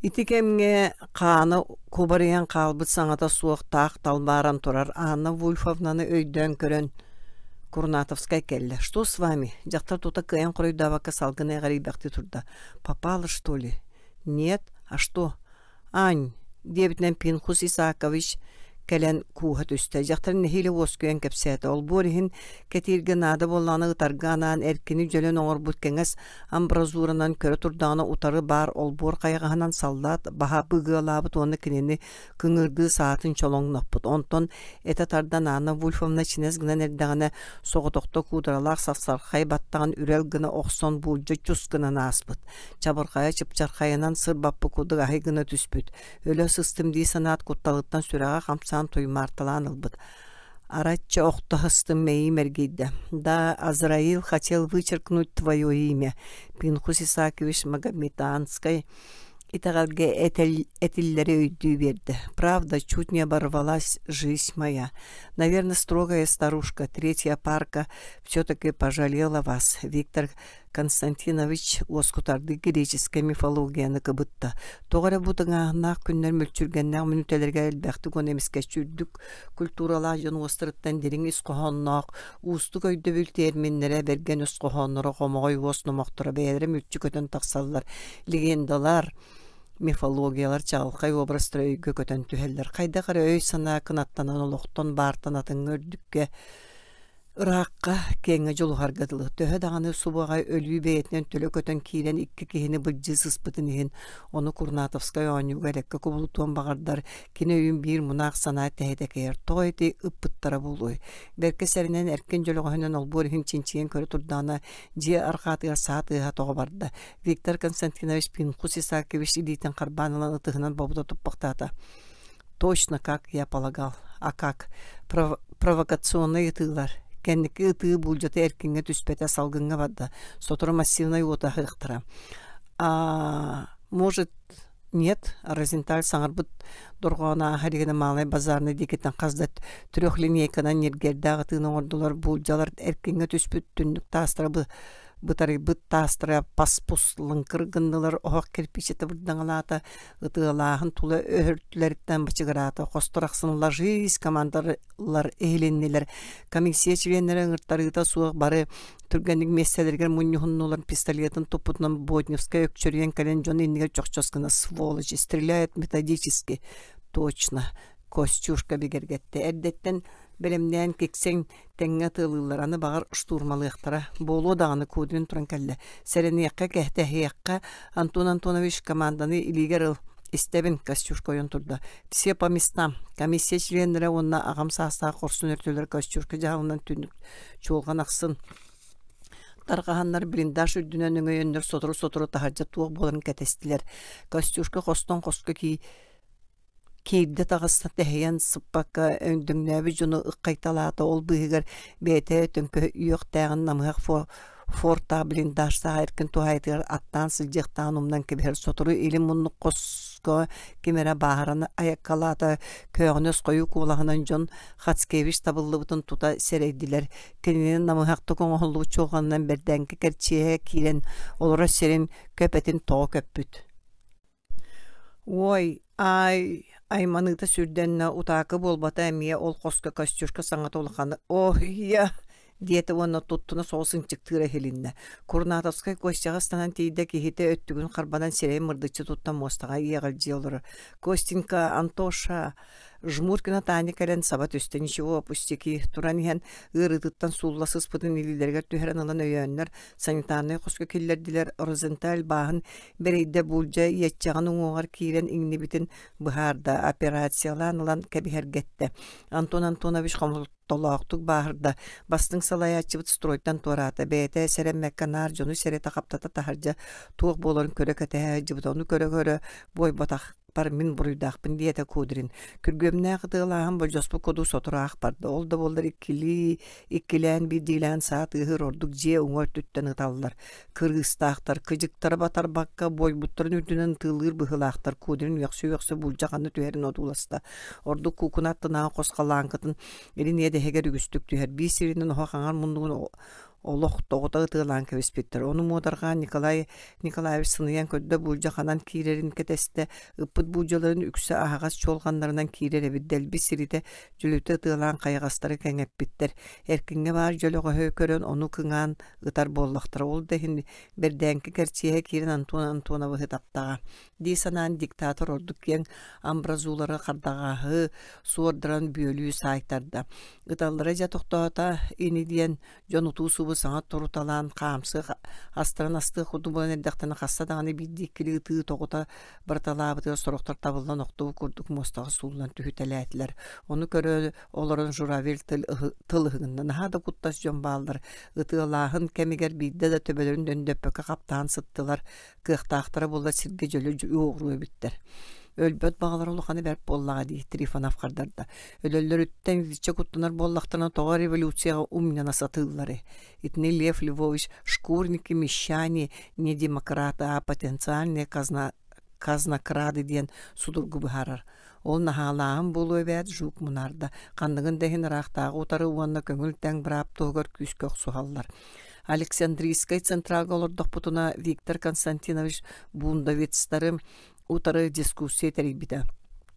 Ити кэмҥэ хаана кубарыйан хаалбыт саҥата суох таах талбааран турар Анна Вульфовнаны өйдөөн көрөн Курнатовскай кэллэ: «Что с вами?» Дьахтар тута кыайан хоруйдаабакка салгыны эҕэрийбэхтии турда: «Попала, что ли?» «Нет. А что?» «Ань!» диэбитинэн Пинхус Исаакович кэлэн кууһа түстэ. Дьахтар нэһиилэ уоскуйан кэпсээтэ. Олбуор иһин кэтииргэ наада буоллаҕына ытарга анаан эркини дьөлөн оҥорбут кэҥэс амбразуранан көрө турдаҕына утары баар олбуор хайаҕаһынан саллаат баһа быгыалаабыт уонна кинини кыҥырдыы саатын чолоҥноппут. Онтон этэ тардан Анна Вульфовна чинэс гынан эрдэҕинэ соҕотохто куударалаах сарсархай баттаҕын үрэл гына охсон буулдьа чус гынан ааспыт. Чабырҕайа чыпчархайынан сырбаппыт курдук аһый гына түспүт. Өлө сыстым дии санаат кутталыттан сүрэҕэ хамсаан туймаарталаан ылбыт. Арачча охто сыстым мэйиим эргийдэ. Да, Азраил хотел вычеркнуть твое имя. Пинхус Исакович Магометанскай итэҕэлгэ этиллэри өйдүү биэрдэ. Правда, чуть не оборвалась жизнь моя. Наверное, строгая старушка, третья парка, все-таки пожалела вас. Виктор Константинович уоскутардыы греческэй мифологияны кыбытта. Тоҕо эрэ бу тыҥааһыннаах күннэр мүлчүргэннээх мүнүүтэлэргэ элбэхтик уонна эмискэччи үрдүк культуралаах дьон уостарыттан дириҥ ис хоһоонноох, уустук өйдөбүл терминнэрэ, бэргэн өс хоһоонноро, хомоҕой уос номохторо бэйэлэрэ мүлчү көтөн тахсаллар. Легендалар, мифологиялар чаҕылхай образтара өйгө көтөн түһэллэр. Хайдах эрэ өй-санаа кынаттанан олохтон баартан атыҥҥа үрдүккэ Ыраахха, киэҥҥэ дьулуһарга дылы, төһө даҕаны субуоҕай өлүү бэйэтинэн төлө көтөн киирэн икки киһини былдьыы сыспытын иһин, ону Курнатовскай оонньууга элэккэ кубулутуон баҕардар, кини өйүн биир мунаах санаа тэһитэ кэйэр, тоҕо ити ыппыттара буолуой? Бэркэ сэрэнэн эркин дьөлөҕөһүнэн олбуор иһин чинчийэн көрө турдаҕына, дьиэ арҕаатыгар саа тыаһа тоҕо барда. Виктор Константинович Пинхус Исаакиевич илиитин харбаан ылан ытыһынан бобута туппахтаата. Точно как я полагал. А как? Провокационнай ытыылар. Кэнники ытыы буулдьата эркиҥҥэ түспэтэ, салгыҥҥа барда. Сотору массивнай уоту аһыахтара. А может, нет, Розенталь саҥарбыт дорҕооно ааһа илигинэ Малай базарный диэкиттэн хас да трехлинейканан ньиргиэрдээх ытыыны оҥордулар. Буулдьалар эркиҥҥэ түспүт түннүк таастара бытарыйбыт таастара пас-пус лыҥкыр гыннылар, оһох кирпиичэтэ бырдаҥалаата, ытыалааһын тула өһөртүлэриттэн бачыгыраата, хостор ахсын ложись командалар иһилиннилэр. Комиссия чилиэннэрэ ыҥыртарыыта суох бары түргэнник миэстэлэригэр мунньуһуннулар, пистолетын туппутунан Бодневскай өкчөрүйэн кэлэн дьон иннигэр чохчос гына сволочи, стреляет методически. Точно, Костюшка бигэргэттэ. Эрдэттэн бэлэмнээн киксэн тэҥҥэ атыылыыллар, аны баҕар штурмалыахтара. Буолуо даҕаны Кудрин туран кэллэ. Сэрэниэххэ, кэтэһиэххэ, Антон Антонович команданы илиигэр ыл. Истэбин, Костюшка ойон турда. Все по местам. Комиссия чилиэннэрэ уонна аҕам саастаах хорсун өртүлэр Костюшка дьаһалынан түннүк чуолҕан ахсын тарҕаһаннар блиндаж үрдүнэн өҥөйөннөр сотору-сотору таһырдьа туох буоларын кэтэстилэр. Костюшка хостон хоско кии Киирдэ таҕыста тэһийэн сыппакка өҥдөҥнөөбүт дьону ыккайталаата, ол быыһыгар бэйэтэ төҥкөйүөхтээҕин намыһах фортаах блиндажтаах эркин туһаайытыгар аттаан сылдьыахтааҕын умнан кэбиһэр. Сотору илин муннук хоско ким эрэ бааһыран айаккалаата, көөҕүнэс хойуу куолаһынан дьон Хацкевич табыллыбытын тута сэрэйдилэр. Кинини намыһахтык оҥоһуллубут чуолҕанынан бэрдээҥки кэрчиэһэ киирэн олорор сирин көп этин тоҕо көппүт. Уой, аай, айманыыта сүрдэннэ, утаакы буолбата эмиэ ол хоско Костюшка саҥата улахана «Оһ-я!» диэтэ уонна туттуна соҕус ынчыктыыра иһилиннэ. Курнатовскай Костяҕа ыстанан тиийдэ, киһитэ өттүгүн харбанан сирэйин мырдыччы туттан муостаҕа иэҕэлдьийэ олорор. «Костенька, Антоша!» Жмуркина Таня кэлэн саба түстэ, ничего, пустяки, туран иһэн ыарыытыттан суулла сыспытын илиилэригэр түһэрэн ылан өйөөннөр, санитарнай хоско киллэрдилэр, Розенталь бааһын бэрэйдэ буулдьа иэччэҕин уҥуоҕар киирэн иҥнибитин быһаарда, операциялаан ылан кэбиһэргэттэ. Антон Антонович хомолтолоохтук бааһырда, бастыҥ салайааччыбыт стройтан туораата, бэйэтэ сэрэммэккэ наар дьону сэрэтэ-хаптата таһырдьа туох буоларын көрө кэтэһэ сылдьыбыта, ону көрө-көрө буойбатах мин буруйдаахпын диэтэ Кудрин. Күргүөмнээх ытыалааһын болдьоспут курдук сотору аах барда. Ол да буоллар иккилии, иккилээн, биирдиилээн саа тыаһыыр ордук дьиэ уҥа өттүттэн ыталлар. Кырыыстаахтар, кыдьыктара батарбакка, буойбуттарын үрдүнэн ытыалыыр быһыылаахтар. Кудрин үөхсэ-үөхсэ буулдьа ханна түһэрин одууласта. Ордук куукуна аттынааҕы хос халааҥкытын илин иэдэһигэр үгүстүк түһэр. Биир сиринэн оһох аҥар муннугун Олох тоҕута ытыалаан кэбиспиттэр. Ону муодарҕаан Николай Николаевич сыныйан көрдө, буулдьа ханан киирэрин кэтэстэ. Ыппыт буулдьаларын үксэ аһаҕас чуолҕаннарынан киирэр эбит. Дэлби сиритэ дьөлүтэ ытыалаан хайаҕастары кэҥэппиттэр. Эркиҥҥэ баар дьөлөҕөһү көрөн ону кыҥаан ытар буоллахтара. Ол да иһин Бэрдээҥки кэрчиэһэ киирэн Антон Антоновыһы таптаҕа дии санаан диктатор ордук киэҥ амбразулары хардаҕаһы суордаран бүөлүү саайтарда. Ыталлара дьэ тохтоото ини диэн дьон утуу-субу саҥа туруталаан хаамсыах астарын астыах курдук буолан эрдэхтэринэ хаста даҕаны биирдии-иккилии ытыы тоҕута барыталаабытыгар сорохтор табыллан охтубут курдук муостаҕа сууллан түһүтэлээтилэр. Ону көрө олорон Журавель тыл ыһыгынна. Наһаа да куттас дьон бааллар. Ытыалааһын кэмигэр биирдэ да төбөлөрүн дөндөппөккө хаптаан сыттылар. Кыахтаахтара буоллар сиргэ дьөлө уоҕуруо эбиттэр. Өлбөт баҕалара улахана бэрт буоллаҕа дии, Трифонов хардарда. Өлөллөрүттэн итиччэ куттанар буоллахтарына тоҕо революцияҕа умньана сатыылларый? Итини Лев Львович шкурники, мещане, не демократы, а потенциальные казна казнокрады диэн судургу быһаарар. Ол наһаалааһын буолуо эбээт Жук мунаарда. Ханныгын да иһин ыраахтааҕы утары уонна көҥүл тэҥ быраап туһугар күүскэ охсуһаллар. Александрийскай централга олордохпутуна Виктор Константинович бундовецтары утары дискуссия тэрийбитэ.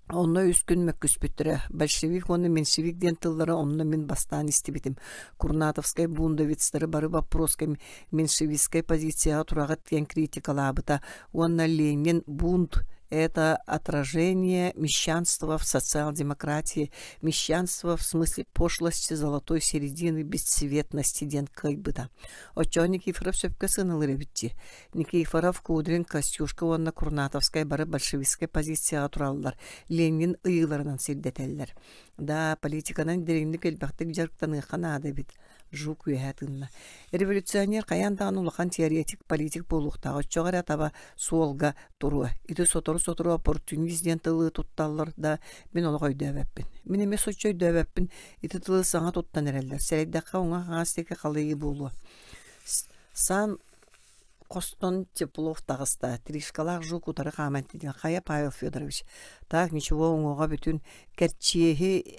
Онно үс күн мөккүспүттэрэ. Большевик уонна меньшевик диэн тыллары онно мин бастаан истибитим. Курнатовскай бундовецтары бары боппуруоска меньшевистскай позицияҕа тураҕыт диэн критикалаабыта уонна Ленин бунт это отражение мещанства в социал-демократии, мещанство в смысле пошлости золотой середины бесцветности диэн кыайбыта. Оччоҕо Никифоров сөпкө сыаналыыр эбит дии. Никифоров, Кудрин, Костюшко уонна Курнатовскай бары большевистскай позицияҕа тураллар, Ленин ыйыыларынан сирдэтэллэр. Да, политиканан дириҥник элбэхтик дьарыктаныахха наада эбит. Жук үөһэ тыынна. Революционер хайаан даҕаны улахан теоретик, политик буолуохтаах, оччоҕо эрэ таба суолга туруо. Ити сотору-сотору оппортунист диэн тылы тутталлар да, мин олох өйдөөбөппүн. Мин эмиэ соччо өйдөөбөппүн. Ити тылы саҥа туттан эрэллэр. Сэрэйдэххэ уҥа-хаҥас диэки халыйыы буолуо. Сан хостон Теплов таҕыста, Тришкалаах Жук утары хааман тиийдэ. Хайа, Павел Федорович, так ничего уҥуоҕа бүтүн, кэрчиэһи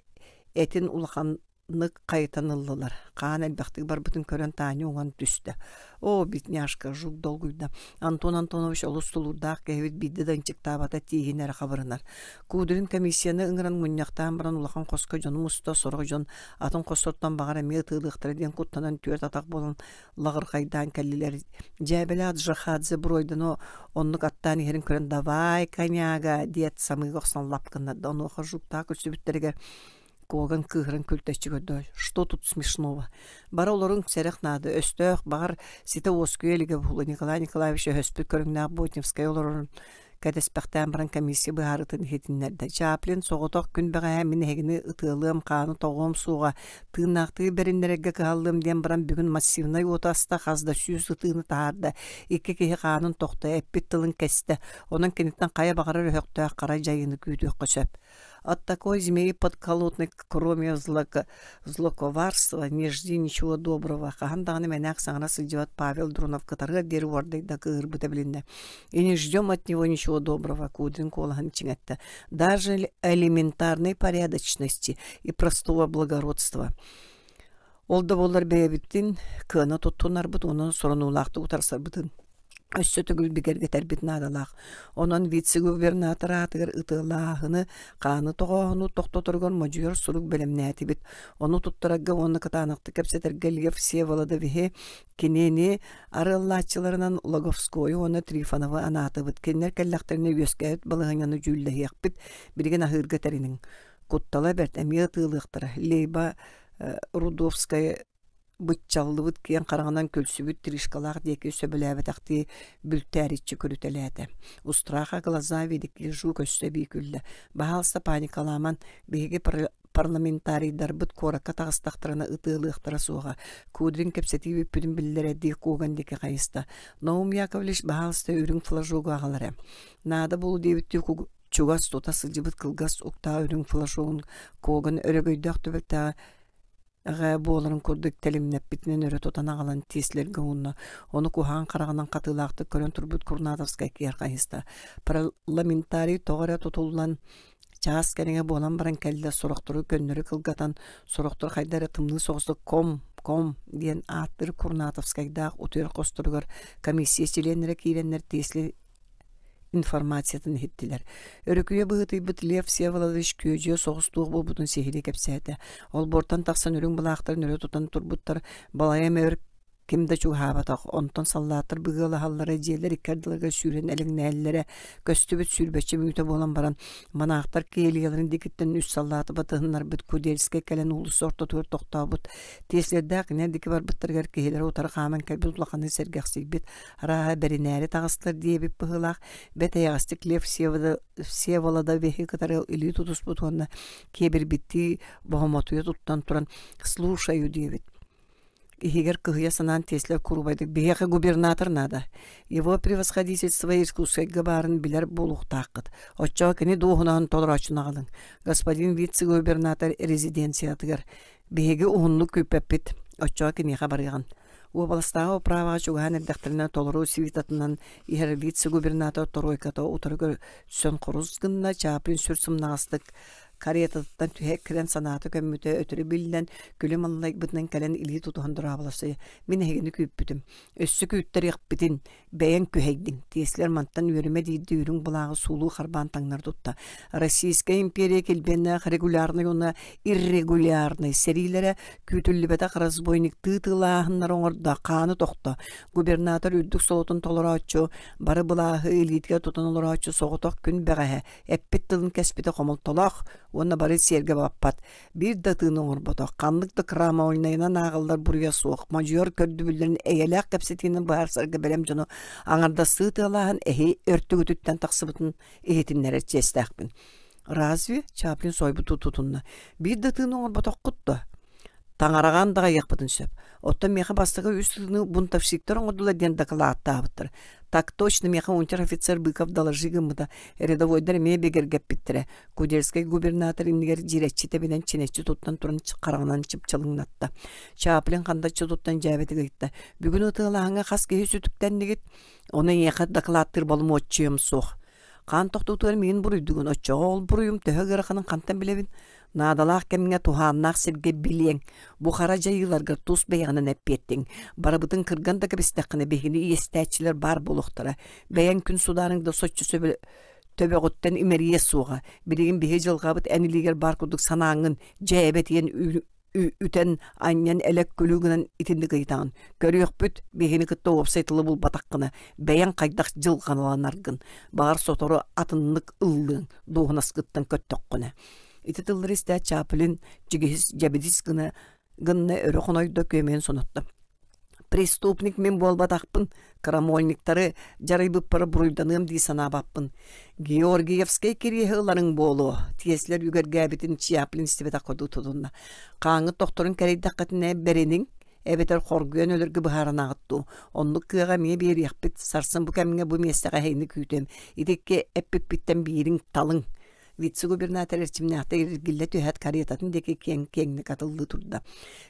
этин улаханнык хайытан ыллылар. Хаан элбэхтик барбытын көрөн Таня уҥан түстэ. Оо, бедняжка, Жук долгуйда. Антон Антонович олус тулуурдаах киһибит биирдэ да ынчыктаабата тииһин эрэ хабырынар. Кудрин комиссияны ыҥыран мунньахтаан баран улахан хоско дьону муста, сорох дьон атын хостортон баҕар эмиэ ытыалыахтара диэн куттанан түөрт атах буолан лаҕырхайдаан кэллилэр. Дьээбэлээх Джахадзе буруойданы оннук аттаан иһэрин көрөн «Давай, коняга!» диэт самыыга охсон лап гыннарда. Онуоха жуктаах күлсүбүттэригэр Коган кыыһыран күлтэччи көрдө. «Что тут смешного? Бары олоруҥ сэрэх наада. Өстөөх, баҕар, ситэ уоскуйа илигэ буолуо». Николай Николаевич өһөспүт көрүҥнээх Ботневскай олорорун кэтэспэхтээн баран комиссия быһаарыытын иһитиннэрдэ. Чаплин соҕотох күн бэҕэһээ мин эһигини ытыалыам, хааны тоҕуом суоҕа, тыыннаахтыы бэриннэрэргэ кыһаллыам диэн баран бүгүн массивнай уоту аста, хас да сүүс ытыыны таһаарда, икки киһи хаанын тохто, эппит тылын кэстэ. Онон киниттэн хайа баҕарар өһөхтөөх хара дьайыыны күүтүөххэ сөп. От такой змеи подколодной, кроме злоковарства, не жди ничего доброго. Хаһан даҕаны мэнээк саҥара сылдьыбат Павел Дронов кытарыар диэри уордайда кыыһырбыта билиннэ. И не ждем от него ничего доброго, Кудрин куолаһын чиҥэттэ. Даже элементарной порядочности и простого благородства. Ол да буоллар бэйэбитин кыана туттунарбыт уонна сорунуулаахтык утарсарбытын өссө төгүл бигэргэтэрбит наадалаах. Онон вице-губернатор аатыгар ытыалааһыны, хааны тоҕооһуну тохтоторугар модьуйар сурук бэлэмнээтибит. Ону туттарарга уонна кытаанахтык кэпсэтэргэ Лев Всеволодовиһы кинини арыаллааччыларынан Логовскойу уонна Трифоновы анаатыбыт. Кинилэр кэллэхтэринэ үөскээбит балаһыанньаны дьүүллэһиэхпит. Билигин аһыырга тэриниҥ. Куттала бэрт, эмиэ ытыалыахтара. Лейба Рудовская быччаллыбыт киэҥ хараҕынан күлсүбүт Тришкалаах диэки сөбүлээбэтэхтии бүлтээриччи көрүтэлээтэ. У страха глаза велики Жук өссө эбии күллэ. Баһаалыста паникалааман, биһиги парламентарийдарбыт куоракка таҕыстахтарына ытыалыахтара суоҕа. Кудрин кэпсэтии бүппүтүн биллэрэрдии Коган диэки хайыста. Наум Яковлевич баһаалыста үрүҥ флажогу аҕал эрэ. Наада буолу диэбиттии чугас тута сылдьыбыт кылгас уктаах үрүҥ флажогун Коган өрөгөйдөөх түбэлтэҕэ Эҕээ буоларын курдук тэлимнэппитинэн өрө тутан аҕалан тиэслэргэ уунна, ону куһаҕан хараҕынан хатыылаахтык көрөн турбут Курнатовскай киэр хайыста. Парламентарий тоҕо эрэ тутуллан чаас кэриҥэ буолан баран кэллэ, сорохтору көннөрү кылгатан, сорохтор хайда эрэ тымныы соҕустук ком Обком диэн ааттыыр Курнатовскайдаах утуйар хосторугар комиссия чилиэннэрэ киирэннэр Тесли информациятын иһиттилэр. Өрүкүйэ быһыытыйбыт Лев Всеволодович күөдьүйэ соҕус туох буолбутун сиһилии кэпсээтэ. Олбуортан тахсан үрүҥ былаахтарын өрө тутан турбуттар балайа эмэ өр ким да чугаһаабатах, онтон саллааттар быгыалаһаллара, дьиэлэр икки ардыларыгар сүүрэн элэҥнэһэллэрэ көстүбүт сүүрбэччэ мүнүүтэ буолан баран, манаахтар киэлигэлэрин диэкиттэн үс саллааты батыһыннарбыт Кудельскай кэлэн уулусса ортотугар тохтообут. Тиэслэрдээх инэ диэки барбыттарыгар киһилэрэ утары хааман кэлбит улаханнык сэргэхсийбит, арааһа бэринээри таҕыстылар диэбит быһыылаах, бэрт эйэҕэстик Лев Всеволодовиһы кытары илии тутуспут уонна киэбирбиттии боһомотуйа туттан туран «Слушаю» диэбит. Иһигэр кыһыйа санаан Теслер куруубайдык «Биһиэхэ губернатор наада. Его превосходительство Иркутскайга баарын билэр буолуохтааххыт. Оччоҕо кини дуоһунаһын толорооччуну аҕалыҥ. Господин вице-губернатор резиденциятыгар. Биһиги уһуннук күүппэппит. Оччоҕо киниэхэ барыаҕын». Уобаластааҕы управаҕа чугаһаан эрдэхтэринэ толору свитатынан иһэр вице-губернатор торуойката утары көрсөн хорус гынна, Чаплин сүр сымнаҕастык каретатыттан түһэ кэлэн санаата көммүтэ өтөрү биллэн, күлүм аллайбытынан кэлэн илии тутуһан дорооболосуйа. Мин эһигини күүппүтүм. Өссө күүттэриэхпитин бэйэҥ күһэйдиҥ. Тиэслэр мантан үөрүмэ диирдии үрүҥ былааҕы суулуу харбаан таҥнары тутта. Российская империя килбиэннээх регулярнай уонна иррегулярнай сэриилэрэ күүтүллүбэтэх разбойниктыы тыылааһыннары оҥордо, хааны тохто. Губернатор үрдүк солотун толорооччу, бары былааһы илиитигэр тутан олорооччу соҕотох күн бэҕэһээ эппит тылын кэспитэ хомолтолоох уонна бары сиэргэ баппат, биир да тыыны оҥорботох, ханнык да крамольнайынан ааҕыллар буруйа суох, модьуйар көрдөбүллэрин эйэлээх кэпсэтиинэн быһаарсарга бэлэм дьону аҥардастыы тыалааһын эһи өртүгүтүттэн тахсыбытын иһитиннэрэр чиэстээхпин. Разве Чаплин сойбуту тутунна? Биир да тыыны оҥорботоххут дуо? Таҥараҕа андаҕайыахпытын сөп. Оттон миэхэ бастакы үс тыыны бунтовщиктар оҥордулар диэн дакылааттаабыттар. Так точно миэхэ унтер-офицер Быков доложи гыммыта. Рядовойдар эмиэ бигэргэппиттэрэ. Кудельскай губернатор иннигэр дьирэччи тэбинэн чинэччи туттан туран хараҕынан чыпчылыҥнатта. Чаплин хандаччы туттан дьээбэтик ыйытта. Бүгүн ытыалааһыҥҥа хас киһи сүтүктэннигит? Ону эйиэхэ дакылааттыыр боломуоччуйам суох. Хаан тохтуутугар миигин буруйдугун, оччоҕо ол буруйум төһө ыараханын хантан билэбин? Наадалаах кэмҥэ туһааннаах сиргэ билиэҥ. Бу хара дьайыыларгар тус бэйэҕинэн эппиэттиҥ. Барыбытын кырган да кэбистэххинэ биһигини иэстээччилэр баар буолуохтара. Бэйэҥ күн судаарыҥ да соччо сөбө төбөҕүттэн имэрийиэ суоҕа. Билигин биһи дьылҕабыт эн илиигэр баар курдук санааҥҥын дьээбэтийэн үтэн анньан элэк күлүү гынан итинник ыйытаҕын. Көрүөхпүт, биһини кытта уопсай тылы булбатаххына, бэйэҥ хайдах дьылҕаланаргын, баҕар сотору атыннык ыллыаҥ, дуоһунаскыттан көттөххүнэ. Ити тыллары истээт Чаплин дьигиһис дьэбидис гына гынна өрө хонойдо күөмэйин сонотто. Преступник мин буолбатахпын, крамольниктары дьарыйбыппар буруйданыам дии санаабаппын. Георгиевскай кириэһи ыларыҥ буолуо, тиэслэр үгэргээбитин Чаплин истибэтэх курдук тутунна. Хааҥҥыт тохторун кэрэйдэххитинэ бэриниҥ, эбэтэр хоргуйан өлөргө быһаарынаҕыт дуу. Оннук кыаҕа эмиэ биэриэхпит, сарсын бу кэмҥэ бу миэстэҕэ эһигини күүтүөм. Ити икки эппиппиттэн биириҥ талыҥ. Вице-губернатор эрчимнээхтик эргиллэ түһээт каретатын диэки киэҥ-киэҥник атыллыы турда.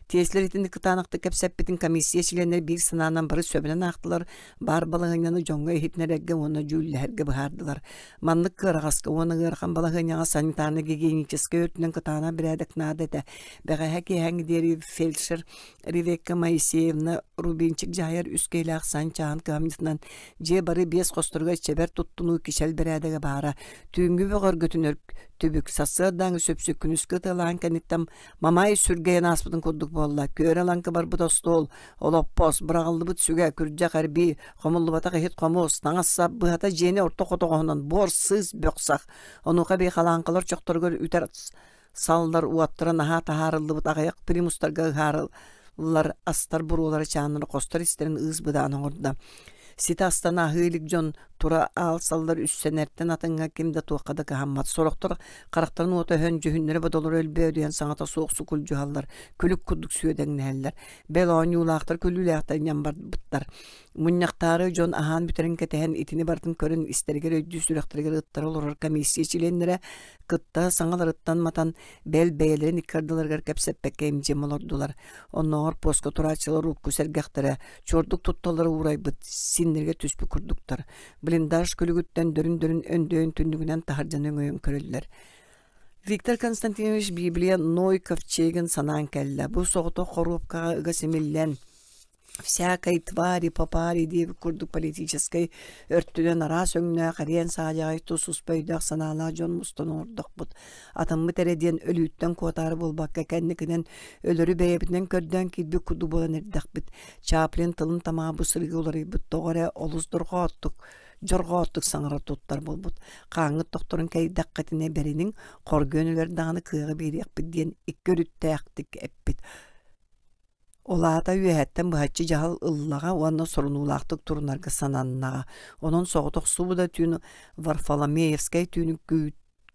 Теслер итинник кытаанахтык кэпсэппитин комиссия чилиэннэрэ биир санаанан бары сөбүнэн аахтылар, баар балаһыанньаны дьоҥҥо иһитиннэрэргэ уонна дьүүллэһэргэ быһаардылар. Маннык кыараҕаска уонна ыарахан балаһыанньаҕа санитарно-гигиеническэй өртүнэн кытаанах бэрээдэк наада этэ. Бэҕэһээ киэһээҥҥи диэри фельдшер Ревекка Моисеевна Рубинчик дьаһайар үс киһилээх сан-чаан кыһамньытынан дьиэ бары биэс хосторугар чэбэр туттунуу кичэл бэрээдэгэ баара. Түүҥҥү бөҕөргөтүнэр түбүк сарсыардааҥы сөпсүк күнүскү ытыалаан кэнниттэн Мамай сүргэйэн ааспытын курдук буолла. Күөрэ лаҥкы барбыт остуол, олоппос, быраҕыллыбыт сүгэ, күрдьэх эрбии, хомуллубатах иһит-хомуос, таҥас-сап быһата дьиэни орто хотоҕоһунан буор сыыс бөх-сах. Онуоха эбии халааҥкалар чохторугар үтэр саллар уоттара наһаа таһаарыллыбыт аҕыйах примустарга ыһаарыллар астар буруолара чааннары хостор истэрин ыыс-быдаан оҥордо. Ситэ астан аһыы илик дьон тура аалсаллар үссэнэртэн атыҥҥа ким да туохха да кыһаммат. Сорохтор харахтарын уота өһөн, дьүһүннэрэ-бодолоро өлбөөдүйэн саҥата суох сукулдьуһаллар, күлүк курдук сүөдэҥнэһэллэр. Бэл оонньуулаахтар, күлүүлээхтэр ньам барбыттар. Мунньахтаары дьон аһаан бүтэрин кэтэһэн итини барытын көрөн истэригэр өйдүү сүрэхтэригэр ыттара олорор комиссия чилиэннэрэ кытта саҥаларыттан матан, бэл бэйэлэрин икки ардыларыгар кэпсэппэккэ имдьим олордулар. Оннооҕор поска турааччылар урукку сэргэхтэрэ, чуордук тутталлара уурайбыт, синнэргэ түспүт курдуктар. Блиндаж күлүгүттэн дөрүн-дөрүн өндөйөн түннүгүнэн таһырдьаны өҥөйөн көрөллөр. Виктор Константинович Библия Ной ковчегин санаан кэллэ. Бу соҕотох хоруопкаҕа ыга симиллэн, всякой твари по паре диэбит курдук политическай өртүнэн араас өҥнөөх эриэн саадьаҕай тус-туспа өйдөөх санаалаах дьон мустан оҥордохпут. Атыммыт эрэ диэн өлүүттэн куотаары буолбакка кэнникинэн өлөрү бэйэбитинэн көрдөөн киирбит курдук буолан эрдэхпит. Чаплин тылын тамаҕа бу сырыыга уларыйбыт тоҕо эрэ олус дорҕооттук дьорҕооттук саҥара туттар буолбут. Хааҥҥыт тохторун кэйдэххитинэ бэриниҥ, хоргуйан өлөр даҕаны кыаҕы биэриэхпит диэн икки өрүттээхтик эппит. Ол аата үөһэттэн быһаччы дьаһал ыллаҕа уонна сорунуулаахтык турунарга сананнаҕа. Онон соҕотохсуу да түүн Варфоломеевскай түүнү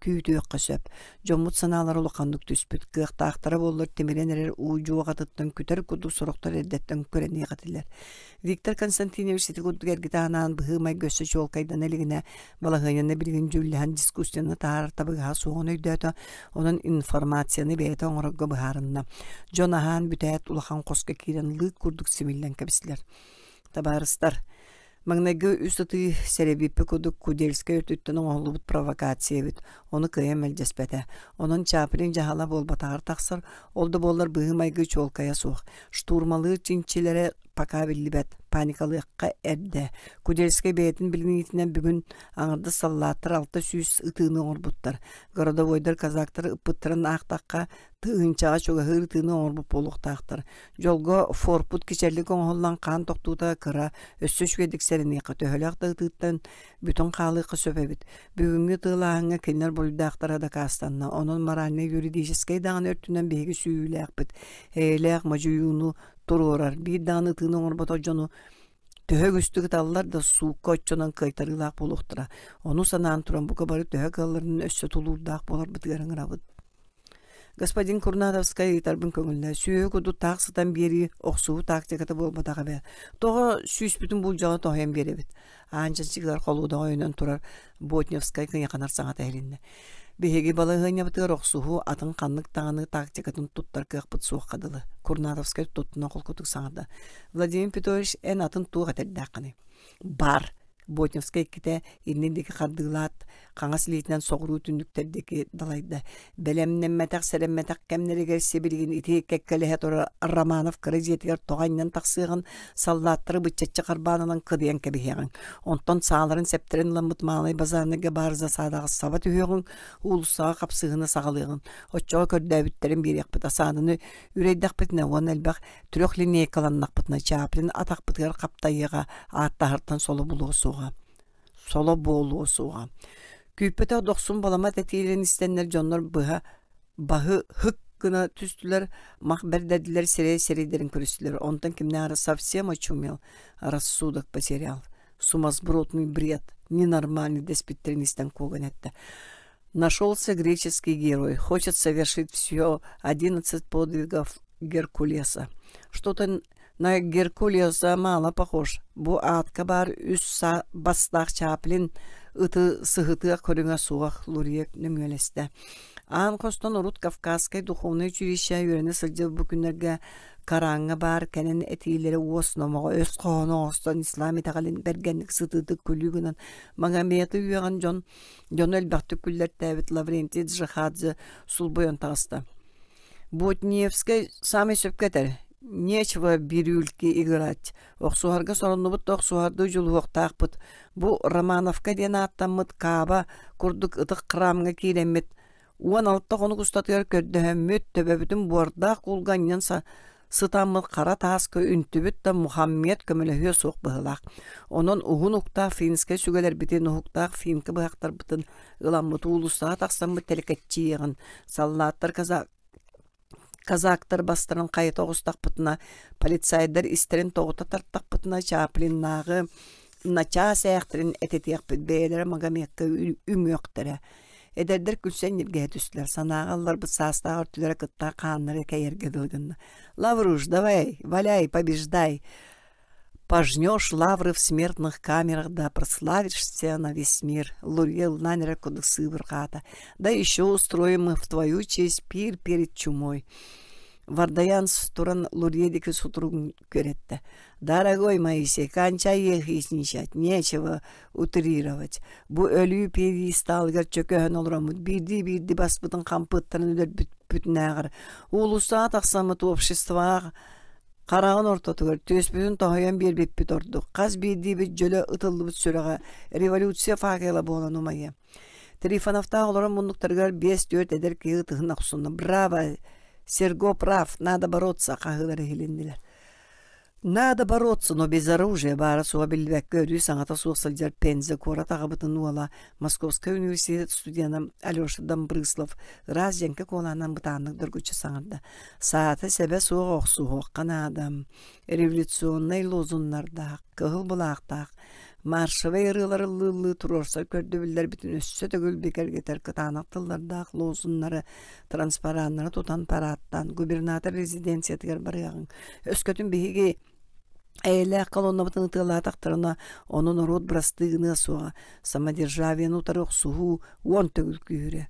күүтүөххэ сөп. Дьоммут санаалара улаханнык түспүт, кыахтаахтара буоллар тимирэн эрэр уу дьуоҕатыттан күтэр курдук сорохтор эрдэттэн күрэниэх этилэр. Виктор Константинович ити курдук эргитэ анаан быһыы-майгы өссө чуолкайдана илигинэ балаһыанньаны билигин дьүүллэһэн дискуссияны таһаарар табыгаһа суоҕун өйдөөтө, онон информацияны бэйэтэ оҥорорго быһаарынна. Дьон аһаан бүтээт улахан хоско киирэн лыык курдук симиллэн кэбистилэр. Табаарыстар, Маҥнайгы үс ытыы сэрэбииппэ курдук Кудельскай өртүттэн оҥоһуллубут провокация эбит, ону кыайан мэлдьэспэтэ. Онон Чаплин дьаһала буолбатаҕар тахсар, ол да буоллар быһыы-майгы чуолкайа суох. Штурмалыыр чинчилэрэ пока биллибэт, паникалыахха эрдэ. Кудельскай бэйэтин билиниитинэн бүгүн аҥардас саллааттар 600 ытыыны оҥорбуттар. Городовойдар казактар ыппыттарын аахтахха, тыһыынчаҕа чугаһыыр ытыыны оҥорбут буолуохтаахтар. Дьолго, форпут кичэллик оҥоһуллан хаан тохтуута кыра, өссө үчүгэйдик сэрэниэххэ, төһөлөөх да ытыыттан бүтүн хаалыахха сөп эбит. Бүгүҥҥү тыалааһыҥҥа кинилэр буруйдаахтара дакаастанна. Онон моральнай-юридическэй даҕаны өртүнэн биһиги сүүйүүлээхпит. Эйэлээх модьуйууну туруорар, биир даҕаны ытыыны оҥорботох дьону төһө үгүстүк ыталлар да суукка оччонон кыайтарыылаах буолуохтара. Ону санаан туран бука бары төһө кыалларынан өссө тулуурдаах буоларбытыгар ыҥырабыт. Господин Курнатовскай ыйытарбын көҥүллээ, сүөһү курдук таах сытан биэрии охсуһуу тактиката буолбатах эбээт. Тоҕо сүүспүтүн булдьаҕа тоһуйан биэрэбит? Аан чанчыгар холуудаҕа өйөнөн турар Ботневскай кыйаханар саҥата иһилиннэ. Биһиги балаһыанньабытыгар охсуһуу атын ханнык даҕаны тактикатын туттар кыахпыт суохха дылы, Курнатовскай туттуна холкутук саҥарда. Владимир Петрович, эн атын туох этэрдээххиний? Бар! Ботневскай иккитэ иннин диэки хардыылаат, хаҥас илиитинэн соҕуруу түннүктэр диэки далайда. Бэлэмнэммэтэх, сэрэммэтэх кэмнэригэр сибилигин ити кэккэлэһэ турар Романов кыра дьиэтигэр тоҕо анньан тахсыаҕын, саллааттары быччаччы харбаан ылан кыдыйан кэбиһиэҕиҥ. Онтон сааларын-сэптэрин ыламмыт Маалай базарныйга баар засадаҕа саба түһүөҕүҥ, уулуссаҕа хапсыһыыны саҕалыаҕын. Оччоҕо көрдөөбүттэрин биэриэхпит, асаананы үрэйдэхпитинэ уонна элбэх Трехлинейкаланнахпытына Чаплин атахпытыгар хаптайыаҕа, ааттаһартан соло булуо суоҕа. Соло буолуо суоҕа. Күүппэтэх дохсун баламат этиилэрин истэннэр дьоннор быһа баһы һык гына түстүлэр, мах бэрдэрдилэр, сирэй сирэйдэрин көрүстүлэр. Онтон кимнээҕэр совсем очумел, рассудок потерял. Сумасбродный бред, ненормальный дэспиттэрин истэн куоган эттэ. Нашелся греческий герой, хочет совершить все 11 подвигов Геркулеса. Что-то на Геркулеса мало похож. Бу аатка баар үс бастаах Чаплин ыты сыһытыах көрүҥэ суох Лурье нөҥүөлэстэ. Аан хостон урут Кавказскай духовнай училище үөрэнэ сылдьар бу күннэргэ Корааҥҥа баар кэнэн этиилэри уос номоҕо өс хоһооно оҥостон ислам итэҕэлин бэргэнник сытыытык күлүү гынан Магометы үөҕэн дьон Дьону элбэхтик күллэртээбит Лаврентий Джихадзе сулбуйан таҕыста. Ботниевскай саамай сөпкө этэр: «Нечего бирюльки играть. Охсуһарга соруннубут да охсуһардыы дьулуһуохтаахпыт. Бу Романовка диэн ааттаммыт Кааба курдук ытык храмҥа киирэммит 16 хонук устатыгар көрдөһөммүт, төбөбүтүн буордаах куулга анньан сытаммыт хара тааска үнтүбүт да Мухаммед көмөлөһүө суох быһыылаах. Онон уһун уктаах финскэй сүгэлэрбитин, уһуктаах финка быһахтарбытын ыламмыт уулуссаҕа тахсаммыт тэлэкэччийиэҕин, саллааттар казактар бастарын хайыта оҕустахпытына, полицайдар истэрин тоҕута тартахпытына Чаплиннааҕы начаас ээхтэрин этитиэхпит, бэйэлэрэ Магомекка үҥүөхтэрэ. Эдэрдэр күлсэн ньиргэһэ түстүлэр, санааҕа ылларбыт саастаах өртүлэрэ кытта хааннара кэйэргэ дылы гынна. «Лавруш, давай, валяй, побеждай! Пожнешь лавры в смертных камерах, да прославишься на весь мир!» Лурье ыллаан эрэр курдук сыыбырҕаата. «Да еще устроим мы в твою честь пир перед чумой!» Вардаян туран Лурье диэки сутуругун күөрэттэ. «Дорогой Моисей, кончай ехидничать, нечего утрировать. Бу өлүү пьедесталыгар чөкөһөн олороммут биирдии-биирдии баспытын хампыттарын өлөрбүппүтүнээҕэр уулуссаҕа тахсаммыт обществоҕа хараҕын ортотугар түөспүтүн тоһуйан биэрбиппит ордук. Хас биирдиибит дьөлө ытыллыбыт сүрэҕэ революция факела буолан умайыа. Трифоновтаах олорон муннуктарыгар биэс-түөрт эдэр киһи ытыһын охсунна. «Браво! Серго прав! Надо бороться!» хаһыылар иһилиннилэр. Надо бороться, но без оружия баара-суоҕа биллибэккэ өрүү саҥата суох сылдьар Пенза куорат аҕабытын уола, Московскай университет студена Алеша Домбрыслов ыраас дьэҥкэ куолаанан бытааннык доргуччу саҥарда. Саата-сэбэ суох охсуһуохха наада. Революционнай лозуннардаах, кыһыл былаахтаах, маршевай ырыалары ыллыы-ыллыы туруорсар көрдөбүллэрбитин өссө төгүл бигэргэтэр кытаанах тыллардаах лозуннары, транспараннары тутан парааттаан губернатор резиденциятыгар барыаҕыҥ. Өскөтүн биһиги эйэлээх колоннабытын ытыалаатахтарына, ону норуот бырастыы гыныа суоҕа, самодержавиены утары охсуһуу уон төгүл күүһүрүө.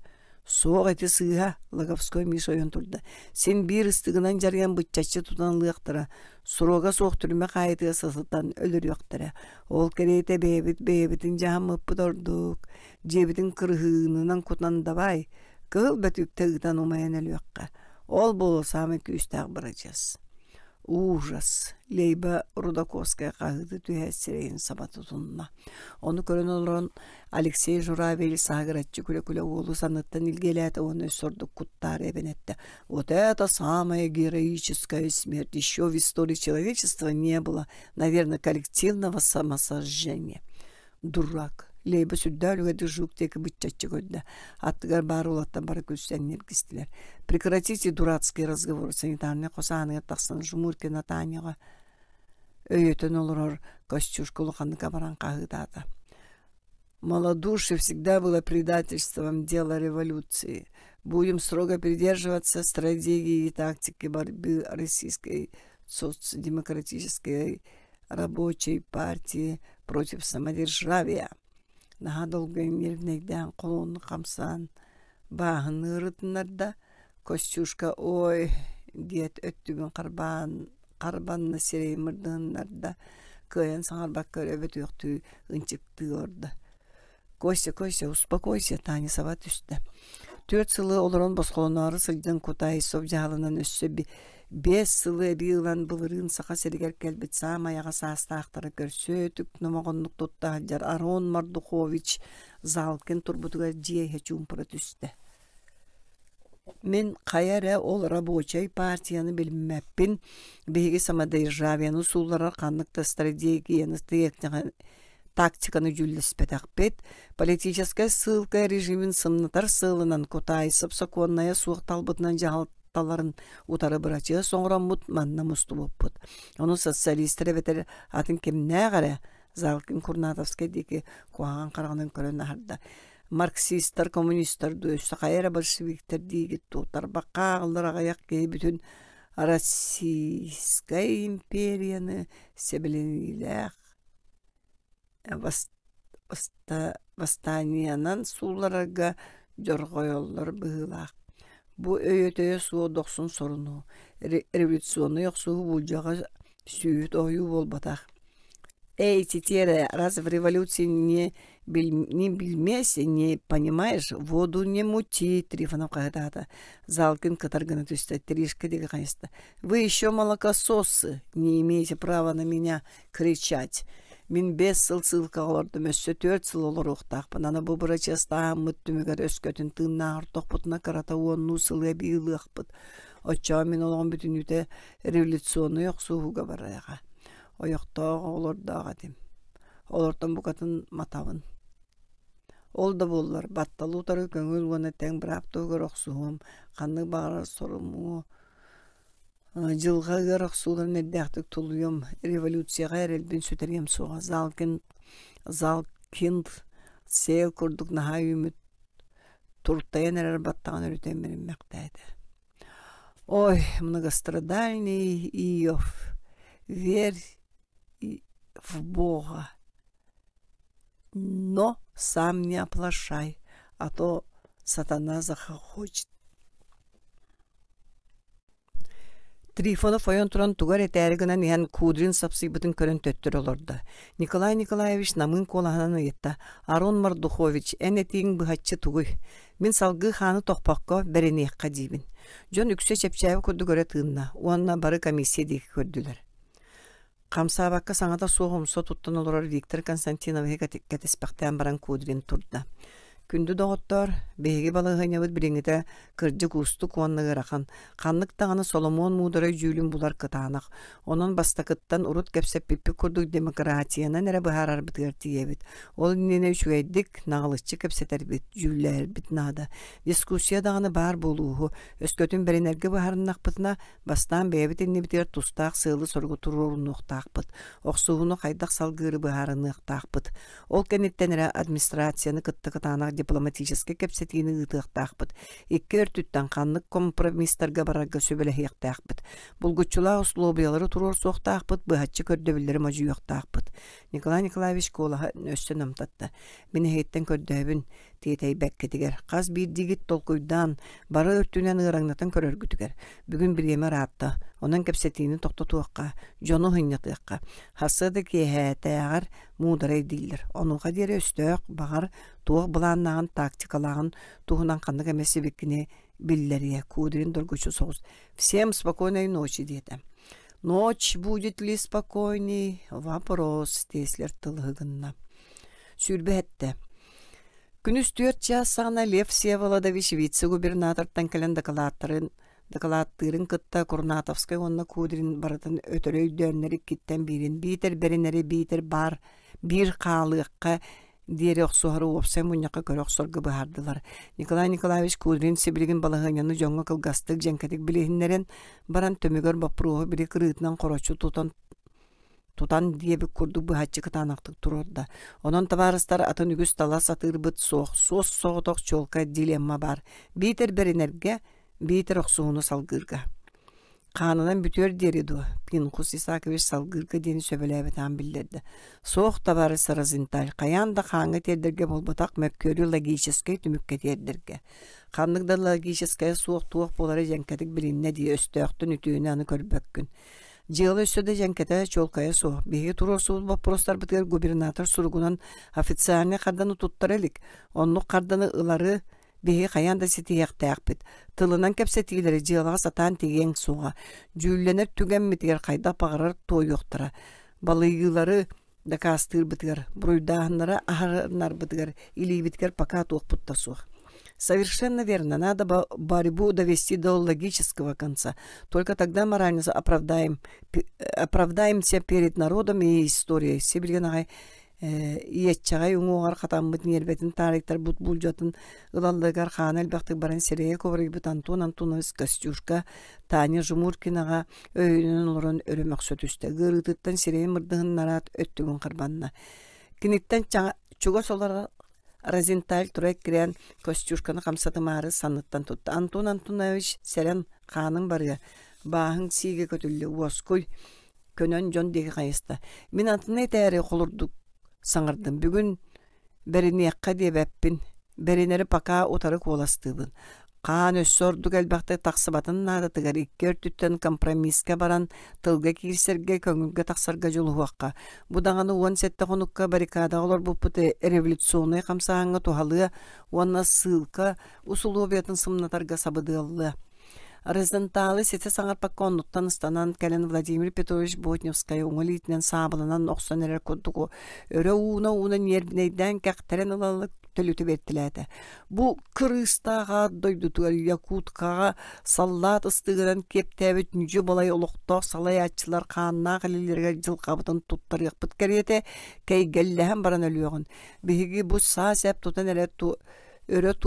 Суох ити сыыһа, Логовской Миша ойон турда. Син биир ыстыгынан дьарыйан быччаччы тутан ылыахтара, суруга суох түрмэ хаайытыга сытытан өлөрүөхтэрэ. Ол кэриэтэ бэйэбит бэйэбитин дьаһаммыппыт ордук. Дьиэбитин кырыһыынынан кутан давай, кыһыл бөтүүктэ ыытан умайан өлүөххэ. Ол буолуо саамай күүстээх бырачыас. Ужас! Лейба Рудаковская хаһыыты түһээт сирэйин саба тутунна. Ону көрөн олорон Алексей Журавель саһыгыраччы күлэ-күлэ уолу санныттан илгиэлээтэ уонна өссө ордук куттаары эбэн эттэ. Вот это самая героическая смерть. Еще в истории человечества не было, наверное, коллективного самосожжения. Дурак! Лейба сүрдээх үлүгэрдик Жук диэки быччаччы көрдө. Аттыгар баар уолаттан бары күлсэн ньиргистилэр. Прекратите дурацкий разговор санитарнай хос ааныгар тахсан Жмуркина Таняҕа өйөтөн олорор Костюшка улаханнык абаран хаһыытаата. Малодушие всегда было предательством дела революции. Будем строго придерживаться стратегии и тактики борьбы Российской соцдемократической рабочей партии против самодержавия. Наһаа долгуйан нервнэйдээн холуонну хамсаан бааһын ыарытыннарда. Костюшка ой диэт өттүгүн харбаан харбанна сирэйин мырдыһыннарда кыайан саҥарбакка өрө бөтүөхтүү ынчыктыы олордо. Костя, Костя, успокойся, Таня саба түстэ. Түөрт сылы олорон босхолоноору сылдьан Кутаисов дьаһалынан өссө биэс сылы эбии ылан былырыын Саха сиригэр кэлбит саамай аҕа саастаахтары көрсөөтүк номоҕоннук тутта сылдьар Арон Мордухович Залкин турбутугар дьиэ иһэ чуумпура түстэ. Мин хайа эрэ ол рабочай партияны билиммэппин, биһиги самодержавиены суулларар ханнык да стратегияны тактиканы дьүүллэспэтэхпит, политическай ссылка режимин сымнатар сыалынан Кутаисов сокуоннайа суох талбытынан дьаһалталарын утары бырачыас оҥороммут манна мустубуппут. Ону социалистар эбэтэр атын кимнээх эрэ Залкин Курнатовскай диэки куһаҕан хараҕынан көрөн аһарда. Марксистар, коммунистар дуу, өссө хайа эрэ большевиктар диигит дуу, тарбахха ааҕыллар аҕыйах киһи бүтүн Российскай империяны сэбилэниилээх Восстаниенан суулларарга дьорҕойоллор быһыылаах. Бу өйө-төйө суох дохсун сорунуу, революционнай охсуһуу булдьаҕа сүүһүт оһуйуу буолбатах. Эй, тетеря, раз в революции не, не бельмеси, не понимаешь, воду не мути, Трифонов хаһытаата. Залкин кытар гына түстэ, Тришка диэки хайыста. Вы еще молокососы, не имеете права на меня кричать. Мин биэс сыл сыылкаҕа олордум, өссө түөрт сыл олоруохтаахпын. Аны бу бырачыастааһыммыт түмүгэр өскөтүн тыыннааҕар тохпутуна кырата уоннуу сылы эбии ылыахпыт. Оччоҕо мин олоҕум бүтүннүүтэ революционнай охсуһууга барыаҕа. Ойохтоох оҕолордоох этим. Олортон букатын матабын. Ол да буоллар, батталы утары көҥүл уонна тэҥ быраап туһугар охсуһуом, ханнык баҕарар сорумуо Дьылҕа ыар охсууларын эрдээхтик тулуйуом, революцияҕа эрэлбин сүтэриэм суоҕа. Залкин, Залкинд сиэл курдук наһаа үүммүт туртайан эрэр баттаҕын өрүтэн мириммэхтээтэ. Ой, многострадальный Иов, верь в Бога, но сам не оплошай, а то сатана захочет. Трифонов ойон туран тугу эрэ этээри гынан иһэн Кудрин сапсыйбытын көрөн төттөрү олордо. Николай Николаевич намыын куолаһынан ыйытта: «Арон Мордухович, эн этииҥ быһаччы тугуй? Мин салгыы хааны тохпокко бэриниэххэ диибин». Дьон үксэ чэпчээбит курдук өрө тыынна уонна бары комиссия диэки көрдүлэр. Хамсаабакка саҥата суох умса туттан олорор Виктор Константиновиһы кэтэспэхтээн баран Кудрин турда. Күндү доҕоттоор, биһиги балаһыанньабыт билиҥҥитэ кырдьык уустук уонна ыарахан. Ханнык даҕаны Соломуон муударай дьүүлүн булар кытаанах. Онон бастакыттан урут кэпсэппиппит курдук демократиянан эрэ быһаарарбытыгар тиийэбит. Ол иннинэ үчүгэйдик, наҕылыччы кэпсэтэрбит, дьүүллэһэрбит наада. Дискуссия даҕаны баар буолууһу. Өскөтүн бэринэргэ быһаарыннахпытына, Бастаан бэйэбит иннибитигэр тустаах сыалы-соругу туруорунуохтаахпыт, охсуһууну хайдах салгыыры быһаарыныахтаахпыт. Ол кэнниттэн эрэ администрацияны кытта кытаанах дипломатическай кэпсэтиини ыытыахтаахпыт. Икки өртүттэн ханнык компромисстарга барарга сүбэлэһиэхтээхпит. Булгуччулаах услуобуйалары туруорсуохтаахпыт, быһаччы көрдөбүллэри модьуйуохтаахпыт. Николай Николаевич куолаһа өссө намтатта. Мин эһигиттэн көрдөһөбүн, тиэтэйбэккитигэр, хас биирдиигит толкуйдаан, бары өртүнэн ыараҥнатан көрөргүтүгэр. Бүгүн бириэмэ ыраатта, онон кэпсэтиини тохтотуохха, дьону сынньатыахха. Сарсыарда киэһээтээҕэр муударай дииллэр. Онуоха диэри өстөөх, баҕар, туох былааннааҕын, тактикалааҕын туһунан ханнык эмэ сибикини биллэриэ. Кудрин доргуччу соҕус «Всем спокойной ночи» диэтэ. «Ночь будет ли спокойней? Вопрос» Теслер тылыһы гынна. Сүүрбэ сэттэ. Күнүс 4 чаас саҕана Лев Всеволодович вице-губернатортан кэлэн дакылааттарын дакылааттыырын кытта Курнатовскай уонна Кудрин барытын өтөрү өйдөөннөр иккиттэн биирин биитэр бэринэри биитэр баар биир хаалыахха диэри охсуһары уопсай мунньахха көрө охсорго быһаардылар. Николай Николаевич Кудрин сибилигин балаһыанньаны дьоҥҥо кылгастык дьэҥкэтик билиһиннэрэн баран түмүгэр боппуруоһу били кырыытынан хороччу тутан тутан диэбит курдук быһаччы кытаанахтык туруорда. Онон табаарыстар атын үгүс тала сатыырбыт суох, суос соҕотох чуолкай дилемма баар. Биитэр бэринэргэ, биитэр охсуһууну салгыырга. Хаанынан бүтүөр диэри дуо? Пинхус Исакович салгыырга диэни сөбүлээбэтэҕин биллэрдэ. Суох, табаарыс Розенталь, хайаан да хааҥҥа тиэрдэргэ буолбатах мөккүөрү логическай түмүккэ тиэрдэргэ. Ханнык да логическайа суох туох буолара дьэҥкэтик билиннэ дии өстөөхтөн үтүөнү аны көрбөккүн. Дьыала өссө да дьэҥкэтэ, чуолкайа суох. Биһиги туруорсубут боппуруостарбытыгар губернатор суругунан официальнай харданы туттара илик. Оннук харданы ылары биһиги хайаан да ситиһиэхтээхпит. Тылынан кэпсэтиилэри дьыалаҕа сатаан тигиэҥ суоҕа. Дьүүллэнэр түгэммитигэр хайдах баҕарар туойуохтара. Балыйыылары дакаастыырбытыгар, буруйдааһыннары аһарынарбытыгар илиибитигэр пока туохпут да суох. Совершенно верно, надо борьбу довести до логического конца. Только тогда морально оправдаем, оправдаемся перед народом и историей. Сибилигин аҕай иэччэҕэй уҥуоҕар хатаммыт ньиэрбэтин таарыйтарбыт булдьатын ылалларыгар хаана элбэхтик баран сирэйэ кубарыйбыт Антон Антонович Костюшка Таня Жмуркинаҕа өйөнөн олорон өрө мөхсө түстэ. Ыарыытыттан сирэйин мырдыһыннараат өттүгүн харбанна. Киниттэн чугас олорор Розенталь тура эккирээн Костюшканы хамсатымаары санныттан тутта. Антон Антонович сэрэн хааныҥ барыа, бааһыҥ сиигэ көтүллү, уоскуй, көнөн дьон диэки хайыста. Мин атыны этээри холурдук саҥардым. Бүгүн Бэриниэххэ диэбэппин, бэринэри пока утары куоластыыбын. Хаан өссө ордук элбэхтик тахсыбатын наадатыгар икки өртүттэн компромисска баран, тылга киирсэргэ, көҥүлгэ тахсарга дьулуһуохха. Бу даҕаны 17 хонукка баррикадаҕа олорбуппут революционнай хамсааһыҥҥа туһалыа уонна сыылка усулуобуйатын сымнатарга сабыдыаллыа. Розенталы ситэ саҥарпакка оннуттан ыстанан кэлэн Владимир Петрович Ботневскай уҥа илиитинэн саабыланан охсон эрэр курдук өрө ууна-ууна ньиэрбинэйдээн кэхтэрэн ыла төлүтэ биэртэлээтэ. Бу кырыыстаах аат дойдутугар Якуткаҕа саллаат ыстыгынан киэптээбит ньүдьү балай олохтоох салайааччылар хааннаах илиилэригэр дьылҕабытын туттарыахпыт кэриэтэ кэйгэллэһэн баран өлүөҕүн. Биһиги бу саа-сэп тутан эрэ өрө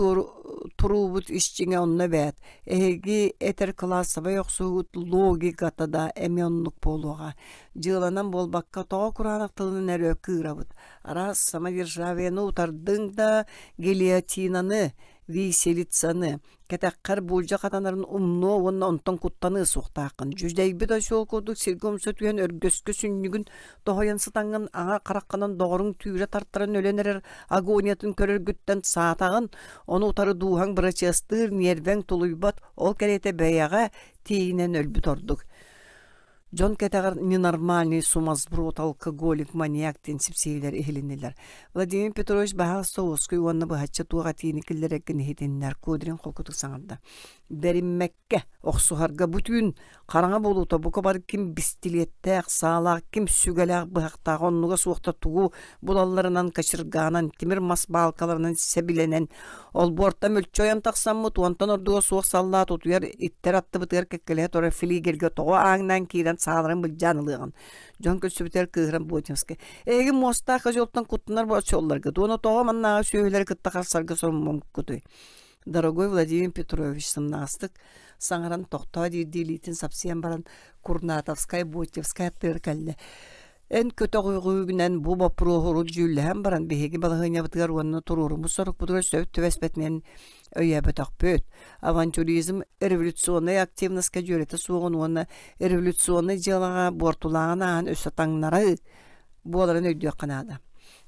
туруубут ис дьиҥэ онно эбээт. Эһиги этэр кылаассабай охсуһуут логиката да эмиэ оннук буолуоҕа. Дьыаланан буолбакка тоҕо кураанах тылынан эрэ кыырабыт. Араас самодержавиены утардыҥ да гильотинаны, виселицаны, Кэтэххэр буулдьа хатанарын умнуо уонна онтон куттаныа суохтааххын. Дьүдьэйбит осел курдук сиргэ умса түһэн өргөскө сүнньүгүн тоһуйан сытаҥҥын аҥа хараххынан доҕоруҥ түүрэ тартаран өлөн эрэр агониятын көрөргүттэн саатаҕын, ону утары дууһаҥ бырачыастыыр, ньиэрбэҥ тулуйбат, ол кэриэтэ бэйэҕэ тиийинэн өлбүт ордук. Дьон кэтэҕэр ненормальный сумасброд, алкоголик, маньяк диэн сипсиһиилэр иһилиннилэр. Владимир Петрович баһаалыста уоскуй уонна быһаччы туох этиини киллэрэргин иһитиннэр, Кудрин холкутук саҥарда. Бэриммэккэ, охсуһарга бу түүн хараҥа буолуута бука бары ким бистилиэттээх, саалаах, ким сүгэлээх, быһахтаах оннуга суохта тугу булалларынан кочергаанан, тимир мас баалкаларынан сэбилэнэн, олбуортан мүлчү ойон тахсаммыт уонтан ордуга суох саллаат утуйар иттэр аттыбытыгар кэккэлэһэ турар флигельгэ тоҕо ааҥнаан киирэн сааларын былдьаан ылыаҕын. Дьон көрсүбүтүгэр кыыһыран Ботинскай «Эһиги муостаах козелтан куттанар очоллоргут уонна тоҕо маннааҕы сүөһүлэри кытта харсарга соруммуккутуй?» Дорогой Владимир Петрович сымнаҕастык саҥаран тохтоо диирдии илиитин сапсыйан баран Курнатовскай, Ботевскай аттыгар кэллэ. Эн көтөҕүгүнэн бу боппуруоһу урут дьүүллэһэн баран биһиги балаһыанньабытыгар уонна туруоруммут сорукпутугар сөп түбэспэтинэн өйөөбөтөхпүт. Авантюризм революционнай активноска дьүөрэтэ суоҕун уонна революционнай дьыалаҕа буортулааҕын ааһан өссө таҥнарыы буоларын өйдүөххэ наада.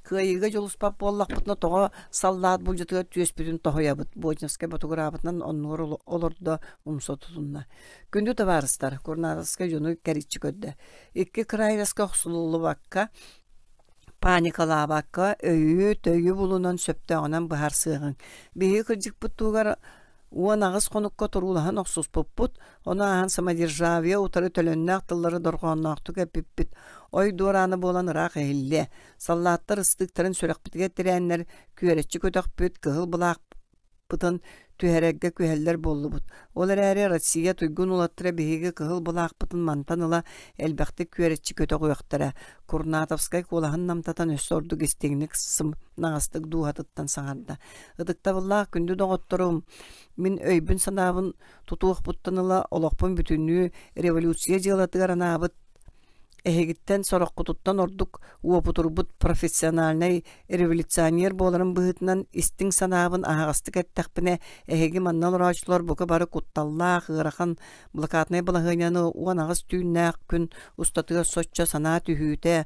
Кыайыыга дьулуспат буоллахпытына тоҕо саллаат булдьутугар түөспүтүн тоһуйабыт, Ботинскай ботугураабытынан оннугар олордо, умса тутунна. Күндү табаарыстар, Курнатовскай дьону кэриччи көрдө. Икки крайноска охсуллубакка, паникалаабакка, өйү-төйү булунан сөптөөҕүнэн быһаарсыаҕыҥ. Биһиги кырдьыкпыт туһугар 18 хонукка туруулаһан охсуспуппут, ону ааһан самодержавие утары төлөннөөх тыллары дорҕоонноохтук эппиппит. Ой дуораана буолан ыраах иһиллиэ. Саллааттар ыстыыктарын сүрэхпитигэр тирээннэр күөрэччи көтөхпүт, кыһыл былаахпытын түһэрэргэ күһэллэр буоллубут. Ол эрээри Россия туйгун уолаттара биһиги кыһыл былаахпытын мантан ыла элбэхтик күөрэччи көтөҕүөхтэрэ. Курнатовскай куолаһын намтатан өссө ордук истиҥник сымнаҕастык дууһатыттан саҥарда. Ытыктабыллаах күндү доҕотторум, мин өйбүн-санаабын тутуохпуттан ыла олохпун бүтүннүү революция дьыалатыгар анаабыт Эһигиттэн сороххутуттан ордук уопутурбут профессиональнай революционер буоларым быһыытынан истиҥ санаабын аһаҕастык эттэхпинэ, эһиги манна олорооччулар бука бары кутталлаах, ыарахан блокаднай балаһыанньаны 18 түүннээх күн устатыгар соччо санаа түһүүтэ,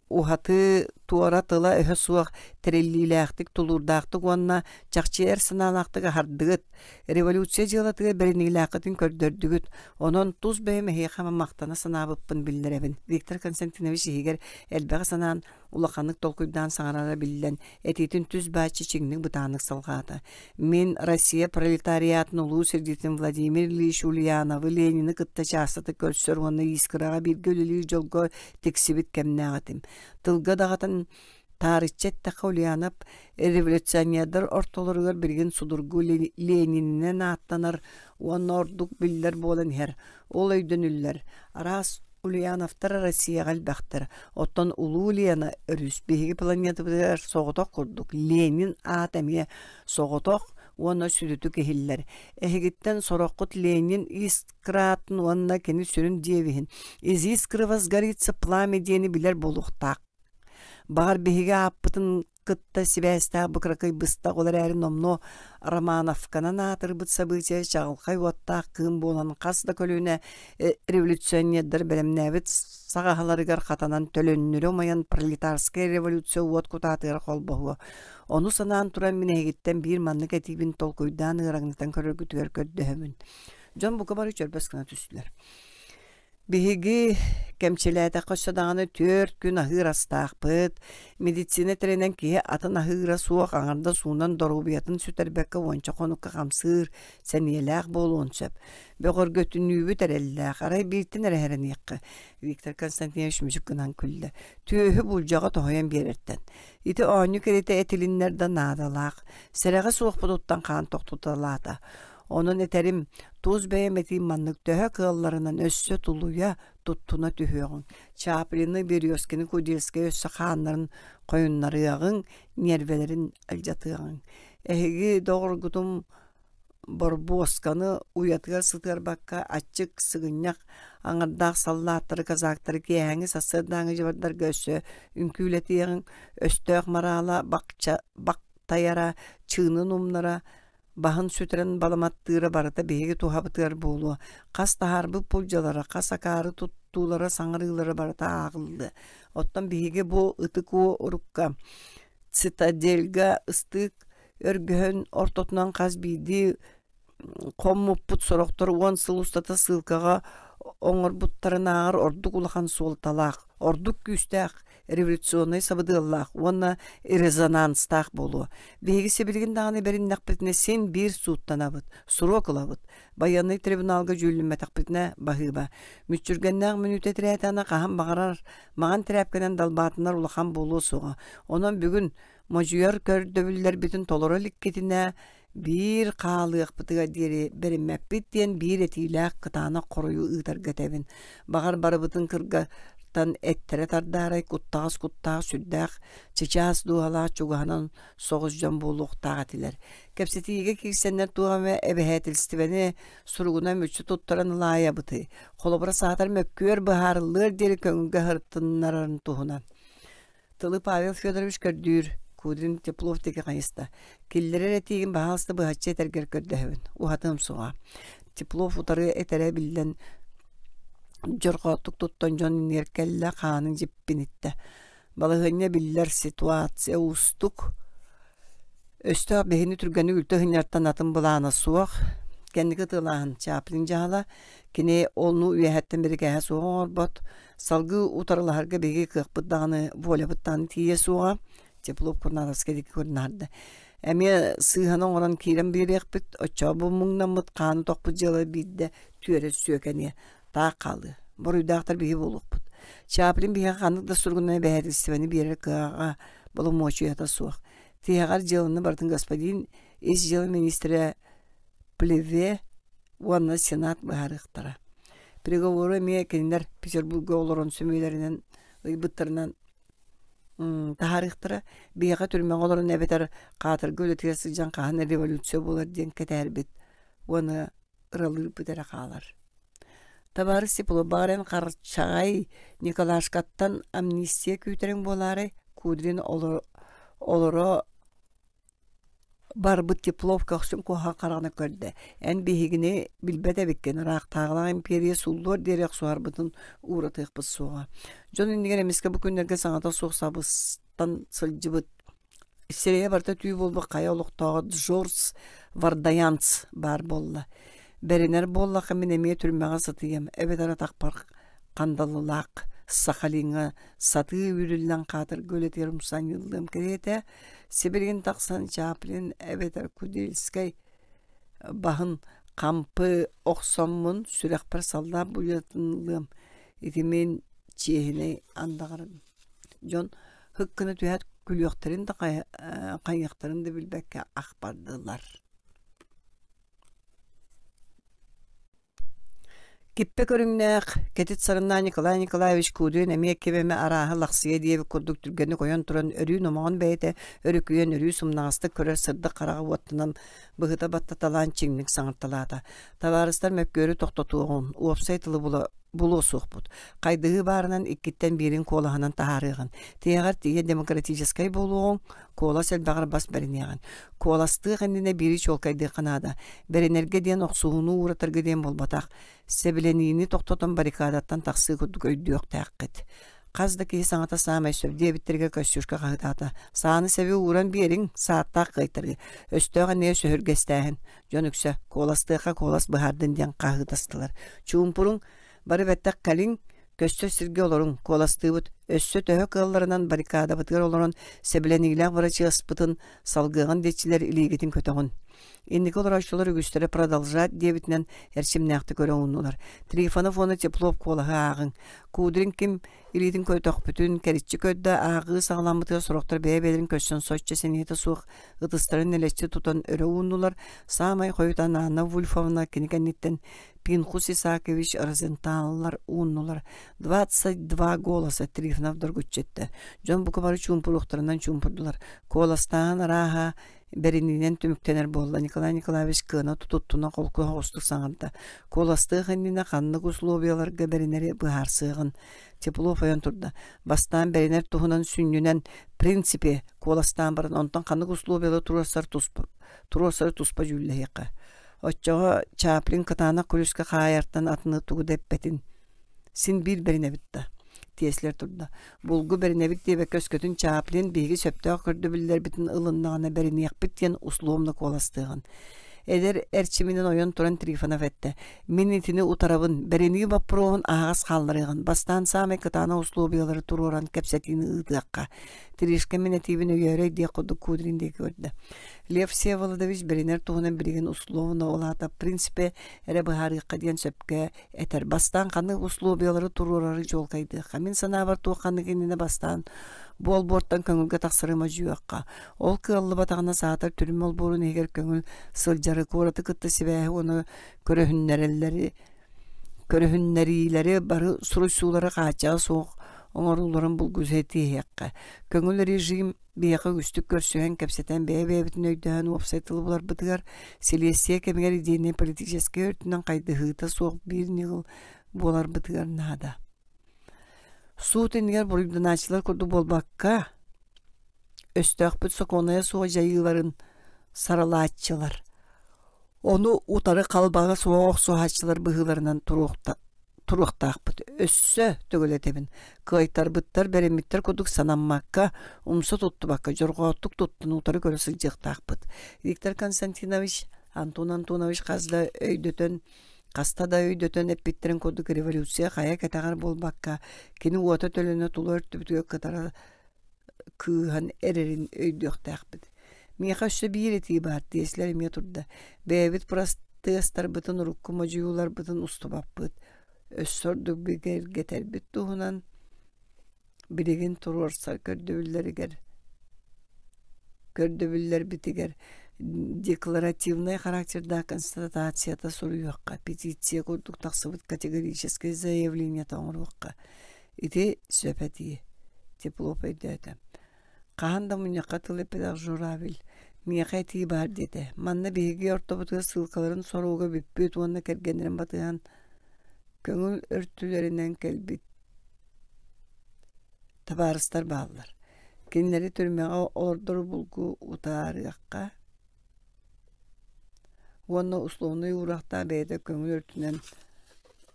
уһатыы туора тыла-өһө суох тэриллиилээхтик, тулуурдаахтык уонна чахчы эр санаалаахтык аһардыгыт. Революция дьыалатыгар бэриниилээххитин көрдөрдүгүт, онон тус бэйэм эһиэхэ махтана санаабыппын биллэрэбин. Виктор Константинович иһигэр элбэҕи санаан, улаханнык толкуйдаан саҥарара биллэн, этиитин түс-бааччы чиҥник бытааннык салҕаата. Мин Россия пролетариатын улуу сирдьитин Владимир Ильич Ульяновы Ленини кытта чаастатык көрсөр уонна Искраҕа бииргэ үлэлиир дьолго тиксибит кэмнээх этим. Тылга даҕатан Таарычча эттэххэ, Ульянов революционердар ортолоругар билигин судургу Ленининэн ааттанар уонна ордук биллэр буолан иһэр. Ол өйдөнүллэр. Араас Ульяновтар Россияҕа элбэхтэр. Оттон улуу Лена өрүс биһиги планетабытыгар соҕотох курдук Ленин аата эмиэ соҕотох уонна сүдүтүк иһиллэр. Эһигиттэн сороххут Ленин искратын уонна кини сүрүн девиһин «Из искры возгорится пламя» диэни билэр буолуохтаах. Баҕар, биһиги ааппытын кытта сибээстээх бу кыракый быстах ол эрээри номнуо Романовканан аатырбыт событие чаҕылхай уоттаах кыым буолан хас да көлүөнэ революционердар бэлэмнээбит саҕаһаларыгар хатанан төлөннөрү умайан пролетарскай революция уот кутаатыгар холбоһуо. Ону санаан туран мин эһигиттэн биир маннык этиибин толкуйдаан ыараҥнатан көрөргүтүгэр көрдөһөбүн. Дьон бука бары чөрбөс гына түстүлэр. Биһиги кэмчилээтэххэ өссө даҕаны түөрт күн аһыыр астаахпыт. Медицина тэринэн киһи атын аһыыра суох аҥардас уунан доруобуйатын сүтэрбэккэ уонча хонукка хамсыыр, сэниэлээх буолуон сөп. Бөҕөргөтүнүүбүт эрэллээх, арай бииртэн эрэ эрэниэххэ, Виктор Константинович мүчүк гынан күллэ. Түөһү булдьаҕа тоһуйан биэрэртэн. Ити оонньуу кэриэтэ этилиннэр да наадалаах. Сэрэҕэ суохпутуттан хаан тохтуталаата. Онон этэрим, тус бэйэм этиим маннык төһө кыалларынан өссө тулуйа, туттуна түһүөҕүҥ. Чаплины, Березкины, Кудельскай өссө хааннарын хойуннарыаҕыҥ, ньиэрбэлэрин алдьатыаҕыҥ. Эһиги доҕоргутум борбуосканы уйатыгар сытыарбакка аччык, сыгынньах аҥардаах саллааттары, казактары киэһээҥҥи сарсыардааҥҥы дьыбардарга өссө үҥкүүлэтиэҕиҥ, өстөөх мараала бакча бактайара, чыынын умнара, Баһын сүтэрэн баламаттыыра барыта биһиги туһабытыгар буолуо, хас таһаарбыт булдьалара, хас акаары туттуулара, саҥарыылара барыта ааҕыллыа. Оттон биһиги бу ытык урукка цитадельга ыстыык өргөһөн ортотунан хас биирдии хоммуппут сорохтор 10 сыл устата сыылкаҕа оҥорбуттарынааҕар ордук улахан суолталаах, ордук күүстээх революционнай сабыдыаллаах уонна резонанстаах буолуо. Биһиги сибилигин даҕаны бэриннэхпитинэ син биир сууттанабыт, суруок ылабыт. Байыаннай трибуналга дьүүллэммэтэхпитинэ баһыыба. Мүччүргэннээх мүнүүтэ тирээтэҕинэ хаһан баҕарар маҥан тирээпкэнэн далбаатанар улахан буолуо суоҕа. Онон бүгүн модьуйар көрдөбүллэрбитин толоро иликкитинэ биир хаалыахпытыгар диэри бэриммэппит диэн биир этиилээх кытаанах хоруйу ыытарга этэбин. Баҕар барыбытын кыргартан эттэрэ тардаарай куттаҕас куттаах сүрдээх чычаас дууһалаах чугаһынан соҕус дьон буолуохтаах этилэр. Кэпсэтиигэ киирсэннэр туох эмэ эбэһээтилистибэни суругунан мүччү туттаран ылаайабытый, холобура саатар мөккүөр быһаарыллыар диэри көҥүлгэ сырытыннарарын туһунан. Тылы Павел Федорович көрдүүр, Кудрин Теплов диэки хайыста. Киллэрэр этиигин баһаалыста быһаччы этэргэр көрдөһөбүн, уһатыам суоҕа. Теплов утары этэрэ биллэн дьорҕооттук туттан дьон иннигэр кэллэ, хаанын дьиппиниттэ. Балаһыанньа биллэр, ситуация уустук. Өстөөх биһини түргэнник үлтү ыһынньартан атын былаана суох. Кэнники ытыалааһын Чаплин дьаһала. Кини ону үөһэттэн бирикээһэ суох оҥорбот. Салгыы утарылаһарга биһиги кыахпыт даҕаны, волябыт даҕаны тиийиэ суоҕа. Теплов Курнатовскай диэки көрүннарда. Эмиэ сыыһаны оҥорон киирэн биэриэхпит, оччоҕо бу муҥнаммыт, хааны тохпут дьыала биирдэ түөрэ сүөкэниэ, таах хаалыа. Буруйдаахтар биһи буолуохпут. Чаплин биһиэхэ ханнык да суругунан эбэһээтилистибэни биэрэр кыаҕа боломуочуйата суох. Тиһэҕэр дьыаланы барытын господин ис дьыала министрэ Плеве уонна Сенат быһаарыахтара. Переговору эмиэ кинилэр Петербурга олорон сөмүйэлэринэн ыйбыттарынан таһаарыахтара. Биһиэхэ түрмэҕэ олорон эбэтэр хаатырга үлэтигэр сылдьан хаһан революция буолар диэн кэтээрбит уонна ыралыырбыт эрэ хаалар. Табаарыс Теплов, баҕар эн Харчаҕай Николашкаттан амнистия күүтэриҥ буолаарай? Кудрин олоро барбыт Теплов көхсүн куһаҕан хараҕынан көрдө: «Эн биһигини билбэт эбиккин, ыраахтааҕылаах империя сууллуор диэри охсуһарбытын ууратыахпыт суоҕа». Дьон иннигэр эмискэ бу күннэргэ саҥата суох сабыстан сылдьыбыт сирэйэ барыта түү буолбут хайа олохтооҕо Джордж Вардаянц баар буолла. «Бэринэр буоллахха мин эмиэ түрмэҕэ сытыйыам, эбэтэр атахпар хандалылаах Сахалиҥҥа сатыы үүрүллэн хаатырга үлэтигэр умсанньыллыам кэриэтэ, Сибилигин тахсан Чаплин эбэтэр Кудельскай баһын хампы охсоммун сүрэхпэр саллаат буйатын ылыам, ити мин чиэһинэй андаҕарым. Дьон һык гына түһээт күлүөхтэрин да хайыахтарын да билбэккэ ах бардылар. Киппэ көрүҥнээх, кэтит сарыннаах Николай Николаевич Кудрин эмиэ ким эмэ арааһа лахсыйа диэбит курдук түргэнник ойон туран өрүү номоҕон бэйэтэ өрүкүйэн өрүү сымнаҕастык көрөр сырдык хараҕа уоттанан быһыта баттаталаан чиҥник саҥарталаата. Табаарыстар мөккүөрү тохтотуоҕун, уопсай тылы була булуо суохпут. Хайдыһыы баарынан иккиттэн биирин куолаһынан таһаарыаҕын. Тиһэҕэр тиийэ демократическай буолуоҕуҥ, куолас элбэҕэр бас бэриниэҕин. Куоластыах иннинэ биири чуолкайдыахха наада. Бэринэргэ диэн охсуһууну ууратарга диэн буолбатах. Сэбилэниини тохтотон баррикадаттан тахсыы курдук өйдүөхтээххит. Хас да киһи саҥата саамай сөп диэбиттэригэр Костюшка хаһыытаата. Сааны-сэби ууран биэриҥ, сааттаах кыайтарыы. Өстөөх иннигэр сөһүргэстээһин. Дьон үксэ куоластыахха куолас быһаардын диэн хаһыытастылар. Чуумпуруҥ, бары бэттэх кэлиҥ, көстөр сиргэ олоруҥ, куоластыыбыт. Өссө төһө кыалларынан баррикадабытыгар олорон сэбилэниилээх бырачыаспытын салгыаҕын диэччилэр илиигитин көтөҕүн. Инники олорооччулар үгүстэрэ продолжать диэбитинэн эрчимнээхтик өрө ууннулар. Трифонов уонна Теплов куолаһы ааҕыҥ. Кудрин ким илиитин көтөхпүтүн кэриччи көрдө, ааҕыы саҕаламмытыгар сорохтор бэйэ-бэйэлэрин көрсөн соччо сэниэтэ суох ытыстарын нэлэччи тутан өрө ууннулар. Саамай хойутаан Анна Вульфовна кини кэнниттэн Пинхус Исакович Розенталлар ууннулар. Двадцать два голоса Трифонов доргуччу эттэ. Дьон бука бары чуумпуруохтарынан чуумпурдулар. Куоластааһын арааһа бэриниинэн түмүктэнэр буолла. Николай Николаевич кыана тутуттуна холку соҕустук саҥарда. Куоластыах иннинэ ханнык условияларга бэринэри быһаарсыаҕын. Теплов ойон турда. Бастаан бэринэр туһунан сүнньүнэн принципе куоластаан баран онтон ханнык условиялары туруорсар туспа туруорсары туспа дьүүллэһиэххэ. Оччоҕо Чаплин кытаанах күлүскэ хаайартан атыны тугу да эппэтин. Син биир бэринэбит да. Тиэслэр турда. Булгу бэринэбит диэбэккэ өскөтүн Чаплин биһиги сөптөөх көрдөбүллэрбитин ылыннаҕына бэриниэхпит диэн условно куоластыаҕын. Эдэр эрчиминэн ойон туран Трифонов эттэ: «Мин итини утарабын, бэринии боппуруоһун аһаҕас хаалларыаҕын, бастаан саамай кытаанах условиялары туруоран кэпсэтиини ыытыахха». Тришка мин этиибин өйөөрөй диэх курдук Кудрин диэки көрдө. Лев Всеволодович бэринэр туһунан билигин условно ол аата в принципе эрэ быһаарыахха диэн сөпкө этэр. Бастаан ханнык условиялары туруорары чуолкайдыахха. Мин санаабар туох ханнык иннинэ бастаан бу олбуортан көҥүлгэ тахсары модьуйуохха. Ол кыаллыбатаҕына саатар түрмэ олбуорун иһигэр көҥүл сылдьары, куораты кытта сибээһи уонна көрөһүннэрэллэри көрөһүннэриилэри бары суруйсуулары хааччаҕа суох оҥорууларын булгуччу тиэһиэххэ. Көҥүл режим биһиэхэ үгүстүк көрсүһэн, кэпсэтэн, бэйэ-бэйэбитин өйдөһөн уопсай тылы буларбытыгар, силиэстийэ кэмигэр идейнэй-политическай өртүнэн хайдыһыыта суох биир ньыгыл буоларбытыгар наада. Суут иннигэр буруйданааччылар курдук буолбакка, өстөөхпүт сокуонайа суох дьайыыларын саралааччылар, ону утары халбаҕа суох охсуһааччылар быһыыларынан туруохтаахпыт. Өссө төгүл этэбин, кыайтарбыттар, бэриммиттэр курдук санаммакка, умса туттубакка, дьорҕооттук туттан утары көрө сылдьыахтаахпыт. Виктор Константинович, Антон Антонович хас да өйдөтөн хаста да өйдөтөн эппиттэрин курдук революция хайа кэтэҕэр буолбакка, кини уота төлөнө тула өртүбүтүгэр кытара кыыһан эрэрин өйдүөхтээхпит. Миэхэ өссө биир этии баар, тиэсилэр эмиэ турда. Бэйэбит тыастарбытын урукку модьуйууларбытын устубаппыт, өссө ордук бигэргэтэрбит туһунан билигин туруорсар көрдөбүллэригэр көрдөбүллэрбитигэр декларативнай характердаах констатацията суруйуохха, петиция курдук тахсыбыт категорическай заявлениета оҥоруохха. Ити сөп этии, Теплов өйдөөтө. Хаһан да мунньахха тыл эппэтэх Журавель миэхэ этии баар диэтэ. Манна биһиги ортобутугар ссылкаларын соруга бүппүт уонна кэргэннэрин батыһан көҥүл өртүлэринэн кэлбит табаарыстар бааллар. Кинилэри түрмэҕэ олордору булгу утаарыахха уонна условнай уураахтаах бэйэтэ көҥүл өртүнэн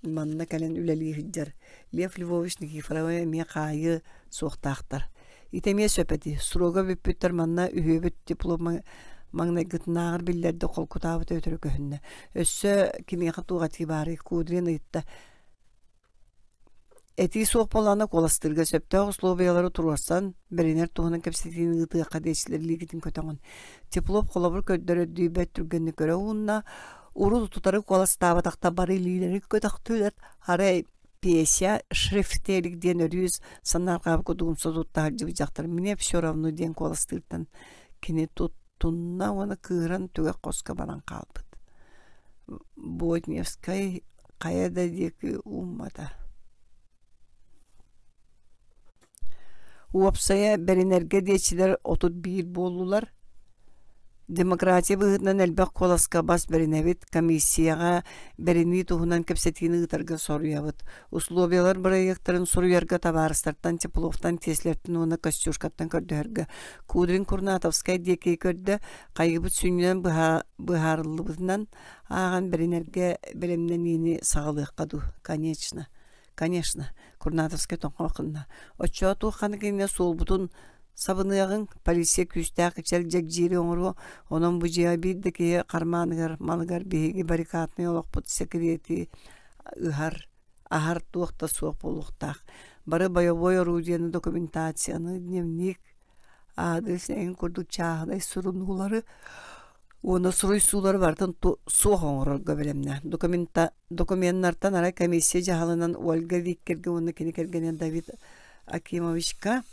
манна кэлэн үлэлии сылдьар Лев Львович Никифоровы эмиэ хаайыы суохтаахтар. Ити эмиэ сөп этии. Срога бүппүттэр манна үһүөбүт диплом маҥнайгытынааҕар биллэрдик холкутаабыта өтөрү көһүннэ. Өссө кимиэхэ туох этии баарый? Кудрин ыйытта. Этии суох буоллаҕына куоластыырга сөптөөх условиялары туруорсан, бэринэр туһунан кэпсэтиини ыытыахха диэччилэр илиигитин көтөҕүн. Теплов холобур көрдөрөрдүү бэрт түргэнник көрө уунна, урут утары куоластаабатахта бары илиилэрин көтөхтүлэр, арай Песя Шрифтелик диэн өрүү санаарҕаабыт курдук умса тутта сылдьыбыт дьахтар «Мне все равно» диэн куоластыыртан кини туттунна уонна кыыһыран түгэх хоско баран хаалбыт. Бодневскай хайа да диэки ууммата. Уопсайа бэринэргэ диэччилэр 31 буоллулар. Демократия быһыытынан элбэх куоласка бас бэринэбит, комиссияҕа бэринии туһунан кэпсэтиини ыытарга соруйабыт. Условиялар бырайыактарын суруйарга табаарыстартан, Тепловтан, Теслертэн уонна Костюшкаттан көрдөһөргө. Кудрин Курнатовскай диэки көрдө, хайыыбыт сүнньүнэн быһаарыллыбытынан ааҕан бэринэргэ бэлэмнэниини саҕалыахха дуу, конечно. Конечно, Курнатовскай тоҥхох гынна. Оччоҕо туох ханнык иннинэ суолбутун сабыныаҕыҥ, полиция күүстээх кичэл дьэгдьиири оҥоруо, онон бу дьиэҕэ биир да киһи хармааныгар, малыгар биһиги баррикаднай олохпут сэкириэти ыһар, аһар туох да суох буолуохтаах. Бары бойобуой орудиены, документацияны, дневник, аадырыс эҥин курдук чааһынай сурунуулары уонна суруйсуулары барытын суох оҥорорго бэлэмнээх. Докуменнартан арай комиссия дьаһалынан Ольга Виккергэ уонна кини кэргэнэ Давид Акимовичка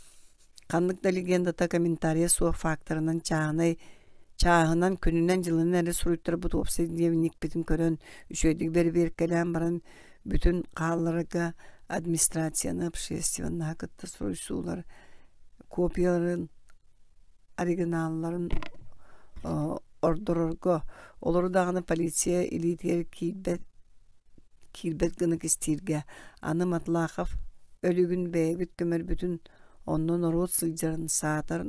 ханнык да легендата комментарийа суох факторынан чааһынай чааһынан күнүнэн-дьылынан эрэ суруйтарбыт уопсай дневникпитин көрөн үчүгэйдик бэрэбиэркэлээн баран бүтүн хаалларарга администрацияны общественноһы кытта суруйсуулар копияларын оригиналларын ордорорго, олору даҕаны полиция илиитигэр киирбэт киирбэт гына кистииргэ, аны Матлахов өлүгүн бэйэбит көмөрбүтүн, онно норуот сылдьарын саатар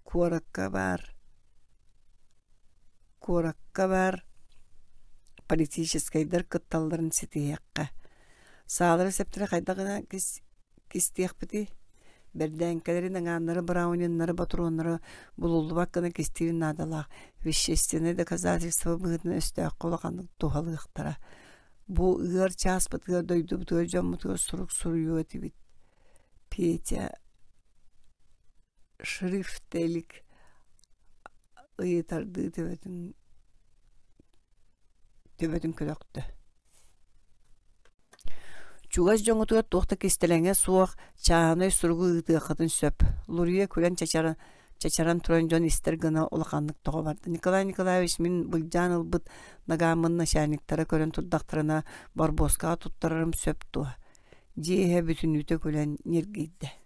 куоракка баар куоракка баар политическайдар кытталларын ситиһиэххэ. Саалара-сэптэрэ хайдах гына кистиэхпитий? Бэрдээҥкэлэри, нагааннары, брауниннары, ботуруоннары булуллубат гына кистиир наадалаах. Вещественнай доказательство быһыытынан өстөөххө улаханнык туһалыахтара. Бу ыар чааспытыгар дойдубутугар дьоммутугар сурук суруйуо этибит. Петя шрифтелик ыйытардыы төбөтүн төбөтүн көтөхтө. Чугас дьоҥҥутугар туох да кистэлэҥэ суох чааһынай суругу ыытыаххытын сөп. Луруйа күлэн чачаран, чачаран туран дьон истэр гына улаханнык тоҕо барда. Николай Николаевич мин былдьаан ылбыт нагааммын начальниктара көрөн турдахтарына борбуоскаҕа туттарарым сөп дуо? Дьиэ иһэ бүтүннүүтэ күлэн ньиргийдэ.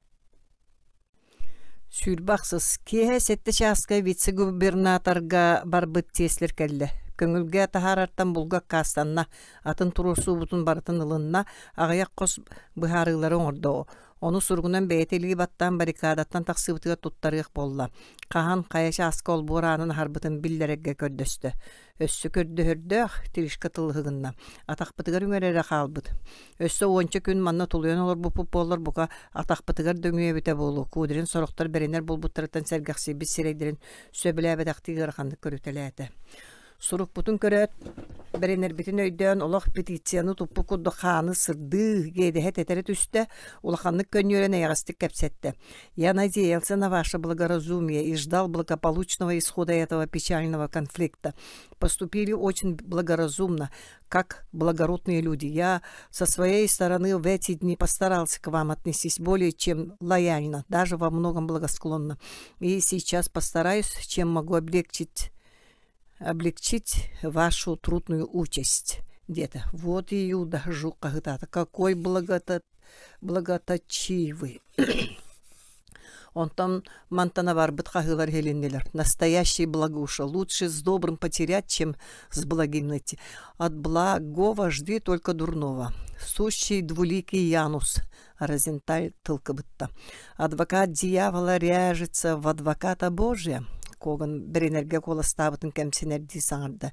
28 Киэһэ сэттэ чааска вице-губернаторга барбыт Теслер кэллэ. Көҥүлгэ таһаарартан булга аккаастанна, атын туруорсуубутун барытын ылынна, аҕыйах хос быһаарыылары оҥордо. Ону суругунан бэйэтэ илии баттаан баррикадаттан тахсыбытыгар туттарыах буолла. Хаһан, хайа чааска олбуор аанын аһарбытын биллэрэргэ көрдөстө. Өссө көрдөһөрдөөх Тришка тылыһыгынна. Атахпытыгар үҥэр эрэ хаалбыт. Өссө уонча күн манна тулуйан олорбуппут буоллар, бука, атахпытыгар да үҥүө эбитэ буолуо. Кудрин сорохтор бэринэр буолбуттарыттан сэргэхсийбит сирэйдэрин сөбүлээбэтэхтии ыараханнык көрүтэлээтэ. Сурукпутун көрөөт, бэринэрбитин өйдөөн, олох петицияны туппут курдук хааны сырдыы, иэдэһэ тэтэрэ түстэ, улаханнык көнньүөрэн эйэҕэстик кэпсэттэ. Я надеялся на ваше благоразумие и ждал благополучного исхода этого печального конфликта. Поступили очень благоразумно, как благородные люди. Я со своей стороны в эти дни постарался к вам отнестись более чем лояльно, даже во многом благосклонно. И сейчас постараюсь, чем могу облегчить облегчить вашу трудную участь диэтэ. Вот Иуда жук хаһытаата. Какой благото... благоточивый. Онтон мантан барбыт хаһыылар иһилиннилэр. Настоящий благуша. Лучше с добрым потерять, чем с благим найти. От благого жди только дурного. Сущий двуликий Янус. Розенталь тылкыбытта. Адвокат дьявола ряжется в адвоката Божия. Коган бэринэргэ куоластаабытын кэмсинэрдии саҥарда.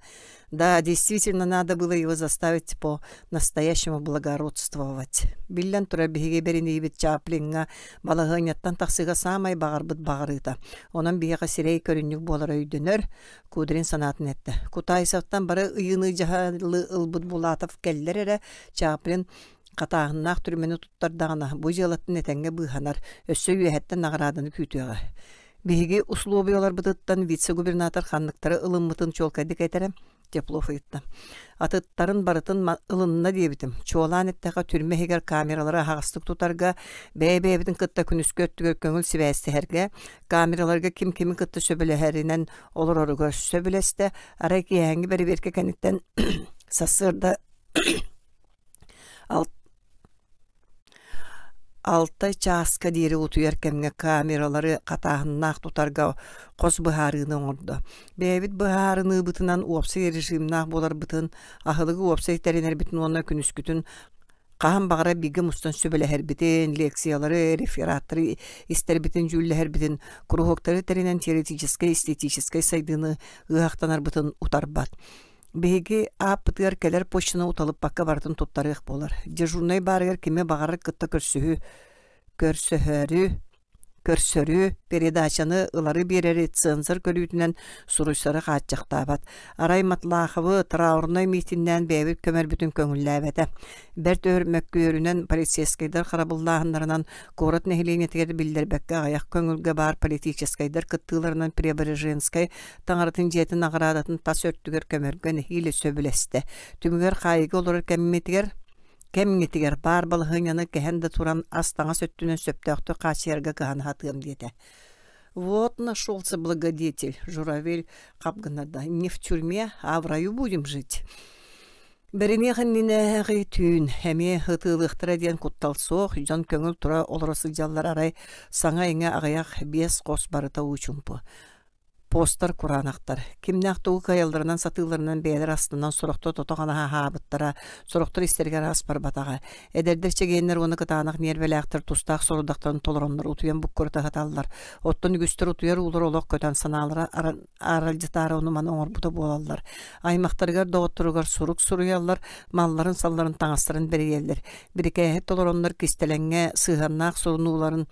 Да, действительно, надо было его заставить по-настоящему благородствовать. Биллэн турар биһиги бэриниибит Чаплиҥҥа балаһыанньаттан тахсыыга саамай баҕарбыт баҕарыыта. Онон биһиэхэ сирэй көрүнньүк буолара өйдөнөр, Кудрин санаатын эттэ. Кутаисовтан бары ыйыыны дьаһалы ылбыт Булатов кэллэр эрэ, Чаплин хатааһыннаах түрмэни туттардаҕына, бу дьыалаттан этэҥҥэ быыһанар, өссө үөһэттэн наҕарааданы күүтүөҕэ. Биһиги услуобуйаларбытыттан вице-губернатор ханныктары ылыммытын чуолкайдык этэрэ, Теплов ыйытта. Атыттарын барытын ылынна диэбитим. Чуолаан эттэххэ, түрмэ иһигэр камералары аһаҕастык тутарга, бэйэ-бэйэбитин кытта күнүскү өттүгэр көҥүл сибээстэһэргэ, камераларга ким кими кытта сөбүлэһэринэн олороругар сөбүлэстэ. Арай киэһээҥҥи бэрэбиэркэ кэнниттэн сарсыарда Алта чааска диэри утуйар кэмҥэ камералары хатааһыннаах тутарга хос быһаарыыны оҥордо. Бэйэбит быһаарыныыбытынан уопсай режимнаах буоларбытын, аһылыгы уопсай тэринэрбитин уонна күнүскүтүн хаһан баҕарар бииргэ мустан сүбэлэһэрбитин, лекциялары, рефераттары истэрбитин, дьүүллэһэрбитин, куруһуоктары тэринэн теоретическай, эстетическэй сайдыыны ыаһахтанарбытын утарбат. Биһиги ааппытыгар кэлэр почтаны уталыппакка барытын туттарыах буолар. Дежурнай баарыгар кими баҕарар кытта көрсүһүү көрсөһөрү көрсөрү, передачаны ылары биэрэри цензор көрүүтүнэн суруйсары хааччахтаабат. Арай Матлаховы траурнай миитиннээн бэйэбит көмөрбүтүн көҥүллээбэтэ. Бэрт өр мөккүөрүнэн полицейскайдар харабыллааһыннарынан куорат нэһилиэнньэтигэр биллэрбэккэ аҕыйах көҥүлгэ баар политическайдар кыттыыларынан Преображенскай таҥаратын дьиэтин наҕараадатын тас өртүгэр көмөргө нэһиилэ сөбүлэстэ. Түмүгэр хаайыыга олорор кэммитигэр кэмҥитигэр баар балаһыанньаны кэһэн да туран ас-таҥас өттүнэн сөптөөхтүк хааччыйарга кыһана сатыам диэтэ. Вот нашелся благодетель, Журавель хап гыннарда. Не в тюрьме, а в раю будем жить. Бэриниэх иннинээҕи түүн эмиэ ытыалыахтара диэн куттал суох, дьон көҥүл тура олоро сылдьаллар арай саҥа-иҥэ аҕыйах биэс хос барыта уу чуумпу. Постар кураанахтар. Кимнээх тугу кыайалларынан сатыылларынан бэйэлэр астынан сорохтор тото-хана аһаабыттара, сорохтор истэригэр ас барбатаҕа. Эдэрдэр чэгиэннэр уонна кытаанах ньиэрбэлээхтэр тустаах сорудахтарын толороннор утуйан буккурута сыталлар. Оттон үгүстэр утуйар уулар олох көтөн санаалара аралдьытаары ону-маны оҥорбута буолаллар. Аймахтарыгар, доҕотторугар сурук суруйаллар, малларын-салларын, таҥастарын бэрийэллэр. Бирикээһи толороннор кистэлэҥҥэ сыһыаннаах сурунууларын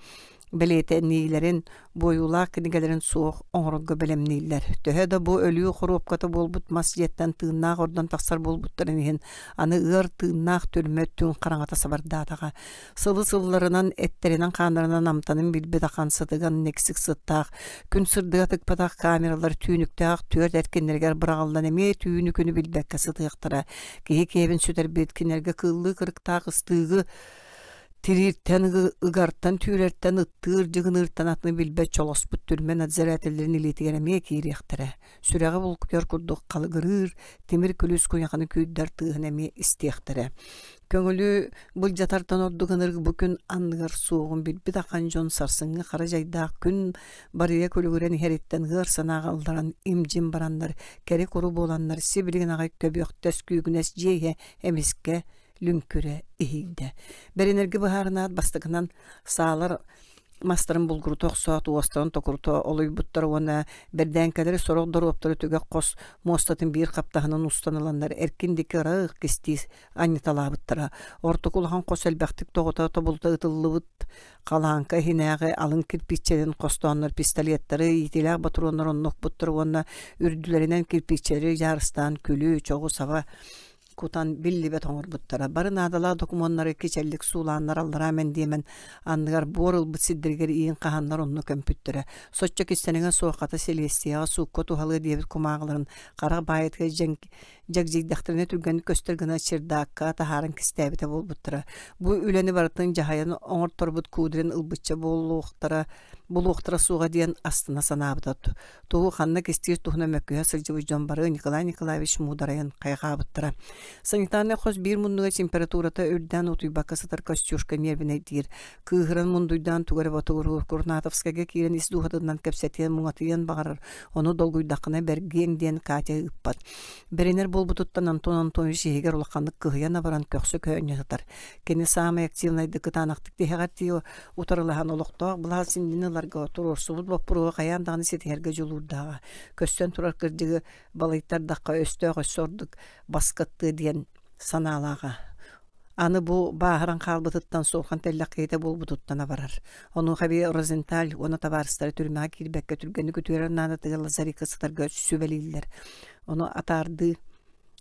бэлиэтэниилэрин, буойуулаах кинигэлэрин суох оҥорорго бэлэмнииллэр. Төһө да бу өлүү хоруопката буолбут мас дьиэттэн тыыннаах ордон тахсар буолбуттарын иһин, аны ыар тыыннаах түрмэ түҥ хараҥата сабардаатаҕа. Сылы сылларынан эттэринэн-хааннарынан амтанын билбит ахан сытыган никсик сыттаах, күн сырдыга тыкпатах камералар түүнүктээх түөрт эркиннэригэр быраҕыллан эмиэ түүнү-күнү билбэккэ сытыахтара. Киһи киэбин сүтэрбит, кинилэргэ кыыллыы кырыктаах ыстыыгы Тирииртэн, ыгартан, түүрэртэн, ыттыыр, дьыгыныыртан атыны билбэт чолоспут түрмэ надзирателлэрин илиитигэр эмиэ киириэхтэрэ. Сүрэҕи булкуйар курдук халыгырыыр, тимир күлүүс куйаханы күүрдэр тыаһын эмиэ истиэхтэрэ. Көҥүлү былдьатартан ордук ынырык бу күн анныгар суоҕун билбит ахан дьон сарсыҥҥы хара дьайдаах күн барыйа күлүгүрэн иһэриттэн ыар санааҕа ылларан им-дьим бараннар, кэри-куру буоланнар сибилигин аҕай көбүөхтэс күүгүнэс дьиэ иһэ эмискэ лүҥкүрэ иһийдэ. Бэринэргэ быһаарынаат бастакынан саалар мастарын булгурута охсоот уостарын токурута олуйбуттар уонна бэрдээҥкэлэри сорох доруоптары түгэх хос муостатын биир хаптаһынын устан ыланнар эркин диэки ыраах кистии анньыталаабыттара. Ортоку улахан хос элбэхтик тоҕута тобулута ытыллыбыт халааҥка иһинээҕи алын кирпииччэлэрин хостооннор пистолеттары, иитиилээх ботуруоннар оннукпуттар уонна үрдүлэринэн кирпииччэлэри дьаарыстаан күлү, чоҕу саба кутан биллибэт оҥорбуттара. Бары наадалаах докумуоннары кичэллик суулааннар аллараа мэндиэмэн анныгар буор ылбыт сирдэригэр иин хаһаннар онно көмпүттэрэ. Соччо кистэлэҥэ суох хата силиэстийэҕэ суукка туһалыа диэбит кумааҕыларын харах баайытыгар дьэгдьийдэхтэринэ түргэнник көстөр гына чердакка таһааран кистээбитэ буолбуттара. Бу үлэни барытын дьаһайан оҥорторбут Кудрин ылбычча буолуохтара булуохтара суоҕа диэн астына санаабыта. Тугу ханна кистиир туһунан мөккүһэ сылдьыбыт дьон бары Николай Николаевич муударайын хайҕаабыттара. Санитарнай хос биир муннуга температурата үрдээн утуйбакка сытар Костюшка нервинэйдиир. Кыыһыран мундуйдаан тугу эрэ ботугуруур Курнатовскайга киирэн ис дууһатынан кэпсэтиэн муҥатыйыан баҕарар, ону долгуйдаххына бэргиэҥ диэн Катя ыыппат. Бэринэр буолбутуттан Антон Антонович иһигэр улаханнык кыһыйан абаран көхсө көөнньө сытар. Кини саамай активнайдык кытаанахтык тиһэҕэр тиийэ утарылаһан олохтоох былаас иннин ыларга туруорсубут боппуруоһу хайаан даҕаны ситиһэргэ дьулуурдааҕа, көстөн турар кырдьыгы балыйтардахха өстөөх өссө ордук баскаттыа диэн санаалааҕа. Аны бу бааһыран хаалбытыттан суолхан тэллэх киһитэ буолбутуттан абарар. Онуоха эбии Розенталь уонна табаарыстара түрмэҕэ киирбэккэ түргэнник үтүөрэр наадатыгар лазарекка сытарга сүбэлииллэр. Ону атаардыы,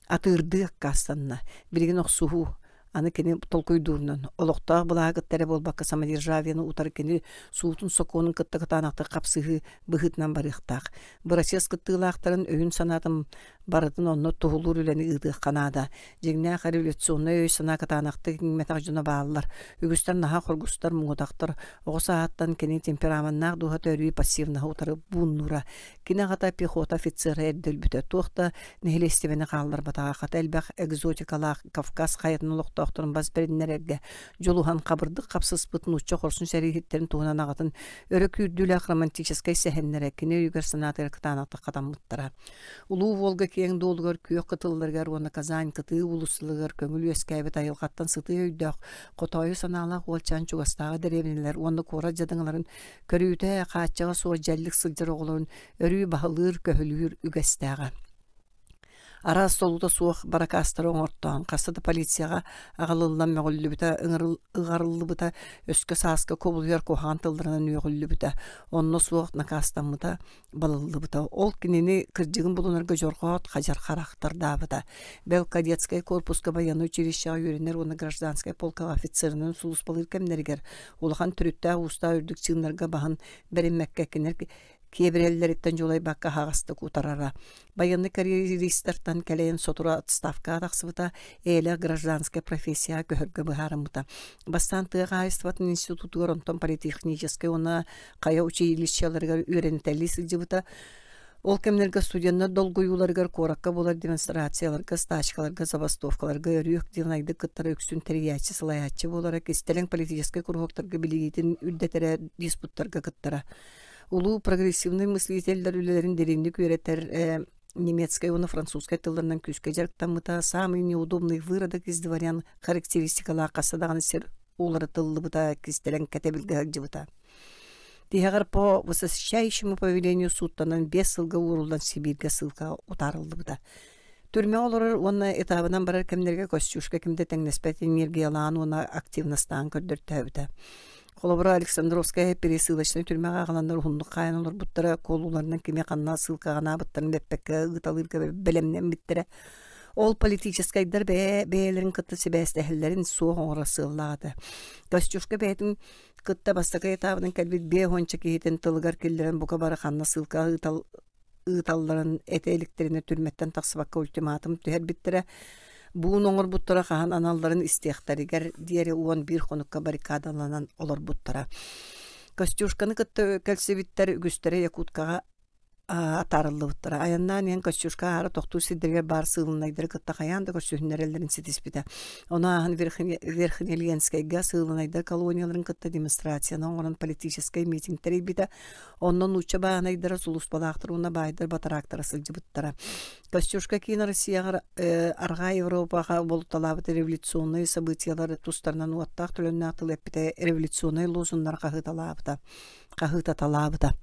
атыырдыы аккаастанна. Билигин охсуһуу Аны кини толкуйдуурунан, олохтоох былааһы кытта эрэ буолбакка самодержавиены утары кини суутун-сокуонун кытта кытаанахтык хапсыһыы быһыытынан барыахтаах. Бырачыас кыттыылаахтарын өйүн-санаатын барытын онно туһулуур үлэни ыытыахха наада. Дьиҥнээх революционнай өй-санаа кытаанахтык иҥмэтэх дьоно бааллар. Үгүстэр наһаа хоргустар, муҥутахтар. Оҕо сааһыттан кини темпераменнаах дууһата өрүү пассивнаһы утары бууннуура. Кини аҕата пехота офицера эрдэ өлбүтэ, туох да нэһилиэстибэни хаалларбатаҕа, хата элбэх экзотикалаах Кавказ хайатын олохтоохторун бас бэриннэрэргэ дьулуһан хабырдык хапсыспыт нуучча хорсун сэрииһиттэрин туһунан аҕатын өрө күүрдүүлээх романтическай сэһэннэрэ кини өйүгэр-санаатыгар кытаанахтык хатаммыттара. Улуу Волга киэҥ дуолугар күөх кытылларыгар уонна Казань кытыы уулуссаларыгар көҥүл үөскээбит айылҕаттан сытыы өйдөөх, хотоойу санаалаах уолчаан чугастааҕы дэриэбинэлэр уонна куорат дьадаҥыларын Көрүүтэ, хааччаҕа суох дьэллик сылдьар оҕолорун өрүү баһылыыр-көһүлүүр үгэстээҕэ. Араас солуута суох баракаастары оҥортоон, хаста да полицияҕа аҕалыллан мөҕүллүбүтэ, ыҥырыллыбыта, өскө сааска кубулуйар куһаҕан тылларынан үөҕүллүбүтэ, онно суох накаастаммыта, балыллыбыта. Ол кинини кырдьыгын булунарга дьорҕоот хадьар харахтардаабыта. Бэл кадетскай корпуска байыаннай училищеҕа үөрэнэр уонна гражданскай полкаҕа офицерынан сулууспалыыр кэмнэригэр улахан төрүттээх-уустаах үрдүк чыыннарга баһын бэриммэккэ кинилэр киэбирэллэриттэн дьулайбакка аһаҕастык утарара. Байыаннай карьеристартан кэлэйэн сотору отставкаҕа тахсыбыта, эйэлээх гражданскай профессияҕа көһөргө быһаарыммыта. Бастаан тыа хаһаайыстыбатын институтугар, онтон политехническай уонна хайа училищеларыгар үөрэнтэлии сылдьыбыта. Ол кэмнэргэ студеннар долгуйууларыгар куоракка буолар демонстрацияларга, стачкаларга, забастовкаларга өрүү активнайдык кыттара үксүн тэрийээччи, салайааччы буолара, кистэлэҥ политическай куруһуоктарга билиитин үрдэтэрэ, диспуттарга кыттара. Улуу прогрессивнай мыслителлэр үлэлэрин дириҥник үөрэтэр немецкэй уонна французскай тылларынан күүскэ дьарыктаммыта, самый неудобный выродок из дворян характеристикалаах хаста даҕаны сир уларытыллыбыта, кистэлэҥ кэтэбилгэ сылдьыбыта. Тиһэҕэр по высочайшему повелению сууттанан биэс сылга ууруллан Сибииргэ ссылкаҕа утаарыллыбыта. Түрмэҕэ олорор уонна этабынан барар кэмнэргэ Костюшка ким да тэҥнэспэт энергиялаан уонна активностаан көрдөртөөбүтэ. Холобура, Александровская пересылочнай түрмэҕэ аҕаланнар уһуннук хаайан олорбуттара, куолуларынан кими ханна ссылкаҕа анаабыттарын бэппэккэ ыыталыырга бэлэмнэммиттэрэ. Ол политическайдар бэйэ бэйэлэрин кытта сибээстэһэллэрин суох оҥорор сыаллаах этэ. Костюшка бэйэтин кытта бастакы этабынан кэлбит биэс уонча киһитин тылыгар киллэрэн бука бары ханна ссылка ыытал ыыталларын этэ иликтэринэ түрмэттэн тахсыбакка ультиматум түһэрбиттэрэ. Буун оҥорбуттара хаһан аналларын истиэхтэригэр диэри 11 хонукка баррикадаланан олорбуттара. Костюшканы кытта кэлсибиттэр үгүстэрэ Якуткаҕа атаарыллыбыттара. Айаннаан иһэн Костюшка аһара тохтуур сирдэригэр баар сыылынайдары кытта хайаан да көрсүһүннэрэллэрин ситиспитэ. Ону ааһан Верхнеленскэйгэ сыылынайдар колонияларын кытта демонстрацияны оҥорон политическай митинг тэрийбитэ. Онно нуучча бааһынайдара, сулууспалаахтар уонна баайдар батараактара сылдьыбыттара. Костюшка киин Россияҕа Арҕаа Европаҕа буолуталаабыт революционнай событиелары тустарынан уоттаах төлөннөөх тыл эппитэ, революционнай лозуннары хаһыыталаабыта. хаһыытаталаабыта.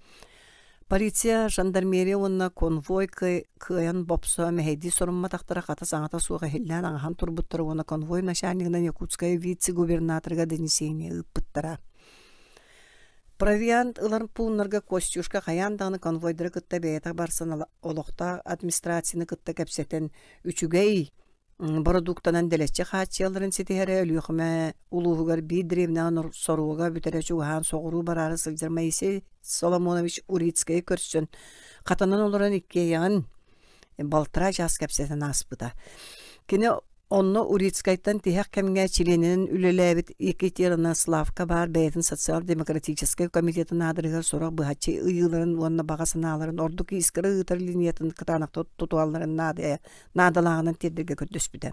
Полиция, жандармерия уонна конвой кыайан бопсо мэһэйдии сорумматахтара хата саҥата суох иһиллээн аҥаһан турбуттара уонна конвой начальнигынан Якутскай вице-губернаторга донесение ыыппыттара. Провиант ылар пууннарга Костюшка хайаан даҕаны конвойдары кытта бэйэтэ барсан олохтоох администрацияны кытта кэпсэтэн үчүгэй бородууктанан дэлэччи хааччыйалларын ситиһэрэ Өлүөхүмэ улууһугар биир дэриэбинэҕэ соруга бүтэрэ чугаһаан соҕуруу бараары сылдьар Моисей Соломонович Урицкайы көрсөн хатанан олорон иккиэйэҕин балтараа чаас кэпсэтэн ааспыта. Кини Онно Урицкайтан тиһэх кэмҥэ чилиэнинэн үлэлээбит Екатерина Славка баар бэйэтин социал-демократическай комитетын аадырыгар сорох быһаччы ыйыыларын уонна баҕа санааларын ордук Искра ыытар линиятын кытаанахтык тутуһалларын наадалааҕынан тиэрдэргэ көрдөспүтэ.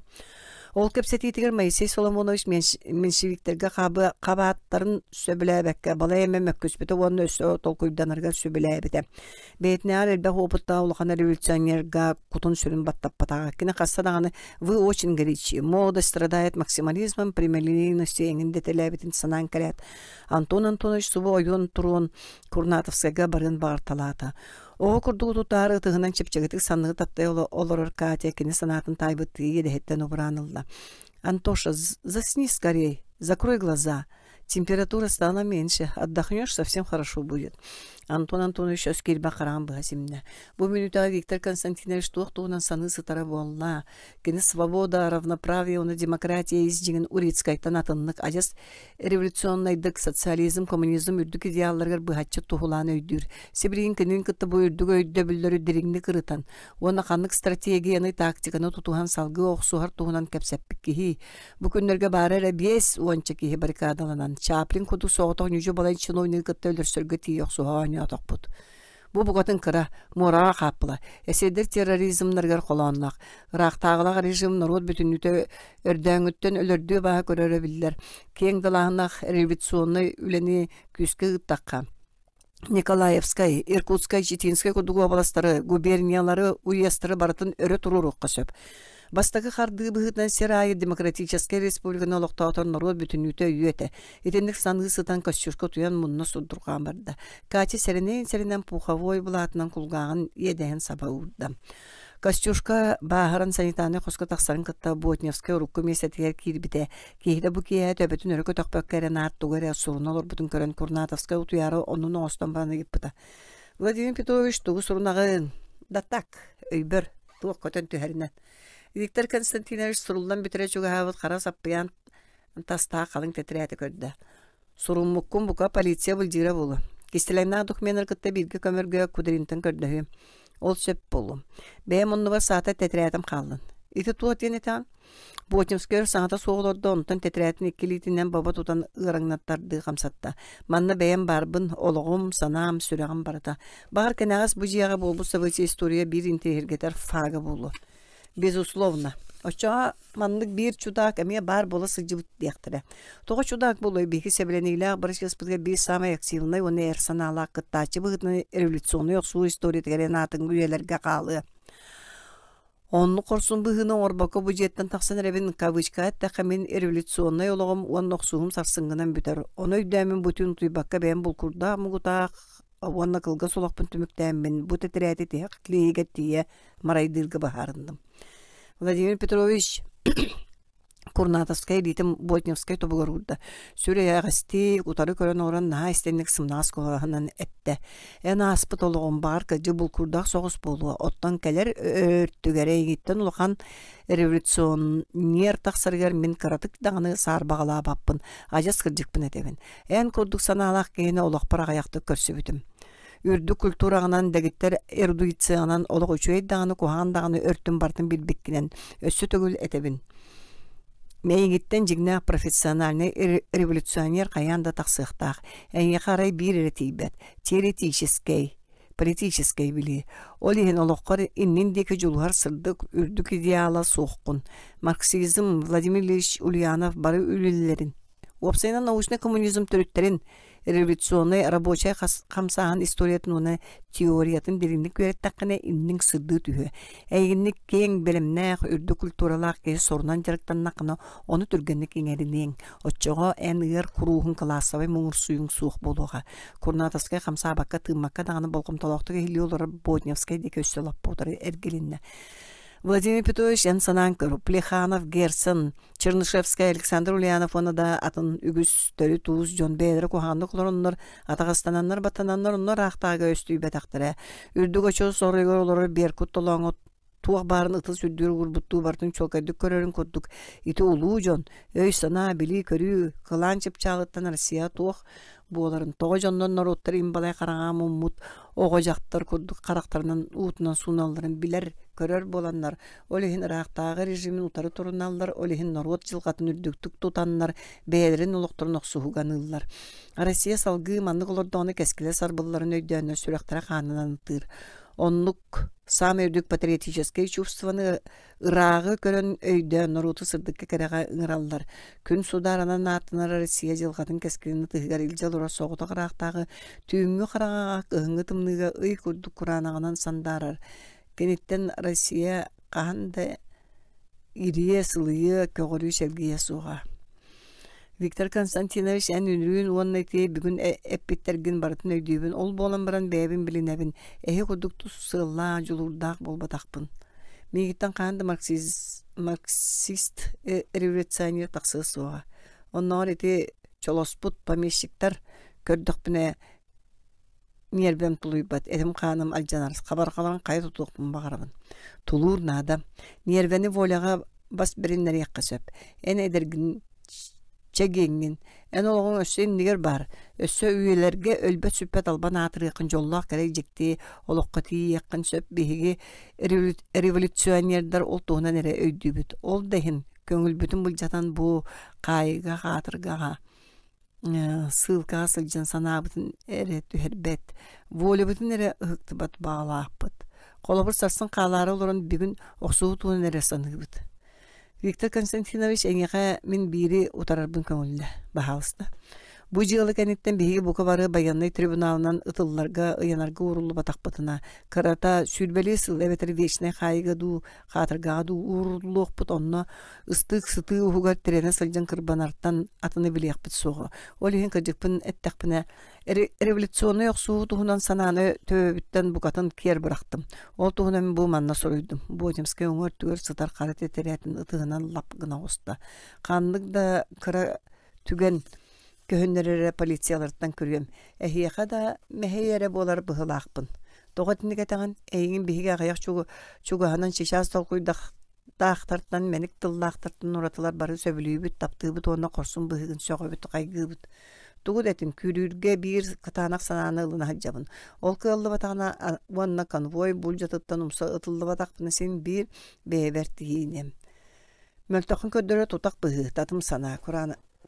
Ол кэпсэтиитигэр Моисей Соломонович меньшевиктэргэ хабааттарын сөбүлээбэккэ балай эмэ мөккүспүтэ уонна өссө толкуйданарыгар сөбүлээбитэ. Бэйэтинээҕэр элбэх уопуттаах улахан революционерга кутун-сүрүн баттаппатаҕа. Кини хаста даҕаны «Вы очень горячи, молодость страдает максимализмом, прямолинейностью» эҥин дэтэлээбитин санаан кэлээт, Антон Антонович субу ойуон туруон Курнатовскайга барыан баҕарталаата. Оҕо курдук тутаары ытыһынан чэпчэкитик санныы таптайа олорор Катя кини санаатын таайбыттыы иэдэһиттэн убураан ылла. «Антоша, засни скорей, закрой глаза», Температура стала меньше, отдохнешь, совсем хорошо будет. Антон Антонович өс киирбэх хараҕын быһа симнэ. Бу мүнүүтэҕэ Виктор Константинович туох туһунан саныы сытара буолла. Кини свобода, равноправие уонна демократия ис дьиҥин Урицкайтан атыннык адьас революционнайдык социализм, коммунизм үрдүк идеалларыгар быһаччы туһулаан өйдүүр. Сибилигин кинини кытта бу үрдүк өйдөбүллэри дириҥник ырытан уонна ханнык стратегияны, тактиканы тутуһан салгыы охсуһар туһунан кэпсэппит киһи. Бу күннэргэ баара эрэ 50-ча киһи баррикадаланан, Чаплин курдук соҕотох ньүдьү-балай чиновнигы кытта өлөрсөргө тиийэ охсуһа оонньоотохпут. Бу букатын кыра, муораҕа хааппыла, эсердэр терроризмнарыгар холоонноох, ыраахтааҕылаах режим норуот бүтүннүүтэ өрдөөҥҥүттэн өлөрдүү бааһа көрөрө биллэр, киэҥ далааһыннаах революционнай үлэни күүскэ ыыттахха, Николаевскай, Иркутскай, Читинскэй курдук уобаластары, губерниялары, уезтары барытын өрө туруоруохха сөп. Бастакы хардыы быһыытынан сир аайы демократическай республиканы олохтоотор норуот бүтүннүүтэ өйүө этэ. Итинник саныы сытан Костюшка утуйан мунна сурдурҕаан барда. Катя сэрэнэн-сэрэнэн пуховой былаатынан кулгааҕын иэдэһин саба уурда. Костюшка бааһыран санитарнай хоско тахсарын кытта Ботневскай урукку миэстэтигэр киирбитэ. Киһитэ бу киэһэ төбөтүн өрө көтөхпөккө эрэ наар тугу эрэ суруна олорбутун көрөн Курнатовскай утуйаары оннун оҥостон баран ыйыппыта. Владимир Петрович тугу сурунаҕын? Да так, өйбөр, туох көтөн түһэринэн. Виктор Константинович суруллан бүтэрэ чугаһаабыт хара саппыйаан тастаах халыҥ тэтэрээти көрдө. Суруммуккун бука полиция былдьыыра буолуо. Кистэлэҥнээх докуменнары кытта бииргэ көмөргө Кудринтан көрдөһүөм. Ол сөп буолуо. Бэйэм оннубар саата тэтэрээтим хааллын. Ити туох диэн этэҕин? Ботинскай өр саҥата суох олордо, онтон тэтэрээтин икки илиитинэн бобо тутан ыараҥнаттардыы хамсатта. Манна бэйэм баарбын, олоҕум, санаам, сүрэҕим барыта. Баҕар кэнэҕэс бу дьиэҕэ буолбут событие история биир интэриэһиргэтэр фага буолуо. Безусловно. Оччоҕо маннык биир чудаак эмиэ баар буола сылдьыбыт диэхтэрэ. Тоҕо чудаак буолуой биһиги сэбилэниилээх бырачыаспытыгар биир саамай активнай уонна эр санаалаах кыттааччы быһыытынан революционнай охсуу историятыгар эн аатыҥ үйэлэргэ хаалыа. Оннук хорсун быһыыны оҥорбокко бу дьиэттэн тахсан эрэбин кавычкаҕа эттэххэ мин революционнай олоҕум уонна охсуһум сарсыҥҥынан бүтэр. Ону өйдөөммүн бу түүн утуйбакка бэйэм булкурдаах муҥутаах уонна кылгас олохпун түмүктээммин бу тэтэрээти тиһэх лииһигэр тиийэ марайдыырга быһаарынным. Владимир Петрович. Курнатовскай илиитин Ботневскай тобугар уурда. Сүр эйэҕэстик, утары көрөн олорон наһаа истинник сымнаҕас куолаһынан эттэ: «Эн ааспыт олоҕум баҕар кырдьык булкуурдаах соҕус буолуо, оттон кэлэр өртүгэр эйигиттэн улахан революционер тахсарыгар мин кыратык даҕаны саарбаҕалаабаппын, адьас кырдьыкпын этэбин. Эн курдук санаалаах киһини олохпор аҕыйахтык көрсүбүтүм. Үрдүк культураҕынан, дэгиттэр эрудицияҕынан олох үчүгэй даҕаны, куһаҕан даҕаны өртүн барытын билбиккинэн өссө төгүл этэбин. Эйигиттэн дьиҥнээх профессиональнай революционер хайаан да тахсыахтаах. Эйиэхэ арай биир эрэ тиийбэт – теоретическэй, политическэй билии. Ол иһин олоххор иннин диэки дьулуһар сырдык, үрдүк идеала суоххун. Марксизм, Владимир Ильич Ульянов бары үлэлэрин Уопсайынан научнай коммунизм төрүттэрин, революционнай рабочай хамсааһын историятын уонна теориятын дириҥник үөрэттэххинэ инниҥ сырдыы түһүө. Эйигинник киэҥ бэлэмнээх, үрдүк культуралаах киһи сорунан дьарыктаннаххына, ону түргэнник иҥэриниэҥ. Оччоҕо эн ыар курууһуҥ кылаассабай муҥурсуйуҥ суох буолуоҕа. Курнатовскай хамсаабакка, тыыммакка даҕаны болҕомтолоохтук иһиллии олорор Ботневскай диэки өссө лаппа утары эргилиннэ. Владимир Петрович, эн санаан көр, Плеханов, Герцен, Чернышевскай, Александр Ульянов уонна да атын үгүс төрүт-уус дьон бэйэлэрэ куһаҕаннык олороннор, атаҕастананнар, баттананнар онно ыраахтааҕыга өстүйбэтэхтэрэ. Үрдүк очуос оройугар олорор Беркут толооҥҥо туох баарын ытыс үрдүгэр уурбуттуу барытын чуолкайдык көрөрүн курдук ити улуу дьон өй-санаа, билии-көрүү кылаан чыпчаалыттан Россия туох буоларын, тоҕо дьоннор норуоттар им-балай хараҥа муммут оҕо-дьахтар курдук харахтарынан уутунан сууналларын билэр, көрөр буоланнар, ол иһин ыраахтааҕы режимин утары туруналлар, ол иһин норуот дьылҕатын үрдүктүк тутаннар, бэйэлэрин олохторун охсуһууга аныыллар. Россия салгыы маннык олордоҕуна кэскилэ сарбылларын өйдөөннөр сүрэхтэрэ хаанынан ытыыр. Оннук саамай үрдүк патриотическай чувствоны ырааҕы көрөн өйдөөн норуоту сырдыкка кэрэҕэ ыҥыраллар. Күн судаарынан ааттанар Россия дьылҕатын кэскилин ытыһыгар илдьэ олорор соҕотох ыраахтааҕы түүҥҥү хараҥаҕа кыһыҥҥы тымныыга ый курдук кураанаҕынан сандаарар. Киниттэн Россия хаһан да ириэ, сылыйыа, көҕүрүү чэлгийэ суоҕа. Виктор Константинович, эн үнүрүүн уонна ити бүгүн эппиттэргин барытын өйдүүбүн. Ол буолан баран бэйэбин билинэбин. Эһи курдук тус сыаллаах, дьулуурдаах буолбатахпын. Миигиттэн хаһан да марксист, марксист революционер тахсыа суоҕа. Оннооҕор ити чолоспут помещиктар көрдөхпүнэ Ньиэрбэм тулуйбат, этим-хааным алдьанар, хабарҕаларын хайа тутуохпун баҕарабын. Тулуур наада. Ньиэрбэни воляҕа бас бэриннэриэххэ сөп. Эн эдэргин чэгиэҥҥин, эн олоҕуҥ өссө иннигэр баар, өссө үйэлэргэ өлбөт-сүппэт албан аатырыаххын дьоллоох кэрэ дьикти олоххо тиийиэххин сөп. Биһиги революционердар ол туһунан эрэ өйдүүбүт. Ол да иһин көҥүлбүтүн былдьатан бу хаайыыга хаатыргаҕа Сыылкаҕа сылдьан санаабытын эрэ түһэрбэт, волябытын эрэ ыһыктыбат баҕалаахпыт. Холобур, сарсын хаалаары олорон бүгүн охсуһуу туһунан эрэ саныыбыт. Виктор Константинович эйиэхэ мин биири утарарбын көҥүллэ, баһаалыста. Бу дьыала кэнниттэн биһиги бука бары байыаннай трибуналынан ытылларга, ыйанарга ууруллубатахпытына, кырата сүүрбэлии сыл эбэтэр вечнай хаайыыга дуу, хаатыргаҕа дуу ууруллуохпут, онно ыстыык сытыы уһугар тирэнэ сылдьан кырбанартан атыны билиэхпит суоҕа. Ол иһин кырдьыкпын эттэхпинэ, революционнай охсуһуу туһунан санааны төбөбүттэн букатын киэр бырахтым. Ол туһунан бу манна суруйдум. Бодимскай уҥа өртүгэр сытар хара тэтэрээтин ытыһынан лап гына оҕуста. Ханнык да кыра түгэн көһүннэр эрэ полициялартан көрүөм. Эһиэхэ да мэһэй эрэ буолар быһыылаахпын. Тоҕо итинник этэҕин? Эйигин биһиги аҕыйах чугаһынан чычаас толкуйдах таахтартан, мэник тыллаахтартан уратылар бары сөбүлүүбүт, таптыыбыт уонна хорсун быһыыгын сөҕөбүт, хайгыыбыт. Тугу да этим, күрүүргэ биир кытаанах санааны ылына сылдьабын. Ол кыаллыбатаҕына уонна конвой булдьатыттан умса ытыллыбатахпына син биир бэйэбэр тиийиниэм. Мөлтөххүн көрдөрө тутах быһыы, татым санаа,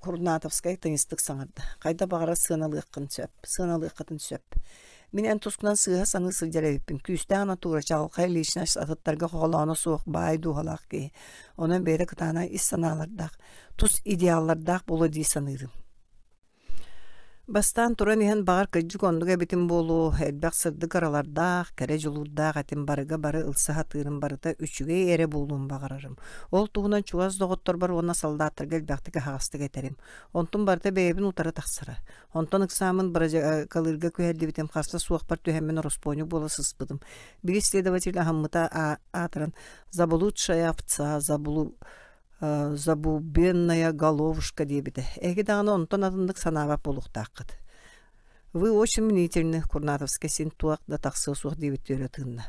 Курнатовскай тыйыстык саҥарда. Хайда баҕарар сыаналыаххын сөп, сыаналыаххытын сөп. Мин эн тускунан сыыһа саныы сылдьар эбиппин. Күүстээх натура, чаҕылхай личность, атыттарга хоһолооно суох баай дууһалаах киһи. Онон бэйэтэ кытаанах ис санаалардаах, тус идеаллардаах буолуо дии саныырым. Бастаан туран иһэн баҕар кырдьык оннук эбитим буолуо, элбэх сырдык ыралардаах, кэрэ дьулуурдаах этим барыга бары ылса сатыырым барыта үчүгэй эрэ буолуон баҕарарым. Ол туһунан чугас доҕотторбор уонна саллааттарга элбэхтик аһаҕастык этэрим. Онтум барыта бэйэбин утары тахсара. Онтон ыксааммын бырачыакалыырга күһэллибитим, харса суохпар түһэммин ороспуонньук буола сыспытым. Биир следователь аһыммыта аатыран «Заблудшая овца, заблу... Забубенная головушка диэбитэ. Эһиги даҕаны онтон атыннык санаабат буолуохтааххыт. Вы очень мнительны, Курнатовскай син туох да тахсыа суох диэбит түөрэ тыынна.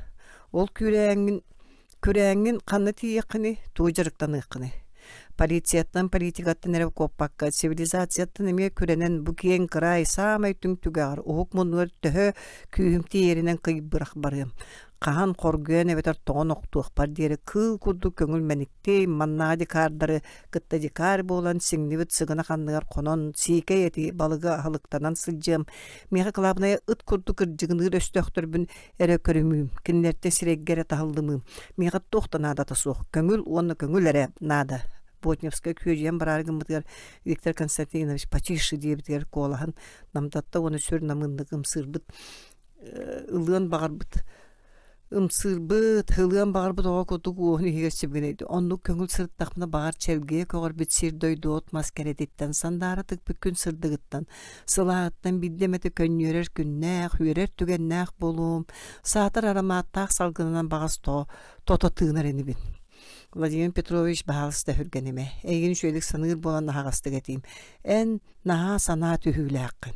Ол күрээҥҥин күрээҥҥин ханна тиийиэххиний, тугу дьарыктаныаххыный? Полицияттан, политикаттан эрэ куоппакка, цивилизацияттан эмиэ күрэнэн бу киэҥ кыраай саамай түҥ түгэҕэр, уһук муннугар төһө күүһүм тиийэринэн кыйбырах барыам. Хаһан хоргуйан эбэтэр тоҥон охтуохпар диэри кыыл курдук көҥүл мэниктиэй, маннааҕы дикаардары кытта дикарь буолан сиҥнибит сыгынах анныгар хонон, сиикэй эти, балыгы аһылыктанан сылдьыам. Миэхэ кылаабынайа ыт курдук кырдьыгыныыр өстөөхтөрбүн эрэ көрүмүүм, кинилэртэн сирэйгэ эрэ таһыллымыым. Миэхэ туох да наадата суох, көҥүл уонна көҥүл эрэ наада. Плотневскай күөдьүйэн бараары гыммытыгар Виктор Константинович «Потише» диэбитигэр куолаһын намтатта уонна сүр намыыннык ымсыырбыт ылыан баҕарбыт ымсыырбыт, ылыан баҕарбыт оҕо курдук уоһун иһигэр сибигинэйдэ. Оннук көҥүл сырыттахпына баҕар чэлгийэ көҕөрбүт сир-дойду от-мас кэрэтиттэн, сандаара тыкпыт күн сырдыгыттан, сылааһыттан биирдэ эмэтэ көнньүөрэр күннээх, үөрэр түгэннээх буолуом, саатар арамааттаах салгынынан баҕас тоҕо тото тыынар инибин. Владимир Петрович, баһаалыста өһүргэнимэ. Эйигин үчүгэйдик саныыр буолан аһаҕастык этиим. Эн наһаа санаа түһүүлээххин.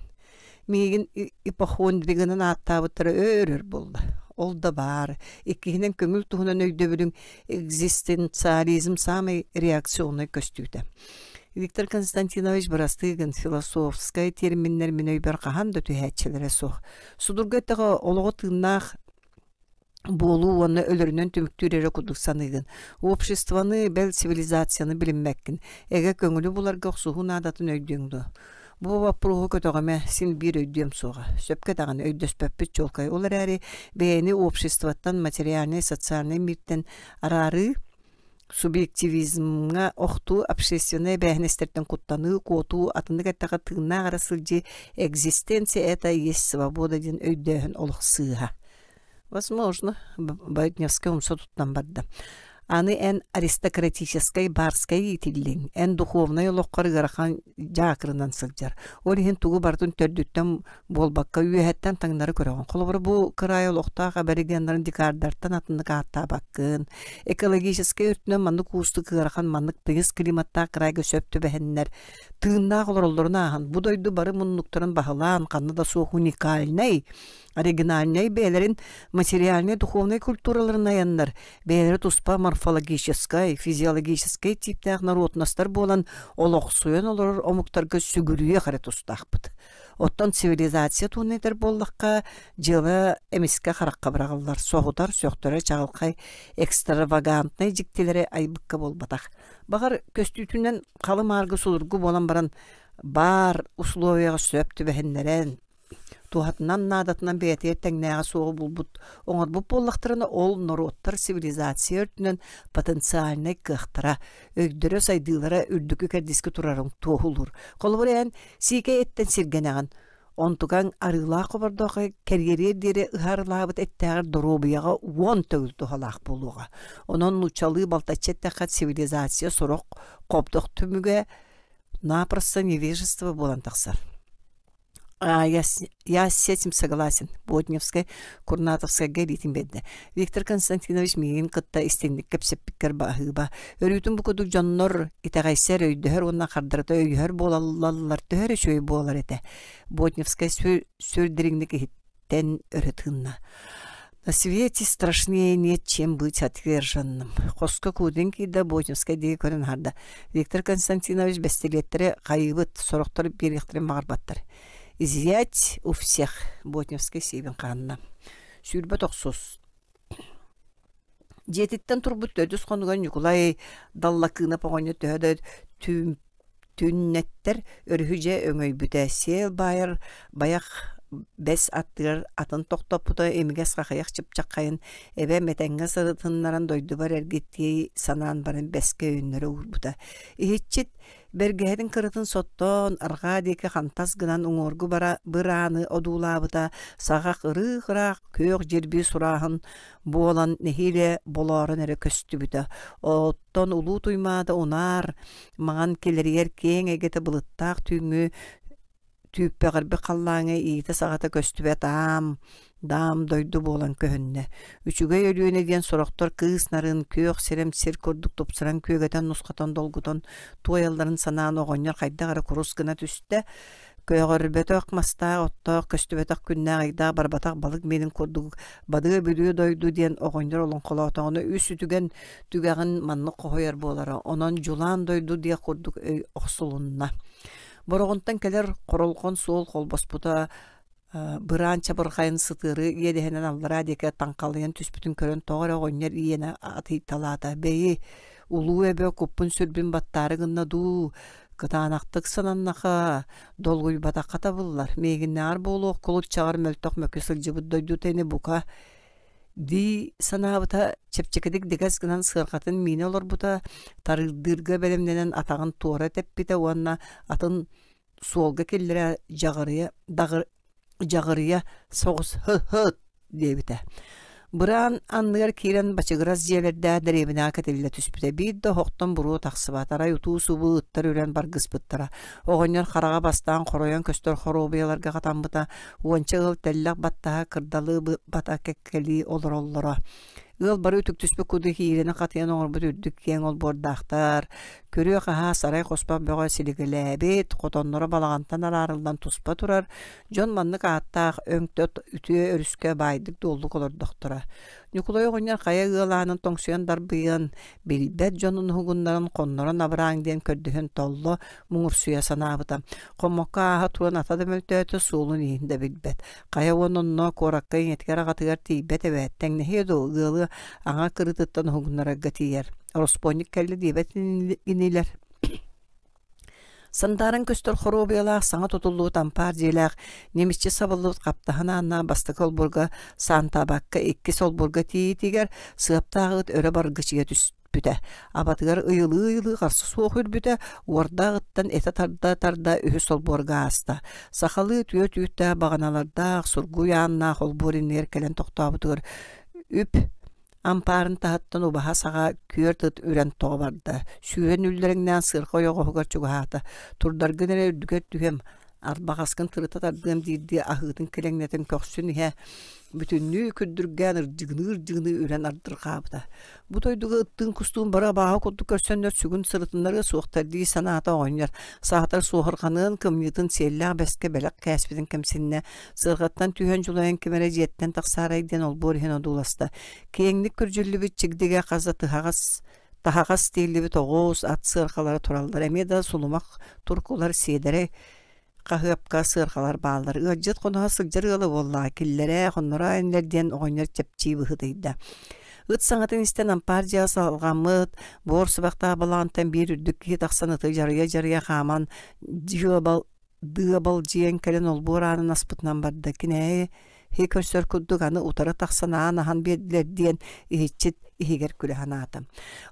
Миигин ипохондригынан ааттаабыттара өөр-өр буолла. Ол да баар, иккиһинэн көҥүл туһунан өйдөбүлүҥ экзистенциализм саамай реакционнай көстүүтэ. Виктор Константинович бырастыы гын философскай терминнэр мин өйбөр хаһан да түһээччилэрэ суох. Судургу эттэҕэ олоҕу тыыннаах буолуу уонна өлөрүнэн түмүктүүр эрэ курдук саныыгын. Обществоны, бэл цивилизацияны билиммэккин. Эгэ көҥүлү буларга охсуһуу наадатын өйдүөҥ дуо? Бу боппуруоһу көтөҕүмэ, син биир өйдүөм суоҕа. Сөпкө даҕаны өйдөспөппүт чуолкай. Ол эрээри бэйэни обществоттан, материальнай, социальнай миртэн араарыы субъективизмҥа охтуу общественнай эбээһинэстэртэн куттаныы, куотуу, атыннык эттэххэ тыыннаах эрэ сылдьыы экзистенция это есть свобода диэн өйдөөһүн олох сыыһа. Возможно, Бойтневскай умса туттан барда. Аны эн аристократическай барскай иитиллиҥ, эн духовнай олоххор ыарахан дьаакырынан сылдьар. Ол иһин тугу барытын төрдүттэн буолбакка үөһэттэн таҥнары көрөҕүн. Холобура бу кыраай олохтоох аборигеннарын дикардартан атыннык ааттаабаккын. Экологическай өртүнэн маннык уустук ыарахан маннык тыйыс климаттаах кыраайга сөп түбэһэннэр тыыннаах олороллорун ааһан бу дойду бары муннуктарын баһылаан ханна да суох уникальнай оригинальнай бэйэлэрин материальнай духовнай культураларын айаннар бэйэлэрэ туспа морфологическай физиологическай тииптээх норуотунастар буолан олохсуйан олорор омуктарга сүгүрүйүөх эрэ тустаахпыт оттон цивилизация туһунан этэр буоллахха дьыала эмискэ харахха быраҕыллар соһутар сөхтөрөр чаҕылхай экстравагантнай дьиктилэри айбыкка буолбатах баҕар көстүүтүнэн халы-мааргы судургу буолан баран баар условияҕа сөп түбэһиннэрэн туһатынан наадатынан бэйэтигэр тэҥнээҕэ суоҕу булбут оҥорбут буоллахтарына ол норуоттар цивилизация өртүнэн потенциальнай кыахтара өйдөрө сайдыылара үрдүкү кэрдиискэ турарын туоһулуур холобур эн сиикэй эттэн сиргэнэҕин онтукаҥ арыылаах хобордооххо кэриэриэр диэри ыһаарылаабыт эттээҕэр доруобуйаҕа уон төгүл туһалаах буолуоҕа онон нууччалыы балтаччы эттэххэ цивилизация сорох хобдох түмүгэ напросто невежество буолан тахсар А, я с, я с этим согласен. Бодневскай Курнатовскайга илиитин биэрдэ. Виктор Константинович миигин кытта истиҥник кэпсэппиккэр баһыыба. Өрүүтүн бу курдук дьоннор итэҕэйсэр, өйдөһөр уонна хардарыта өйөһөр буолаллар төһө эрэ үчүгэй буолар этэ. Ботневскай сүр, сүр дириҥник иһиттэн өрө тыынна. На свете страшнее нет, чем быть отверженным. Хоско Кудрин киирдэ, Ботинскай диэки көрөн аһарда. Виктор Константинович бэстилиэттэри хайыыбыт, сорохтор биэриэхтэрин баҕарбаттар. Изъять у всех, Ботневскай сиэбин хаанна. 29. Дьиэтиттэн турбут төрдүс хонугар Ньукулай Даллакыынап оҕонньор төһө да түннэттэр өрүһү дьэ өҥөйбүтэ, сиэл баайар байах бэс аттыгар атын тохтоппута имигэс хахыйах чыпчаххайын эбэм этэҥҥэ сырытыннаран дойдубар эргиттии санаан баран бэскэ өйөннөрө уурбута. Иһиччит бэргэһэтин кыратын соттоон арҕаа диэки хантас гынан уҥуоргу бара бырааны одуулаабыта саҕах ырыых-ыраах күөх дьирби сурааһын буолан нэһиилэ болоорон эрэ көстүбүтэ. Оттон Улуу Туймаада унаар маҥан килэригэр киэҥ эйгэтэ былыттаах түүҥҥү Түүппэҕирбит халлааҥҥа иитэ-саҕата көстүбэт аам, даам дойду буолан көһүннэ. Үчүгэй Өлүөнэ диэн сорохтор кыыс нарын, күөх сирэм сир курдук тупсаран күөгэтэн нусхатан долгутан туойалларын санаан оҕонньор хайдах эрэ курус гына түстэ. Көҕөрбөтөх мастаах оттоох, көстүбэтэх күннээх ыйдаах барбатах балык миэнин курдук бадыа бүлүү дойду диэн оҕонньор олоҥхолоотоҕуна үс үтүгэн түгэҕин маннык хоһуйар буолара. Онон дьулаан дойду диэх курдук өй охсулунна. Бороҕонтон кэлэр хоролҕон суол холбоспута быраан чабырҕайын сытыары иэдэһинэн аллараа диэки таҥхалыйан түспүтүн көрөн тоҕо эрэ оҕонньор иэнэ атыйталаата. Бэйи, улуу эбэ куппун-сүрбүн баттаары гынна дуу, кытаанахтык сананнаха, долгуйбатахха табыллар, миигиннээҕэр буолуох кулут-чаҕар мөлтөх мөкү сылдьыбыт дойдута ини бука дии санаабыта, чэпчэкитик дэгэс гынан сыарҕатын миинэ олорбута, тарыырдыырга бэлэмнэнэн атаҕын туора тэппитэ уонна атын суолга киллэрэ дьаҕырыйа дьаҕырыйа соҕус «һы-һыт» диэбитэ. Быраан анныгар киирэн бачыгырас дьиэлэрдээх дэриэбинэҕэ кэтиллэ түспүтэ. Биир да оһохтон буруо тахсыбат, арай утуу-субуу ыттар үрэн баргыспыттара. Оҕонньор хараҕа бастаан хоройон көстөр хоруобуйаларга хатаммыта, уонча ыал тэллэх баттаһа кырдалы бата кэккэлии олороллоро. Ыал бары үтүктүспүт курдук иирэни хатыйан оҥорбут үрдүк киэҥ олбуордаахтар, күрүө-хаһаа сарай хоспох бөҕө силигилээбит, хотонноро балаҕантан араарыллан туспа турар, дьон маннык ааттаах өҥтөт үтүө өрүскэ баайдык-дуоллук олордохторо. Ньукулай оҕонньор хайа ыал аанын тоҥсуйан дарбыйан, билбэт дьонун уһугуннаран хоннорон абырааҥ диэн көрдөһөн толло, муҥурсуйа санаабыта. Хоммокко ааһа туран ата да мөлтөөтө, суолун иһин да билбэт. Хайа уонна онно куоракка ийэтигэр аҕатыгар тиийбэт эбээт, тэҥнэһиэ дуо, ыалы аҥа кырыытыттан уһугуннарарга тиийэр. Ороспуонньук кэллэ диэбэт инилэр. Сандааран көстөр хоруобуйалаах саҥа тутуллубут ампаар дьиэлээх ньимиччи сабыллыбыт хаптаһын ааннаах бастакы олбуорга Саантаабакка иккис олбуорга тиийиитигэр сыаптаах ыт өрө баргычыйа түстэ бүппүтэ. Абатыгар ыйылыы-ыйылыы харса суох үрбүтэ, уордаах ыттан этэ тарда-тарда үһүс олбуорга ааста. Сахалыы түөрт үүттээх баҕаналардаах, сургуй ааннаах олбуор иннигэр кэлэн тохтообутугар үп ампаарын таһыттан убаһа саҕа күөрт ыт үрэн тоҕо барда. Сүүрэн үллэриҥнээн сыарҕа ойоҕоһугар чугаһаата. Турдаргын эрэ үрдүгэр түһүөм, арбаҕаскын тырыта тардыам диирдии аһыытын килэҥнэтэн көхсүн иһэ бүтүннүү күрдүргээн ырдьыгыныы-ырдьыгыныы үрэн ардырҕаабыта. Бу дойдуга ыттыын-кустуун бары абааһы курдук көрсөннөр сүгүн сырытыннарыа суохтар дии санаата оҕонньор. Саатар суоһурҕаныан кымньыытын сиэллээх бэскэ бэлэх кээспитин кэмсиннэ. Сыарҕаттан түһэн дьулайан ким эрэ дьиэттэн тахсаарай диэн олбуор иһин одууласта. Киэҥник күрдьүллүбүт чигдигэ хас да тыһаҕас таһаҕас тиэллибит оҕус, ат сыарҕалара тураллар. Эмиэ да сулумах туркулар сиэдэрэй хаһыапка сыарҕалар бааллар. Ыалдьыт хоноһо сылдьар ыала буоллаҕа, киллэрээ, хоннороо инилэр диэн оҕонньор чэпчии быһыытыйда. Ыт саҥатын истэн ампаар дьиэҕэ салҕаммыт, буор сыбахтаах балаҕантан биир үрдүк киһи тахсан ыты дьарыйа-дьарыйа хааман дьыабал дыабалдьыйан кэлэн олбуор аанын аспытынан барда. Кинээйи Иһи көрсөр курдук аны утары тахсан аан аһан биэрдилэр диэн иһиччит иһигэр күлэ санаата.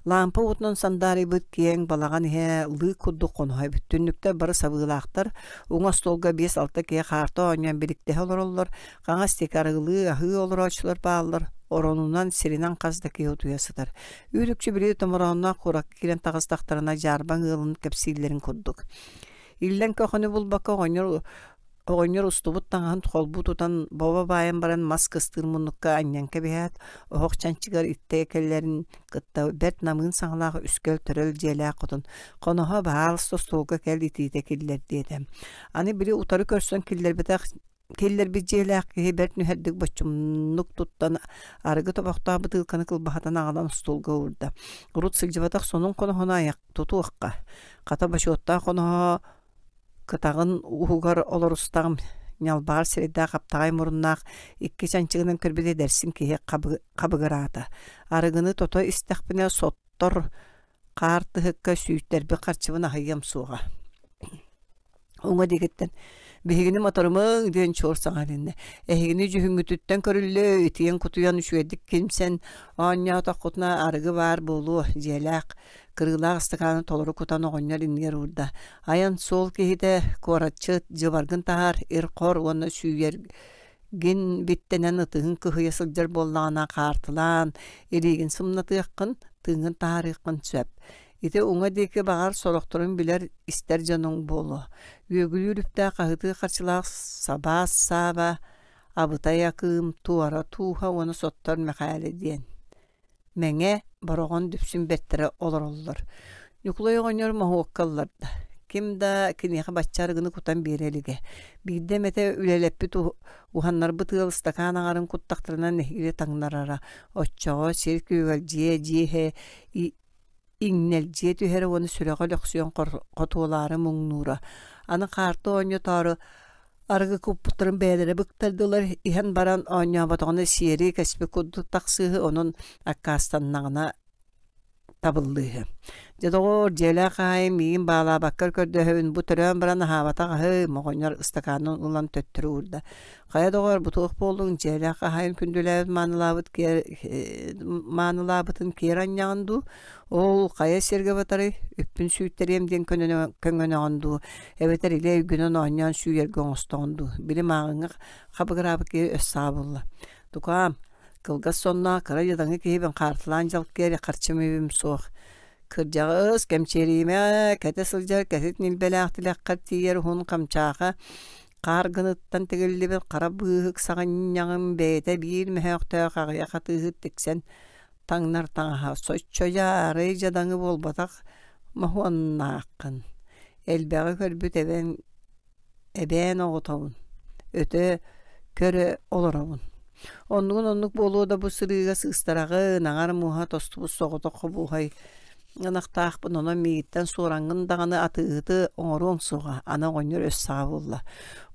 Лаампа уутунан сандаарыйбыт киэҥ балаҕан иһэ лыык курдук хоноһо эбит. Түннүктэр бары сабыылаахтар. Уҥа остуолга биэс-алта киһи хаарта оонньоон биликтэһэ олороллор. Хаҥас диэки арыгылыы, аһыы олорооччулар бааллар. Оронунан, сиринэн хас да киһи утуйа сытар. Үүт-үкчү били томороонноох куоракка киирэн таҕыстахтарына дьаарбаҥ ыалын кэпсииллэрин курдук. Иллэҥ көхөнү булбакка оҕонньор Оҕонньор устубут таҥаһын холбуу тутан бобо баайан баран мас кыстыыр муннукка анньан кэбиһээт, оһох чанчыгар иттэ кэлэрин кытта бэрт намыын саҥалаах үскэл төрөл дьиэлээх хотун «Хоноһо, баһаалыста остуолга кэл итиитэ киллэр» диэтэ. Аны били утары көрсөн киллэрбэтэх киллэрбит дьиэлээх киһи бэрт нүһэрдик боччумнук туттан арыгы тобохтоох бытыылканы кылбаһытан аҕалан остуолга уурда. Урут сылдьыбатах сонун хоноһону айах тутуохха. Хата бочуоттаах хоноһо Кытаҕын уһугар олорустаҕым, ньалбаҕар сирэйдээх хаптаҕай муруннаах икки чанчыгынан көрбүт эдэрсин киһи хабыгыраата. Арыгыны тото истэхпинэ соттор хаар тыһыкка сүүйтэрбит харчыбын аһыйыам суоҕа. Уҥа диэкиттэн «Биһигини моторумуҥ» диэн чуор саҥа илиннэ. «Эһигини дьүһүҥҥүтүттэн көрүллүө, итийэн-кутуйан үчүгэйдик кимсэн оонньоотоххутуна арыгы баар буолуо, дьиэлээх Кырыылаах ыстакааны толору кутан оҕонньор иннигэр уурда. Айан суол киһитэ, куоратчыт, дьыбаргын таһаар, ир-хор уонна сүүйэргин биттэнэн ытыһын кыһыйа сылдьар буоллаҕына хаартылаан, илиигин сымнатыаххын, тыыҥҥын таһаарыаххын сөп. Ити уҥа диэки баҕар сорохторун билэр, истэр дьонуҥ буолуо. Үөгүлүүр үптээх хаһытыы харчылаах Сабаас Сааба, Абытай Акыым, Туора Тууһа уонна Соттор Мэхээлэ диэн. Мэҥэ, Бороҕон Дүпсүн бэртэрэ олороллор. Ньукулай оҕонньор моһуокка ылларда. Ким да киниэхэ бачча арыгыны кутан биэрэ илигэ. Биирдэ эмэтэ үлэлэппит уһаннарбыт ыал ыстакаан аҥарын куттахтарына нэһиилэ таҥнарара. Оччоҕо сир күөгэлдьийэ дьиэ иҥнэлдьийэ түһэрэ уонна сүрэҕэ өлөхсүйэн хотуолаары муҥнуура. Аны хаарты оонньотоору арыгы куппуттарын бэйэлэрэ быктардылар, иһэн баран оонньооботоҕуна сиэри кэспит курдук тахсыыһы, онон аккаастаннаҕына табыллыыһы. Дьэ доҕоор, дьиэлээх хаһаайын миигин баалаабаккар көрдөһөбүн, бу төрөөн баран аһаабатах аһым, оҕонньор ыстакаанын ылан төттөрү уурда. Хайа доҕоор, бу туох буоллуҥ, дьиэлээх хаһаайын күндүлээбит маанылаабыт киэр маанылаабытын киэр анньаҕын дуу, ол хайа сиргэ батарый, үппүн сүүйтэриэм диэн көҥөнөҕүн дуу, эбэтэр илэ өйгүнэн оонньоон сүүйэргэ оҥостоҕун дуу, били мааҕыҥҥа хабыгыраабыт киһи өс саҕа булла. Тукаам, кылгас сонноох кыра дьадаҥы киһибин хаартылаан дьалкыар харчым үбүм суох. Кырдьаҕас, кэмчиэримэ, кэтэ сылдьар кэтит ньилбэлээх тилэххэр тиийэр уһун хамчааха Хаар гыныттан тигиллибит хара быыһык саҕынньаҕым бэйэтэ биир мөһөөхтөөх аҕыйах атыыһыт тиксэн таҥнар таҥаһа соччо дьаарай дьадаҥы буолбатах моһуоннааххын, элбэҕи көрбүт эбэҥ эбээн оҕотобун, өтө көрө олоробун. Оннугун оннук буолуо да бу сырыыга сыыстараҕын, аҥар муоһа тостубут соҕотох хобуоһай ынахтаахпын, онон миигиттэн суораҥҥын даҕаны атыыһыты оҥоруоҥ суоҕа, аны оҕонньор өс саҕа буолла.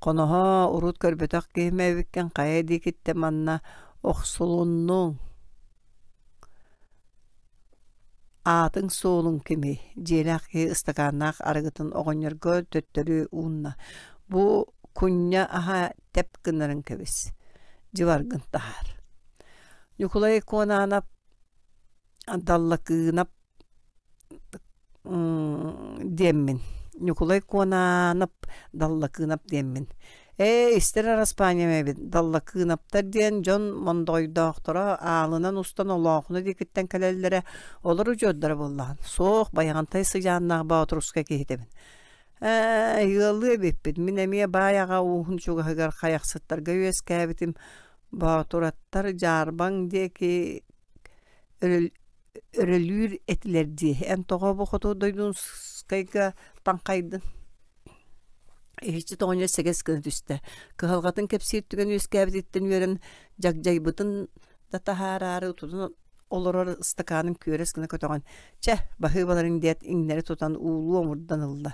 Хоноһо, урут көрбөтөх киһим эбиккин хайа диэкиттэн манна охсулуннуҥ? Аатыҥ-суолуҥ кимий? Дьиэлээх киһи ыстакааннаах арыгытын оҕонньорго төттөрү уунна. Бу кунньа аһа тэп гыннаран кэбис, дьыбаргын таһаар. Ньукулай Куонаанап Даллакыынап диэммин Ньукулай Куонаанап Даллакыынап диэммин Ээ, истэр араспаанньам эбит Даллакыынаптар диэн дьон мондойдоохторо аалынан устан Олоохуна диэкиттэн кэлэллэрэ олор удьуордара буоллаҕын Суох, Байаҕантай сыдьааннаах Боотурускай киһитэбин Ээ, ыаллыы эбиппит мин эмиэ баай аҕа ууһун чугаһыгар Хайахсыттарга үөскээбитим Боотураттар Дьаарбаҥ диэки өрөлүүр этилэр дии эн тоҕо бу хоту Дойдунскайга таҥхайдын Иһиччи оҕонньор сэгэс гына түстэ кыһалҕатын кэпсиир түгэн үөскээбититтэн үөрэн дьагдьайбытын да таһаараары тутан олорор ыстакаанын күөрэс гына көтөҕөн чэ баһыыбаларыҥ диэт иҥнэри тутан уулуу омурдан ылла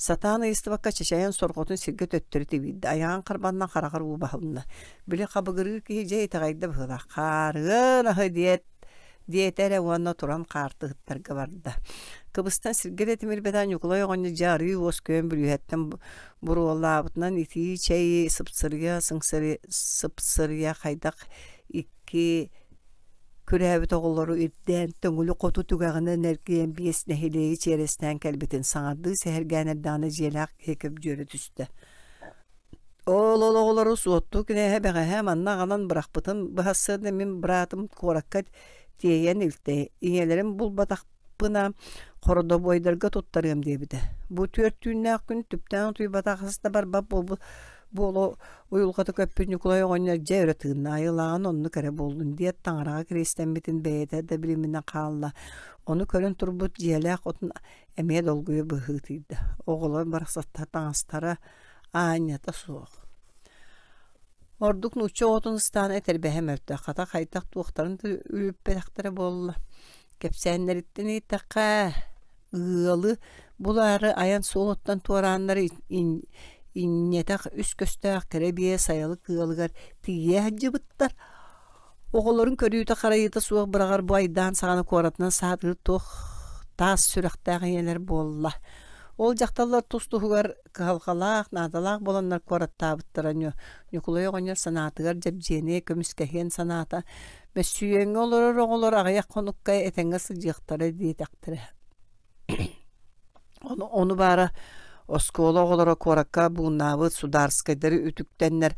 Сатаан ыйыстыбакка чачайан сорҕотун сиргэ төттөрү тибийдэ, айаҕын харбанна хараҕар уу баһылынна. Били хабыгырыыр киһи дьэ итэҕэйдэ быһыылаах, хаарыан аһы диэт диэтэ эрэ уонна туран хаартыһыттарга барда. Кыбыстан сиргэ да тимирбэтэх Ньукулай оҕонньор дьэ арыы уос-күөн бүлүүһэттэн буруолаабытынан итии чэйи сыпсырыйа сыпсырыйа хайдах икки Күрээбит оҕолору ирдээн, Төҥүлү хоту түгэҕинэн эргийэн биэс нэһилиэги чиэрэстээн кэлбитин саҥардыы сэһэргээн эрдэҕинэ дьиэлээх киһи көбдьүөрэ түстэ. Ол-ол оҕолору Суотту кинээһэ бэҕэһээ манна аҕалан бырахпытын быһассыарда мин быраатым куоракка тиэйэн илтэ, ийэлэрин булбатахпына хородобуойдарга туттарыам диэбитэ. Бу түөрт түүннээх күн түптээн утуйбатах хас да барбат буолбут буола уйулҕата көппүт Ньукулай оҕонньор дьэ өрө тыынна, айылааҕын оннук эрэ буоллун диэт таҥараҕа кириэстэммитин бэйэтэ да билиминэ хаалла. Ону көрөн турбут дьиэлээх отун эмиэ долгуйа быһыытыйда. Оҕолор барахсаттар таҥастара аанньата суох. Ордук нуучча оҕотун ыстаан этэрбэһэ мөлтөх, хата хайдах туохтарын да үлүппэтэхтэрэ буолла. Кэпсээннэриттэн иһиттэххэ, ыалы булаары айан суолуттан туорааннар инньэтэх үс көстөөх кэрэ биэ сайылык ыалыгар тиийэ сылдьыбыттар. Оҕолорун көрүүтэ-харайыыта суох быраҕар бу айдаан саҕана куоратынан саатыыр туох таас сүрэхтээх ийэлэр буолла. Ол дьахталлар тус-туһугар кыһалҕалаах, наадалаах буоланнар куораттаабыттара Ньукулай оҕонньор санаатыгар дьэбдьиэни көмүскэһиэн санаата Мөссүйүөҥҥэ олорор оҕолор аҕыйах хонукка этэҥҥэ сылдьыахтара диэтэхтэрэ. Ону, ону баара оскуола оҕолоро куоракка бууннаабыт судаарскайдары үтүктэннэр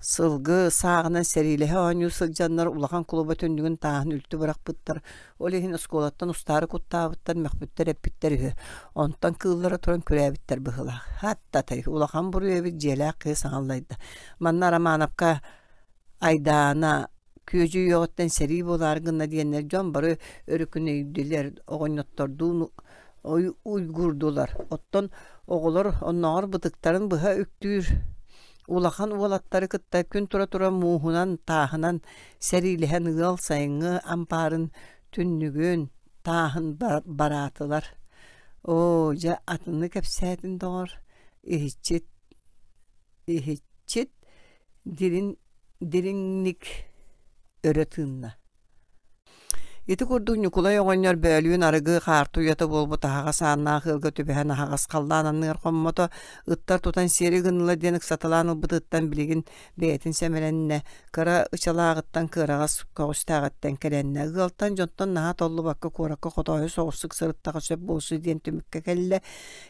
Сылгы сааҕынан сэриилэһэ оонньуу сылдьаннар улахан кулуба түннүгүн тааһын үлтү бырахпыттар, ол иһин оскуолаттан устаары куттаабыттар, мөхпүттэр-эппиттэр үһү. Онтон кыыллара туран күрээбиттэр быһыылаах. Хаттатай, улахан буруй эбит дьиэлээх кыыс аҥаллайда. Манна Романовка айдаана күөдьүйүөҕүттэн сэрии буолаары гынна диэннэр дьон бары өрүкүнэйдилэр, оҕонньоттордуун уйгуурдулар. Оттон оҕолор оннооҕор бытыктарын быһа үктүүр улахан уолаттары кытта күн тура-тура мууһунан, тааһынан сэриилэһэн ыал сайыҥҥы ампаарын түннүгүн, тааһын бараатылар. Оо, дьэ атыны кэпсээтин доҕор, иһиччит иһиччит дирин дириҥник өрө тыынна. Ити курдук Ньукулай оҕонньор бөөлүүн арыгы хаарты уйата буолбут аһаҕас ааннаах ыалга түбэһэн аһаҕас халлаан анныгар хоммото, ыттар тутан сиэри гыннылар диэн ыксаталаан ылбытыттан билигин бэйэтин сэмэлэннэ, кыра ычалааҕыттан кыараҕас көҕүстээҕиттэн кэлэннэ, ыалтан дьонтон наһаа толлубакка куоракка хотоойу соҕустук сырыттаҕа сөп буолсу диэн түмүккэ кэллэ.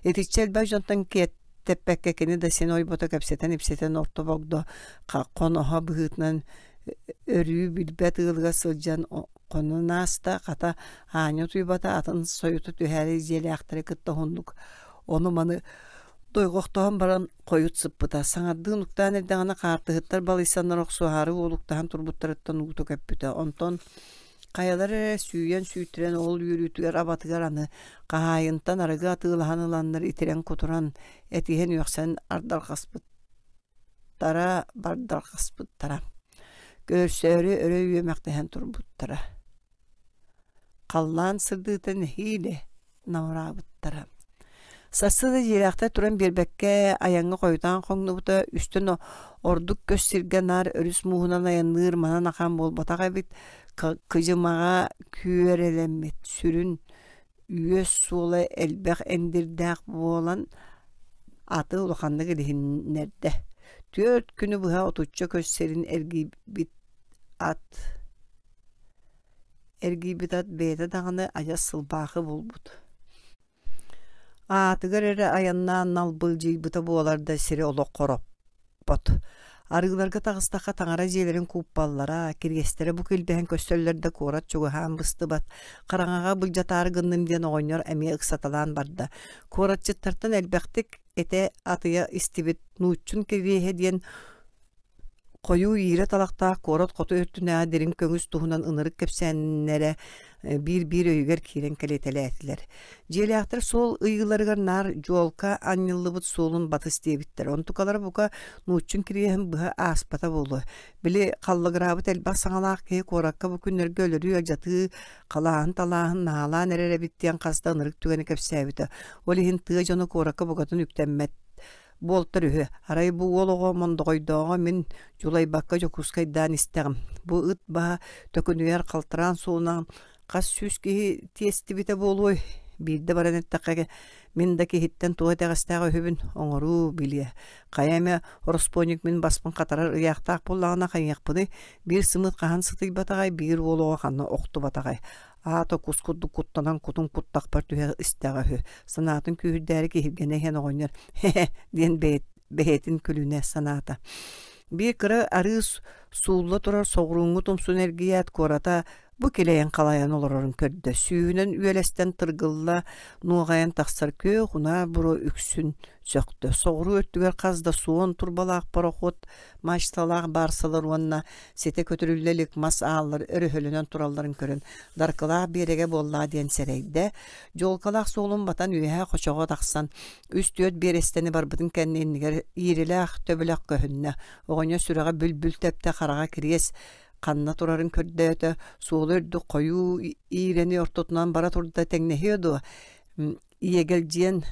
Итиччэ элбэх дьонтон киэт тэппэккэ кини да син ойбото кэпсэтэн-ипсэтэн орто богдо хоноһо быһыытынан өрүү билбэт ыалыгар сылдьан хонон ааста, хата аанньа утуйбата атын сойута түһээри дьиэлээхтэри кытта уһуннук ону-маны дойҕохтоһон баран хойут сыппыта. Саҥардыы нуктаан эрдэҕинэ хаартыһыттар балыйсаннар охсуһаары уолуктаһан турбуттарыттан уута көппүтэ. Онтон Хайалар эрэ сүүйэн сүүйтэрэн ол үөрүүтүгэр абатыгар аны хаһаайынтан арыгы атыылаһан ыланнар итирэн-кутуран, этиһэн-үөхсэн ардарҕаспыттара бардарҕаспыттара. Көрсөөрү өрө үөмэхтэһэн турбуттара. Халлаан сырдыыта нэһиилэ намыраабыттара. Сарсыарда дьиэлээхтэр туран биэрбэккэ айаҥҥа хойутаан хоҥнубута, үстэн ордук көс сиргэ наар өрүс мууһунан айанныыр манан ахан буолбатах эбит, кыдьымаҕа күөрэлэммит сүрүн үөс суола элбэх эндирдээх буолан аты улаханнык илиһиннэрдэ. Түөрт күнү быһа отучча көс сирин эргийбит ат Эргийбит ат бэйэтэ даҕаны адьас сылбаахы буолбут. Аатыгар эрэ айаннаан налбылдьыйбыта буолар да сири олох хороппот. Арыыларга таҕыстахха таҥара дьиэлэрин кууппаллара, кириэстэрэ бу килбэһэн көстөллөр да куорат чугаһаан быстыбат. Хараҥаҕа былдьатаары гынным диэн оҕонньор эмиэ ыксаталаан барда. Куоратчыттартан элбэхтик этэ атыйа истибит нууччун кириэһэ диэн Хойуу иирэ талахтаах куорат хоту өттүнээҕи дириҥ көҥүс туһунан ынырык кэпсээннэрэ биир-биир өйүгэр киирэн кэлитэлээтилэр. Дьиэлээхтэр суол ыйыыларыгар наар дьуолка анньыллыбыт суолун батыс диэбиттэр. Онтукалара бука нууччун кириэһин быһа ааспата буолуо. Били халлыгыраабыт элбэх саҥалаах киһи куоракка бу күннэргэ өлөрүү-алдьатыы, халааһын-талааһын наһаалаан эрэр эбит диэн хас да ынырык түгэни кэпсээбитэ. Ол иһин тыа дьоно куоракка букатын үктэммэт буолтар үһү. Арай бу уол оҕо мондоҕойдооҕо мин дьулайбакка Дьокуускайдаан истэҕим. Бу ыт баһа төкүнүйэр халтараан суолунан хас сүүс киһи тиэстибитэ буолуой? Биирдэ баран эттэххэ, мин да киһиттэн туох итэҕэстээх үһүбүн оҥоруу билиэ. Хайа эмэ ороспуонньук мин баспын хатарар ыйаахтаах буоллаҕына хайыахпыный? Биир сымыыт хаһан сытыйбатаҕай, биир уол оҕо ханна охтубатаҕай? Аата кус курдук куттанан кутун куттахпар түһэ истэҕэ үһү. Санаатын күүһүрдээри киһиргэнэ иһэн оҕонньор «Хе-хе» диэн бэйэтин күлүнэ санаата. Биир кыра арыы суулла турар соҕурууҥҥу тумсун эргийээт куората бу килэйэн-халайан олорорун көрдө. Сүүһүнэн үөлэстэн тыргылла нуоҕайан тахсар күөх унаар буруо үксүн сөхтө. Соҕуруу өттүгэр хас да суон турбалаах пароход мачталаах баарсалар уонна ситэ көтүрүллэ илик мас ааллар өрөһөлөнөн туралларын көрөн Даркылаах биэрэгэ буоллаа диэн сэрэйдэ. Дьуолкалаах суолун батан үөһэ хочоҕо тахсан үс-түөрт биэрэстэни барбытын кэннэ иннигэр иирилээх төбөлөх көһүннэ. Оҕонньор сүрэҕэ бүл-бүл тэптэ, хараҕа кириэс ханна турарын көрдөөтө, суола үрдүк хойуу иирэни ортотунан бара турда тэҥнэһиэ дуо? Иэгэлдьийэн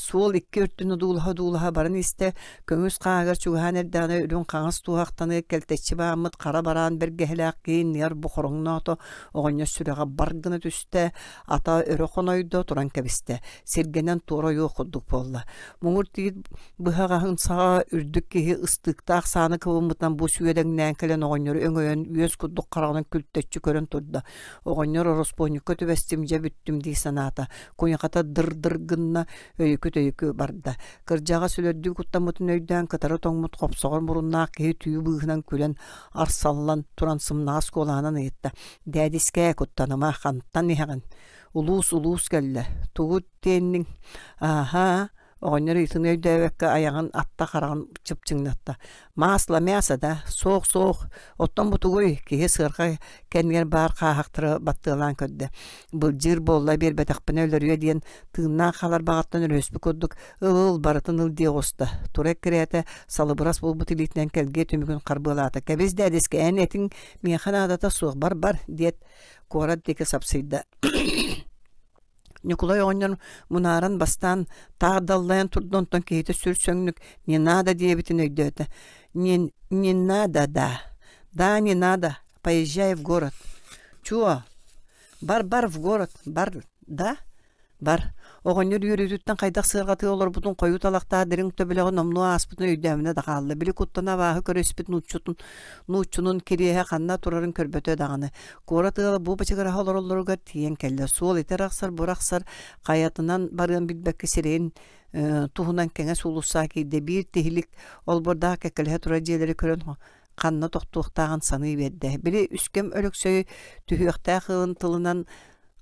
суол икки өртүн одуулаһа-одуулаһа баран истэ, көҥүс хааһыгар чугаһаан эрдэҕинэ үрүҥ хаҥас туоһахтаны кэлтэччи бааммыт хара бараан бэргэһэлээх киһи иннигэр бохороҥноото, оҕонньор сүрэҕэ бар гына түстэ, ата өрө хонойдо, туран кэбистэ, сиргэнэн туора ойуох курдук буолла. Муҥур тиит быһаҕаһын саҕа үрдүк киһи ыстыыктаах сааны кыбыммытынан бу сүөдэҥнээн кэлэн оҕонньору өҥөйөн үөс курдук хараҕынан күлтэччи көрөн турда. Оҕонньор ороспуонньукка түбэстим, дьэ бүттүм дии санаата. Куйахата дыр-дыр гынна, өйүкү-төйүкү барда. Кырдьаҕас өлөрдүү куттаммытын өйдөөн кытары тоҥмут хопсоҕор муруннаах киһи түү быыһынан күлэн арсаллан туран сымнаҕас куолаһынан ыйытта: «Дээдискээ, куттаныма, хантан иһэҕин? Улуус-улуус кэллэ, тугу тиэнниҥ?» «Ааһаа, Оҕонньор ыйытыыны өйдөөбөккө айаҕын атта хараҕын чыпчыҥнатта: «Масло мясо да? Суох, суох, оттон бу тугуй?» Киһи сыарҕа кэннигэр баар хааһахтары баттыалаан көрдө. Былдьыыр буолла биэрбэтэхпинэ өлөрүө диэн тыыннаах хаалар баҕаттан өрүһүспүт курдук ыл-ыл барытын ыл дии оҕуста. Тура эккирээтэ салыбырас буолбут илиитинэн кэлгиэ түмүгүн харбыалаата. «Кэбис дээдискэ, эн этиҥ миэхэ наадата суох, бар-бар» диэт куорат диэки сапсыйда. Ньукулай оҕонньор мунааран бастаан таах даллайан турда, онтон киһитэ сүр сөҥнүк «не надо» диэбитин өйдөөтө. «Не, не надо, да. Да, не надо. Поезжай в город». «Чуо? Бар-бар в город. Бар, да?» Бар. Оҕонньор үөрүүтүттэн хайдах сыарҕатыы олорбутун хойуу талахтаах дириҥ төбөлөҕө номнуо ааспытын өйдөөмүнэ да хаалла. Били куттана абааһы көрүспүт нууччутун нууччунун кириэһэ ханна турарын көрбөтө даҕаны. Куорат ыала бу бачыгыраһа олороллоругар тиийэн кэллэ. Суол ити арахсар, бу арахсар хайатынан барыан билбэккэ сирэйин туһунан кэҥэс уулусса киирдэ. Биир тиһилик олбуордаах кэккэлэһэ турар дьиэлэри көрөн ханна тохтуохтааҕын саныы биэрдэ. Били үскэм Өлөксөй түһүөхтээх ыалын тылынан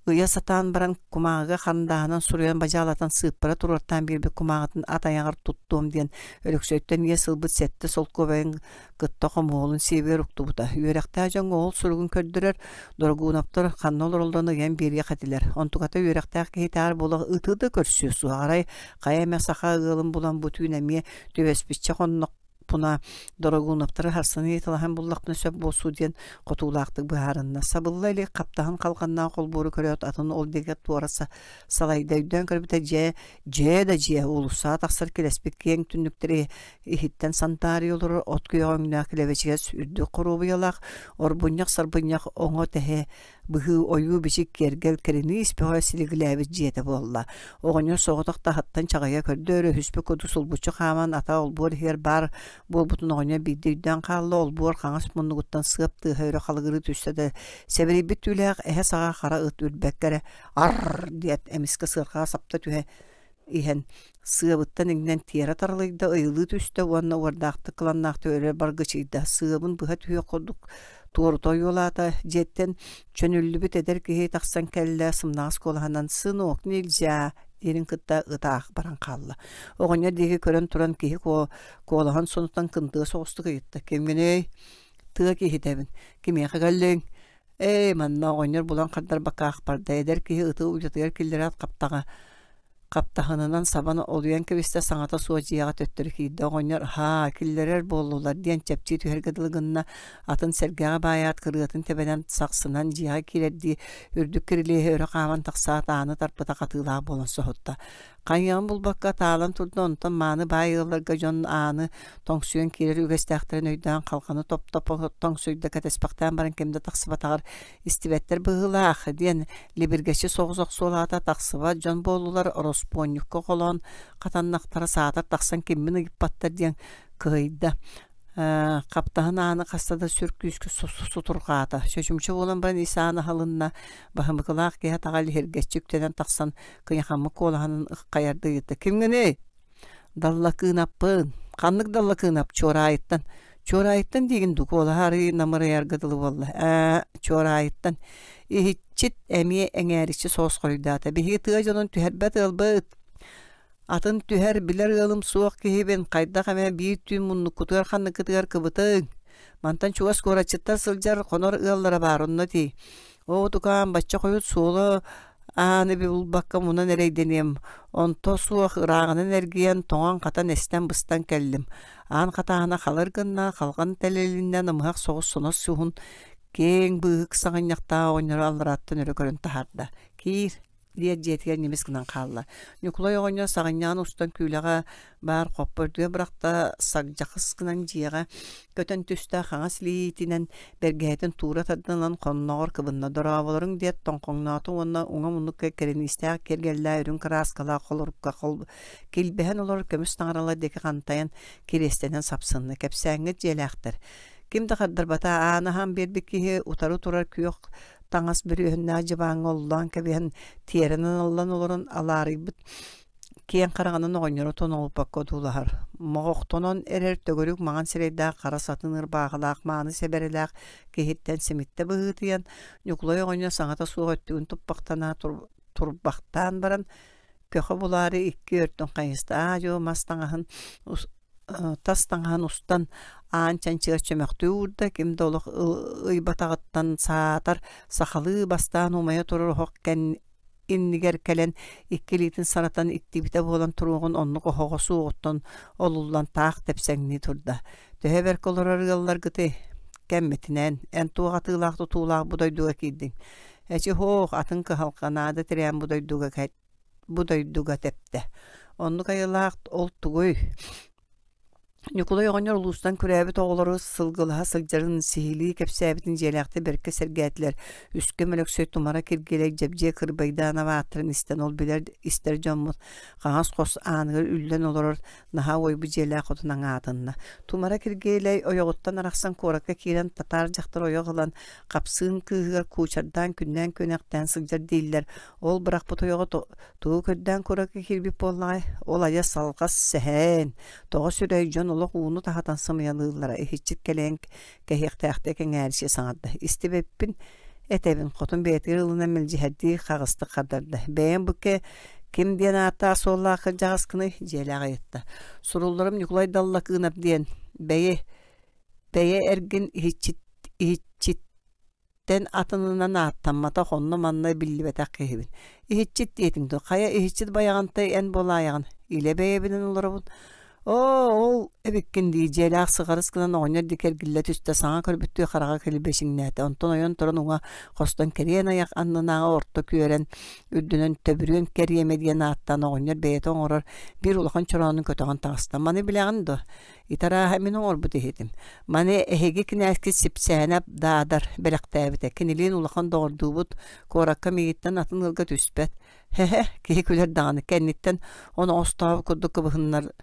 ыйа сатаан баран кумааҕыга хандааһынан суруйан бадьаалатан сыыппара туруортаан биэрбит кумааҕытын ат айаҕар туттуом диэн Өлөксөйтөн иэс ылбыт сэттэ солкуобайын кытта хомуһуолун сиэбигэр уктубута. Үөрэхтээх дьоҥҥо ол суругун көрдөрөр Дорогуновтар ханна олороллорун ыйан биэриэх этилэр. Онтуката үөрэхтээх киһи таар буола ыты да көрсүө суох. Арай хайа эмэ саха ыалын булан бу түүн эмиэ түбэспиччэ хоннох пуна Дорогуновтары харсыны ыйыталаһан буллахпына сөп буолсу диэн хотуулаахтык быһаарынна. Сабылла илик хаптаһын халҕаннаах холбуору көрөөт атын ол диэки туора салайда өйдөөн көрбүтэ дьэ дьиэ да дьиэ уулуссаҕа тахсар килэспит киэҥ түннүктэри иһиттэн сантаарыйа олорор от күөҕэ өҥнөөх килэбэчигэс үрдүк хоруобуйалаах орбунньах-сарбынньах оҥо тэһэ быһыы ойуу-бичик киэргэл кэриниис бөҕө силигилээбит дьиэтэ буолла. Оҕонньор соҕотох таһыттан чаҕыйа көрдө, өрүһүспүт курдук сулбуччу хааман ата олбуор иһигэр баар буолбутун оҕонньор биирдэ өйдөөн хаалла, олбуор хаҥас муннугуттан сыап тыаһа өрө халыгырыы түстэ да, сэбирийбит түүлээх эһэ саҕа хара ыт үрбэккэ эрэ «Арр!» диэт эмискэ сыарҕаҕа сапта түһэ иһэн сыабыттан иҥнэн тиэрэ таралыйда, ыйылыы түстэ уонна уордаахтык кыланнаахтык өрө баргычыйда. Сыабын быһа түһүөх курдук туорута ойуолаата. Дьиэттэн чөнүллүбүт эдэр киһи тахсан кэллэ, сымнаҕас куолаһынан «Сынок, нельзя!» диирин кытта ытаах баран хаалла. Оҕонньор диэки көрөн туран киһи куолаһын сонутан кынтыа соҕустук ыйытта: «Кимҥиний? Тыа киһитэбин. Кимиэхэ кэллиҥ?» Ээ, манна оҕонньор булан хардарбакка аахпарда, эдэр киһи ыты уйатыгар киллэрээт хаптаҕа хаптаһынынан сабан олуйан кэбистэ, саҥата суох дьиэҕэ төттөрү киирдэ. Оҕонньор «Һаа, киллэрэр буоллулар» диэн чэпчии түһэргэ дылы гынна, атын сэргэҕэ баайаат кырыатын тэбэнэн сахсынан дьиэҕэ киирэрдии үрдүк кирилиэһи өрө хааман тахсаат ааны тарпыта хатыылаах буолан соһутта. Хайыаҕын булбакка таалан турда, онтон мааны баай ыалларга дьон ааны тоҥсуйан киирэр үгэстээхтэрин өйдөөн халҕаны топ-топ тоҥсуйда кэтэспэхтээн баран ким да тахсыбатаҕар истибэттэр быһыылаах диэн либиргэччи соҕус охсуолаата тахсыбат дьон буоллулар ороспуонньукка холоон хатаннахтара саатар тахсан киммин ыйыппаттар диэн кыһыйда хаптаһын ааны хаста да сүр күүскэ сутурҕаата. Чочумча буолан баран ис аан аһылынна, баһымыкылаах киһи атаҕа лиһиргэччи үктэнэн тахсан кыйахаммыт куолаһынан ыххайардыы ыйытта «Кимҥиний?» «Даллакыынаппын». «Ханнык Даллакыынап?» «Чуораайыттан». «Чуораайыттан диигин дуу?» Куолаһа арыый намырыйарга дылы буолла. «Ээ, Чуораайыттан». Иһиччит эмиэ эҥээриччи соҕус хоруйдаата. «Биһиги тыа дьонун түһэрбэт ыалбыт. Атын түһэр, билэр ыалым суох киһибин, хайдах эмэ биир түүн муннуккутугар ханныккытыгар кыбытыҥ. Мантан чугас куораччыттар сылдьар хонор ыаллара баар, онно тиий. Оо, тукаам, бачча хойут суолу ааны булбакка мунан эрэйдэниэм, онто суох ырааҕынан эргийэн, тоҥон-хатан эстэн-быстан кэллим. Аан хатааһына халыр гынна, халҕан тэлэлиннэ намыһах соҕус сонос суһун киэҥ быыһык саҕынньахтаах оҕонньору алларааттан өрө көрөн таһаарда. Киир диэт дьиэтигэр ньимис гынан хаалла. Ньукулай оҕонньор саҕынньаҕын устан күүлэҕэ баар хоппо үрдүгэр бырахта, сагдьахыс гынан дьиэҕэ көтөн түстэ, хаҥас илиитинэн бэргэһэтин туура тардан ылан хонноҕор кыбынна. «Дорооболоруҥ» диэт тоҥхоҥноото уонна уҥа муннукка кэрэниистээх киэргэллээх үрүҥ кырааскалаах холорукка килбэһэн олорор көмүс таҥаралар диэки хантайан кириэстэнэн сапсынна. Кэпсээҥҥит дьиэлээхтэр. Ким да хардарбата, ааны аһан биэрбит киһи утары турар күөх таҥас бүрүөһүннээх дьыбааҥҥа оллоон кэбиһэн тиэрэ аналлан олорон алаарыйбыт. Киэҥ хараҕынан оҕонньору тонолуппакка одуулаһар. Моҕохтонон эрэр төгүрүк маҥан сирэйдээх хара сатын ырбаахылаах мааны сэбэрэлээх киһиттэн симиттэ быһыытыйан, Ньукулай оҕонньор саҥата суох өттүгүн туппахтана турбахтаан баран, көхө булаары икки өртүн хайыста. Аа-дьуо мас таҥаһын тас таҥаһын устан аан чанчыгар чөмөхтүү уурда, ким да олох ыйбатаҕыттан саатар, сахалыы бастаан умайа турар оһох кэн иннигэр кэлэн икки илиитин саратан иттибитэ буолан туруоҕун оннук оһоҕо суоҕуттан олуллан таах тэпсэҥнии турда. Төһө бэркэ олорор ыалларгытый? Кэммитинэн, эн туох атыылаах-тутуулаах бу дойдуга киирдиҥ? Эчи һоох, атын кыһалҕа наада тирээн бу дойдуга бу дойдуга тэптэ. Оннук айылаах ол тугуй? Ньукулай оҕонньор улуустан күрээбит оҕолору сылгылаһа сылдьарын сиһилии кэпсээбитин дьиэлээхтэр бэркэ сэргээтилэр. Үскэ Мөлөксөй Тумара Киргиэлэй Дьэбдьиэ Кырбайдаанов ааттарын истэн ол билэр истэр дьоммут хаҥас хос ааныгар үллэн олорор наһаа уойбут дьиэлээх хотун аҥаатынна. Тумара Киргиэлэй ойоҕуттан арахсан куоракка киирэн татаар дьахтар ойох ылан хапсыын кыыһыгар куучардаан күннээн-күөнэхтээн сылдьар дииллэр. Ол бырахпыт ойоҕо тугу көрдөөн куоракка киирбит буоллаҕай? Ол айа салҕас сэһэн, тоҕо сүрэй дьон олох ууну таһатан сымыйалыыллара иһиччит кэлэн кэһиэхтээхтик эҥээриччи саҥарда. Истибэппин этэбин, хотун бэйэтигэр ылынан мэлдьэһэрдии хаҕыстык хардарда. Бэйэм бу ким диэн ааттаах суоллаах кырдьаҕаскыный? Дьиэлээх ыйытта. Сурулларым Ньукулай Даллакыынап диэн. Бэйи, бэйэ эргин иһиччит иһиччит тэн атынынан ааттамматах онно-манна биллибэтэх киһибин. Иһиччит диэтиҥ дуо? Хайа иһиччит байаҕантай эн буолаайаҕын? Илэ бэйэбинэн олоробун. Оо, ол эбиккин дии, дьиэлээх сыҕарыс гынан оҕонньор диэки эргиллэ түстэ, саҥа көрбүттүү хараҕа килбэчиҥнээтэ. Онтон ойон туран уҥа хостон кэриэн айах аннынааҕы орто күөрэн үрдүнэн төбүрүөн кэриэмэ диэн ааттаан оҕонньор бэйэтэ оҥорор биир улахан чороонун көтөҕөн таҕыста. Маны билэҕин дуо? Ити арааһа мин оҥорбут иһитим. Маны эһиги кинээскит Сипсээнэп Даадар бэлэхтээбитэ. Кинилиин улахан доҕордуубут, куоракка миигиттэн атын ыалга түспэт. Һэ-һэ, киһи күлэр даҕаны, кэнниттэн оноҕостообут курдук кыбыһыннарбын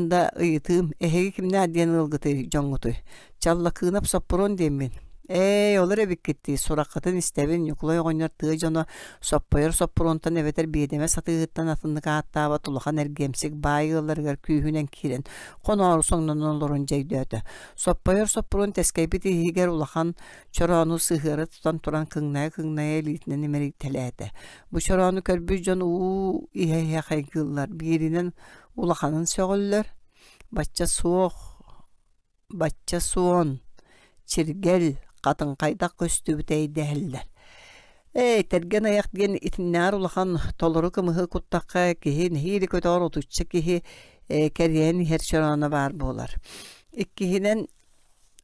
да ыйытыым, эһиги кимнээх диэн ыалгытый, дьоҥҥутуй? Чаллакыынап Соппуруон диэммин. Ээ, олор эбиккит дии, сураххытын истэбин, Ньукулай оҕонньор тыа дьоно соппойор соппуруонтан эбэтэр биэдэмэ сатыыһыттан атыннык ааттаабат улахан эргиэмсик баай ыалларыгар күүһүнэн киирэн, хоноору соҥнонон олорон дьэ өйдөөтө. Соппойор соппуруон тэскэйбит иһигэр улахан чороону сыһыара тутан туран кыҥнайа-кыҥнайа илиитинэн имэрийтэлээтэ. Бу чороону көрбүт дьон уу иһэ-иһэ хайгыыллар, бииринэн улаханын сөҕөллөр, бачча суох бачча суон, чиргэл, хатыҥхайдах көстүбүтэ дэһэллэр. Ээ, тэргэн айах диэн итиннээҕэр улахан толору кымыһы куттахха киһи нэһиилэ көтөҕөр отучча киһи кэрийэн иһэр чорооно баар буолар. Иккиһинэн,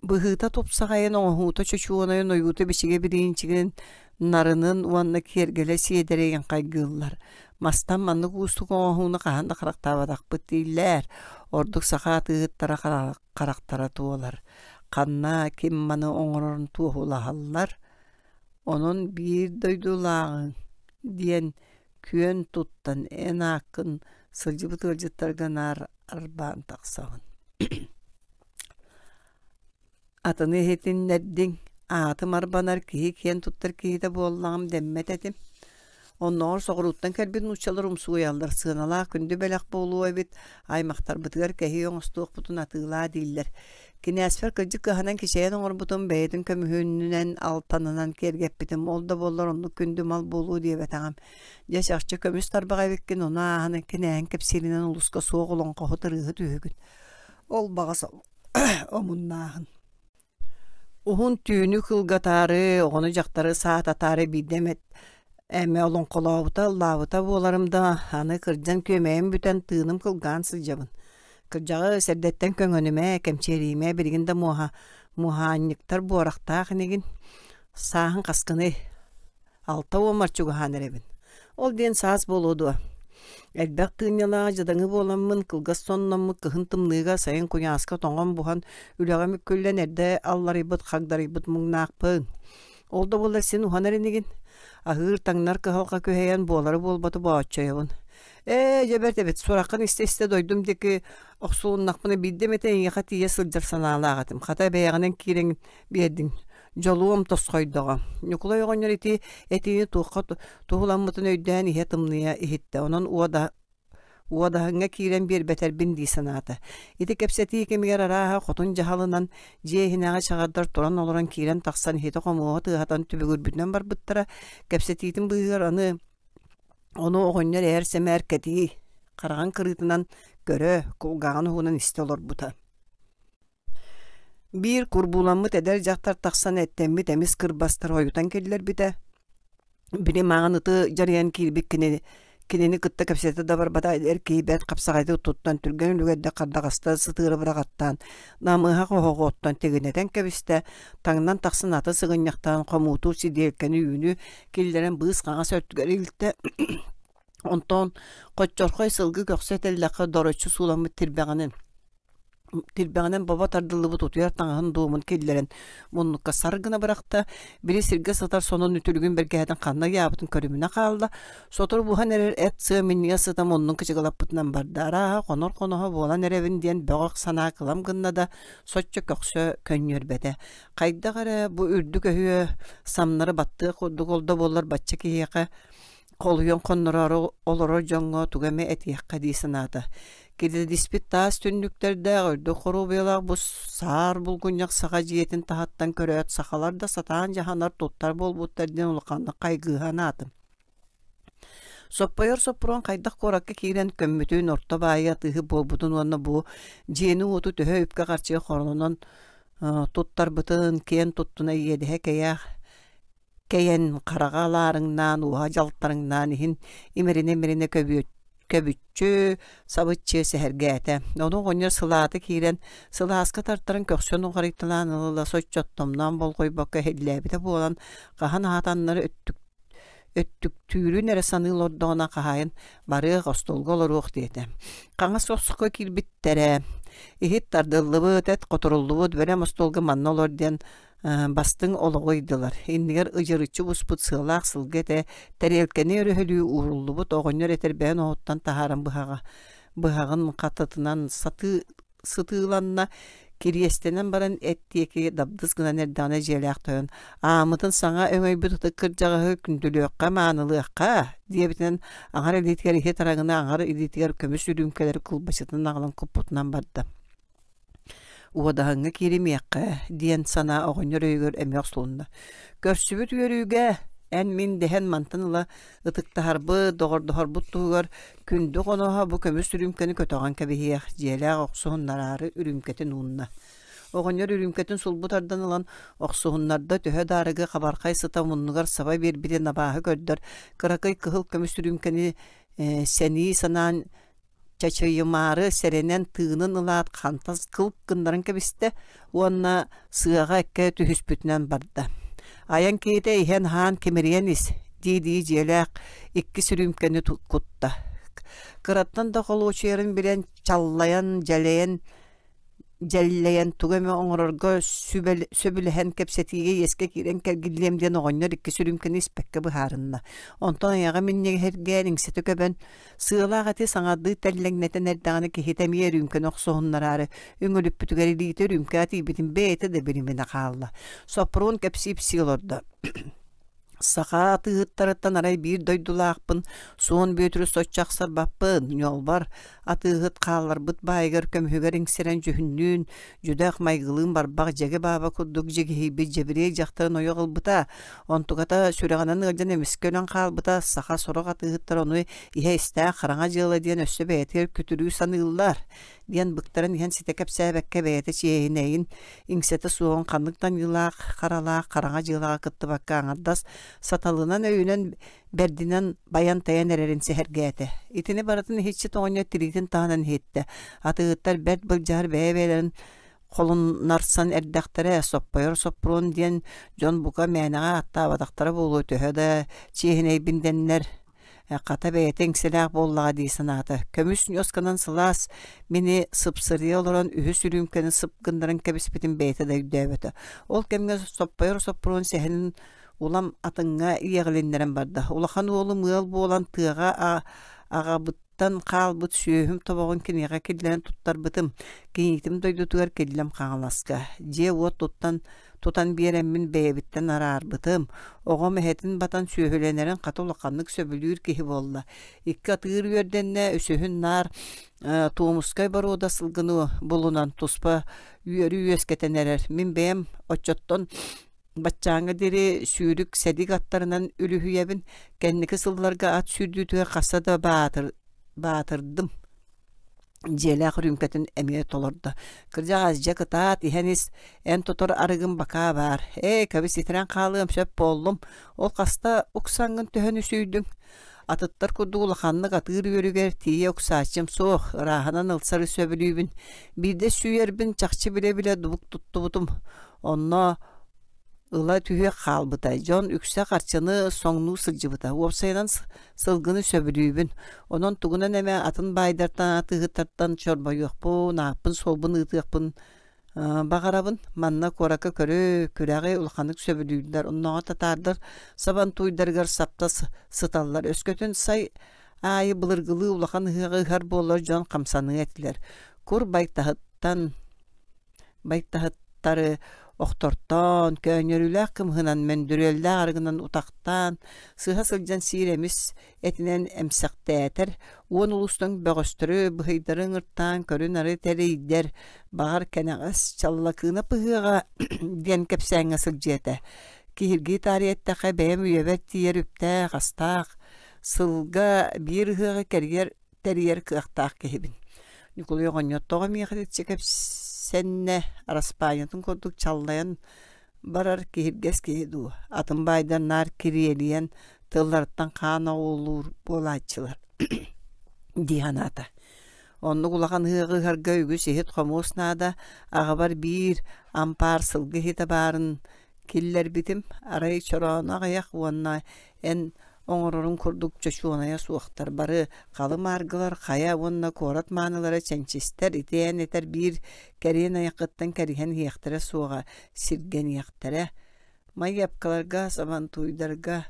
быһыыта тупсаҕайын, оҥоһуута чочуонайын, ойуута-бичигэ бириинчигин, нарынын уонна киэргэлэ сиэдэрэйин хайгыыллар. Мастан маннык уустук оҥоһууну хаһан да харахтаабатахпыт дииллэр. Ордук саха атыыһыттара харахтара туолар. Ханна ким маны оҥорорун туоһулаһаллар. Онон биир дойдулааҕыҥ диэн күөн туттан эн ааккын сылдьыбыт ыалдьыттарга наар арбаан тахсаҕын. Атыны иһитиннэрдиҥ, аатым арбанар киһи киэн туттар киһитэ буоллаҕым дэммэт этим. Оннооҕор соҕурууттан кэлбит нууччалар умсугуйаллар, сыаналаах күндү бэлэх буолуо эбит, аймахтарбытыгар кэһии оҥостуохпутун атыылаа дииллэр. Кинээспэр кырдьык кыһанан кичэйэн оҥорбутум, бэйэтин көмүһүнүнэн, алтанынан киэргэппитим, ол да буоллар оннук күндү мал буолуо диэбэтэҕим. Дьэ, чахчы көмүс тарбах эбиккин, ону ааһан кинээһин кэпсииринэн улууска суох олоҥхоһут ырыаһыт үһүгүн. Ол баҕас омуннааһын. Уһун түүнү кылгатаары, оҕону-дьахтары саататаары биирдэ эмэ эмэ олоҥхолообута, ыллаабыта буоларым да, аны кырдьан күөмэйим бүтэн, тыыным кылгаан сылдьабын. Кырдьаҕы сэрдэттэн көҥөнүмэ, кэмчиэриимэ, билигин да муоһа муоһаанньыктар буорахтаах инигин. Сааһын хаскыный? Алта уоммар чугаһаан эрэбин. Ол диэн саас буолуо дуо? Элбэх тыынньалаах дьадаҥы буоламмын, кылгас сонноммут кыһын тымныыга, сайын куйааска тоҥон-буһан, үлэҕэ мүккүллэн эрдэ алларыйбыт, хагдарыйбыт муҥнаахпын. Ол да буоллар син уһанар инигин. Аһыыр-таҥнар кыһалҕа күһэйэн буолары-буолбаты бооччойобун. Ээ, дьэ бэрт эбит, сураххын истэ-истэ дойдум диэки охсулуннахпына биирдэ эмэтэ эйиэхэ тиийэ сылдьар санаалаах этим. Хата бэйэҕинэн киирэн биэрдиҥ. Дьолуом тосхойдоҕо. Ньукулай оҕонньор ити этиини туохха туһуламмытын өйдөөн иһэ тымныйа иһиттэ. Онон уода Уодаһыҥҥа киирэн биэрбэтэрбин дии санаата. Ити кэпсэтии кэмигэр арааһа хотун дьаһалынан дьиэ иһинээҕи чаҕардар туран олорон киирэн-тахсан иһити-хомуоһу тыаһатан түбүгүрбүтүнэн барбыттара. Кэпсэтиитин быыһыгар аны ону оҕонньор ээр-сэмээр кэтии, хараҕын кырыытынан көрө, кулгааҕын уһунан истэ олорбута. Биир курбууламмыт эдэр дьахтар тахсан эттэммит эмис кырбастары ойутан киллэрбитэ. Били маҥан ыты дьарыйан киирбит кини кинини кытта кэпсэтэ да барбата эр киһи бэрт хапсаҕайдык туттан түргэн үлүгэрдик хардаҕаста сытыары быраҕаттаан намыһах оһоҕу оттон тигинэтэн кэбистэ, таҥнан тахсан аты сыгынньахтаан хомууту сидиэлкэни үүнү киллэрэн быыс хаҥас өттүгэр илтэ. Онтон хоччорхой сылгы көхсө тэллэххэ дороччу сууламмыт тирбэҕинэн тирбэҕинэн бобо тардыллыбыт утуйар таҥаһын дуомун киллэрэн муннукка сар гына бырахта, били сиргэ сытар сонун үтүлүгүн бэргэһэтин ханна ыйаабытын көрүмүнэ хаалла, сотору буһан эрэр эт сыа минньигэс сыта муннун кычыгылаппытынан барда, арааһа хонор хоноһо буолан эрэбин диэн бөҕөх санаа кылам гынна да, соччо көхсө көнньүөрбэтэ. Хайдах эрэ бу үрдүк өһүө самнары баттыах курдук ол да буоллар бачча киһиэхэ холуйан хоннороору олорор дьоҥҥо тугу эмэ этиэххэ дии санаата. Кирдиспит таас түннүктэрдээх, үрдүк хоруобуйалаах бу саар булгунньах саха дьиэтин таһыттан көрөөт, сахалар да сатаан дьаһанар туттар буолбуттар диэн улаханнык хайгыы санаатым. Соппойор Соппуруон хайдах куоракка киирэн көммүтүн, орто баайы атыыһыт буолбутун уонна бу дьиэни-уоту төһө үпкэ-харчыга хоронон туттарбытын киэн туттуна иэдэһэ кэйээх кэйэн, хараҕа алаарыҥнаан, уоһа дьалтарыҥнаан иһин имэринэ-имэринэ көбүччү, сабыччы сэһэргээтэ. Ону оҕонньор сылаата киирэн, сылааска тартаран көхсүн уҕарыйталаан ыла-ыла соччо оттомноон болҕойбокко иһиллээбитэ буолан, хаһан аһатаннары өттүк өттүктүүрүн эрэ саныы олордоҕуна хаһаайын барыах остуолга олоруох диэтэ. Хаҥас охсукка киирбиттэрэ. Иһит тардыллыбыт, эт хоторуллубут, бэлэм остуолга манна олор диэн бастыҥ олоҕу ыйдылар. Иннигэр ыдьырыччы буспут сыалаах сылгы этэ тэриэлкэни өрөһөлүү ууруллубут оҕонньор этэрбэһин оһоттон таһааран быһаҕа быһаҕын хататынан сатыы сытыыланна, кириэстэнэн баран эт диэки дабдыс гынан эрдэҕинэ дьиэлээх тойон «Ааммытын саҥа өҥөйбүт ытык кырдьаҕаһы күндүлүөххэ, маанылыахха» диэбитинэн аҥар илиитигэр иһит араҥына, аҥар илиитигэр көмүс үрүүмкэлэри кылбачытан аҕалан куппутунан барда. Уодаһыҥҥа кииримиэххэ диэн санаа оҕонньор өйүгэр эмиэ охсулунна. Көрсүбүт үөрүүгэ эн-мин дэһэн мантан ыла ытыктаһарбыт, доҕордоһорбут туһугар күндү хоноһо бу көмүс үрүүмкэни көтөҕөн кэбиһиэх, дьиэлээх охсуһуннараары үрүүмкэтин уунна. Оҕонньор үрүүмкэтин сулбу тардан ылан охсуһуннарда, төһө да арыгы хабархай сыта муннугар саба биэрбитин абааһы көрдөр, кыракый кыһыл көмүс үрүүмкэни сэнии санаан чачайымаары сэрэнэн тыынын ылаат хантас кыл гыннаран кэбистэ уонна сыаҕа эккэ түһүспүтүнэн барда. Айан киһитэ иһэн-аһаан кимирийэн ис дии-дии дьиэлээх икки сүрүүмкэни кутта. Кыраттан да холуочуйарын билэн чаллайан, дьэлэйэн дьэллэйэн тугу эмэ оҥорорго сөбүлэһэн кэпсэтиигэ иэскэ киирэн кэргиллиэм диэн оҕонньор икки сүрүмкэни испэккэ быһаарынна. Онтон айаҕа минньигэһиргээн иҥсэтэ көбөн, сыалаах эти саҥардыы тэллэҥнэтэн эрдэҕинэ киһитэ эмиэ үрүүмкэни охсуһуннараары үҥүлүппүтүгэр илиитэ үрүүмкэҕэ тиийбитин бэйэтэ да билиминэ хаалла. Соппуруон кэпсии-ипсии олордо. Саха атыыһыттарыттан арай биир дойдулаахпын, Суон Бүөтүрү соччо ахсарбаппын, ньуолбар атыыһыт хаалларбыт баайыгар көмүһүгэр иҥсэрэн дьүһүннүүн, дьүдэх майгылыын барбах дьэгэ-бааба курдук дьигиһийбит дьэбириэй дьахтарын ойох ылбыта, онтуката сүрэҕинэн ыалдьан эмискэ өлөн хаалбыта, саха сорох атыыһыттар ону иһэ истээх хараҥа дьыала диэн өссө бэйэтигэр күтүрүү саныыллар диэн быктаран иһэн ситэ кэпсээбэккэ бэйэтэ чиэһинэйин, иҥсэтэ суоҕун ханнык да аньыылаах, харалаах хараҥа дьыалаҕа кыттыбакка аҥардас саталынан өйүнэн бэрдинэн байан-тайан эрэрин сэһэргээтэ. Итини барытын иһиччит оҕонньор тириитин таһынан иһиттэ. Атыыһыттар бэрт былдьаһар бэйэ-бэйэлэрин холуннарсан эрдэхтэрэ, соппойор соппуруон диэн дьон бука мээнэҕэ ааттаабатахтара буолуо төһө да чиэһинэйбин дэннэр Хата бэйэтэ иҥсэлээх буоллаҕа дии санаата. Көмүс ньуосканан сылаас мини сыпсырыйа олорон үһүс үрүүмкэни сып гыннаран кэбиспитин бэйэтэ да өйдөөбөтө. Ол кэмҥэ соппойор соппуруон сэһэнин улам атыҥҥа иэҕилиннэрэн барда. Улахан уолум ыал буолан тыаҕа аҕабыттан хаалбыт сүөһүм тобоҕун киниэхэ киллэрэн туттарбытым. Кийиитим дойдутугар киллэм Хаҥаласка. Дьиэ-уот туттан тутан биэрэммин бэйэбиттэн араарбытым. Оҕом эһэтин батан сүөһүлэнэрин хата улаханнык сөбүлүүр киһи буолла. Икки атыыр үөрдэннэ, үсүһүн наар Туомускай боруода сылгыны булунан туспа үөрүү үөскэтэн эрэр. Мин бэйэм оччоттон баччааҥҥа диэри сүүрүк сэдик аттарынан үлүһүйэбин. Кэнники сылларга ат сүүрдүүтүгэр хаста да баатыр, баатырдым. Дьиэлээх үрүүмкэтин эмиэ толордо. Кырдьаҕас дьэ кытаат, иһэн ис, эн тотор арыгым бакаа баар. Ээ, кэбис итирэн хаалыам сөп буоллум. Ол хаста уксаҥҥын төһөн үсүйдүҥ? Атыттар курдук улаханнык атыыр үөрүгэр тиийэ уксааччым суох, ырааһынан ылсары сөбүлүүбүн. Биирдэ сүүйэрбин чахчы билэ-билэ дубук туттубутум. Онно ыла түһүөх хаалбыта. Дьон үксэ харчыны соҥнуу сылдьыбыта. Уопсайынан сылгыны сөбүлүүбүн. Онон тугунан эмэ атын баайдартан, атыыһыттартан чорбойуохпун, ааппын-суолбун ыытыахпын баҕарабын. Манна куоракка көрү, күрэҕи улаханнык сөбүлүүллэр. Оннооҕор татаардар сабантуйдарыгар сапта сыталлар. Өскөтүн сай аайы былыргылыы улахан ыһыаҕы ыһар буоллар дьон хамсаныа этилэр. Кур байтаһыттан байтаһыттары охтортоон, көөнньөрүүлээх кымыһынан, мөндүрүөллээх арыгынан утахтаан, сыһа сылдьан сиир эмис этинэн эмсэхтээтэр, уон улуустан бөҕөстөрү, быһыйдары ыҥыртаан көрү-нары тэрийдэр, баҕар кэнэҕэс Чаллакыына пыһыаҕа диэн кэпсээҥҥэ сылдьыа этэ. Киһиргии таарыйа эттэххэ, бэйэм үйэбэр тиийэр үптээх-астаах, сылга биир ыһыаҕы кэрийэр тэрийэр кыахтаах киһибин. Ньукулай оҕонньор тоҕо миэхэ итиччэ кэпсэннэ, араспаанньатын курдук чаллайан барар киһиргэс киһи дуу, атын баайдар наар кириэлийэн тылларыттан хаан оҕулуур буолааччылар дии санаата. Оннук улахан ыһыаҕы ыһарга үгүс иһит-хомуос наада, аҕабар биир ампаар сылгы иһитэ баарын киллэрбитим, арай чорооно аҕыйах уонна эн оҥорорун курдук чочуонайа суохтар, бары халы-мааргылар, хайа уонна куорат маанылара чэнчистэр, ити эн этэр биир кэриэн айаххыттан кэриһэн иһиэхтэрэ суоҕа, сиргэниэхтэрэ. Майыапкаларга, сабантуйдарга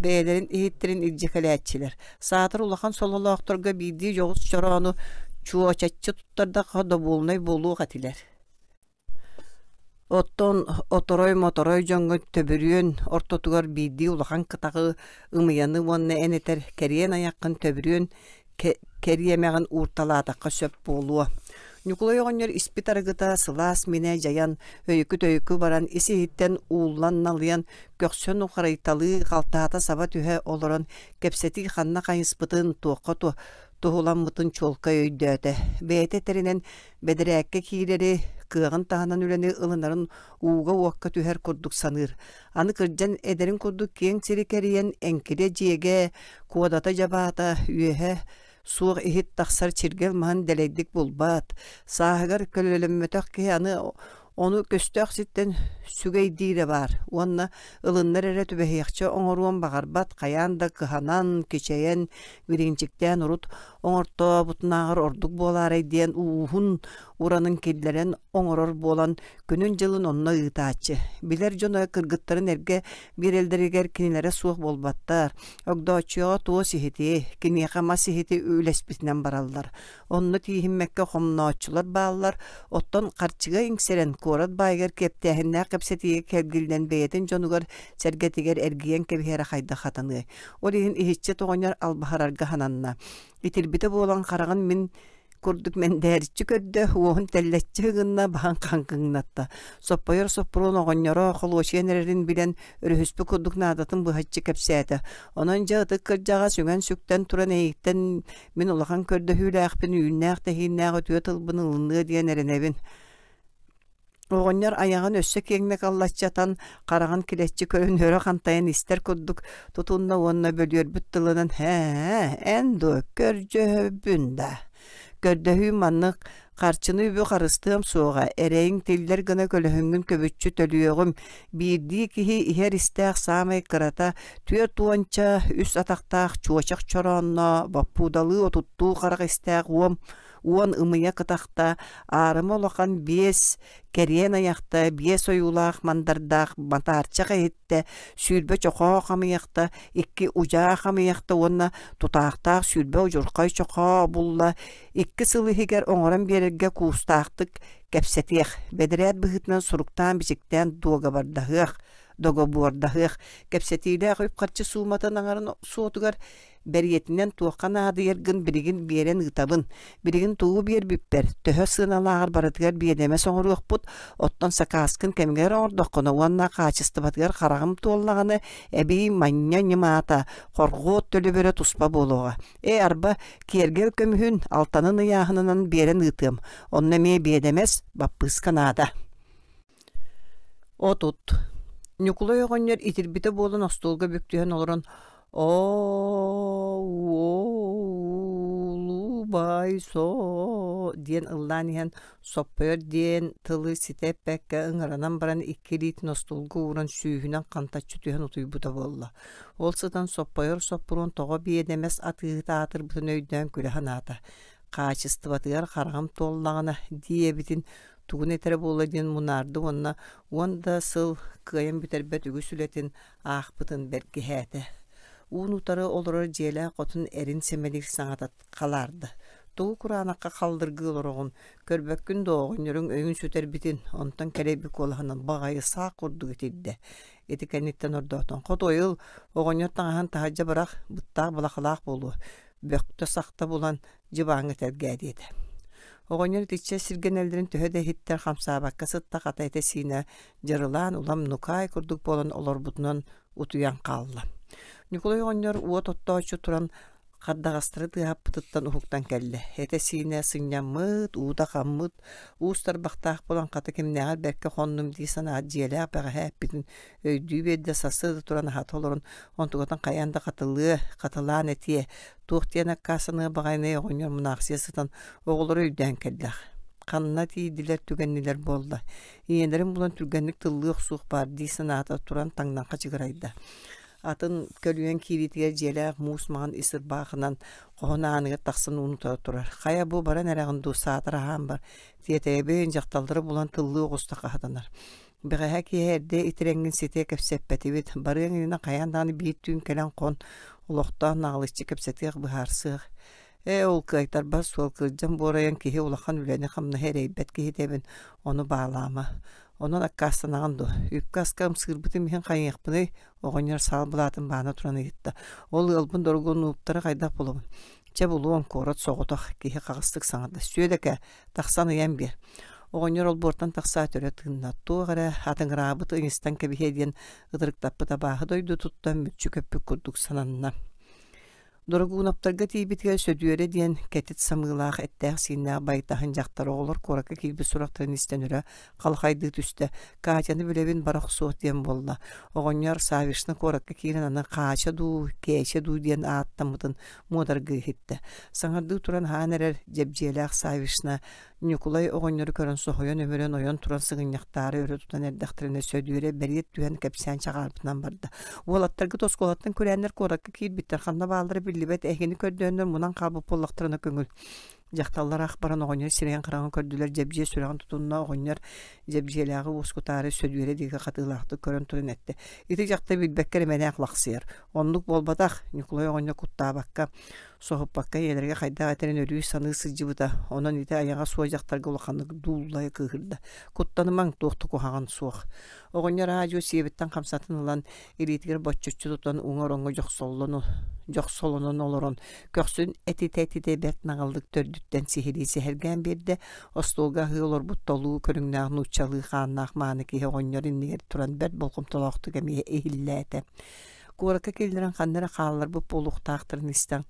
бэйэлэрин иһиттэрин илдьэ кэлээччилэр. Саатар улахан сололоохторго биирдии дьоҕус чороону чуочаччы туттардахха добуолунай буолуох этилэр. Оттон оторой-моторой дьоҥҥо төбүрүөн ортотугар биирдии улахан кытаҕы, ымыйаны уонна эн этэр кэриэн айаххын төбүрүөн кэриэмэҕин уурталаатахха сөп буолуо. Ньукулай оҕонньор испит арыгыта сылаас минэ дьайан, өйүкү-төйүкү баран, ис-иһиттэн ууллан налыйан, көхсөн ухарыйталыы, халтаһата саба түһэ олорон, кэпсэтии ханна хайыспытын, туохха туһуламмытын чуолкай өйдөөтө. Бэйэтэ этэринэн, Бэдэрээккэ киирэри, кыаҕын таһынан үлэни ылынарын ууга-уокка түһэр курдук саныыр. Аны кырдьан эдэрин курдук киэҥ сири кэрийэн эҥкилэ дьиэгэ, куодата-дьабаата үөһэ суох иһит тахсар чиргэл маһын дэлэйдик булбат. Сааһыгар көлөлөммөтөх киһи аны ону көстөөх сиртэн сүгэйдиирэ баар уонна ылыннар эрэ түбэһиэхчэ оҥоруон баҕарбат хайаан да кыһанан, кичэйэн, бириинчиктээн урут оҥортообутунааҕар ордук буолаарай диэн ууһун уранын киллэрэн оҥорор буолан күнүн-дьылын онно ыытааччы. Билэр дьоно кыргыттарын эргэ биэрэллэригэр кинилэрэ суох буолбаттар. Огдооччуйаҕа туос иһити, киниэхэ мас иһити үлэспитинэн бараллар. Онно тииһиммэккэ хомнооччулар бааллар, оттон харчыга иҥсэрэн куорат баайыгар киэптээһиннээх кэпсэтиигэ кэлгиллэн бэйэтин дьонугар сэргэтигэр эргийэн кэбиһэрэ хайдах хатаныай. Ол иһин иһиччэ оҕонньор албаһарарга сананна. Итирбитэ буолан хараҕын мин курдук мэндээриччи көрдө, уоһун тэллэччи ыгынна, баһын хаҥкыҥнатта. Соппойор Соппуруон оҕонньоро холуочуйан эрэрин билэн, өрүһүспүт курдук наадатын быһаччы кэпсээтэ. Онон дьэ ытык кырдьаҕас үҥэн-сүктэн туран эйигиттэн мин улахан көрдөһүүлээхпин, үүннээх-тэһииннээх үтүө тылбын ылыныа диэн эрэнэбин. Оҕонньор айаҕын өссө киэҥник аллаччатан, хараҕын килэччи көрөн өрө хантайан истэр курдук тутунна уонна бөлүөрбүт тылынан «Ээ, эн дуо, көрдьөһөбүн да? Көрдөһүүм маннык, харчыны үбү харыстыам суоҕа, эрэйиҥ тиллэр гына көлөһүҥҥүн көбүччү төлүөҕүм, биирдии киһи иһэр истээх саамай кырата түөрт уонча үс атахтаах чуочах чороонно, боппуудалыы отуттуу харах истээх уом уон ымыйа кытахта, аарыма улахан биэс кэриэн айахта, биэс ойуулаах мандардаах матаарчах иһиттэ, 20 чохоо хамыйахта, икки удьаа хамыйахта уонна тутаахтаах 20 удьурхай чохоо булла, 2 сыл иһигэр оҥорон биэрэргэ куустаахтык Кэпсэтиэх, бэдэрээт быһыытынан суруктаан-бичиктээн дуогабардаһыах, догобуордаһыах, кэпсэтиилээх үп-харчы сууматын аҥарын суотугар бэриэтинэн туохха наадыйаргын билигин биэрэн ыытабын. Билигин тугу биэрбиппэр, төһө сыаналааҕар барытыгар биэдэмэс оҥоруохпут, оттон сакааскын кэмигэр оҥордоххуна уонна хаачыстыбатыгар хараҕым туоллаҕына, эбии манньа ньымаата, хорҕуот төлөбүрэ туспа буолуоҕа. Ээ, арба, киэргэл көмүһүн, алтанын ыйааһынынан биэрэн ыытыам, онно эмиэ биэдэмэс, баппыыска наада. 30. Ньукулай оҕонньор итирбитэ буолан остуолга бүк түһэн олорон «Оо-уолубай соо» диэн ыллаан иһэн соппойор диэн тылы ситэ эппэккэ ыҥыранан баран икки илиитин остуолга ууран сүүһүнэн хантаччы түһэн утуйбута буолла. Ол сытан соппойор соппуруон тоҕо биэдэмэс атыыһыт аатырбытын өйдөөн күлэ санаата. Хаачыстыбатыгар хараҕым туоллаҕына диэбитин тугун этэрэ буолла диэн мунаарда уонна уон да сыл кыайан бүтэрбэт үгүс үлэтин аахпытын бэркиһээтэ. Уун-утары олорор дьиэлээх хотун эрин сэмэлиир саҥата халаарда. Тугу кураанахха халлыргыы олороҕун, көрбөккүн дуо оҕонньоруҥ өйүн сүтэрбитин, онтон кэлэйбит куолаһынан баҕайы саах курдук итирдэ. Ити кэнниттэн ордоотон хотуой ыл, оҕонньор таҥаһын таһырдьа бырах, быттаах балахалаах буолуо, бөхтө-сахта булан дьыбааҥҥа тэлгээ диэтэ. Оҕонньор итиччэ сиргэнэллэрин төһө да иһиттэр хамсаабакка сытта хата этэ-сиинэ дьарылаан улам нукаай курдук буолан олорбутунан утуйан хаалла. Ньукулай оҕонньор уот оттооччу туран хардаҕастары тыаһаппытыттан уһуктан кэллэ. Этэ-сиинэ сынньаммыт, уута хаммыт, уус тарбахтаах буолан хата кимнээҕэр бэркэ хоннум дии санаат дьиэлээх бэҕэһээ эппитин өйдүү биэрдэ сарсыарда туран аһата олорон онтукатын хайаан да хатылыа, хатылаан этиэ, Туох диэн аккаастаныа баҕайыный оҕонньор мунаахсыйа сытан оҕолору өйдөөн кэллэх. Ханна тиийдилэр түгэннилэр буолла. Ийэлэрин булан түргэнник тыллыы охсуох баар дии санаата туран таҥнан хачыгырайда. Атын көлүйэн киириитигэр дьиэлээх муус маҥан ис ырбаахынан хоһун ааныгар тахсан ууну тута турар. Хайа бу баран эрэҕин дуу, саатар аһаан бар. Тиэтэйэбин, дьахталлары булан тыллыы оҕуста хаһатанар. Бэҕэһээ киэһэ эрдэ итирэҥҥин ситэ кэпсэппэтибит, барыаҥ иннинэ хайаан даҕаны биир түүн кэлэн хон, олохтоох наҕылыччы кэпсэтиэх, быһаарсыах. Ээ, ол кыайтарбат суол кырдьан буорайан киһи улахан үлэни-хамнаһы эрэйбэт киһитэбин, ону баалаама. Онон аккаастанаҕын дуо? Үпкэ-аска ымсыырбытым иһин хайыахпыный? Оҕонньор саал былаатын баана туран ыйытта. Ол ыалбын дорогуонууптары хайдах булабын? Чэ булуом, куорат соҕотох, киһи хаҕыстык саҥарда. Сүөдэкэ, тахсан ыйан биэр. Оҕонньор олбуортан тахсаат өрө тыынна, туох эрэ атыҥыраабыт ыйыстан кэбиһиэ диэн ытырыктаппыт абааһы дойдутуттан мүччү көппүт курдук сананна. Дорогуунаптарга тиийбитигэр Сөдүөрэ диэн кэтит самыылаах эттээх-сииннээх байтаһын дьахтар оҕолор куоракка киирбит сурахтарын истэн өрө халхайдыы түстэ. Катяны билэбин бара охсуох диэн буолла. Оҕонньор Савишна куоракка киирэн аны Хаача дуу, Кээчэ дуу диэн ааттаммытын муодаргыы иһиттэ. Саҥардыы туран аһаан эрэр Дьэбдьиэлээх Савишна Ньукулай оҕонньору көрөн соһуйан-өмүрэн ойон туран сыгынньахтаары өрө тутан эрдэхтэринэ Сөдүөрэ бэриэт түһэн кэпсээн чаҕаарбытынан барда. Уолаттаргыт оскуолаттан күрээннэр куоракка киирбиттэр, ханна бааллара биллибэт, эһигини көрдөөннөр мунан хаалбыт буоллахтарына көҥүл. Дьахталлар ах баран оҕонньор сирэйин-хараҕын көрдүлэр, Дьэбдьиэ сүрэҕин тутунна, оҕонньор Дьэбдьиэлээҕи уоскутаары Сөдүөрэ диэки хатыылаахтык көрөн туран эттэ: «Ити дьахтар билбэккэ эрэ мэнээх лахсыйар. Оннук буолбатах, Ньукулай оҕонньор куттаабакка, соһуппакка ийэлэргэ хайдах этэрин өрүү саныы сылдьыбыта, онон ити айаҕа суох дьахтарга улаханнык дууллайа кыыһырда. Куттанымаҥ, туох да куһаҕан суох. Оҕонньор аа-дьуо сиэбиттэн хамсатын ылан, илиитигэр боччоччу тутан уҥа ороҥҥо дьохсолонон олорон, көхсүн этитэ-этитэ бэрт наҕыллык төрдүттэн сиһилии сэһэргээн биэрдэ, остуолга аһыы олорбут толуу көрүҥнээх нууччалыы хааннаах мааны киһи оҕонньор иннигэр туран бэрт болҕомтолоохтук эмиэ иһиллээтэ. Куоракка киллэрэн ханна эрэ хаалларбыт буолуохтаахтарын истэн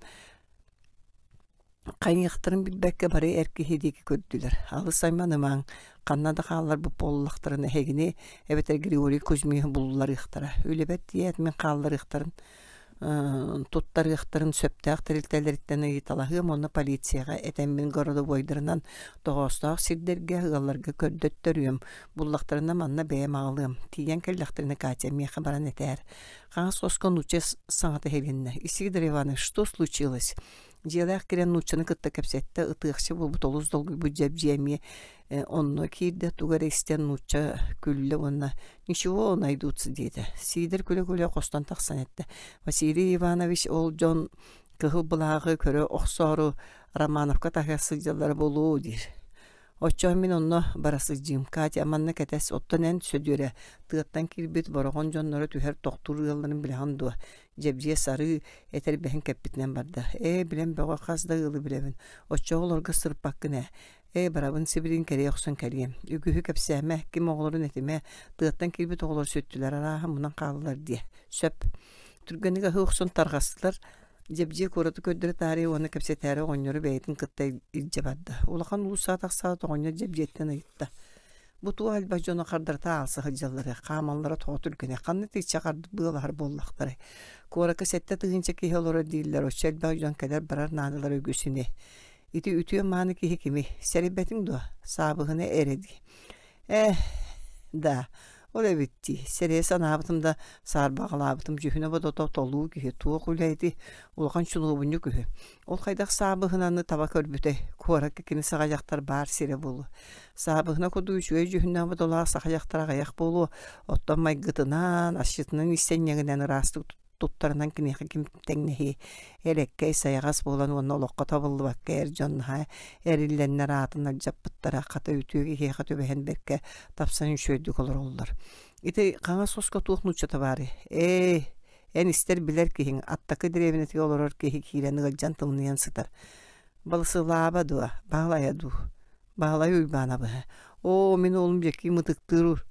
хайыахтарын билбэккэ бары эр киһи диэки көрдүлэр. Алыс айманымаҥ, ханна да хаалларбыт буоллахтарына эһигини эбэтэр Григорий Кузьмиһы булларыахтара. Үлэбэр тиийээт мин хаалларыахтарын туттарыахтарын сөптөөх тэрилтэлэриттэн ыйыталаһыам уонна полицияҕа этэммин городовойдарынан тоҕоостоох сирдэргэ, ыалларга көрдөттөрүөм. Буллахтарына манна бэйэм аҕалыам. Тиийэн кэллэхтэринэ Катя миэхэ баран этээр. Хаҥас хоско нуучча саҥата иһилиннэ. Исидор Иванович, что случилось? Дьиэлээх киирэн нууччаны кытта кэпсэттэ, ытыахча буолбут олус долгуйбут дьэбдьиэ эмиэ онно киирдэ, тугу эрэ истэн нуучча күллэ уонна «Ничего, найдутся» диэтэ. Сиидэр күлэ-күлэ хостон тахсан эттэ. Василий Иванович ол дьон кыһыл былааҕы көрө охсоору Романовка таһыгар сылдьаллара буолуо диир. Оччоҕо мин онно бара сылдьыым. Катя, манна кэтэс, оттон эн, Сөдүөрэ, тыаттан киирбит Бороҕон дьонноро түһэр тохтуур ыалларын билэҕин дуо? Дьэбдьиэ сарыы этэрбэһин кэппитинэн барда. Ээ, билэн бөҕө хас да ыалы билэбин. Оччоҕо олорго сырыппаккын ээ. Ээ, барабын сибилигин кэрийэ охсон кэлиэм. Үгүһү кэпсээмэ, ким оҕолорун этимэ, тыаттан киирбит оҕолор сүттүлэр, арааһа мунан хааллылар диэ. Сөп. Түргэнник аһыы охсон тарҕастылар. Дьэбдьиэ куораты көрдөрө таарыйа уонна кэпсэтээри оҕонньору бэйэтин кытта илдьэ барда. Улахан уулуссаҕа тахсаат оҕонньор Дьэбдьиэттэн ыйытта: «Бу туох элбэх дьону хардарыта аалса сылдьалларый, хаамаллара тоҕо түргэнэ, ханна итиччэ быалаһар буоллахтарай? Куоракка 7000 киһи олорор дииллэр, оччо элбэх дьон кэлэр-барар наадалара үгүс ини. Ити үтүө-мааны киһи кимий? Сэрэйбэтиҥ дуо? Саабыһына эрэ дии. Ээ, да, ол эбит дии, сэрэйэ санаабытым да, саарбаҕалаабытым дьүһүнэ-бодото толуу киһи туох үлэ ити, улахан чунуобунньук үһү. Ол хайдах саабыһынаны таба көрбүтэй, куоракка кини саҕа дьахтар баар сирэ буолуо. Саабыһына курдук үчүгэй дьүһүннээх-бодолоох саха дьахтара аҕыйах буолуо, оттон майгытынан, асчытынан иистэнньэҥинэн ыраастык туттарынан киниэхэ ким тэҥнэһиэй, элэккэй, сайаҕас буолан уонна олоххо табыллыбакка эр дьон наһаа эриллэннэр аатын алдьаппыттара, хата үтүө киһиэхэ түбэһэн бэркэ тапсан үчүгэйдик олороллор. Ити хаҥас хоско туох нууччата баарый? Ээ, эн истэр-билэр киһиҥ, аттакы дэриэбинэтигэр олорор киһи киирэн ыалдьан тымныйан сытар. Балысылааба дуо, Баһылайа дуу? Баһылай Уйбаанабыһа, «Оо, мин уолум Дьэкиим ытыктыыр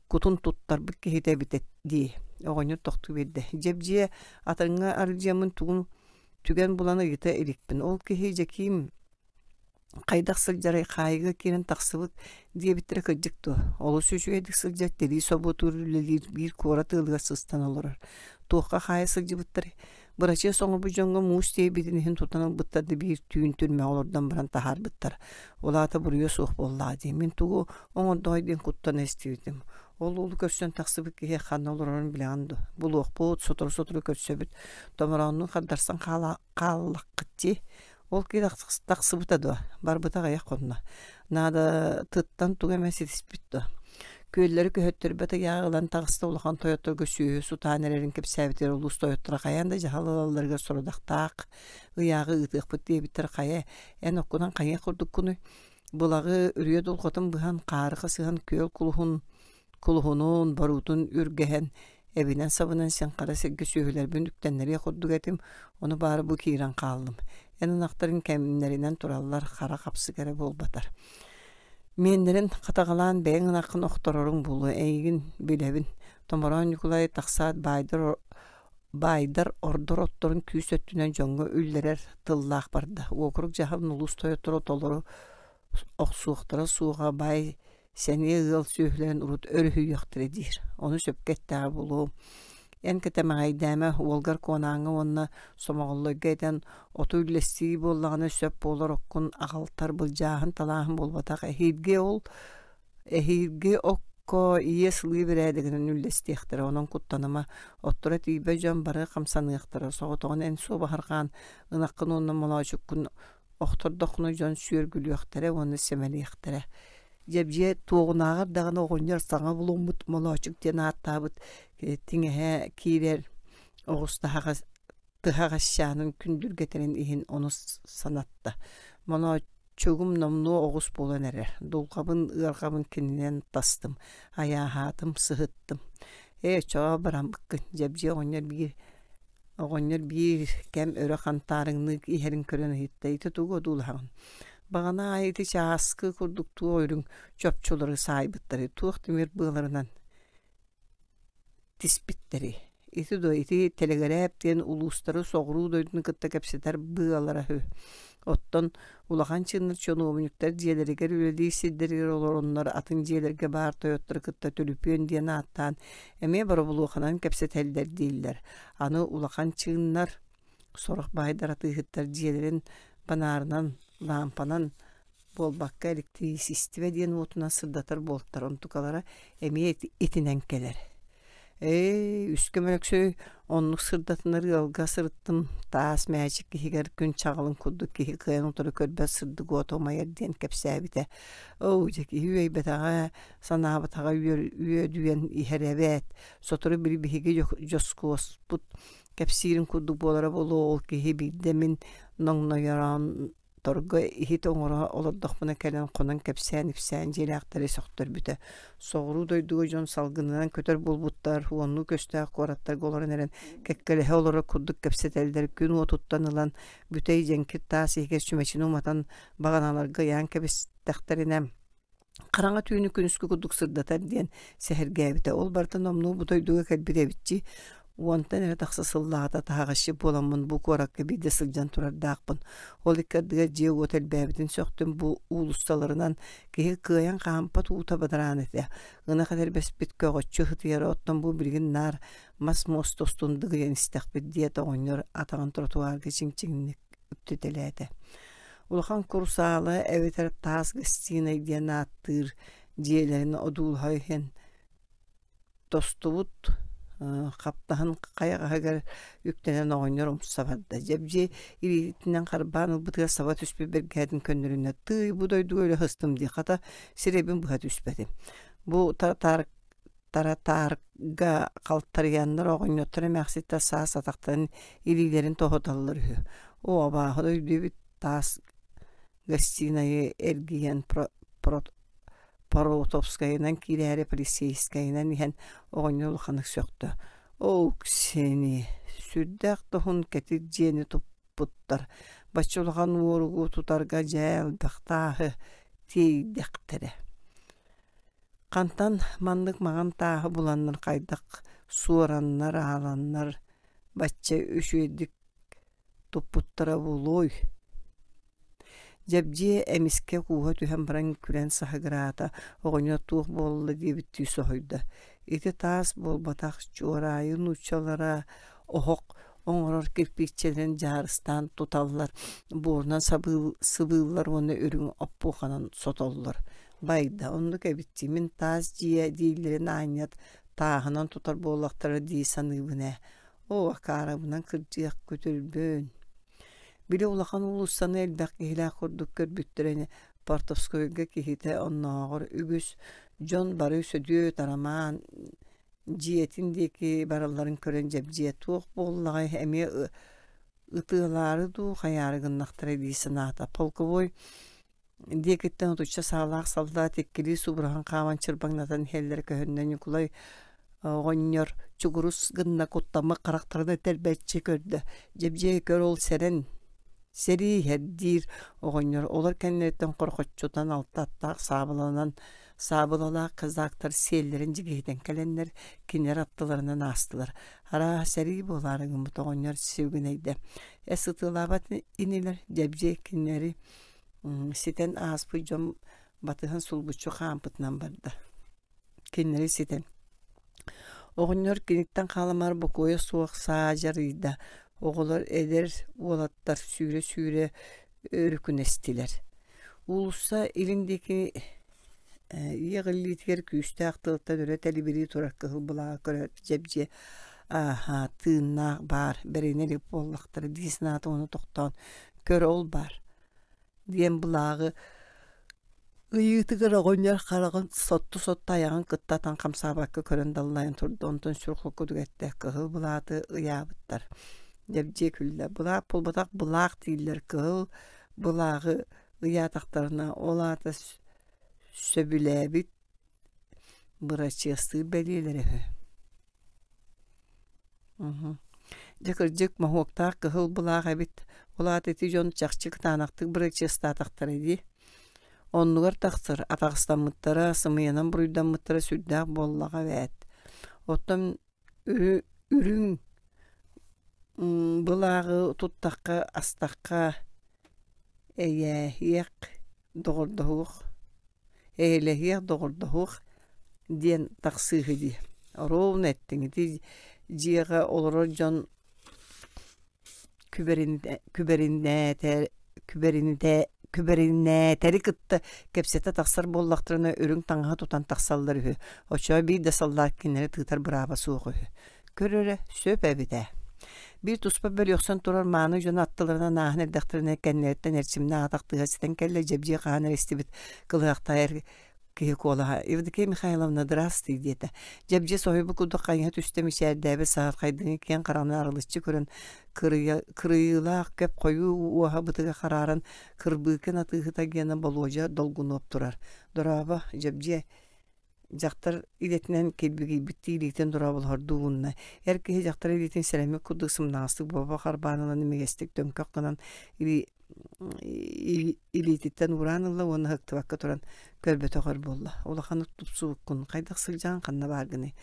кутун туттарбыт киһитэ эбит дии» оҕонньор тохтуу биэрдэ. Дьэбдьиэ атыҥҥа арылдьыаммын тугун түгэн булан ыйыта иликпин. Ол киһи Дьэкиим хайдах сылдьарый, хаайыыга киирэн тахсыбыт диэбиттэрэ кырдьык дуо? Олус үчүгэйдик сылдьар, тирии собуотуур үлэлиир биир куорат ыалыгар сыстан олорор. Туохха хаайа сылдьыбыттарый? Бырачыас оҥорбут дьоҥҥо муус тиэйбитин иһин тутан ылбыттар да биир түүн түрмэҕэ олордон баран таһаарбыттар. Ол аата буруйа суох буоллаҕа дии. Мин тугу оҥордоҕой диэн куттана истибитим. Ол уолу көрсөн тахсыбыт киһи ханна олорорун билэҕин дуо? Булуохпут, сотору-сотору көрсөбүт. Томорооннуун хардарсан хааллаххыт дии. Ол киһи тахсыбыта дуо? Барбыта аҕыйах хонно. Наадатыттан тугу эмэ ситиспит дуо? Күөллэри көһөттөрбөт ыйааҕы ылан таҕыста улахан тойотторго сүөһү сутаан эрэрин кэпсээбитигэр улуус тойотторо хайаан да дьаһал ылалларыгар сорудахтаах ыйааҕы ыытыахпыт диэбиттэр хайа эн оккунан хайыах курдуккунуй? Былаҕы үрүйэ дулҕатын быһан, хаары хасыһан күөл кулуһун кулуһунун, боруутун үргэһэн, эбинэн-сабынан син хара сиргэ сүөһүлэрбин үктэннэриэх курдук этим, ону баара бу киирэн хааллым. Эн ынахтарыҥ кэмнэринэн тураллар, хара хапсык эрэ буолбатар. Миэннэрин хатаҕалаан бэйэҥ ынаххын охтороруҥ буолуо, эйигин билэбин. Томороон Ньукулай тахсаат баайдар баайдар ордор отторун күүс өттүнэн дьоҥҥо үллэрэр тыллаах барда. Уокурук дьаһалын улуус тойотторо толору охсуохтара суоҕа баай сэниэ ыал сүөһүлэрин урут өрүһүйүөхтэрэ диир. Ону сөпкө эттэҕэ буолуо. Эн кэтэмэҕэйдээмэ, уолгар Куонааҥҥа уонна Сомоҕоллойго этэн, оту үллэстии буоллаҕына сөп буолар оккун аҕалтар былдьааһын-талааһын буолбатах. Эһиилги ол эһиилги окко иэс ылыы бэрээдэгинэн үллэстиэхтэрэ, онон куттаныма. Отторо тиийбэт дьон бары хамсаныахтара. Соҕотоҕун эн суобаһырҕаан ынаххын уонна молоочуккун охтордоххуна дьон сүөргүлүөхтэрэ уонна сэмэлиэхтэрэ. Дьэбдьиэ туоҕунааҕар даҕаны оҕонньор саҥа булуммут молоочук диэн ааттаабыт тиҥэһэ киирэр оҕус таһаҕас тыһаҕасчаанын күндүргэтэрин иһин ону санатта. Молооччугум номнуо оҕус буолан эрэр. Дулҕабын, ыарҕабын кининэн тастым, айааһаатым, сыһыттым. Ээ, оччоҕо бараммыккын, Дьэбдьиэ оҕонньор биир Оҕонньор биир кэм өрө хантаарыҥныы иһэрин көрөн ыйытта: «Ити тугу одуулаһаҕын?» Баҕана аайы ити чааскы курдук туох үрүҥ чопчулары саайбыттарый, туох тимир быаларынан тиспиттэрий? Ити дуо, ити тэлэгэрээп диэн улуустары соҕуруу дойдуну кытта кэпсэтэр быалара үһү. Оттон улахан чыыннар чунуобунньуктар дьиэлэригэр үлэлиир сирдэригэр олороннор атын дьиэлэргэ баар тойоттору кытта түлүпүөн диэн ааттаан эмиэ боробулуоханан кэпсэтэллэр дииллэр. Аны улахан чыыннар, сорох баайдар атыыһыттар дьиэлэрин банаарынан, лаампанан буолбакка электричествэ диэн уотунан сырдатар буолтар, онтукалара эмиэ итинэн кэлэр. Ээ, үскэ Мөлөксөй оннук сырдатынар ыалга сырыттым, таас мээчик иһигэр күн чаҕылын курдук киһи кыайан утары көрбөт сырдык уота умайар диэн кэпсээбитэ. Оо, дьэ киһи үөйбэтэҕэ, санаабатаҕа үөдүйэн иһэр эбээт. Сотору били биһиги дьоскуоспут кэпсиирин курдук буолара буолуо, ол киһи биирдэ мин ноҥнойороон Томторго иһит оҥоро олордохпуна кэлэн хонон кэпсээн-ипсээн дьиэлээхтэри сөхтөрбүтэ. Соҕуруу дойдуга дьон салгынынан көтөр буолбуттар, уоннуу көстөөх куораттарга олорон эрэн кэккэлэһэ олорор курдук кэпсэтэллэр, күн уотуттан ылан бүтэй дьэҥкир таас иһигэр чүмэчини уматан баҕаналарга ыйаан кэбистэхтэринэ хараҥа түүнү күнүскү курдук сырдатар диэн сэһэргээбитэ. Ол барыта номнуо бу дойдуга кэлбит эбитчи. Уонтан эрэ тахса сыллааҕыта таһаҕасчыт буоламмын бу куоракка биирдэ сылдьан турардаахпын. Ол икки ардыгар дьиэ-уот элбээбитин сөхтүм. Бу уулуссаларынан киһи кыайан хаампат уута бадараан этэ. Ынах этэрбэспит көҕөччү ытыйара, оттон бу билигин наар мас муоста устун дыгыйан истэхпит диэт оҕонньор атаҕын тротуарга чиҥ-чиҥник үктэтэлээтэ. Улахан курсаала эбэтэр таас гостинай диэн ааттыыр дьиэлэрин одуулаһа иһэн тостубут хаптаһын хайаҕаһыгар үктэнэн оҕонньор умса барда. Дьэбдьиэ илиитинэн харбаан ылбытыгар саба түспүт бэргэһэтин көннөрүнэ тыый бу дойдуга өлө сыстым дии хата сирэйбин быһа түспэтим. Бу Таратаарга халтарыйаннар оҕонньоттор эмээхситтэр саас атахтарын илиилэрин тоһуталлар үһү. Оо, абааһы дойду эбит таас гостинайы эргийэн Поротовскайынан киирээри полицейскайынан иһэн оҕонньор улаханнык сөхтө. Оо, Ксения, сүрдээх дохун кэтит дьиэни туппуттар. Бачча улахан уоругу тутарга дьэ элбэх тааһы тиэйдэхтэрэ. Хантан маннык маҥан тааһы буланнар хайдах суораннар, ааланнар бачча үчүгэйдик туппуттара буолуой? Дьэбдьиэ эмискэ кууһа түһэн баран күлэн саһыгыраата, оҕонньор туох буолла диэбиттии соһуйда. Ити таас буолбатах, чуораайы нууччалара оһох оҥорор кирпииччэлэрин дьаарыстаан туталлар, буорунан сыбыыллар уонна үрүҥ оппуоханан сотоллор. Байда, оннук эбит дии, мин таас дьиэ дииллэрин аанньат тааһынан тутар буоллахтара дии саныыбын ээ. Оо, акаарабынан кырдьыах күтүрбүн. Били улахан уулуссаны элбэх киһилээх курдук көрбүттэрэ ини Портовскойга киһитэ оннооҕор үгүс дьон бары Сөдүөт, Арамаан дьиэтин диэки баралларын көрөн дьэбдьиэ туох буоллаҕай эмиэ ытыалаары дуу хайаары гыннахтара дии санаата. Полковой диэкиттэн отучча саалаах саллаат иккилии субураһан хааман чырбаҥнатан иһэллэрэ көһүннэ Ньукулай оҕонньор чугурус гынна куттаммыт харахтарын этэрбэччи көрдө дьэбдьиэй көр ол сэрэн сэрии иһэр диир оҕонньор олор кэннилэриттэн хорхоччутан алта аттаах саабыланан саабылалаах казактар сиэллэрин дьигиһитэн кэлэннэр кинилэр аттыларынан аастылар арааһа сэрии буолаары гыммыт оҕонньор сибигинэйдэ эс ытыалаабат инилэр дьэбдьиэй кинилэри Ситэн ааспыт дьон батыһан сулбуччу хаампытынан барда. Кинилэри ситэн. Оҕонньор киниттэн халамар бокуойа суох саа дьарыйда. Оҕолор эдэр уолаттар сүүрэ-сүүрэ өрүкүнэстилэр. Уулусса илин диэки иэҕиллиитигэр күүстээх тыалтан өрө тэлибирии турар кыһыл былааҕы көрөөт дьэбдьиэ ааһа тыыннаах баар бэринэ илик буоллахтара дии санаата уонна тохтоон көр ол баар диэн былааҕы ыйыытыгар оҕонньор хараҕын сотту-сотто айаҕын кытта атан хамсаабакка көрөн даллайан турда онтон сүр холкутук эттэ кыһыл былааты ыйаабыттар Дьэбдьиэ күллэ былаах буолбатах былаах дииллэр кыһыл былааҕы ыйаатахтарына ол аата сөбүлээбит бырачыастыыр бэлиэлэрэ үһү Дьэ кырдьык моһуоктаах кыһыл былаах эбит, ол аата ити дьон чахчы кытаанахтык бырачыастаатахтара дии. Оннугар тахсар, атаҕастаммыттара, сымыйанан буруйдаммыттара сүрдээх буоллаҕа эбээт. Оттон үрүҥ былааҕы туттахха, астахха эйээһиэх, доҕордоһуох Эйэлэһиэх, доҕордоһуох диэн тахсыыһы дии. Ровно эттиҥ ити дьиэҕэ олорор дьон күбэринээтэри кытта кэпсэтэ тахсар буоллахтарына үрүҥ таҥаһы тутан тахсаллар үһү. Оччоҕо биир да саллаат кинилэри тыытар бырааба суох үһү. Көр эрэ, сөп эбит ээ. Биир туспа бөлүөхсэн турар мааны дьоно аттыларынан ааһан эрдэхтэринэ кэннилэриттэн эрчимнээх атах тыаһа ситэн кэллэ, дьэбдьиэ хаһан эрэ истибит кылыһахтаах эр киһи куолаһа «Евдокия Михайловна, здравствуй» диэтэ. Дьэбдьиэ соһуйбут курдук хайыһа түстэ мичээрдээбит саһархайдыҥы киэҥ хараҕынан арылыччы көрөн, кырыйыылаах көп хойуу уоһа бытыга харааран, Кырбыыкын атыыһыта гиэнэ Болуодьа долгунуоп турар. «Дорообо, Дьэбдьиэ, Дьахтар идэтинэн килбигийбиттии илиитин дорооболоһордуу уунна. Эр киһи дьахтар илиитин сэрэммит курдук сымнаҕастык буоба харбаан ылан имигэстик төҥкөх гынан илиититтэн уураан ылла уонна ыһыктыбакка туран көрбөтөх өр буолла. Улаханнык тупсубуккун, хайдах сылдьаҕын, ханна бааргыный?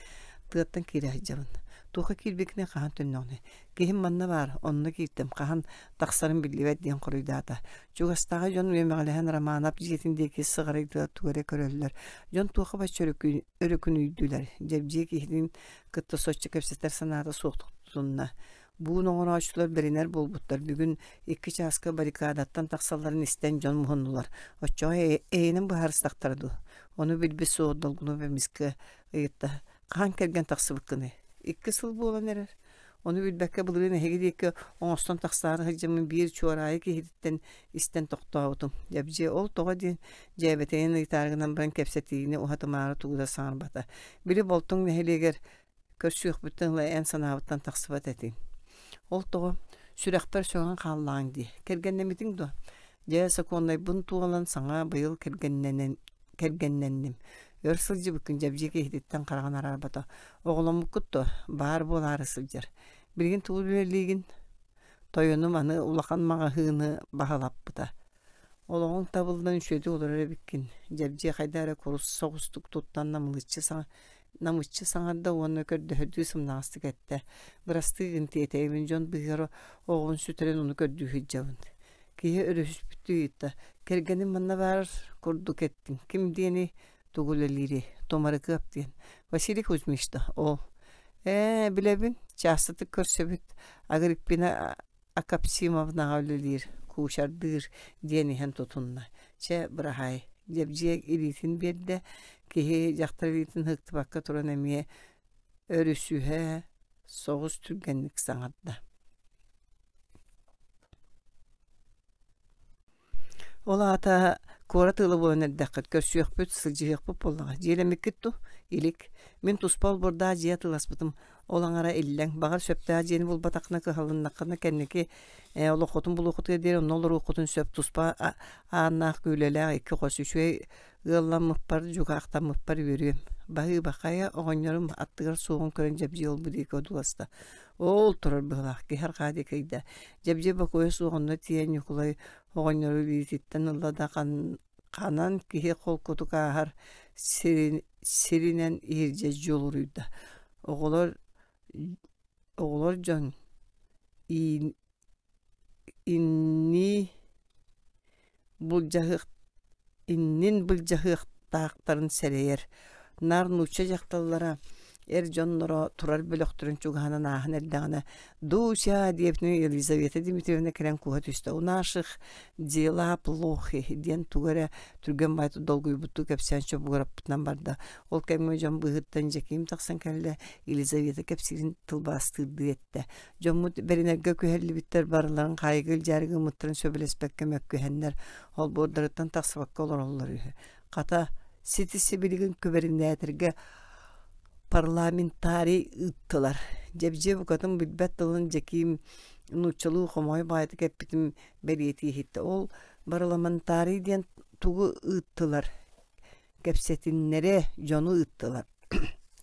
Тыаттан киирэ сылдьабын. Туохха киирбиккиний хаһан төннөҕүнүй? Киһим манна баар, онно кииртим, хаһан тахсарым биллибэт диэн хоруйдаата. Чугастааҕы дьон үөмэҕэлэһэн Романов дьиэтин диэки сыҕарыйдылар тугу эрэ көрөллөр. Дьон туохха бачча өрүкүнүйдүлэр, Дьэбдьиэ киһитин кытта соччо кэпсэтэр санаата суохтук тутунна. Буун оҥорооччулар бэринэр буолбуттар. Бүгүн икки чааска баррикадаттан тахсалларын истэн дьон муһуннулар. Оччоҕо эйэнэн быһаарыстахтара дуу? Ону билбит суох Долгунов эмискэ ыйытта. Хаһан кэргэн тахсыбыккыный? Икки сыл буолан эрэр. Ону билбэккэ былырыын эһиги диэки оҥостон тахсаары сылдьаммын биир чуораайы киһититтэн истэн тохтообутум. Дьэбдьиэ ол тоҕо диэн дьээбэтэйэн ыйытаары гынан баран кэпсэтиини уһатымаары тугу да саҥарбата. Били Болтоҥ нэһилиэгэр көрсүөхпүттэн ыла эн санаабыттан тахсыбат этиҥ. Ол тоҕо сүрэхпэр сөҕөн хааллаҕыҥ дии. Кэргэннэммитиҥ дуо? Дьэ, сокуоннайбын туолан саҥа быйыл кэргэннэнэн кэргэннэнним. Өр сылдьыбыккын Дьэбдьиэ киһититтэн хараҕын араарбата. Оҕоломмуккут дуо? Баар буолаары сылдьар. Билигин тугу үлэлиигин? Тойонум аны улахан маҕаһыыны баһылаппыта. Олоҕуҥ табыллан үчүгэйдик олорор эбиккин. Дьэбдьиэ хайдах эрэ курус соҕустук туттан намылыччы саҥа намыччы саҥарда уонна көрдөһөрдүү сымнаҕастык эттэ: «Бырастыы гын тиэтэйэбин, дьон быыһыгар оҕобун сүтэрэн ону көрдүү сылдьабын». Киһи өрүһүспүттүү ыйытта: «Кэргэним манна баар курдук эттиҥ, ким диэний, тугу үлэлиирий?» «Тумарыкыап диэн. Василий Кузьмич да ол?» «Ээ, билэбин, чаастатык көрсөбүт. Агриппина Акапсимовнаҕа үлэлиир, куучардыыр» диэн иһэн тутунна. «Чэ, быраһаай» Дьэбдьиэ илиитин биэрдэ, киһи дьахтар илиитин ыһыктыбакка туран эмиэ өрүсүһэ соҕус түргэнник саҥарда. Ол аата куорат ыала буолан эрдэххит, көрсүөхпүт, сылдьыһыахпыт буоллаҕа. Дьиэлэммиккит дуу? Илик. Мин туспа олбуордаах дьиэ атыыласпытым. Ол аҥара иллэҥ. Баҕар сөптөөх дьиэни булбатаххына, кыһалыннаххына, кэнники ээ, олоххутун булуоххутугар диэри онно олоруоххутун сөп. Туспа ааннаах, күүлэлээх икки хос үчүгэй ыалламмыппар, дьукаахтаммыппар үөрүөм. Баһыыба, хайа оҕонньорум аттыгар суоҕун көрөн дьэбдьиэ олбу диэки одууласта. Ол турар быһыылаах, киһи арҕаа диэки ыйда. Дьэбдьиэ бокуойа суох онно тиийэн Ньукулай оҕонньору илиититтэн ылла да ханан киһи холкутук ааһар сиринэн иһирдьэ дьулуруйда. Оҕолор оҕолор дьон иннии былдьаһыах иннин былдьаһыахтаахтарын сэрэйэр. Наар нуучча дьахталлара эр дьонноро турар бөлөхтөрүн чугаһынан ааһан эрдэҕинэ «Дуся!» диэбитинэн Елизавета Дмитриевна кэлэн кууһа түстэ. «У наших дела плохи» диэн тугу эрэ түргэн баайдык долгуйбуттуу кэпсээн чобугураппытынан барда. Ол кэмҥэ дьон быыһыттан Дьэкиим тахсан кэллэ, Елизавета кэпсиирин тылбаастыырдыы эттэ. Дьоммут бэринэргэ күһэллибиттэр барыларын хаайыыга илдьээри гыммыттарын сөбүлэспэккэ мөккүһэннэр, олбуордарыттан тахсыбакка олороллор үһү. Хата, сити сибилигин күбэринээтэргэ парламентарий ыыттылар. Дьэбдьиэ букатын билбэт тылын Дьэкиим нууччалыы хомоҕой баҕайытык эппитин бэлиэтии иһиттэ. Ол парламентарий диэн тугу ыыттылар? Кэпсэтиннэрэ дьону ыыттылар.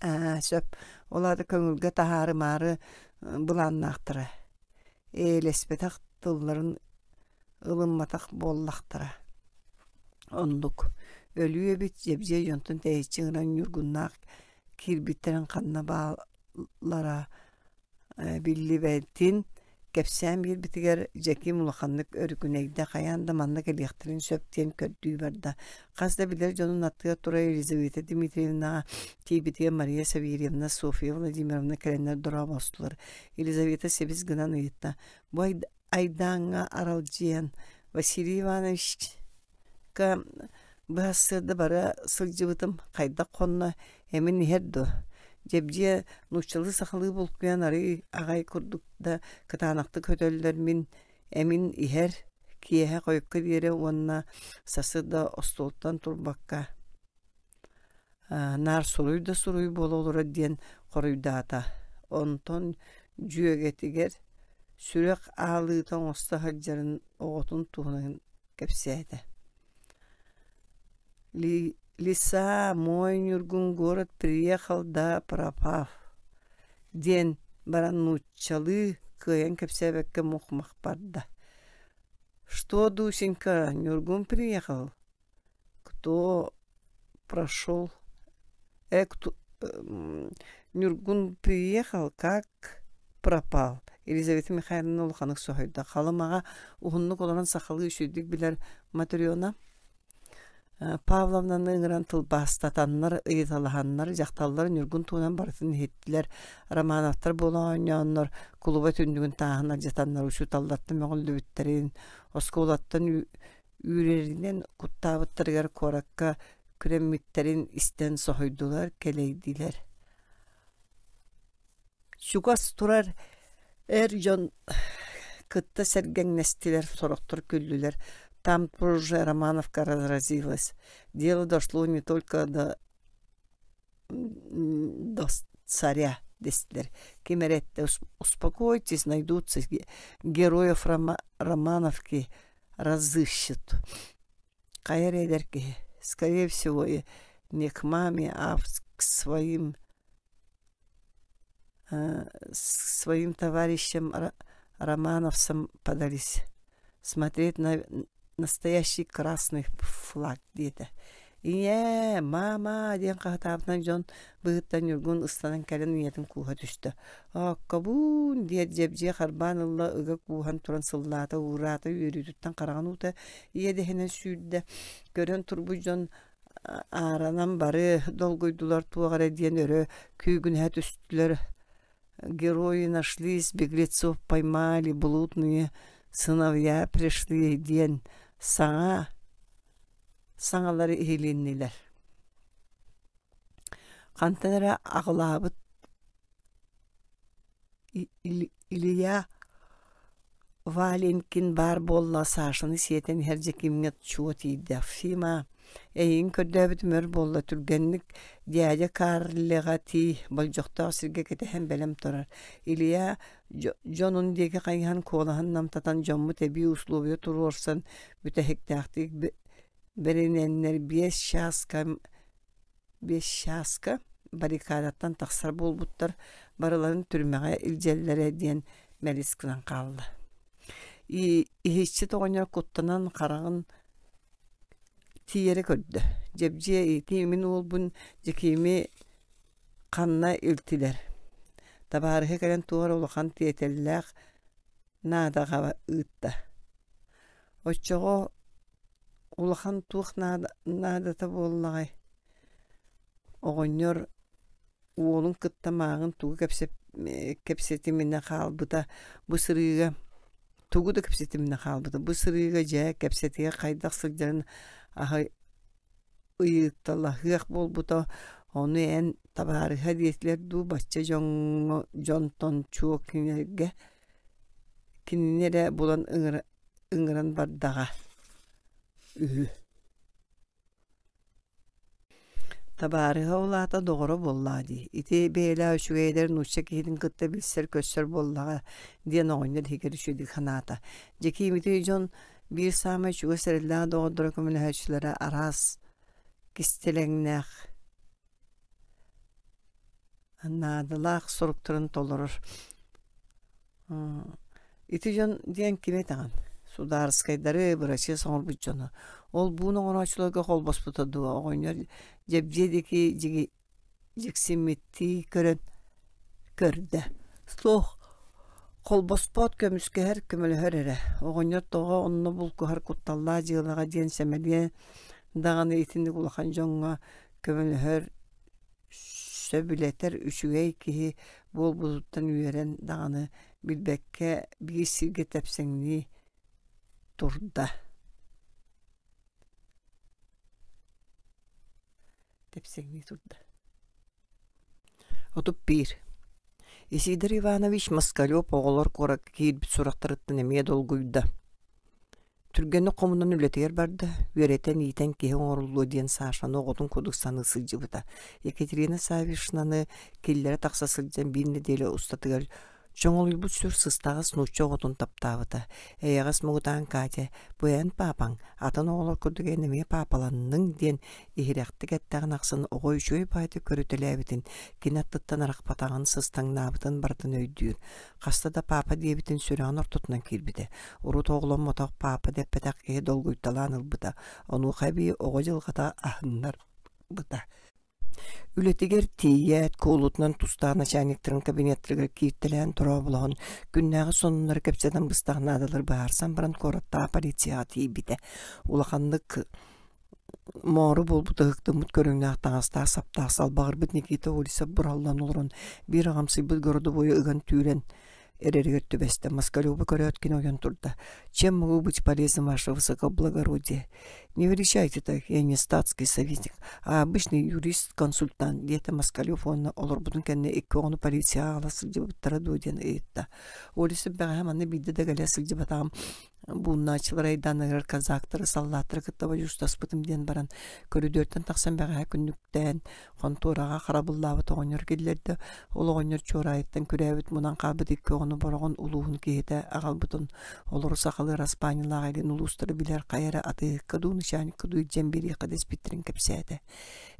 Аа, сөп. Ол аата көҥүлгэ таһаарымаары былааннаахтара. Эйэлэспэтэх тылларын ылымматах буоллахтара. Оннук. Өлүү эбит, Дьэбдьиэ дьонтон тэйиччи ыҥыран Ньургуннаах киирбиттэрин ханна бааллара биллибэтин кэпсээн биэрбитигэр Дьэкиим улаханнык өрүкүнэйдэ, хайаан да манна кэлиэхтэрин сөп диэн көрдүү барда. Хас да билэр дьонун аттыгар турар Елизавета Дмитриевнаҕа тиийбитигэр Мария Савельевна, Софья Владимировна кэлэннэр дорообостулар. Елизавета сибис гынан ыйытта: «Бу айдааҥҥа аралдьыйан Василий Ивановичка быһассыарда бара сылдьыбытым хайдах хонно эмин иһэр дуо Дьэбдьиэ нууччалыы-сахалыы булкуйан арый аҕай курдук да кытаанахтык көтөллөр мин эмин иһэр киэһэ хойукка диэри уонна сарсыарда остуолтан турбакка. Наар суруй да суруй буола олорор диэн хоруйдаата. Онтон дьүөгэтигэр сүрэх аалыыта оҥосто сылдьарын оҕотун туһунан кэпсээтэ. «Лиса, мой Ньургун город приехал да пропав» диэн баран нууччалыы кыайан кэпсээбэккэ мух-мах барда. «Что, Дусенька, Ньургун приехал? Кто прошел? Кто... Ньургун приехал, как пропал?» Елизавета Михайловна улаханнык соһуйда. Халымаҕа уһуннук олорон сахалыы үчүгдүк билэр Матрена Павловнаны ыҥыран тылбаастатаннар, ыйыталаһаннар, дьахталлар Ньургун туһунан барытын иһиттилэр. Романовтар буола оонньооннор, кулуба түннүгүн тааһын алдьатаннар учууталлартан мөҕүллүбүттэрин, оскуолаттан үүрэринэн куттаабыттарыгар куоракка күрэммиттэрин истэн соһуйдулар, кэлэйдилэр. Чугас турар эр дьон кытта сэргэҥнэстилэр, сорохтор күллүлэр. Там тоже Романовка разразилась. Дело дошло не только до, до царя дэстилэр. Ким эрэ эттэ успокойтесь, найдутся героев Романовки разыщут. Хайа эрэ эдэр киһи, скорее всего, не к маме, а к своим своим товарищам романовцам подались смотреть на настоящий красный флаг диэтэ. Ийээ, мама диэн хаһытаабытынан дьон быһыттан Ньургун ыстанан кэлэн ийэтин кууһа түстэ. Ооккобуун диэт дьэбдьиэ харбаан ылла ыга кууһан туран сыллаата уураата үөрүүтүттэн хараҕын уута иэдэһинэн сүүрдэ. Көрөн турбут дьон ааранан бары долгуйдулар туох эрэ диэн өрө күүгүнэһэ түстүлэр герои нашлись беглецов поймали блудные сыновья пришли диэн саҥа саҥалары иһилиннилэр хантан эрэ аҕылаабыт Илья Валенкин баар буолла Сашаны сиэтэн иһэр Дьэкиимҥэ чуо тиийдэ «Фима, эйигин көрдөөбүтүм өр буолла, түргэнник дядя Карлеҕа тиий, болдьохтоох сиргэ кэтэһэн бэлэм турар». Илья дьонун диэки хайыһан куолаһын намтатан дьоммут эбии условия туруорсан бүтэһиктээхтик бэринэннэр биэс чааска биэс чааска баррикадаттан тахсар буолбуттар, барыларын түрмэҕэ илдьэллэрэ диэн мэлис гынан хаалла. Иһиччит оҕонньор куттанан хараҕын тиийэрэ көрдө. Дьэбдьиэ ити мин уолбун Дьэкиими ханна илтилэр? Табаарыһа кэлэн туох эрэ улахан тиэтэллээх наадаҕа ыытта. Оччоҕо улахан туох наадата буоллаҕай? Оҕонньор уолун кытта мааҕын тугу кэпсэтиминэ хаалбыта бу сырыыга тугу да кэпсэтиминэ хаалбыта бу сырыыга дьэ кэпсэтигэ хайдах сылдьарын аһый ыйыталаһыах буолбута ону эн табаарыһа диэтилэр дуу бачча дьоҥҥо дьонтон чуо кинилэргэ кинини эрэ булан ыҥыран бардаҕа үһү Табаарыһа ол аата доҕоро буоллаҕа дии, ити бэйэлээх үчүгэйдэр нуучча киһитин кытта билсэр-көрсөр буоллаҕа диэн оҕонньор иһигэр үчүгэйдик санаата. Дьэкиимити дьон биир саамай чугас эрэллээх доҕордоро көмөлөһөөччүлэрэ араас кистэлэҥнээх наадалаах соруктарын толорор. Ити дьон диэн кими этэҕин? Судаарыскайдары, бырачыас оҥорбут дьону. Ол буун оҥорооччуларга холбоспута дуо? Оҕонньор дьэбдьиэ диэки дьиксиммиттии көрөн көрдө. Суох, холбоспот көмүскэһэр, көмөлөһөр эрэ. Оҕонньор тоҕо онно булкуһар кутталлаах дьыалаҕа диэн сэмэлиэн даҕаны итинник улахан дьоҥҥо көмөлөһөр сөбүлэтэр үчүгэй киһи буолбутуттан үөрэн даҕаны билбэккэ биир сиргэ тэпсэҥнии турда тэпсэҥнии турда 31. Исидор Иванович Москалев оҕолор куоракка киирбит сурахтарыттан эмиэ долгуйда. Түргэнник хомунан үлэтигэр барда, үөрэтэн-иитэн киһи оҥоруллуо диэн Сашаны оҕотун курдук саныы сылдьыбыта. Екатерина Саввишнаны киллэрэ тахса сылдьан биир нэдиэлэ устатыгар чоҥолуйбут сүр сыстаҕас нуучча оҕотун таптаабыта. Эйэҕэс муҥутаан Катя «Бу эн паапаҥ, атын оҕолор курдук эн эмиэ паапаланныҥ» диэн иһирэхтик эттэҕин ахсын оҕо үчүгэй баайдык көрүтэлээбитин, кини аттыттан арахпатаҕын, сыстаҥнаабытын барытын өйдүүр. Хаста да паапа диэбитин сүрэҕин ортотунан киирбитэ. Урут оҕоломмотох паапа дэппэтэх киһи долгуйталаан ылбыта. Онуоха эбии оҕо дьылҕата аһыннарбыта. Үлэтигэр тиийээт, куолутунан тустаах начальниктарын кабинеттарыгар кииртэлээн торооболоһон, күннээҕи сонуннары кэпсэтэн быстах наадалары быһаарсан баран куораттааҕы полицияҕа тиийбитэ. Улаханнык моору буолбут ыһыктыммыт көрүҥнээх таҥастаах-саптаах салбаҕырбыт Никита Олесов бураллан олорон биир аҕамсыйбыт городовойу ыган түүрэн эрэригэр түбэстэ. Москалева көрөөт кини ойон турда. «Чем могу быть полезным, ваше высокоблагородие? Не величайте так, я не статский советник, а обычный юрист-консультант», диэтэ Москалев уонна олорбутун кэннэ икки оҕону полицияҕа аҕала сылдьыбыттара дуо диэн ыйытта. Олесов бэҕэһээ манна биирдэ да кэлэ сылдьыбатаҕым бууннааччылар айдааннарыгар казактары, саллааттары кытта бодьуустаспытым диэн баран, көрүдүөртэн тахсан бэҕэһээ күннүктээн хонтуораҕа харабыллаабыт оҕонньор киллэрдэ. Ол оҕонньор Чуораайыттан күрээбит мунан хаалбыт икки оҕону Бороҕон улууһун киһитэ аҕалбытын, олору сахалыы араспаанньалаах илин улуустары билэр хайа эрэ атыыһыкка дуу, начальникка дуу илдьэн биэриэххэ дэспиттэрин кэпсээтэ.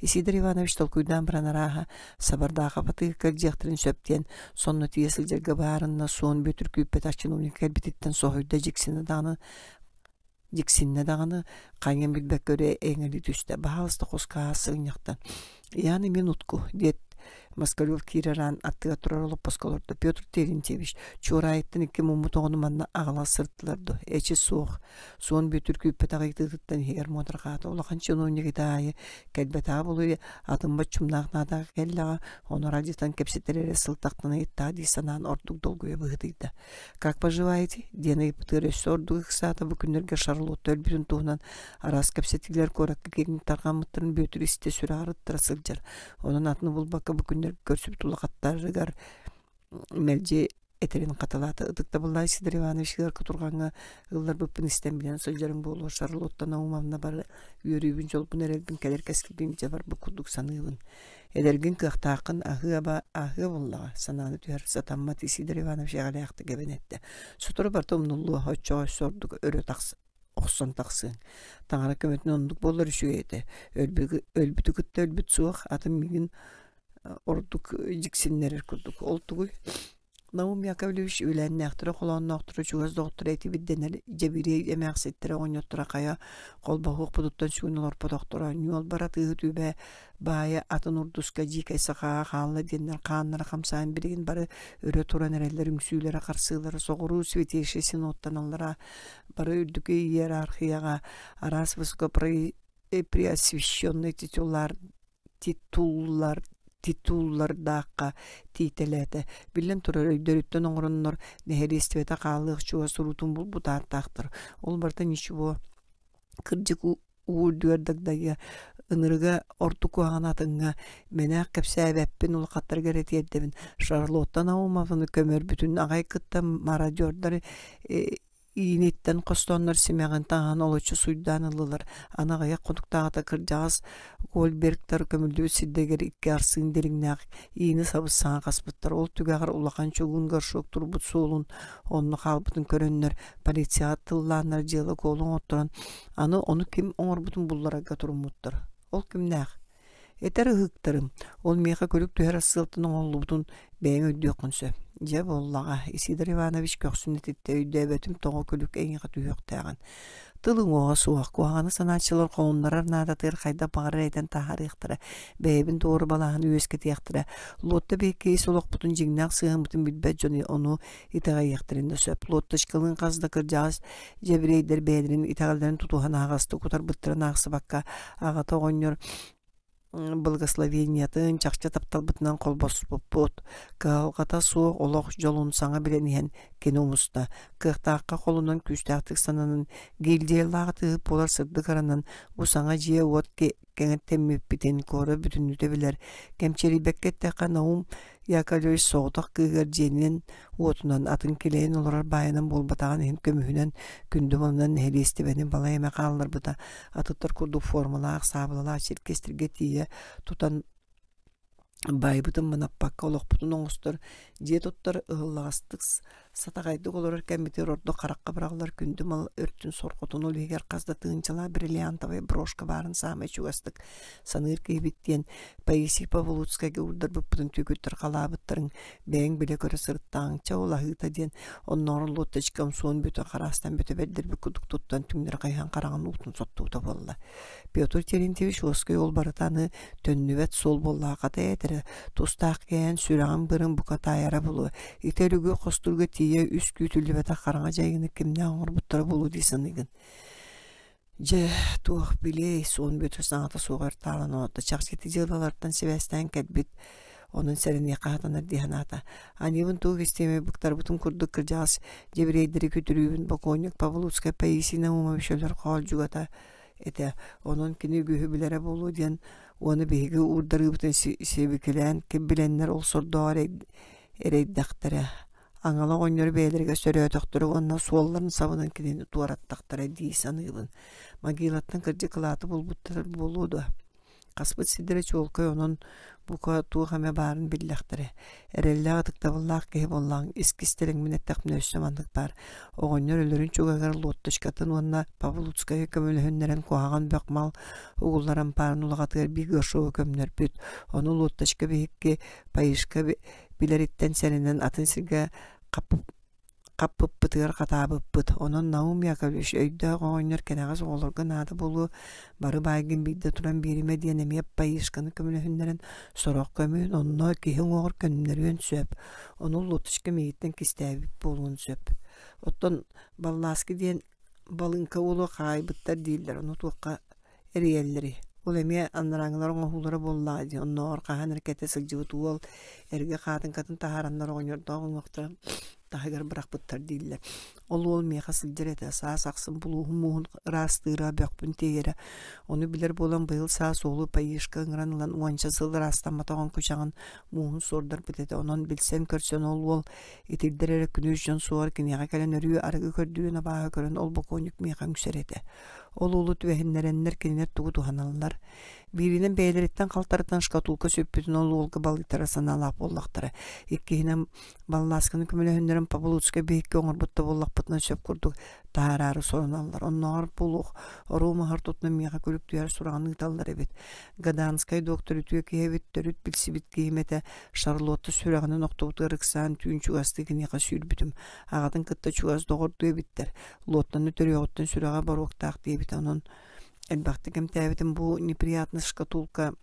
Исидор Иванович толкуйдаан баран арааһа, Сабардаахап атыыһыкка илдьиэхтэрин сөп диэн, сонно тиийэ сылдьарга баарынна суон Бүөтүр күүппэтэх чиновник кэлбититтэн соһуйда дьиксинэ даҕаны дьиксиннэ даҕаны, хайыан билбэккэ өрө эҥэлии түстэ, баһаалыста хоско аас сыгынньахтан «Я на минутку» диэт Москалев киирэр аан аттыгар турар олоппоско олордо. Петр Терентьевич, Чуораайыттан икки муммут оҕону манна аҕала сырыттылар дуо? Эчи суох. Суон Бүөтүр күүппэтэх ыйытыытыттан иһигэр муодарҕаата. Улахан чиновник ити аайы кэлбэтэҕэ буолуо, атын боччумнаах наадаҕа кэллэҕэ, ону аралдьытан кэпсэтэр эрэ сылтахтан ыйыттаҕа дии санаан ордук долгуйа быһыытыйда. «Как поживаете?» диэн ыйыппытыгар өссө ордук ыксаата бу күннэргэ Шарлотта өлбүтүн туһунан араас кэпсэтиилэр куоракка киэҥник тарҕаммыттарын Бүөтүр истэ сүрэҕэр ыттара сылдьар. Онон атыны булбакка бу күннэргэ көрсүбүт улахаттарыгар мэлдьи этэрин хатылаата. Ытыктабыллаах Сидор Иванович ыар кутурҕаҥҥа ылларбыппын истэн билэн сылдьарым буолуо. Шарлотта Наумовна бары үөрүүбүн, дьолбун, эрэлбин, кэлэр кэскилбин дьэ барбыт курдук саныыбын. Эдэргин кыахтааххын аһыаба аһыа буоллаҕа, санааны түһэр сатаммат Исидор Иванович эҕэлээхтик эбэн эттэ. Сотору барыта умнуллуо, оччоҕо өссө ордук өрө тахса охсон тахсыаҥ. Таҥара көмөтүнэн оннук буоллар үчүгэй этэ. Өлбүтү кытта өлбүт суох, атын миигин ордук дьиксиннэрэр курдук. Ол тугуй? Наум Яковлевич үөлээннээхтэрэ, холоонноохторо, чугас доҕотторо этибит дэнэр дьэбириэй эмээхситтэрэ, оҕонньотторо хайа холбоһуохпутуттан сүгүн олорпотохторо, ньуолбар атыыһыт үбэ баайа атын урдуска дьиикэй сахаҕа хаалла диэннэр хааннара хамсаан билигин бары өрө туран эрэллэр үҥсүүлэрэ харсыылара соҕуруу святейший синоттаналлара бары үрдүкү иерархияҕа араас высокопреосвященный титулар титуллар титуллардаахха тиийтэлээтэ. Биллэн турар, өйдөрүттэн оҥороннор нэһилиэстибэтэ хаалыах чугас уруутун булбут ааттаахтар. Ол барыта ничего кырдьык уу үрдүгэр дагдайыа ынырыга ордук куһаҕан атыҥҥа мэнээх кэпсээбэппин улахаттарга эрэ тиэрдэбин Шарлотта Наумованы көмөрбүтүн аҕай кытта мародердары Ииниттэн хостооннор симэҕин таҥаһын олоччу суйдаан ыллылар. Аны аҕыйах хонуктааҕыта кырдьаҕас Гольбергтар көмүллүбүт сирдэригэр икки арсыын дириҥнээх иини сабыс-саҥа хаспыттар. Ол түгэҕэр улахан чугуун горшок турбут суолун онно хаалбытын көрөннөр, полицияҕа тыллааннар дьыала-куолу оҥотторон, аны ону ким оҥорбутун булларарга туруммуттар. Ол кимнээх? Этэр ыһыктарым, ол миэхэ күлүк түһэр сыалтан оҥоһуллубутун бэйэҥ өйдүөххүн сөп. Дьэ буоллаҕа, Исидор Иванович көхсүн этиттэ өйдөөбөтүм тоҕо күлүк эйиэхэ түһүөхтээҕин. Тыл уҥуоҕа суох, куһаҕаны санааччылар холуннарар наадатыгар хайдах баҕарар этэн таһаарыахтара, бэйэбин туору балааһыны үөскэтиэхтэрэ. Лотта биһикки ис олохпутун дьиҥнээх сыһыаммытын билбэт дьон ону итэҕэйиэхтэрин да сөп. Лотточкалыын хас да кырдьаҕас дьэбириэйдэр бэйэлэрин итэҕэллэрин тутуһан аһаҕастык утарбыттарын аахсыбакка аҕата оҕонньор Кини умуста, кыахтаахха холунан күүстээхтик сананан, гильдиялаах атыыһыт буолар сырдык аранан бу саҥа дьиэ-уот кэҥэттэммиппитин куорат бүтүннүүтэ билэр. Кэмчэрийбэккэ эттэххэ, Наум Яковлевич соҕотох кыыһыгар дьиэнинэн уотунан, атын килэйэн олорор баайынан буолбатаҕын иһин көмүһүнэн, күндү малынан нэһилиэстибэни балай эмэ хаалларбыта. Атыттар курдук формалаах, саабылалаах чиркэстэргэ тиийэ тутан баайбытын манаппакка олохпутун оҥостор, дьиэ туттар ыһыллаҕастык сатаҕайдык олорор кэммитигэр ордук харахха быраҕыллар күндү мал өртүн сорҕотун ол иһигэр хас да тыһыынчалаах бриллиантовай брошка баарын саамай чугастык саныыр киһибит диэн Паисий Павлуцкайга уурдарбыппытын түөкүттэр халаабыттарын бэйэҥ билэ-көрө сырыттаҕыҥ чэ ол аһыыта диэн оннооҕор луоттачкам суон бүтэ хараастан бүтэ бэрдэрбит курдук туттан түҥнэри хайыһан хараҕын уутун соттубута буолла. Петр Терентьевич уоскуй ол барыта аны төннүбэт суол буоллаҕа хата этэрэ тустаах кээн сүрэҕин бырын бука таайара буолуо ити өлүгү хостуурга тиийэ үс күүтүллүбэтэх хараҥа дьайыыны кимнээх оҥорбуттара буолуо дии саныыгын. Дьэ, туох билиэй, суон Бүөтүр саҥата суоҕар таалан оҥордо. Чахчы ити дьыалалартан сибээстээн кэлбит, онон сэрэниэххэ сатанар дии санаата. Аньыыбын туох истиэмэй быктарбытым курдук кырдьаҕас дьэбириэйдэри күтүрүүбүн бокуонньук Павлуцкай Паисий Наумович өлөр хоолдьугата этэ. Онон кини үгүһү билэрэ буолуо диэн уонна биһиги уурдарыыбытын сибикилээн ким билэннэр ол сордооҕор эрэйдэхтэрэ. Аҥала оҕонньору бэйэлэригэр сөрөөтөхтөрө уонна суолларын сабынан кинини туораттахтара дии саныыбын. Могилаттан кырдьык кылааты булбуттар буолуо дуо? Хаспыт сирдэрэ чуолкай онон бука туох эмэ баарын биллэхтэрэ. Эрэллээх ытыктабыллаах киһи буоллаҕыҥ, ис кистэлэҥмин эттэхпинэ өссө маннык баар. Оҕонньор өлөрүн чугаһыгар луотточкатын уонна Павлуцкайы көмөлөһүннэрэн куһаҕан бөх мал угуллар ампаарын улаҕатыгар биир горшогу көмнөрбүт. Ону луотточка биһикки Паишка билэриттэн сэрэнэн атын сиргэ хаппыппытыгар хатаабыппыт. Онон Наум Яковлевич өйдөөх оҕонньор кэнэҕэс оҕолорго наада буолуо, бары баайгын биирдэ туран биэримэ диэн эмиэ Паишканы көмөлөһүннэрэн сорох көмүөн, онно киһи уҥуоҕар көннөрүөн сөп. Ону Лоточка миигиттэн кистээбит буолуон сөп. Оттон Баллааскы диэн балыыҥка уолу хаайбыттар дииллэр, ону туохха эрийэллэрий? Ол эмиэ анарааҥҥылар оҥоһуулара буоллаҕа дии, оннооҕор хаһан эрэ кэтэ сылдьыбыт уол эргэ хаатыҥкатын таһаараннар оҕонньордоох уҥуохтарын таһыгар бырахпыттар дииллэр. Ол уол миэхэ сылдьар этэ, саас ахсын булууһум мууһун ыраастыыра, бөхпүн тиэйэрэ. Ону билэр буолан быйыл саас уолу Паишка ыҥыран ылан уонча сыл ыраастамматах оҥкучаҕын мууһун суордарбыт этэ. Онон билсэн-көрсөн ол уол итирдэр эрэ күнүс дьон суоҕар киниэхэ кэлэн өрүү арыгы көрдүүрүн абааһы көрөн ол бокуонньук миэхэ үҥсэр этэ. Ол уолу түбэһиннэрэннэр кинилэр тугу туһаналлар? Бииринэн бэйэлэриттэн халтарытан шкатулка сүппүтүн ол уолга балыйтара санаалаах буоллахтара. Иккиһинэн баллаасканы көмөлөһүннэрэн Павлуцкай биһикки оҥорбут да буоллахпытына сөп курдук таһаараары соруналлар. Оннооҕор буолуох оруу маһар тутунан миэхэ күлүк түһэр сураҕын ыыталлар эбит. Гаданскай доктор үтүө киһи эбит, төрүт билсибит киһим этэ. Шарлотта сүрэҕинэн охтубутугар ыксаан түүн чугастыы киниэхэ сүүрбүтүм. Аҕатын кытта чугас доҕордуу эбиттэр. Луоттаны төрүөҕүттэн сүрэҕэ боруоктаах диэбитэ, онон элбэхтик эмтээбитим бу неприятный шкатулка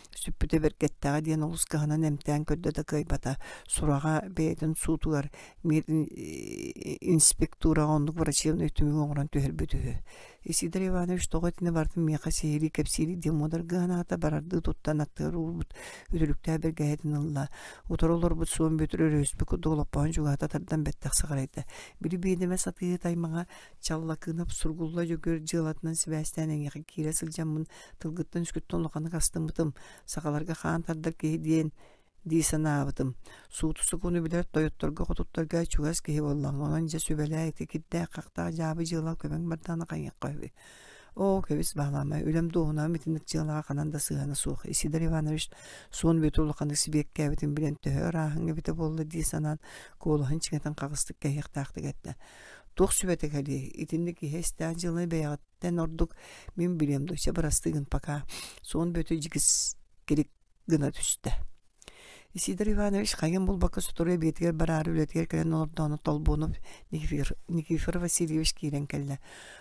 сүппүтэ бэркэттэҕэ диэн олус кыһанан эмтээн көрдө да кыайбата. Сураҕа бэйэтин суутугар инспектураҕа оннук врачебнай түмүгү оҥорон түһэрбит үһү. Исидор Иванович тоҕо итини барытын миэхэ сиһилии кэпсиирий диэн муодаргыһан аата барардыы туттан аттыгар уурбут үтүлүктээх бэргэһэтин ылла. Утары олорбут суон Бүөтүр өрүһүспүт курдук олоппоһун чугаһата тардан бэттэх сыҕарыйда. Били биэдэмэ сатыы аймаҕа Чаллакыынап Сургулла Дьөгүөр дьыалатынан сибээстээн эйиэхэ киирэ сылдьаммын тылгыттан-үскүттэн улаханнык астыммытым, сахаларга хаан тардар киһи диэн дии санаабытым. Сууту-сокуону билэр тойотторго-хотутторго чугас киһи буоллаҕыҥ, онон дьэ сүбэлээ ити кирдээх-хахтаах дьаабы дьыала көмөҥ бардаҕына хайыахха үһү. Оо, кэбис баалаама, үлэм дуоһунаһым итинник дьыалаҕа ханан да сыһыана суох. Исидор Иванович суон Бүөтүр улаханнык сибиэккээбитин билэн төһө ырааһыҥ эбитэ буолла дии санаан, куолаһын чиҥэтэн хаҕыстык кэһиэхтээхтик эттэ. Туох сүбэтэ кэлиэй, итинник иһэ истээх дьыаланы бэйэҕиттэн ордук мин билиэм дуо, чэ бырастыы гын пока. Суон Бүөтүр дьигис кирик гына түстэ. Исидор Иванович хайын булбакка сотору эбиэтигэр бараары үлэтигэр кэлэн олордоҕуна Толбонов Никифор, Никифор Васильевич киирэн кэллэ.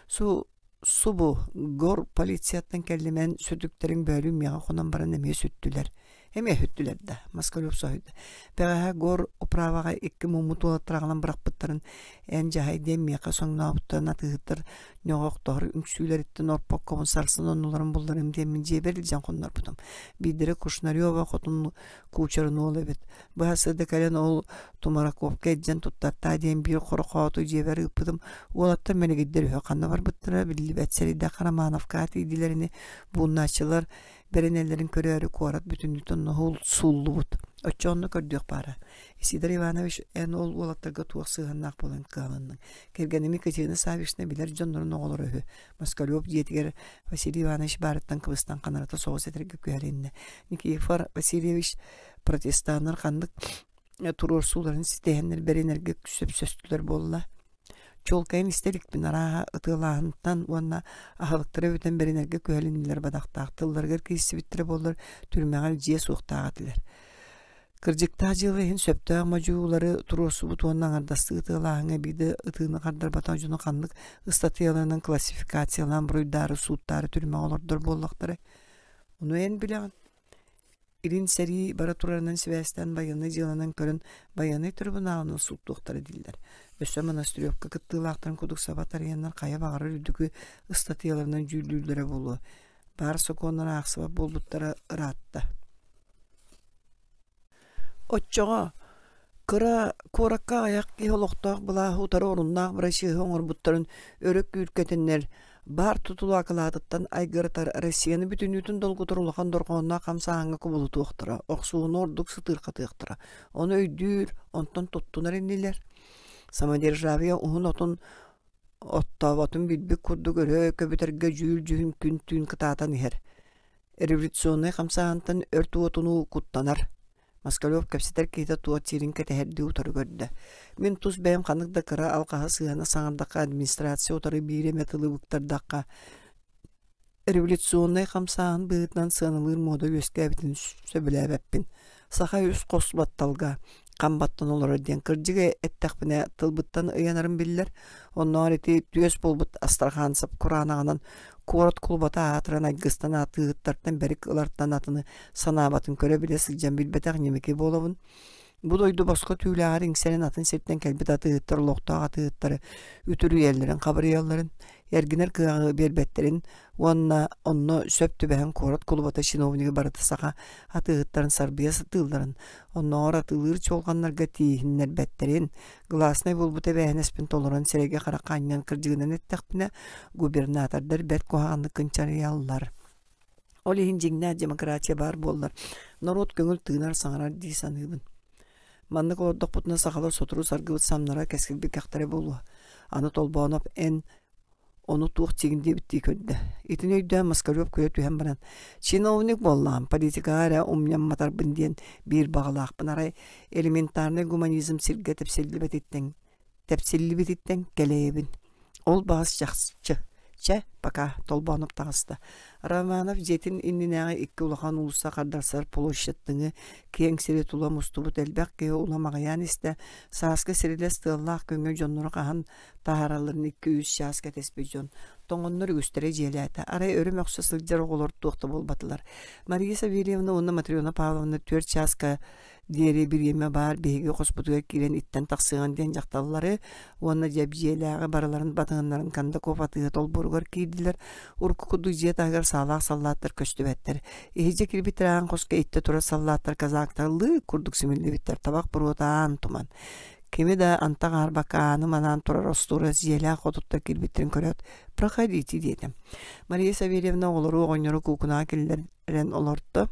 Су субу гор полицияттан кэллим эн сүтүктэриҥ бөөлүүн миэхэ хонон баран эмиэ сүттүлэр. Эмиэ өһүттүлэр да, Москалев соһуйда. Бэҕэһээ гор управаҕа икки муммут уолаттар аҕалан бырахпыттарын эн дьаһай диэн миэхэ соҥнообуттарын атыыһыттар ньоҕохтоһор үҥсүүлэриттэн орпоккобун сарсын оннуларын булларым диэммин дьиэбэр илдьэн хоннорбутум. Биирдэрэ Кушнарева хотун куучарын уола эбит. Быһа да кэлэн ол Тумараковка илдьэн туттартаа диэн биир хорохооту дьиэбэр ыыппытым. Уолаттар мэлигирдэр үһү ханна барбыттара биллибэт сэрэйдэххэ Романовка тиийдилэрини бууннааччылар бэринэллэрин көрөөрү куорат бүтүннүүтүн ноһуул сууллубут. Оччоҕуна көрдүөх баара. Исидор Иванович эн ол уолаттарга туох сыһыаннаах буолан кыһалынныҥ? Кэргэним Екатерина Саввична билэр дьоннорун оҕолоро үһү. Москалев дьиэтигэр Василий Иванович баарыттан кыбыстан ханарата соҕус этэргэ күһэлиннэ. Никифор Васильевич протестаннар ханнык туруорсууларын ситиһэннэр бэринэргэ сөпсөстүлэр буолла. Чуолкайын истэ иликпин арааһа ытыалааһынтан уонна аһылыктара бүтэн бэринэргэ күһэлиннилэр бадахтаах тылларыгар киирсибиттэрэ буоллар түрмэҕэ илдьиэ суохтаах этилэр. Кырдьыктаах дьыала иһин сөптөөх модьуйуулары туруорсубут уонна аҥардастыы ытыалааһыҥҥа биир да ытыыны хардарбатах дьону ханнык ыстатыйаларынан классификациялаан буруйдаары сууттаары түрмэҕэ олордор буоллахтара. Ону эн билэҕин. Илин сэрии бара турарынан сибээстээн байыаннай дьыаланан көрөн байыаннай трибуналынан сууттуохтара дииллэр. Өссө Монастыревка кыттыылаахтарын курдук саба тарыйаннар хайа баҕарар үрдүкү ыстатыйаларынан дьүүллүүллэрэ буолуо. Баар сокуоннары аахсыбат буолбуттара ыраатта. Оччоҕо кыра куоракка аҕыйах киһи олохтоох былааһы утары оруннаах бырачыаһы оҥорбуттарын өрө күүркэтиннэр, баар тутулу акылаатыттан айгыратар Россияны бүтүннүүтүн долгутар улахан дорҕоонноох хамсааһыҥҥа кубулутуохтара, охсууну ордук сытыырхатыахтара. Ону өйдүүр, онтон туттунар инилэр. Самодержавие уһун отун оттооботун билбит курдук өрө көбүтэргэ дьүүл-дьүһүн күн-түүн кытаатан иһэр. Революционнай хамсааһынтан өрт уотунуу куттанар. Москалев кэпсэтэр киһитэ туот сирин кэтэһэрдии утары көрдө. Мин тус бэйэм ханнык да кыра алҕаһы сыһыана саҥардахха администрация утары биир эмэ тылы быктардахха революционнай хамсааһын быһыытынан сыаналыыр муода үөскээбитин сөбүлээбэппин. Саха үс хос батталга хам баттан олорор диэн кырдьыгы эттэхпинэ тылбыттан ыйанарым биллэр. Оннооҕор ити түөс буолбут Астраханцев кураанаҕынан куорат кулубата аатыран айгыстан атыыһыттартан бэрик ылартан атыны санаабатын көрө-билэ сылдьан билбэтэх ньимики буолабын. Бу дойду босхо түүлээҕэр иҥсэрин атын сиртэн кэлбит атыыһыттар олохтоох атыыһыттары үтүрүйэллэрин хабырыйалларын, эргинэр кыаҕы биэрбэттэрин уонна онно сөп түбэһэн куорат кулубата чиновнига барыта саха атыыһыттарын сарбыйа сатыылларын, оннооҕор атыылыыр чуолҕаннарга тииһиннэрбэттэрин, гласнай буолбут эбээһинэспин толорон сирэйгэ-харахха анньан кырдьыгынан эттэхпинэ, губернатордар бэрт куһаҕаннык кынчарыйаллар. Ол иһин дьиҥнээх демократия баар буоллар, норуот көҥүл тыынар, саҥарар дии саныыбын. Маннык олордохпутуна сахалар сотору саргыбыт самнара кэскилбит кэхтэрэ буолуо. Аны Толбооноп эн ону туох диигин диэбиттии көрдө. Итини өйдөөн Москалев көйө түһэн баран, чиновник буоллаҕым, политикаҕа эрэ умньамматарбын диэн биир баҕалаахпын арай элементарнай гуманизм сиргэ тэпсиллибэтиттэн тэпсиллибититтэн кэлэйэбин. Ол баҕас чахчы. Чэ, пока, Толбоонуп таҕыста. Романов дьиэтин иннинээҕи икки улахан уулусса хардарсар площадьтыҥы киэҥ сири тула мустубут элбэх киһи улам аҕыйаан истэ. Сааскы сирилэс тыаллаах күҥҥэ дьоннору хаһан таһааралларын икки-үс чаас кэтэспит дьон тоҥоннор үгүстэрэ дьиэлээтэ. Арай өрө мөхсө сылдьар оҕолор туох да буолбатылар. Мария Савельевна уонна Матрена Павловна түөрт чааска диэри бириэмэ баар биһиги хоспутугар киирэн иттэн тахсыаҕын диэн дьахталлары уонна дьэбдьиэлээҕи барыларын батыһыннаран Кондаков атыыһыт олбуоругар киирдилэр. Урукку курдук дьиэ таһыгар саалаах саллааттар көстүбэттэр. Иһирдьэ киирбиттэр аан хоско иттэ турар саллааттар казактар лыык курдук симиллибиттэр, табах буруота аан туман. Кими да антах аарбакка ааны манаан турар остуорас дьиэлээх хотуттар киирбиттэрин көрөөт, «Проходите» диэтим. Мария Савельевна оҕолору оҕонньору куукунаҕа киллэрэн олорто.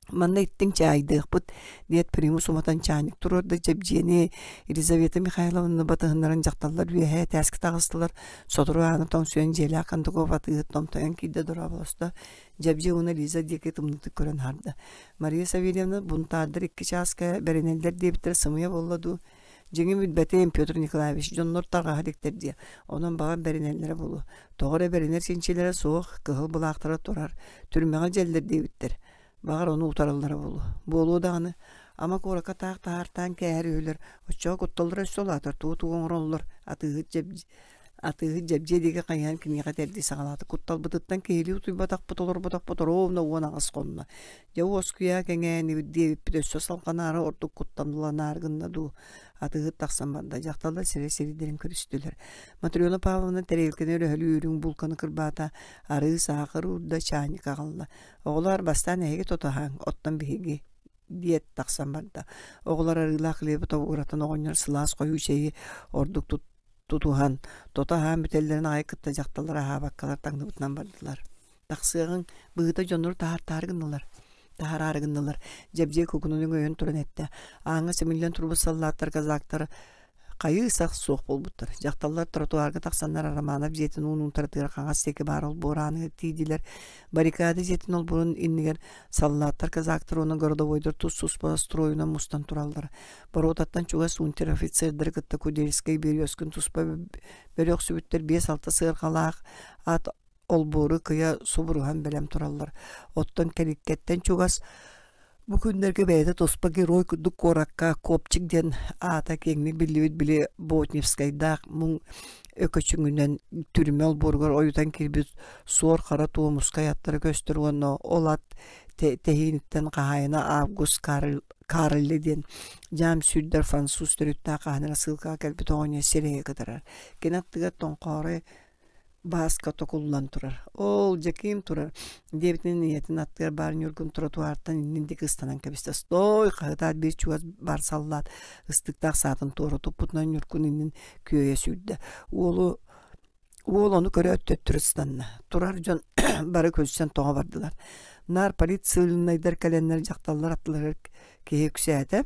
Манна иттиҥ чаайдыахпыт, диэт примус уматан чаанньык туруорда Дьэбдьиэни Елизавета Михайловна батыһыннаран дьахталлар үөһээ этээскэ таҕыстылар. Сотору ааны тоҥсуйан дьиэлээх Кондаков атыыһыт томтойон киирдэ дорооболосто. Дьэбдьиэ уонна Лиза диэки тымныытык көрөн аһарда. Мария Савельевна бунтаардар икки чааска бэринэллэр диэбиттэрэ сымыйа буолла дуу? Дьиҥим билбэтим, Петр Николаевич, дьоннор тарҕаһа иликтэр диэ. Онон баҕар бэринэллэрэ буолуо. Тоҕо эрэ бэринэр чинчилэрэ суох, кыһыл былаахтара турар, түрмэҕэ дьэллэр диэбиттэр. Баҕар ону утараллара буолуо. Буолуо даҕаны. Ама куоракка таах таһаартаан кээһэр үһүлэр. Оччоҕо кутталлара өссө улаатар, тугу-тугу оҥороллор, атыыһыт дьэб... Атыыһыт Дьэбдьиэ диэки хайыһан киниэхэ этэрдии саҕалаата. Кутталбытыттан киһилии утуйбатахпыт, олорботохпут ровно 18 хонно. Дьэ уоскуйа кэҥээнибит диэбиппит өссө салҕанаары ордук куттанынаары гынна дуу. Атыыһыт тахсан барда. Дьахталлар сирэй сирийдэрин көрүстүлэр. Матрена Павловна тэриэлкэни өрөһөлүү үрүҥ булканы кырбаата, арыы, саахар уурда, чаанньык аҕалла. Оҕолоор, бастаан эһиги тутуһаҥ, оттон биһиги диэт тахсан барда. Оҕолор арыылаах килиэби тобугуратан оҕонньор сылаас хойуу чэйи ордук тутуһан, тото аһаан бүтэллэрин аҕай кытта дьахталлар аһаабаккалар таҥныбытынан бардылар. Тахсыаҕыҥ, быһыыта дьоннору таһаартаары гыннылар. Таһараары гыннылар. Дьэбдьиэй кукунун өҥөйөн туран эттэ. Ааҥҥа симиллэн турбут саллааттар, казактар Хайыы-сах суох буолбуттар. Дьахталлар тротуарга тахсаннар Романов дьиэтин уунун таратыгар хаҥас диэки баар олбуор ааныгар тиийдилэр. Баррикада дьиэтин олбуорун иннигэр саллааттар, казактар уонна городовойдар тус-туспа стройунан мустан тураллар. Боруотаттан чугас унтер-офицердары кытта Кудельскай Березкин туспа бөлөхсүбүттэр биэс-алта сыарҕалаах ат олбуору кыйа субуруһан бэлэм тураллар. Оттон кэликкэттэн чугас бу күннэргэ бэйэтэ туспа герой курдук куоракка Копчик диэн аата киэҥник биллибит били Ботневскайдаах муҥ өкөчүҥүнэн түрмэ олбуоругар ойутан киирбит суор хара туомускай аттара көстөр уонна ол ат тэһииниттэн хаһаайына Август Карли диэн дьаам сүүрдэр француз төрүттээх хаһан эрэ сыылкаҕа кэлбит оҕонньор сирэйэ кытарар. Кини аттыгар тоҥхоорой Бааска токуллан турар. Ол Дьэкиим турар, диэбитинэн ийэтин аттыгар баар Ньургун тротуартан иннин диэки ыстанан кэбистэ. Стой! хаһытаат биир чугас баар саллаат ыстыктаах саатын туора туппутунан Ньургун иннин күөйэ сүүрдэ. Уолу уол ону көрөөт төттөрү ыстанна. Турар дьон бары күлсэн тоҕо бардылар. Наар полицияльнайдар кэлэннэр дьахталлар аттыларыгар киһи үксээтэ.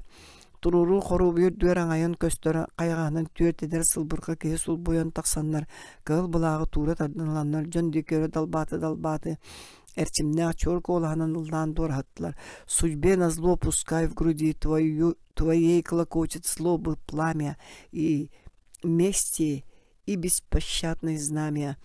Туруоруу хоруобуйа үрдүгэр аҥайан көстөр хайаҕаһынан түөрт эдэр сылбырҕа киһи сулбуйан тахсаннар, кыһыл былааҕы туура тардан ыланнар дьон диэки өрө далбааты-далбааты эрчимнээх чуор куолаһынан ыллаан дуораһыттылар. «Судьбе назло пускай в груди твою, твоей клокочет злобы пламя и мести и беспощадное знамя.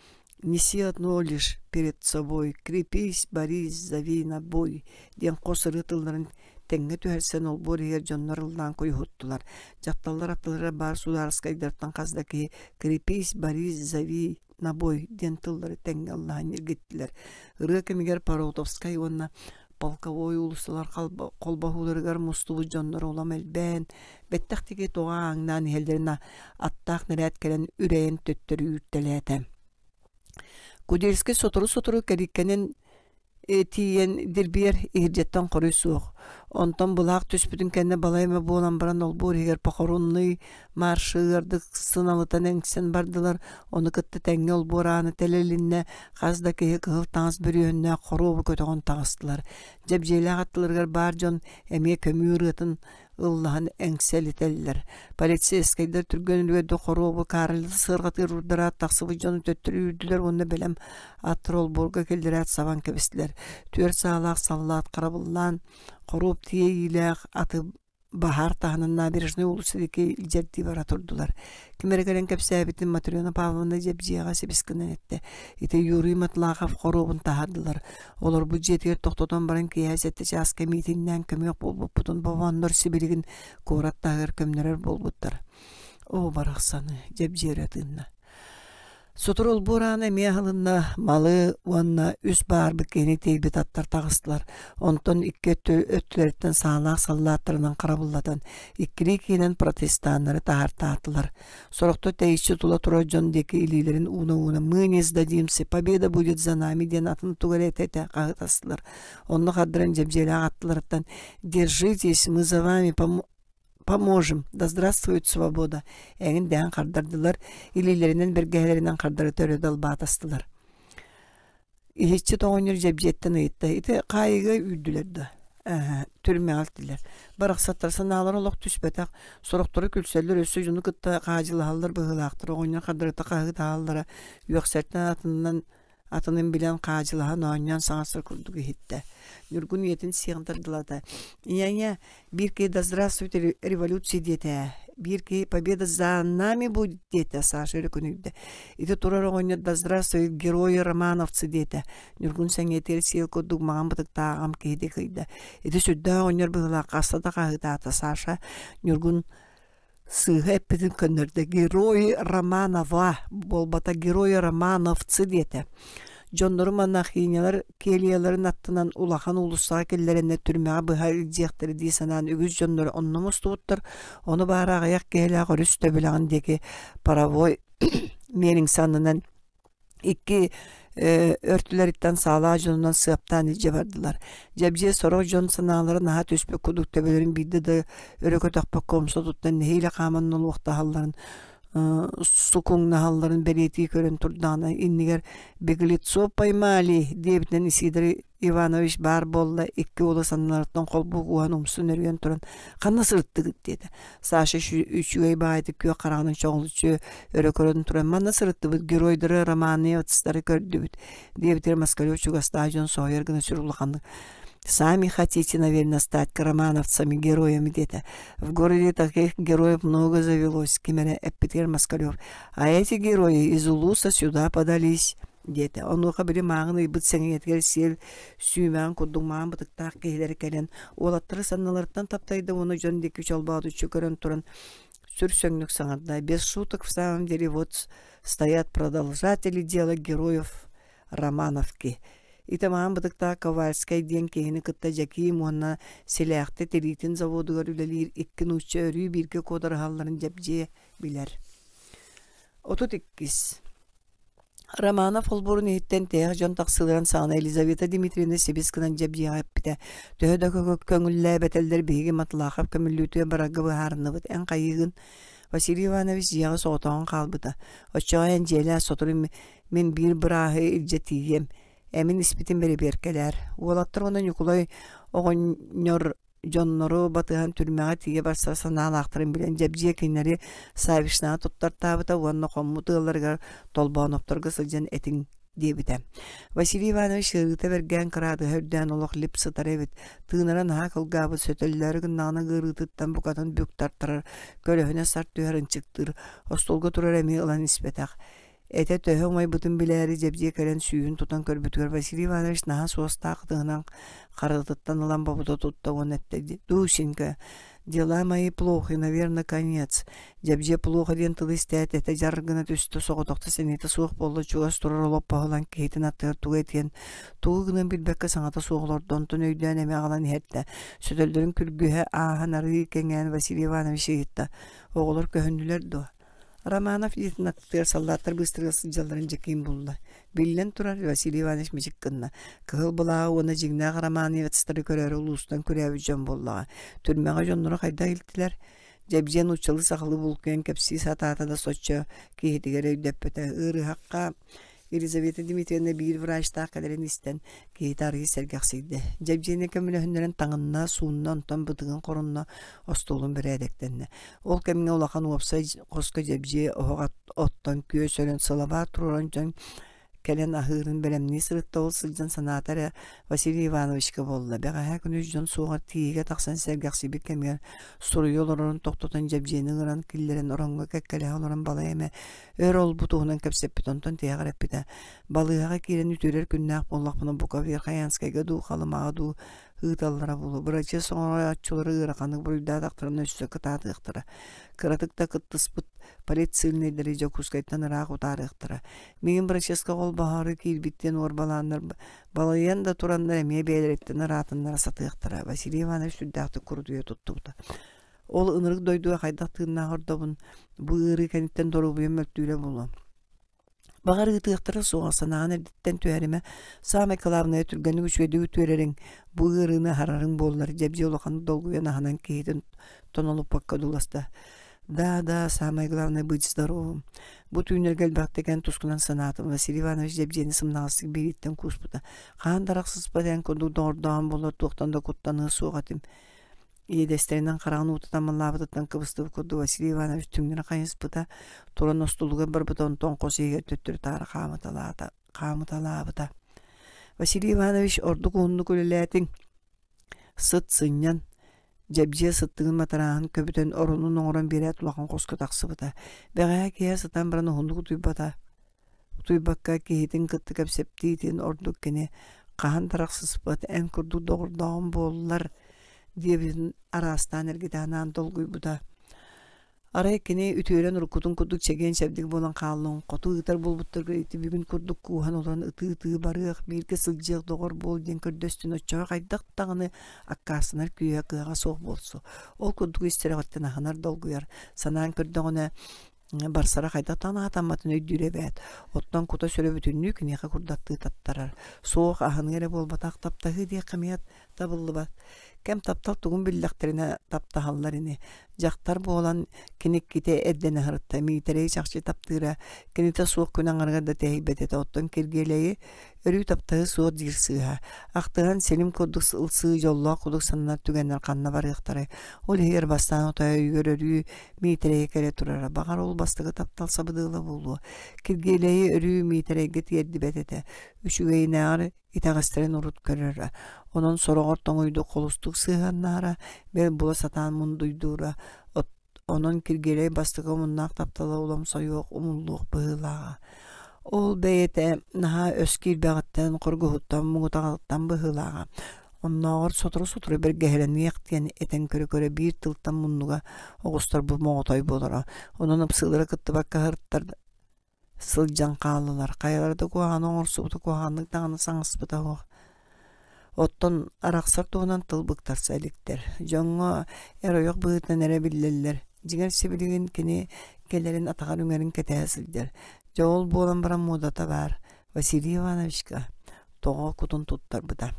Неси одно лишь перед собой, крепись, борись, зови на бой» диэн хос ырыа тылларын тэҥҥэ түһэрсэн олбуор иһигэр дьоннор ыллаан куйуһуттулар. Дьахталлар аттылара баар судаарыскайдартан хас да киһи «крепись, борись, зови на бой» диэн тыллары тэҥҥэ ыллаан ньиргиттилэр. Ырыа кэмигэр Паротовскай уонна полковой уулуссалар холбоһууларыгар мустубут дьоннор улам элбээн, бэттэх диэки тоҕо ааҥнаан иһэллэрин аттаах нэрээт кэлэн үрэйэн төттөрү үүртэлээтэ. Кудельскай сотору-сотору кэликкэнэн тиийэн дирбиэр иһирдьэттэн хоруй суох. Онтон былаах түспүтүн кэннэ балай эмэ буолан баран олбуор иһигэр похоронный маршы ыардык сыналытан эҥсэн бардылар, ону кытта тэҥҥэ олбуор аана тэлэлиннэ, хас да киһи кыһыл таҥас бүрүөһүннээх хоруобу көтөҕөн таҕыстылар. Дьэбдьиэлээх аттыларыгар баар дьон эмиэ көмүү ырыатын ыллаһан эҥсэлитэллэр. Полицейскайдар түргэн үлүгэрдик хоруобу Карли сыарҕатыгар урдараат тахсыбыт дьону төттөрү үүрдүлэр уонна бэлэм аттары олбуорга киллэрээт сабан кэбистилэр. Түөрт саалаах саллаат харабыллаан хоруоп тиэйиилээх аты баһаар таһынан набережнай уулусса диэки илдьэрдии бара турдулар. Ким эрэ кэлэн кэпсээбитин Матрена Павловна дьэбдьиэҕэ сибис гынан эттэ. Ити Юрий Матлахов хоруобун таһаардылар. Олорбут дьиэтигэр тохтотон баран киэһэ сэттэ чааска миитиннээн көмүөх буолбуппутун бобоннор сибилигин куорат таһыгар көмнөрөр буолбуттар. Оо, барахсаны, дьэбдьиэрэ тыынна. Сотору олбуор аана эмиэ аһылынна, малы уонна үс баарбыт киһини тиэйбит аттар таҕыстылар. Онтон икки өттүлэриттэн саалаах саллааттарынан харабыллатан, иккилии киһинэн протестаннары таһаартаатылар. Сорохтор тэйиччи тула турар дьон диэки илиилэрин ууна-ууна «Мы не сдадимся, победа будет за нами» диэн атын тугу эрэ этэ-этэ хаһыытастылар. Онно хардаран дьэбдьиэлээх аттыларыттан «Держитесь, мы за вами поможем, да здравствует свобода» эҥин дэһэн хардардылар, илиилэринэн бэргэһэлэринэн хардарыта өрө далбаатастылар. Иһиччи оҕонньор дьэбдьиэттэн ыйытта: «Ити хаайыыга үүрдүлэр дуо?» «Ээ, түрмэҕэ илтилэр. Барахсаттар санаалара олох түспэтэх, сорохторо күлсэллэр, өссө дьону кытта хаадьылаһаллар быһыылаахтар, оҕонньор хардарыта хаһыытаһаллара, үөхсэртэн атынынан атынын билэн хаадьылаһан оонньоон саҥарсар курдук иһиттэ. Ньургун ийэтин сиэҕин тардылата: «Ийэ, биир киһи да здравствуйте революция диэтэ ээ, биир киһи победа за нами будет диэтэ Саша өрө көнүйдэ. Ити турар оҕонньор да здравствуйте герои романовцы диэтэ. Ньургун сэҥиэтигэр сиэл курдук маҥан бытыктаах аҕам киһи диэки ыйда. Ити сүрдээх оҕонньор быһыылаах хаста да хаһыытаата Саша Ньургун. Сыыһа эппитин көннөрдө «Герои Романова» буолбата «Герои Романовцы» диэтэ. Дьоннору монахинялар келияларын аттынан улахан уулуссаҕа киллэрэннэр түрмэҕэ быһа илдьиэхтэрэ дии санаан үгүс дьоннор онно мустубуттар, ону баара аҕыйах киһилээх өрүс төбүлэҕин диэки паровой миэлиҥсэ аннынан Икки өртүлэриттэн саалаах дьонунан сыаптаан илдьэ бардылар. Дьэбдьиэ сорох дьон санаалара наһаа түспүт курдук төбөлөрүн биирдэ да өрө көтөхпөккө умса туттан нэһиилэ хааман нолуохтаһалларын сукуҥнаһалларын бэлиэтии көрөн турдаҕына иннигэр «Беглецов поймали» диэбитинэн Исидор Иванович баар буолла, икки уола санныларыттан холбуу кууһан умсун өрүйэн туран «Ханна сырыттыгыт?» диэтэ. Саша үчүгэй баҕайытык күөх хараҕынан чоҕулуччу өрө көрөн туран «Манна сырыттыбыт, геройдары, романы, көрдүбүт» диэбитигэр Москалев чугастаах дьон соһуйар гына сүр улаханнык «Сами хотите, наверное, стать романовцами, героями» диэтэ. «В городе таких героев много завелось», ким эрэ эппитигэр Москалев «А эти герои из улуса сюда подались» диэтэ. Онуоха били мааҕын ыйбыт сэҥийэтигэр сиэл сүүмэҕин курдук маҕан бытыктаах киһилэрэ кэлэн уолаттары санныларыттан таптайда уонна дьон диэки чолбоодуччу көрөн туран сүр сөҥнүк саҥарда. Без шуток в самом деле вот стоят продолжатели дела героев Романовки. Ити маҕан бытыктаах Ковальскай диэн киһини кытта Дьэкиим уонна Силээхти тириитин заводугар үлэлиир икки нуучча өрүү бииргэ куодарыһалларын дьэбдьиэ билэр. 32. Романов олбуорун иһиттэн тээх дьон тахсыыларын саҕана Елизавета Дмитриевна сибис гынан дьэбдьиэҕэ эппитэ: «Төһө да көҥүллээбэтэллэр биһиги Матлахов көмүллүүтүгэр барарга быһаарынныбыт, эн хайыыгын?» Василий Иванович дьиэҕэ соҕотоҕун хаалбыта. «Оччоҕо эн дьиэлээ, сотору мин биир бырааһы илдьэ тиийиэм, эмин испитин бэрэбиэркэлээр». Уолаттар уонна Ньукулай оҕонньор дьоннору батыһан түрмэҕэ тиийэ барсар санаалаахтарын билэн Дьэбдьиэ кинилэри Савишнаҕа туттартаабыта уонна хоммут ыалларыгар Толбоонопторго сылдьан этиҥ диэбитэ. Василий Иванович ыарыыта бэргээн кыраадыһа үрдээн олох лип сытар эбит. Тыынара наһаа кылгаабыт, сөтөллөөрү гыннаҕына ыарыытыттан букатын бүк тартарар, көлөһүнэ сар түһэр ынчыктыыр, остуолга турар эмиэ ылан испэтэх. Этэ төһө умайбытын билээри дьэбдьиэ кэлэн сүүһүн тутан көрбүтүгэр Василий Иванович наһаа суостаах ытыһынан харытыттан ылан бобута тутта уонна эттэ: «Дусенька, дела мои плохи, наверное, конец». Дьэбдьиэ плохо диэн тылы истээт этэ дьар гына түстэ, соҕотохто сэниэтэ суох буолла, чугас турар олоппоһу ылан киһитин аттыгар тугу этиэн, тугу гыныан билбэккэ саҥата суох олордо, онтон өйдөөн эмэ аҕалан иһэртэ. Сөтөллөрүн күргүһэ ааһан арыый кэҥээн Василий Иванович ыйытта: «Оҕолор көһүннүлэр дуо?» Романов илиитин аттыгар саллааттар быыстарыгар сылдьалларын дьэкиим булла. Биллэн турар, Василий Иванович мичик гынна. Кыһыл былааҕы уонна дьиҥнээх романовецтары көрөөрү улуустан күрээбит дьон буоллаҕа. Түрмэҕэ дьонноро хайдах илтилэр? Дьэбдьиэ нууччалыы сахалыы булкуйан кэпсии сатаата да соччо киһитигэр өйдөппөтө. Ыарыһахха Елизавета Дмитриевна биир врачтаах кэлэрин истэн, киһитэ арыый сэргэхсийдэ. Дьэбдьиэни көмөлөһүннэрэн таҥынна, суунна, онтон бытыгын хорунна, остуолун бэрээдэктэннэ. Ол кэмҥэ улахан уопсай хоско дьэбдьиэ оһох оттон күөс өрөн сылабаар туруоран дьон кэлэн аһыырын бэлэмнии сырытта ол сылдьан санаата эрэ Василий Ивановичка буолла. Бэҕэһээ күнүс дьон суоҕар тииһигэ тахсан сэргэхсийбит кэмигэр суруйа олорорун тохтотон дьэбдьиэни ыҥыран киллэрэн ороҥҥо кэккэлэһэ олорон балай эмэ өр ол-бу туһунан кэпсэппит, онтон тиһэҕэр эппитэ: «Балыыһаҕа киирэн үтүөрэр күннээх буоллахпына, бука Верхоянскайга дуу, Халымаҕа дуу ыыталлара буолуо. Бырачыас оҥорооччулары ыараханнык буруйдаатахтарына өссө кытаатыахтара. Кыратык да кыттыспыт политсыыльнайдары Дьокуускайтан ыраах утаарыахтара. Миигин бырачыаска холбоһоору киирбиттэн уорбалааннар балыйан да тураннар эмиэ бэйэлэриттэн ыраатыннара сатыахтара». Василий Иванович сүрдээхтик курутуйа туттубута. Ол ынырык дойдуга хайдах тыыннаах ордобун, бу ыарыы кэнниттэн доруобуйам мөлтүүрэ буолуо. Баҕар ыытыахтара суоҕа, санааҕын эрдэттэн түһэримэ. Саамай кылаабынайа түргэнник үчүгэйдик үтүөрэриҥ, бу ыарыыны аһарарыҥ буоллар, дьэбдьиэ улаханнык долгуйан аһынан киһитин тонолуппакка одууласта. Да, да, самое главное быть здоровым. Бу түүннэргэ элбэхтик эн тускунан санаатым. Василий Иванович дьэбдьиэни сымнаҕастык биириттэн кууспута. Хаан да арахсыспат эн курдук доҕордооһун буоллар туохтан да куттаныа суох этим. Иэдэстэринэн хараҕын уута таммалаабытыттан кыбыстыбыт курдук Василий Иванович түҥнэри хайыспыта, туран остуолугар барбыта, онтон хос иһигэр төттөрү-таары хаамыталаата, хаамыталаабыта. Василий Иванович ордук уһуннук үлэлээтиҥ, сыт сынньан, дьэбдьиэ сыттыгын матарааһын көбүтэн оронун оҥорон биэрээт улахан хоско тахсыбыта. Бэҕэһээ киэһэ сытан баран уһуннук утуйбата. Утуйбакка киһитин кытта кэпсэптиитин ордук кини хаһан да арахсыспат эн курдук доҕордооҕум буоллар диэбитин араастаан эргитэ санаан долгуйбута. Арай кини үтүөрэн уруккутун курдук чэгиэн-чэбдик буолан хааллын, хоту ыытар буолбуттарга ити бүгүн курдук кууһан олорон ытыы-ытыы барыах, бииргэ сылдьыах доҕор буол диэн көрдөстүн оччоҕо хайдах даҕаны аккаастанар күүһэ кыаҕа суох буолсу. Ол курдук ис сүрэҕиттэн аһынар долгуйар, санаан көрдөҕүнэ барсара хайдах даҕаны хатамматын өйдүүр эбээт. Оттон кута-сүрэ бүтүннүү киниэхэ курдаттыы таттарар. Суох, аһыныы эрэ буолбатах, таптаһыы диэххэ эмиэ табыллыбат. Кэм таптал тугун биллэхтэринэ таптаһаллар ини. Дьахтар буолан кини иккитэ эрдэнэ сырытта. Миитэрэйи чахчы таптыыра, кинитэ суох күн аҥарыгар да тэһийбэт этэ. Оттон Киргиэлэйи өрүү таптаһыы суох диир сыыһа. Ахтыһан силим курдук ылсыы дьоллоох курдук сананар түгэннэр ханна барыахтарай. Ол иһигэр бастаан утаа өйүгэр өрүү Миитэрэйи кэлэ турара. Баҕар ол бастакы таптал сабыдыала буолуо. Киргиэлэйи өрүү Миитэрэйгэ тиэрдибэт этэ. Үчүгэйинээҕэр итэҕэстэрин урут көрөрө, онон сороҕор тоҥуйдук холустук сыһыаннаһара, бэл була сатаан мундуйдуура, онон Киргиэлэй бастакы омуннаах таптала улам сойуох, умуллуох быһыылааҕа. Ол бэйэтэ наһаа өс киирбэҕиттэн, хоргуһуттан, муҥутаҕыттан быһыылааҕа. Оннооҕор сотору-сотору бэргэһэлэниэх диэн этэн көрө-көрө биир тылтан муннуга оҕустарбыт моҕотой буолара. Онон ыпсыылара кыттыбакка сырыттар сылдьан хааллылар, хайалара да куһаҕаны оҥорсубута куһаҕаннык даҕаны саҥаспыта суох. Оттон арахсар туһунан тыл быктарса иликтэр. Дьоҥҥо эр-ойох быһыытынан эрэ биллэллэр. Дьиҥэр сибилигин кини кэлэрин атаҕар үҥэрин кэтэһэ сылдьар. Дьэ ол буолан баран муодата баар. Василий Ивановичка тоҕо кутун туттарбыта.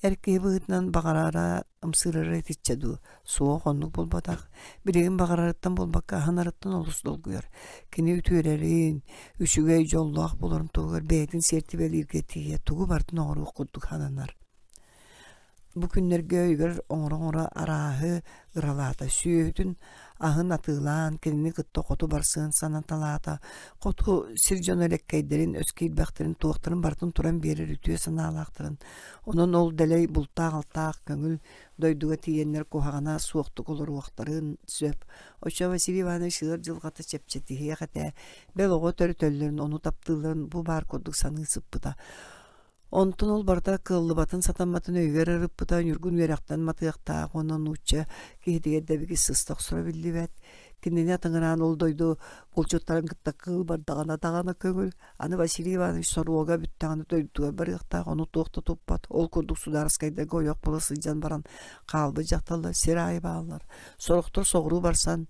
Эр киһи быһыытынан баҕарара, ымсыырара итиччэ дуу? Суох, оннук буолбатах. Билигин баҕарарыттан буолбакка, аһынарыттан олус долгуйар. Кини үтүөрэрин, үчүгэй, дьоллоох буоларын туһугар бэйэтин сиэртибэлииргэ тиийэ тугу барытын оҥоруох курдук сананар. Бу күннэргэ өйүгэр оҥоро-оҥоро арааһы ыралаата. Сүөһүтүн аһын атыылаан, кинини кытта хоту барсыан санаталаата. Хоту сир дьоно элэккэйдэрин, өс киирбэхтэрин, туохтарын барытын туран биэрэр үтүө санаалаахтарын, онон ол дэлэй бултаах-алтаах көҥүл дойдуга тиийэннэр куһаҕана суохтук олоруохтарын сөп. Оччо Василий Иванович ыар дьылҕата чэпчэтиһиэх этэ, бэл оҕо төрөтөллөрүн, ону таптыылларын бу баар курдук саныы сыппыта. Онтон ол барыта кыаллыбатын, сатамматын өйүгэр ырыппыта, Ньургун үөрэхтэн матыахтаах уонна нуучча киһитигэр дэбигис сыста охсоро биллибэт. Кинини атыҥыраан ол дойду булчуттарын кытта кыыл бардаҕына даҕаны көҥүл. Аны Василий Иванович соруога бүттэҕинэ дойдутугар барыахтаах, ону туох да туппат. Ол курдук судаарыскайдарга ойох буола сылдьан баран хаалбыт дьахталлар сир аайы бааллар. Сорохтор соҕуруу барсан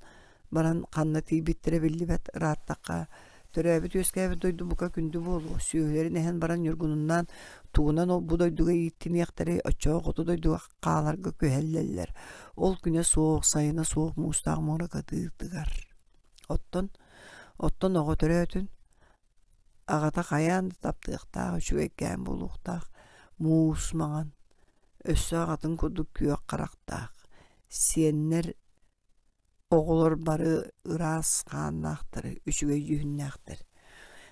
баран ханна тиийбиттэрэ биллибэт, ырааттахха төрөөбүт-үөскээбит дойду бука күндү буолуо, сүөһүлэрин эһэн баран ньургунуннаан тугунан ол бу дойдуга ииттиниэхтэрэй, оччоҕо хоту дойдуга хааларга күһэллэллэр. Ол күнэ суох, сайына суох муустаах муора кытыытыгар. Оттон, оттон оҕо төрөөтүн, аҕата хайаан да таптыахтаах, үчүгэйкээн буолуохтаах, муус маҥан, өссө аҕатын курдук күөх харахтаах, сиэннэр Оҕолор бары ыраас хааннаахтар, үчүгэй дьүһүннээхтэр.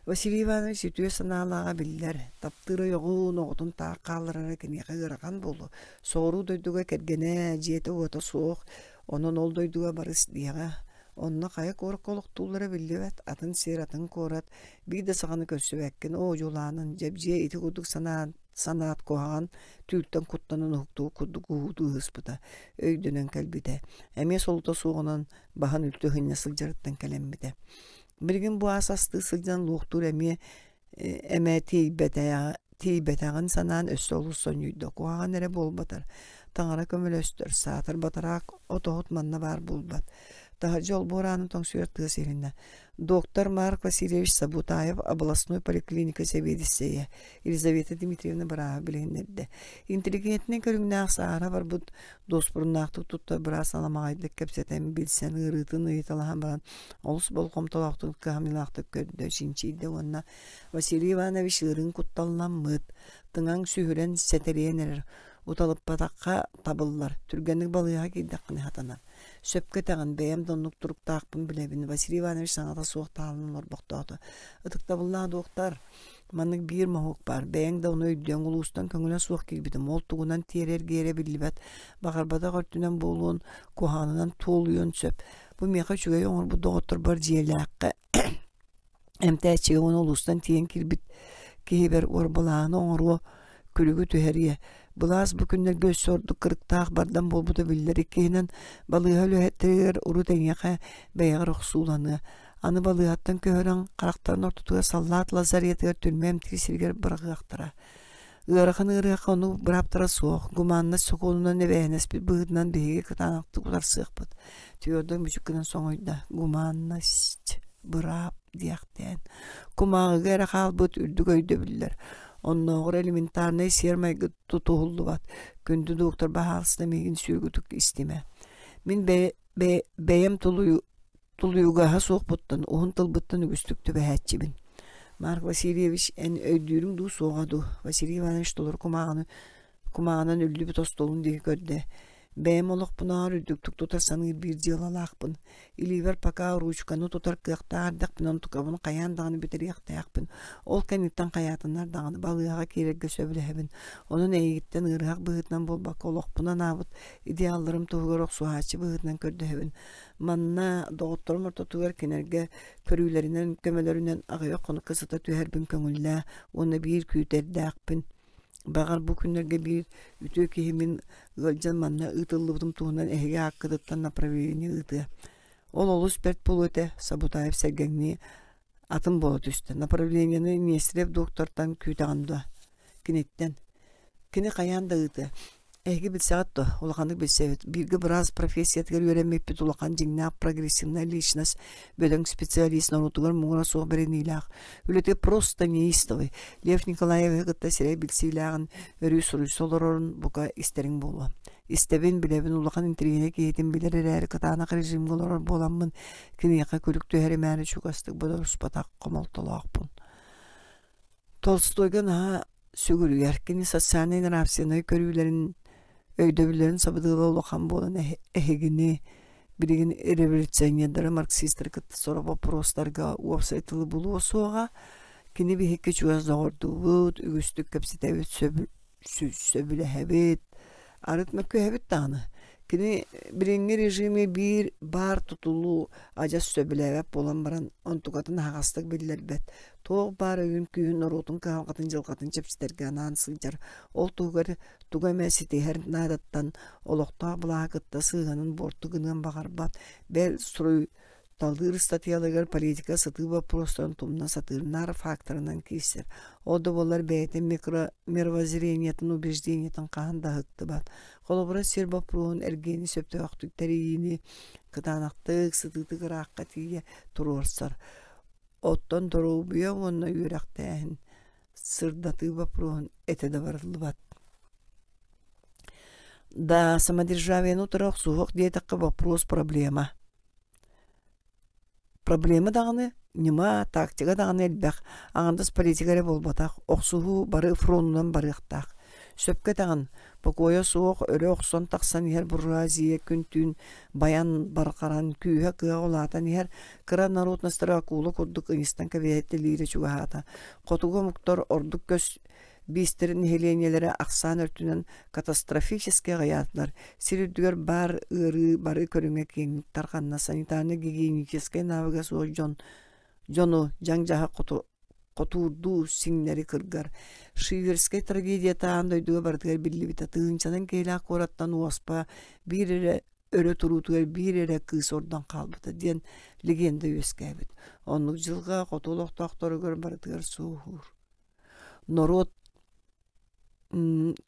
Василий Иванович үтүө санаалааҕа биллэр, таптыыр ойоҕун, оҕотун таах хаалларара киниэхэ ыарахан буолуо. Соҕуруу дойдуга кэргэнэ, дьиэтэ-уота суох, онон ол дойдуга барыс диэҕэ. Онно хайа куоракка олохтууллара биллибэт, атын сир, атын куорат, биир да саҕаны көрсүбэккин, оо дьулаанын, дьэбдьиэ ити курдук санаан санаат куһаҕан түүртэн куттанан уһуктубут курдук уһуутуу ыһыспыта, өйдөнөн кэлбитэ. Эмиэ солута суоҕунан баһын үлтү ыһынньа сылдьарыттан кэлэммитэ. Билигин бу ас астыы сылдьан луохтуур эмиэ эмэ тиийбэтэҕин санаан өссө олус сонньуйда. Куһаҕан эрэ буолбатар, таҥара көмөлөстөр, саатар батараак отоһут манна баар буолбат. Таһырдьа олбуор аанын тоҥсуйар тыас иһилиннэ. Доктор Марк Васильевич Сабутаев областной поликлиника сэбиэдиссэйэ Елизавета Дмитриевна бырааһы билиһиннэрдэ. Интеллигентнэй көрүҥнээх саара барбыт дуоспуруннаахтык туттар быраас аламаҕайдык кэпсэтэн, билсэн, ыарыытын ыйыталаһан баран олус болҕомтолоохтук, кыһамньылаахтык көрдө, чинчийдэ уонна Василий Иванович ыарыын кутталламмыт, тыҥаҥ сүһүрэн сэтэрийэн эрэр, уталыппатахха табыллар, түргэнник балыыһаҕа киирдэххинэ сатанар. Сөпкө этэҕин, бэйэм да оннук туруктаахпын билэбин, Василий Иванович саҥата суох таалан олорбохтоото. Ытыктабыллаах дуоктар, Маннык биир моһуок баар, бэйэҥ да ону өйдүөҥ, улуустан көҥүлэ суох киирбитим, ол тугунан тиэрэ-эргийэрэ биллибэт, баҕарбатах өртүнэн буолуон, куһаҕанынан туолуйуон сөп. Бу миэхэ үчүгэй оҥорбут доҕотторбор дьиэлээххэ эмтээччигэ уонна улуустан тиийэн киирбит киһибэр уорбалааһыны оҥоруо, күлүгү түһэриэ. Былаас бу күннэргэ өссө ордук кырыктаах бардам буолбута биллэр. Иккиһинэн, балыыһа үлэһиттэригэр урут эйиэхэ бэйэҕэр охсууланыа. Аны балыыһаттан көһөрөн, харахтарын ортотугар саллаат лазаретыгар түрмэ эмтиир сиригэр быраҕыахтара. Ыарахан ыарыһахха ону бырааптара суох, гуманность сокуонунан эбээһинэспит быһыытынан биһиги кытаанахтык утарсыахпыт. Твёрдой мүчүк гынан соҥойдо. Гуманность, быраап диэхтээн. Кумааҕыга эрэ хаалбыт үрдүк өйдөбүллэр. Оннооҕор элементарнай сиэр-майгы тутуһуллубат. Күндү доктор баһаалыста миигин сүөгүтүк истимэ. Мин бэйэм тулуйугаһа суохпуттан, уһун тылбыттан үгүстүк түбэһээччибин. Марк Васильевич, эн өйдүүрүҥ дуу, суоҕа дуу? Василий Иванович толору кумааҕыны кумааҕынан үллүбүт остуолун диэки көрдө. Бэйэм олохпунааҕар үрдүктүк тутар саныыр биир дьыалалаахпын. Илиибэр пока уруучуканы тутар кыахтаах эрдэхпинэ онтукабын хайаан даҕаны бүтэриэхтээхпин. Ол кэнниттэн хайаатыннар даҕаны балыыһаҕа киирэргэ сөбүлэһэбин. Онон эйигиттэн ыарыһах быһыытынан буолбакка олохпун анаабыт идеалларым туһугар охсуһааччы быһыытынан көрдөһөбүн. Манна доҕотторум ортотугар кинилэргэ көрүүлэринэн, көмөлөрүнэн аҕыйах хонукка сыта түһэрбин көҥүллээ уонна биир күүтэрдээхпин. Баҕар, бу күннэргэ биир үтүө киһи мин ыалдьан манна ыытыллыбытым туһунан эһиги ааккытыттан направление ыытыа. Ол олус бэрт буолуо этэ, Сабутаев сэргэҥнии атын буола түстэ. Направлениены Нестерев доктортан күүтэҕин дуо? Киниттэн. Кини хайаан да ыытыа. Эһиги билсэҕит дуо? Улаханнык билсэбит. Бииргэ быраас профессиятыгар үөрэммиппит улахан дьиҥнээх прогрессивнай личность, бөдөҥ специалист норуотугар муҥура суох бэриниилээх, үлэтэ просто неистовый. Лев Николаевиһы кытта сирэй билсиилээҕин, өрүү суруйса олорорун бука истэриҥ буолуо. Истэбин, билэбин, улахан интэриэһинэй киһитин билэр эрээри кытаанах режимҥэ олорор буоламмын, киниэхэ күлүк түһэримээри чугастык бодоруспатах хомолтолоохпун. Толстойга наһаа сүгүрүйэр. Кини социальнай-нравственнай көрүүлэрин, өйдөбүллэрин сабыдыала улахан буолан эһигини билигин революционердары, марксистары кытта сорох боппуруостарга уопсай тылы булуо суоҕа. Кини биһикки чугас доҕордуубут, үгүстүк кэпсэтэбит, сөбүлэһэбит, арыт мөккүһэбит даҕаны. Кини билиҥҥи режими биир баар тутулуу адьас сөбүлээбэт буолан баран, онтукатын аһаҕастык биллэрбэт. Туох баар өйүн-күүһүн норуотун кыһалҕатын дьылҕатын чэпчэтэргэ анаан сылдьар. Ол туһугар тугу эмэ ситиһэр наадаттан олохтоох былааһы кытта сыһыанын буорту гыныан баҕарбат. Бэл, суруй Талыыр ыстатыйаларыгар политика сытыы боппуруостарын тумна сатыыр наар факторынан киирсэр. Ол да буоллар бэйэтин микро-мировоззрениетын убеждениетын хаһан да ыһыктыбат. Холобура, сир боппуруоһун эргиэни сөптөөхтүк тэрийиини кытаанахтык, сытыытык ыраахха тиийэ туруорсар. Оттон доруобуйа уонна үөрэхтээһин сырдатыы боппуруоһун этэ да барыллыбат. Да, самодержавиены утары охсуһуох диэтэххэ вопрос проблема. Проблема даҕаны, ньыма, тактика даҕаны элбэх, аҥардас политика эрэ буолбатах, охсуһуу бары фронунан барыахтаах. Сөпкө этэҕин, бокуойа суох өрө охсон тахсан иһэр буржуазия күн-түүн байан барҕаран, күүһэ-кыаҕа улаатан иһэр, кыра народностары акула курдук ыйыстан кэбиһэтэлиирэ чугаһаата. Хотугу омуктар ордук көс биистэр нэһилиэнньэлэрэ ахсаан өртүнэн катастрофически аҕыйаатылар. Сир үрдүгэр баар ыарыы бары көрүҥэ киэҥник тарҕанна. Санитарнай-гигиеническэй навыга суох дьон дьону дьаҥ-дьаһах хотуурдуу сиҥнэри кыргар. Шиверскэй трагедията аан дойдуга барытыгар биллибитэ. Тыһыынчанан киһилээх куораттан уоспа биир эрэ өрө туруутугар биир эрэ кыыс ордон хаалбыта диэн легенда үөскээбит. Оннук дьылҕа хоту олохтоохторугар барытыгар суоһуур. Норуот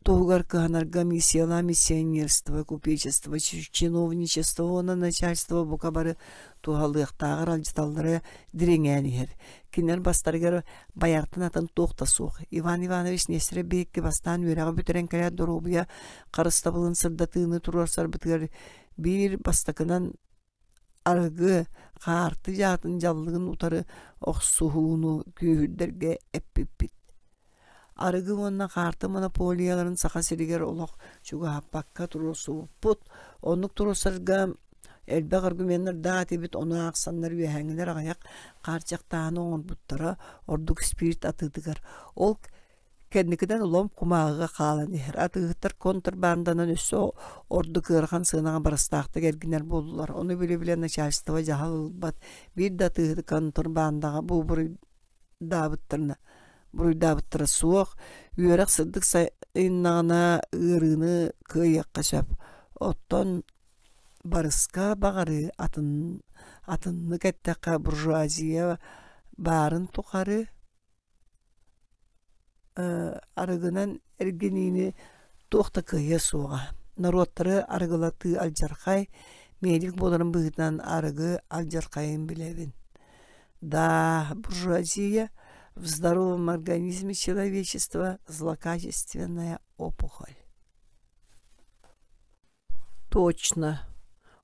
туһугар кыһанарга миссиялаах миссионерство, купечество, чиновничество уонна начальство бука бары туһалыахтааҕар алдьаталлара дириҥээн иһэр. Кинилэр бастарыгар байартан атын туох да суох. Иван Иванович Нестеров биһикки бастаан үөрэҕи бүтэрэн кэлээт доруобуйа харыстабылын сырдатыыны туруорсарбытыгар биир бастакынан Арыгы, хаарты дьаатын дьаллыгын утары охсуһууну күүһүрдэргэ эппиппит. Арыгы уонна хаарты монополияларын Саха сиригэр олох чугаһаппакка туруорсубуппут. Оннук туруорсарга элбэх аргуменнардаах этибит, ону аахсаннар үөһээҥҥилэр аҕыйах хаарчахтааһыны оҥорбуттара, ордук спирт атыытыгар. Ол Кэнникинэн улам кумааҕыга хаалан иһэр. Атыыһыттар контрбанданан өссө ордук ыарахан сыанаҕа барыстаахтык эргинэр буоллулар. Ону билэ-билэ начальство дьаһал ылбат. Биир да атыыһыты контрбандаҕа буруйдаабыттарына буруйдаабыттара суох. Үөрэх сырдык сайыннаҕына ыарыыны кыайыахха сөп. Оттон барыска баҕарыы атын атыннык эттэххэ буржуазия баарын тухары арыгынан эргиниини туох да кыайыа суоҕа. Норуоттары арыгылатыы алдьархай, медик буоларым быһыытынан арыгы алдьархайын билэбин. Да, буржуазия в здоровом организме человечества злокачественная опухоль. Точно.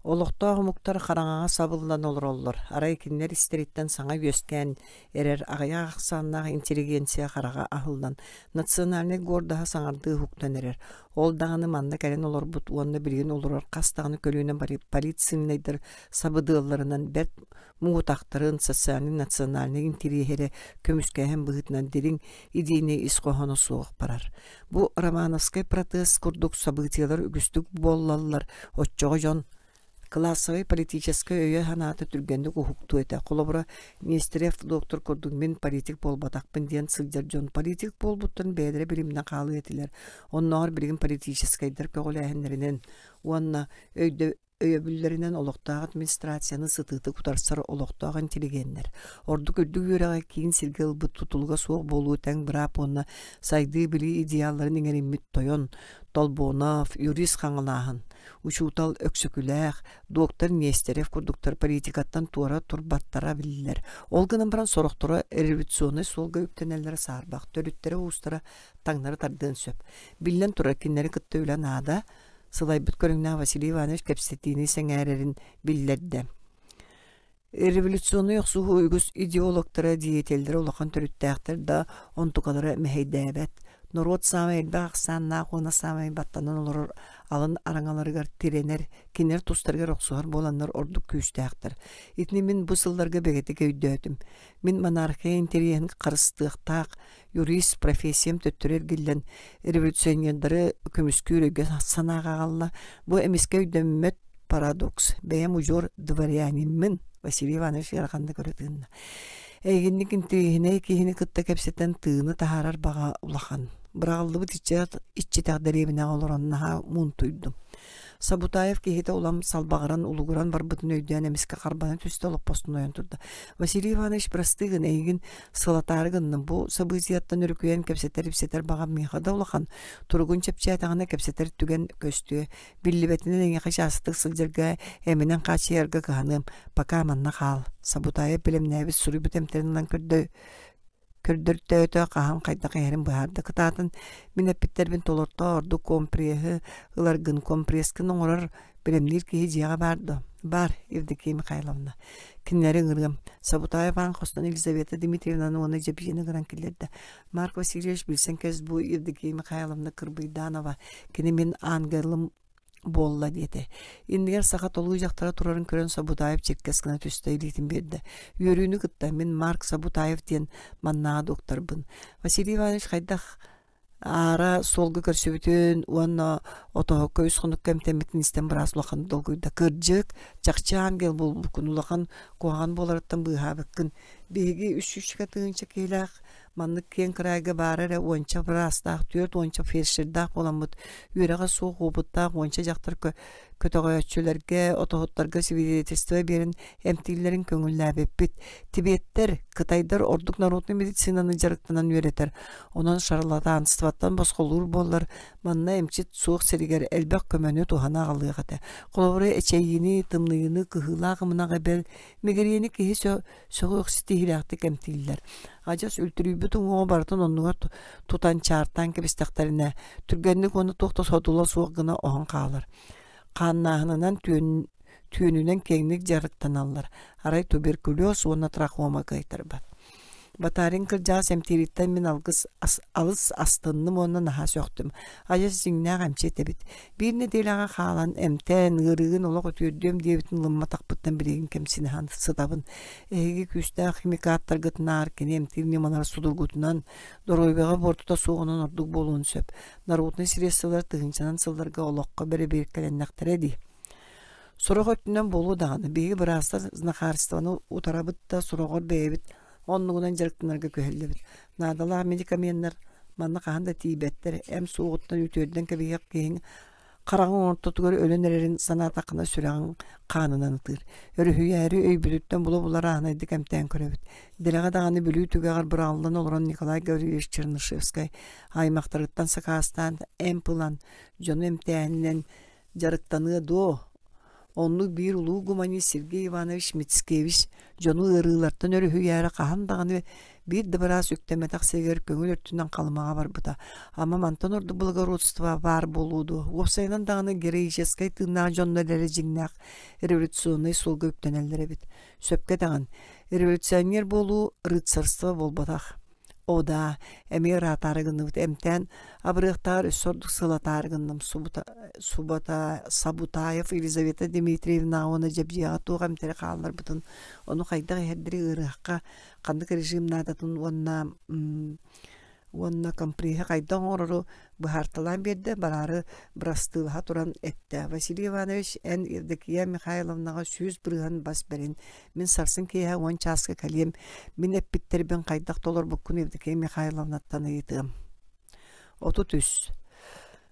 Олохтоох омуктар хараҥаҕа сабыллан олороллор, арай кинилэр истэриттэн саҥа үөскээн эрэр аҕыйах ахсааннаах интеллигенция хараҕа аһыллан, национальнай гордоһа саҥардыы уһуктан эрэр. Ол даҕаны манна кэлэн олорбут уонна билигин олорор хас даҕаны көлүөнэ политсыылынайдар сабыдыалларынан бэрт муҥутахтарын социальнай-национальнай интэриэһи эрэ көмүскээһин быһыытынан дириҥ идейнэй ис хоһооно суох барар. Бу романовскай протест курдук событиелар үгүстүк буоллаллар, оччоҕо дьон кылаассабай политическай өйө-санаата түргэнник уһуктуо этэ. Холобура, Нестерев доктор курдук мин политик буолбатахпын диэн сылдьар дьон политик буолбуттарын бэйэлэрэ билиминэ хаалыа этилэр. Оннооҕор билигин политическайдар көҕүлээһиннэринэн уонна өйдө өйөбүллэринэн олохтоох администрацияны сытыытык утарсар олохтоох интеллигеннэр, ордук үрдүк үөрэҕи киин сиргэ ылбыт тутулуга суох буолуу тэҥ быраап уонна сайдыы билии идеалларын иҥэриммит тойон Толбонов, юрист Хаҥалааһын, учуутал Өксөкүлээх, доктор Нестерев курдуктар политикаттан туора турбаттара биллэр. Ол гынан баран сорохторо революционнай суолга үктэнэллэрэ саарбах, төрүттэрэ-уустара таҥнары тардыан сөп. Биллэн турар, кинилэри кытта үлэ наада, сылайбыт көрүҥнээх Василий Иванович кэпсэтиини сэҥээрэрин биллэрдэ. Революционнай охсуһуу үгүс идеологтара, деятеллэрэ улахан төрүттээхтэр да, онтукалара мэһэйдээбэт. Норуот саамай элбэх ахсааннаах уонна саамай баттанан олорор алын араҥаларыгар тирэнэр, кинилэр тустарыгар охсуһар буоланнар ордук күүстээхтэр. Итини мин бу сылларга бигэтик өйдөөтүм. Мин монархия интэриэһин харыстыахтаах юрист профессиям төттөрү эргиллэн революционердары көмүскүүр өйгө санааҕа аҕалла. Бу эмискэ өйдөммөт парадокс. Бэйэм удьуор дворяниммын Василий Иванович ыараханнык өрө тыынна. Эйигинник интэриэһинэй киһини кытта кэпсэтэн тыыны таһаарар баҕа улахан. Быраҕыллыбыт иччитэх дэриэбинэҕэ олорон наһаа муунтуйдум. Сабутаев киһитэ улам салбаҕыран улугуран барбытын өйдөөн эмискэ харбана түстэ олоппостун ойон турда. Василий Иванович бырастыы гын эйигин сылатаары гынным бу событияттан өрүкүйэн кэпсэтэр-ипсэтэр баҕам миэхэ да улахан туругун чэпчээтэҕинэ кэпсэтэр түгэн көстүө биллибэтинэн эйиэхэ чаастык сылдьарга эминэн хааччыйарга кыһаныам пока манна хаал Сабутаев бэлэмнээбит суруйбут эмтэрин ылан көрдө көрдөртөөтө хаһан хайдах иһэрин быһаарда кытаатын мин эппиттэрбин толортоо ордук компреһы ыларгын компресскын оҥорор бэлэмниир киһи дьиэҕэ баар дуо баар Евдокия Михайловна кинилэри ыҥырыам Сабутаев аан хостон Елизавета Дмитриевнаны уонна Дьэбдьиэни ыҥыран киллэрдэ Марк Васильевич билсэн кэс бу Евдокия Михайловна Кырбыйданова кини мин ангелым буолла диэтэ. Иннигэр саха толуу дьахтара турарын көрөн Сабутаев чиккэс гына түстэ илиитин биэрдэ. Үөрүүнү кытта мин Марк Сабутаев диэн маннааҕы докторбун. Василий Иванович хайдах аара суолга көрсүбүтүн уонна отоһокко үс хонукка эмтэммитин истэн быраас улахан долгуйда. Кырдьык, чахчы ангел буолбуккун, улахан куһаҕан буоларыттан быыһаабыккын. Биһиги үс сүүсчэкэ тыһыынча киһилээх Маннык киэҥ кыраайга баара эрэ уонча быраастаах, түөрт уонча фельдшердээх буоламмыт, үөрэҕэ суох уопуттаах уонча дьахтар көтөҕөөччүлэргэ, отоһуттарга свидетельство биэрэн эмтииллэрин көҥүллээбиппит. Тибеттэр, кытайдар ордук народнай медицинаны дьарыктанан үөрэтэр, онон шарлатанствоттан босхолуур буоллар, манна эмчит суох сиригэр элбэх көмөнү туһана аҕалыах этэ. Холобура, эчэйиини, тымныйыыны, кыһыылаах ымынаҕы бэл, мигрени киһи сөҕүөх ситиһиилээхтик эмтииллэр. Адьас үлтүрүйбүт уҥуоҕу барытын оннугар тутан чаартаан кэбистэхтэринэ, түргэнник уонна туох да содула суох гына оһон хаалар. Хааннааһынынан түөнүнэн киэҥник дьарыктаналлар. Арай туберкулез уонна трахома кыайтарбат. Батарин кырдьаҕас эмтиириттэн мин алгыс алыс астынным уонна наһаа сөхтүм. Адьас дьиҥнээх эмчит эбит. Биир нэдиэлэҕэ хаалан эмтээн, ыарыыгын олох үтүөрдүөм диэбитин ылымматахпыттан билигин кэмсинэ сытабын. Эһиги күүстээх химикаттаргытынаар кини эмтиир ньымалара судургутунан, доруобуйаҕа буортута суоҕунан ордук буолуон сөп. Народнай средстволар тыһыынчанан сылларга олоххо бэрэбиэркэлэннэхтэрэ дии. Сорох өттүнэн буолуо даҕаны, биһиги быраастар знахарствоны утарабыт да, сороҕор бэйэбит Оннугунан дьарыктанарга күһэллэбит. Наадалаах медикаменнар манна хаһан да тиийбэттэр. Эм суоҕуттан үтүөрдэн кэбиһиэх киһиҥ хараҕыҥ ортотугар өлөн эрэрин санаатаххына сүрэҕиҥ хаанынан ытыыр. Өрүһүйээри өйбүтүттэн була-була арааһынайдык эмтээн көрөбүт. Дэлэҕэ даҕаны Бүлүү түгэҕэр быраҕыллан олорон Николай Гаврильевич Чернышевскай аймахтарыттан сакаастаан эмп ылан, дьону эмтээһининэн дьарыктаныа дуо? Оннук биир улуу гуманист Сергей Иванович Мицкевич дьону ыарыылартан өрүһүйээри хаһан даҕаны биир да быраас үктэммэтэх сиригэр көҥүл өттүнэн Халымаҕа барбыта. Ама мантан ордук благородство баар буолуо дуо? Уопсайынан даҕаны героическай тыыннаах дьоннор эрэ дьиҥнээх революционнай суолга үктэнэллэр эбит. Сөпкө этэҕин, революционер буолуу рыцарство буолбатах. Оо даа, эмиэ ыраатаары гынныбыт, эмтээн абырыахтааҕар өссө ордук сылатаары гынным субата Сабутаев Елизавета Дмитриевнаҕа уонна Дьэбдьиэҕэ туох эмтэри хаалларбытын, ону хайдах иһэрдэри ыарыһахха ханнык режим наадатын уонна уонна компреһы хайдах оҥорору быһаарталаан биэрдэ, бараары бырастыылаһа туран эттэ: «Василий Иванович, эн Евдокия Михайловнаҕа 100% бас бэрин, Мин сарсын киэһэ 10 чааска кэлиэм, мин эппиттэрбин хайдах толорбуккун Евдокия Михайловнаттан ыйытыам. 33.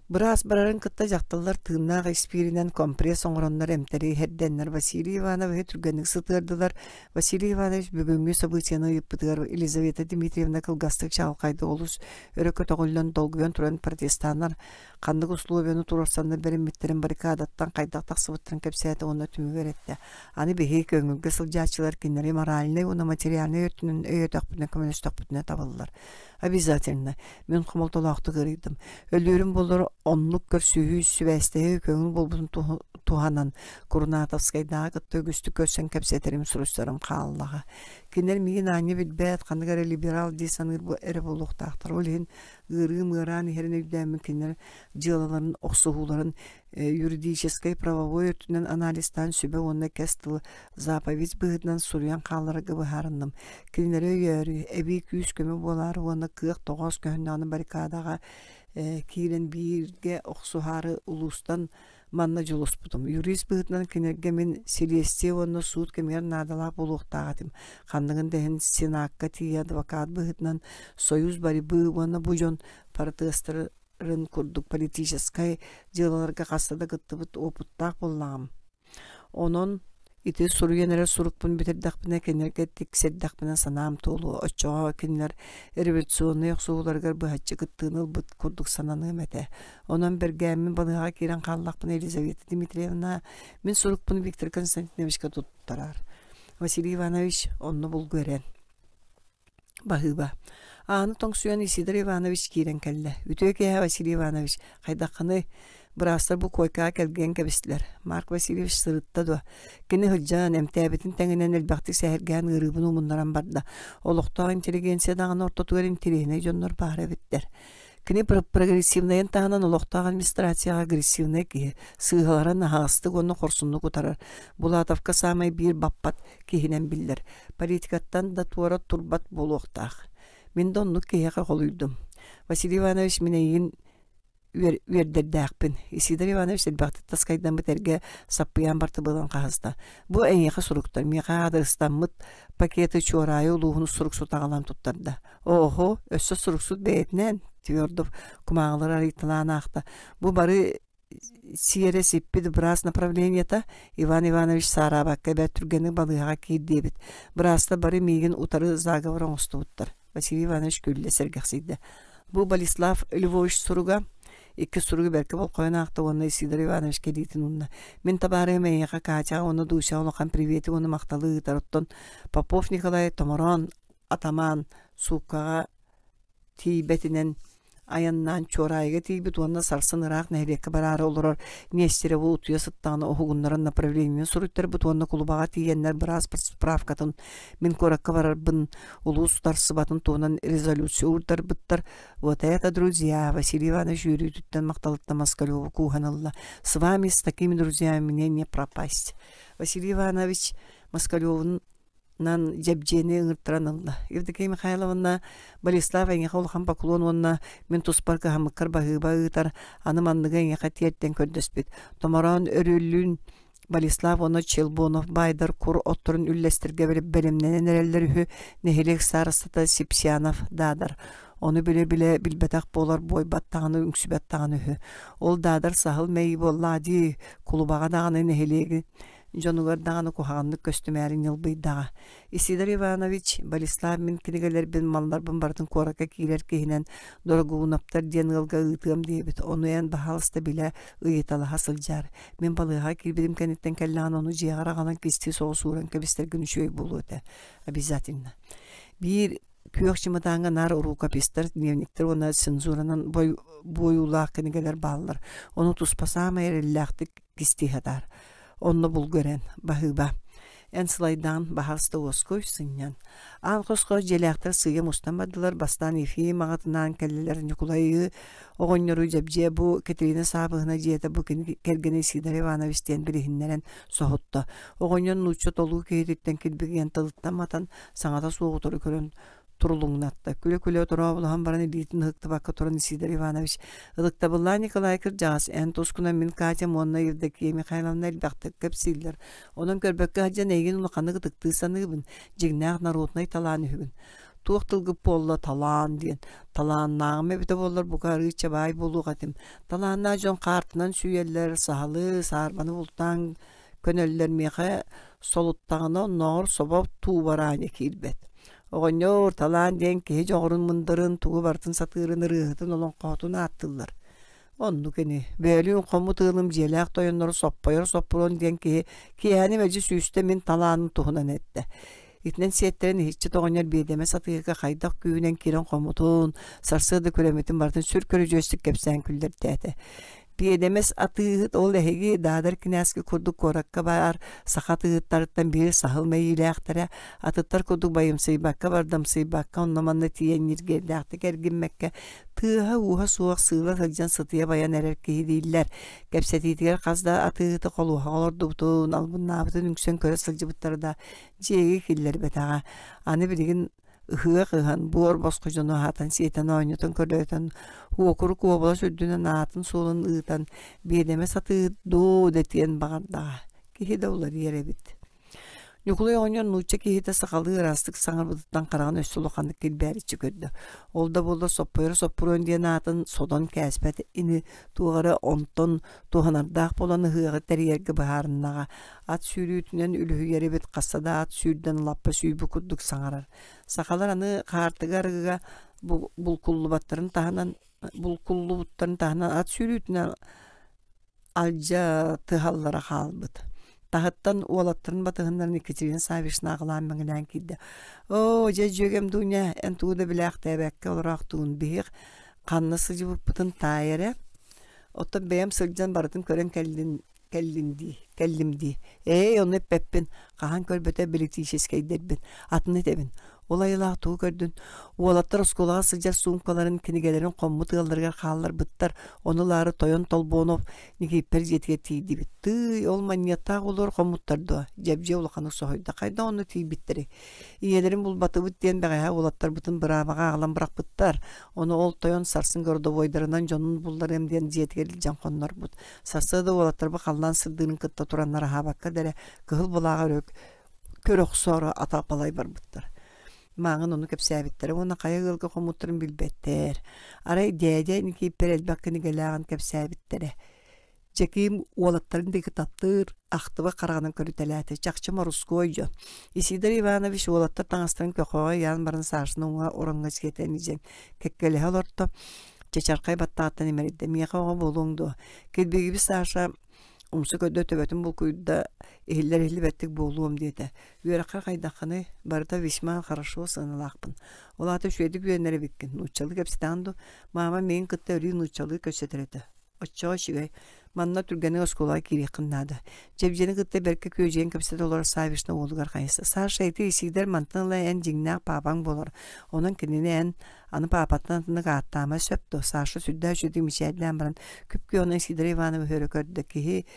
Быраас барарын кытта дьахталлар тыыннаах испииринэн компресс оҥороннор эмтэри иһэрдэннэр Василий Ивановиһы түргэнник сытыардылар. Василий Иванович бүгүҥҥү событиены ыйыппытыгар Елизавета Дмитриевна кылгастык чаҕылхайдык олус өрө көтөҕүллэн долгуйан туран протестаннар ханнык условияны туруорсаннар бэриммиттэрин баррикадаттан хайдах тахсыбыттарын кэпсээтэ уонна түмүгэр эттэ. Аны биһиги көҥүлгэ сылдьааччылар кинилэри моральнай уонна материальнай өттүнэн өйөөтөхпүтүнэ, көмөлөстөхпүтүнэ табыллар. Обязательно. Мин хомолтолоохтук ыарыйдым. Өлүөрүм буоллар оннук көрсүһүү, сибээстэһии көҥүл буолбутун туһанан Курнатовскайдааҕы кытта үгүстүк көрсөн кэпсэтэрим, суруйсарым хааллаҕа. Кинилэр миигин аанньа билбэт, ханнык эрэ либерал дии саныыр эрэ буолуохтаахтар. Ол иһин ыарыым ыараан иһэрин өйдөөммүн кинилэр дьыалаларын, охсуһууларын юридическай правовой өттүнэн анализтаан сүбэ уонна кэс тыл заповедь быһыытынан суруйан хаалларарга быһаарынным. Кинилэри өйөөрү, эбии күүс-көмө буолаары уонна кыах тоҕоос көһүннэҕинэ баррикадаҕа киирэн бииргэ охсуһаары улуустан манна дьулуспутум. Юрист быһыытынан кинилэргэ мин силиэстийэ уонна суут кэмигэр наадалаах буолуохтаах этим. Ханныгын да иһин Сенакка тиийэ адвокат быһыытынан Союз борьбы уонна бу дьон протестарын курдук политическай дьыалаларга хаста да кыттыбыт уопуттаах буоллаҕым. Онон ити суруйан эрэр сурукпун бүтэрдэхпинэ кинилэргэ тиксэрдэхпинэ санаам туолуо. Оччоҕо кинилэр революционнай охсуһууларыгар быһаччы кыттыыны ылбыт курдук сананыам этэ. Онон бэргээммин балыыһаҕа киирэн хааллахпына Елизавета Дмитриевна мин сурукпун Виктор Константиновичка туттараар. Василий Иванович онно булгу эрэн. Баһыыба. Ааны тоҥсуйан Исидор Иванович киирэн кэллэ. Үтүө киэһэ, Василий Иванович. Хайдаххыный? Быраастар бу куойкаҕа кэлгийэн кэбистилэр. Марк Васильевич сырытта дуо? Кини сылдьан, эмтээбитин тэҥинэн элбэхтик сэһэргээн ыарыыбын умуннаран барда. Олохтоох интеллигенция даҕаны ортотугар интэриэһинэй дьоннор баар эбиттэр. Кини прогрессивнайын таһынан олохтоох администрацияҕа агрессивнай киһи, сыыһаларын аһаҕастык уонна хорсуннук утарар. Булатовка саамай биир баппат киһинэн биллэр. Политикаттан да туора турбат буолуохтаах. Мин да оннук киһиэхэ холуйдум. Василий Иванович мин эйигин үөрдэрдээхпин. Исидор Иванович элбэхтик таскайдаммыт эргэ саппыйаан бартыбыалан хаһыста. Бу эйиэхэ суруктар, миэхэ аадырыстаммыт пакеты Чуораайы улууһун суруксут аҕалан туттарда. Оһо, өссө суруксут бэйэтинэн, Твердов кумааҕылары арыйталаан аахта. Бу бары сиэрэ сиппит быраас направлениета Иван Иванович саараабакка эбээт түргэнник балыыһаҕа киир диэбит. Быраастар бары миигин утары заговор оҥостубуттар. Василий Иванович күллэ сэргэхсийдэ. Бу Болеслав Львович суруга икки суругу бэркэ болҕойон аахта уонна Исидор Иванович кэлиитин уунна. Мин табаарыһым эйиэхэ Катяҕа уонна Дусяҕа улахан привети уонна махталы ыытар. Оттон Попов Николай томороон атамаан сууккаҕа тиийбэтинэн айаннаан Чуораайыга тиийбит уонна сарсын ыраах нэһилиэккэ бараары олорор Нестеревы утуйа сыттаҕына уһугуннаран направлениены суруйтарбыт уонна кулубаҕа тиийэннэр быраас справкатын мин куоракка барарбын улуус утарсыбатын туһунан резолюция уурдарбыттар. Вот это, друзья! Василий Иванович үөрүүтүттэн махталыттан Москалеву кууһан ылла. С вами, с такими друзьями мне не пропасть. Василий Иванович Москалевун нан Дьэбдьиэни ыҥыртаран ылла. Евдокия Михайловна Болеслав эйиэхэ улахан поклон уонна мин туспар кыһаммыккар баһыыба ыытар, аны манныгы эйиэхэ тиэрдэн көрдөспүт. Томороон өрүллүүн Болеслав уонна Челбонов баайдар кур отторун үллэстэргэ бэлэмнэнэн эрэллэр үһү, нэһилиэк старостата Сипсянов Даадар. Ону билэ-билэ билбэтэх буолар буойбат даҕаны үҥсүбэт даҕаны үһү. Ол Даадар саһыл мэйии буоллаа дии, кулубаҕа даҕаны нэһилиэгин дьонугар даҕаны куһаҕаннык көстүмээри ньылбыйдаҕа. Исидор Иванович, Болеслав мин кинигэлэрбин, малларбын барытын куоракка киирэр киһинэн Дорогуунаптар диэн ыалга ыытыам диэбит. Ону эн баһаалыста билэ, ыйыталаһа сылдьаар. Мин балыыһаҕа киирбитим кэнниттэн кэллэҕинэ ону дьиэҕэр аҕалан кистии соҕус ууран кэбистэргин үчүгэй буолуо этэ. Обязательно. Биир күөх чыматааҥҥа наар рукопистар, дневниктэр уонна цензуранан буойуулаах кинигэлэр бааллар. Ону туспа саамай эрэллээхтик кистии сатаар. Онно булгу эрэн, баһыыба. Эн сылайдаан, баһаалыста уоскуй, сынньан. Аан хосхо дьиэлээхтэр сыыйа мустан бардылар, бастаан Ефим аҕатынаан кэллилэр Ньукулайы оҕонньору дьэбдьиэ бу Катерина Саабыһына дьиэтэ бу кини кэргэнэ Сидор Иванович диэн билиһиннэрэн соһутта. Оҕонньор нуучча толуу киһититтэн килбигийэн тылыттан матан, саҥата суох утары көрөн турулуҥнатта. Күлэ-күлэ торооболоһон баран илиитин ыһыктыбакка туран Исидор Иванович «Ылыктабыллаа Николай кырдьаҕас, эн тускунан мин Катям уонна Евдокия Михайловна элбэхтик кэпсииллэр. Онон көрбөккө сылдьан эйигин улаханнык ытыктыы саныыбын, дьиҥнээх народнай талаан үһүгүн. Туох тылгыт буолла талаан диэн. Талааннааҕым эбитэ буоллар бука арыычча баай буолуох этим. Талааннаах дьон хаартынан сүүйэллэр, саһылы, саарбаны бултаан көнөллөр миэхэ солуттаҕына оннооҕор собо туубараанньа киирбэт. Оҕонньор талаан диэн киһи дьоҕурун мындырын, тугу барытын сатыырын, ырыаһытын, олоҥхоһутун ааттыыллар. Оннук ини. Бөөлүүн хоммут ыалым дьиэлээх тойоннору соппойор соппуруон диэн киһи киэһэни мэлдьи сүүстэ мин талааным туһунан эттэ. Итинэн сиэттэрэн иһиччит оҕонньор биэдэмэ сатыыга хайдах күүһүнэн киирэн хоммутун, сарсыарда күрэммитин барытын сүр көрүдьүөстүк кэпсээн күллэртээтэ. Биэдэмэс атыыһыт ол эһиги Даадар кинээскэ курдук куоракка баар саха атыыһыттарыттан биир саһыл мэйиилээхтэрэ, атыттар курдук байымсыйбакка, бардамсыйбакка онно-манна тиийэн ньиргиэрдээхтик эргиммэккэ, тыаһа-ууһа суох сыыла сылдьан сытыйа байан эрэр киһи дииллэр. Кэпсэтиитигэр хас да атыыһыты холуоһаҕа олордубутун, албыннаабытын үҥсэн көрө сылдьыбыттара да, дьиэгэ киллэрбэтэҕэ. Аны билигин ыһыах ыһан, буор босхо дьону аһатан-сиэтэн, оонньотон-көрдөтөн, уокурук уобалас үрдүнэн аатын-суолун ыытан, биэдэмэ сатыыр дуу дэтиэн баҕардаҕа. Киһи да уларыйар эбит. Ньукулай оҕонньор нуучча киһитэ сахалыы ыраастык саҥарбытыттан хараҕын өссө улаханнык килбээриччи көрдө. Ол да буоллар соппойор соппуруон диэн аатын сотон кээспэт ини туох эрэ онтон туһанардаах буолан ыһыаҕы тэрийэргэ быһаарыннаҕа. Ат сүүрүүтүнэн үлүһүйэр эбит, хаста да ат сүүрдэн лаппа сүүрбүт курдук саҥарар. Сахалар аны хаартыга арыгыга булкуллубаттарын таһынан булкуллубуттарын таһынан ат сүүрүүтүнэн алдьатыһаллара хаалбыт. Таһыттан уолаттарын батыһыннаран Екатерина Саввична аҕалаан мэҥилээн киирдэ. «Оо, дьэ, дьүөгэм Дуня, эн тугу да билээхтээбэккэ олороохтугун биһиэх ханна сылдьыбыппытын таай эрэ. Оттон бэйэм сылдьан барытын көрөн кэллин кэллин дии, кэллим дии. Ээ, ону эппэппин, хаһан көрбөтө бэлитиичэскэйдэрбин, атын этэбин. Ол айылаах тугу көрдүн? Уолаттар оскуолаҕа сылдьар суумкаларын, кинигэлэрин хоммут ыалларыгар хаалларбыттар. Ону ылаары тойон Толбонов Никииппэр дьиэтигэр тиийдибит. Тыый, ол манньыаттаах оҕолор хоммуттар дуо? Дьэбдьиэ улаханнык соһуйда. Хайдах онно тиийбиттэрий? Ийэлэрин булбатыбыт диэн бэҕэһээ уолаттарбытын быраабаҕа аҕалан бырахпыттар. Ону ол тойон сарсын городовойдарынан дьонун булларыам диэн дьиэтигэр илдьэн хоннорбут. Сарсыарда уолаттарбыт халлаан сырдыырын кытта тураннар аһаабакка да эрэ кыһыл былааҕы өрө көрө охсоору атапалай барбыттар. Мааҥын ону кэпсээбиттэрэ уонна хайа ыалга хоммуттарын билбэттэр. Арай дээдэ Никииппэр элбэх кинигэлээҕин кэпсээбиттэрэ. Дьэкиим уолаттарын диэки таптыыр, ахтыбат хараҕынан көрүтэлээтэ. Чахчы морускуой дьон. Исидор Иванович уолаттар таҥастарын көхөҕө ыйаан баран Сашаны уҥа ороҥҥо сиэтэн илдьэн кэккэлэһэ олорто. Чачархай баттаҕыттан имэрийдэ. Миэхэ оҕо буолуоҥ дуо? Килбигиби Саша умса көрдө төбөтүн булкуйда, иһиллэр иһиллибэттик буолуом диэтэ. Үөрэххэ хайдаххыный? Барыта весьма хорошо сыаналаахпын. Ол аата үчүгэйдик үөрэнэр эбиккин. Нууччалыы кэпсэтэҕин дуо? Маама миигин кытта өрүү нууччалыы кэпсэтэр этэ. Оччоҕо үчүгэй. Манна түргэнник оскуолаҕа киириэххин наада. Дьэбдьиэни кытта бэркэ күөдьүйэн кэпсэтэ олорор Савишна уолугар хайыста. Саша, ити Исидор мантан ыла эн дьиҥнээх паапаҥ буолар. Онон кинини эн аны паапаттан атыннык ааттаама сөп дуо? Саша сүрдээх үчүгэйдик мичээрдээн баран күп-күөҕүнэн Исидор Ивановиһы өрө көрдө. Киһи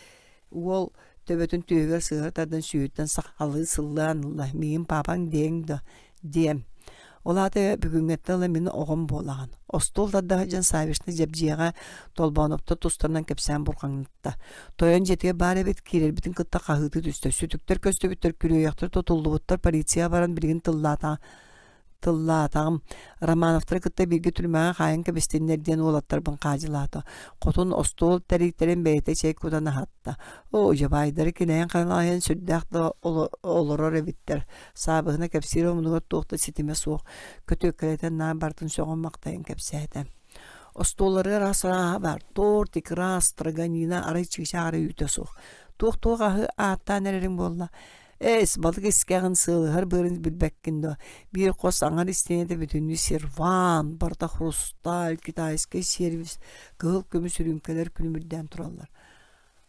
уол төбөтүн түөһүгэр сыһыары тардан сүүһүттэн сахалыы сыллаан ылла. Миигин паапаҥ диэҥ дуо? Диэм. Ол аата бүгүҥҥэттэн ыла мин оҕом буолаҕын. Остуол тарда сылдьан Савишна Дьэбдьиэҕэ Толбооноптор тустарынан кэпсээн бурҕаҥнатта. Тойон дьиэтигэр баар эбит, киирэрбитин кытта хаһыытыы түстэ. Сүтүктэр көстүбүттэр, күрүөйэхтэр тутуллубуттар, полиция баран билигин тыллаата тыллаатаҕым. Романовтары кытта бииргэ түрмэҕэ хаайан кэбистиннэр диэн уолаттарбын хаадьылаата. Хотун остуол тэрийтэрин бэйэтэ чэй кутан аһатта. Оо, дьабаайдары кинэйэн халаайан сүрдээх да олорор эбиттэр. Саабыһына кэпсиир омунугар туох да ситимэ суох көтүөккэлэтэн наар барытын сөҕөн-махтайан кэпсээтэ. Остуолларыгар ас арааһа баар: торт, икра, строганина, арай чыычаах эрэ үүтэ суох. Туох-туох аһы ааттаан эрэриҥ буолла? Эс, балык искэҕин сыалыһар быарын билбэккин дуо? Биир хос аҥар истиэнэтэ бүтүннүү сервант, барыта хрусталь, китайскай сервис, кыһыл көмүс үрүүмкэлэр күлүмүрдээн тураллар.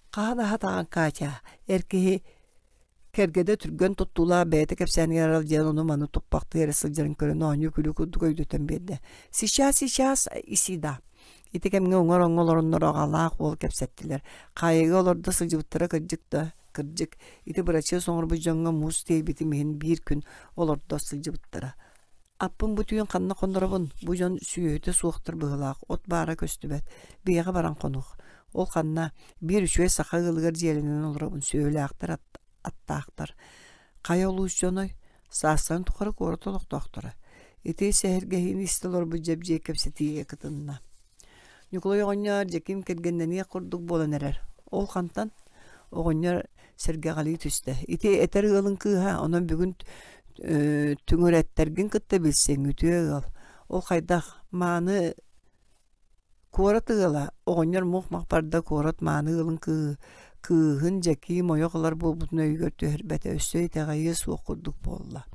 Хаһан аһатаҕын, Катя? Эр киһи кэргэнэ түргэн туттуулаах бэйэтэ кэпсээнигэр аралдьыйан ону-маны туппахтыы эрэ сылдьарын көрөн оонньуу-күлүү курдук өйдөтөн биэрдэ. Сейчас, сейчас, Исида. Ити кэмҥэ уҥар оҥо олороннор аҕалаах уол кэпсэттилэр. Хаайыыга олордо сылдьыбыттара кырдьык да, кырдьык, ити бырачыас оҥорбут дьоҥҥо муус тиэйбитим иһин биир күн олордо сылдьыбыттара. Аппын бу түүн ханна хонноробун, бу дьон сүөһүтэ суохтар быһыылаах, от баара көстүбэт, биһиэхэ баран хонуох. Ол ханна, биир үчүгэй саха ыалыгар дьиэлэнэн олоробун, сүөһүлээхтэр, аттаахтар. Хайа улуус дьоной? Саастарын тухары куорат олохтоохторо. Ити сэһэргэһиини истэ олорбут Дьэбдьиэй кэпсэтиигэ кытынна. Ньукулай оҕонньор дьэким кэргэннэниэх курдук буолан эрэр. Ол хантан? Оҕонньор сэргэҕэлии түстэ. Ити этэр ыалыҥ кыыһа, онон бүгүн түҥүрэттэргин кытта билсиэҥ, үтүө ыал. Ол хайдах мааны куорат ыала, оҕонньор мух-мах барда куорат мааны ыалын кыыһын Дьэкиим ойох ылар буолбутун өйүгэр түһэрбэтэ, өссө итэҕэйиэ суох курдук буолла.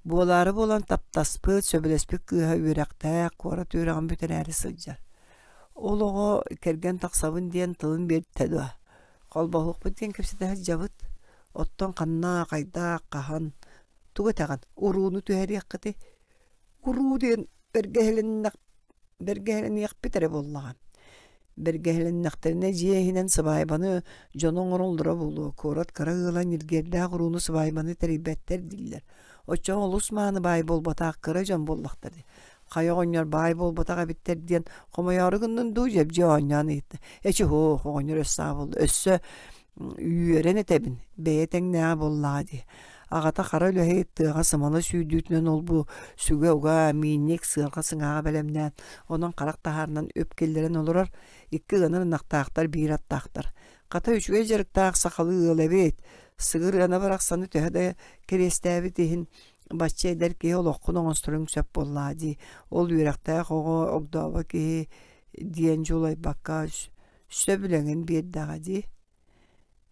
Буолаары буолан таптаспыт, сөбүлэспит кыыһа үөрэхтээх, куорат үөрэҕин бүтэрээри сылдьар. Ол оҕо кэргэн тахсабын диэн тылын биэртэ дуо? Холбоһуохпут диэн кэпсэтэ сылдьабыт. Оттон ханна, хайдах, хаһан, тугу этэҕин, урууну түһэриэххитий? Уруу диэн бэргэһэлэннэх бэргэһэлэниэхпит эрэ буоллаҕа. Бэргэһэлэннэхтэринэ дьиэ иһинэн сыбаайбаны дьону оҥороллоро буолуо, куорат кыра ыала ньиргиэрдээх урууну сыбаайбаны тэрийбэттэр дииллэр. Оччоҕо олус мааны баай буолбатах кыра дьон буоллахтар дии. Хайа оҕонньор баай буолбатах эбиттэр диэн хомойоору гыннын дуу дьэбдьиэ оонньоон ыйытта. Эчи һуох оҕонньор өссө буолла өссө үөрэн этэбин, бэйэ тэҥнээҕэ буоллаҕа дии. Аҕата хара үлэһит тыаҕа сымала сүүрдүүтүнэн ол-бу сүгэ-уга, миинньик, сыарҕа сыҥааҕа бэлэмнээн, онон харах таһаарынан үп киллэрэн олорор, икки ыанар ынахтаахтар, биир аттаахтар. Хата үчүгэй дьарыктаах сахалыы ыал эбит. Сыгыр ыана барахсаны төһө да кэриэстээбит иһин бачча эдэр киһи олоххун оҥосторуҥ сөп буоллаҕа дии. Ол үөрэхтээх оҕо огдообо киһи диэн дьулайбакка сөбүлэҥин биэрдэҕэ дии.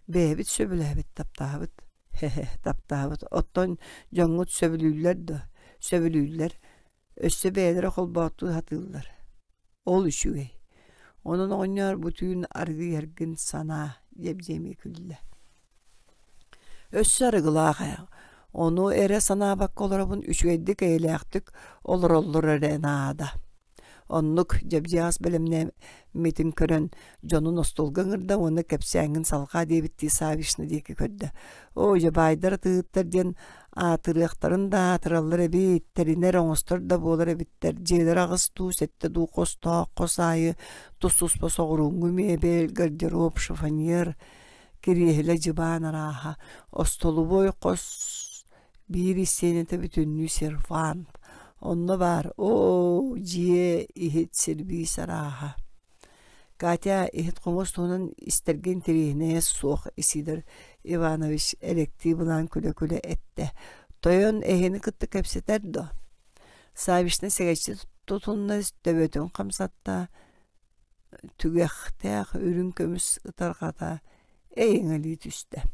Бэйэбит сөбүлээбит таптаабыт. Һэ-һэ, таптаабыт. Оттон дьоҥҥут сөбүлүүллэр дуо? Сөбүлүүллэр. Өссө бэйэлэрэ холбооттуу сатыыллар. Ол үчүгэй. Онон оҕонньоор бу түүн арыгы иһэргин санаа, диэбдиэмий күллэ. Өссө арыгылаах ээ. Ону эрэ санаабакка олоробун үчүгэйдик эйэлээхтик олороллор эрэ наада. Оннук Дьэбдьиас бэлэмнэммитин көрөн дьонун остуолга ыҥырда уонна кэпсээҥҥин салҕаа диэбиттии Савишна диэки көрдө. Оо, дьэ баайдар атыыһыттар диэн аатырыахтарын да аатыраллар эбит, тэринэр оҥостор да буолар эбиттэр. Дьиэлэрэ аҕыс дуу, сэттэ дуу хостоох, хос аайы тус-туспа соҕурууҥҥу миэбэл, гардероб, шифоньер, кириэһилэ, дьыбаан арааһа, остолобуой хос Биир истиэнэтэ бүтүннүү сервант, онно баар оо, дьиэ, иһит, сервиз арааһа. Катя иһит-хомуос туһунан истэргэ интэриэһинэйэ суох Исидор Иванович элэктии былаан күлэ-күлэ эттэ: «Тойон эһини кытта кэпсэтэр дуо?» Савишна сэгэччи тутунна, төбөтүн хамсатта, түгэхтээх үрүҥ көмүс ытарҕата эйэҥэлии түстэ.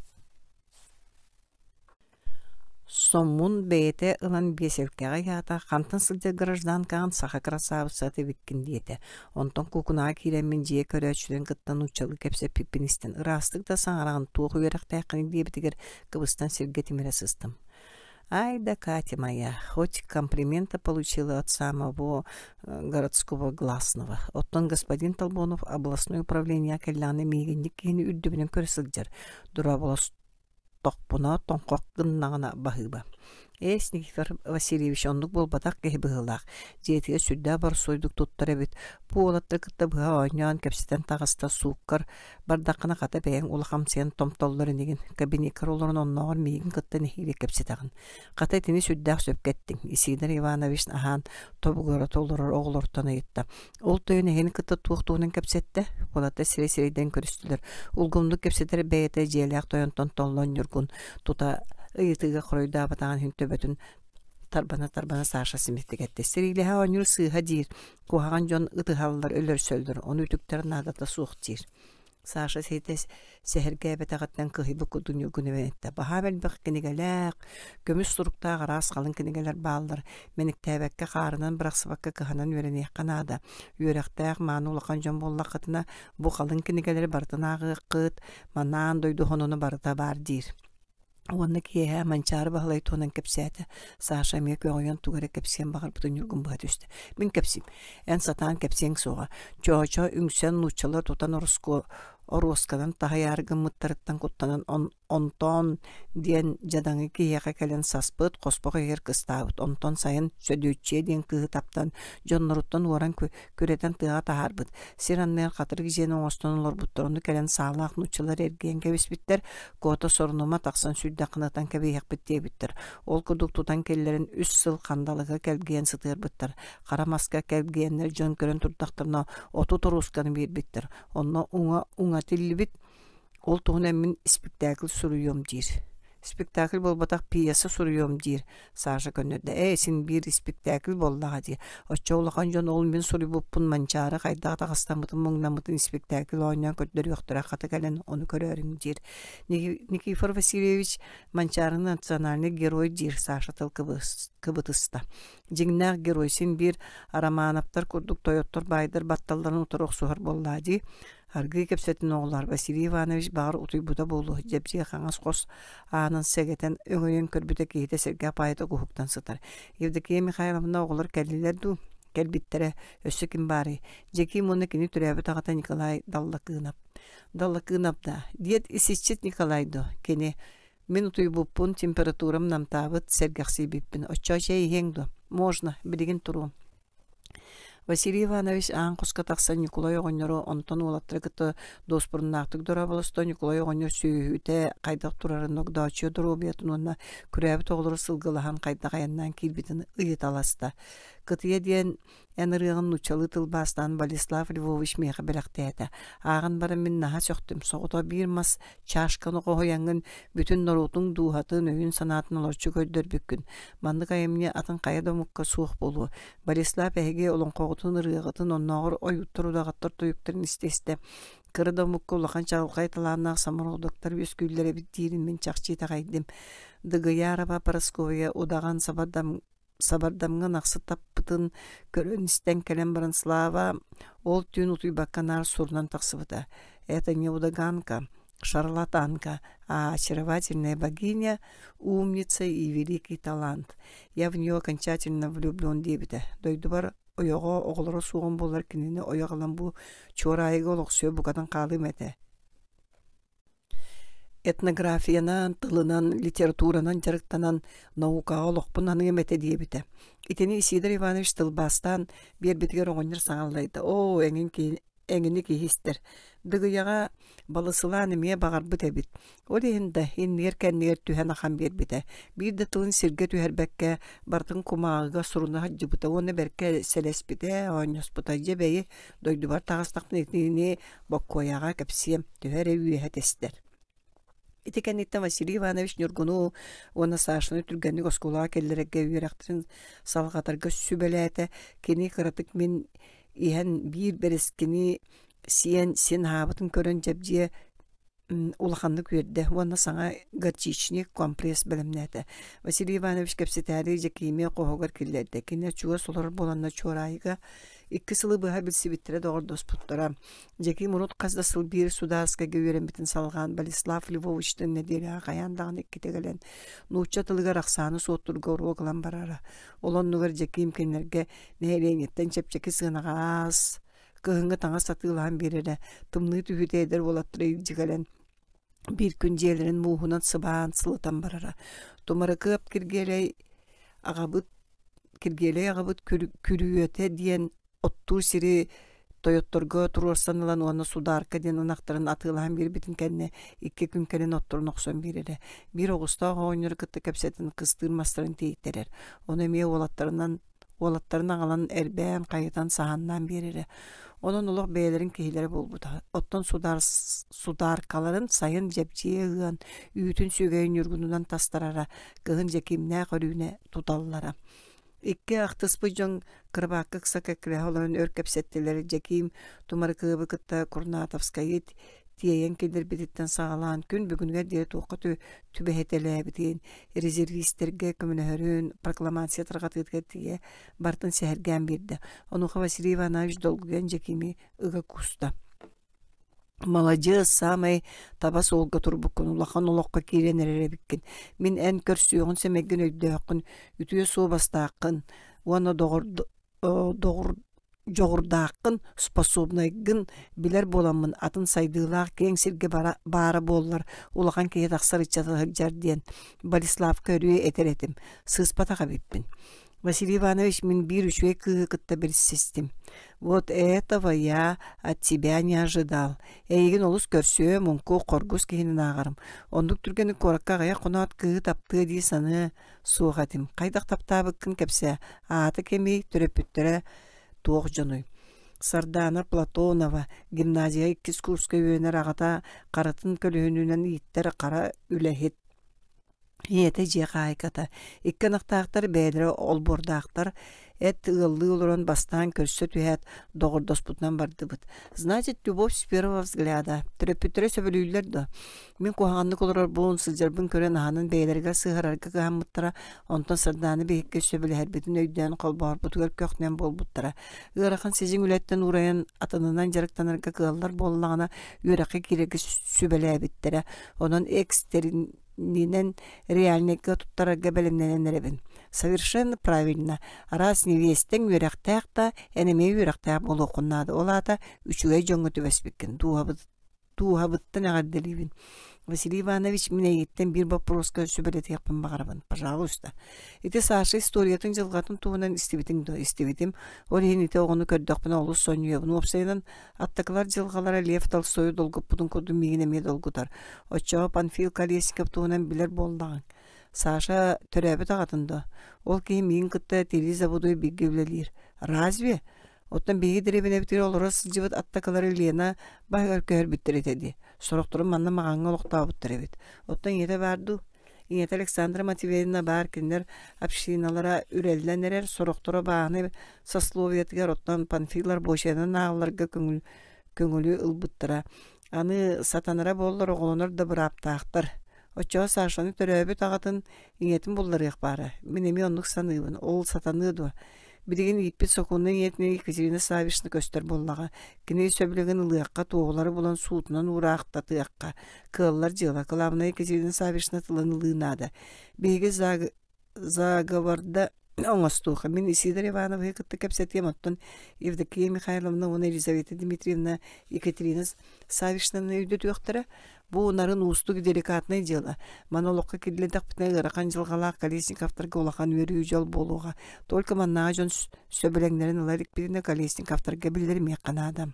Соммун бэйэтэ ылан биэсэлкэҕэ ыйаата, хантан сылдьар гражданкаҕын саха кырасаабыссата эбиккин диэтэ. Онтон куукунаҕа киирэммин дьиэ көрөөччүлэрин кытта нууччалыы кэпсэппиппин истэн, ыраастык да саҥараҕын, туох үөрэхтээххиний диэбитигэр кыбыстан сиргэ тимирэ сыстым. Ай да, Катя моя, хоть комплимента получила от самого городского гласного. Оттон господин Толбонов областной управление кэллэҕинэ миигинник киһини үрдүбүнэн көрө сылдьар. Дорооболос тохпуна тоҥхох гыннаҕына баһыыба. Эс, Никифор Васильевич оннук буолбатах киһи быһыылаах, дьиэтигэр сүрдээх боростуойдук туттар эбит. Бу уолаттары кытта быһа оонньоон кэпсэтэн таҕыста, сууккар бардаххына хата бэйэҥ улахамсыйан томтоллор инигин, кабинеккар олорон оннооҕор миигин кытта нэһиилэ кэпсэтэҕин. Хата итини сүрдээх сөпкө эттиҥ, Исидор Иванович аһаан тобугурата олорор оҕолортон ыйытта. Ол тойон эһини кытта туох туһунан кэпсэттэ? Уолаттар сирэй-сирэйдэн көрүстүлэр. Улгумнук кэпсэтэр бэйэтэ дьиэлээх тойонтон толлон Ньургун тута ыйытыыга хоруйдаабатаҕын иһин төбөтүн тарбана-тарбана Саша симиттик эттэ. Сэриилэһэ оонньуур сыыһа диир, куһаҕан дьон ытыһаллар, өлөрсөллөр, ону үтүктэр наадата суох диир. Саша ситэ сэһэргээбэтэҕиттэн кыһыйбыт курдук Ньургун эбэн эттэ: «Баһаам элбэх кинигэлээх, көмүс суруктаах араас халыҥ кинигэлэр бааллар. Мэниктээбэккэ, хаарынан бырахсыбакка кыһанан үөрэниэххэ наада. Үөрэхтээх, мааны улахан дьон буоллаххытына, бу халыҥ кинигэлэри барытын ааҕыаххыт, манаан дойду сонуна барыта баар диир». Уонна киэһэ Манчаары Баһылай туһунан кэпсээтэ. Саша эмиэ көҕүйэн тугу эрэ кэпсиэн баҕарбытын Ньургун быһа түстэ. Мин кэпсиим. Эн сатаан кэпсиэҥ суоҕа. Чоочо үҥсэн нууччалар тутан ороско оруосканан таһыйаары гыммыттарыттан куттанан Онтоон диэн дьадаҥы киһиэхэ кэлэн саспыт, хоспох иһигэр кыстаабыт. Онтон сайын Сөдүөччүйэ диэн кыыһы таптан, дьонноруттан уоран күрэтэн тыаҕа таһаарбыт. Сир анныгар хатырык дьиэни оҥостон олорбуттар, ону кэлэн саалаах нууччалар эргийэн кэбиспиттэр, Куота сорунума тахсан сүүрдэххинэ ытан кэбиһиэхпит диэбиттэр. Ол курдук тутан киллэрэн үс сыл хандалыга кэлгийэн сытыарбыттар. Хара маска кэлгийэннэр дьон көрөн турдахтарына 30 оруусканы биэрбиттэр. Онно уҥа уҥа тиллибит. Ол туһунан мин испиктээкил суруйуом диир. Спектакль буолбатах пьеса суруйуом диир, Саша көннөрдө. Ээ, син биир испиктээкил буоллаҕа дии. Оччо улахан дьон ол мин суруйбуппун Манчаары хайдах атаҕастаммытын муҥнаммытын испиктээкил оонньоон көрдөрүөхтэрэ хата кэлэн ону көрөөрүҥ диир. Никифор Васильевич Манчаарыны национальный герой диир, Саша тыл кыбытыста. Дьиҥнээх герой син биир Романовтар курдук тойоттор баайдар батталларын утары охсуһар буоллаа дии. Аргыый кэпсэтин оҕолоор, Василий Иванович баҕар утуйбута буолуо, дьэбдьиэ хаҥас хос аанын сэгэтэн өҥөйөн көрбүтэ киһитэ сэргэх баайытык уһуктан сытар. Евдокия Михайловна оҕолор кэллилэр дуу? Кэлбиттэрэ, өссө ким баарый? Дьэкиим уонна кини төрөөбүт аҕата Николай Даллакыынап. Даллакыынап да, диэт исиччит Николай дуо? Кини мин утуйбуппун, температурам намтаабыт, сэргэхсийбиппин. Оччоо чэй иһиэҥ дуо? Можно, билигин туруом. Василий Иванович аан хоско тахсан Ньукулай оҕонньору, онтон уолаттары кытта дуоспуруннаахтык дорооболосто. Ньукулай оҕонньор сүөһүтэ хайдах турарын, Огдооччуйа доруобуйатын уонна күрээбит оҕолору сылгылаһан хайдах айаннаан киирбитин ыйыталаста. Кытыйа диэн эн ырыаҕын нууччалыы тылбаастаан Болеслав Львович миэхэ бэлэхтээтэ. Ааҕан баран мин наһаа сөхтүм. Соҕотох биир мас чашканы хоһуйаҥҥын бүтүн норуотуҥ дууһатын, өйүн-санаатын олорчу көрдөрбүккүн. Маннык айымньы атын хайа да омукка суох буолуо. Борислав эһиги олоҥхоҕутун, ырыаҕытын, оннооҕор ойууттар, удаҕаттар тойуктарын истэ-истэ кыра да омукка улахан чаҕылхай талааннаах самородоктар үөскүүллэр эбит диирин мин чахчы итэҕэйдим. Дыгыйарова Парасковья удаҕан сабардам сабардамҥа ынахсы таппытын көрөн-истэн кэлэн баран Слава ол түүн утуйбакка наар сурунан тахсыбыта. Это не удаганка, шарлатанка, а очаровательная богиня, умница и великий талант. Я в нее окончательно влюблен диэбитэ. Дойдубар ойоҕо оҕолоро суоҕум буоллар кинини ойох ылан бу Чуораайыга олохсуйа букатын хаалыам этэ. Этнографиянан, тылынан, литературанан дьарыктанан наукаҕа олохпун аныам этэ диэбитэ. Итини Исидор Иванович тылбаастаан биэрбитигэр оҕонньор саҥаллайда: «Оо, эҥин эҥини киһи истэр. Дыгыйаҕа балысылаан эмиэ баҕарбыт эбит. Ол иһин да иннигэр-кэннигэр түһэн ахан биэрбитэ. Биир да тылын сиргэ түһэрбэккэ барытын кумааҕыга суруна сылдьыбыта уонна бэркэ сэлэспитэ, оонньоспута. Дьэ бэйи, дойдубар таҕыстахпына итини Боккуойаҕа кэпсиэм, төһө эрэ үөһэ тэстэр. Ити кэнниттэн Василий Иванович Ньургуну уонна Сашаны түргэнник оскуолаҕа киллэрэргэ үөрэхтэрин салҕатарга сүбэлээтэ. Кини кыратык мин иһэн биир бэрэскини сиэн син аһаабытын көрөн дьэбдьиэ улаханнык үөрдэ уонна саҥа горчичник компресс бэлэмнээтэ. Василий Иванович кэпсэтээри Дьэкиимиэ хоһугар киллэрдэ. Кини чугас олорор буоланна Чуораайыга икки сылы быһа билсибиттэрэ доҕордоспуттара. Дьэкиим урут хас да сыл биир судаарыскайга үөрэммитин салҕаан Болеслав Львовичтыын нэдиэлэҕэ хайаан даҕаны иккитэ кэлэн нуучча тылыгар ахсааны суоттуурга уруок ылан барара. Ол оннугар Дьэкиим кинилэргэ нэһилиэнньэттэн чэпчэки сыанаҕа аас, кыһыҥҥы таҥас атыылаһан биэрэрэ, тымныы түһүүтэ эдэр уолаттары илдьэ кэлэн биир күн дьиэлэрин мууһунан сыбаан сылытан барара. Тумарыкыап Киргиэлэй Аҕабыт Киргиэлэй аҕабыт күрүөтэ диэн оттуур сири тойотторго туруорсан ылан уонна судаарка диэн ынахтарын атыылаһан биэрбитин кэннэ икки күн кэлин отторун охсон биэрэрэ. Биир оҕустаах оҕонньору кытта кэпсэтэн кыстыыр мастарын тиэйтэрэр. Ону эмиэ уолаттарынан уолаттарын аҕалан эрбээн, хайытан, саһааннаан биэрэрэ. Онон олох бэйэлэрин киһилэрэ буолбута. Оттон судааркаларын сайын дьэбдьиэ ыан, үүтүн сүөгэйин ньургунунан тастарара, кыһын Дьэкиимнээх Өрүүнэ туталлара. Икки ахтыспыт дьон кырабаакка ыкса кэккэлэһэ олорон өр кэпсэттилэр. Дьэкиим Тумарыкыабы кытта Курнатовскайы тиэйэн киллэрбититтэн саҕалаан күн бүгүнүгэр диэри туохха түбэһитэлээбитин, резервистэргэ көмөлөһөрүн, прокламация тарҕатыытыгар тиийэ барытын сэһэргээн биэрдэ. Онуоха Василий Иванович долгуйан Дьэкиими ыга кууста. Маладьыас, саамай таба суолга турбуккун, улахан олоххо киирэн эрэр эбиккин. Мин эн көрсүөҕүн сэмэйгин өйдөөххүн, үтүө суобастааххын уонна доҕор дьоҕурдааххын, способнайгын билэр буоламмын атын сайдыылаах киэҥ сиргэ баара буоллар улахан киһи тахсар ыччата сылдьар диэн Болеславка өрүү этэр этим, сыыспатах эбиппин. Василий Иванович мин биир үчүгэй кыыһы кытта билсистим. Вот этого я от тебя не ожидал. Эйигин олус көрсүө, муҥку, хоргус киһинин ааҕарым. Оннук түргэнник куоракка аҕыйах хоноот кыыһы таптыа дии саныа суох этим. Хайдах таптаабыккын кэпсээ. Аата кимий, төрөппүттэрэ туох дьонуй? Сардаана Платонова гимназия иккис курска үөрэнэр аҕата харатын көлөһүнүнэн ииттэр хара үлэһит. Ийэтэ дьиэ хаһаайката, икки ынахтаахтар бэйэлэрэ олбуордаахтар, эт ыаллыы олорон бастаан көрсө түһээт, доҕордоспутунан бардыбыт. Значит, любовь с первого взгляда. Төрөппүттэрэ сөбүлүүллэр дуо? Мин куһаҕаннык олорорбун, сылдьарбын көрөн аһанан бэйэлэригэр сыһарарга кыһаммыттара, онтон Сардаана биһикки сөбүлэһэрбитин өйдөөн холбоһорбутугар көх-нэм буолбуттара. Ыарахан сидьиҥ үлэттэн уурайан атынынан дьарыктанарга кыаллар буоллаҕына, үөрэххэ киирэргэ сүбэлээбиттэрэ. Онон экстерин нинэн реальнайга туттарарга бэлэмнэнэн эрэбин. Совершенно правильно. Араас невестэҥ үөрэхтээх да, эн эмиэ үөрэхтээх буолуоххун наада. Ол аата үчүгэй дьоҥҥо түбэспиккин. Дууһабыт, дууһабыттан эҕэрдэлиибин. Василий Иванович, мин эйигиттэн биир боппуруоска сүбэлэтиэхпин баҕарабын. Пожалуйста. Ити Саша историятын дьылҕатын туһунан истибитиҥ дуо? Истибитим. Ол иһин ити оҕону көрдөхпүнэ олус сонньуйабын. Уопсайынан, Аттакылар дьылҕалара Лев Толстойу долгуппутун курдук миигин эмиэ долгутар. Оччоҕо Панфил Колесников туһунан билэр буоллаҕыҥ. Саша төрөөбүт аҕатын дуо? Ол киһи миигин кытта тирии заводуй бииргэ үлэлиир. Разве? Оттон биһиги дэриэбинэбитигэр олоро сылдьыбыт аттакылары Лена баһыгар көһөрбүттэр этэ дии. Сорохторун манна маҕаҥҥа олохтообуттар эбит. Оттон ийэтэ баар дуу? Ийэтэ Александра Матвеевна баар кинилэр общиналара үрэллэн эрэр, сорохторо бааһынай сословиетыгар оттон Панфил рабочайынан ааҕылларга көҥүл, көҥүлү ылбыттара. Аны сатанара буоллар оҕолонор да бырааптаахтар. Оччоҕо Сашаны төрөөбүт аҕатын, ийэтин булларыах баара. Мин эмиэ оннук саныыбын. Ол сатаныа дуо? Билигин ииппит сокуоннай ийэтинэн Екатерина Саввична көстөр буоллаҕа. Кини сөбүлэҥин ылыахха, туоһулары булан суутунан уураахтатыахха. Кыаллар дьыала. Кылаабынай Екатерина Саввична тылын ылыы наада. Биһиги заговорда оҥостуоха. Мин Исидор Ивановиһы кытта кэпсэтиэм, оттон Евдокия Михайловна уонна Елизавета Дмитриевна Екатерина Саввичнаны өйдөтүөхтэрэ. Бу нарын уустук деликатнай дьыала. Маны олоххо киллэрдэхпитинэ ыарахан дьылҕалаах Колесниковтарга улахан үөрүү дьол буолуоҕа. Только маннааҕы дьон сөбүлэҥнэрин ыла иликпитинэ Колесниковтарга биллэримиэххэ наада.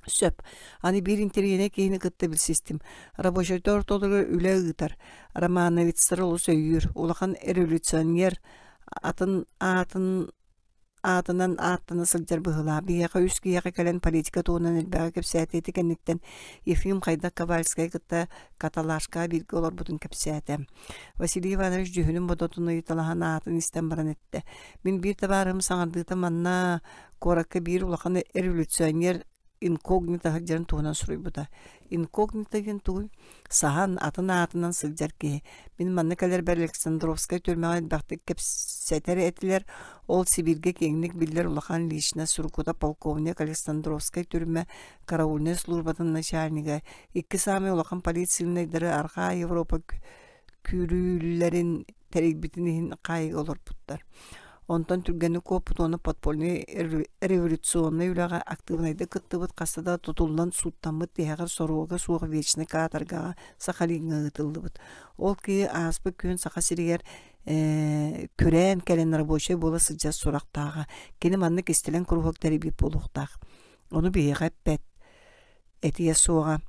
Сөп. Аны биир интэриэһинэй киһини кытта билсистим. Рабочайдар ортолоругар үлэ ыытар. Романовицтары олус өйүүр. Улахан революционер атын аатын аатынан ааттана сылдьар быһыылаах. Биһиэхэ үс киһиэхэ кэлэн политика туһунан элбэҕи кэпсээтэ. Ити кэнниттэн Ефим хайдах Ковальскай кытта каталажкаҕа бииргэ олорбутун кэпсээтэ. Василий Иванович дьүһүнүн-бодотун ыйыталаһан аатын истэн баран эттэ: «Мин биир табаарыһым саҥардыыта манна куоракка биир улахан революционер инкогнито сылдьарын туһунан суруйбута. Инкогнито диэн тугуй? Саһан, атын аатынан сылдьар киһи. Мин манна кэлэрбэр Александровскай түрмэҕэ элбэхтик кэпсэтэр этилэр. Ол Сибииргэ киэҥник биллэр улахан личность сурукута полковник Александровскай түрмэ караульнай службатын начальнига, икки саамай улахан полицейнайдары Арҕаа Европа күрүүлэрин тэрийбитин иһин хаайыыга олорбуттар. Онтон түргэнник куоппут уонна подпольнай революционнай үлэҕэ актыыбынайдык кыттыбыт хаста да тутуллан сууттаммыт тиһэҕэр соруга суох вечнай каторгаҕа Сахалиҥҥа ыытыллыбыт. Ол киһи ааспыт күһүн Саха сиригэр Күрээн кэлэн рабочай буола сылдьар сурахтааҕа. Кини маннык кистэлэҥ куруһуок тэрийбит буолуохтаах. Ону биһиэхэ эппэт, этиэ суоҕа.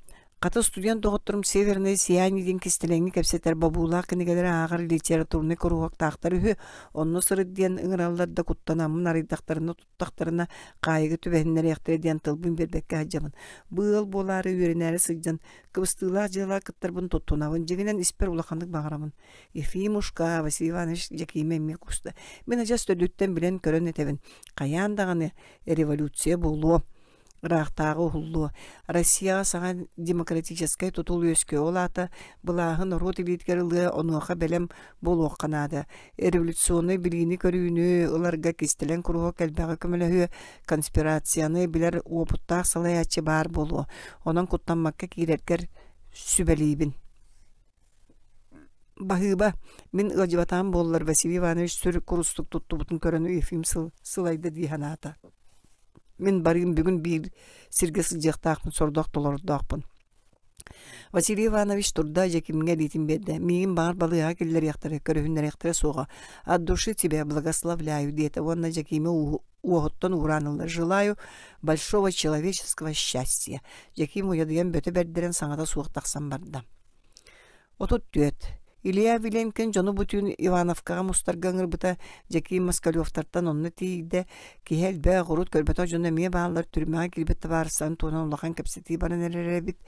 Хата студент доҕотторум «Северное сияние» диэн кистэлэҥи кэпсэтэр бобуулаах кинигэлэри ааҕар литературнай куруһуоктаахтар үһү. Онно сырыт диэн ыҥыраллар да куттанаммын арыйдахтарына туттахтарына хаайыга түбэһиннэриэхтэрэ диэн тылбын биэрбэккэ сылдьабын. Бу ыал буолаары үөрэнээри сылдьан кыбыстыылаах дьыалаҕа кыттарбын туттунабын. Дьиҥинэн испэр улаханнык баҕарабын. Ефимушка, Василий Иванович Дьэкиимэ эмиэ куста. Мин адьас төрдүттэн билэн-көрөн этэбин. Хайаан даҕаны революция буолуо ыраахтааҕы уһуллуо. Россияҕа саҥа демократическай тутул үөскүө, ол аата былааһы норуот илиитигэр ылыа, онуоха бэлэм буолуохха наада. Революционнай билиини-көрүүнү ыларга кистэлэҥ куруһуок элбэҕи көмөлөһүө, конспирацияны билэр уопуттаах салайааччы баар буолуо. Онон куттаммакка киирэргэр сүбэлиибин. Баһыыба, мин ыалдьыбатаҕым буоллар Василий Иванович сүр курустук туттубутун көрөн Ефим сылайда дии санаата. Мин барыым бүгүн биир сиргэ сылдьыахтаахпын, сордоох толордоохпун. Василий Иванович турда, Дьэкимҥэ илиитин биэрдэ. Миигин баҕар балыыһаҕа киллэриэхтэрэ, көрүһүннэриэхтэрэ суоҕа. От души тебя благословляю, диэтэ уонна Дьэкиимэ уоһуттан уураан ылла. Желаю большого человеческого счастья. Дьэкиим уйадыйан бөтө бэрдэрэн саҥата суох тахсан барда. 34. Илья Виленкин дьону бу түүн Ивановкаҕа мустарга ыҥырбыта Дьэкиим Москалевтартан онно тиийдэ. Киһи элбэх, урут көрбөтөх дьоно эмиэ бааллар, түрмэҕэ киирбит табаарыстарын туһунан улахан кэпсэтии баран эрэр эбит.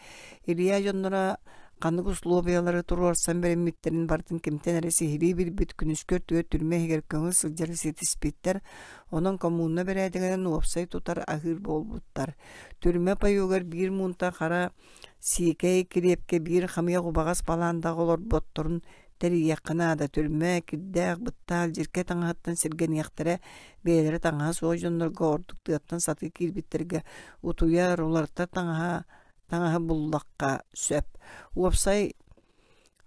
Илья дьонноро ханнык услуобуйалары туруорсан бэриммиттэрин барытын кимтэн эрэ сиһилии билбит, күнүскү өртүгэр түрмэ иһигэр көҥүл сылдьары ситиспиттэр. Онон коммуна бэрээдэгинэн уопсай тутар аһыыр буолбуттар. Түрмэ паюгар биир муунта хара Сиикэй килиэпкэ биир хамыйах убаҕас балаандаҕа олорботторун тэрийиэххэ наада түрмэ, кирдээх, быттаах дьиркэ таҥаһыттан сиргэниэхтэрэ, бэйэлэрэ таҥаһа суох дьоннорго ордук тыаттан сатыы киирбиттэргэ утуйар, уларытар таҥаһа таҥаһы буллахха сөп. Уопсай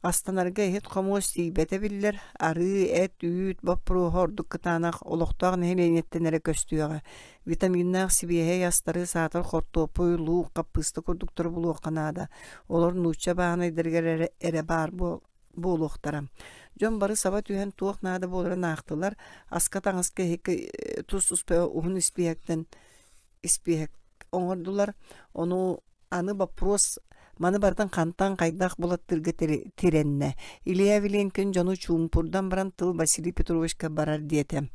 Астанарга иһит-хомуос тиийбэтэ биллэр, арыы, эт, үүт боппуруоһа ордук кытаанах, олохтоох нэһилиэнньэттэн эрэ көстүөҕэ. Витаминнаах сибиэһэй астары саатар хортуоппуй, луук, хаппыыста курдуктары булуохха наада. Олор нуучча бааһынайдарыгар эрэ, эрэ баар буолуохтара. Дьон бары саба түһэн туох наада буоларын аахтылар, аска-таҥаска иһиккэ тус-туспа уһун испииһэктэн испииһэк оҥордулар. Ону аны боппуруос маны барытын хантан хайдах булаттыырга тирэннэ. Илья Виленкин дьону чуумпурдан баран тыл Василий Петровичка барар диэтэ.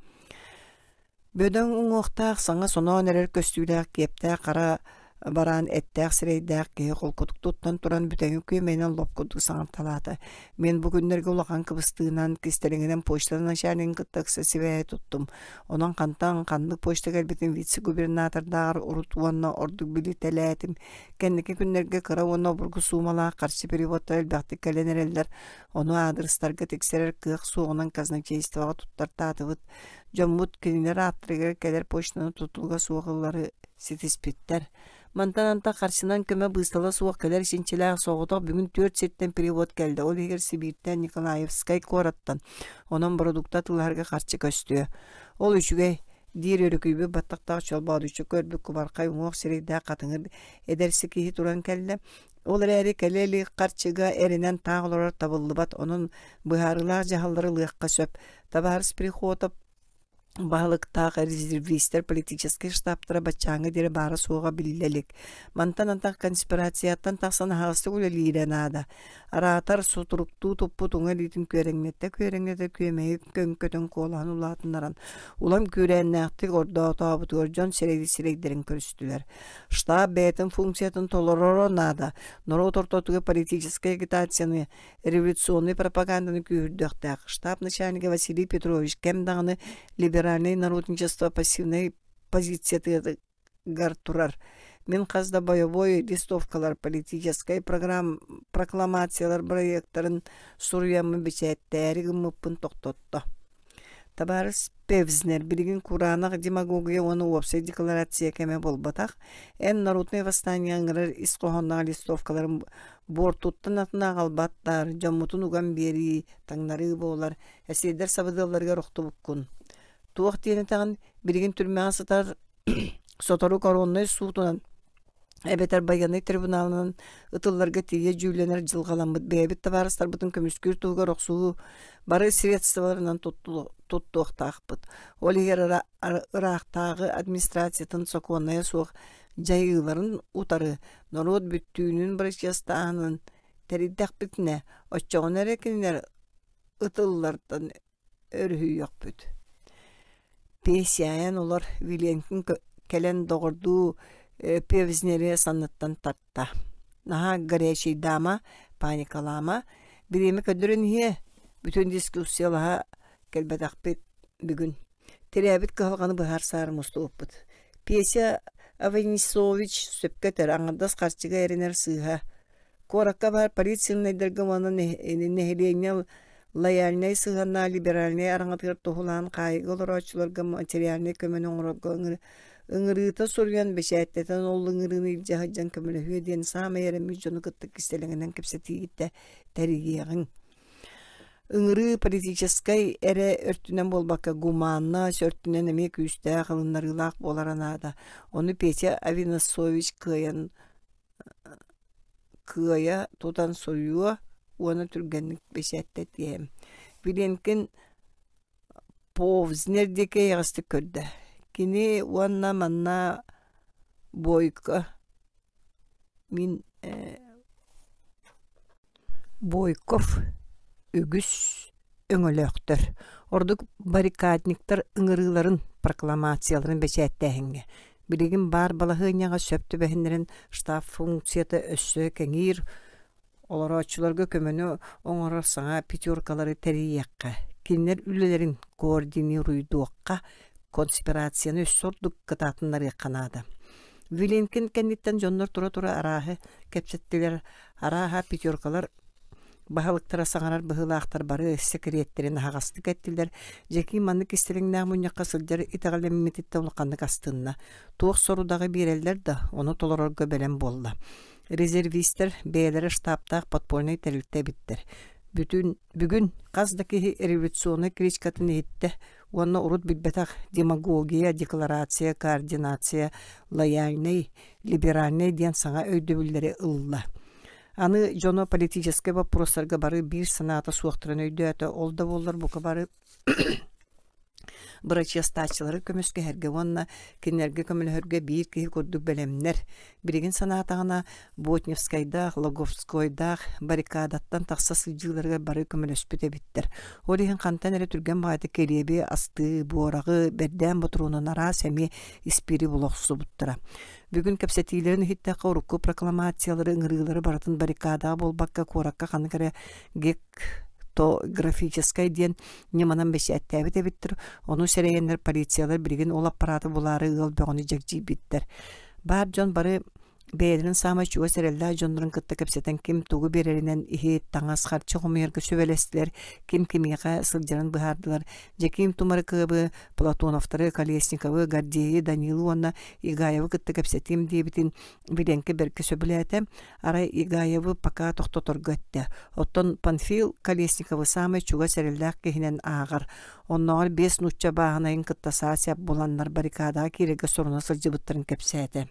Бөдөҥ уҥуохтаах, саҥа соноон эрэр көстүүлээх киэптээх хара бараан эттээх сирэйдээх киһи холкутук туттан туран бүтэҥи күөмэйинэн лоп курдук саҥарталаата. Мин бу күннэргэ улахан кыбыстыынан, кистэлэҥинэн почта начальнигын кытта ыкса сибээһи туттум. Онон хантан ханнык почта кэлбитин вице-губернатордааҕар урут уонна ордук билитэлээтим. Кэнники күннэргэ кыра уонна обургу суумалаах харчы переводтара элбэхтик кэлэн эрэллэр. Ону аадырыстарга тиксэрэр кыах суоҕунан казначействоҕа туттартаатыбыт. Дьоммут кинилэр ааттарыгар кэлэр почтаны тутулуга суох ылары ситиспиттэр. Мантан антах харчынан көмө быыстала суох кэлэр чинчилээх соҕотох бүгүн түөрт сиртэн перевод кэллэ, ол иһигэр Сибииртэн, Николаевскай куораттан. Онон бородуукта атыылаһарга харчы көстүө. Ол үчүгэй, диир өрүкүйбүт баттахтаах чолбоодуччу көрбүт кубархай уҥуох сирэйдээх хатыҥыр эдэрси киһи туран кэллэ. Ол эрээри кэлэ илик харчыга эрэнэн таах олорор табыллыбат, онон быһаарыылаах дьаһаллары ылыахха сөп. Табаарыс Прихотов баһылыктаах резервистэр политическай штабтара баччааҥҥа диэри баара-суоҕа биллэ илик. Мантан антах конспирацияттан тахсан аһаҕастык үлэлиирэ наада. Араатар сутуруктуу туппут уҥа илиитин күөрэҥнэттэ-күөрэҥнэтэ күөмэйи көҥкөтөн куолаһын улаатыннаран, улам күүрээннээхтик ордоотообутугар дьон сирэйи сирэйдэрин көрүстүлэр. Штаб бэйэтин функциятын толороро наада. Норуот ортотугар политическай агитацияны революционнай пропаганданы күүһүрдүөхтээх. Штаб начальнига Василий Петрович кэм даҕаны либеральнай народничество пассивнай позициятыгар турар. Мин хас да бойобуой листовкалар, политическай программ, прокламациялар бырайыактарын суруйаммын бэчээттээри гыммыппын тохтотто. Табаарыс Певзнер билигин кураанах демагогия уонна уопсай декларация кэмэ буолбатах. Эн народнай восстание ыҥырар ис хоһоонноох листовкаларын буортуттан атын аҕалбаттар, дьоммутун уган биэрии, таҥнарыы буолар, эсиэрдэр сабыдыалларыгар охтубуккун. Туох диэн этэҕин, билигин түрмэҕэ сытар сотору короннай суутунан. Эбэтэр байыаннай трибуналынан ытылларга тиийэ дьүүллэнэр дьылҕаламмыт бэйэбит табаарыстарбытын көмүскүүр туһугар охсуһуу бары средстволарынан туттуохтаахпыт. Ол иһигэр ыраахтааҕы администрациятын сокуоннайа суох дьайыыларын утары норуот бүттүүнүн бырачыастааһынын тэрийдэхпитинэ, оччоҕуна эрэ кинилэр ытыллартан өрүһүйүөхпүт. Песяйан олор Виленкин кэлэн доҕордуу Певзнери санныттан тарта. Наһаа горячайдаама, паникалаама, бириэмэ көрдөрөн иһиэ, бүтүн дискуссиялаһа кэлбэтэхпит бүгүн. Тирээбит кыһалҕаны быһаарсаары мустубуппут. Песя Аванесович сөпкө этэр, аҥардас харчыга эрэнэр сыыһа. Куоракка баар полицейнайдарга уонна нэһилиэнньэ лояльнай сыһыаннаах либеральнай араҥатыгар туһулаан хаайыыга олорооччуларга материальнай көмөнү оҥорорго ыҥырыыта суруйан бэчээттэтэн ол ыҥырыыны илдьэ сылдьан көмөлөһүө диэн саамай эрэммит дьону кытта кистэлэҥинэн кэпсэтиигитэ тэрийиэҕиҥ. Ыҥырыы политическай эрэ өртүнэн буолбакка гуманность өртүнэн эмиэ күүстээх ылыннарыылаах буолара наада. Ону Петя Авинасович кыайан кыайа тутан суруйуо уонна түргэнник бэчээттэтиэ. Виленкин Повзнер диэки эйэҕэстик көрдө. Кини уонна манна Бойко мин Бойков үгүс өҥөлөөхтөр. Ордук баррикадниктар ыҥырыыларын, прокламацияларын бэчээттээһиҥҥэ. Билигин баар балаһыанньаҕа сөп түбэһиннэрэн штаб функцията өссө кэҥиир, олорооччуларга көмөнү оҥорор саҥа пятеркалары тэрийиэххэ, кинилэр үлэлэрин координируйдуохха, конспирацияны өссө ордук кытаатыннарыахха наада. Виленкин кэнниттэн дьоннор тура-тура арааһы кэпсэттилэр, арааһа пятеркалар Баһылыктара саҥарар быһыылаахтар бары сэкириэттэрин аһаҕастык эттилэр, Дьэкиим маннык истириҥнээх мунньахха сылдьар итэҕэлэммититтэн улаханнык астынна. Туох сорудаҕы биэрэллэр да, ону толорорго бэлэм буолла. Резервистэр бэйэлэрэ штабтаах подпольнай тэрилтэ эбиттэр. Бүтүн, бүгүн хас да киһи революционнай кличкатын иһиттэ уонна урут билбэтэх демагогия, декларация, координация, лояльнай, либеральнай диэн саҥа өйдөбүллэри ылла. Аны дьоно политическай боппуруостарга бары биир санаата суохтарын өйдөөтө, ол да буоллар бука бары бырачыастааччылары көмүскэһэргэ уонна кинилэргэ көмөлөһөргө биир киһи курдук бэлэмнэр. Билигин санаатаҕына, Ботневскайдаах, Логовскойдаах баррикадаттан тахса сылдьыыларыгар бары көмөлөспүт эбиттэр. Ол иһин хантан эрэ түргэн баҕайытык килиэби астыы, буораҕы, бэрдээн ботуруонун араас эмиэ испиири була охсубуттара. Бүгүн кэпсэтиилэрин иһиттэххэ урукку прокламациялары, ыҥырыылары барытын баррикадаҕа буолбакка куоракка ханнык эрэ гектографическай диэн ньыманан бэчээттээбит эбиттэр. Ону сэрэйэннэр полициялар билигин ол аппараты булаары ыал бөҕөнү дьэгдьийбиттэр. Баар дьон бары бэйэлэрин саамай чугас эрэллээх дьоннорун кытта кэпсэтэн ким тугу биэрэринэн иһит, таҥас, харчы хомуйарга сүбэлэстилэр, ким кимиэхэ сылдьарын быһаардылар. Дьэкиим Тумарыкыабы, Платоновтары, Колесниковы, Гордеи, Данилы уонна Игаевы кытта кэпсэтиим диэбитин Биленкэ бэркэ сөбүлээтэ. Арай Игаевы пока тохтоторго эттэ. Оттон Панфил Колесниковы саамай чугас эрэллээх киһинэн ааҕар. Оннооҕор биэс нуучча бааһынайын кытта саа-сэп буланнар баррикадаҕа киирэргэ соруна сылдьыбыттарын кэпсээтэ.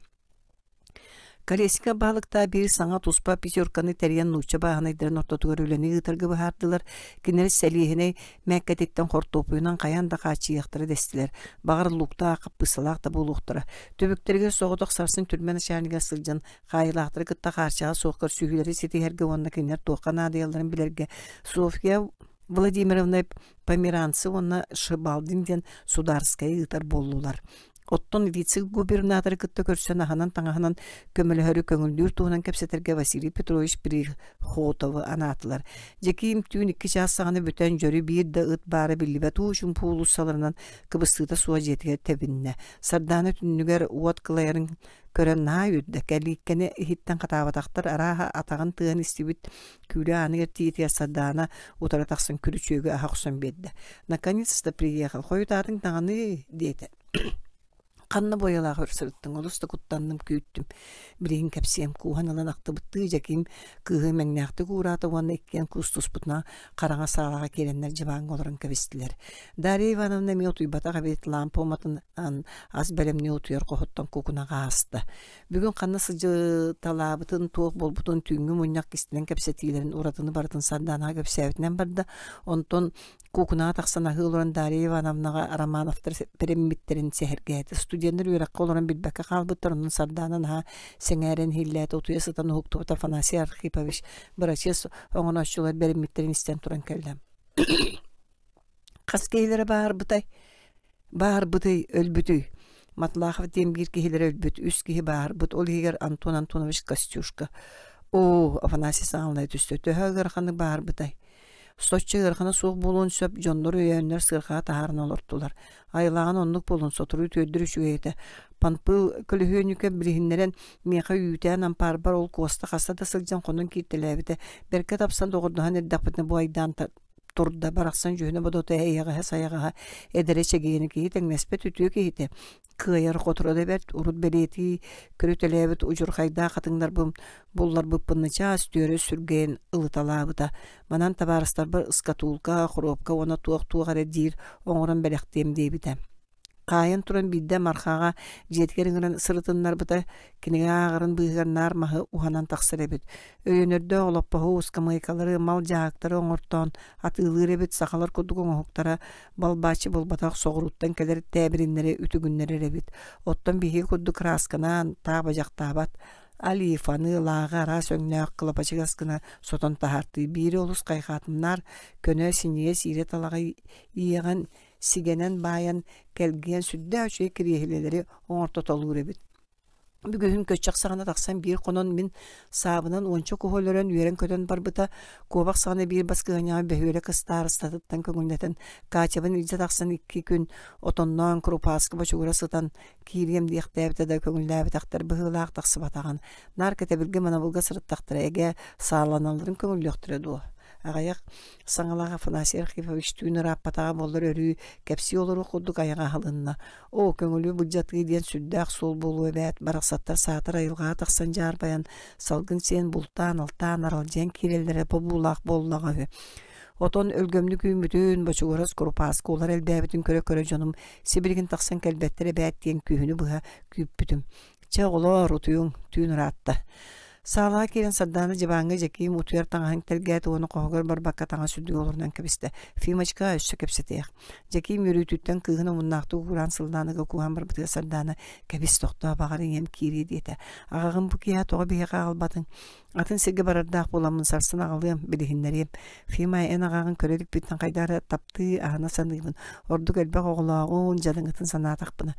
Колесников баһылыктаах биир саҥа туспа пятерканы тэрийэн нуучча бааһынайдарын ортотугар үлэни ыытарга быһаардылар. Кинилэр сэлиэһинэй мээккэтиттэн хортуоппуйунан хайаан да хааччыйыахтара дэстилэр. Баҕар лууктаах, хаппыысталаах да буолуохтара. Түбүктэригэр соҕотох сарсын түрмэ начальнига сылдьан хаайыылаахтары кытта хаарчаҕа суох көрсүһүүлэри ситиһэргэ уонна кинилэр туохха наадыйалларын билэргэ Софья Владимировна Померанцы уонна Шибалдин диэн судаарскайы ыытар буоллулар. Оттон вице-губернаторы кытта көрсөн аһынан-таҥаһынан көмөлөһөрү көҥүллүүр туһунан кэпсэтэргэ Василий Петрович Прихотовы анаатылар. Дьэкиим түүн икки чаас саҕана бүтэн дьөрү биир да ыт баара биллибэт уу чуумпу уулуссаларынан кыбыстыыта суох дьиэтигэр тэбиннэ. Сардаана түннүгэр уот кылайарын көрөн наһаа үөрдэ. Кэлииккэни иһиттэн хатаабатахтар, арааһа атаҕын тыаһын истибит Күүлэ ааныгар тиийиитигэр Сардаана утары тахсан күрүчүөгү аһа охсон биэрдэ. «Наконец-то приехал, хойутаатыҥ даҕаны» диэтэ. Ханна буойалаах өр сырыттыҥ, олус да куттанным, күүттүм. Билигин кэпсиэм, кууһан ылан ахтыбыттыы Дьэкиим кыыһы имэҥнээхтик уураата уонна иккиэн куустуспутунан хараҥа саалаҕа киирэннэр дьыбааҥҥа олорон кэбистилэр. Дарья Ивановна эмиэ утуйбатах эбит, лаампа уматынан ас бэлэмнии утуйар хоһуттан куукунаҕа ааста. Бүгүн ханна сылдьыталаабытын, туох буолбутун түүҥҥү мунньах кистэлэҥ кэпсэтиилэрин уратыны барытын Сардаанаҕа кэпсээбитинэн барда. Онтон Куукунаҕа тахсан аһыы олорон Дарья Ивановнаҕа Романовтар бэриммиттэрин сэһэргээтэ. Студеннар үөрэххэ олорон билбэккэ хаалбыттар, онон Сардаана наһаа сэҥээрэн иһиллээтэ, утуйа сытан уһуктубут Афанасий Архипович бырачыас оҥонооччулар бэриммиттэрин истэн туран кэллэ. Хас киһилэрэ баарбытай? Баарбытый, өлбүтүй? Матлахов диэн биир киһилэрэ өлбүт, үс киһи баарбыт, ол иһигэр Антон Антонович Костюшка. Оо, Афанасий саҥалана түстэ, төһө ыараханнык баарбытай? Соччо ыарахана суох буолуон сөп, дьоннор өйөөннөр сыарҕаҕа таһааран олортулар. Айылааҕын оннук буолун, сотору үтүөрдэр үчүгэй этэ. Панпыл көлөһүөнньүкэ билиһиннэрэн, миэхэ үүтээн ампаарбар ол Куоста хаста да сылдьан хонон кииртэлээбитэ. Бэркэ тапсан доҕордоһон эрдэхпитинэ бу айдаан турда, барахсан дьүһүнэ-бодото эйэҕэһэ-сайаҕаһа, эдэрэ чэгиэнэ киһи тэҥнэспэт үтүө киһитэ. Кыайар хоторо да бэрт, урут бэлиэтии көрүтэлээбит удьурхайдаах хатыҥнарбын булларбыппын начаас түөрэ сүргэйэн ылыталаабыта. Манан табаарыстарбар ыскатуулка, хоруопка уонна туох-туох эрэ диир оҥорон бэлэхтиэм диэбитэ. Хаайан туран биирдэ Мархаҕа дьиэтигэр ыҥыран сырытыннарбыта, кинигэ ааҕарын быыһыгар наар маһы уһанан тахсар эбит. Өйөнөрдөөх олоппоһу, ыскамыайкалары, мал дьааһыктары оҥортоон атыылыыр эбит, сахалар курдук оҥоһуктара балбааччы буолбатах соҕурууттан кэлэр тээбириннэри үтүгүннэрэр эбит. Оттон биһиги курдук кыраасканаан таабадьахтаабат олифаны, лааҕы араас өҥнөөх кылапачыгас гына сотон таһаартыы. Биири олус хайҕаатыннар, көнө, синньигэс иирэ талаҕы иэҕэн, сигэнэн баайан, кэлгийэн сүрдээх үчүгэй кириэһилэлэри оҥортотолуур эбит. Бүгүһүн көччөх саҕана тахсан биир хонон мин саабынан уонча куһу өлөрөн үөрэн-көтөн барбыта. Куобах саҕана биир баскыһыанньаҕа бөһүөлэк ыстаарыстатыттан көҥүллэтэн Катябын илдьэ тахсан икки күн отонноон курупааскы бочугура сытан киириэм диэхтээбитэ да көҥүллээбэтэхтэр быһыылаах тахсыбатаҕын. Наар кэтэбилгэ-манабылга сырыттахтара эгэ сааланалларын көҥүллүөхтэрэ дуо? Аҕыйах саҥалаах Афанасий Архипович түүн ырааппатаҕа буоллар өрүү кэпсии олоруох курдук айаҕа аһылынна. Оо, көҥүлү былдьатыы диэн сүрдээх суол буолуо эбээт, барахсаттар саатар айылҕаҕа тахсан дьаарбайан, салгын сиэн бултаан-алтаан аралдьыйан киирэллэрэ бобуулаах буоллаҕа үһү. Отон өлгөмнүк үүммүтүн, бочугурас курупааскы улар элбээбитин көрө-көрө дьонум сибилигин тахсан кэлбэттэр эбээт диэн күһүнү быһа күүппүтүм. Чэ, оҕолоор, утуйуҥ, түүн ыраатта. Саалаҕа киирэн Сардаана дьыбааҥҥа Дьэкиим утуйар таҥаһын тэлгээтэ уонна хоһугар барбакка таҥас үрдүгэр олорунан кэбистэ. Фимочка, өссө кэпсэтиэх. Дьэкиим үөрүүтүттэн кыыһын омуннаахтык угураан сыллааныга кууһан барбытыгар Сардаана кэбис тохтоо баҕар ийэм киириэ диэтэ. Аҕаҕын бу киэһэ тоҕо биһиэхэ аҕалбатыҥ? Атын сиргэ барардаах буоламмын сарсын аҕалыам, билиһиннэриэм. Фима эн аҕаҕын көрө иликпиттэн хайдах эрэ таптыы, аһына саныыбын. Ордук элбэх оҕолооҕун, дьадаҥытын санаатахпына.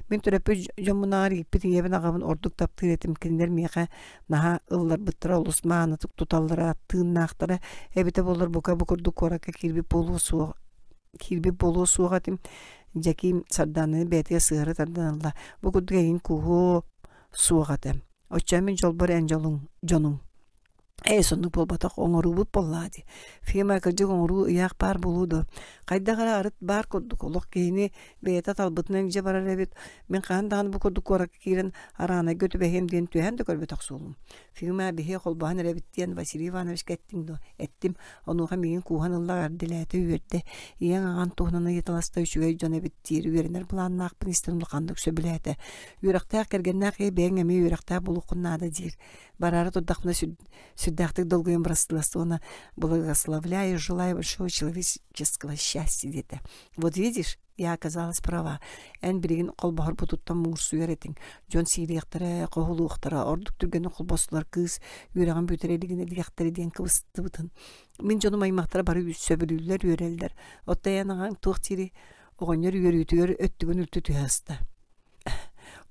Мин төрөппүт дьоммунааҕар ииппит ийэбин аҕабын ордук таптыыр этим. Кинилэр миэхэ наһаа ылларбыттара, олус маанытык туталлара, тыыннаахтара эбитэ буоллар бука бу курдук куоракка киирбит буолуо суох киирбит буолуо суох этим. Дьэкиим Сардаананы бэйэтигэр сыһыары тардан ылла. Бу курдук эйигин кууһуо суох этэ. Оччо мин дьолбор эн дьолуҥ, дьонуҥ. Ээ, соннук буолбатах, оҥоруубут буоллаҕа дии. Фима кырдьык оҥоруу ыйаах баар буолуо дуо? Хайдах эрэ арыт баар курдук, олох киһини бэйэтэ талбытынан илдьэ барар эбит. Мин хаһан даҕаны бу курдук куоракка киирэн араанайга түбэһиэм диэн түһээн да көрбөтөх суолум. Фима биһи холбоһон эрэбит диэн Василий Ивановичка эттиҥ дуо? Эттим. Онуоха миигин кууһан ылла, эҕэрдэлээтэ, үөрдэ. Ийэҥ аҕаҥ туһунан ыйыталаста үчүгэй дьон эбит диир. Үөрэнэр былааннаахпын истэн улаханнык сөбүлээтэ. Үөрэхтээх кэргэннээх ийэ бэйэҥ эмиэ үөрэхтээх буолуоххун наада диир. Бараары турдахпына сүрдээхтик долгуйан бырастыласта уонна благословляю, желаю большого человеческого счастья диэтэ. Вот видишь, я оказалась права. Эн билигин холбоһорбутуттан муҥурсуйар этиҥ. Дьон сиириэхтэрэ, хоһулуохтара, ордук түргэнник холбостулар кыыс үөрэҕин бүтэрэ илигинэ диэхтэрэ диэн кыбыстыбытын. Мин дьонум аймахтара бары сөбүлүүллэр, үөрэллэр. Оттон эн аҕаҥ туох диирий? Оҕонньор үөрүүтүгэр өттүгүн үлтү түһэ аста.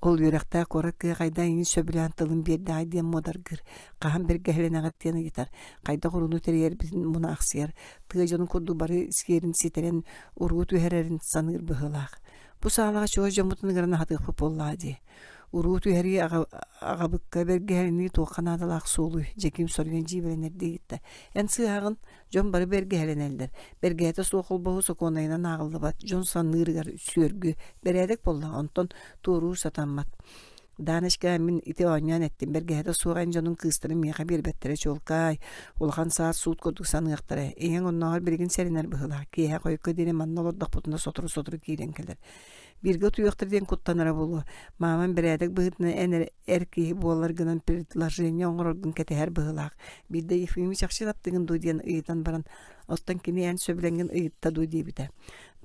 Ол үөрэхтээх куорат кыа хайдах эйигин сөбүлээн тылын биэрдэҕэй диэн муодаргыыр, хаһан бэргэһэлэнэҕит диэн ыйытар, хайдах урууну тэрийэрбитин мунаахсыйар, тыа дьонун курдук бары сиэрин ситэрэн уруу түһэрэрин саныыр быһыылаах. Бу саалаҕа чугас дьоммутун ыҥыран аһатыахпыт буоллаҕа дии. Уруу түһэрии аҕабыкка бэргэһэлэнии туохха наадалаах суолуй? Дьэкиим соруйан дьиибэлэнэрдии ыйытта. Эн сыыһаҕын, дьон бары бэргэһэлэнэллэр. Бэргэһэтэ суох холбоһуу сокуонайынан ааҕыллыбат. Дьон саныырыгар сүөргү, бэрээдэк буоллаҕа, онтон туоруур сатаммат. Даночка, мин ити оонньоон эттим, бэргэһэтэ суох эн дьонуҥ кыыстарын миэхэ биэрбэттэрэ чуолкай, улахан саас суут курдук саныахтара. Ийэҥ оннооҕор билигин сэрэнэр быһыылаах, киэһэ хойукка диэри манна олордохпутуна сотору-сотору киирэн кэлэр. Бииргэ утуйуохтара диэн куттанара буолуо. Маамам бэрээдэк быһыытынан эн эрэ эр киһи буоларгынан предложение оҥороргун кэтэһэр быһыылаах. Биирдэ Ефимы чахчы таптыгын дуу диэн ыйытан баран, оттон кини эн сөбүлэҥҥин ыйытта дуу диэбитэ.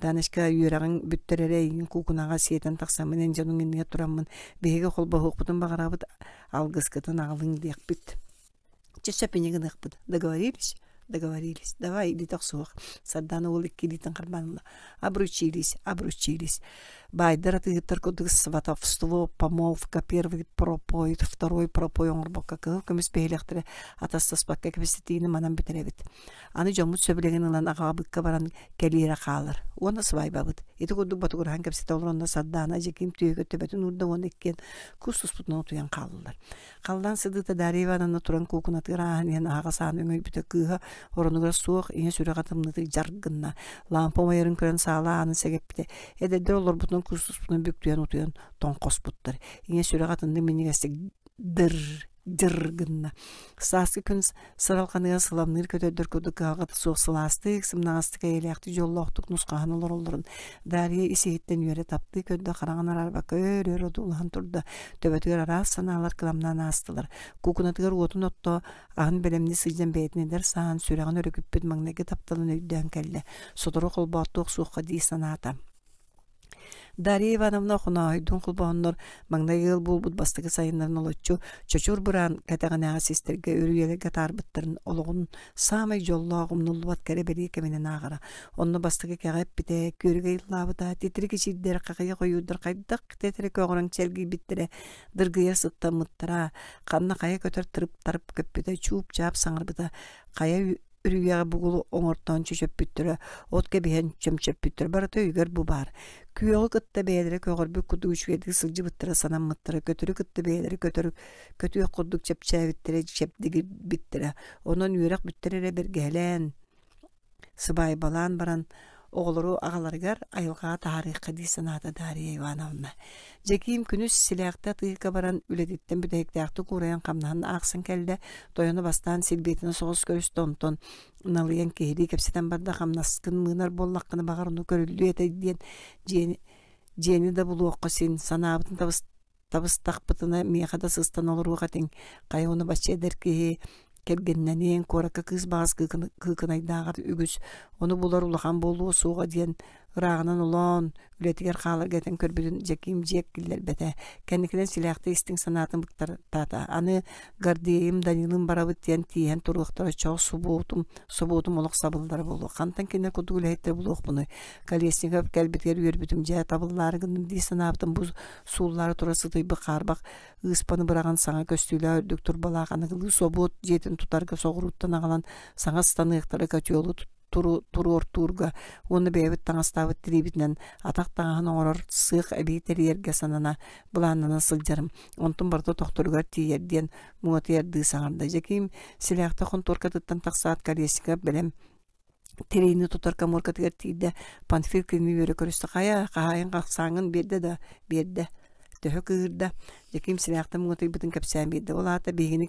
Даночка үөрэҕиҥ бүттэр эрэ эйигин куукунаҕа сиэтэн тахсаммын эн дьонуҥ иннигэр тураммын биһиги холбоһуохпутун баҕарабыт алгыскытын аҕалыҥ диэхпит. Чэ сөп ини гыныахпыт. Договорились? Договорились. Давай илиитэ охсуох. Сардаана уол икки илиитин харбаан ылла. Обручились, обручились. Баайдар атыыһыттар курдук сватовство, помолвка, первый пропой, второй пропой оҥорбокко кыһыл көмүс биһилэхтэрэ атастаспакка кэпсэтиини манан бүтэрэбит. Аны дьоммут сөбүлэҥин ылан аҕабыкка баран кэлиэрэ хаалар. Уонна сыбаайбабыт. Ити курдук ботугураһан кэпсэтэ олоронно Сардаана Дьэкиим түөһүгэр төбөтүн уурда уонна иккиэн кус туспутунан утуйан хааллылар. Халлаан сыдыыта Дарья Ивановна туран куукунатыгар ааһан иһэн аһаҕас ааны өҥөйбүтэ кыыһа оронугар суох, ийэ сүрэҕэ тымныытык дьар гынна. Лаампа умайарын көрөн саала аанын сэгэппитэ. Эдэрдэр олорбутунан куустуспутунан бүктүйэн утуйан тоҥхоспуттар. Ийэ сүрэҕэ атыннык минньигэстик дыр дьыр гынна. Сааскы күн сыралҕаныгар сыламныыр көтөрдөр курдук кыһалҕата суох сылаастык, сымнаҕастык, эйэлээхтик, дьоллоохтук нусхаһан олороллорун Дарья ис-иһиттэн үөрэ таптыы көрдө, хараҕын араарбакка өөр-өр одуулаһан турда. Төбөтүгэр араас санаалар кыламнаан аастылар. Куукунатыгар уотун отто, аһын бэлэмнии сылдьан бэйэтин эдэр сааһын сүрэҕин өрүкүппүт маҥнайгы тапталын өйдөөн кэллэ. Сотору холбооттуох суохха дии санаата. Дарья Ивановна Охонооһойдуун холбоһоннор маҥнай ыал буолбут бастакы сайыннарын олоччу Чочур Быраан кэтэҕинээҕи систэргэ үрүйэлэргэ атаарбыттарын олоҕун саамай дьоллоох умнуллубат кэрэ бэлиэ кэминэн ааҕара. Онно бастакы кэҕэ эппитэ, күөрүгэ ыллаабыта, титирик ичиирдэр, хахыйа хойуурдар хайдах тэтэрэ көҕөрөн чэлгийбиттэрэ, дыргыйа сыттаммыттара, ханна хайа көтөр тырып-тарып көппүтэ, чууп-чаап саҥарбыта, хайа үрүйэҕэ бугул оҥортоон чөчөппүттэрэ, от кэбиһэн чөмчөппүттэрэ барыта өйүгэр бу баар. Күөҕү кытта бэйэлэрэ көҕөрбүт курдук үчүгэйдик сылдьыбыттара санаммыттара, көтөрү кытта бэйэлэрэ көтөр көтүөх курдук чэпчээбиттэрэ, чэбдигирбиттэрэ. Онон үөрэх бүттэр эрэ бэргэһэлээн, сыбаайбалаан баран оҕолору аҕаларыгар айылҕаҕа таһаарыахха дии санаата Дарья Ивановна. Дьэкиим күнүс Силээхтэ атыыга баран үлэтиттэн бүтэһиктээхтик уурайан хамнаһын аахсан кэллэ, тойоно бастаан силбиэтинэ соҕус көрүстэ, онтон налыйан киһилии кэпсэтэн барда хамнаскын мыынар буоллаххына баҕар ону көрүллүө этэ диэн дьиэни, дьиэни да булуохха син санаабытын табыс табыстахпытына миэхэ да сыстан олоруох этиҥ хайа уону бачча эдэр киһи кэргэннэниэн куоракка кыыс баҕас кыыкынайдааҕар үгүс ону булар улахан буолуо суоҕа диэн ырааҕынан олоон үлэтигэр хааларга этэн көрбүтүн Дьэкиим дьиэк киллэрбэтэ кэнникинэн силээхтэ истиҥ санаатын быктартаата аны Гордеем Данилым барабыт диэн тииһэн туруохтара чоҕ субуотум собуотум олох сабыллара буолуо хантан кинилэр курдук үлэһиттэр булуохпунуй Колесников кэлбитигэр үөрбүтүм дьэ табыллаары гынным дии санаабытым бу сууллаары тура сытыйбыт хаарбах ыыспаны быраҕан саҥа көстүүлээх үрдүк турбалаах аныгылыы собуот дьиэтин тутарга соҕурууттан аҕалан саҥа ыстаныахтары котелу туруортуурга уонна бэйэбит таҥастаабыт тириибитинэн атах таҥаһын оҥорор сыах эбии тэрийэргэ санана былааннана сылдьарым онтум барыта тохторугар тиийэр диэн муҥатыйардыы саҥарда Дьэкиим Силээхтэ хонтуоркатыттан тахсаат Колесников бэлэм Тириини тутар коморкатыгар тиийдэ, Панфил кинини үөрэ көрүстэ: «Хайа, хаһаайын ахсааҥҥын биэрдэ да?» «Биэрдэ». Төһө кыыһырда, Дьэкиим силээхтэн муҥатыйбытын кэпсээн биэрдэ. Ол аата биһигини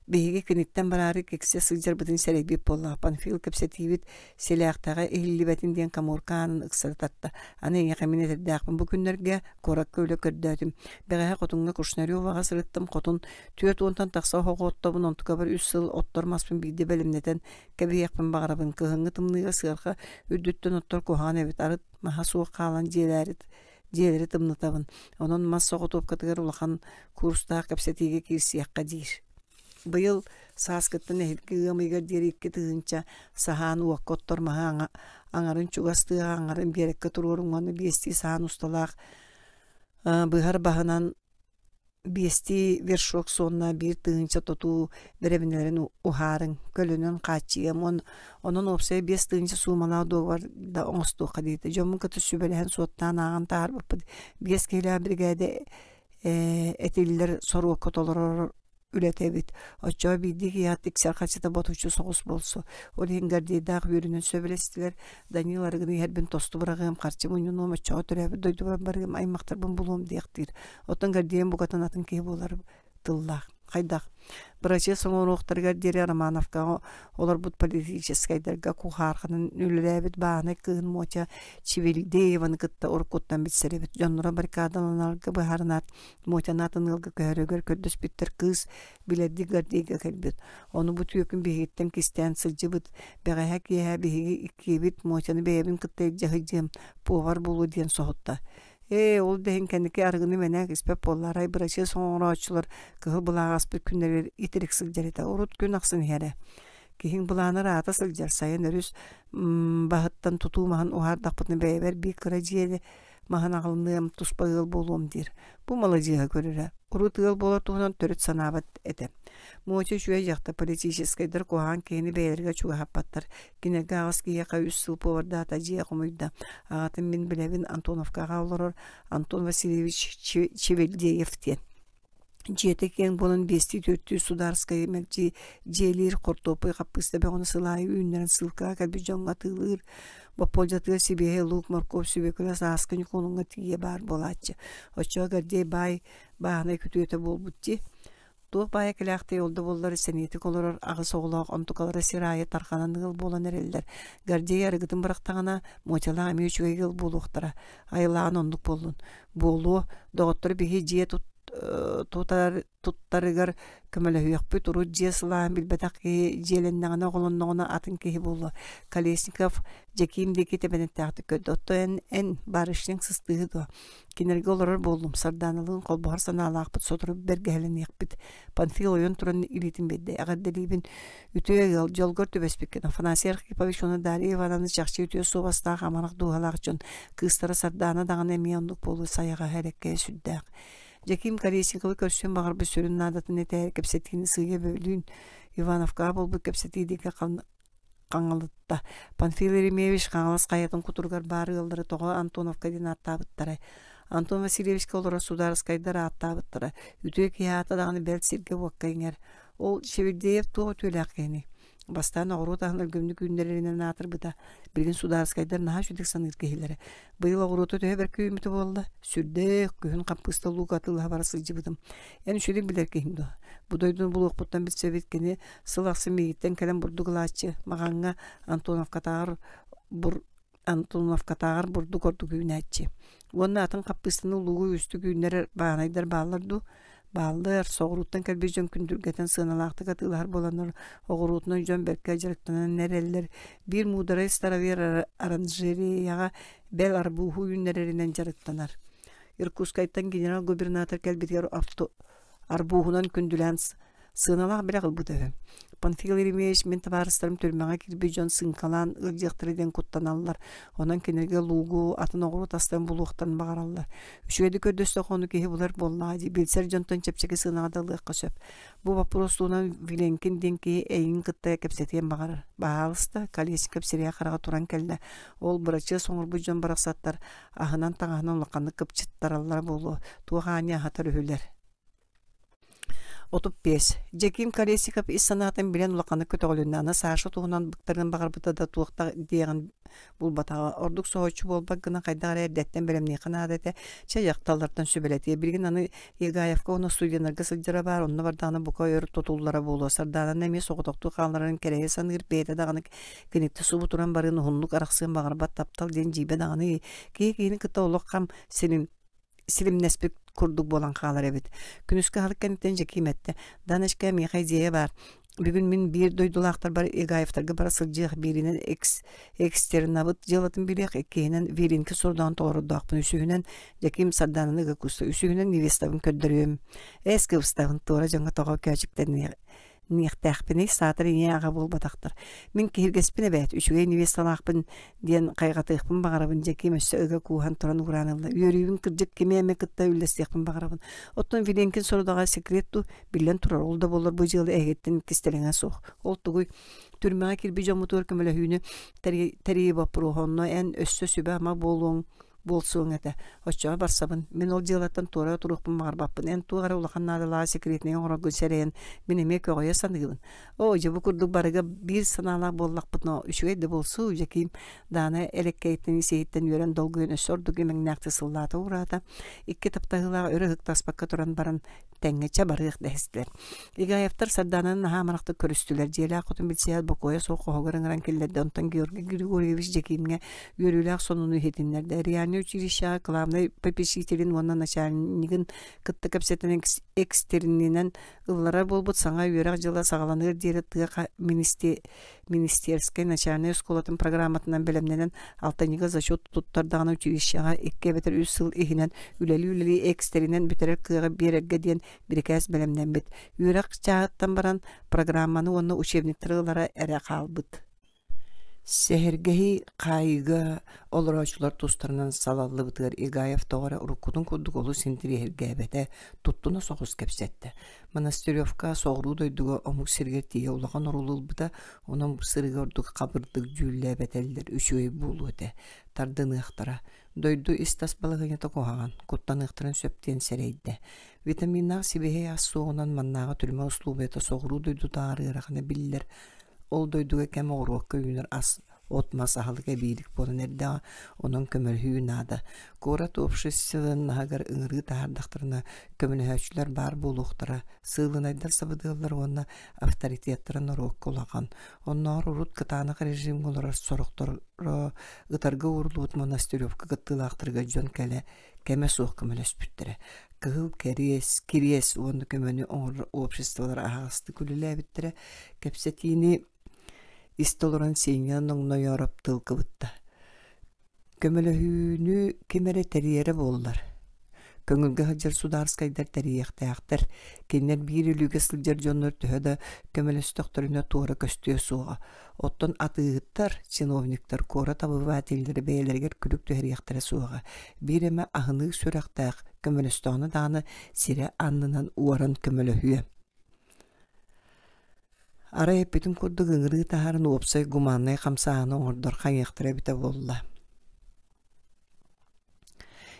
биһиги киниттэн бараары киксэ сылдьарбытын сэрэйбит буоллаҕа. Панфил кэпсэтиибит силээхтэҕэ иһиллибэтин диэн коморка аанын ыксары тарта. Аны эйиэхэ мин этэрдээхпин бу күннэргэ куоракка үлэ көрдөөтүм. Бэҕэһээ хотуҥҥа Кушнареваҕа сырыттым. Хотун 40-тан тахса оһоҕу оттобун, онтукабар үс сыл оттор маспын биирдэ бэлэмнэтэн Кэбиһиэхпин баҕарабын, кыһыҥҥы тымныыга сыарҕа үрдүттэн оттор куһаҕан эбит, арыт маһа суох хаалан дьиэлээри дьиэлэри тымнытабын. Онон мас соҕотуопкатыгар улахан курстаах кэпсэтиигэ киирсиэххэ диир. Быйыл сааскыттан эһиги ыам ыйыгар диэри 2000 саһаан уокка оттор маһы аҥарын чугас тыаҕа аҥарын биэрэккэ туруоруҥ уонна биэстии саһаан усталаах быһар баһынан Биэстии вершок суонна 1000 тутуу бэрэбинэлэрин уһаарыҥ, көлөнөн хааччыйыам уон онон уопсайа 5000 суумалаах дуогабар да оҥостуохха диэтэ. Дьоммун кытта сүбэлэһэн суоттаан ааҕан таһаарбыппыт. Биэс киһилээх биригээдэ Этиллэр соруокка толорор үлэтэ эбит. Оччоҕо биирдии киһиэхэ тиксэр харчыта ботуччу соҕус буолсу. Ол иһин Гордейдаах үөрүүнэн сөбүлэстилэр. Данил арыгыны иһэрбин тосту быраҕыам, харчы мунньунуом, оччоҕо төрөөбүт дойдубар барыам, аймахтарбын булуом диэхтиир. Оттон Гордейым букатын атын киһи буолар тыллаах. Хайдах? Бырачыас оҥоруохтарыгар диэри Романовкаҕа олорбут политическайдарга кухаарханан үлэлээбит бааһынай кыыһын Мотя Чивилдееваны кытта уруккуттан билсэр эбит. Дьонноро баррикадаланарга быһаарынаат, Мотяны атын ыалга көһөрүгэр көрдөспүттэр кыыс билэрдии Гордейга кэлбит. Ону бу түөкүн биһигиттэн кистээн сылдьыбыт. Бэҕэһээ киэһэ биһиги иккиэбит Мотяны бэйэбин кытта илдьэ сылдьыам, повар буолуо диэн соһутта. Ээ, ол да иһин кэнники арыгыны мэнээк испэт буолла, арай бырачыас оҥорооччулар кыһыл былааҕы аспыт күннэригэр итирик сылдьар этэ, урут күн ахсын иһэрэ. Киһиҥ былаанар аата сылдьар, сайын өрүс баһыттан тутуу маһын уһаардахпытына бэйэбэр биир кыра дьиэни маһын аҕалыныам, туспа ыал буолуом диир. Бу маладьыаһа көрөрө. Урут ыал буолар туһунан төрүт санаабат этэ. Муоча үчүгэй дьахтар политическайдар куһаҕан киһини бэйэлэригэр чугаһаппаттар. Кинилэргэ аҕыс киһиэхэ үс сыл повардаата дьиэ хомуйда. Аҕатын мин билэбин Антоновкаҕа олорор Антон Васильевич Чевельдеев диэн. Дьиэтэ киэҥ буолан биэстии-түөртүү судаарскайы мэлдьи дьиэлиир, хортуоппуй хаппыыста бөҕөнү сыл аайы үүннэрэн сыылкаҕа кэлбит дьоҥҥо атыылыыр, боппуолдьатыгар сибиэһэй луук, моркуоп, сүбүөкүлэ сааскы Ньукуолуҥҥа тиийэ баар буолааччы. Оччоҕо Гордей баай бааһынай күтүөтэ буолбут дии. Туох баайа кэлээхтэй ол да буоллар сэниэтик олорор аҕыс оҕолоох онтукалара сир аайы тарҕанан ыал буолан эрэллэр. Гордей арыгытын бырахтаҕына, Мотялаах эмиэ үчүгэй ыал буолуохтара. Айылааҕын оннук буоллун. Буолуо, доҕоттор биһи дьиэ тутар туттарыгар көмөлөһүөхпүт. Урут дьиэ сылааһын билбэтэх киһи дьиэлэннэҕинэ, оҕолонноҕуна атын киһи буолуо. Колесников Дьэкиим диэки тэбэнэттээхтик көрдө. Оттон эн, эн барышняҥ сыстыыһы дуо? Кинилэргэ олорор буоллум, Сардааналыын холбоһор санаалаахпыт, сотору бэргэһэлэниэхпит. Панфил ойон туран илиитин биэрдэ. Эҕэрдэлиибин, үтүө ыал, дьолгор түбэспиккин. Афанасий Архипович уонна Дарья Ивановна чахчы үтүө суобастаах, амарах дууһалаах дьон. Кыыстара Сардаана даҕаны эмиэ оннук буолуо, сайаҕаһа эрэккэйэ сүрдээх. Дьэкиим Колесниковы көрсүөн баҕарбыт сүрүн наадатын этээри кэпсэтиини сыыйа бөлүүн Ивановкаҕа буолбут кэпсэтии диэки хаҥалытта. Панфил Еремеевич Хаҥалас хайатын кутуругар баар ыаллары тоҕо Антоновка диэн ааттаабыттарай? Антон Васильевичка олорор судаарыскайдар ааттаабыттара. Үтүө киһи аата даҕаны бэрт сиргэ-уокка иҥэр. Ол Чевельдеев туох үтүөлээх киһиний? Бастаан оҕуруот аһын өлгөмнүк үүннэрэринэн аатырбыта. Билигин судаарыскайдар наһаа үчүгдүк саныыр киһилэрэ. Быйыл оҕуруоту төһө бэркэ үүммүтэ буолла? Сүрдээх, күһүн хаппыыста луук атыылаһа бара сылдьыбытым. Эн үчүгэй билэр киһиҥ дуо? Бу дойдуну булуохпуттан билсэбит кини Сыл ахсын миигиттэн кэлэн бурдук ылааччы, Маҕаҥҥа Антоновкатааҕар бур Антоновкатааҕар бурдук ордук үүнээччи. Уонна атын хаппыыстаны луугу үстүк үүннэрэр баанайдар бааллар дуу? Бааллар, соҕурууттан кэлбит дьон күндүргэтэн сыаналаахтык атыылаһар буоланнар, оҕуруотунан дьон бэркэ дьарыктанан эрэллэр. Биир муударай старовер оранжереяҕа бэл арбууһу үүннэрэринэн дьарыктанар. Иркутскайтан генерал-губернатор кэлбитигэр авто арбууһунан күндүлээн сыаналаах бэлэх ылбыта үһү. Панфил Еремеевич мин табаарыстарым түрмэҕэ киирбит дьон сыыҥкалаан ыалдьыахтара диэн куттаналлар. Онон кинилэргэ луугу, атын оҕуруот астарын булуохтарын баҕараллар. Үчүгэйдик көрдөстөххө ону киһи булар буоллаҕа дии, билсэр дьонтон чэпчэки сыанаҕа да ылыахха сөп. Бу боппуруос туһунан Виленкин диэн киһи эйигин кытта кэпсэтиэн баҕарар. Баһаалыста, Колесников сирэйэ-хараҕа туран кэллэ. Ол бырачыас оҥорбут дьон барахсаттар аһынан-таҥаһынан улаханнык кыпчыттараллара буолуо, туох аанньа аһатар үһүлэр. 35. Дьэкиим Колесников ис санаатын билэн улаханнык көтөҕүлүннэ. Аны Саша туһунан быктарыан баҕарбыта да туох да диэҕин булбатаҕа. Ордук соһуччу буолбат гына хайдах эрэ эрдэттэн бэлэмниэххэ наада этэ. Чэ, дьахталлартан сүбэлэтиэ. Билигин аны Егаевка уонна студеннарга сылдьара баар, онно бардаҕына бука өр тутуллара буолуо. Сардаананы эмиэ соҕотохтуу хаалларарын кэрэйэ саныыр, бэйэтэ даҕаны киниттэн субу туран барыан уһуннук арахсыан баҕарбат таптал диэн дьиибэ даҕаны киһи киһини кытта олох хам силим силимнэспит курдук буолан хаалар эбит. Күнүскү аһылык кэнниттэн Дьэкиим эттэ: «Даночка, миэхэ идея баар. Бүгүн мин биир дойдулаахтарбар Игаевтарга бара сылдьыах, бииринэн экс экстернабыт дьыалатын билиэх, иккиһинэн Вилинки сордоон толорордоохпун, үсүһүнэн Дьэкиим Сардаананы ыга кууста, үсүһүнэн невестабын көрдөрүөм. Эс кыбыстабын, туора дьоҥҥо тоҕо көөчүктэниэх ниэхтээхпиний, саатар ийэ-аҕа буолбатахтар. Мин киһиргэспин эбээт, үчүгэй невесталаахпын диэн хайҕатыахпын баҕарабын, Дьэкиим өссө ыга кууһан туран угураан ылла. Үөрүүбүн кырдьык кими эмэ кытта үллэстиэхпин баҕарабын. Оттон Виленкин сорудаҕа секрет дуу? Биллэн турар, ол да буоллар бу дьыала эһигиттэн кистэлэҥэ суох. Ол тугуй? Түрмэҕэ киирбит дьоммутугар көмөлөһүүнү тэрийии боппуруоһа, онно эн өссө сүбэ-ама буолуоҥ. Буолсуоҥ этэ. Оччоҕо барсабын. Мин ол дьыалаттан туора туруохпун баҕарбаппын. Эн туох эрэ улахан наадалааҕы секретнэй оҥороргун сэрэйэн, мин эмиэ көҕүйэ саныыбын. Оо, дьэ бу курдук барыга биир санаалаах буоллахпытына, үчүгэй да буолсуу, Дьэкиим Даана элэккэйиттэн ис-иһиттэн үөрэн долгуйан өссө ордук имэҥнээхтик сыллаата уураата. Икки таптаһыылаах өрө ыһыктаспакка туран баран тэҥҥэ чэ барыах дэһистилэр. Игаевтар Сардаананы наһаа амарахтык көрүстүлэр. Дьиэлээх хотун билсиһээт бокуойа суох хоһугар ыҥыран киллэрдэ. Онтон Георгий Григорьевич Дьэкиимҥэ үөрүүлээх сонуну иһитиннэрдэ. Реальнай училищеҕа главнай попечителин уонна начальнигын кытта кэпсэтэн экстернинэн ылларар буолбут саҥа үөрэх дьыла саҕаланыар диэри тыа министерскэй начальнай оскуолатын программатынан бэлэмнэнэн алтынньыга зачет туттардаҕына училищеҕа икки эбэтэр үс сыл иһинэн үлэлии-үлэлии экстэринэн бүтэрэр кыаҕы биэрэргэ диэн бирикээс бэлэмнэммит. Үөрэх чааһыттан баран программаны уонна учебниктары ылара эрэ хаалбыт. Сэһэргэһии хаайыыга олорооччулар тустарынан салаллыбытыгар Игаев тоҕо эрэ уруккутун курдук олус интэриэһиргээбэтэ, туттуна соҕус кэпсэттэ. Монастыревка соҕуруу дойдуга омук сиригэр тиийэ улахан оруолу ылбыта, онон бу сырыыга ордук хабырдык дьүүллээбэтэллэр үчүгэй буолуо этэ, тардыныахтара. Дойду ис-тас балаһыанньата куһаҕан, куттаныахтарын сөп диэн сэрэйдэ. Витаминнаах сибиэһэй ас суоҕунан маннааҕы түрмэ услуобуйата соҕуруу дойдутааҕар ыарахана биллэр. Ол дойдуга кэм оҕуруокка үүнэр ас, от-мас аһылык эбиилик буолан эрдэҕэ, онон көмөлөһүү наада. Куорат общественноһыгар ыҥырыы таһаардахтарына, көмөлөһөөччүлэр баар буолуохтара, сыылынайдар сабыдыаллара уонна авторитеттара норуокка улахан. Оннооҕор урут кытаанах режимҥэ олорор сорохторо ытарга ууруллубут Монастыревка кыттыылаахтарыгар дьон кэлэ кэмэ суох көмөлөспүттэрэ. Кыһыл кэриэс, кириэс уонна көмөнү оҥорор обществолар аһаҕастык үлэлээбиттэрэ. Кэпсэтиини истэ олорон Сеня Ноҥнойоороп тыл кыбытта. Көмөлөһүүнү ким эрэ тэрийэрэ буоллар. Көҥүлгэ сылдьар судаарскайдар тэрийиэхтээхтэр. Кинилэр биир өлүүгэ сылдьар дьоннор төһө да көмөлөстөхтөрүнэ туора көстүө суоҕа. Оттон атыыһыттар, чиновниктар куорат обывателлэрэ бэйэлэригэр күлүк түһэриэхтэрэ суоҕа. Биир эмэ аһыныы сүрэхтээх көмөлөстөҕүнэ даҕаны сирэ аннынан уоран көмөлөһүө. Арай эппитим курдук ыҥырыы таһааран уопсай гуманнай хамсааһыны оҥордор хайыахтара эбитэ буолла.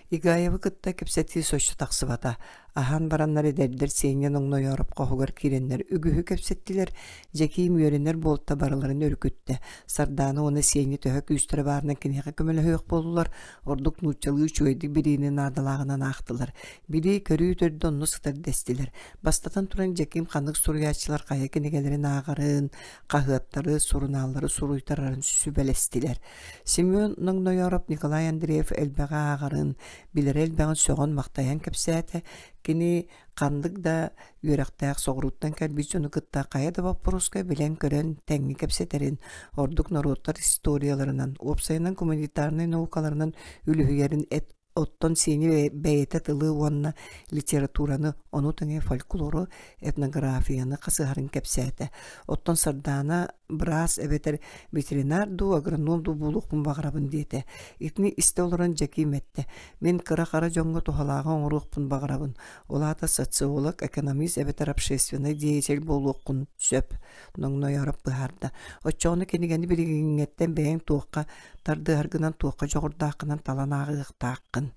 Игаевы кытта кэпсэтии соччо тахсыбата. Аһаан бараннар эдэрдэр Сеня Ноҥнойоороп хоһугар киирэннэр үгүһү кэпсэттилэр, Дьэкиим үөрэнэр буолта барыларын өрүкүттэ. Сардаана уонна Сеня төһө күүстэрэ баарынан киниэхэ көмөлөһүөх буоллулар, ордук нууччалыы үчүгэйдик билиини наадалааҕынан аахтылар. Билии-көрүү төрдө онно сытар дэстилэр. Бастатан туран Дьэкиим ханнык суруйааччылар хайа кинигэлэрин ааҕарын, хаһыаттары, сурунааллары суруйтарарын сүбэлэстилэр. Семен Ноҥнойоороп Николай Андреев элбэҕи ааҕарын, билэрэ элбэҕин сөҕөн-махтайан кэпсээтэ. Кини ханнык да үөрэхтээх соҕурууттан кэлбит дьону кытта хайа да боппуруоска билэн-көрөн тэҥҥэ кэпсэтэрин, ордук норуоттар историяларынан, уопсайынан гуманитарнай наукаларынан үлүһүйэрин эт Оттон сиэни бэйэтэ тылы уонна литератураны, ону тэҥэ фольклору, этнографияны хасыһарын кэпсээтэ. Оттон Сардаана быраас эбэтэр ветеринар дуу, агроном дуу буолуохпун баҕарабын диэтэ. Итини истэ олорон Дьэкиим эттэ: «Мин кыра-хара дьоҥҥо туһалааҕы оҥоруохпун баҕарабын. Ол аата социолог, экономист эбэтэр общественнай деятель буолуоххун сөп», Ноҥнойоороп быһаарда. «Оччоҕуна кинигэни билигиҥҥэттэн бэйэҥ туохха тардыһаргынан туохха дьоҕурдааххынан талан ааҕыахтааххын.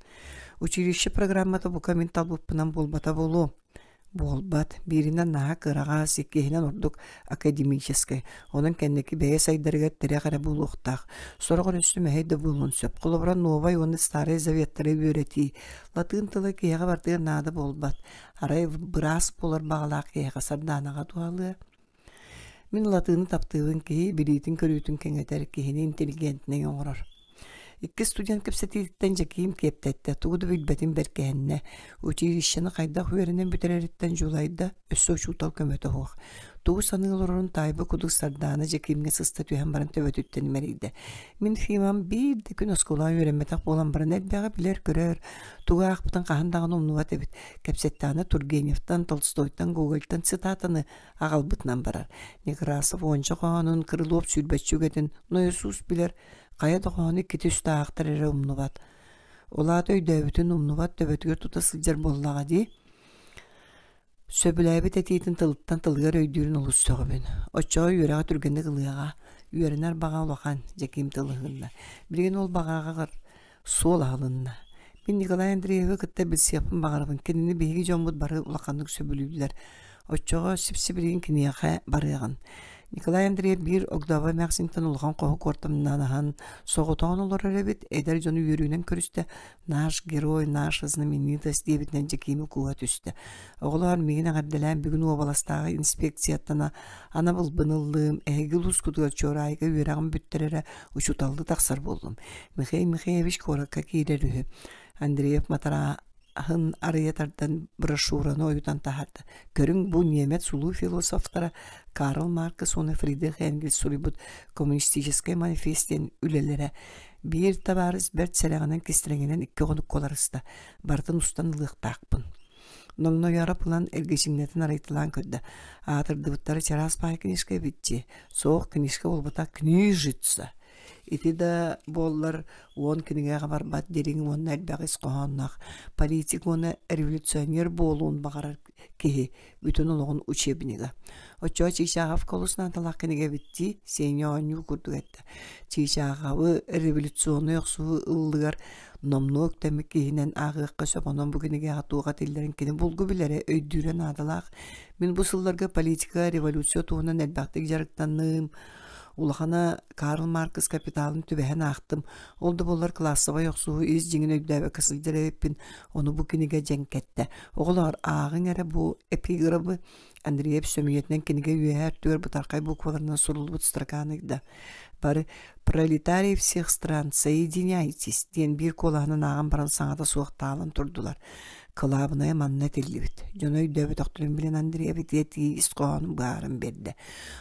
Училище программата бука мин талбыппынан буолбата буолуо. Буолбат. Бииринэн наһаа кыараҕас, иккиһинэн ордук академическай. Онон кэнники бэйэ сайдарыгар тирэх эрэ буолуохтаах. Сороҕор өссө мэһэй да буолуон сөп. Холобура, Новай уонна Старай Заветтары үөрэтии. Латыын тыла киһиэхэ барытыгар наада буолбат. Арай быраас буолар баҕалаах киһиэхэ сардаанаҕа туһалыа. Мин латыыны таптыыбын киһи билиитин-көрүүтүн кэҥэтэр, киһини интеллигентнэй оҥорор. Икки студент кэпсэтиититтэн Дьэкиим киэптэттэ, тугу да билбэтин бэркэһиннэ. Училищены хайдах үөрэнэн бүтэрэриттэн дьулайда, өссө учуутал көмөтө суох. Тугу саныы олорорун таайбыт курдук Сардаана Дьэкиимҥэ сыста түһэн баран төбөтүттэн имэрийдэ. Мин Фимам биир да күн оскуолаҕа үөрэммэтэх буолан баран элбэҕи билэр-көрөр, тугу аахпытын хаһан даҕаны умнубат эбит. Кэпсэттэҕинэ Тургеневтан, Толстойтан, Гогольтан цитатаны аҕалбытынан барар. Некрасов уонча хоһоонун Крылов сүүрбэччэ үгэтин нойосуус билэр, хайа да хоһоону иккитэ үстэ аахтар эрэ умнубат. Ол аата өйдөөбүтүн умнубат төбөтүгэр тута сылдьар буоллаҕа дии. Сөбүлээбит этиитин тылыттан тылыгар өйдүүрүн олус сөҕөбүн. Оччоҕо үөрэҕэ түргэнник ылыаҕа. Үөрэнэр баҕа улахан, Дьэкиим тылыһынна. Билигин ол баҕаҕар Суол аһылынна. Мин Николай Андреевы кытта билсиэхпин баҕарабын. Кинини биһиги дьоммут бары улаханнык сөбүлүүллэр. Оччоҕо сип-сибилигин киниэхэ барыаҕын. Николай Андреев биир огдообо эмээхсинтэн улахан хоһу куортамнанаһан соҕотоҕун олорор эбит, эдэр дьону үөрүүнэн көрүстэ, «Наш герой, наша знаменитость» диэбитинэн Дьэкиими кууһа түстэ. Оҕолоор, миигин эҕэрдэлээн бүгүн уобаластааҕы инспекцияттан анабылбын ыллым, эһиги улуускутугар Чуораайга үөрэҕим бүттэр эрэ учууталлыы тахсар буоллум. Михаил Михайлович куоракка киирэр үһү. Андреев матараһын арыйа тардан брошюраны ойутан таһаарда. Көрүҥ, бу немец улуу философтара Карл Маркс уонна Фридрих Энгельс суруйбут «Коммунистическай манифест» диэн үлэлэрэ. Биир табаарыс бэрт сэрэҕинэн кистэлэҥинэн икки хонукка уларыста. Барытын устан ылыахтаахпын. Ноҥнойоороп ылан эргичиҥнэтин арыйталаан көрдө. Аатырдыбыттара чараас баай книжка эбит дии. Суох, книжка буолбатах, книжица. Ити да буоллар уон кинигэҕэ барбат дириҥ уонна элбэх ис хоһоонноох политик уонна революционер буолуон баҕарар киһи бүтүн олоҕун учебнига. Оччоҕо Чичаховка олус наадалаах кинигэ эбит дии, Сеня оонньуу курдук эттэ. Чичаховы революционнай охсуһуу ыллыгар номнуо үктэммит киһинэн ааҕыахха сөп, онон бу кинигэҕэ туох этиллэрин кини булгу билэрэ, өйдүүрэ наадалаах. Мин бу сылларга политика, революция туһунан элбэхтик дьарыктанным, Улахана Карл Маркс капиталын түбэһэн аахтым. Ол да буоллар кылаассабай охсуһуу ис дьиҥин өйдөөбөккө сылдьар эбиппин. Ону бу кинигэ дьэҥкэттэ. Оҕолоор, ааҕыҥ эрэ бу эпиграбы Андреев сөмүйэтинэн кинигэ үөһээ өттүгэр бытархай букваларынан суруллубут строканы ыйда. Бары «Пролетарии всех стран, соединяйтесь» диэн биир куолаһынан ааҕан баран саҥата суох таалан турдулар. Кылаабынайа манна этиллибит. Дьоно өйдөөбөтөхтөрүн билэн Андреев ити ис хоһоонун быһааран биэрдэ.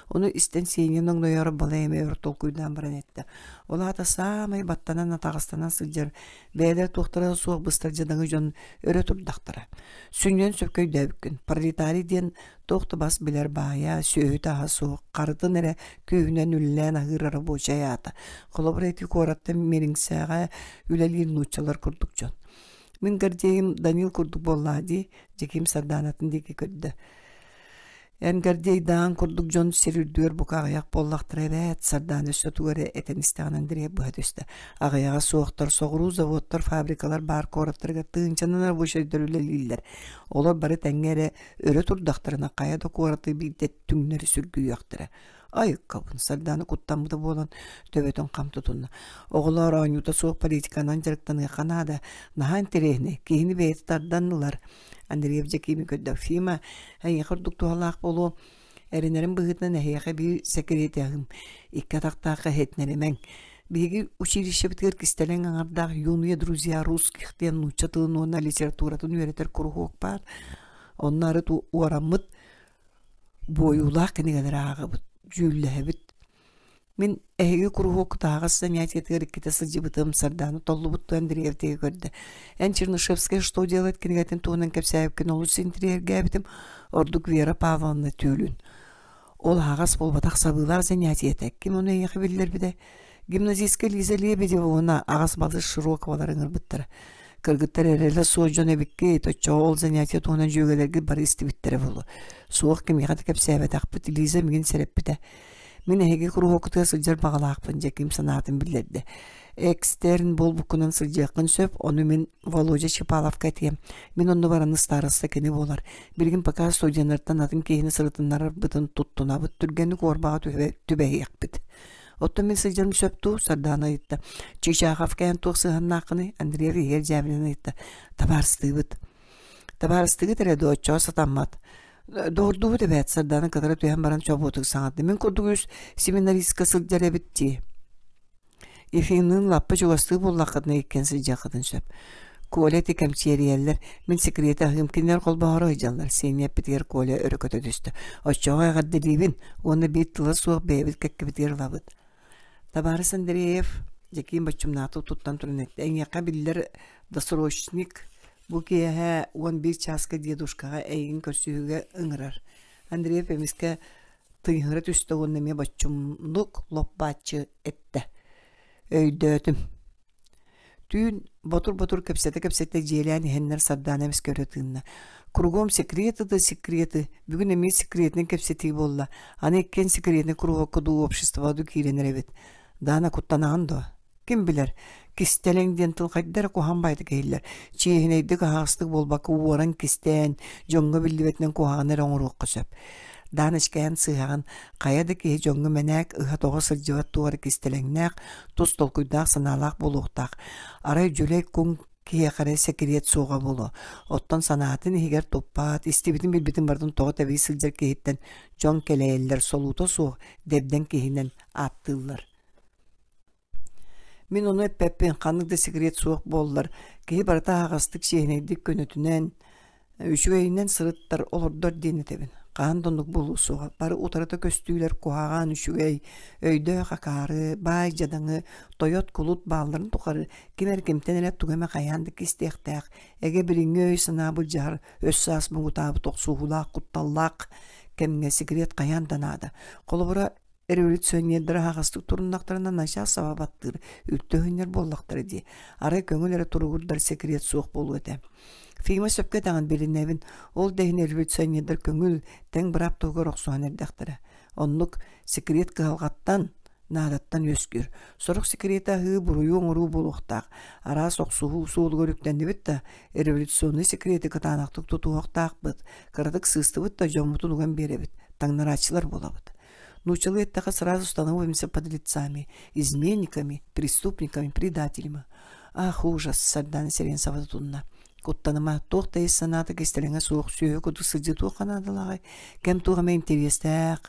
Ону истэн Сеня оҥнойоро балай эмэ өр толкуйдаан баран эттэ. Ол аата саамай баттанан атаҕастанан сылдьар, бэйэлэрэ туохтара суох быстар дьадаҥы дьон өрө турдахтара. Сүнньүнэн сөпкө өйдөөбүккүн. Пролетарий диэн туох да бас билэр баайа, сүөһүтэ аһа суох, харытын эрэ күүһүнэн үлэлээн аһыыр рабочай аата. Холобура ити куораттан Мириҥсээҕэ үлэлиир нууччалар курдук дьон. Мин Гордеем Данил курдук буоллаа дии, Дьэкиим Сардаанатын диэки көрдө. Эн Гордейдаан курдук дьон сир үрдүгэр бука аҕыйах буоллахтара эбээт, Сардаана өссө тугу эрэ этэн истэҕинэ Андрей быһа түстэ. Аҕыйаҕа суохтар, соҕуруу заводтар, фабрикалар баар куораттарыгар тыһыынчанан рабочайдар үлэлииллэр. Олор бары тэҥҥэ эрэ өрө турдахтарына хайа да куораты биирдэ түҥнэри сүргүйүөхтэрэ. Айыккабын, Сардаана куттаммыта буолан төбөтүн хам тутунна. Оҕолоор оонньуута суох политиканан дьарыктаныахха наада. Наһаа интэриэһинэй, киһини бэйэтэ тардан ылар. Андреев Дьэкиими көрдө. Фима, эйиэхэ ордук туһалаах буолуо. Эрэнэрим быһыытынан эһиэхэ биир сэкириэтэһим. Икки атахтаахха иһитинэримэҥ. Биһиги училищебытыгар кистэлэҥ аҥардаах «Юные друзья русских» диэн нуучча тылын уонна литературатын үөрэтэр куруһуок баар. Онно арыт уораммыт буойуулаах кинигэлэри ааҕабыт, дьүүллэһэбит. Мин эһиги куруһуоккут аһаҕас занятиетыгар иккитэ сылдьыбытым, Сардаана толлубуттуу Андреевтиги көрдө. Эн Чернышевскай «Что делать» кинигэтин туһунан кэпсээбиккин олус интириэһиргээбитим, ордук Вера Павловна түүлүн. Ол аһаҕас буолбатах сабыылаах занятиета, ким ону эйиэхэ биллэрбитэ? Гимназистка Лиза Лебедева уонна аҕас балыс Широковалар ыҥырбыттара. Кыргыттар эрэлэ суох дьон эбиккит, оччоҕо ол занятие туһунан дьүөгэлэргит бары истибиттэрэ буолуо. Суох кимиэхэ да кэпсээбэтэхпит, Лиза миигин сэрэппитэ. Мин эһиги куруһуоккутугар сылдьар баҕалаахпын, Дьэким санаатын биллэрдэ. Экстерн буолбуккунан сылдьыаххын сөп, ону мин Володя Чапаловка этиэм. Мин онно баран староста кини буолар. Билигин пока студеннартан атын киһини сырытыннарарбытын туттунабыт, түргэнник уорбаҕа түбэһиэхпит. Оттон мин сылдьарым сөп дуу? Сардаана ыйытта. Чичахов кээн туох сыһыаннааххыный? Андреев иһигэр дьээбинэн ыйытта. Табаарыстыыбыт. Табаарыстыгыт эрэ дуо, оччоҕо сатаммат. Доҕордуубут эбээт, Сардаана кытара түһэн баран чобуотук саҥарда. Мин курдук үс семинаристка сылдьар эбит дии. Ефимныын лаппа чугастыы буоллаххытына иккиэн сылдьыаххытын сөп. Коля ити кэмчиэрийэллэр, мин секрети аһыым, кинилэр холбоһоро сылдьаллар, Сеня эппитигэр Коля өрө көтө түстэ. Оччоҕо эҕэрдэлиибин уонна биир тыла суох бэйэбит кэккэбитигэр ылабыт. Табаарыс Андреев, Дьэкиим боччумнаахтык туттан туран эттэ, эйиэхэ биллэр досрочник бу киэһэ 11 чааска дедушкаҕа эйигин көрсүһүүгэ ыҥырар. Андреев эмискэ тыйыһыра түстэ уонна эмиэ боччумнук лоп-бааччы эттэ. Өйдөөтүм. Түүн ботур-ботур кэпсэтэ-кэпсэтэ дьиэлээн иһэннэр Сардаана эмискэ өрө тыынна. Кругом секреты да секреты. Бүгүн эмиэ секретнэй кэпсэтии буолла. Аны иккиэн секретнэй куруһуокка дуу, обществоҕа дуу киирэн эрэбит. Даана куттанаҕын дуо? Ким билэр, кистэлэҥ диэн тыл хайда эрэ куһаҕан баайдык иһиллэр. Чиэһинэйдик аһаҕастык буолбакка уоран кистээн, дьоҥҥо биллибэтинэн куһаҕаны эрэ оҥоруохха сөп. Даанычка эн сыыһаҕын, хайа да киһи дьоҥҥо мэнээк ыһа-тоҕо сылдьыбат туох эрэ кистэлэҥнээх, тус толкуйдаах санаалаах буолуохтаах. Арай дьүлэй куҥ киһиэхэ эрэ сэкириэт суоҕа буолуо. Оттон санаатын иһигэр туппат, истибитин-билбитин барытын тоҕо тэбии сылдьар киһиттэн дьон кэлэйэллэр, солуута суох дэбдэҥ киһинэн ааттыыллар. Мин ону эппэппин, ханнык да секрет суох буоллар, киһи барыта аһаҕастык, чиэһинэйдик көнөтүнэн, үчүгэйинэн сырыттар, олордор диэн этэбин. Хаһан да оннук буолуо суоҕа. Бары утарыта көстүүлэр куһаҕан, үчүгэй, өйдөөх акаары, баай дьадаҥы, тойот кулут баалларын тухары ким эрэ кимтэн эрэ тугу эмэ хайаан да кистиэхтээх, эгэ билиҥҥи өй-санаа былдьаһар өс-саас муҥутаабыт охсуһуулаах, кутталлаах кэмҥэ секрет хайаан да наада. Холобура, революционердар аһаҕастык туруннахтарына начаас саба баттыыр, үлтү өһүннэр буоллахтара дии. Арай көҥүл эрэ туругурдар секрет суох буолуо этэ. Фима сөпкө этэҕин билинэбин. Ол да иһин революционердар көҥүл, тэҥ быраап туһугар охсуһан эрдэхтэрэ. Оннук секрет кыһалҕаттан, наадаттан үөскүүр. Сорох секрети аһыы, буруйу оҥоруу буолуохтаах. Араас охсуһуу суолугар үктэннибит да, революционнай секрети кытаанахтык тутуһуохтаахпыт. Кыратык сыыстыбыт да дьоммутун уган биэрэбит, таҥнарааччылар буолабыт. Нууччалыы эттэххэ сразу становимся подлецами, изменниками, преступниками, предателями. Ах, ужас, Сардаана сирэйин саба тутунна. Куттаныма, туох да ис санаата кистэлэҥэ суох, сүөһү курдук сылдьыы туохха наадалааҕый? Кэм туох эмэ интэриэстээх,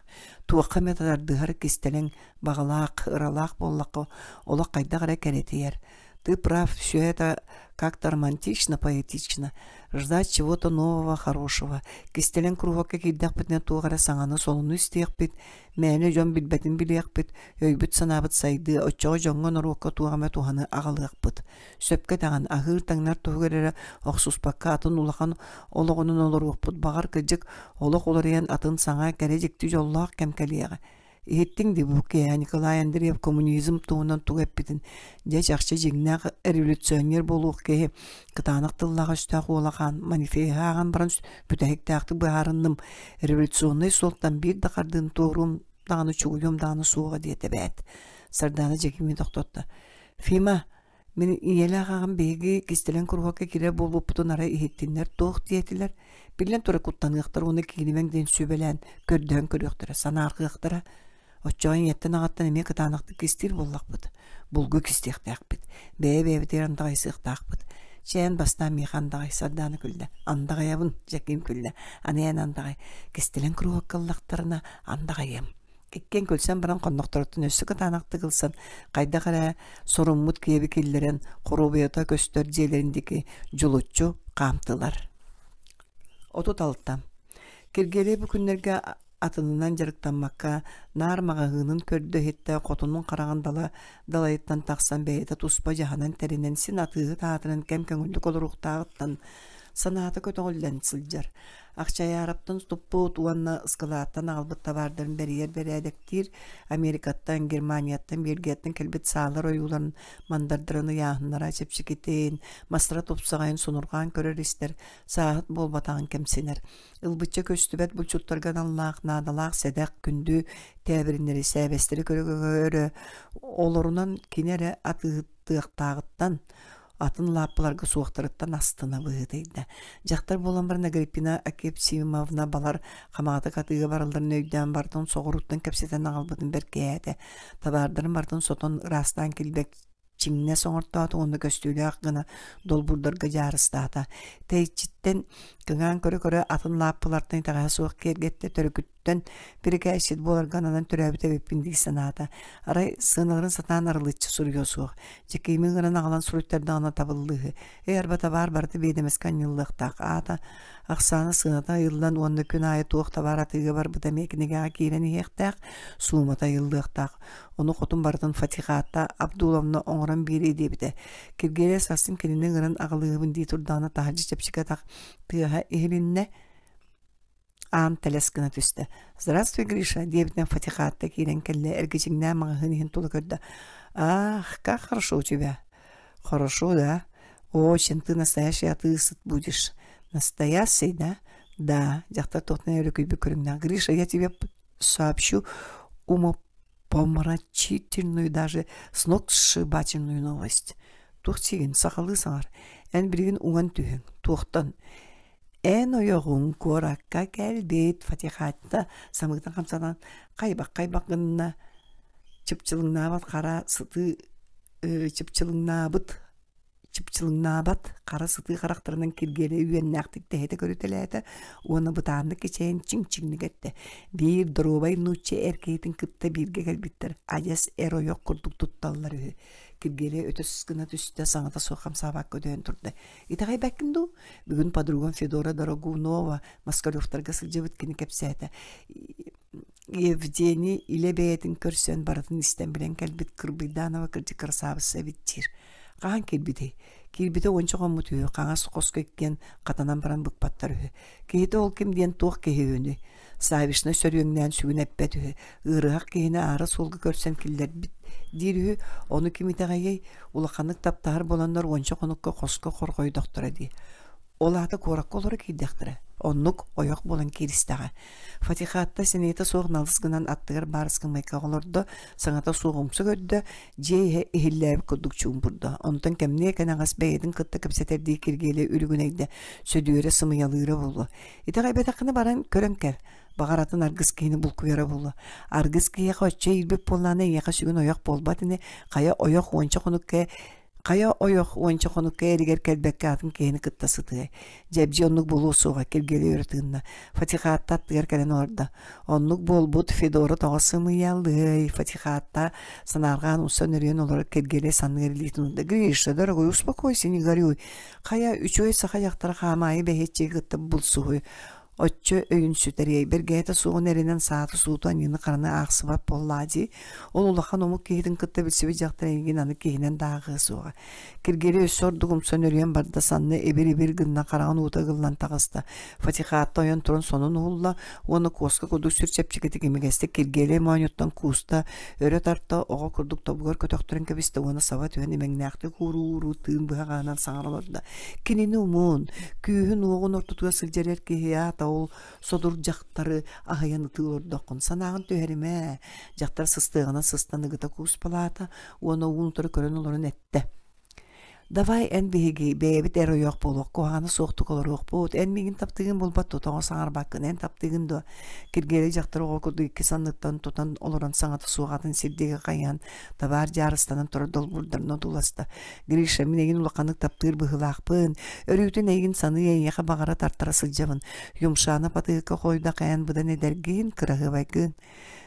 туохха эмэ тардыһар кистэлэҥ, баҕалаах, ыралаах буоллахха, олох хайдах эрэ кэрэтийэр. Ты прав, все это как-то романтично, поэтично. Ждать чего-то нового, хорошего. Кистэлэҥ кругокка киирдэхпитинэ туох эрэ саҥаны, солуну истиэхпит, мээнэ дьон билбэтин билиэхпит, өйбүт-санаабыт сайдыа, оччоҕо дьоҥҥо норуокка туох эмэ туһаны аҕалыахпыт. Сөпкө этэҕин, аһыыр-таҥнар туһугар эрэ охсуспакка атын улахан олоҕунан олоруохпут, баҕар кырдьык олох уларыйан атын саҥа, кэрэ дьикти дьоллоох кэм кэлиэҕэ. Иһиттиҥ дии бу киэһэ Николай Андреев коммунизм туһунан тугу эппитин. Дьэ, чахчы дьиҥнээх революционер буолуох киһи кытаанах тыллаах-өстөөх уола хаан манифеһы ааҕан баран бүтэһиктээхтик быһаарынным. Революционнай суолтан биир да хардыыны туоруом даҕаны чугуйуом даҕаны суоҕа диэтэ эбээт. Сардаана Дьэкимин тохтотто. Фима, Мин ийэлээх аҕам биһиги кистэлэҥ куруһуокка киирэр буолбуппутун арай иһиттиннэр туох диэтилэр? Биллэн турар куттаныахтара уонна кииримэҥ диэн сүбэлээн, көрдөһөн көрүөхтэрэ, санаарҕыахтара. Оччоҕо ийэттэн аҕаттан эмиэ кытаанахтык кистиир буоллахпыт. Булгу кистиэхтээхпит. Бэйэ-бэйэбитигэр андаҕайсыахтаахпыт. Чэ, эн бастаан миэхэ андаҕай, Сардаана күллэ. Андаҕайабын, Дьэкиим күллэ. Аны эн андаҕай. Кистэлэҥ куруһуокка ыллахтарына андаҕайыам. Иккиэн күлсэн баран хоннохторуттан өссө кытаанахтык ылсан, хайдах эрэ соруммут киэби киллэрэн, хоруобуйата көстөр дьиэлэрин диэки дьулуччу хаамтылар. 36. Киргиэлэй бу күннэргэ атынынан дьарыктаммакка, наар маҕаһыынын көрдө-иһиттэ, хотунун хараҕын дала далайыттан тахсан бэйэтэ туспа дьаһанан тэринэн син атыыһыт аатыран кэм көҥүллүк олоруохтааҕыттан санаата көтөҕүллэн сылдьар. Ахчайаараптан туппут уонна ыскылааттан аҕалбыт табаардарын бэрийэр бэрээдэктиир Америкаттан, Германияттан, Бельгияттан кэлбит саалар ойууларын, мандардарын ыйааһыннара чэпчэкитин, мастара тупсаҕайын сонурҕаан көрөр-истэр, сааһыт буолбатаҕын кэмсинэр. Ылбычча көстүбэт булчуттарга аналлаах, наадалаах сэдэх, күндү тээбириннэри, сээбэстэри көрө-көрө олорунан кини эрэ атыыһыттыахтааҕыттан атын лааппыларга суохтарыттан астына быһыытыйда. Дьахтар буолан баран Агриппина Акепсимовна балар хамаҕатык атыыга баралларын өйдөөн барытын соҕурууттан кэпсэтэн аҕалбытын бэркиһээтэ. Табаардарын барытын сотон ыраастаан килбэк чиҥнэс оҥортоото уонна көстүүлээх гына долбуурдарга дьаарыстаата. Тэйиччиттэн кыҥаан көрө-көрө атын лааппылартан итэҕэһэ суох киэргэттэ төрүкүт Тэн бирикээсчит буоларга ананан төрөөбүт эбиппин дии санаата. Арай сыаналарын сатаан арылыччы суруйуо суох. Дьэкиими ыҥыран аҕалан суруйтардаҕына табыллыыһы. Эй, арба табаар барыта биэдэмэскэ анньыллыахтаах. Аата, ахсаана сыаната ыйыллан уонна күн аайы туох табаар атыыга барбыта эмиэ кинигэҕэ киирэн иһиэхтээх, суумата ыйыллыахтаах. Ону хотун барытын Фатихатта Абдуловна оҥорон биэриэ диэбитэ. Киргиэлэй сарсын кинини ыҥыран аҕалыыһыбын дии турдаҕына таһырдьа чэпчэки атах тыаһа иһилиннэ. Аан тэлэс гына түстэ. «Здравствуй, Гриша», диэбитинэн Фатихатта киирэн кэллэ, эргичиҥнээн маҕаһыын иһин тула көрдө. «Ах, как хорошо у тебя!» «Хорошо, да? Очень, ты настоящий атыысыт будешь». «Настоящий, да?» «Да», дьахтар туохтан өрүкүйбүт көрүҥнээх. «Гриша, я тебе сообщу умопомрачительное. Помрачительную даже сногсшибательную новость. Туох сиигин сахалыы саҥар. Эн билигин уҥан түһүҥ. Туохтан? Эн ойоҕуҥ куоракка кэлбит Фатихатта самыытын хамсанан хайбах-хайбах гынна чыпчылыҥнаабат хара сытыы чыпчылыҥнаабыт чыпчылыҥнаабат хара сытыы харахтарынан киргиэлэй үөннээхтик тэһитэ көрүтэлээтэ уонна бытааннык кичэйэн чиҥ-чиҥник эттэ: «Биир доруобай нуучча эр киһитин кытта бииргэ кэлбиттэр адьас эр-ойох курдук тутталлар үһү». Киргиэлэй өтөс гына түстэ, саҥата суох хамсаабакка өтөйөн турда. «Итэҕэйбэккин дуу? Бүгүн подругам Федора Дорогунова Москалевтарга сылдьыбыт кини кэпсээтэ. Евгений илэ бэйэтин көрсөн барытын истэн билэн кэлбит Кырбыйдаанова кырдьык кырасаабысса эбит диир. Хаһан киирбитий? Киирбитэ уонча хоммут үһү, хаҥас хоско иккиэн хатанан баран быкпаттар үһү. Киһитэ ол ким диэн туох киһи үһүнүй? Савишна сөрүөҥнээн сүгүн эппэт үһү. Ыарыһах киһини аара суолга көрсөн киллэрбит диир үһү. Ону ким итэҕэйиэй? Улаханнык таптаһар буоланнар уонча хонукка хоско хорҕойдохторо дии. Ол аата куоракка олоро киирдэхтэрэ. Оннук ойох буолан кииристэҕэ. Фатихатта сэниэтэ суох налыс гынан аттыгар баар ыскамыайкаҕа олордо, саҥата суох умса көрдө, дьиэ иһэ иһиллээбит курдук чуумпурда. Онтон кэмниэ кэнэҕэс бэйэтин кытта кэпсэтэрдии Киргиэлэй үлүгүнэйдэ, Сөдүөрэ сымыйалыыра буолуо. Итэҕэйбэтэххинэ баран көрөн кэл. Баҕар атын аргыс киһини булкуйара буолуо. Аргыс киһиэхэ оччо иирбит буоллаҕына эйиэхэ сүгүн ойох буолбат ини, хайа ойох уонча хонукка Хайа ойох уонча хонукка эригэр кэлбэккэ атын киһини кытта сытыай. Дьэбдьи оннук буолуо суоҕа, Киргиэлэй өрө тыынна. Фатихаатта аттыгар кэлэн олордо. Оннук буолбут Федора тоҕо сымыйалыай? Фатихаатта санаарҕаан умса нөрүйэн олорор Киргиэлэй санныгар илиитин уурда. Гриша, дорогой, успокойся, не горюй. Хайа, үчүгэй саха дьахтара хаамаайы бэһиэччиги кытта булсуһуй. Оччо өйүн сүтэриэй, бэргэһэтэ суоҕун эрэнэн сааты-сууту аньыыны-хараны аахсыбат буоллаа дии. Ол улахан омук киһитин кытта билсибит дьахтар эйигин аны киһинэн да ааҕыа суоҕа. Киргиэлэй өссө ордук умсан өрүйэн барда, санна ибир-ибир гынна, хараҕын уута ыгыллан таҕыста. Фатихаатта ойон туран сонун уһулла уонна куоска курдук сүр чэпчэкитик имигэстик Киргиэлэй моонньуттан кууста, өрө тарта, оҕо курдук тобугар көтөхтөрөн кэбистэ уонна саба түһэн имэҥнээхтик ууруу-ууруу тыын быһаҕаһынан саҥара олордо. Кинини умун, күүһүн-уоҕун ортотугар сылдьар эр киһи аата ол содур дьахтары аһыйан ытыы олордоххун санааҕын түһэримэ. Дьахтар сыстыаҕынан сыстан ыгыта кууспалаата уонна уун утары көрөн олорон эттэ. Давай эн биһиги бэйэбит эр ойох буолуох, куһаҕана суохтук олоруохпут. Эн миигин таптыыгын булбат дуо, тоҕо саҥарбаккын, эн таптыыгын дуо? Киргиэлэй дьахтар оҕо курдук икки санныттан тутан олорон саҥата суох атын сир диэки хайыһан табаар дьаарыстанан турар долбуурдарынан одууласта. Гриша, мин эйигин улаханнык таптыыр быһыылаахпын. Өрүүтүн эйигин саныы эйиэхэ баҕара тартара сылдьабын. Юмшана Патыыкка хойдох эн быдан эдэргин, кыраһыабайгын.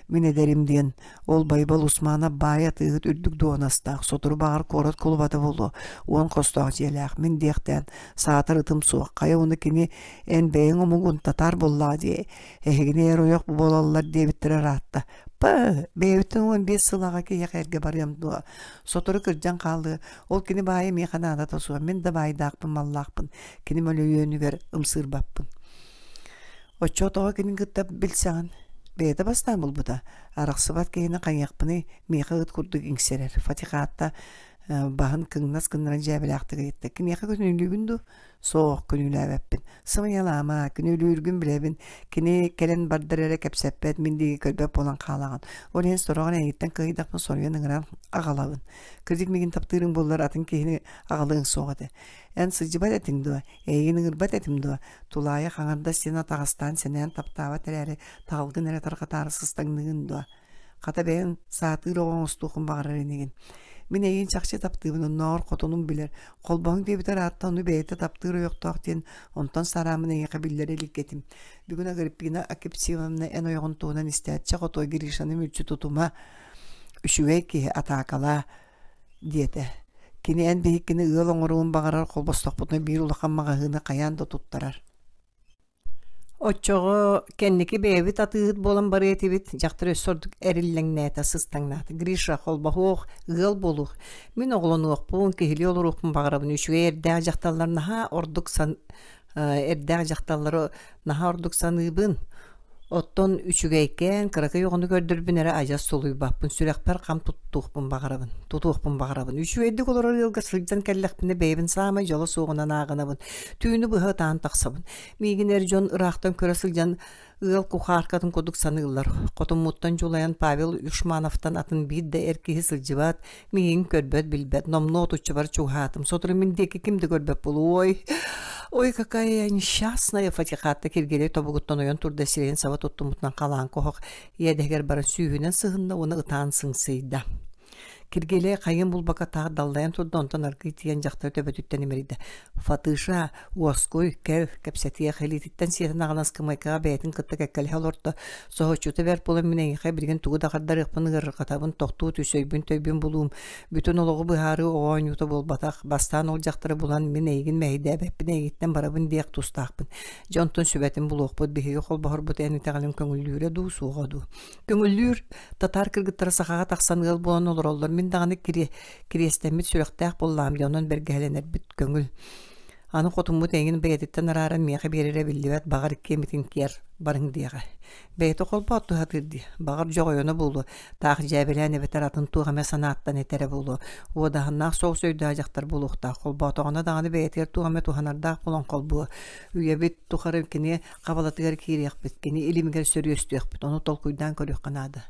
Мин эдэрим диэн, ол Байбал Усманов баай атыыһыт үрдүк дуонастаах, сотору баҕар куорат кулубата буолуо, уон хостоох дьиэлээх, мин диэхтээн, саатар ытым суох, хайа уонна кини эн бэйэҥ омугун татаар буоллаҕа дии, эһигини эр ойох буолаллар диэбиттэрэ ыраатта. Па, бэйэбиттэн 15 сыл аҕа киһиэхэ эргэ барыам дуо? Сотору кырдьан хаалыа, ол кини баайа миэхэ наадата суох, мин да баайдаахпын, маллаахпын, кини мөлүйүөнүгэр ымсыырбаппын. Оччоҕо тоҕо кинини кытта билсэҕин? Бэйэтэ бастаан булбута. Арахсыбат киһини хайыахпыный, миэхэ ыт курдук иҥсэрэр. Фатихаатта баһын кыҥнас гыннаран дьээбэлээхтик ыйытта. Киниэхэ күнүүлүүгүн дуу? Суох, күнүүлээбэппин. Сымыйалаама, күнүүлүүргүн билэбин. Кини кэлэн бардар эрэ кэпсэппэт, мин диэки көрбөт буолан хаалаҕын. Ол иһин сороҕун эйигиттэн кыһыйдахпын соруйан ыҥыран аҕалабын. Кырдьык миигин таптыырыҥ буоллар атын киһини аҕалыаҥ суох этэ. Эн сылдьыбат этиҥ дуо? Эйигин ыҥырбат этим дуо? Тулаайах аҥардас син атаҕастаан сэнээн таптаабат эрээри таҕылгын эрэ тарҕатаары сыстаҥныгын дуо? Хата бэйэҥ саатыыр оҕо оҥостуоххун баҕарар инигин. Мин эйигин чахчы таптыыбын, оннооҕор хотунум билэр. Холбоһуҥ диэбитэ ыраатта, ону бэйэтэ таптыыр ойохтоох диэн онтон сарааммын эйиэхэ биллэрэ илик этим. Бүгүн Агриппина Акипсиловна эн ойоҕун туһунан истээт, чэ хотуой Гришаны мүлчү тутума, үчүгэй киһи атаакалаа диэтэ. Кини эн биһиккини ыал оҥоруон баҕарар холбостохпутуна биир улахан маҕаһыыны хайаан да туттарар. Оччоҕо кэнники бэйэбит атыыһыт буолан барыа этибит, дьахтар өссө ордук эриллэҥнээтэ, сыстаҥнаата. Гриша, холбоһуох, ыал буолуох. Мин оҕолонуохпун, киһилии олоруохпун баҕарабын. Үчүгэй эрдээх дьахталлар наһаа ордук сан эрдээх дьахталлары наһаа ордук саныыбын. Оттон үчүгэйкээн кыракый оҕону көрдөрбүн эрэ адьас сулуйбаппын, сүрэхпэр хам туттуохпун баҕарабын, тутуохпун баҕарабын. Үчүгэйдик олорор ыалга сылдьан кэллэхпинэ бэйэбин саамай дьоло суоҕунан ааҕынабын, түүнү быһа ытаан тахсабын. Миигин эр дьон ыраахтан көрө сылдьан ыал кухааркатын курдук саныыллар. Хотуммуттан дьулайан Павел Юшмановтан атын биир да эр киһи сылдьыбат, Миигин көрбөт, билбэт, номнуо отуччабар чугаһаатым. Сотору мин диэки ким да көрбөт буолуой. Ой, какая я несчастная, Фатихатта Киргиэлэй тобугуттан ойон турда сирэйин саба туттуммутунан халааҥка оһох иэдэһигэр баран сүүһүнэн сыһынна уонна ытаан сыҥсыйда. Киргиэлэй хайын булбакка таах даллайан турда, онтон аргыый тиийэн дьахтар төбөтүттэн имэрийдэ. Фатыша, уоскуй, кэл, кэпсэтиэх, илиититтэн сиэтэн аҕалан ыскамыайкаҕа бэйэтин кытта кэккэлэһэ олордо. Соһуччута бэрт буолан мин эйиэхэ билигин тугу да хардарыахпын ыарырҕатабын, тохтуу түс, өйбүн-төйбүн булуум. Бүтүн олоҕу быһаарыы оҕо оонньуута буолбатах. Бастаан ол дьахтары булан мин эйигин мэһэйдээбэппин, эйигиттэн барабын диэх тустаахпын. Дьэ онтон сүбэтин булуохпут, биһиги холбоһорбут эн итэҕэлин көҥүллүүрэ дуу, суоҕа дуу. Көҥүллүүр татаар кыргыттара сахаҕа тахсан ыал буолан олороллор. Мин даҕаны кириэстэммит сүрэхтээх буоллаҕым дии, онон бэргэһэлэнэрбит көҥүл. Аны хотуммут эйигин бэйэтиттэн арааран миэхэ биэрэрэ биллибэт, баҕар иккиэммитин киэр барыҥ диэҕэ. Бэйэтэ холбоот туһатыыр дии, баҕар дьоҕойоно буолуо, таах дьээбэлээн эбэтэр атын туох эмэ санааттан этэрэ буолуо, уодаһыннаах соҕус өйдөөх дьахтар буолуохтаах, холбоотоҕуна даҕаны бэйэтигэр туох эмэ туһанардаах буолан холбуо. Үйэбит тухары кини хабалатыгар киириэхпит, кини илимигэр сөрүөстүөхпүт, ону толкуйдаан көрүөххэ наада.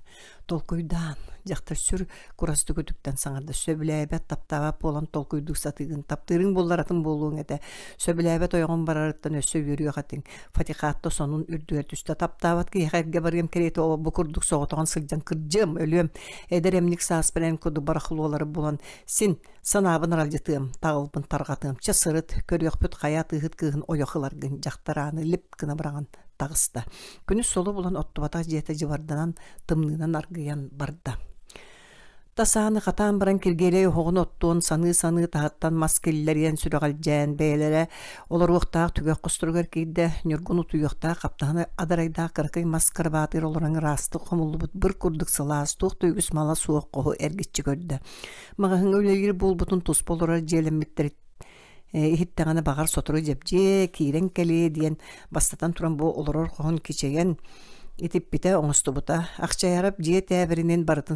Толкуйдаан, дьахтар сүр курастык үтүктэн саҥарда. Сөбүлээбэт, таптаабат буолан толкуйдуу сатыыгын. Таптыырыҥ буоллар атын буолуоҥ этэ. Сөбүлээбэт ойоҕун барарыттан өссө үөрүөх этиҥ. Фатихатта сонун үрдүгэр түстэ. Таптаабат киһиэхэ эргэ барыам кэриэтэ ол бу курдук соҕотоҕун сылдьан кырдьыам, өлүөм. Эдэр эмник сааспар эн курдук барахлуолары булан син санаабын аралдьытыам, таҕылбын тарҕатыам. Чэ сырыт, көрүөхпүт хайа атыыһыт кыыһын ойох ыларгын, дьахтар ааны лип гына быраҕан таҕыста. Күнүс соло булан оттубатах дьиэтэ дьыбарданан, тымныынан аргыйан барда. Тас ааны хатаан баран Киргиэлэй оһоҕун оттуон саныы-саныы таһыттан мас киллэриэн сүрэҕэлдьээн бэйэлэрэ олоруохтаах түгэх хосторугар киирдэ, Ньургун утуйуохтаах хаптаһын адарайдаах кыракый мас кырабаатыгар олорон ыраастык хомуллубут быр курдук сылаас туох да үгүс мала суох хоһу эргиччи көрдө. Маҕаһыыҥҥа үлэлиир буолбутун туспа олорор дьиэлэммиттэриттэн иһиттэҕинэ баҕар сотору дьэбдьиэ киирэн кэлиэ диэн бастатан туран бу олорор хоһун кичэйэн итиппитэ оҥостубута Ахчайарап дьиэ тээбиринин барытын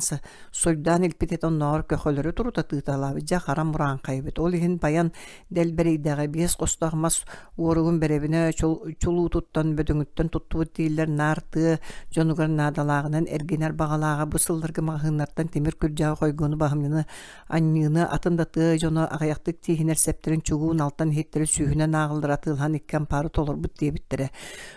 сойдоон илпит этэ оннооҕор көхөлөрү турута тыыталаабыт дьэ хара мурааҥхайбыт ол иһин байан дэлбэрийдэҕэ биэс хостоох мас уоругун бэрэбинэ чулуутуттан бөдөҥүттэн туттубут дииллэр наар тыа дьонугар наадалааҕынан эргинэр баҕалааҕа бу сылларга маҕаһыыннартан тимир күрдьэҕи хойгуону баһымньыны Анньыыны атын да тыа дьоно аҕыйахтык тииһинэр сэптэрин чугуун алтан иһиттэри сүүһүнэн ааҕыллар атыылаһан икки ампаары толорбут диэбиттэрэ.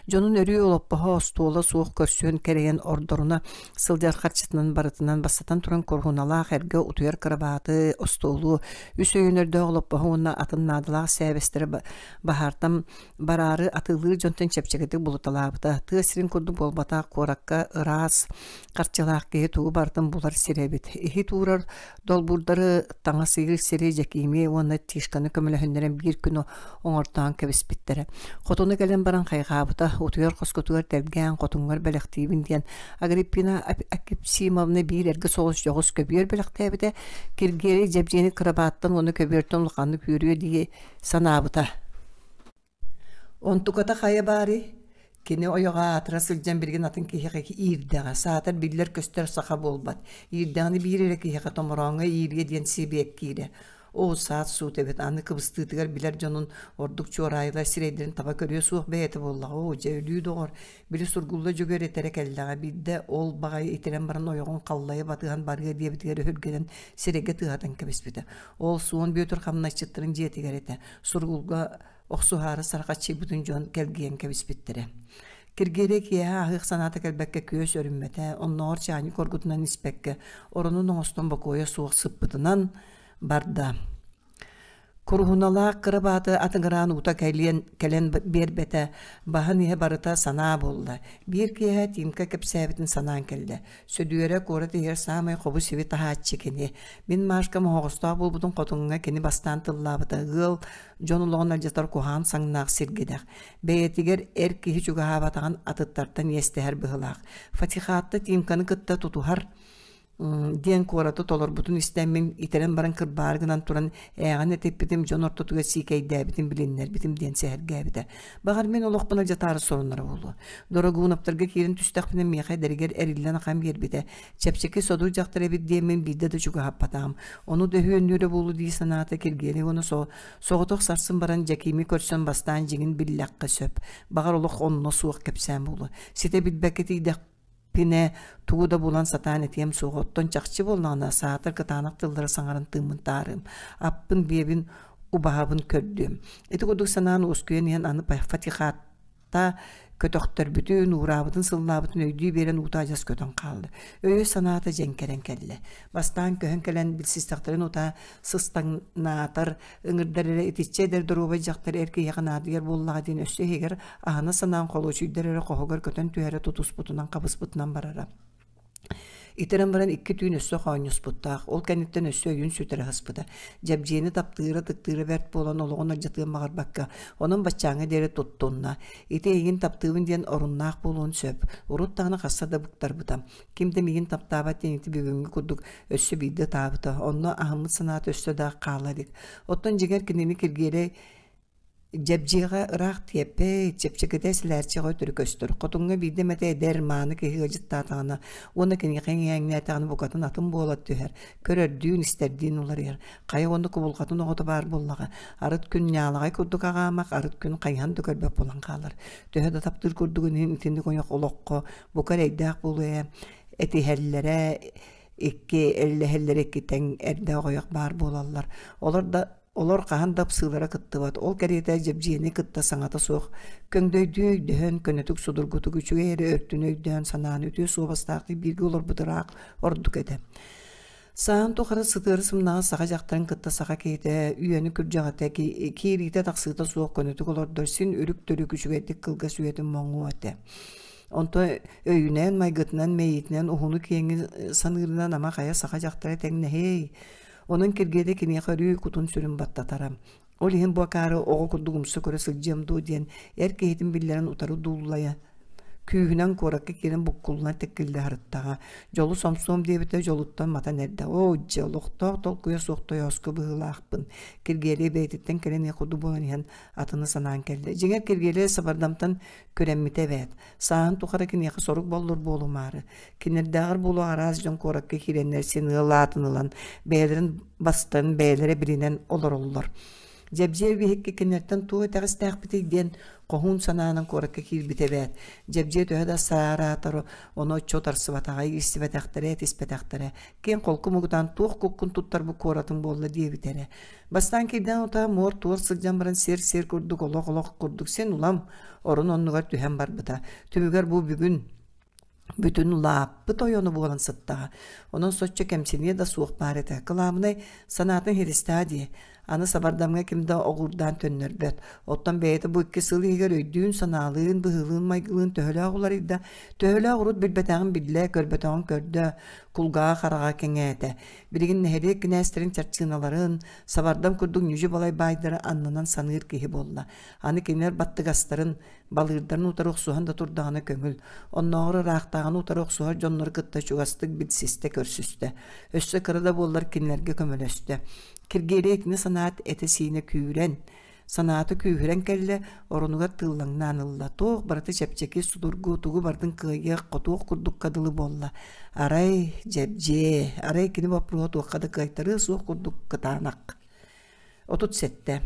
Дьонун өрүү олоппоһо остуола суох көрсүөн кэрэйэн ордоруна сылдьар харчытынан барытынан бастатан туран куруһуналаах эргэ утуйар кырабааты, остуолу, үс өйөнөрдөөх олоппоһу уонна атын наадалаах сээбэстэри баһаартан бараары атыылыыр дьонтон чэпчэкитик булуталаабыта. Тыа сирин курдук буолбатах куоракка ыраас Харчылаах киһи тугу барытын булар сирэ эбит. Иһит уурар долбуурдары, таҥас ыйыыр сири Дьэкиими уонна Тишканы көмөлөһүннэрэн биир күн оҥортоон кэбиспиттэрэ. Хотуну кэлэн баран хайҕаабыта, утуйар хоскутугар тэлгээн хотуҥҥар бэлэхтиибин диэн Агриппина Акипсимовна биир эргэ соҕус дьоҕус көбүөр бэлэхтээбитэ. Киргиэлэй Дьэбдьиэни кырабааттан уонна көбүөртэн улаханнык үөрүө дии санаабыта. Онтуката хайа баарый? Кини ойоҕо аатыра сылдьан билигин атын киһиэхэ иирдэҕэ, саатар биллэр-көстөр саха буолбат. Иирдэҕинэ биир эрэ киһиэхэ томорооҥҥо иириэ диэн сибиэккиирэ. Оо, саат-суут эбит, аны кыбыстыытыгар билэр дьонун ордук чуораайылар сирэйдэрин таба көрүө суох бэйэтэ буоллаҕа. Оо, дьэ, өлүү доҕор, били Сургулла Дьөгүөр этэрэ кэллэҕэ, биирдэ ол баҕайы итирэн баран ойоҕун халлайа батыһан барыа диэбитигэр өһүргэнэн сирэйгэ тыаһатан кэбиспитэ. Ол Суон Бүөтүр хамначчыттарын дьиэтигэр этэ. Сургулга охсуһаары сархаччыйбытын дьон кэлгийэн кэбиспиттэрэ. Киргиэлэй киэһэ аһыах санаата кэлбэккэ күөс өрүммэтэ, оннооҕор чаанньык оргутунан испэккэ, оронун оҥостон бокуойа суох сыппытынан барда. Куруһуналаах кыра бааты атыҥыраан уута кэлиэн кэлэн биэрбэтэ, баһын иһэ барыта санаа буолла. Биир киэһэ Тимка кэпсээбитин санаан кэллэ. Сөдүөрэ куорат иһигэр саамай хобу-сиби таһааччы кини. Мин Машкам оһоҕостоох буолбутун хотуҥҥа кини бастаан тыллаабыта. Ыал дьон олоҕун алдьатар куһаҕан саҥнаах сиргидэх. Бэйэтигэр эр киһи чугаһаабатаҕын атыттартан иэстэһэр быһыылаах. Фатихатта Тимканы кытта тутуһар. Диэн куораты толорбутун истэммин, итирэн баран кырбаары гынан туран ээҕин этиппитим, дьон ортотугар сиикэйдээбитин билиннэрбитим диэн сэһэргээбитэ. Баҕар мин олохпун алдьатаары сорунара буолуо. Дорогуунаптарга киирэн түстэхпинэ миэхэ эдэригэр эриллэн ахан биэрбитэ. Чэпчэки содур дьахтар эбит диэммин биирдэ да чугаһаппатаҕым. Ону да өһүөннүүрэ буолуо дии санаата Киргиэлэй уонна соҕотох сарсын баран Дьэкиими көрсөн бастаан дьиҥин биллэххэ сөп. Баҕар олох онно суох кэпсээн буолуо. Ситэ билбэккэ тиийдэх Пинэ тугу да булан сатаан этиэм суоҕа, оттон чахчы буоллаҕына, саатар кытаанах тыллары саҥаран тыыммын таарыам, аппын, биэбин, убаһабын көрдүөм. Ити курдук санаан уоскуйан иһэн аны Фатихатта көтөхтөрбүтүн, уураабытын, сыллаабытын өйдүү биэрэн уута адьас көтөн хаалла. Өйө-санаата дьэҥкэрэн кэллэ. Бастаан көһөн кэлэн билсистэхтэрин утаа сыстаҥнаатар, ыҥырдар эрэ итиччэ эдэр доруобай дьахтар эр киһиэхэ наадыйар буоллаҕа диэн өссө иһигэр аһына санаан холуочуйдар эрэ хоһугар көтөн түһэрэ тутуспутунан хабыспытынан барара. Итирэн баран икки түүн өссө хоонньоспуттаах, ол кэнниттэн өссө өйүн сүтэрэ сыспыта. Дьэбдьиэни таптыыра, тыктыыра бэрт буолан олоҕун алдьатыан баҕарбакка, онон баччааҥҥа диэри туттунна. Ити эйигин таптыыбын диэн оруннаах буолуон сөп. Урут даҕаны хаста да быктарбыта. Ким да миигин таптаабат диэн ити бүгүҥҥү курдук өссө биирдэ ытаабыта, онно аһыммыт санаата өссө да хаала илик. Оттон дьиҥэр кинини Киргиэлэй Дьэбдьиэҕэ ыраах тиэппэт, чэпчэкитэ силээрчэҕэ өтөрү көстөр. Хотуҥҥа биирдэ эмэтэ эдэр, мааны киһи ыалдьыттаатаҕына уонна киниэхэ иҥээҥнээтэҕинэ букатын атын буола түһэр, көрөрдүүн, истэрдиин уларыйар. Хайа уонна кубулҕатын оҕото баар буоллаҕа. Арыт күн ньаалаҕай курдук аҕаамах, арыт күн хайыһан да көрбөт буолан хаалар. Төһө да таптыыр курдугун иһин итинник ойох олоххо бука эрэйдээх буолуо ээ. Этиһэллэрэ, икки эллэһэллэрэ икки тэҥ эрдээх ойох баар буолаллар. Олор да олор хаһан да ыпсыылара кыттыбат, ол кэриэтэ Дьэбдьиэни кытта саҥата суох көҥдөйдүү өйдөһөн, көнөтүк судургутук үчүгэй эрэ өртүн өйдөөн санаан үтүө суобастаахтык бииргэ олорбут ыраах ордук этэ. Саһын тухары сытыары сымнаҕас саха дьахтарын кытта саха киһитэ үйэни күрдьэҕитэ киириитэ-тахсыыта суох көнөтүк олордор син үрүк-төрүк үчүгэйдик кылгас үйэтин моҥуо этэ. Онтон өйүнэн, майгытынан, мэйиитинэн уһуну-киэҥи саныырынан ама хайа саха дьахтара тэҥнэһиэй. Онон Киргиэлэй киниэхэ өрүү кутун-сүрүн баттатара. Ол иһин бу акаары оҕо курдук умса көрө сылдьыам дуо диэн эр киһитин биллэрэн утары дууллайа күүһүнэн куоракка киирэн буккуллан тэккиллэ сырыттаҕа. Дьолу сомсуом диэбитэ дьолуттан матан эрдэ. Оо, дьэ, олохтоох толкуйа суох тойооску быһыылаахпын. Киргиэлэй бэйэтиттэн кэлэн иһэ курдук буолан иһэн атыны санаан кэллэ. Дьиҥэр Киргиэлэй сабардамтан күрэммитэ эбээт. Сааһын тухары киниэхэ сорук боллур буолумаары, кинилэрдээҕэр буолуох араас дьон куоракка киирэннэр син ыал аатын ылан, бэйэлэрин бастан, бэйэлэрэ билинэн олороллор. Дьэбдьиэ биһикки кинилэртэн туох итэҕэстээхпитий диэн хоһуун санаанан куоракка киирбитэ эбээт. Дьэбдьиэ төһө да саараатар, ону оччо утарсыбатаҕа, иирсибэтэхтэрэ, этиспэтэхтэрэ. Киэҥ холку мугутаан туох куккун туттарбыт куоратыҥ буолла диэбитэ эрэ. Бастаан киирдээн утаа муор-туор сылдьан баран сир-сир курдук олох-олох курдук син улам орун оннугар түһэн барбыта. Түмүгэр бу бүгүн бүтүн улааппыт ойону буолан сыттаҕа. Онон соччо кэмсиниэ да суох баар этэ. Кылаабынай санаатын хиристээ дии. Аны сабардамҥа ким да оҕуурдаан төннөрбөт. Оттон бэйэтэ бу икки сыл иһигэр өйдүүн-санаалыын, быһыылыын-майгылыын төһөлөөх уларыйда, төһөлөөх урут билбэтэҕин биллэ, көрбөтөҕүн көрдө, кулгааҕа хараҕа кэҥээтэ. Билигин нэһилиэк кинээстэрин чарчыыналарын, сабардам курдук ньүдьү-балай баайдары аннынан саныыр киһи буолла. Аны кинилэр баттыгастарын, балыырдарын утары охсуһан да турдаҕына көҥүл. Оннооҕор ыраахтааҕыны утары охсуһар дьоннору кытта чугастык билсистэ, көрсүстэ. Өссө кыра да буоллар кинилэргэ көмөлөстө. Киргиэлэй итини санаат этэ-сиинэ күүрэн, санаата күүһүрэн кэллэ, оронугар тыыллаҥнаан ылла. Туох барыта чэпчэки, судургу, тугу барытын кыайыах, хотуох курдукка дылы буолла. Арай, дьэбдьиэ, арай кини боппуруоһа туохха да кыайтарыа суох курдук кытаанах. 37.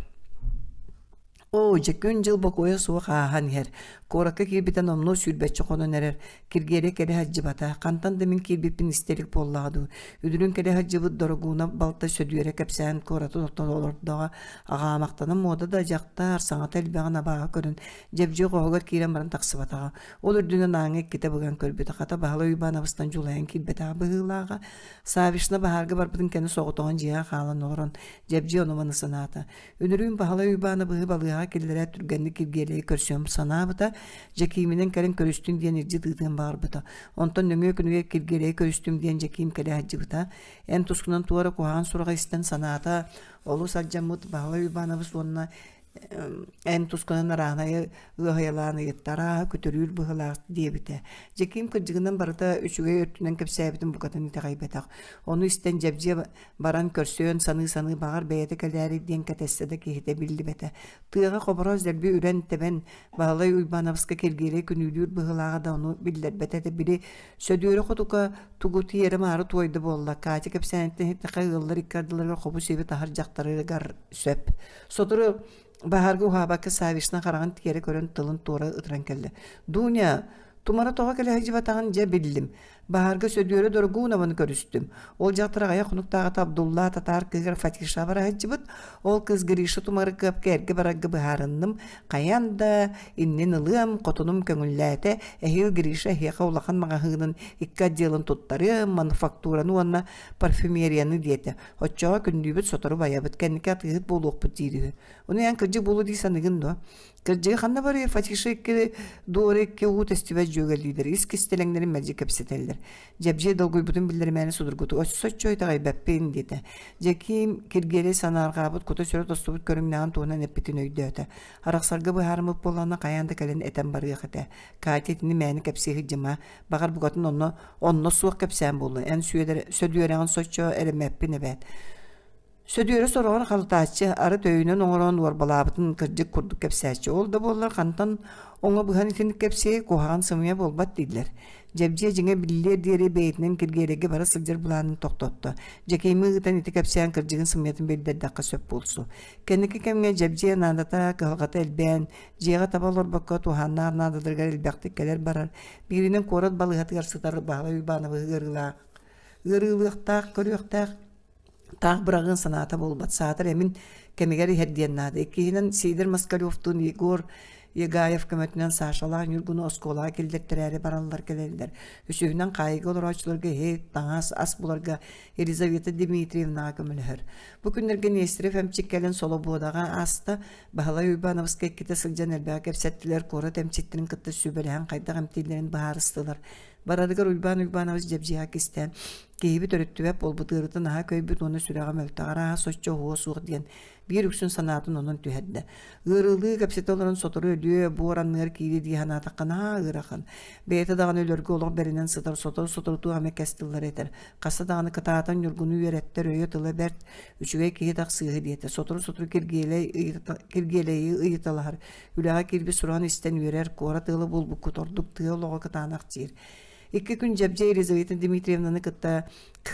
Оо, дьэ күн-дьыл бокуойа суох ааһан иһэр. Куоракка киирбитэ номнуо сүүрбэччэ хонон эрэр. Киргиэлэй кэлэ сылдьыбата. Хантан да мин киирбиппин истэ илик буоллаҕа дуу. Үдүрүн кэлэ сылдьыбыт Дорогуунап балта Сөдүөрэ кэпсээн куоратын оттон олордоҕо. Аҕаамахтана муода да дьахтар, саҥата элбэҕин абааһы көрөн, дьэбдьиэ хоһугар киирэн баран тахсыбатаҕа. Ол үрдүнэн ааҥҥа иккитэ быган көрбүтэ. Хата Баһылай Уйбаанабыстан дьулайан киирбэтэҕэ быһыылааҕа. Савишна баһаарга барбытын кэннэ соҕотоҕун дьиэҕэ хаалан олорон, Дьэбдьиэ ону-маны санаата. Үнүрүүн Баһылай Уйбаанабыһы балыыһаҕа киллэрээт түргэнник Киргиэлэйи көрсүөм санаабыта, Дьэкииминэн кэлэн көрүстүн диэн илдьит ыытыан баҕарбыта. Онтон нөҥүө күнүгэр Киргиэлэйи көрүстүм диэн Дьэкиим кэлэ сылдьыбыта. Эн тускунан туора куһаҕан сураҕы истэн санаата олус алдьаммыт Баһылай Уйбаанабыс уонна Эн тускунан арааһынайы ыаһайалаан ыйытта, арааһа күтүрүүр быһыылаах диэбитэ. Дьэкиим кырдьыгынан барыта үчүгэй өртүнэн кэпсээбитин букатын итэҕэйбэтэх. Ону истэн Дьэбдьиэ баран көрсүөн саныы-саныы баҕар бэйэтэ кэлээри диэн кэтэстэ да киһитэ биллибэтэ. Тыаҕа хобороос дэлби үрэн-тэбэн Баһылай Уйбаанабыска Киргиэлэй күнүүлүүр быһыылааҕа да ону биллэрбэтэ этэ. Били Сөдүөрэ хотука тугу тиэрэ-маары туойда буолла. Катя кэпсээниттэн иһиттэххэ ыаллар икки ардыларыгар хобу-сиби таһар дьахтарыгар сөп. Сотору баһаарга уһаабакка Савишна хараҕын тиэрэ көрөн тылын туора ытыран кэллэ. «Дуня, тумара тоҕо кэлэ сылдьыбатаҕын дьэ биллим. Баһаарга Сөдүөрэ Дорогунованы көрүстүм. Ол дьахтар аҕыйах хонуктааҕыта Абдулла татаар кыыһыгар Фатиша бара сылдьыбыт. Ол кыыс Гриша Тумарыкыапка эргэ барарга быһаарынным. Хайаан да иннин ылыам, хотунум көҥүллээтэ. Эһиил Гриша эһиэхэ улахан маҕаһыынын икки отделын туттарыам, мануфактураны уонна парфюмерияны диэтэ. Оччоҕо күндүүбүт сотору байабыт, кэнники атыыһыт буолуохпут диир үһү. Ону эн кырдьык буолуо дии саныгын дуо? Кырдьыгы ханна барыай, Фатиша икки дуора икки уу тэстибэт дьүөгэлиилэр, ис кистэлэҥнэрин мэлдьи кэпсэтэллэр. Дьэбдьиэ долгуйбутун биллэримээри судургутук «Соччо итэҕэйбэппин» диэтэ. Дьэкиим Киргиэлэй санаарҕаабыт, кута-сүрэ тостубут көрүҥнээҕин туһунан эппитин өйдөөтө. Арахсарга быһаарыммыт буоллаҕына хайаан да кэлэн этэн барыах этэ. Катя итини мээнэ кэпсии сылдьыма, баҕар букатын онно онно суох кэпсээн буолла. Эн Сөдүөрэҕин соччо эрэммэппин эбээт. Сөдүөрэ сороҕор халытааччы, арыт өйүнэн оҥорон уорбалаабытын кырдьык курдук кэпсээччи. Ол да буоллар хантан оҥо быһан итинник кэпсиэй, куһаҕан сымыйа буолбат дииллэр. Дьэбдьиэ дьиҥэ биллиэр диэри бэйэтинэн Киргиэлэйгэ бара сылдьар былаанын тохтотто. Дьэкиими ыытан ити кэпсээн кырдьыгын сымыйатын биллэрдэххэ сөп буолсу. Кэнники кэмҥэ Дьэбдьиэ наадата, кыһалҕата элбээн, дьиэҕэ таба олорбокко туһааннаах наадаларыгар элбэхтик кэлэр-барар, бииринэн куорат балыыһатыгар сытар Баһылай Уйбаанабыһы ыарыылаах ыарыылыахтаах, көрүөхтээх таах быраҕыан санаата буолбат, саатар эмин кэмигэр иһэр диэн наада. Иккиһинэн Сидор Москалевтуун Егор Егаев көмөтүнэн Сашалаах Ньургуну оскуолаҕа киллэртэрээри бараллар-кэлэллэр. Үсүһүнэн хаайыыга олорооччуларга иһит, таҥас, ас буларга Елизавета Дмитриевнаҕа көмөлөһөр. Бу күннэргэ Нестеров эмчик кэлэн Солобуодаҕа ааста, Баһылай Уйбаанабыска иккитэ сылдьан элбэҕи кэпсэттилэр, куорат эмчиттэрин кытта сүбэлэһэн хайдах эмтииллэрин быһаарыстылар. Барарыгар Уйбаан Уйбаанабыс дьэбдьиэҕэ кистээн, киһибит өрүттүбэт буолбут ыарыыта наһаа көйбүт уонна сүрэҕэ мөлтөх, арааһа соччо уһуо суох диэн биир үксүн санаатын онон түһэрдэ. Ыарыылыы кэпсэтэ олорон сотору өлүө, буор анныгар киириэ дии санаатахха наһаа ыарахан. Бэйэтэ даҕаны өлөргө олох бэринэн сытар, сотору-сотору туох эмэ кэс тыллары этэр. Хаста даҕаны кытаатан Ньургуну үөрэттэр, өйө-тыла бэрт, үчүгэй киһи тахсыыһы диэтэ. Сотору-сотору Киргиэлэй Киргиэлэйи ыйыталаһар, Үлэҕэ киирбит сураҕын истэн үөрэр, куорат ыала буолбуккут ордук тыа олоҕо кытаанах диир. Икки күн Дьэбдьэ Елизавета Дмитриевнаны кытта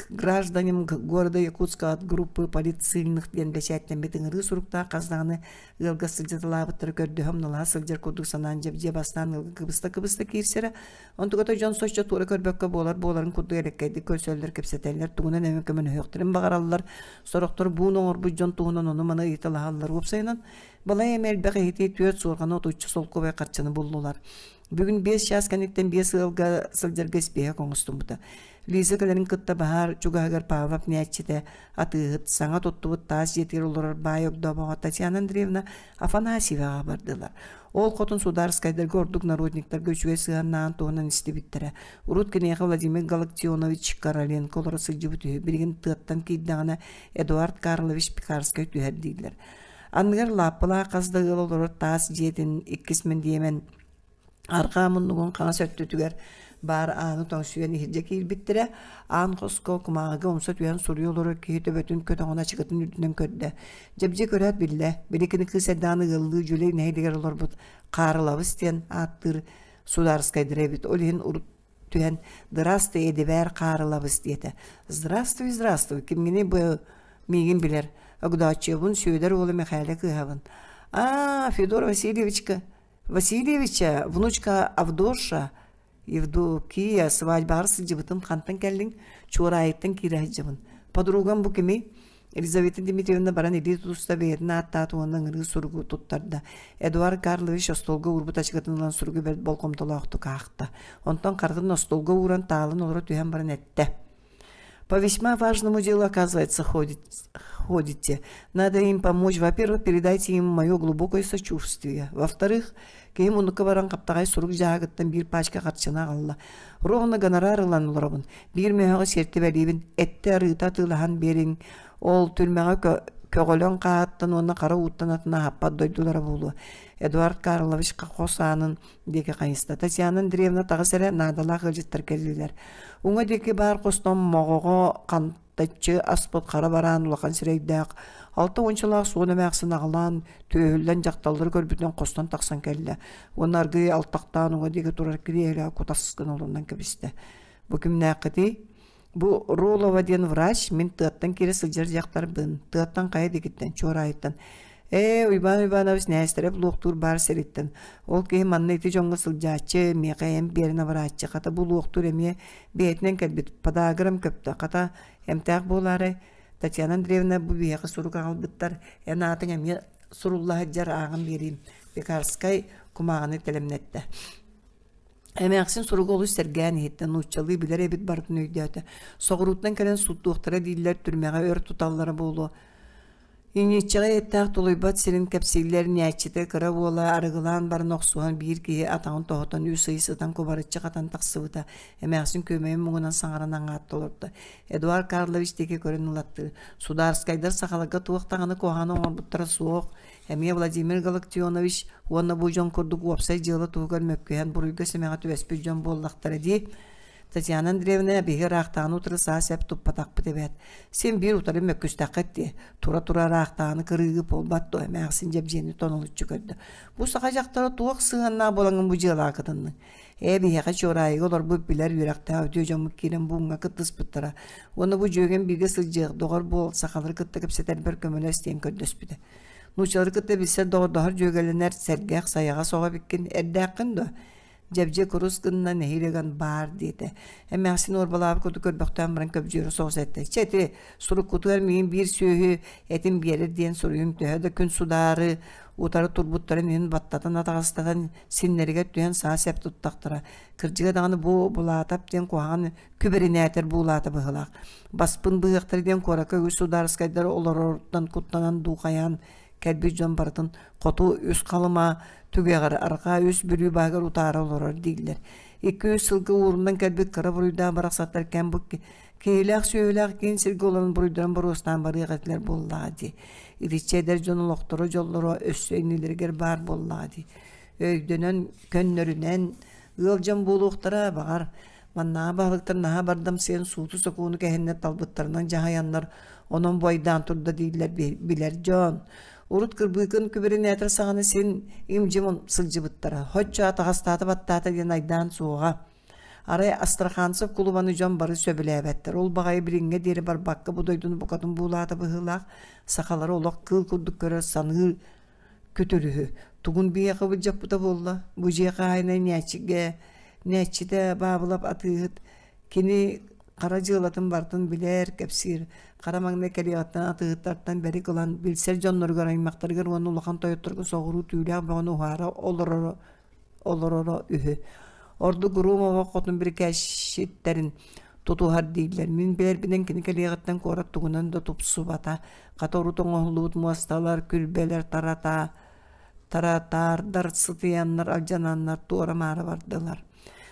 «Гражданин города Якутска от группы политсыльных» диэн бэчээттэммит ыҥырыы суруктаах хас даҕаны ыалга сылдьыталаабыттары көрдөһө умналаһа сылдьар курдук санаан Дьэбдьиэ бастаан ыалга кыбыста-кыбыста киирсэрэ, онтуката дьон соччо туора көрбөккө буолар буоларын курдук элэккэйдик көрсөллөр, кэпсэтэллэр, тугунан эмэ көмөлөһүөхтэрин баҕараллар, сорохтор буун оҥорбут дьон туһунан ону-маны ыйыталаһаллар. Уопсайынан, Балай эмэ элбэх иһити түөрт суорҕаны отучча солкуобай харчыны буллулар. Бүгүн биэс чаас кэнниттэн биэс ыалга сылдьарга испииһэк оҥостубута. Лиза кэлэрин кытта баһаар чугаһыгар Павлов нээччитэ, атыыһыт, саҥа туттубут таас дьиэтигэр олорор баай огдообоҕо Татьяна Андреевна Афанасьеваҕа бардылар. Ол хотун судаарыскайдарга ордук народниктарга үчүгэй сыһыаннааҕын туһунан истибиттэрэ. Урут киниэхэ Владимир Галактионович Короленко олоро сылдьыбыт үһү. Билигин тыаттан киирдэҕинэ Эдуард Карлович Пекарскай түһэр дииллэр. Анныгар лааппылаах хас да ыал олорор таас дьиэтин иккис мэндиэмэн арҕаа муннугун хаҥас өттүтүгэр баар ааны тоҥсуйан иһирдьэ киирбиттэрэ. Аан хоско кумааҕыга умса түһэн суруйа олорор киһи төбөтүн көтөҕөн ачыкытын үрдүнэн көрдө. Дьэбдьиэ көрөөт биллэ, били кини кыыс эрдэҕинэ ыаллыы Дьүлэй нэһилиэгэр олорбут Хаарылабыс диэн ааттыыр судаарыскайдара эбит. Ол иһин урут түһэн «Здравствуй, эдибээр Хаарылабыс» диэтэ. «Здравствуй, здравствуй, кимҥиний бу миигин билэр, Огдооччуйабын Сүөдэр уола Мэхээлэ кыыһабын». «А, Федор Васильевичка, Васильевича, внучка Авдоша, Евдокия, свадьбаҕар сылдьыбытым хантан кэллиҥ? Чуораайыттан киирэ сылдьабын. Подругам бу кимий? Елизавета Дмитриевна баран илии тутуста бэйэтин ааттаата уонна ыҥырыы суругу туттарда. Эдуард Карлович остуолга уурбут ачыкытын ылан суругу бэрт болҕомтолоохтук аахта. Онтон харытын остуолга ууран таалын олоро түһэн баран эттэ. По весьма важному делу, оказывается, ходит, ходите. Надо им помочь. Во-первых, передайте им мое глубокое сочувствие. Во-вторых, киһи муннукка баран хаптаҕай сурук дьааһыгыттан биир пачка харчыны аҕалла. Ровно гонорар ылан олоробун. Биир мөһөҕө сиэртибэлиибин, эттэ арыыта атыылаһан биэриҥ. Ол түрмэҕэ Көҕөлөн хааһыттан уонна хара ууттан атын аһаппат дойдулара буолуо. Эдуард Карлович хос аанын диэки хайыста. Татьяна Андреевна таҕыс эрэ наадалаах ыалдьыттар кэллилэр. Уҥа диэки баар хостон моҕоҕо хантаччы аспыт хара бараан улахан сирэйдээх, алта уончалаах суон эмээхсин аҕалаан, түөһүллэн дьахталлары көрбүтүнэн хостон тахсан кэллэ уонна аргыый алтахтаан уҥа диэки турар кириэһилэҕэ кутас гына олорунан кэбистэ. Бу кимнээххитий? Бу Ролова диэн врач, мин тыаттан киирэ сылдьар дьахтарбын. Тыаттан хайа диэкиттэн, Чуораайыттан. Ээ, Уйбаан Уйбаанович Нээстэрэп луохтуур баар сириттэн. Ол киһи манна ити дьоҥҥо сылдьааччы, миэхэ эмп биэрэн абырааччы. Хата бу луохтуур эмиэ бэйэтинэн кэлбит. Подаграм көптө. Хата эмтээх буолаарай? Татьяна Андреевна бу биһиэхэ сурук аҕалбыттар. Эн аатыҥ эмиэ сурулла сылдьар ааҕан биэриим. Пекарскай кумааҕыны тэлэмнэттэ. Эмээхсин суругу олус сэргээн иһиттэ, нууччалыы билэр эбит барытын өйдөөтө. Соҕурууттан кэлэн сууттуохтара дииллэр, түрмэҕэ өр туталлара буолуо. Иҥииччэҕэ эттээх тулуйбат сирин кэпсииллэр, ньээччитэ кыра уола арыгылаан баран охсуһан биир киһи атаҕын тоһутан үс ый сытан кубарыччы хатан тахсыбыта. Эмээхсин күөмэйин муҥунан саҥаран аҥаатта олордо. Эдуард Карлович диэки көрөн ылаттыыр. Судаарскайдар сахаларга туох даҕаны куһаҕаны оҥорбуттара суох. Эмиэ Владимир Галактионович уонна бу дьон курдук уопсай дьыала туһугар мөккүһэн буруйга-сэмэҕэ түбэспит дьон буоллахтара дии. Татьяна Андреевна биһиги ыраахтааҕыны утары саа-сэп туппатахпыт эбээт. Син биир утары мөккүстэххит дии. Тура-тура ыраахтааҕыны кырыыгы буолбат дуо эмээхсин дьэбдьиэни тонолуччу көрдө. Бу саха дьахтара туох сыһыаннаах буолаҥҥын бу дьыалаҕа кытынныҥ? Ээ, биһиэхэ Чуораайыга олорбут билэр үөрэхтээх үтүө дьоммут киирэн бууҥҥа кыттыспыттара. Уонна бу дьүөгэм бииргэ сылдьыах, доҕор буол, сахалары кытта кэпсэтэрбэр көмөлөс диэн көрдөспүтэ. Нууччалары кытта билсэр доҕордоһор дьүөгэлэнэр сэргэх, сайаҕас оҕо эбиккин, эрдээххин дуо? Дьэбдьиэ курус гынна, нэһиилэ ыган баар диэтэ. Эмээхсин уорбалаабыт курдук көрбөхтөөн баран көбдьүөрэ соҕус эттэ. Чэ ити суруккутугар миигин биир сүөһү этин биэрэр диэн суруйум төһө да күн судаары утары турбуттарын иһин баттатан атаҕастатан синнэригэр түһэн саа сэп туттахтара. Кырдьыга даҕаны бу Булаатап диэн куһаҕан күбэринээтэр буулаата быһыылаах. Баспын быһыахтара диэн куоракка үгүс судаарыскайдар олороруттан куттанан дуухайаан кэлбит дьон барытын хоту үс Халыма түгэҕэр, арҕаа үс Бүлүү баһыгар утаара олорор дииллэр. Икки-үс сылга уурунан кэлбит кыра буруйдаах барахсаттар кэм бу киһилээх сүөһүлээх киин сиргэ олорон буруйдарын боруостаан барыах этилэр буоллаҕа дии. Итиччэ эдэр дьон олохторо дьоллоро өссө иннилэригэр баар буоллаҕа дии. Өйдөнөн, көннөрүнэн ыал дьон буолуохтара, баҕар, Маннааҕы баһылыктар наһаа бардамсыйан сууту-сокуону кэһэннэр талбыттарынан дьаһайаннар, онон буойдаан турда дииллэр билэр дьон. Урут кырбыыкын күбүрүнээтэр саҕана син им-дьим сылдьыбыттара. Һоччо атаҕастаата-баттаата диэн айдаан суоҕа. Арай Астраханцев кулубаны дьон бары сөбүлээбэттэр. Ол баҕайы билиҥҥэ диэри барбакка бу дойдуну букатын буулаата быһыылаах. Сахалары олох кыыл курдук көрөр, саныыр Күтүр үһү, тугун биһиэхэ былдьаппыта буолла, бу дьиэ хаһаайына нээччигэ, нээччитэ Баабылап атыыһыт, кини хара дьыалатын барытын билэр, кэпсиир, хара маҥнай кэлиэҕиттэн атыыһыттартан бэрик ылан, билсэр дьонноругар, аймахтарыгар уонна улахан тойотторго соҕуруу түүлээх бөҕөнү уһаара олороро олороро үһү. Ордук Громова хотун бирикээсчиттэрин тутуһар дииллэр. Мин билэрбинэн кини кэлиэҕиттэн куорат тугунан да тупсубата. Хата урут оҥоһуллубут муосталар, күрбэлэр тарата, таратаардар сытыйаннар, алдьананнар туора-маара бардылар.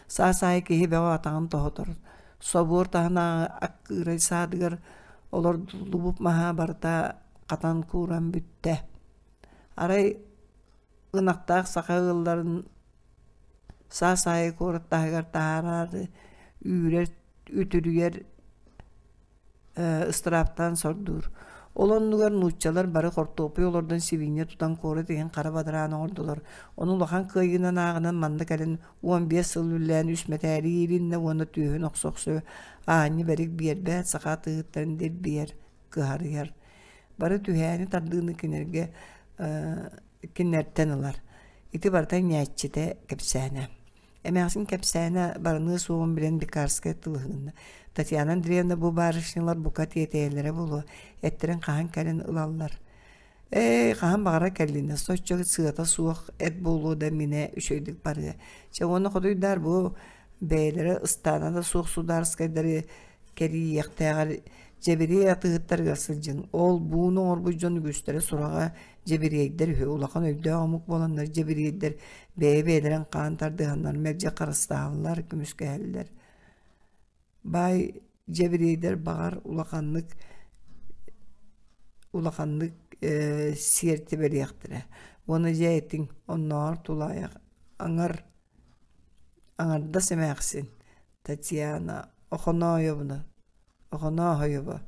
Саас аайы киһи бөҕө атаҕын тоһутар. Собуор таһынааҕы аккыырай саадыгар олордуллубут маһа барыта хатан кууран бүттэ. Арай ынахтаах саха ыалларын саас аайы куорат таһыгар таһаараары үүрэр, үтүрүйэр ыстырааптаан сордуур. Ол оннугар нууччалар бары хортуоппуй олордон сибиинньэ тутан куорат иһин хара бадараан оҥордулар. Ону улахан кыайыынан ааҕынан манна кэлин 15 сыл үлэлээн үс мэтээли иилиннэ уонна түөһүн охсо-охсо аанньа бэрик биэрбэт саха атыыһыттарын дирбийэр, кыһарыйар. Бары түһээни тардыыны кинилэргэ кинилэртэн ылар. Ити барыта ньээччитэ кэпсээнэ. Эмээхсин кэпсээнэ барыныа суоҕун билэн Бекарская тылыһынна. Татьяна Андреевна бу барышнялар бука тиэтэйэллэрэ буолуо, эттэрин хаһан кэлин ылаллар. Ээ, хаһан баҕарар кэллинэ, соччо сыата суох эт буолуо да минэ үчүгэйдик барыа. Чэ уонна хотуйдаар бу бэйэлэрэ ыстаана да суох судаарыскайдары кэрийиэхтээҕэр дьэбириэй атыыһыттарыгар сылдьыҥ. Ол бууну оҥорбут дьон үгүстэрэ сураҕа дьэбириэйдэр үһү. Улахан өйдөөх омук буоланнар дьэбириэйдэр бэйэ-бэйэлэрин хаан тардыһаннар мэлдьи харыстаһаллар, көмүскэһэллэр. Баай дьэбириэйдэр баҕар улаханнык улаханнык сиэртибэлиэхтэрэ. Уонна дьэ этиҥ, оннооҕор тулаайах аҥар аҥардас эмээхсин Татьяна Охоноойобуна Охонооһойово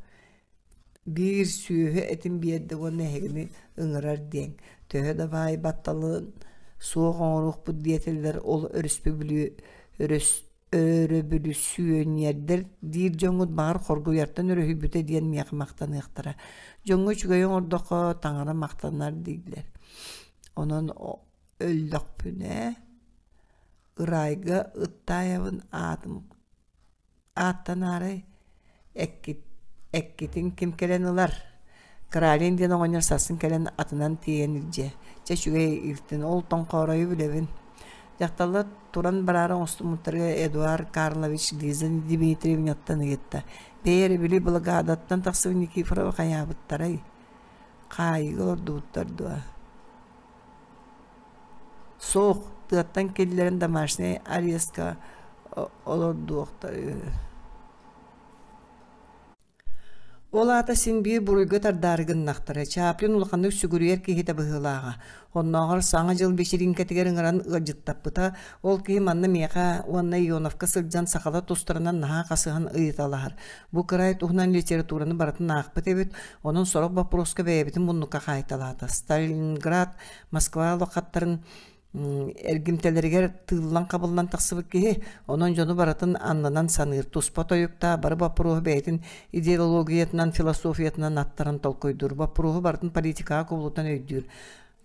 биир сүөһү этин биэрдэ уонна эһигини ыҥырар диэҥ. Төһө да баай батталын суох оҥоруохпут диэтэллэр, ол өрөспүүбүлү өрөс өрөбүлүсүөньэрдэр диир дьоҥҥут баҕар хоргуйартан өрүһүйбүтэ диэн миэхэ махтаныахтара. Дьоҥҥо үчүгэйи оҥордоххо таҥара махтанар дииллэр. Онон өллөхпүнэ Ыраайга Ыттаайабын аатым ааттанаарай эккит эккитин ким кэлэн ылар Кралин диэн оҕонньор сарсын кэлэн атынан тиэйэн илдьиэ чэ үчүгэй илтин ол тоҥхооройу билэбин дьахталлар туран бараары оҥостубуттарыгар Эдуард Карлович Лиза Дмитриевнаттан ыйытта бэйэ эрэ били благадаттан тахсыбыт Никифорова хайаабыттарай хаайыыга олордубуттар дуо Суох, тыаттан киллэрэн домашнай арестка олордуохтар үһү. Ол аата син биир буруйга тардаары гыннахтара. Чаплин улаханнык сүгүрүйэр киһитэ быһыылааҕа. Оннооҕор Саҥа дьыл бэчириҥкэтигэр ыҥыран ыалдьыттаппыта. Ол киһи манна миэхэ уонна Ионовка сылдьан сахалар тустарынан наһаа хасыһан ыйыталаһар. Бу кыраай туһунан литератураны барытын аахпыт эбит, онон сорох боппуруоска бэйэбитин муннукка хаайталаата. Сталинград, Москва улахаттарын эргимтэлэригэр тыыллан-хабыллан тахсыбыт киһи, онон дьону барытын аннынан саныыр, туспа тойуктаах бары боппуруоһу бэйэтин идеологиятынан, философиятынан аттаран толкуйдуур, боппуруоһу барытын политикаҕа кубулутан өйдүүр.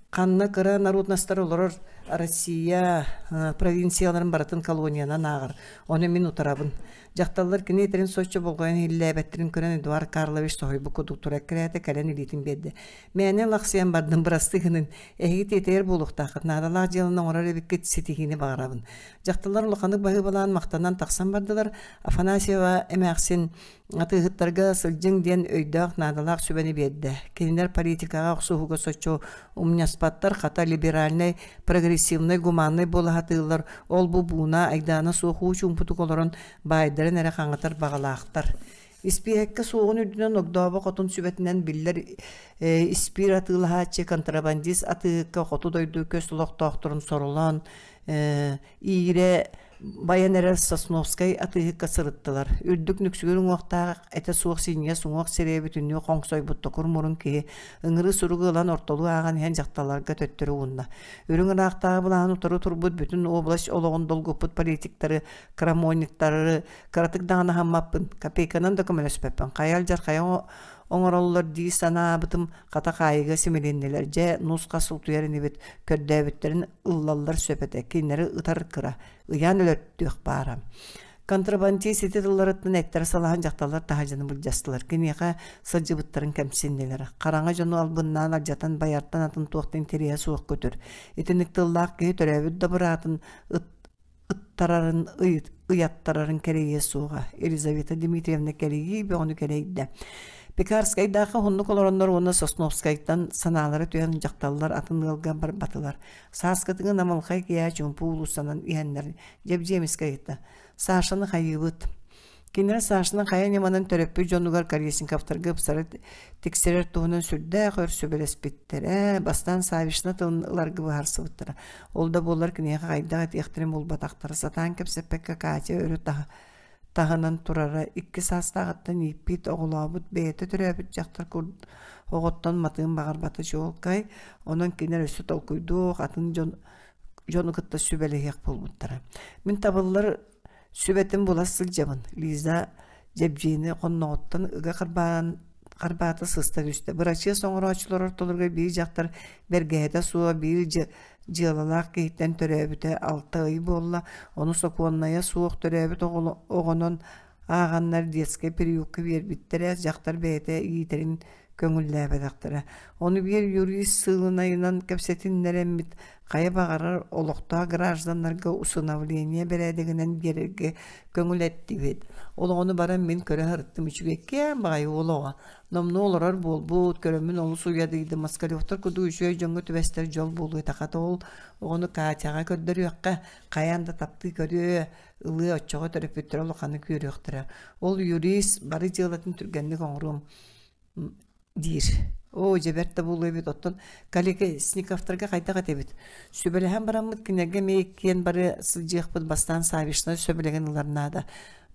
Ханна кыра народностар олорор Россия провинцияларын барытын колониянан ааҕар. Ону мин утарабын. Дьахталлар кини этэрин соччо болҕойон иһиллээбэттэрин көрөн Эдуард Карлович соһуйбут курдук тура эккирээтэ кэлэн илиитин биэрдэ. Мээнэ лахсыйан бардым бырастыы гынын. Эһиги тиэтэйэр буолуохтааххыт. Наадалаах дьыаланы оҥорор эбиккит ситиһиини баҕарабын. Дьахталлар улаханнык баһыыбалаан махтанан тахсан бардылар. Афанасьева эмээхсин атыыһыттарга сылдьыҥ диэн өйдөөх наадалаах сүбэни биэрдэ. Кинилэр политикаҕа охсуһууга соччо умньаспаттар, хата либеральнай, прогрессивнай, гуманнай буола сатыыллар, ол-бу бууна, айдаана суох уу чуумпутук олорон баайдарын эрэ хаҥатар баҕалаахтар. Испииһэккэ суоҕун үрдүнэн Огдообо хотун сүбэтинэн биллэр испиир атыылаһааччы контрабандист атыыһыкка хоту дойду көс олохтоохторун соролоон иирэ байан эрэр Сосновскай атыыһыкка сырыттылар. Үрдүк нүксүгүр уҥуохтаах, этэ суох синньигэс уҥуох сирэйэ бүтүннүү хоҥсойбут токур мурун киһи ыҥырыы суругу ылан ортолуу ааҕан иһэн дьахталларга төттөрү уунна. Үрүҥ ыраахтааҕы былаһын утары турбут бүтүн область олоҕун долгуппут политиктары, крамонниктары кыратык даҕаны аһаммаппын, копейканан да көмөлөспөппүн, хайа алдьархайа оҥороллор дии санаабытым хата хаайыыга симилиннилэр. Дьэ, нус-хас утуйар инибит, көрдөөбүттэрин ыллаллар сөп этэ, кинилэри ытар кыра, ыйаан өлөртүөх баара. Контрабандист ити тылларыттан эттэрэ салаһан дьахталлар таһырдьаны былдьастылар. Киниэхэ сылдьыбыттарын кэмсиннилэр. Хараҥа дьону албыннаан алдьатан байартан атын туох да интэриэһэ суох көтөр. Итинник тыллаах киһи төрөөбүт да быраатын ыт ыттарарын ыйаттарарын кэрэйиэ суоҕа. Елизавета Дмитриевна кэрийии бөҕөнү кэрэйдэ. Пекарскайдаахха уһуннук олороннор уонна Сосновскайтан санаалара түһэн дьахталлар атын ыалга барбатылар. Сааскытыҥы намылхай киэһэ чуумпу уулуссанан иһэннэр Дьэбдьиэмискэ ыйытта. Сашаны хайыыбыт? Кинилэр Сашаны хайа ньыманан төрөппүт дьонугар Колесниковтарга ыпсары тиксэрэр туһунан сүрдээх өр сүбэлэспиттэрэ, бастаан Савишна тылын ыларга быһаарсыбыттара. Ол да буоллар киниэхэ хайдах этиэхтэрин булбатахтара, сатаан кэпсэппэккэ Катя өрө таһынан турара, икки саастааҕыттан ииппит, оҕолообут, бэйэтэ төрөөбүт дьахтар оҕоттон матыын баҕарбата чуолкай, онон кинилэр өссө толкуйдуох, атын дьон дьону кытта сүбэлэһиэх буолбуттара. Мин табыллар сүбэтин була сылдьабын. Лиза Дьэбдьиэни хонноҕуттан ыга харбаан харбаата сыста түстэ. Бырачыас оҥорооччулар ортолоругар биир дьахтар бэргэһэтэ суох биир дьыалалаах киһиттэн төрөөбүтэ 6 ый буолла. Ону сокуоннайа суох төрөөбүт оҕонон ааҕаннар детскай приютка биэрбиттэрэ, дьахтар бэйэтэ иитэрин көҥүллээбэтэхтэрэ. Ону биир юрист сыылынайынан кэпсэтиннэрэммит, хайа баҕарар олохтоох гражданнарга усыновление бэрээдэгинэн биэрэргэ көҥүл эттибит. Ол оҕону баран мин көрө сырыттым, үчүгэйкээн баҕайы уол оҕо. Номнуо олорор буолбут, көрөммүн олус уйадыйдым. Москалевтар курдук үчүгэй дьоҥҥо түбэстэр дьол буолуо этэ. Хата ол оҕону Катяҕа көрдөрүөххэ, хайаан да таптыы көрүө, ылыа, оччоҕо төрөппүттэрэ улаханнык үөрүөхтэрэ. Ол юрист бары дьыалатын түргэнник оҥоруом диир. Оо, дьэ бэрт да буолуо эбит, оттон Колесниковтарга хайдах этэбит? Сүбэлэһэн бараммыт кинилэргэ эмиэ иккиэн бары сылдьыахпыт бастаан Савишна сөбүлэҥин ылар наада.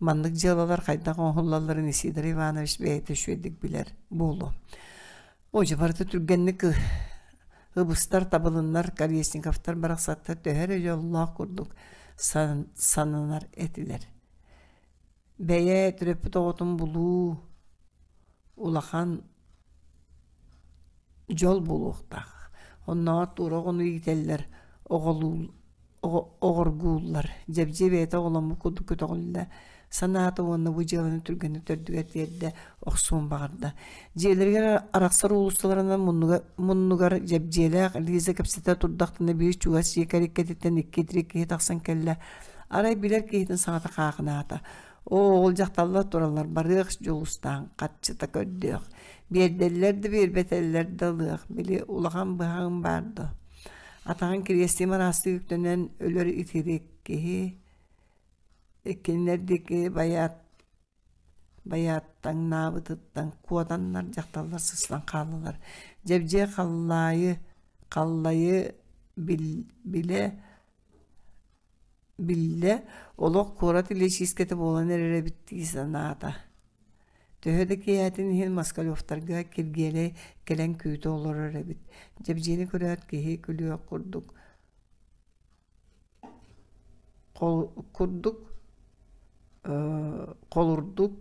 Маннык дьыалалар хайдах оҥоһуллалларын Исидор Иванович бэйэтэ үчүгэйдик билэр буолуо. Оо, дьэ барыта түргэнник ыбыстар, табылыннар, Колесниковтар барахсаттар төһө эрэ дьоллоох курдук сананар этилэр. Бэйэ төрөппүт оҕотун булуу улахан дьол буолуохтаах. Оннооҕор туора оҕону иитэллэр, оҕолуу оҕоргууллар. Дьэбдьиэ бэйэтэ оҕоломмут курдук көтөҕүллэ санаата уонна бу дьыаланы түргэнник төрдүгэр тиэрдэ охсуон баҕарда. Дьиэлэригэр арахсар уулуссаларынан муннугар Дьэбдьиэлээх Лиза кэпсэтэ турдахтарына биир чугас дьиэ кэликкэтиттэн икки-три киһи тахсан кэллэ. Арай билэр киһитин саҥата хаахынаата. Оо, ол дьахталлар тураллар барыах дьулустаан харчыта көрдөөх. Биэрдэллэр да биэрбэтэллэр да ылыах, били улахан быһаҕым баар дуо? Атаҕын кириэстии мараастыы үктэнэн өлөр итирик киһи кинилэр диэки байаат байааттаҥнаабытыттан куотаннар дьахталлар сыстан хааллылар. Дьэбдьиэ халлаайы халлайы билэ биллэ, олох куорат илиэчиискэтэ буолан эрэр эбит дии санаата. Төһө да киэһэтин иһин Москалевтарга Киргиэлэй кэлэн күүтэ олорор эбит. Дьэбдьиэни көрөөт киһи күлүөх курдук курдук холурдук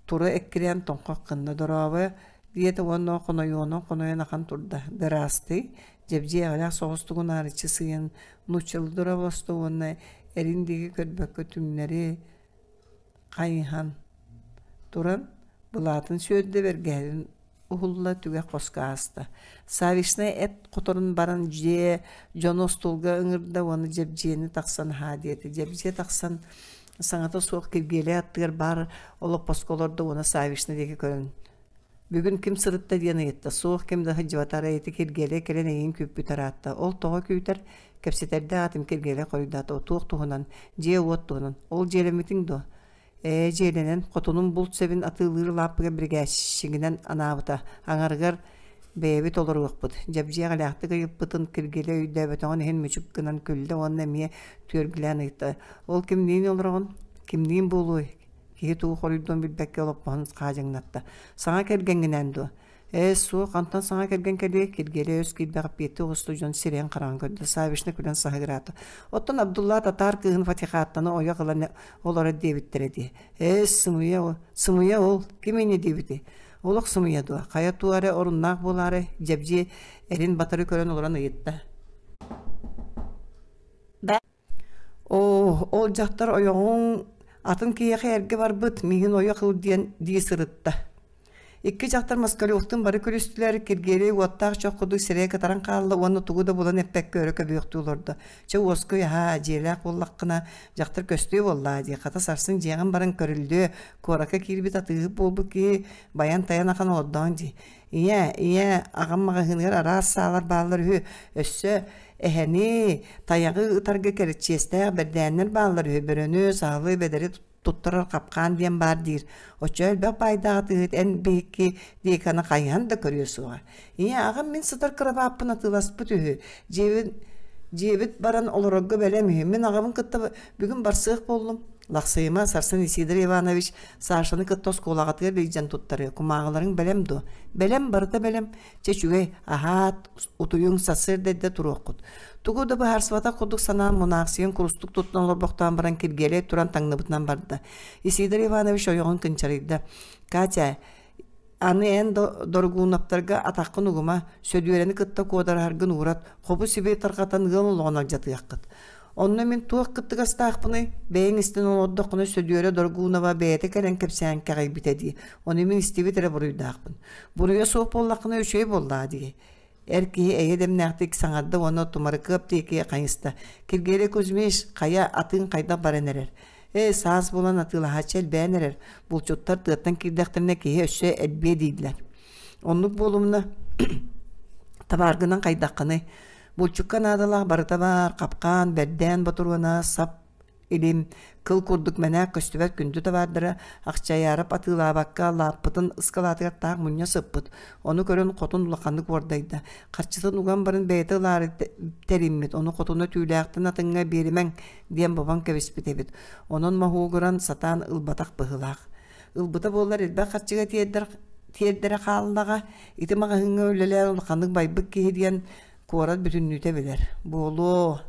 тура эккирээн тоҥхох гынна дорообо диэтэ уонна хонойуонан хонойон ахан турда дыраастый Дьэбдьиэ эҕэлээх соҕустук унаарыччы сыыйан нууччалыы дорообосто уонна эрин диэки көрбөккө түҥнэри хайыһан туран былаатын сүөрдэ бэргэһэтин уһулла түгэх хоско ааста. Савишнай эт хоторун баран дьиэ дьону остуолга ыҥырда уонна Дьэбдьиэни тахсан аһаа диэтэ. Дьэбдьиэ тахсан саҥата суох Киргиэлэй аттыгар баар олоппоско олордо уонна Савишна диэки көрөн Бүгүн ким сырытта диэн ыйытта. Суох ким да сылдьыбата арай ити Киргиэлэй кэлэн эйигин күүппүт ыраатта. Ол тоҕо күүтэр? Кэпсэтэрдээх атым Киргиэлэй хоруйдаата. Туох туһунан? Дьиэ-уот туһунан. Ол дьиэлэммитиҥ дуо? Ээ, дьиэлэнэн, хотунум булт сэбин атыылыыр лааппыга биригээччигинэн анаабыта. Аҥарыгар бэйэбит олоруохпут. Дьэбдьиэ эҕэлээхтик ыйыппытын Киргиэлэй өйдөөбөтөҕүн иһин мүчүк гынан күллэ уонна эмиэ түөргүлээн ыйытта. Ол кимниин олороҕун? Кимниин буолуой? Киһи тугу хоруйдуон билбэккэ олоппоһун хаадьаҥнатта. Саҥа кэргэҥҥинээн дуо? Ээ, суох, хантан саҥа кэргэн кэлиэ, Киргиэлэй өс киирбэх эппиэттии оҕусту дьон сирэйин-хараҕын көрдө, Савишна күлэн саһыгыраата. Оттон Абдулла татаар кыыһын Фатихаттаны ойох ылан олорор диэбиттэрэ дии. Ээ, сымыйа ол, сымыйа ол, ким инньэ диэбитий? Олох сымыйа дуо? Хайа туох эрэ оруннаах буолаары, Дьэбдьиэ эрин батары көрөн олорон ыйытта. Оо, ол дьахтар ойоҕуҥ атын киһиэхэ эргэ барбыт, миигин ойох ыл диэн дии сырытта. Икки дьахтар Москалевтыын бары күлүстүлэр, Киргиэлэй уоттаах чох курдук сирэйэ кытаран хаалла уонна тугу да булан эппэккэ өрө көбүөхтүү олордо. Чэ уоскуй аһаа, дьиэлээх буоллаххына, дьахтар көстүө буоллаа дии, хата сарсын дьиэҕин баран көрүллүө, куоракка киирбит атыыһыт буолбут киһи байан-тайан ахан олордоон дии. Ийээ, ийээ, аҕам маҕаһыыныгар араас саалар бааллар үһү, өссө эһэни, тайаҕы ытарга кэрчиэстээх бэрдээннэр бааллар үһү, бөрөнү, саһылы, бэдэри туттарар хапкаан диэн баар диир. Оччо элбэх баайдаах атыыһыт эн биһикки диэки хайыһан да көрүө суоҕа. Ийэ, аҕам мин сытар кырабааппын атыыласпыт үһү. Дьиэбит, дьиэбит баран олорорго бэлэм үһү. Мин аҕабын кытта бүгүн барсыах буоллум. Лахсыйыма, сарсын Исидор Иванович Сашаны кытта оскуолаҕытыгар илдьэн туттарыа. Кумааҕыларыҥ бэлэм дуо? Бэлэм, барыта бэлэм. Чэ, үчүгэй, аһаат, утуйуҥ, сарсыарда эрдэ туруоххут. Тугу да быһаарсыбатах курдук санаан мунаахсыйан курустук туттан олорбохтоон баран Киргиэлэй туран таҥныбытынан барда. Исидор Иванович ойоҕун кынчарыйда. Катя, аны эн Доргуунаптарга атаххын угума, Сөдүөрэни кытта куодараһаргын уурат, хобу-сиби тарҕатан ыал олоҕун алдьатыаххыт. Онно мин туох кыттыгастаахпыный? Бэйэҥ истэн олордоххуна Сөдүөрэ Доргунова бэйэтэ кэлэн кэпсээн кэҕийбитэ дии. Ону мин истибит эрэ буруйдаахпын. Буруйа суох буоллаххына үчүгэй буоллаа дии. Эр киһи эйэ дэмнээхтик саҥарда уонна Тумарыкыап диэки хайыста. Киргиэлэй Кузьмич, хайа, атыыҥ хайдах баран эрэр? Ээ, саас буолан атыылаһааччы элбээн эрэр. Булчуттар тыаттан киирдэхтэринэ киһи өссө элбиэ дииллэр. Оннук буолумна, табааргынан хайдаххыный? Булчукка наадалаах барыта баар, хапкаан, бэрдээн ботуруона, сап. Илим, кыл курдук мэнээк көстүбэт күндү табаардара Ахчайаарап атыылаабакка лааппытын ыскалаатыгар таах мунньа сыппыт. Ону көрөн хотун улаханнык уордайда. Харчытын уган баран бэйэтэ ылаары тэриммит, ону хотуна түүлээхтэн атыҥҥа биэримэҥ диэн бобон кэбиспит эбит. Онон моһуогуран сатаан ылбатах быһыылаах. Ылбыта буоллар элбэх харчыга тиэрдэр тиэрдэрэ хааллаҕа. Ити маҕаһыыҥҥа үлэлээн улаханнык байбыт киһи диэн куорат бүтүннүүтэ билэр. Буолуо.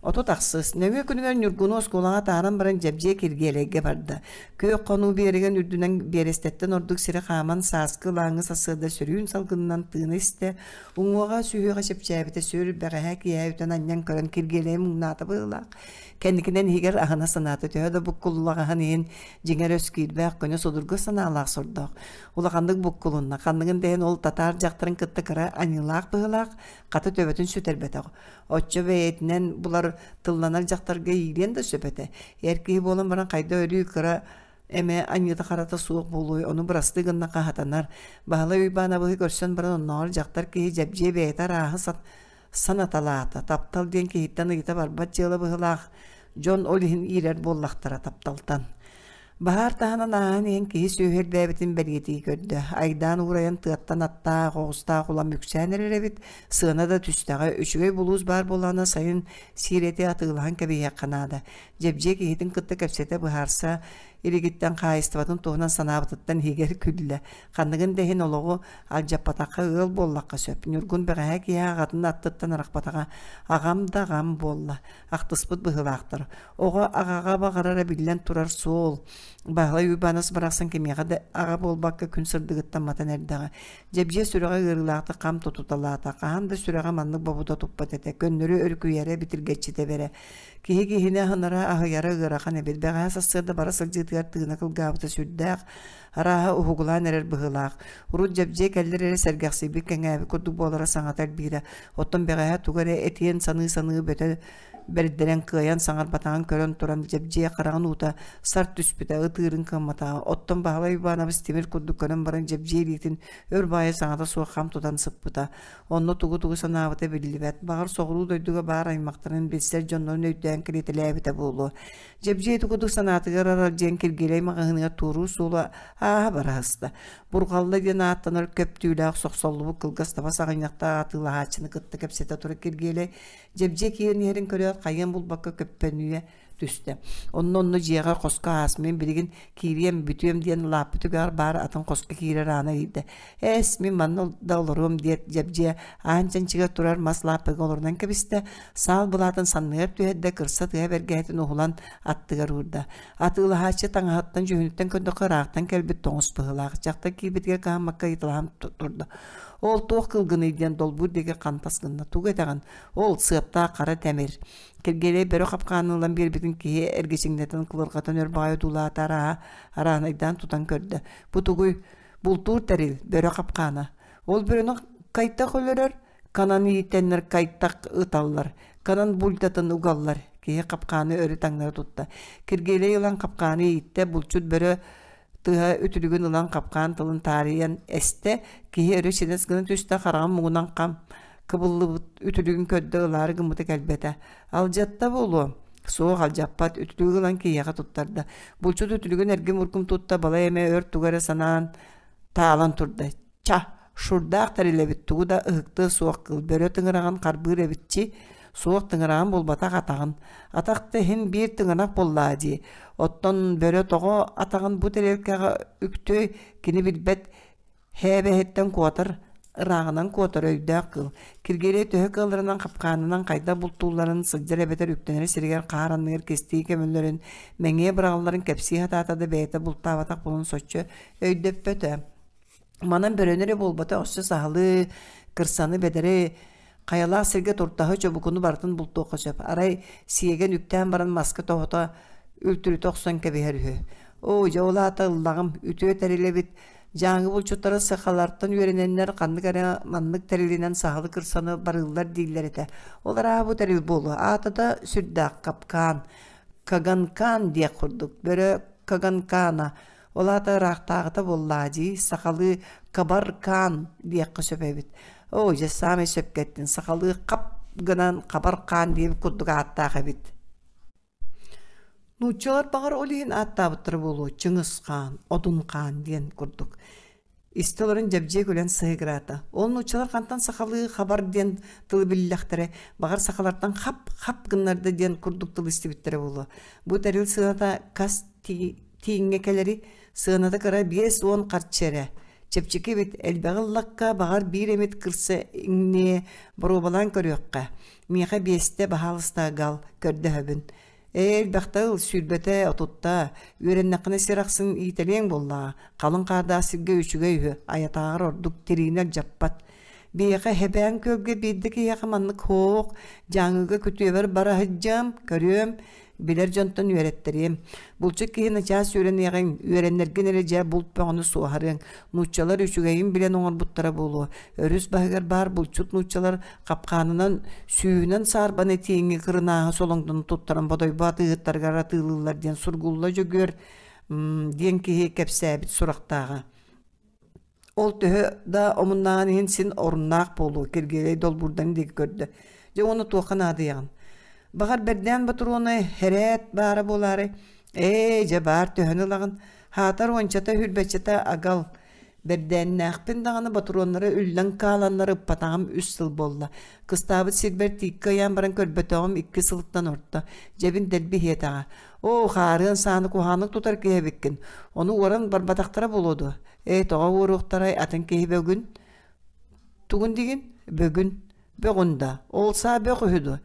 36. Нөҥүө күнүгэр Ньургуну оскуолаҕа атааран баран Дьэбдьиэ Киргиэлэйгэ барда. Күөх хонуу биэрэгин үрдүнэн биэрэстэттэн ордук сири хааман сааскы ылааҥы сарсыарда сөрүүн салгынынан тыына истэ, уҥуоҕа сүһүөҕэ чэпчээбитэ сүр, бэҕэһээ киэһэ үтэн анньан көрөн Киргиэлэйи муҥнаата быһыылаах. Кэнникинэн иһигэр аһына санаата төһө да буккуллаҕаһын иһин дьиҥэр өс киирбээх көнө судургу санаалаах сордоох. Улаханнык буккулунна, ханныгын да иһин ол татаар дьахтарын кытта кыра аньыылаах быһыылаах, хата төбөтүн сүтэрбэтэх. Оччо бэйэтинэн булар тылланар дьахтарга иириэн да сөп этэ. Эр киһи буолан баран хайда өрүү кыра эмэ аньыыта-харата суох буолуой, ону бырастыы гынна хаһатанар. Баһылай Уйбаанабыһы көрсөн баран оннооҕор дьахтар киһи дьэбдьиэ бэйэтэ арааһы санаталаата. Таптал диэн киһиттэн ыйыта барбат дьыала быһыылаах. Дьон ол иһин иирэр буоллахтара тапталтан. Баһаар таһынан ааһан иһэн киһи сүөһү элбээбитин бэлиэтии көрдө. Айдаан уурайан тыаттан аттаах, оҕустаах улам үксээн эрэр эбит. Сыана да түстэҕэ, үчүгэй булуус баар буоллаҕына сайын сиир эти атыылаһан кэбиһиэххэ наада. Дьэбдьиэ киһитин кытта кэпсэтэ быһаарса илигиттэн хаһаайыстыбатын туһунан санаабытыттан иһигэр күллэ. Ханныгын да иһин олоҕу алдьаппатахха ыал буоллахха сөп. Ньургун бэҕэһээ киэһэ аҕатын аттыттан арахпатаҕа. Аҕам да аҕам буолла. Ахтыспыт быһыылаахтар. Оҕо аҕаҕа баҕарара биллэн турар суол. Баһылай Уйбаанас барахсан кимиэхэ да аҕа буолбакка күн сырдыгыттан матан эрдэҕэ. Дьэбдьиэ сүрэҕэ ыарыылаахтык хам тутуталаата. Хаһан да сүрэҕэ маннык бобута туппат этэ. Көннөрү өрүкүйэрэ, битиргэччи тэбэрэ. Киһи киһини аһынара, аһыйара ыарахан эбит. Бэҕэһээ сарсыарда бара сылдьыытыгар тыына кылгаабыта сүрдээх, арааһа уһугулаан эрэр быһыылаах. Урут Дьэбдьиэ кэллэр эрэ сэргэхсийбит кэҥээбит курдук буолара саҥата элбиирэ. Оттон бэҕэһээ тугу эрэ этиэн саныы-саныы бөтө бэрдэрэн кыайан саҥарбатаҕын көрөн туран Дьэбдьиэ хараҕын уута сар түспүтэ, ытыырын кыамматаҕа. Оттон Баһылай Иванович тимир курдук көрөн баран Дьэбдьиэ илиитин өр баайы саҥата суох хам тутан сыппыта. Онно тугу-тугу санаабыта биллибэт. Баҕар соҕуруу дойдуга баар аймахтарын, билсэр дьоннорун өйдөөн кэлитэлээбитэ буолуо. Дьэбдьиэ ити курдук санаатыгар аралдьыйан Киргиэлэй маҕаһыыныгар туоруур суола ааһа бара сыста. Бурҕалла диэн ааттанар көп түүлээх сохсоллубут кылгас таба саҕынньахтаах атыылаһааччыны кытта кэпсэтэ турар Киргиэлэй Дьэбдьиэ киирэн иһэрин көрөөт, хайыан булбакка көппөнүйэ түстэ. Онно-онно дьиэҕэ хоско аас, мин билигин киириэм, бүтүөм диэн лааппы түгэҕэр баар атын хоско киирэр аана ыйда. Эс, мин манна да олоруом диэт, Дьэбдьиэ аан чанчыгар турар мас лааппыга олорунан кэбистэ, саал былаатын санныгар түһэрдэ, кырса тыа бэргэһэтин уһулан аттыгар уурда. Атыылаһааччы таҥаһыттан дьүһүнүттэн көрдөххө ыраахтан кэлбит тоҥус быһыылаах. Дьахтар киирбитигэр кыһаммакка ыйыталаһан турда. Ол туох кылгыный диэн долбуур диэки хантас гынна. Тугу этэҕин? Ол сыаптаах хара тэмир. Киргиэлэй бөрө хапкаанын ылан биэрбитин киһи эргичиҥнэтэн кылырҕатан өр баҕайы одуулаата арааһа араанайдаан тутан көрдө. Бу тугуй? Бултуур тэрил, бөрө хапкаана. Ол бөрөнү кайтах өлөрөр, канан иитэннэр кайтах ыталлар, канан бультатын угаллар. Киһи хапкааны өрө таҥнары тутта. Киргиэлэй ылан хапкааны ииттэ, булчут бөрө тыһа үтүлүгүн ылан хапкаан тылын таарыйан эстэ, киһи өрө чинэс гына түстэ, хараҕын муҥунан хам кыбыллыбыт үтүлүгүн көрдө ылаары гыммыта кэлбэтэ. Алдьатта буолуо. Суох алдьаппат, үтүлүгү ылан киһиэхэ туттарда. Булчут үтүлүгүн эргим-ургум тутта, балай эмэ өр тугу эрэ санаан таалан турда. Ча, шурдаах тэрилэбит тугу да ыһыктыа суох кыл, бөрө тыҥыраҕын харбыыр эбитчи, суох тыҥыраҕын булбатах атаҕын. Атах да иһин биир тыҥырах буоллаа дии. Оттон бөрө тоҕо атаҕын бу тэриэлкэҕэ үктүөй, кини билбэт һээбэһиттэн куотар, ырааҕынан куотар өйдөөх кыыл. Киргиэлэй төһө кыалларынан хапкаанынан хайдах бултуулларын, сылдьар эбэтэр үктэнэр сиригэр хаар анныгар кистии көмөллөрүн, мэҥиэ быраҕалларын кэпсии сатаата да бэйэтэ бултаабатах буолан соччо өйдөппөтө. Манан бөрөнү эрэ буолбата, өссө саһылы, кырсаны, бэдэри, хайалаах сиргэ туртаһы, чобукуну барытын бултуохха сөп. Арай сиэгэн үктээн баран маска тоһута үлтүрүтэ охсон кэбиһэр үһү. Оо, дьэ ол аата ыллаҕым, үтүө тэрил эбит. Дьааҥы булчуттара сахалартан үөрэнэннэр ханнык эрэ маннык тэрилинэн саһылы кырсаны барыыллар дииллэр этэ. Ол арааһа бу тэрил буолуо. Аата да сүрдээх капкаан, каганкаан диэх курдук. Бөрө каганкаана Ол аата ыраахтааҕыта буоллаа дии, сахалыы кабар-каан диэххэ сөп эбит. Оо, дьэ, саамай сөпкө эттин, сахалыы хап гынан хабар хаан диэбит курдук ааттаах эбит. Нууччалар баҕар ол иһин ааттаабыттара буолуо Чыҥыс Хаан, Одун Хаан диэн курдук. Истэ олорон Дьэбдьиэ күлэн сыһыгыраата. Ол нууччалар хантан сахалыы хабар диэн тылы биллэхтэрэ, баҕар сахалартан хап-хап гыннарда диэн курдук тыл истибиттэрэ буолуо. Бу тэрил сыаната хас тииҥҥэ кэлэри, сыаната кыра 50 харчы эрэ. Чэпчэки эбит, элбэҕи ыллахха, баҕар биир эмит кырса иҥниэ, боруобалаан көрүөххэ. Миэхэ биэстэ баһаалыста гал, көрдөһөбүн. Ээ, элбэхтэ ыл, сүүрбэтэ, отутта. Үөрэннэххинэ сир ахсын иитэлиэҥ буоллаҕа. Халыҥ хаардаах сиргэ үчүгэй үһү, айатааҕар ордук тириини алдьаппат. Биһиэхэ Эһэбээн күөлгэ биирдэ киһиэхэ маннык һуох, Дьааҥыга күтүөбэр бара сылдьыам, көрүөм, билэр дьонтон үөрэттэриэм. Булчут киһи начаас үөрэниэҕиҥ, үөрэннэргин эрэ дьэ булт бөҕөнү суоһарыаҥ. Нууччалар үчүгэйин билэн оҥорбуттара буолуо. Өрүс баһыгар баар булчут нууччалар хапкаанынан сүүһүнэн саарбаны тииҥҥэ кырынааһы солоҥдону туттаран Бодойбо атыыһыттарыгар атыылыыллар диэн Сургулла Дьөгүөр диэн киһи кэпсээбит сурахтааҕа. Ол төһө да омуннааҕын иһин син оруннаах буолуо, Киргиэлэй долбуурдан диэки көрдө. Дьэ уонна туохха наадыйаҕын? Баҕар бэрдээн ботуруона хэрээт баара буолаары, ээ, дьэ баар төһөнү ылаҕын? Хаатар уончата үрбэччэтэ агал. Бэрдээннээхпин даҕаны ботуруоннара үллэн хааланнар ыппатаҕым үс сыл буолла. Кыстаабыт сирбэр тииккэ ыйаан баран көрбөтөҕүм икки сылтан орто. Дьэбин дэлби иһиэтэҕэ. Оо, хаарыан сааны куһаҕаннык тутар киһи эбиккин. Ону уоран барбатахтара буолуо дуо? Ээ, тоҕо уоруохтарай атын киһи бөгүн? Тугун диигин? Бөгүн. Бөҕүн да, ол саа бөх үһү дуо?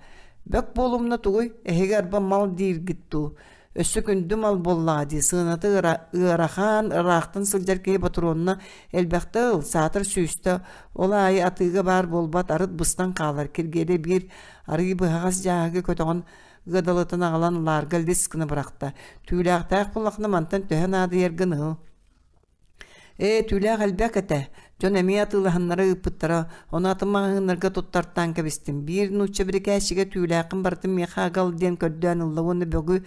Бөк буолумна тугуй, эһиги арба мал дииргит дуу? Өссө күндү мал буоллаҕа дии, сыаната ыарахан, ыраахтан сылдьар киһи ботуруонна элбэхтэ ыл, саатар сүүстэ, ол аайы атыыга баар буолбат, арыт быстан хаалар, Киргиэлэй биир арыый быһаҕас дьааһыгы көтөҕөн ыадалытан аҕалан лаарга лис гына бырахта. Түүлээхтээх буоллаххына мантан төһө наадыйаргын ыл. Ээ, түүлээх элбэх этэ. Дьон эмиэ атыылаһаннара ыыппыттара, ону атын маҕаһыыннарга туттартаан кэбистим. Биир нуучча бирикээччигэ түүлээххин барытын миэхэ аҕал диэн көрдөөн ылла уонна бөҕү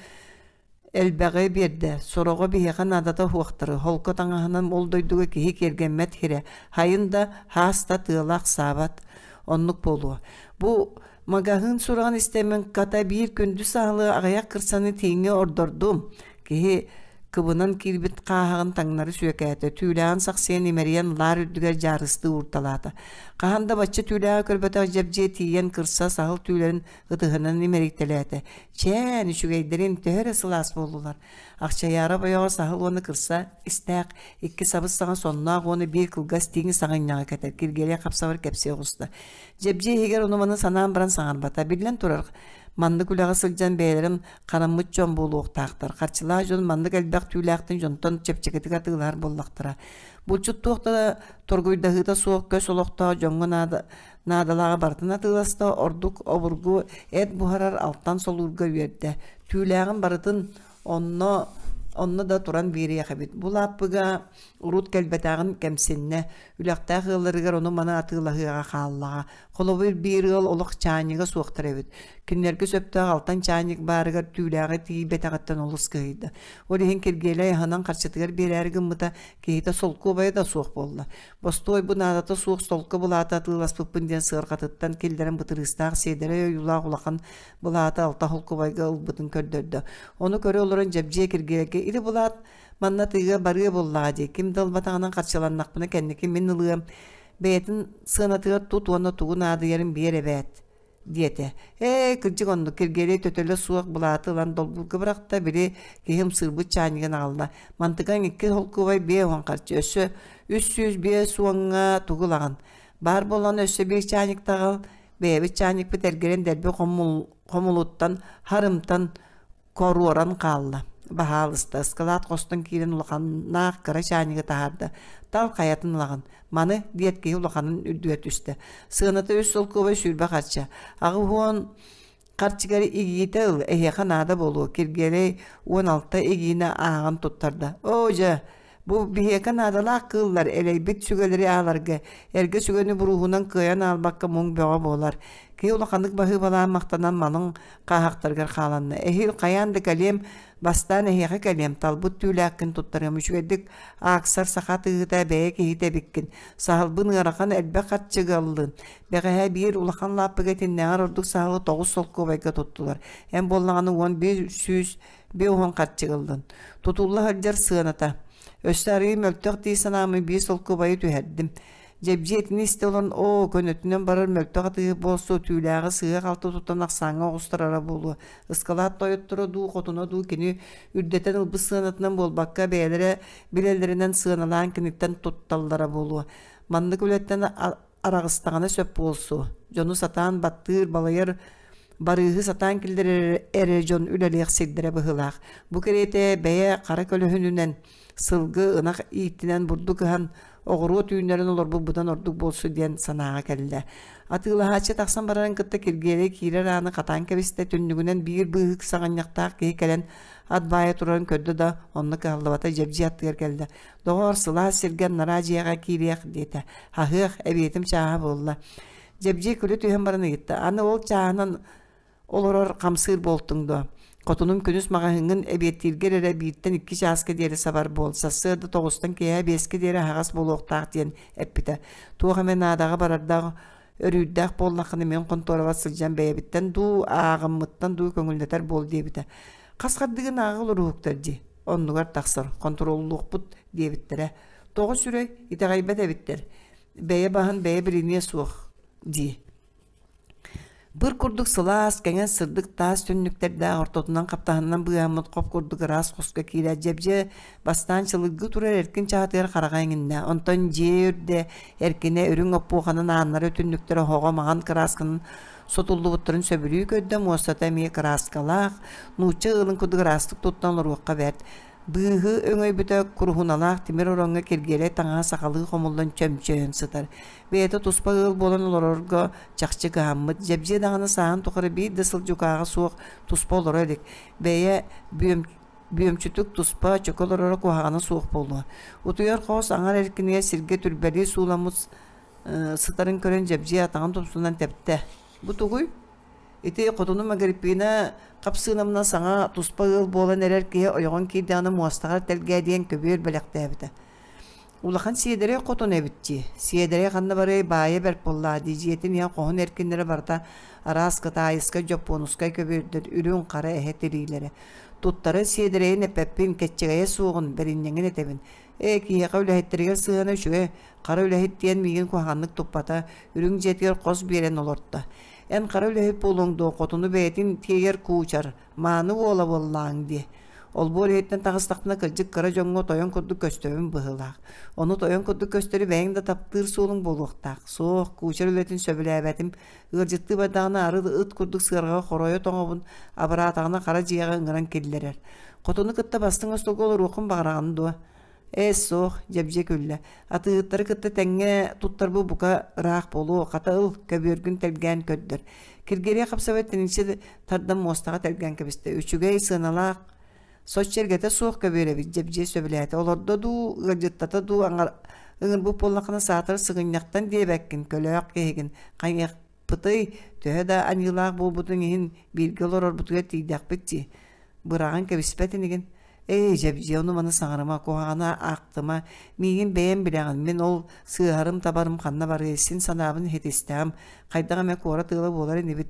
элбэҕи биэрдэ. Сороҕо биһиэхэ наадата суохтары, холко таҥаһынан ол дойдуга киһи киэргэммэт сирэ, хайын да, хаас да тыала ахсаабат. Оннук буолуо. Бу маҕаһыын сураҕын истэммин хата биир күндү саһылы аҕыйах кырсаны тииҥҥэ ордордум. Киһи кыбынан киирбит хааһаҕын таҥнары сүөкээтэ, түүлээҕин сахсыйан имэрийэн лаар үрдүгэр дьаарыстыы уурталаата. Хаһан да бачча түүлээҕи көрбөтөх дьэбдьиэ тиийэн кырса саһыл түүлэрин ытыһынан имэрийтэлээтэ. Чээн, үчүгэйдэрин төһө эрэ сылаас буоллулар. Ахчайаара бойоҕо саһыл уонна кырса истээх икки сабыс-саҥа сонноох уонна биир кылгас тииҥ саҕынньаҕы кэтэр Киргиэлэй хапсабар кэпсии оҕуста. Дьэбдьиэ иһигэр ону-маны санаан баран саҥарбата. Биллэн турар, маннык үлэҕэ сылдьан бэйэлэрин хараммыт дьон буолуохтаахтар. Харчылаах дьон маннык элбэх түүлээхтэн дьонтон чэпчэкитик атыылаһар буоллахтара. Булчут туох да торгуйдаһыыта суох көс олохтоох дьоҥҥо наада, наадалааҕы барытын атыыласта, ордук обургу эт буһарар алтан солуурга үөрдэ. Түүлээҕин барытын онно онно да туран биэриэх эбит. Бу лааппыга урут кэлбэтэҕин кэмсиннэ. Үлэхтээх ыалларыгар ону-маны атыылаһыаҕа хааллаҕа. Холобур, биир ыал олох чаанньыга суохтар эбит. Кинилэргэ сөптөөх алтан чаанньык баарыгар түүлээҕи тиийбэтэҕиттэн олус кыһыйда. Ол иһин Киргиэлэй аһынан харчытыгар биэрээри гыммыта, киһитэ солкуобайа да суох буолла. Бостуой бу наадата суох солко былааты атыыласпыппын диэн сыарҕатыттан киллэрэн бытырыыстаах сиэдэрэй ойуулаах улахан былааты алта холкубайга ылбытын көрдөрдө. Ону көрө олорон Дьэбдьиэ Киргиэлэйгэ «Ити былаат манна атыыга барыа буоллаҕа дии, ким да ылбатаҕынан харчыланнахпына кэнники мин ылыам, бэйэтин сыанатыгар тут уонна тугу наадыйарын биэр эбээт» диэтэ. Ээ, кырдьык оннук Киргиэлэй төтөлө суох былааты ылан долбуурга бырахта, били киһи ымсыырбыт чаанньыгын аҕалла. Мантыкаҥ икки холкуобай биэ уон харчы, өссө үс сүүс биэс уоҥҥа тугу ылаҕын? Баар буолан өссө биир чаанньыкта аҕал, бэйэбит чаанньыкпыт эргэрэн дэлби хомулуттан, харымтан коруоран хаалла. Баһаалыста, ыскалаат хостон киирэн улаханнаах кыра чаанньыгы таһаарда. Тал хайатын ылаҕын. Маны, диэт киһи улаханын үрдүгэр түстэ. Сыаната үс солкуобай сүүрбэ харчы. Аҕыс уон харчыгар игиитэ ыл, эһиэхэ наада буолуо. Киргиэлэй уон алта игиини ааҕан туттарда. Оо дьэ, Бу биһиэхэ наадалаах кыыллар элэйбит сүгэлэри ааларга, эргэ сүгэни бурууһунан кыайан аалбакка муҥ бөҕө буолар. Киһи улаханнык баһыыбалаан махтанан малын хааһахтарыгар хааланна. Эһиил хайаан да кэлиэм, бастаан эһиэхэ кэлиэм, талбыт түүлээххин туттарыам. Үчүгэйдик ааксар саха тыыһыта бэйэ киһитэ эбиккин. Саһылбын ыарахан элбэх харчыга ыллын. Бэҕэһээ биир улахан лааппыга итиннээҕэр ордук саһылы 9 солкуобайга туттулар. Эн буоллаҕына 11 150 харчыга ыллын. Тутулла сылдьар сыаната. Өссө арыый мөлтөх дии санааммын биир солкуобайы түһэрдим. Дьэбдьиэ итини истэ олорон, оо, көнөтүнэн барар мөлтөх атыыһыт буолсу, түүлээҕи сыыһа-халты туттан ахсааҥҥа оҕустарара буолуо. Ыскалаат тойотторо дуу, хотуна дуу кини үрдэтэн ылбыт сыанатынан буолбакка, бэйэлэрэ билэллэринэн сыаналаан киниттэн тутталлара буолуо. Маннык үлэттэн араҕыстаҕына сөп буолсу. Дьону сатаан баттыыр, балайар барыыһы сатаан киллэрэр эрэ дьон үлэлиэх сирдэрэ быһыылаах. Бу кэриэтэ бэйэ хара көлөһүнүнэн сылгы, ынах ииттинэн бурдук ыһан, оҕуруот үүннэрэн олорбут быдан ордук буолсу диэн санааҕа кэллэ. Атыылаһааччы тахсан барарын кытта Киргиэлэй киирэр ааны хатаан кэбистэ, түннүгүнэн биир быыһык саҕынньахтаах киһи кэлэн ат баайа турарын көрдө да, онно кыһаллыбата дьэбдьиэ аттыгар кэллэ. «Доҕоор, сылаас сиргэ анараа дьиэҕэ киириэх» диэтэ. «Аһыах, эбиэтим чааһа буолла». Дьэбдьиэ күлэ түһэн баран ыйытта: «Аны ол чааһынан олорор хамсыыр буолтуҥ дуо? Хотунум күнүс маҕаһыыҥҥын эбиэттииргэр эрэ бииртэн икки чааска диэри сабар буол, сарсыарда тоҕустан киэһэ биэскэ диэри аһаҕас буолуохтаах диэн эппитэ. Туох эмэ наадаҕа барардаах өрүүрдээх буоллаххына мин хонтуорабар сылдьан бэйэбиттэн дуу, ааҕыммыттан дуу көҥүллэтэр буол диэбитэ. Хас хардыгын ааҕа олоруһуктар дии, оннугар тахсар, хонтуруоллуохпут диэбиттэрэ. Тоҕо сүрэй, итэҕэйбэт эбиттэр. Бэйэ баһын бэйэ билиниэ суох дии. Быр курдук сылаас, кэҥэс сырдык таас түннүктэрдээх ортотунан хаптаһынынан быыһаммыт хоп курдук ыраас хоско киирээт дьэбдьэ бастаан чылыгыы турар эркин чаһатыгар хараҕа иҥиннэ. Онтон дьиэ үрдэ эркинэ үрүҥ оппуоханан ааннара түннүктэрэ оһоҕо маҥан кыраасканан сотуллубуттарын сөбүлүү көрдө, муостата эмиэ кырааскалаах, нуучча ыалын курдук ыраастык туттан олоруохха бэрт. Быыһы өҥөйбүтэ куруһуналаах тимир ороҥҥо киргиэлэй таҥаһа сахалыы хомуллан чөмчөйөн сытар. Бэйэтэ туспа ыал буолан олорорго чахчы кыһаммыт, дьэбдьиэ даҕаны сааһын тухары биир да сыл дьукааҕа суох туспа олоро илик, бэйэ бүөм бүөмчүтүк туспа чөкө олороро куһаҕана суох буолуо. Утуйар хос аҥар эркинигэр сиргэ түрбэлии сууламмыт сытарын көрөн дьэбдьиэ атаҕын тумсунан тэптэ. Бу тугуй? Ити хотунум Агриппина хапсыынамна саҥа туспа ыал буолан эрэр киһи ойоҕон киирдэҕинэ муостаҕар тэлгээ диэн көбүөр бэлэхтээбитэ. Улахан сиэдэрэй хотон эбит дии. Сиэдэрэй ханна барыай баайа бэрт буоллаа дии дьиэтин иһэ хоһун эркиннэрэ барыта араас кытаайыскай, дьоппуонускай көбүөрдэр, үрүҥ, хара эһэ тириилэрэ. Туттара сиэдэрэйин эппэппин, кэччэгэйэ суоҕун, бэринньэҥин этэбин. Ээ, киһиэхэ үлэһиттэригэр сыһыана үчүгэй, хара үлэһит диэн миигин куһаҕаннык туппата, үрүҥ дьиэтигэр хос биэрэн олорто. Эн хара үлэһит буолуоҥ дуо, хотуну бэйэтин тиэйэр куучар, мааны уола буоллааҥ дии. Олбуор иһиттэн таҕыстахпына кырдьык кыра дьоҥҥо тойон курдук көстөбүн быһыылаах. Ону тойон курдук көстөрү бэйэҥ да таптыыр суолуҥ буолуохтаах. Суох, куучар үлэтин сөбүлээбэтим. Ыалдьыттыы бардаҕына арыт ыт курдук сыарҕаҕа хоройо тоҥобун, абыраатаҕына хара дьиэҕэ ыҥыран киллэрэр. Хотуну кытта бастыҥ остуолга олоруоххун баҕараҕын дуо? Ээ, суох, Дьэбдьиэ күллэ. Атыыһыттары кытта тэҥҥэ туттарбыт бука ыраах буолуо, хата ыл, көбүөргүн тэлгээн көрдөр. Киргиэлэй хапсабай тэниччи тардан муостаҕа тэлгээн кэбистэ. Үчүгэй, сыаналаах, соччо эргэтэ суох көбүөр эбит, Дьэбдьиэ сөбүлээтэ. Олордо дуу, ыалдьыттата дуу ыҥырбыт буоллаххына саатар сыгынньахтан диэбэккин, көлөөх киһигин, хайыахпытый, төһө да аньыылаах буолбутуҥ иһин бииргэ олорорбутугар тиийдэхпит дии. Быраҕан кэбиспэт инигин. Ээ, Дьэбдьиэ, ону-маны саҥарыма, куһаҕаны аахтыма, миигин бэйэм билэҕин, мин ол сыыһарым-табарым ханна барыай, син санаабын иһитистэҕим, хайдах эмэ куорат ыала буолар инибит.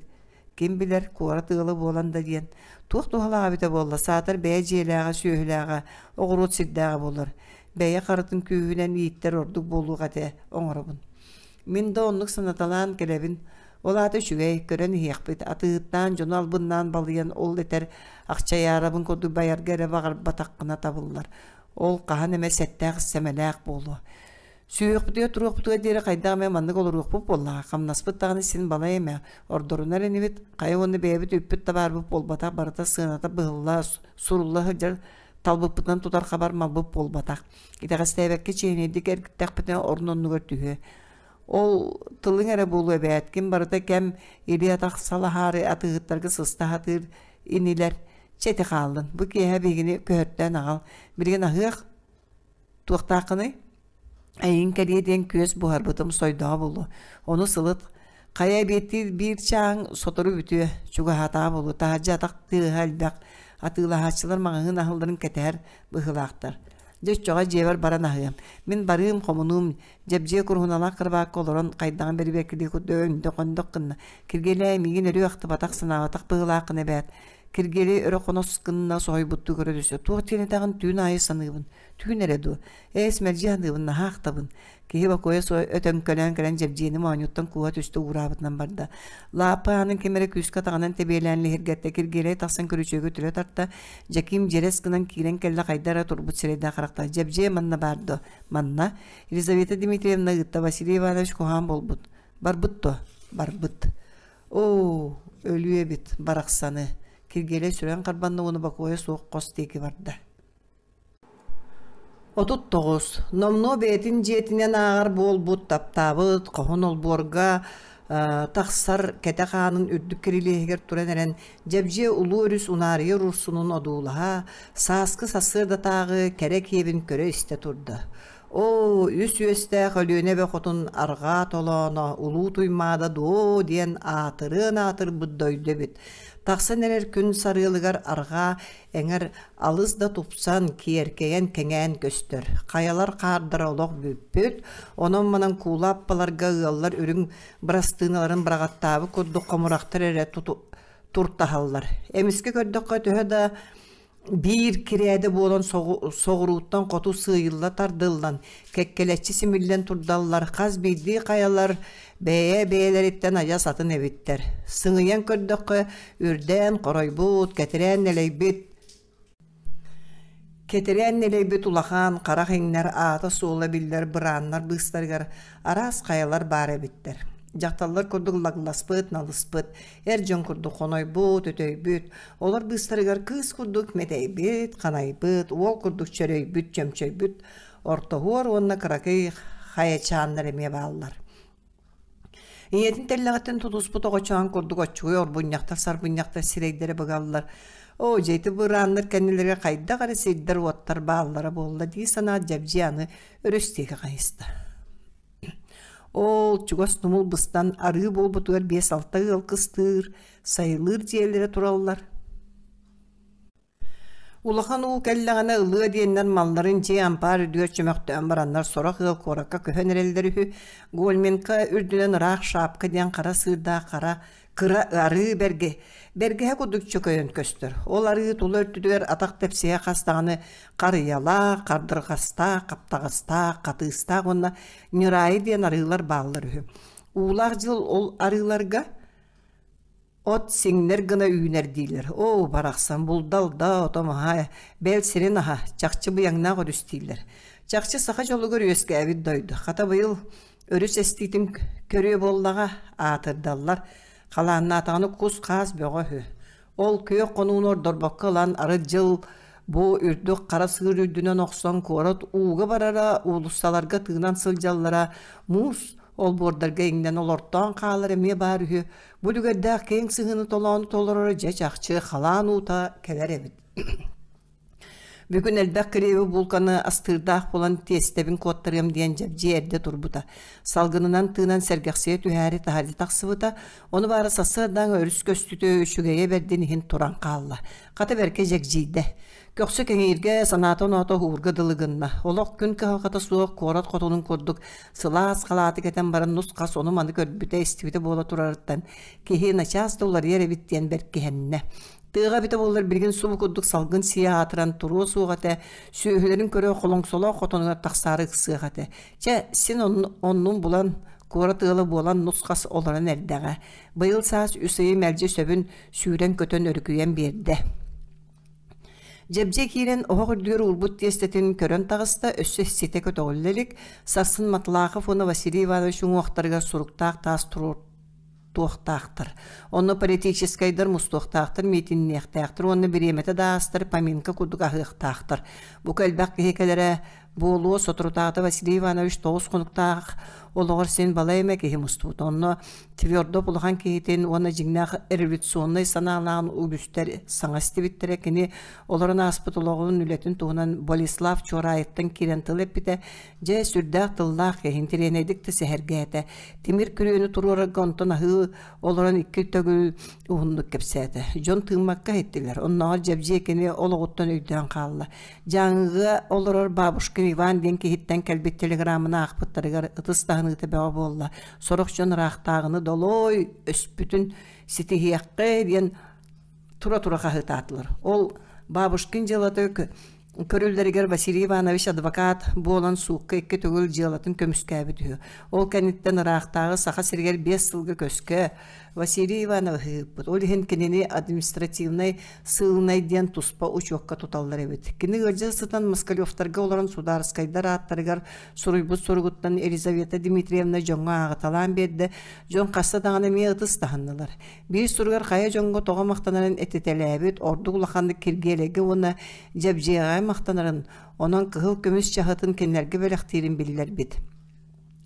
Ким билэр, куорат ыала буолан да диэн. Туох туһалаах эбитэ буолла, саатар бэйэ дьиэлээҕэ, сүөһүлээҕэ, оҕуруот сирдээҕэ буолар. Бэйэ харытын күүһүнэн ииттэр ордук буолуох этэ оҥоробун. Мин да оннук санаталаан кэлэбин. Ол аата үчүгэй, көрөн иһиэхпит, атыыһыттаан дьону албыннаан балыйан ол этэр ахчайаарабын курдук байарга эрэ баҕарбатаххына табыллар. Ол хаһан эмэ сэттээх-сэмэлээх буолуо. Сүһүөхпүтүгэр туруохпутугар диэри хайдах эмэ маннык олоруохпут буоллаҕа, хамнаспыт даҕаны син балай эмэ, ордорунар инибит, хайа уонна бэйэбит үппүт табаарбыт буолбатах, барыта сыаната быһылла, сурулла сылдьар талбыппытынан тутар хабар малбыт буолбатах. Итэҕэстээбэккэ чиэһинэйдик эргиттэхпитинэ орун оннугар түһүө. Ол тылыҥ эрэ буолуо эбээт, ким барыта кэм илии-атах салаһаары атыыһыттарга сыста сатыыр инилэр. Чэ ити хааллын, бу киэһэ биһигини көһөртөөн аҕал, билигин аһыах. Туохтааххыный? Эйигин кэлиэ диэн күөс буһарбытым сойдоҕо буолуо. Ону сылыт хайа эбиэттиир биир чааһыҥ сотору бүтүө, чугаһаатаҕа буолуо. Таһырдьа атах тыаһа элбэх, атыылаһааччылар маҕаһыын аһылларын кэтэһэр быһыылаахтар. Дьэ оччоҕо дьиэбэр баран аһыам. Мин барыым, хомунуум, дьэбдьиэ куруһуналаах кырабаакка олорон хайдаҕын бэрибиэккэлии курдук өндөх-өндөх гынна. Киргиэлээ миигин өрүү ахтыбатах, санаабатах быһыылааххын эбээт. Киргиэлэй өрө хонос гынна соһуйбуттуу көрө түстэ. Туох диэн этэҕин түүн аайы саныыбын. Түүн эрэ дуо? Ээс, мэлдьи саныыбын, наһаа ахтабын. Киһи бокуойа суох өтөҥкөлөөн кэлэн Дьэбдьиэни моонньуттан кууһа түстэ уураабытынан барда. Лааппы аанын ким эрэ күүскэ атаҕынан тэбиэлээн лиһиргэттэ, Киргиэлэй тахсан күрүчүөгү төлө тарта, Дьэкиим дьирэс гынан киирэн кэллэ хайда эрэ турбут сирэйдээх харахтаах «Дьэбдьиэ манна баар дуо?» «Манна». Елизавета Дмитриевна ыытта Василий Иванович куһаҕан буолбут. «Барбыт дуо?» «Барбыт». «Оо, өлүө эбит, барахсаны!» Киргиэлэй сүрэҕин харбанна уонна бокуойа суох хос диэки барда. 39. Номнуо бэйэтин дьиэтинэн ааҕар буолбут, таптаабыт хоһун олбуорга тахсар кэтэх аанын үрдүк кирилиэһигэр туран эрэн, Дьэбдьиэ улуу өрүс унаарыйар урсунун одуулаһа, сааскы сарсыардатааҕы кэрэ киэбин көрө-истэ турда. Оо, үс үөстээх Өлүөнэ эбэ хотун арҕаа толооно Улуу Туймаада дуо диэн аатырыан аатырбыт дойду эбит. Тахсан эрэр күн сарыалыгар арҕаа эҥэр алыс да тупсан, киэркэйэн, кэҥээн көстөр. Хайалар хаардара олох бүппүт, онон-манан куула аппаларга ыаллар үрүҥ бырастыыналарын быраҕаттаабыт курдук хомурахтар эрэ туртаһаллар. Эмискэ көрдөххө төһө да биир кирээдэ буолан соҕурууттан хоту сыыйылла тардыллан, кэккэлэччи симиллэн турдаллар, хас биирдии хайалар бэйэ-бэйэлэриттэн адьас атын эбиттэр. Сыҥыйан көрдөххө, үрдээн хоройбут, кэтирээн нэлэйбит Кэтирээн нэлэйбит улахан харах иҥнэр аата-суола биллэр бырааннар быыстарыгар араас хайалар баар эбиттэр. Дьахталлар курдук лагласпыт, налыспыт, эр дьон курдук хонойбут, өтөйбүт, олор быыстарыгар кыыс курдук мэтэйбит, ханайбыт, уол курдук чөрөйбүт, чөмчөйбүт ортоһуор уонна кыракый хайачааннар эмиэ бааллар. Ийэтин тэллэҕиттэн тутуспут оҕочоон курдук оччугуй орбунньахтар-сарбынньахтар сирэйдэрэ быгаллар. Оо, дьэ ити бырааннар кэннилэригэр хайдах эрэ сирдэр-уоттар бааллара буолла дии санаат Дьэбдьиэ аны өрүс диэки хайыста. Ол чугас тумул быстан арыы буолбутугар биэс-алта ыал кыстыыр, сайылыыр дьиэлэрэ тураллар. Улахан уу кэллэҕинэ ылыа диэннэр малларын дьиэ ампаар үрдүгэр чөмөхтөөн бараннар сорох ыал куоракка көһөн эрэллэр үһү. Гольминка үрдүнэн ыраах шапка диэн хара сыырдаах хара кыра арыы бэргэ бэргэһэ курдук чөкөйөн көстөр. Ол арыы тула өртүтүгэр атах тэпсиһэ хас даҕаны харыйалаах, хардырҕастаах, хаптаҕастаах, хатыыстаах уонна ньыраайы диэн арыылар бааллар үһү. Уулаах дьыл ол арыыларга От сиҥнэр гына үүнэр дииллэр. Оо, барахсан, булда-алда, ото-маһа, бэл сирин аһа, чахчы быйаҥнаах өрүс дииллэр. Чахчы саха дьолугар үөскээбит дойду. Хата быйыл өрүс эстиитин көрүө буоллаҕа, аатырдаллар. Халааннаатаҕына кус-хаас бөҕө үһү. Ол күөх хонууну ордорбокко ылан, арыт дьыл бу үрдүк хара сыыр үрдүнэн охсон куорат ууга барара, уулуссаларга тыынан сылдьаллара, муус олбуордарга иҥнэн олортоон хаалар эмиэ баар үһү. Бу үлүгэрдээх киэҥ сыһыыны толоону толороро дьэ чахчы халаан уута кэлэр эбит. Бүгүн элбэх килиэби булканы астыырдаах буолан тиэстэбин куоттарыам диэн дьэбдьиэ эрдэ турбута. Салгынынан тыынан сэргэхсийэ түһээри таһырдьа тахсыбыта, ону баара сарсыардааҥы өрүс көстүүтэ үчүгэйэ бэрдин иһин туран хаалла. Хата бэркэ дьэгдьийдэ. Көхсө кэҥииргэ, санаата-оноото уһуурга дылы гынна. Олох күн кыһалҕата суох куорат хотунун курдук сылаас халааты кэтэн баран нус-хас ону-маны көрбүтэ-истибитэ буола турарыттан киһи начаас да уларыйар эбит диэн бэркиһэннэ. Тыаҕа эбитэ буоллар билигин субу курдук салгын сиэ аатыран туруо суох этэ, сүөһүлэрин көрө холоҥсолоох хотонугар тахсаары ыксыах этэ. Чэ, син оннун булан, куорат ыала буолан нус-хас олорон эрдэҕэ. Быйыл саас үс ыйы мэлдьи сөбүн сүүрэн-көтөн өрүкүйэн биэрдэ. Дьэбдьиэ киирэн оһох үрдүгэр уурбут тиэстэтин көрөн таҕыста, өссө ситэ көтөҕүллэ илик, сарсын Матлахов уонна Василий Иванович уҥуохтарыгар суруктаах таас туруортуохтаахтар. Онно политическайдар мустуохтаахтар, миитинниэхтээхтэр уонна бириэмэтэ да аастар поминка курдук аһыахтаахтар. Бука элбэх киһи кэлэрэ Буолуо соторутааҕыта Василий Иванович тоҕус хонуктаах олоҕор син балай эмэ киһи мустубут. Онно Твердов улахан киһитин уонна дьиҥнээх революционнай санаалааҕын үгүстэр саҥа истибиттэрэ. Кини олорон ааспыт олоҕун, үлэтин туһунан Болеслав Чуораайыттан киирэн тыл эппитэ. Дьэ, сүрдээх тыллаах киһи, интэриэһинэйдик да сэһэргээтэ. Тимир күрүөнү туруорарга онтон аһыы олорон икки төгүл уһуннук кэпсээтэ. Дьон тыыммакка иһиттилэр. Оннооҕор Дьэбдьиэ кини олоҕуттан өйдөөн хаалла. Дьааҥыга олорор Бабушкин Иван диэн киһиттэн кэлбит телеграмманы аахпыттарыгар ытыс таһыныыта бөҕө буолла. Сорох дьон ыраахтааҕыны долой өспүтүн ситиһиэххэ диэн тура-тура хаһыытаатылар. Ол Бабушкин дьыалата көрүллэригэр Василий Иванович адвокат буолан суукка икки төгүл дьыалатын көмүскээбит үһү. Ол кэнниттэн ыраахтааҕы Саха сиригэр биэс сылга көскө Василий Ивановиһы ыыппыт. Ол иһин кинини административнай сыылынай диэн туспа учуокка туталлар эбит. Кини ыалдьа сытан Москалевтарга олорон судаарыскайдар ааттарыгар суруйбут суругуттан Елизавета Дмитриевна дьоҥҥо ааҕыталаан биэрдэ. Дьон хаста даҕаны эмиэ ытыс таһыннылар. Биир суругар хайа дьоҥҥо тоҕо махтанарын этитэлээбит, ордук улаханнык Киргиэлэйгэ уонна Дьэбдьиэҕэ махтанарын, онон кыһыл көмүс чаһытын кинилэргэ бэлэхтиирин биллэрбит.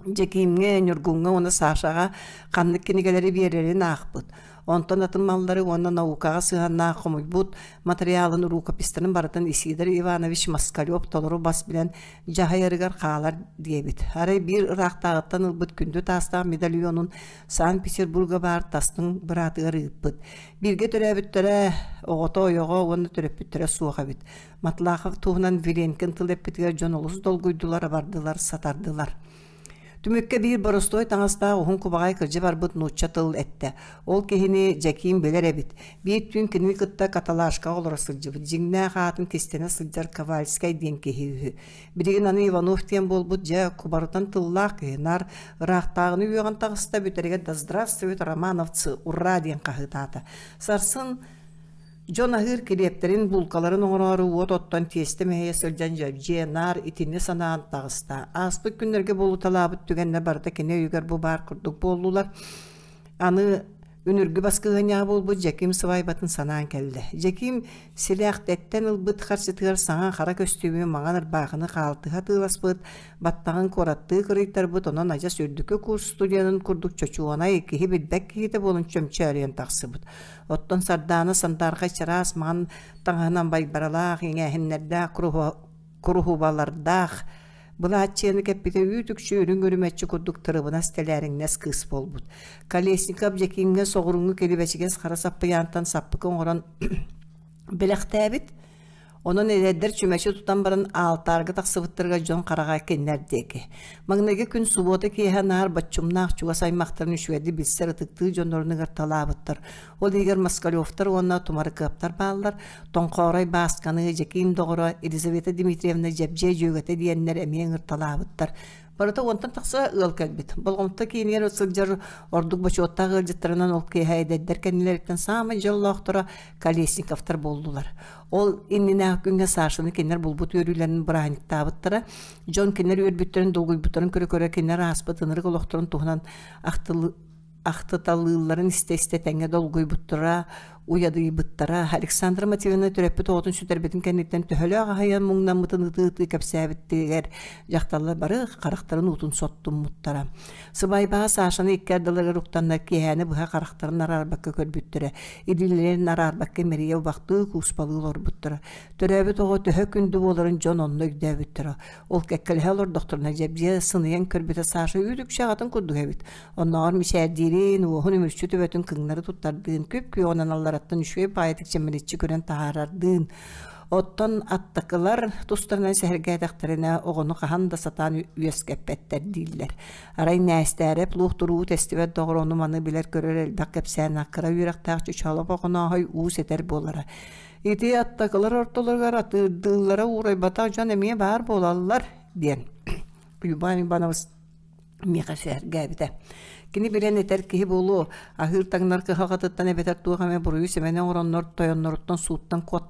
Дьэкиимҥэ, Ньургуҥҥа уонна Сашаҕа ханнык кинигэлэри биэрэрин аахпыт. Онтон атын маллары уонна наукаҕа сыһыаннаах хомуйбут матырыйаалын рукопистарын барытын Исидор Иванович Москалев толору бас билэн дьаһайарыгар хаалар диэбит. Арай биир ыраахтааҕыттан ылбыт күндү таастаах медальонун Санкт-Петербурга баар тастыҥ быраатыгар ыыппыт. Бииргэ төрөөбүттэрэ, оҕото, ойоҕо уонна төрөппүттэрэ суох эбит. Матлахов туһунан Виленкин тыл эппитигэр дьон олус долгуйдулар, абардылар, сатардылар. Түмүккэ биир боростуой таҥастаах уһун кубаҕай кырдьа барбыт нуучча тыл эттэ. Ол киһини Дьэкиим билэр эбит. Биир түүн кинини кытта каталажкаҕа олоро сылдьыбыт, дьиҥнээх аатын кистэнэ сылдьар Ковальскай диэн киһи үһү. Билигин аны Иванов диэн буолбут дьэ кубарытан тыллаах киһи наар ыраахтааҕыны үөҕэн таҕыста бүтэригэр да здравствуют романовцы ура диэн хаһыытаата. Сарсын Дьон аһыыр килиэптэрин, булкаларын оҥороору уот оттон тиэстэ мэһийэ сылдьан дьэбдьиэ наар итинни санаан таҕыста. Ааспыт күннэргэ буолуталаабыт түгэннэр барыта кини өйүгэр бу баар курдук буоллулар. Аны үнүргү баскыһыанньаҕа буолбут Дьэкиим сыбаайбатын санаан кэллэ. Дьэкиим силээхтэттэн ылбыт харчытыгар саҥа хара көстүүмү маҥан ырбаахыны хаалтыһа атыыласпыт, баттаҕын куораттыы кырыйтарбыт, онон адьас үрдүкү курс студенын курдук чочуонай, киһи билбэт киһитэ буолан чөмчөөрүйэн тахсыбыт. Оттон Сардаана сандаархай чараас маҥан таҥаһынан байбаралаах, иҥээһиннэрдээх куруһубалардаах былааччыйаны кэппитэ үүт-үкчү үрүҥ үрүмэччи курдук тырыбынас тэлээриҥнэс кыыс буолбут. Колесников Дьэкиимҥэ соҕурууҥҥу килибэчигэс хара саппыйаантан саппыкы оҥорон бэлэхтээбит. Онон эдэрдэр чүмэчи тутан баран аалтаарга тахсыбыттарыгар дьон хараҕа кинилэр диэки. Маҥнайгы күн субуота киэһэ наар боччумнаах чугас аймахтарын үчүгэйдик билсэр ытыктыыр дьоннорун ыҥырталаабыттар. Ол иһигэр Москалевтар уонна Тумарыкыаптар бааллар, Тоҥхоорой Баасканы, Дьэкиим доҕоро Елизавета Дмитриевна Дьэбдьиэ дьүөгэтэ диэннэр эмиэ ыҥырталаабыттар. Барыта уонтан тахса ыал кэлбит. Болҕомто киинигэр сылдьар ордук бочуоттаах ыалдьыттарынан ол киэһэ эдэрдэр кэннилэриттэн саамай дьоллоохторо Колесниковтар буоллулар. Ол иннинээҕи күҥҥэ Сашаны кинилэр булбут үөрүүлэрин бырааһынньыктаабыттара. Дьон кинилэр үөрбүттэрин, долгуйбуттарын көрө-көрө кинилэр ааспыт ынырык олохторун туһунан ахтыталыылларын истэ-истэ тэҥҥэ долгуйбуттара, уйадыйбыттара. Александра Матвеевна төрөппүт оҕотун сүтэрбитин кэнниттэн төһөлөөх аһыйан муҥнаммытын ытыы-ытыы кэпсээбиттигэр дьахталлар бары харахтарын уутун соттуммуттара. Сыбайбаҕа Сашаны икки ардыларыгар уктаннар киэһээни быһа харахтарын араарбакка көрбүттэрэ, илиилэрин араарбакка имэрийэ убахтыы кууспалыы олорбуттара. Төрөөбүт оҕо төһө күндү буоларын дьон онно өйдөөбүттэрэ. Ол кэккэлэһэ олордохторуна дьэбдьиэ сыныйан көрбүтэ Саша үүт-үкчү аҕатын курдук эбит. Оннооҕор мичээрдиирин, уоһун үмүрүччү төбөтүн кыҥнары туттардыын, күп-күөҕүнэн аллараттан үчүгэй баайытык чэмэличчи көрөн таһаарардыын. Оттон аттакылар тустарынан сэһэргээтэхтэринэ, оҕону хаһан да сатаан үөскэппэттэр дииллэр. Арай Нээстээрэп луохтуруу тэстибэт доҕор ону-маны билэр-көрөр элбэх кэпсээн кыра үөрэхтээх Чучалов Охонооһой уус этэр буолара. Ити аттакылар ортолоругар атыырдыыллара уурайбатах дьон эмиэ баар буолаллар диэн Уйбаан Иванович миэхэ сэһэргээбитэ. Кини билэн этэр киһи буолуо, аһыыр-таҥнар кыһалҕатыттан эбэтэр туох эмэ буруйу-сэмэни оҥороннор тойонноруттан сууттан куот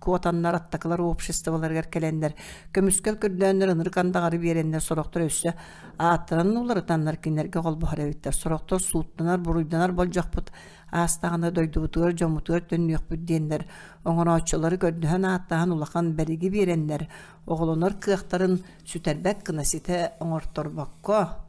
куотаннар аттакылар обществоларыгар кэлэннэр, көмүскэл көрдөөннөр ынырык андаҕары биэрэннэр сорохтор өссө ааттарын уларытаннар кинилэргэ холбоһор эбиттэр. Сорохтор сууттанар, буруйданар болдьохпут аастаҕына дойдубутугар, дьоммутугар төннүөхпүт диэннэр оҥорооччулары көрдөһөн ааттаһан улахан бэриги биэрэннэр оҕолонор кыахтарын сүтэрбэт гына ситэ оҥорторбокко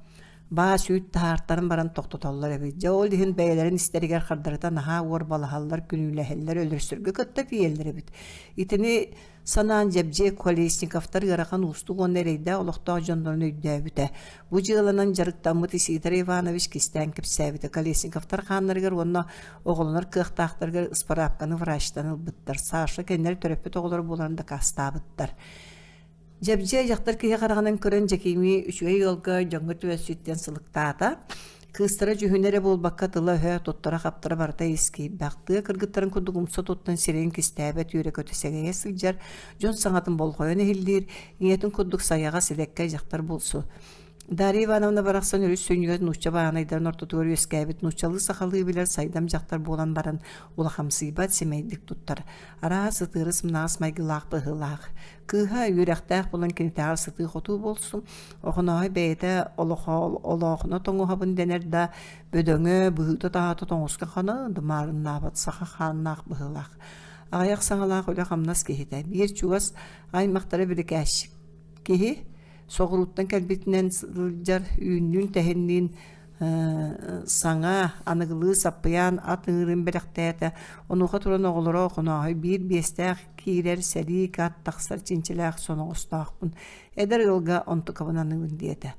баас үүт таһаартаран баран тохтотоллор эбит. Дьэ ол иһин бэйэлэрин истэригэр хардарыта наһаа уорбалаһаллар, күнүүлэһэллэр, өлөрсөргө кытта тиийэллэр эбит. Итини санаан Дьэбдьиэ Колесниковтар ыарахан уустук уонна эрэйдээх олохтоох дьоннорун өйдөөбүтэ. Бу дьыаланан дьарыктаммыт Исидор Иванович кистээн кэпсээбитэ. Колесниковтар хааннарыгар уонна оҕолонор кыахтаахтарыгар ыспараапканы врачтан ылбыттар. Саша кинилэр төрөппүт оҕолоро буоларын дакаастаабыттар. Дьэбдьиэ дьахтар киһи хараҕынан көрөн Дьэкиими үчүгэй ыалга дьоҥҥо түбэситтэн сылыктаата. Кыыстара дьүһүнэ эрэ буолбакка тыла-өһө, туттара-хаптара барыта ис киирбэх. Тыа кыргыттарын курдук умса туттан сирэйин кистээбэт үөрэ-көтө сэгэйэ сылдьар, дьон саҥатын болҕойон иһиллиир, ийэтин курдук сайаҕас, илэккэй дьахтар булсу. Дарья Ивановна барахсан өрүс сүнньүгэр нуучча бааһынайдарын ортотугар үөскээбит нууччалыы-сахалыы билэр сайдам дьахтар буолан баран улахамсыйбат, сэмэйдик туттар. Араас ытыыры сымнаҕас майгылаах быһыылаах. Кыыһа үөрэхтээх буолан кинитээҕэр сытыы-хотуу буолсун, Охонооһой бэйэтэ олоохуна тоҥуһабын дэнэр да, бөдөҥө, быһыыта-таһаата тоҥуска хана да маарыннаабат саха хааннаах быһыылаах. Аҕыйах саҥалаах үлэ-хамнас киһитэ. Биир чугас аймахтара бирикээсчик киһи соҕурууттан кэлбитинэн сылдьар үүннүүн-тэһинниин саҥа, аныгылыы саппыйаан ат ыҥыырын бэлэхтээтэ. Онуоха туран оҕолоро Охонооһой биир биэстээх киирэр сэлии ат тахсар чинчилээх соноҕостоохпун. Эдэр ыалга онтукабын аныыбын диэтэ.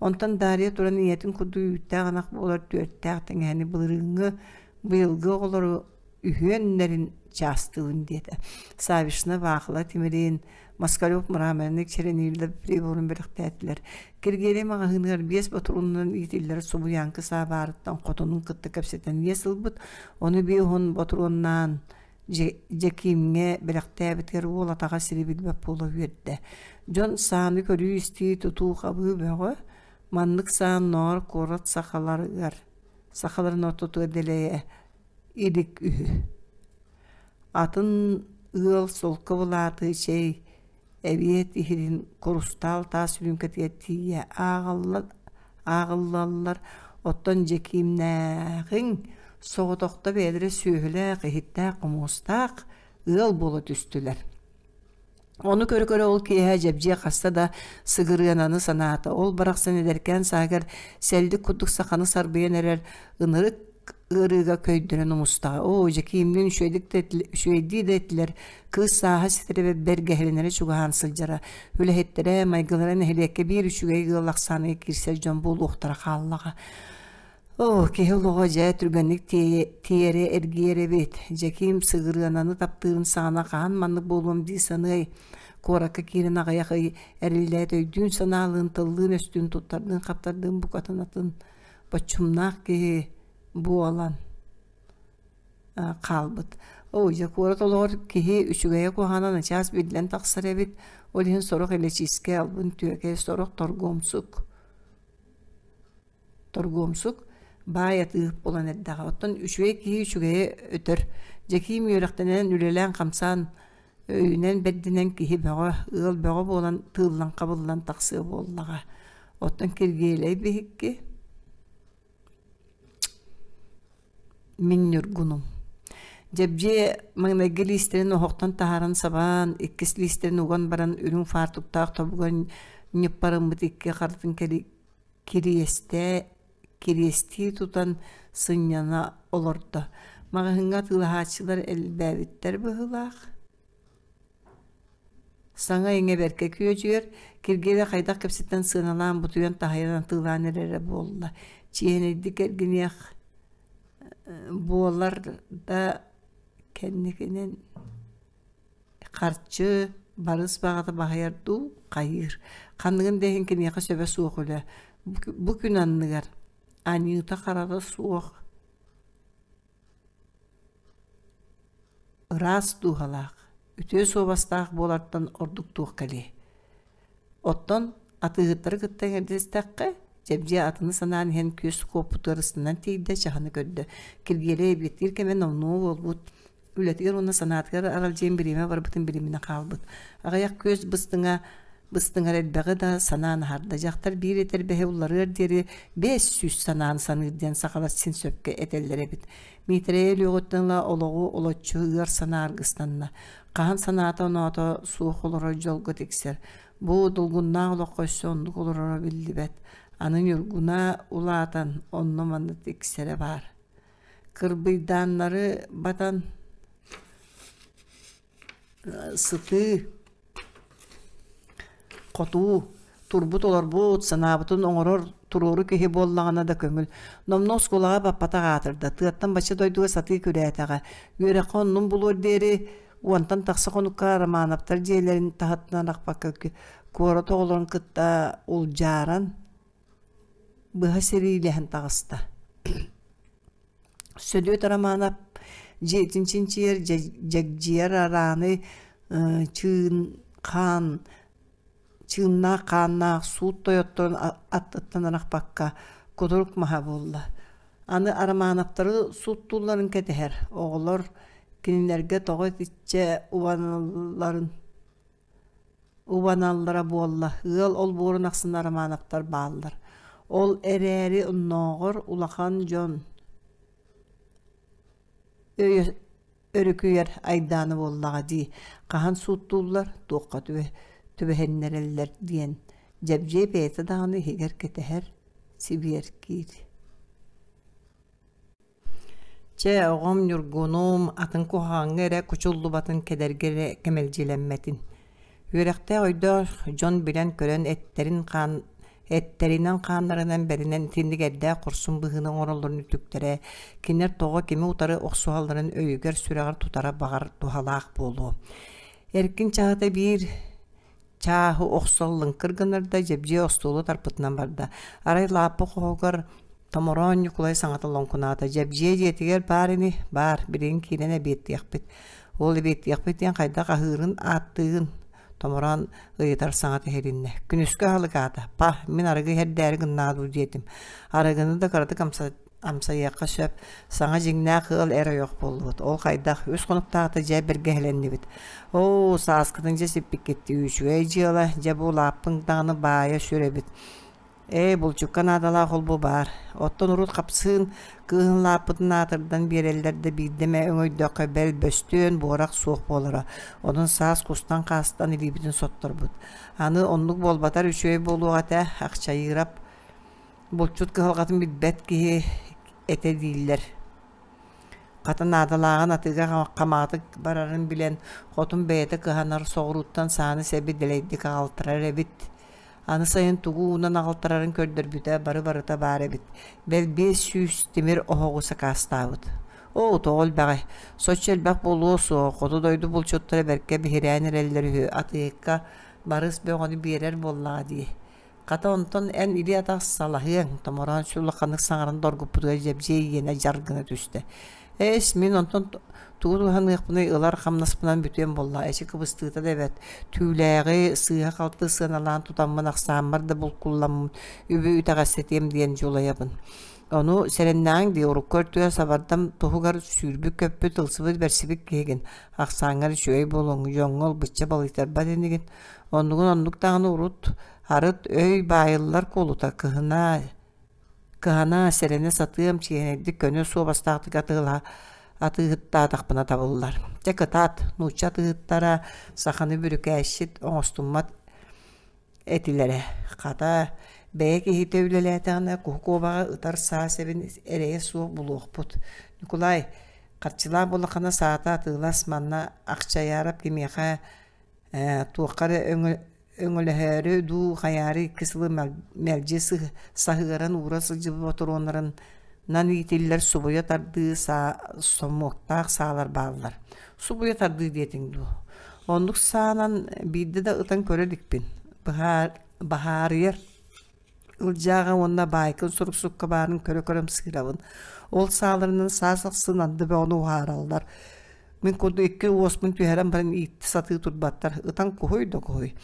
Онтон Дарья туран ийэтин курдук үүттээх ынах буолар түөртээх тэҥэһэни былырыыҥҥы, быйылгы оҕолору үһүөннэрин чаастыыбын диэтэ. Савишна баахыла тимирин, Москалев мраморник чернильдэр приборун бэлэхтээтилэр. Киргиэлэй маҕаһыыныгар биэс ботуруонунан иитиллэр субуйааҥкы саа баарыттан хотунун кытта кэпсэтэн иэс ылбыт, ону биир уһун ботуруоннаан Дьэкиимҥэ бэлэхтээбитигэр уол атаҕа сири билбэт буола үөрдэ. Дьон сааны көрүү-истии, тутуу-хабыы бөҕө. Маннык саан ноор куорат сахаларыгар сахаларын ортотугар дэлэйэ илик үһү. Атын ыал солко былааты чэй, эбиэт иһирин курустаал таас үрүүмкэтигэр тиийэ ааҕыллаллар, оттон Дьэкиимнээҕиҥ соҕотохто бэйэлэрэ сүөһүлээх, иһиттээх-хомуостаах ыал буола түстүлэр. Ону көрө-көрө ол киэһэ Дьэбдьиэ хаста да сыгырыананы санаата. Ол барахсан эдэркээн сааһыгар сэллик курдук саханы сарбыйан эрэр ынырык ыарыыга көйдөрөн умустаҕа. Оо, Дьэкиимниин үчүгэйдик да үчүгэйдии да этилэр, кыыс сааһа ситэрэ бэргэһэлэнэрэ чугаһаан сылдьара. Үлэһиттэрэ, майгылара нэһилиэккэ биир үчүгэй ыал ахсааныгар киирсэр дьон буолуохтара хааллаҕа. Оо, киһи олоҕо дьэ түргэнник тиэрэ эргийэр эбит. Дьэкиим сыгырыананы таптыырын саҕана хаһан маннык буолуом дии саныай. Куоракка киирэн аҕыйах ый эриллээт өйдүүн-санаалыын, тыллыын-өстүүн, туттардыын-хаптардыын букатын атын боччумнаах киһи буолан хаалбыт. Оо, дьэ куорат олоҕор киһи үчүгэйэ куһаҕана начаас биллэн тахсар эбит. Ол иһин сорох илэчиискэ албын түөкэй, сорох торгуомсук Торгуомсук баай атыыһыт буолан эрдэҕэ. Оттон үчүгэй киһи үчүгэйэ өтөр. Дьэкиим үөрэхтэнэн, үлэлээн-хамсаан, өйүнэн бэрдинэн киһи бөҕө, ыал бөҕө буолан тыыллан-хабыллан тахсыа буоллаҕа. Оттон Киргиэлэй биһикки Мин Ньургунум. Дьэбдьиэ маҥнайгы лиистэрин оһохтон таһааран сабаан, иккис лиистэрин уган баран үрүҥ фартуктаах тобугар ньыппарыммыт икки харытын кириэстээ кириэстии тутан сынньана олордо. Маҕаһыыҥҥа атыылаһааччылар элбээбиттэр быһыылаах. Саҥа-иҥэ бэркэ күөдьүйэр, Киргиэлэй хайдах кэпсэтэн сыаналаан бутуйан таһыйан атыылаан эрэрэ буолла. Чиэһинэйдик эргиниэх буолар да кэнникинэн Харчы, барыс баҕата баһыйар дуу, хайыыр. Ханныгын да иһин киниэхэ сөбө суох үлэ. Бу күн анныгар аньыыта-харата суох ыраас дууһалаах, үтүө суобастаах буолартан ордук туох кэлиэй. Оттон атыыһыттары кытта эҥэрдэстэххэ, Дьэбдьиэ атыны санаан иһэн күөс куоппутугар ыстанан тиийдэ, чаһыны көрдө. Киргиэлэй эбиэттиир кэмэ номнуо буолбут. Үлэтигэр уонна санаатыгар аралдьыйан бириэмэ барбытын билиминэ хаалбыт. Аҕыйах күөс быстыҥа быстыҥар элбэҕи да санаан аһарда. Дьахтар биир этэрбэһи уларыар диэри 500 санаан саныыр диэн сахалар син сөпкө этэллэр эбит. Миитэрэй өлүөҕүттэн ыла олоҕу олоччу ыар санаа аргыстанна. Хаһан санаата-оноото суох олорор дьолго тиксэр. Бу долгуннаах олоххо өссө оннук олороро биллибэт. Аны Ньургуна улаатан онно-манна тиксэрэ баар. Кырбыйдааннары батан сытыы, хотуу, турбут-олорбут, санаабытын оҥорор туруору киһи буоллаҕына да көҥүл. Номнуо оскуолаҕа баппатах аатырда, тыаттан бачча дойдуга сатыы күрээтэҕэ. Үөрэххэ оннун булуор диэри уонтан тахса хонукка Романовтар дьиэлэрин таһыттан арахпакка куорат оҕолорун кытта улдьааран быһа сэриилэһэн таҕыста. Сөдүөт Романов дьиэтин чинчийэр дьэгдьийэр арааны чыын хаан чыыннаах хааннаах суут тойотторун аттыттан арахпакка кутурук маһа буолла. Аны Романовтары сууттуулларын кэтэһэр. Оҕолор кинилэргэ тоҕо итиччэ убаналларын Убаналлара буолла, ыал олбуорун ахсын Романовтар бааллар. Ол эрээри оннооҕор улахан дьон өйө өрүкүйэр айдаана буоллаҕа дии, хаһан сууттууллар, туохха түбэһиннэрэллэр диэн Дьэбдьиэй бэйэтэ даҕаны иһигэр кэтэһэр, сибиэркиир. Чэ, оҕом Ньургунум атын куһаҕаҥҥа эрэ кучуллубатын, кэдэргэ эрэ кэмэлдьилэммэтин. Үөрэхтээх өйдөөх дьон билэн-көрөн эттэрин-хаан эттэринэн-хааннарынан бэринэн итинник эрдээх хорсун быһыыны оҥороллорун үтүктэрэ, кинилэр тоҕо кими утары охсуһалларын өйүгэр-сүрэҕэр тутара баҕар туһалаах буолуо. Эркин чаһыта биир чааһы охсон лыҥкыр гынар да дьэбдьиэ остуолу тарпытынан барда. Арай лааппы хоһугар Томороон Ньукулай саҥата лоҥкунаата: «Дьэбдьиэ дьиэтигэр баар ини, баар, билигин киирэн эбиэттиэхпит. Ол эбиэттиэхпит диэн хайдах аһыырын ааттыыгын?» Томороон ыйытар саҥата иһилиннэ. «Күнүскү аһылык аата, па, мин арыгы иһэрдээри гыннаа дуу диэтим. Арыгыны да кыратык амсайыахха сөп, саҥа дьиҥнээх ыал эр-ойох буоллубут. Ол хайдах, үс хонуктааҕыта дьэ бэргэһэлэннибит. Оо, сааскытын дьэ сиппиккит, үчүгэй дьыала, дьэ бу улааппыҥ даҕаны баайа сүр эбит. Ээ, булчукка наадалаах ол-бу баар. Оттон урут хапсыын кыыһын лааппытын аатырдан биэрэллэр да биирдэ эмэ өҥөйдөххө бэл бөстүөн, буорах суох буолара. Онон саас кустан-хаастан илиибитин сотторбут. Аны оннук буолбатар үчүгэй буолуох этэ, Ахчайыырап Булчут кыһалҕатын билбэт киһи этэ дииллэр. Хата наадалааҕын атыыга хамаҕатык барарын билэн, хотун бэйэтэ кыһанар, соҕурууттан сааны-сэби дэлэйдик аҕалтарар эбит. Аны сайын тугу уунан аҕалтарарын көрдөрбүтэ бары-барыта баар эбит. Бэл 500 тимир оһоҕу сакаастаабыт. Оо, тоҕо элбэҕэй? Соччо элбэх буолуо суох, хоту дойду булчуттара бэркэ биһирээн эрэллэр үһү, атыыһыкка барыс бөҕөнү биэрэр буоллаҕа дии. Хата онтон эн илии-атах салаһыаҥ, томороон сүр улаханнык саҥаран доргуппутугар Дьэбдьиэй иэнэ дьар гына түстэ. Эс, мин онтон тугу туһаныахпыный ылар хамнаспынан бүтүөм буоллаҕа, эчи кыбыстыыта да эбэт. Түүлээҕи сыыһа-халты сыаналаан тутаммын ахсааммар да булкулламмын үбү үтэҕэстэтиэм диэн дьулайабын. Ону сэрэннэҕиҥ дии, урукку өртүгэр сабардам туһугар сүүрбүт-көппүт, ылсыбыт-бэрсибит киһигин, ахсааҥҥар үчүгэй буолуоҥ, дьоҥҥо ылбычча балыйтарбат инигин. Оннугун оннук даҕаны урут Арыт өй баайыллар куолута кыһына кыһана сэрэнэ сатыам чиэһинэйдик көнө суобастаахтык атыылаһа атыыһыттаатахпына табыллар. Дьэ кытаат, нуучча атыыһыттара саханы бүрүкээччит оҥостуммат этилэрэ. Хата, бэйэ киһитэ үлэлээтэҕинэ куһу куобаҕы ытар саа сэбин эрэйэ суох булуохпут. Ньукулай, харчылаах буоллаххына саата атыылас, манна Ахчайаарап кимиэхэ ээ, туохха эрэ өҥө өҥөлөһөөрү дуу, хайаары икки сылы мэлдьи саһыаран уура сылдьыбыт ботуруоннарынан иитиллэр субуйа тардыы саа сомуоктаах саалар бааллар. Субуйа тардыы диэтиҥ дуу? Оннук саанан биирдэ да ытан көрө иликпин. Баһаарыйар Ылдьааҕа уонна баайкын суруксукка баарын көрө-көрө ымсыырабын. Ол сааларынан саас ахсын анды бөҕөнү уһаараллар. Мин курдук икки уоспун түһэрэн баран иитти сатыы турбаттар. Ытан куһуй да куһуй.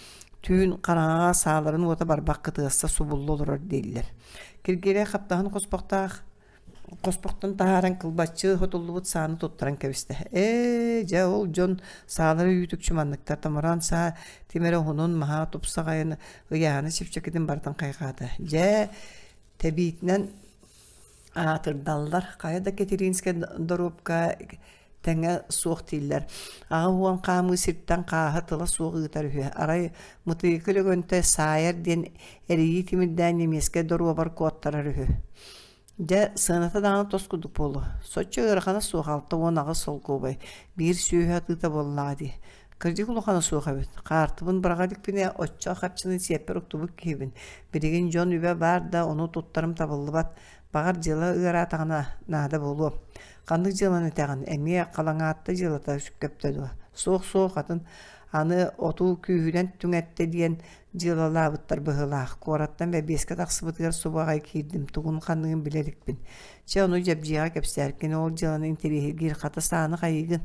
Түүн хараҥаҕа сааларын уота барбах кытыасса субулла олорор дииллэр. Киргиэлэй хаптаһын хоспохтоох. Хоспохтон таһааран кылбаччы сотуллубут сааны туттаран кэбистэ. Ээ, дьэ ол дьон саалара үүтүкчү манныктар томороон саа тимирэ уһунун, маһа тупсаҕайын, ыйааһына чэпчэкитин барытын хайҕаата. Дьэ, тэбиитинэн аатырдаллар. Хайа да Кэтириинскэй доруопка тэҥэ суох дииллэр. 80 хаамыы сиртэн хааһы тыла суох ыытар үһү. Арай Мытыйыкы Лөгөнтө саайар диэн эрийии тимирдээн немецкэй доруобар куоттарар үһү. Дьэ, сыаната даҕаны тос курдук буолуо. Соччо ыарахана суох 68 солкуобай. Биир сүөһү атыыта буоллаҕа дии. Кырдьык улахана суох эбит. Хаартыбын быраҕа иликпинэ, оччо харчыны сиэппэр уктубут киһибин. Билигин дьон үбэ баар да, ону туттарым табыллыбат. Баҕар дьыала ыараатаҕына наада буолуо. Ханнык дьыаланы этэҕин? Эмиэ халаҥаатта дьыалата көптө дуо? Суох-суох, атын аны оту күүһүнэн түҥэттэ диэн дьыалалаабыттар быһыылаах. Куораттан бэбиэскэ тахсыбытыгар субу аҕай киирдим, тугун-ханныгын билэ иликпин. Чэ, ону Дьэбдьиэҕэ кэпсээр, кини ол дьыаланы интэриэһиргиир, хата сааны хайыыгын.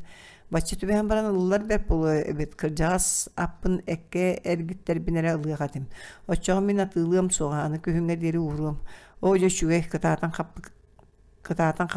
Бачча түбэһэн баран ыллар бэрт буолуо эбит, кырдьаҕас аппын эккэ эргиттэрбин эрэ ылыах этим. Оччоҕо мин атыылыам суоҕа, аны күһүҥҥэ диэри ууруом. Оо, дьэ үчүгэй, кытаатан хаппыт кытаатан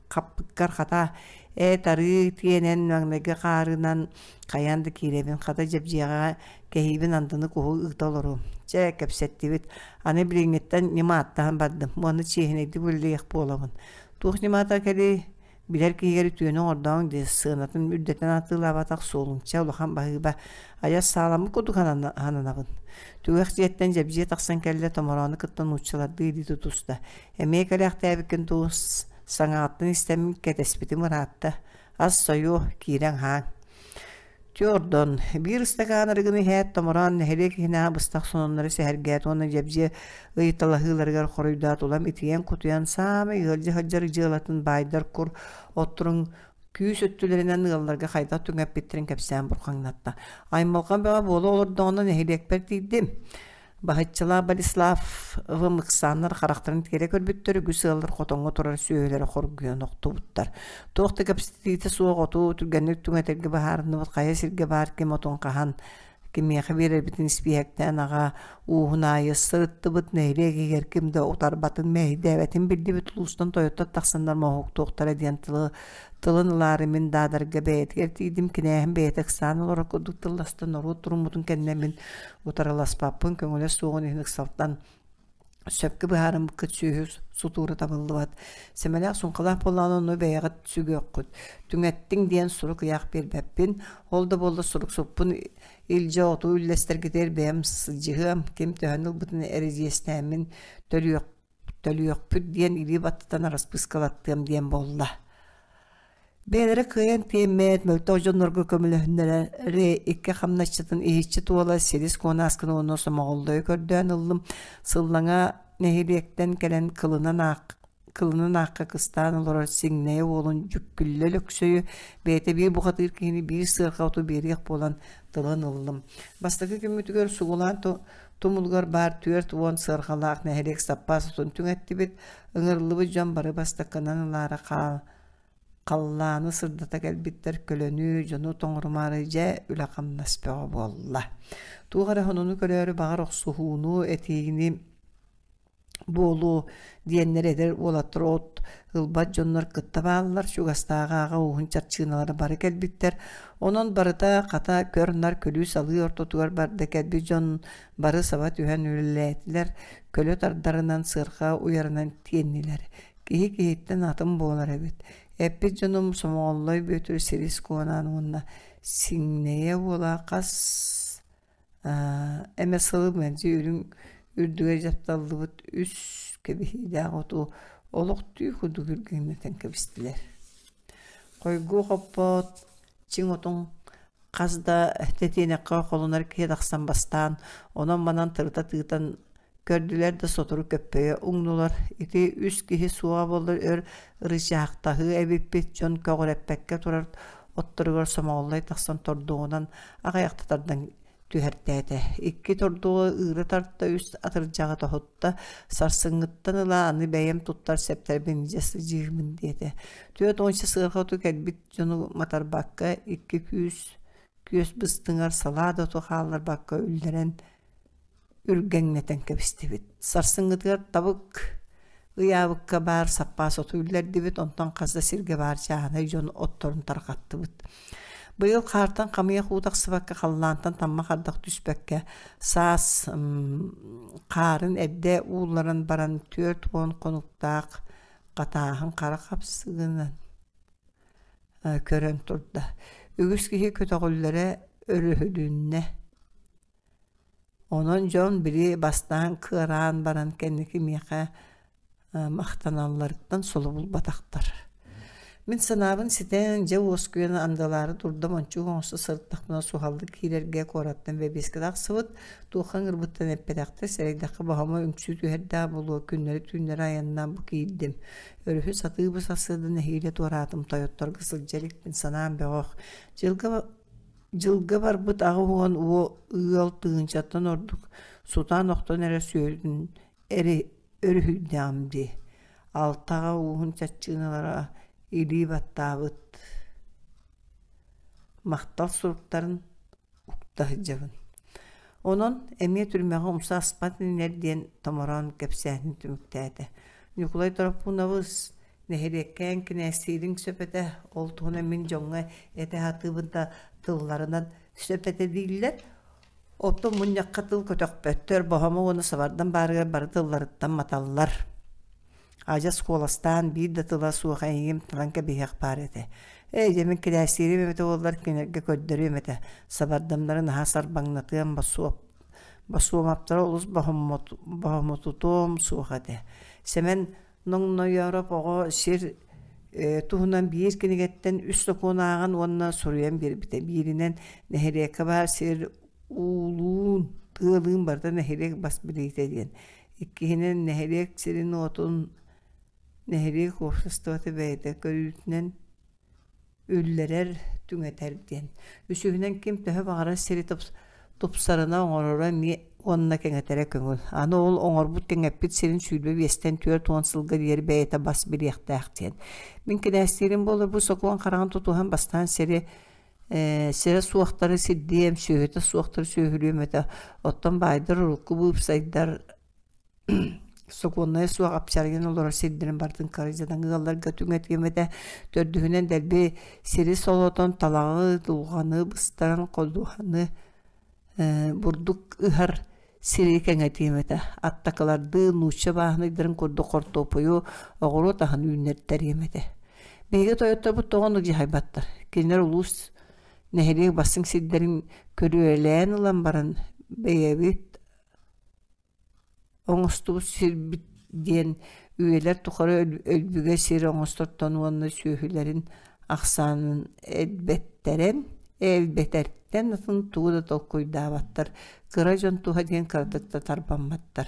хаппыккар хата эт арыы тиэнэн маҥнайгы хаарынан хайаан да киирэбин хата дьэбдьиэҕэ кэһиибин андыны куһу ыыта олоруом чэ кэпсэттибит аны билиҥҥиттэн ньыма ааттаһан бардым уонна чиэһинэйдик үлэлиэх буолабын туох ньымата кэлий билэр киһигэр үтүөнү оҥордооҥ дии сыанатын үрдэтэн атыылаабатах суолуҥ чэ улахан баһыыба айас сааламмыт курдук сананабын түгэх дьиэттэн дьэбдьиэ тахсан кэллэ томороону кытта нууччалардыы илии тутуста Эмиэ кэлээхтээбиккин дуу, саҥаҕыттан истэммин кэтэспитим ыраатта, ас сойуо, киирэн аһааҥ. Тёрдон, биир ыстакаан арыгыны иһээт, томороон нэһилиэк иһинээҕи быстах сонуннары сэһэргээт уонна дьэбдьиэ ыйыталаһыыларыгар хоруйдаат улам итийэн-кутуйан саамай ыалдьа сылдьар дьыалатын баайдар кур отторун күүс өттүлэринэн ыалларга хайдах түҥэппиттэрин кэпсээн бурхаҥнатта. Аймалҕан бөҕө буола олордоҕуна нэһилиэкпэр тиийдим. Баһыччалаах Болеслав ыксааннар харахтарын тиэрэ көрбүттэр, үгүс ыаллар хотоҥҥо турар сүөһүлэрэ хоргуйан охтубуттар. Туох да кэпсэтиитэ суох оту түргэнник түҥэтэргэ быһаарынныбыт хайа сиргэ баар ким отун хаһан кимиэхэ биэрэрбитин испииһэктээн аҕа ууһун аайы сырыттыбыт нэһилиэк иһигэр ким да утарбатын мэһэйдээбэтин биллибит улуустан тойоттор тахсаннар моһуоктуохтара диэн тылы тылын ылаары мин Даадарга бэйэтигэр тиийдим кинээһим бэйэтэ ыксаан олорор курдук тылласта норуот туруммутун кэннэ мин утарыласпаппын көҥүлэ суоҕун иһин ыксалтан сөпкө быһаарыммыккыт сүөһү сутуура табыллыбат сэмэлээх суҥхалаах буоллаҕына ону бэйэҕит сүгүөххүт түҥэттиҥ диэн сурук ыйаах биэрбэппин ол да буоллар суруксуппун илдьэ оту үллэстэргитигэр бэйэм сылдьыһыам ким төһөнү ылбытын эридьиэстээммин төлүөх төлүөхпүт диэн илии баттатан араспыыскалаттыам диэн буолла. Бэйэлэрэ кыайан тиэммэт, мөлтөх дьоннорго көмөлөһүннэрэри икки хамначчытын иһиччи туола силис куонааскыны уонна Сомоҕоллойу көрдөөн ыллым. Сыллаҥа нэһилиэктэн кэлэн кылынан аах кылынан аахха кыстаан олорор Сиҥнэйэ уолун Дьүккүллэ Өлөксөйү бэйэтэ биир бухатыыр киһини биир сыарҕа оту биэриэх буолан тылын ыллым. Бастакы күммүтүгэр сугулаан Тумулугар баар 40 сыарҕалаах нэһилиэк саппаас отун түҥэттибит, ыҥырыллыбыт дьон бары бастакынан ылаары хаал халлааны сырдата кэлбиттэр көлөнү, дьону тоҥорумаары дьэ үлэ-хамнас бөҕө буолла. Туох эрэ сонуну көрөөрү баҕар охсуһууну, этиини буолуо диэннэр эдэр уолаттар от ылбат дьоннор кытта бааллар, чугастааҕы аҕа ууһун чарчыыналара бары кэлбиттэр. Онон барыта хата көр-нар күлүү-салыы ортотугар барда кэлбит дьон бары саба түһэн үлэлээтилэр, көлө тардарынан, сыарҕа уйарынан тиэннилэр. Киһи киһиттэн атын буолар эбит. Эппит дьонум Сомоҕоллой Бүөтүр Силис Куонаан уонна Сиҥнэйэ уола хас эмэ сылы мэлдьи үрүҥ үрдүгэр дьапталлыбыт үс кэбиһиилээх оту олох түү курдук үргэҥнэтэн кэбистилэр. Хойгуо хоппот, чиҥ отун хас да тэтиэнэххэ холунар киһи тахсан бастаан, онон-манан тырыта тыытан көрдүлэр да сотору көппөйө уҥнулар. Ити үс киһи суоҕа буоллар өр ырычаахтаһыы эбиппит, дьон көҕүрэппэккэ турар отторугар Сомоҕоллой тахсан тордуоҕунан аҕыйахта тардан түһэртээтэ. Икки тордуоҕу ыыра тарта, үс атырдьаҕы тоһутта. Сарсыҥҥыттан ыла аны бэйэм туттар сэптэрбин илдьэ сылдьыыммын диэтэ. 40 сыарҕа оту кэлбит дьону матарбакка икки күүс күөс быстыҥар салаа да оту хаалларбакка үллэрэн үргэҥнэтэн кэбистибит. Сарсыҥҥытыгар табык. Ыйаабыкка баар саппаас оту үллэрдибит, онтон хас да сиргэ баар чааһынай дьон отторун тарҕаттыбыт. Быйыл хаартан хамыйах уу тахсыбакка, халлаантан таммах ардах түспэккэ, саас хаарын эрдэ уулларан баран 40 хонуктаах хатааһын хара хапсыгынан көрөн турда. Үгүс киһи көтөҕүллэрэ өрүһүлүннэ. Онон дьон били бастаан кыараан баран кэнники миэхэ махтаналларыттан соло булбатахтар. Мин санаабын ситэн, дьэ уоскуйан андылаары турдум, ончук оҥосто сырыттахпына суһаллык киирэргэ куораттан бэбиэскэ тахсыбыт, туохха ыҥырбыттан эппэтэхтэр, сэрэйдэххэ боһомо үҥсүү түһэрдээх буолуо, күннэри-түүннэри айаннаан бу киирдим. Өрүһү сатыы бу сарсыарда нэһиилэ туораатым, тойотторго сылдьа иликпин, санаам бөҕөх. Дьылга Дьылга барбыт 80 ыал тыһыынчаттан ордук сутаан охтон эрэр сүөһүтүн өрүһүйдэҕим дии. Алтаҕа ууһун чаччыыналара илии баттаабыт махтал суруктарын укта сылдьабын. Онон эмиэ түрмэҕэ умса аспат инилэр диэн томороон кэпсээнин түмүктээтэ. Ньукулай Тороппуунабыс Нэһилиэккээн кинээстиириҥ сөп этэ, ол туһунан мин дьоҥҥо этэ сатыыбын да тылларынан сөп этэ дииллэр. Оттон мунньахха тыл көтөхпөттөр, боһомо уонна сабардан баарыгар бары тылларыттан маталлар. Адьас куоластаан биир да тыла суох эйигин талан кэбиһиэх баар этэ. Ээ, дьэ мин кинээстиирим эбитэ буоллар кинилэргэ көрдөрүөм этэ. Сабардамнары наһаа сарбаҥнатыам босуоп Босуомаптара олус боһомотутуом суох этэ. Сэмэн Ноҥнойоороп оҕо сир туһунан биир кинигэттэн үс сокуон ааҕан уонна суруйан биэрбитэ. Бииринэн нэһилиэккэ баар сир уулуун, тыалыын барыта нэһилиэк бас билиитэ диэн. Иккиһинэн нэһилиэк сирин-уотун нэһилиэк уопсастыбата бэйэтэ көрүүтүнэн үллэрэр, түҥэтэр диэн. Үсүһүнэн ким төһө баҕарар сири тупсарына оҥороро эмиэ уонна кэҥэтэрэ көҥүл. Аны ол оҥорбут кэҥэппит сирин 25-тэн 40 сылга диэри бэйэтэ бас билиэхтээх диэн. Мин кинээстиирим буолар бу сокуон хараҕын тутуһан бастаан сири сирэ суохтары сирдиэм, сүөһүтэ суохтары сүөһүлүөм этэ. Оттон баайдар урукку быыпсайдар Сокуоннайа суох апчарыйан олорор сирдэрин барытын кыра дьадаҥы ыалларга түҥэтиэм этэ. Төрдүһүнэн дэлби сири солотон, талаҕы, дулҕаны быстаран, ходуһаны, бурдук ыһар сири кэҥэтиэм этэ. Аттакылардыы нуучча бааһынайдарын курдук хортуоппуйу, оҕуруот аһын үүннэртэриэм этэ. Биһиги тойотторбут тоҕо оннук дьаһайбаттар. Кинилэр улуус, нэһилиэк бастыҥ сирдэрин көрүөлээн ылан баран бэйэбит Оҥостубут сирбит диэн үйэлэр тухары өлбүгэ сир оҥостортон уонна сүөһүлэрин ахсаанын элбэттэрэн элбэтэртэн атын тугу да толкуйдаабаттар, кыра дьон туһа диэн кыратык да тарбамматтар.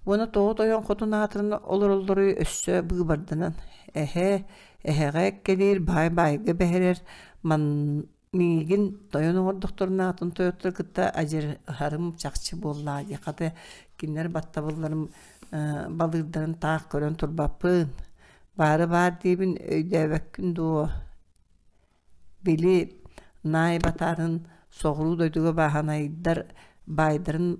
Уонна тоҕо тойон хотун аатыран олороллоруй өссө быыбарданан эһэ эһэҕэ эккэлиир, баай баайга бэһирэр, ман Миигин тойон оҥордохторуна атын тойоттору кытта адьырыһарым чахчы буоллаҕа дии. Хата кинилэр баттабылларын балыырдарын таах көрөн турбаппын. Баары баар диибин өйдөөбөккүн дуо? Били Наай Батаарын соҕуруу дойдуга бааһынайдар баайдарын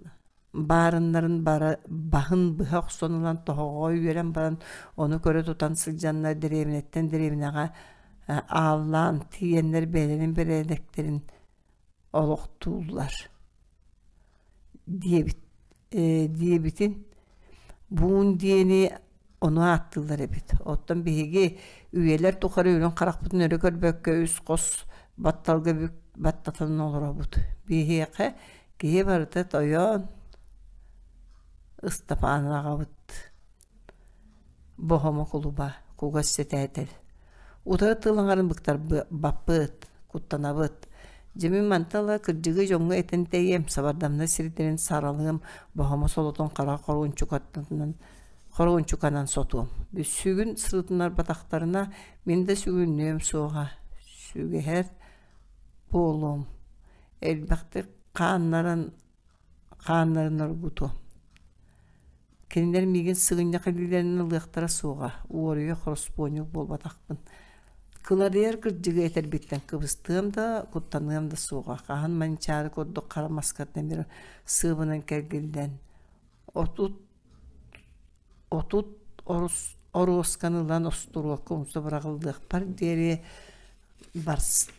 баарыннарын бара баһын быһа охсон ылан тоһоҕоҕо үөрэн баран ону көрө тутан сылдьаннар дэриэбинэттэн дэриэбинэҕэ ааллаан тиийэннэр бэйэлэрин бэрээдэктэрин олохтууллар диэбит диэбитин буун диэни ону ааттыыллар эбит оттон биһиги үйэлэр тухары үрүҥ харахпытын өрө көрбөккө үс хос батталга бүк баттатан олоробут биһиэхэ киһи барыта тойон Ыстапаан аҕабыт Боһомо кулуба кугас сэтээтэл утары тыл аҥарын быктарбаппыт куттанабыт дьэ мин мантан ыла кырдьыгы дьоҥҥо этэн тэйиэм сабардамнар сирдэрин саралыам боһомо солотун хара хоруончукатынан хоруончуканан сотуом сүгүн сырытыннарбатахтарына мин да сүгүннүөм суоҕа сүгэһэр буолуом элбэхтик хааннаран хааннарын оргутуом Кинилэр миигин сыгынньах илиилэринэн ылыахтара суоҕа, уоруйах ороспуонньук буолбатахпын. Кыларыйар кырдьыгы этэрбиттэн кыбыстыам да, куттаныам да суоҕа. Хаһан манчаары курдук хара маскаттан бир сыабынан кэргиллэн, 30 30. оруосканы ылан остуруокка умса быраҕыллыахпар диэри барс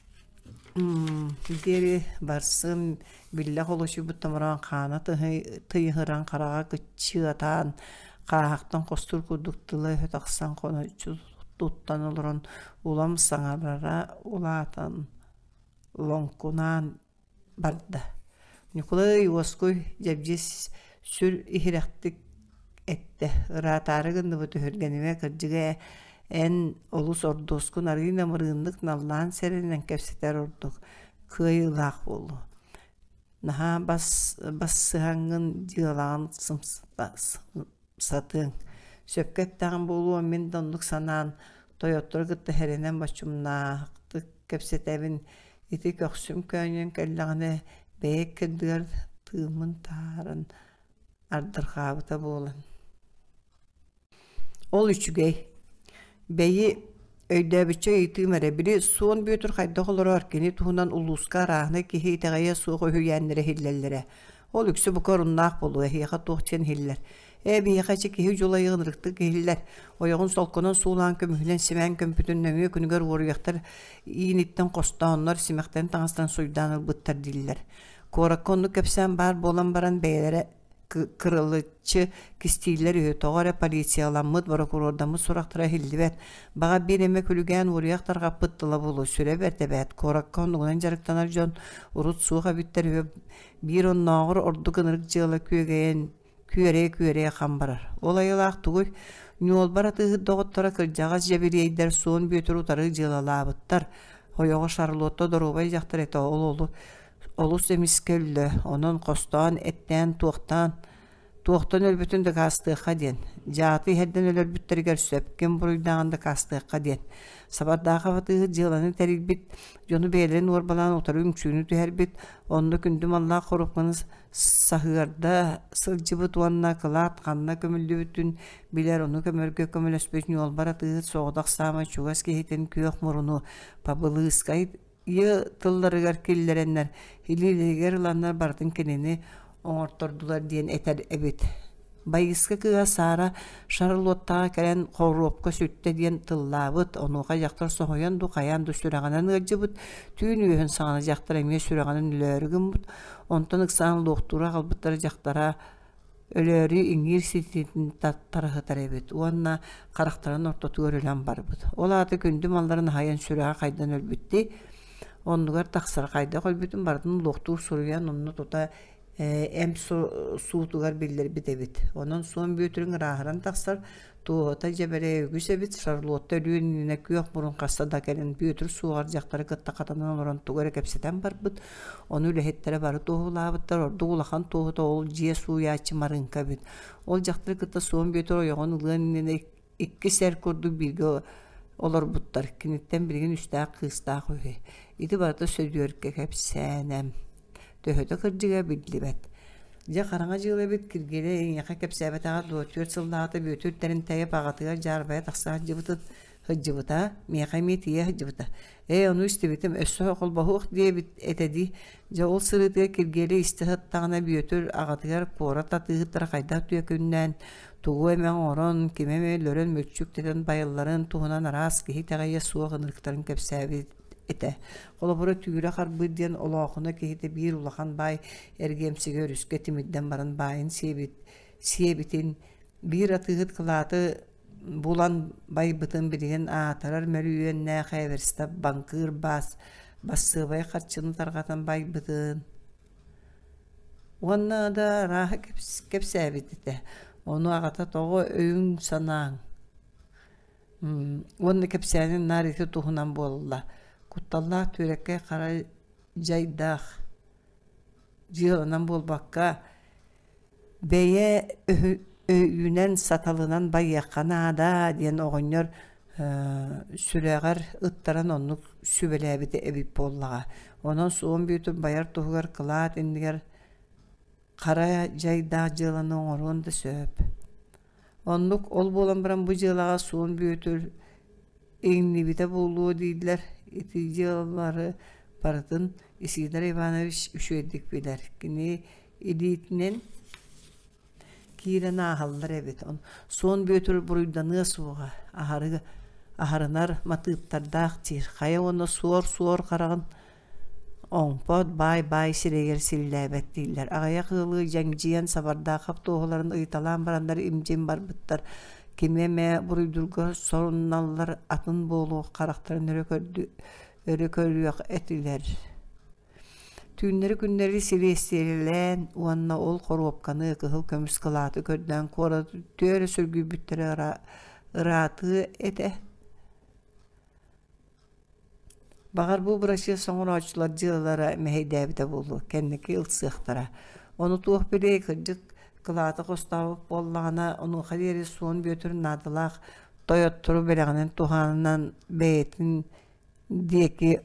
диэри барсым биллэ холочуйбут томороон хаана тыйыһыран хараҕа кыччыатаан хааһахтан хостуур курдук тыла-өһө тахсан хоноччу туттан олорон улам саҥарара улаатан лоҥкунаан барда. Ньукулай уоскуй Дьэбдьиэс сүр иһирэхтик эттэ: «Ыраатаары гынныбыт өһүргэнимэ, кырдьыга эн олус ордуоскун арыый намырыыннык наллаан сэрэнэн кэпсэтэр ордук, кыайыылаах буолуо. Наһаа бас бассыһаҥҥын дьыалаҕын сатыаҥ. Сөпкө эттэҕим буолуо, мин да оннук санаан, тойоттору кытта сэрэнэн боччумнаахтык кэпсэтэбин. Ити көхсүм көөнньөн кэллэҕинэ, бэйэ ыккардыгар тыыммын таһааран ардырҕаабыта буолан Ол үчүгэй. Бэйи, өйдөөбүччэ ыйытыым эрэ, били Суон Бүөтүр хайдах олорор, кини туһунан улууска арааһынай киһи итэҕэйиэ суох үһүйээннэрэ иһиллэллэрэ. Ол үксэ бука оруннаах буолуо, эһиэхэ туох диэн иһиллэр. Ээ, биһиэхэ эчи киһи дьулайыгын ырыктык иһиллэр. Ойоҕун солконон суулаан көмүһүнэн симээн көмпүтүн нөҥүө күнүгэр уоруйахтар ииниттэн хостооннор, симэхтэрин таҥастарын суйдаан ылбыттар дииллэр. Куоракка оннук кэпсээн баар буолан баран бэйэлэрэ кырылыччы кистииллэр үһү, тоҕо эрэ полицияламмыт, борокуруордаммыт сурахтара иһиллибэт. Баҕар биир эмэ күлүгээн уоруйах тарҕаппыт тыла буолуо, сүрэ бэрт эбээт. Куоракка оннугунан дьарыктанар дьон урут суох эбиттэр үһү, биир оннооҕор ордук ынырык дьыала күөгэйэн күөрэйэ-күөрэйэ хам барар. Ол айылаах тугуй? Ньуолбар атыыһыт доҕотторо кырдьаҕас дьэбириэйдэр Суон Бүөтүр утары дьыалалаабыттар. Ойоҕо Шарлотта доруобай дьахтар этэ, ол олу Олус эмискэ өллө, онон хостоон, эттээн, туохтаан, туохтан өлбүтүн дакаастыахха диэн, дьааты иһэрдэн өлөрбүттэригэр сөп, ким буруйдааҕын дакаастыахха диэн. Сабардаахап атыыһыт дьыаланы тэрийбит, дьону бэйэлэрин уорбалаан утары үҥсүүнү түһэрбит, онно күндү маллаах хоруопканы саһыарда сылдьыбыт уонна кылаат ханна көмүллүбүтүн билэр, ону көмөргө көмөлөспүт ньуолбар атыыһыт соҕотох саамай чугас киһитин күөх муруну Пабылыыскай Йы тылларыгар киллэрэннэр, илиилэригэр ыланнар барытын кинини оҥортордулар диэн этэр эбит. Байыыска кыыһа Сара Шарлоттаҕа кэлэн хоруопка сүттэ диэн тыллаабыт, онуоха дьахтар соһуйан дуу, хайаан дуу сүрэҕинэн ыалдьыбыт, түүн үөһүн саҕана дьахтар эмиэ сүрэҕинэн өлөөрү гыммыт, онтон ыксаан луохтуура аҕалбыттара дьахтара өлөөрү иҥиир ситиитин тараһытар эбит уонна харахтарын ортотугар өлөн барбыт. Ол аата күндү малларын аһайан сүрэҕэ хайдан өлбүттии, оннугар тахсара хайдах өлбүтүн барытын луохтуур суруйан онно тута эмп суутугар биллэрбит эбит. Онон Суон Бүөтүрүҥ ырааһыран тахсар, туоһута дьэбэрэ үгүс эбит, Шарлотта өлүөн иннинэ күөх мурун хаста да кэлэн Бүөтүр суоҕар дьахтары кытта хатанан олорон тугу эрэ кэпсэтэн барбыт, Ону үлэһиттэрэ бары туоһулаабыттар, ордук улахан туоһута ол дьиэ сууйааччы Марыыҥка эбит. Ол дьахтары кытта Суон Бүөтүр ойоҕун ылыан иннинэ иккис эр курдук бииргэ олорбуттар. Киниттэн билигин үстээх кыыстаах үһү. Ити барыта Сөдүөркэ кэпсээнэ. Төһөтө кырдьыга биллибэт. Дьэ хараҥа дьыала эбит Киргиэлэй эйиэхэ кэпсээбэтэҕэ дуо 4 сыллааҕыта Бүөтүр Тэринтэйэп аҕатыгар дьаарбайа тахса сылдьыбытын сылдьыбыта, миэхэ эмиэ тиийэ сылдьыбыта. Ээ, ону истибитим, өссө холбоһуох диэбит этэ дии. Дьэ, ол сырыытыгар Киргиэлэй истэ сыттаҕына Бүөтүр аҕатыгар куорат атыыһыттара хайдах түөкүннээн, тугу эмэ оҥорон, кими эмэ өлөрөн мүччүктэтэн байалларын туһунан араас киһи итэҕэйиэ суох ынырыктарын кэпсээбит этэ. Холобура, Түүрэ Харбыыр диэн олоохуна киһитэ биир улахан баай эргиэмсигэ өрүскэ тимирдэн баран баайын сиэбит, сиэбитин, биир атыыһыт кылааты булан байбытын билигин аатырар мөлүйүөннээх Эверстов баҥкыыр баас бассыабай харчыны тарҕатан байбытын уонна да арааһы кэпсээбит этэ. Ону аҕата тоҕо өйүҥ-санааҥ уонна кэпсээнин наар ити туһунан буолла. Кутталлаах түөрэккэй хара дьайдаах дьыаланан буолбакка Бэйэ өйүнэн, саталынан байыахха наада диэн оҕонньор сүрэҕэр ыттаран оннук сүбэлээбитэ эбит буоллаҕа. Онон Суон Бүөтүр байар туһугар кылаат иннигэр хара дьайдаах дьыаланы оҥоруон да сөп. Оннук ол буолан баран бу дьыалаҕа Суон Бүөтүр иҥнибитэ буолуо дииллэр. Ити дьыалалары барытын Исидор Иванович үчүгэйдик билэр. Кини илиитинэн. Киирэн ааһаллар эбит. Суон Бүөтүр буруйданыа суоҕа, аһары аһарынар матыыптардаах диир. Хайа уонна суор-суор хараҕын оҥпот, баай-баай сирэйигэр силлээбэт дииллэр. Аҕыйах ыалы дьэҥдьийэн Сабардаахап туоһуларын ыйыталаан бараннар имдьин барбыттар. Кими эмэ буруйдуурга сорунналлар атын буолуох харахтарын өрө көрдү өрө көрүөх этилэр. Түүннэри-күннэри силиэстийэлээн уонна ол хоруопканы кыһыл көмүс кылааты көрдөөн куораты түөрэ сүргүйбүттэрэ ыраатыа этэ. Баҕар бу бырачыас оҥорооччулар дьыалалара мэһэйдээбитэ буолуо, кэнники ылсыахтара. Ону туох билиэй, кырдьык, кылааты хостообут буоллаҕына, онуоха диэри Суон Бүөтүр наадалаах тойоттору бэлэҕинэн туһанан бэйэтин диэки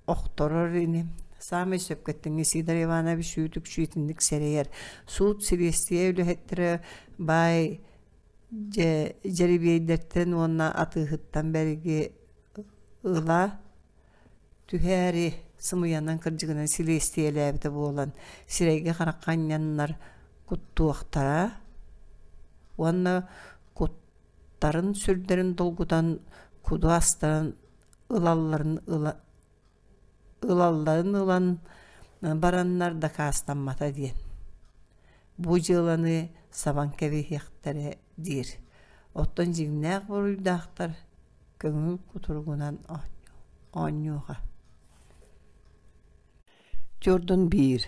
охторор ини. Саамай сөпкө эттиҥ, Сидор Иванович үүт-үкчү итинник сэрэйэр. Суут силиэстийэ үлэһиттэрэ баай дьэрибиэйдэртэн уонна атыыһыттан бэриги ыла түһээри сымыйанан кырдьыгынан силиэстийэлээбитэ буолан сирэйгэ-харахха анньаннар куттуохтара уонна куттарын сүрдэрин долгутан куду астаран ылалларын ыла ылалларын ылан бараннар дакаастаммата диэн. Бу дьыаланы сабан кэбиһиэхтэрэ диир. Оттон дьиҥнээх буруйдаахтар көҥүл кутуругунан оонньуоҕа. Төрдүн биир.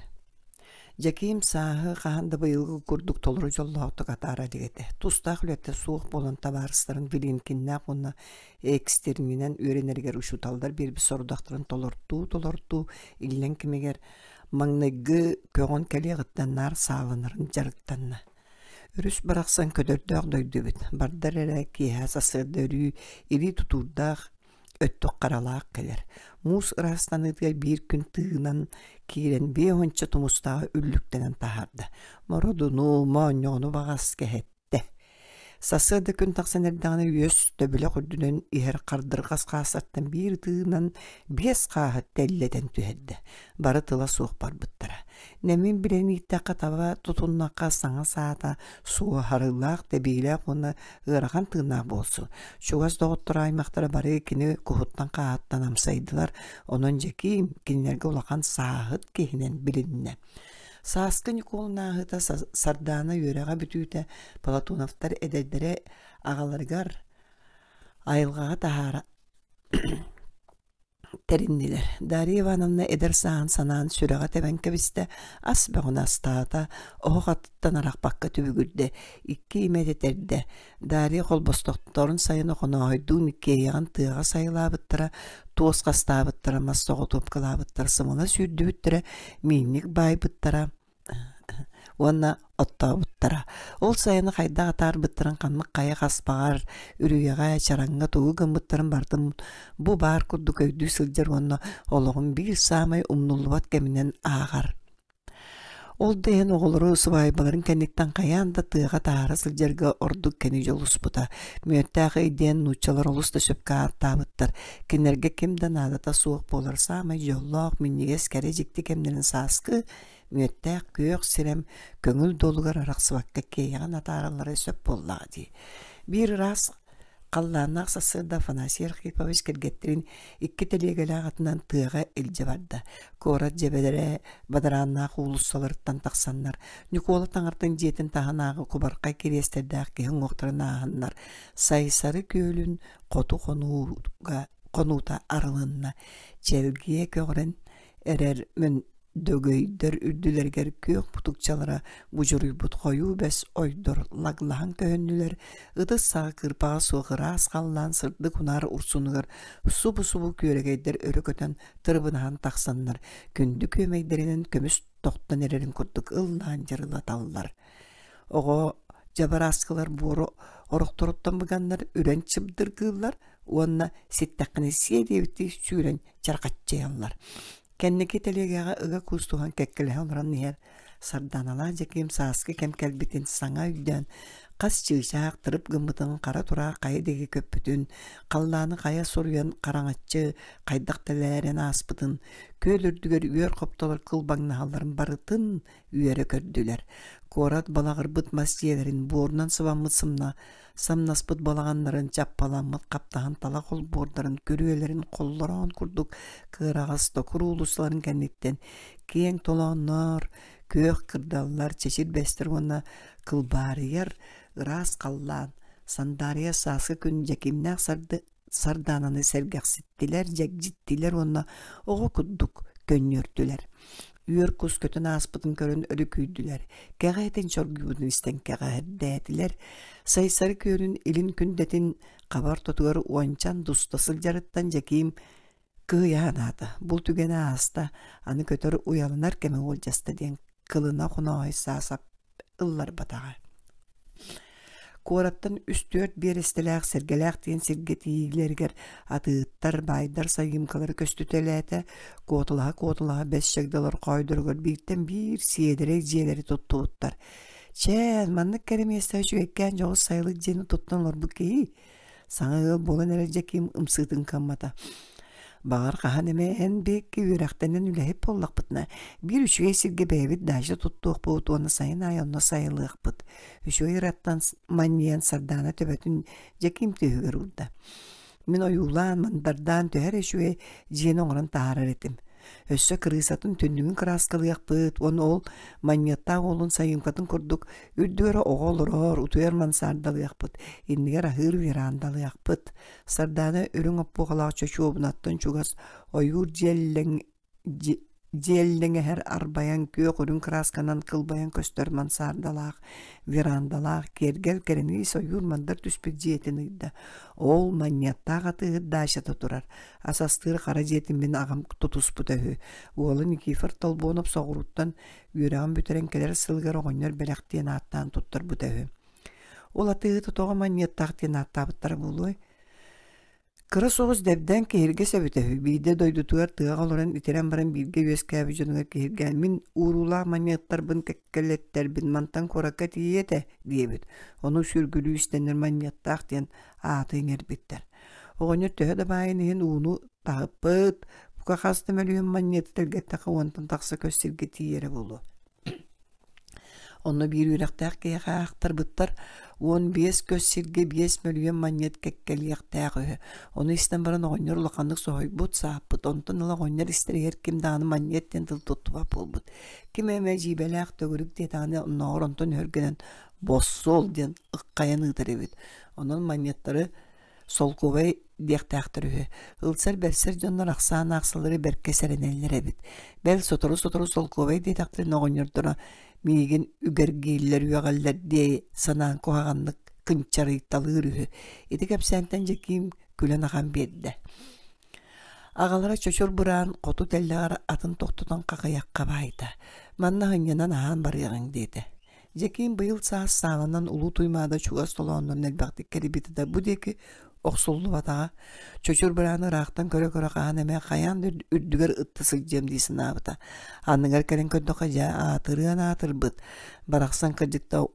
Дьэкиим сааһы хаһан да быйылгы курдук толору дьоллоохтук атаара илик этэ. Тустаах үлэтэ суох буолан табаарыстарын Вилинкиннээх уонна экстернинэн үөрэнэригэр учууталлар биэрбит сорудахтарын толортуу-толортуу иллэҥ кэмигэр маҥнайгы көҕөн кэлиэҕиттэн наар сааланарын дьарыктанна. Өрүс барахсан көтөрдөөх дойду эбит. Бардар эрэ киэһэ сарсыарда өрүү илии тутуурдаах өттүк харалаах кэлэр. Муус ыраастаныытыгар биир күн тыынан киирэн биэ уонча тумустааҕы үллүктэнэн таһаарда. Мородуну, моонньоҕону баҕас кэһэттэ. Сарсыарда күн тахсан эрдэҕинэ үөс төбүлэх үрдүнэн иһэр хардырҕас хаасаттан биир ытыынан биэс хааһы тэллэтэн түһэрдэ. Бары тыла суох барбыттара. Нэмин билэн ииттэххэ таба тутуннахха саҥа саата суоһарыылаах, тэбиилээх уонна ыарахан тыыннаах буолсу. Чугас доҕотторо аймахтара бары кини куһуттан-хааһыттан амсайдылар, онон Дьэкиим кинилэргэ улахан сааһыт киһинэн билиннэ. Сааскы Ньукуолун ааһыыта Сардаана үөрэҕэ бүтүүтэ Платоновтар эдэрдэрэ аҕаларыгар айылҕаҕа таһаара тэриннилэр. Дарья Ивановна эдэр сааһын санаан сүрэҕэ тэбэн кэбистэ, ас бөҕөнү астаата, оһох аттыттан арахпакка түбүгүрдэ, икки имэ тэтэрдэ. Дарья холбостохторун сайын Охонооһойдуун иккиэйэҕин тыаҕа сайылаабыттара, туос хастаабыттара, мас соҕотуопкалаабыттара, сымала сүүрдүбүттэрэ, миинньик баайбыттара уонна оттообуттара. Ол сайыны хайдах атаарбыттарын ханнык хайа хаспаҕар, үрүйэҕэ, чараҥҥа тугу гыммыттарын барытын бу баар курдук өйдүү сылдьар уонна олоҕун биир саамай умнуллубат кэминэн ааҕар. Ол да иһин оҕолору сыбаайбаларын кэнниттэн хайаан да тыаҕа таһаара сылдьарга ордук кини дьолуспута. Мүөттээх ый диэн нууччалар олус да сөпкө ааттаабыттар. Кинилэргэ ким да наадата суох буолар саамай дьоллоох, минньигэс, кэрэ дьикти кэмнэрин сааскы мүөттээх күөх сирэм көҥүл дуолугар арахсыбакка киэйэҕин атаараллара сөп буоллаҕа дии. Биир ыраас халлааннаах сарсыарда Афанасий Архипович кэргэттэрин икки тэлиэгэлээх атынан тыаҕа илдьэ барда. Куорат дьэбэлэрэ бадарааннаах уулуссаларыттан тахсаннар, Ньукуола таҥартан дьиэтин таһынааҕы кубархай кириэстэрдээх киһи уҥуохтарын ааһаннар, Сайсары күөлүн хоту хонууга хонуута арылынна. Чэлгийэ көҕөрөн эрэр дөгөйдөр үрдүлэригэр күөх мутукчалара будьуруйбут хойуу бэс ойдор лаглаһан көһүннүлэр, ытыс саҕа кырпаҕа суох ыраас халлаан сырдык унаар урсунугар субу-субу күөрэгэйдэр өрө көтөн тырыбынаһан тахсаннар күндү күөмэйдэринэн көмүс тохтон эрэрин курдук ыллаан дьырылаталлар. Оҕо дьабарааскылар буору орохторуттан быганнар үрэн чыбдыргыыллар уонна ситтэххинэ сиэ диэбиттии сүүрэн чарҕаччыйаллар. Кэнники тэлиэгэҕэ ыга куустуһан кэккэлэһэ олорон иһэр Сардааналаах Дьэкиим сааскы кэм кэлбитин саҥа өйдөөн, Хас чыычаах тырып гыммытын хара тураах хайа диэки көппүтүн, халлааны хайа суруйан хараҥаччы хайдах тэлээрэн ааспытын, күөл үрдүгэр үөр хоптолор кылбаҥнаһалларын барытын үөрэ көрдүлэр. Куорат балаҕырбыт мас дьиэлэрин буорунан сыбаммыт сымна самнаспыт балаҕаннарын чаппаламмыт хаптаһын талах олбуордарын күрүөлэрин холлороон курдук кыараҕас токур уулуссаларын кэнниттэн киэҥ толооннор, күөх кырдаллар, чэчир бэстэр уонна кылбаарыйар ыраас халлаан, сандаарыйар сааскы күн дьэкимнээх сарды сардаананы сэргэхситтилэр, дьэгдьиттилэр уонна оҕо курдук көнньүөртүлэр. Үөр кус көтөн ааспытын көрөн өрүкүйдүлэр, кэҕэ этин чоргуйбутун истэн кэҕэһэрдээтилэр. Сайсары күөлүн илин күндэтин хабар тотугар уончан дуста сылдьарыттан Дьэкиим кыһыйа санаата. Бу түгэнэ ааста, аны көтөр уйаланар кэмэ уолдьаста диэн кылына хонооһой саасап ылларбатаҕа. Куораттан үс-түөрт биэрэстэлээх Сэргэлээх диэн сиргэ тиийиилэригэр атыыттар, баайдар сайыымкалары көстүтэлээтэ, куоталаһа-куоталаһа бэс чагдалар хоойдоругар бииртэн биир сиэдэрэй дьиэлэри туттубуттар. Чээн, маннык кэрэ миэстэ үчүгэйкээн дьоҕус сайылык дьиэни туттан олорбут киһи Саҥа ыал буолан эрэр Дьэкиим ымсыытын кыаммата. Баҕар хаһан эмэ эн биэкки үөрэхтэнэн үлэһит буоллахпытына, биир үчүгэй сиргэ бэйэбит дача туттуохпут уонна сайын аайы онно сайылыахпыт. Үчүгэй ыраттан манньыйан Сардаана төбөтүн Дьэкиим түөһүгэр уурда. Мин ойуулаан, мандардаан төһө эрэ үчүгэй дьиэни оҥорон таһаарар этим. Өссө кырыысатын түннүгүн кырааскалыахпыт уонна ол манньыаттаах уолун сайыымкатын курдук үрдүгэр оҕо олорор, утуйар мансаардалыахпыт, иннигэр аһыыр верандалыахпыт. Сардаана үрүҥ оппуохалаах чочуобунаттан чугас ойуур дьиэллэҥ дьиэллэҥэһэр арбайан күөх үрүҥ кыраасканан кылбайан көстөр мансаардалаах, верандалаах, киэргэл кэрэниис ойуур мандар түспүт дьиэтин ыйда. Ол манньыаттаах атыыһыт даачата турар. Ас астыыр хара дьиэтин мин аҕам тутуспута үһү. Уола Никифор Толбонов соҕурууттан үөрэҕин бүтэрэн кэлэр сылыгар оҕонньор бэлэх диэн ааттаан туттарбыта үһү. Ол атыыһыты тоҕо манньыаттаах диэн ааттаабыттара буолуой? Кыра соҕус дэбдээн киһиргэс эбитэ үһү. Биирдэ дойдутугар тыаҕа олорон итирэн баран бииргэ үөскээбит дьонугар киһиргээн мин ууруулаах манньыаттарбын кэккэлэттэрбин мантан куоракка тиийиэ этэ диэбит. Ону сүргүлүү истэннэр манньыаттаах диэн ааты иҥэрбиттэр. Оҕонньор төһө да баайын иһин ууну таһыппыт, бука хас да мөлүйүөн манньыаты тэлгэттэххэ уонтан тахса көс сиргэ тиийэрэ буолуо. Онно биир үөрэхтээх киһиэхэ аахтарбыттар 15 көс сиргэ 5 мөлүйүөн манньыат кэккэлиэхтээх үһү. Ону истэн баран оҕонньор улаханнык соһуйбут, сааппыт. Онтон ыла оҕонньор истэригэр ким даҕаны манньыат диэн тыл туттубат буолбут. Ким эмэ дьиибэлээх төгүрүк диэтэҕинэ оннооҕор онтон өһүргэнэн боссуол диэн ыххайан ыытар эбит. Онон манньыаттары солкуобай диэхтээхтэр үһү. Ылсар-бэрсэр дьоннор ахсаан аахсалары бэркэ сэрэнэллэр эбит. Бэл сотору-сотору солкуобай диэтэхтэринэ оҕонньордоро миигин үгэргииллэр, үөҕэллэр диэ санаан куһаҕаннык кынчарыйталыыр үһү. Ити кэпсээнтэн Дьэкиим күлэн ахан биэрдэ. Аҕалара чочур быраан хоту тэллэҕэр атын тохтотон хахыйахха баайда. Манна сынньанан аһаан барыаҕыҥ диэтэ. Дьэкиим быйыл саас сааланан Улуу Туймаада чугас толооннорун элбэхтик кэрийбитэ да бу диэки охсуллубатаҕа. Чочур бырааны ыраахтан көрө-көрө хаһан эмэ хайаан да үрдүгэр ытта сылдьыам дии санаабыта. Анныгар кэлэн көрдөххө дьэ аатырыан аатырбыт. Барахсан кырдьык да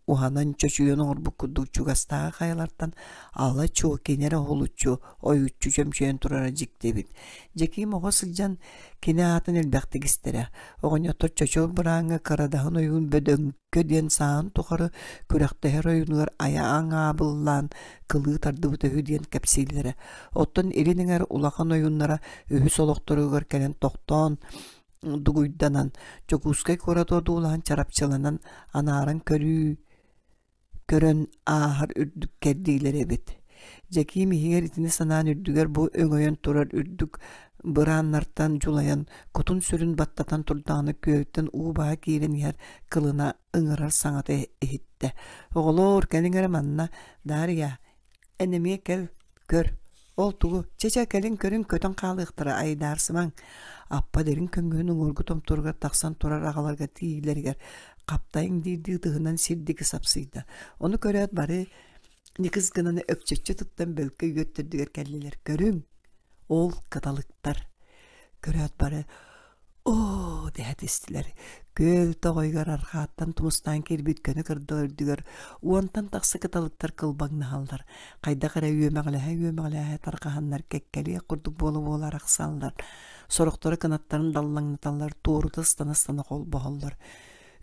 уһанан чочуйан оҥорбут курдук чугастааҕы хайалартан ала чуо кини эрэ уһулуччу ойуччу чөмчөйөн турара дьикти эбит. Дьэкиим оҕо сылдьан кини аатын элбэхтик истэрэ. Оҕонньоттор чочур бырааҥҥа кырадаһын ойуун бөдөҥкө диэн сааһын тухары күрэхтэһэр ойуунугар айа аҥаабыллаан кылыы тардыбыта үһү диэн кэпсииллэрэ. Оттон илин эҥэр улахан ойууннара үһүс олохторугар кэлэн тохтоон дугуйданан Дьокуускай куораты одуулаһан чарапчыланан анааран көрүү көрөн ааһар үрдүк кэрдиилэр эбит. Дьэкиим иһигэр итини санаан үрдүгэр бу өҥөйөн турар үрдүк бырааннартан дьулайан кутун-сүрүн баттатан турдаҕына күөлтэн уу баһа киирэн иһэр кылына ыҥырар саҥата иһиттэ. Оҕолоор, кэлиҥ эрэ манна, Дарья, эн эмиэ кэл, көр. Ол тугу, чэ-чэ кэлин көрүҥ көтөн хаалыахтара айдаарсымаҥ. Аппа дириҥ көҥүһүн уҥуоргу томторугар тахсан турар аҕаларга тиийиилэригэр хаптайыҥ диирдии ытыһынан сир диэки сапсыйда. Ону көрөөт бары ньыкыс гынан өкчөччү туттан бөлкө үөт төрдүгэр кэллилэр. Көрүҥ, ол кыталыктар. Көрөөт бары. Оо, дэһэ түстүлэр. Күөл тоҕойугар арҕааттан тумустаан киирбит көнө кырдал үрдүгэр уонтан тахса кыталыктар кылбаҥнаһаллар. Хайдах эрэ үөмэҕэлэһэ-үөмэҕэлэһэ тарҕаһаннар кэккэлиэх курдук буола-буола арахсаллар. Сорохторо кынаттарын даллаҥнаталлар, туорута ыстана-ыстана холбоһоллор.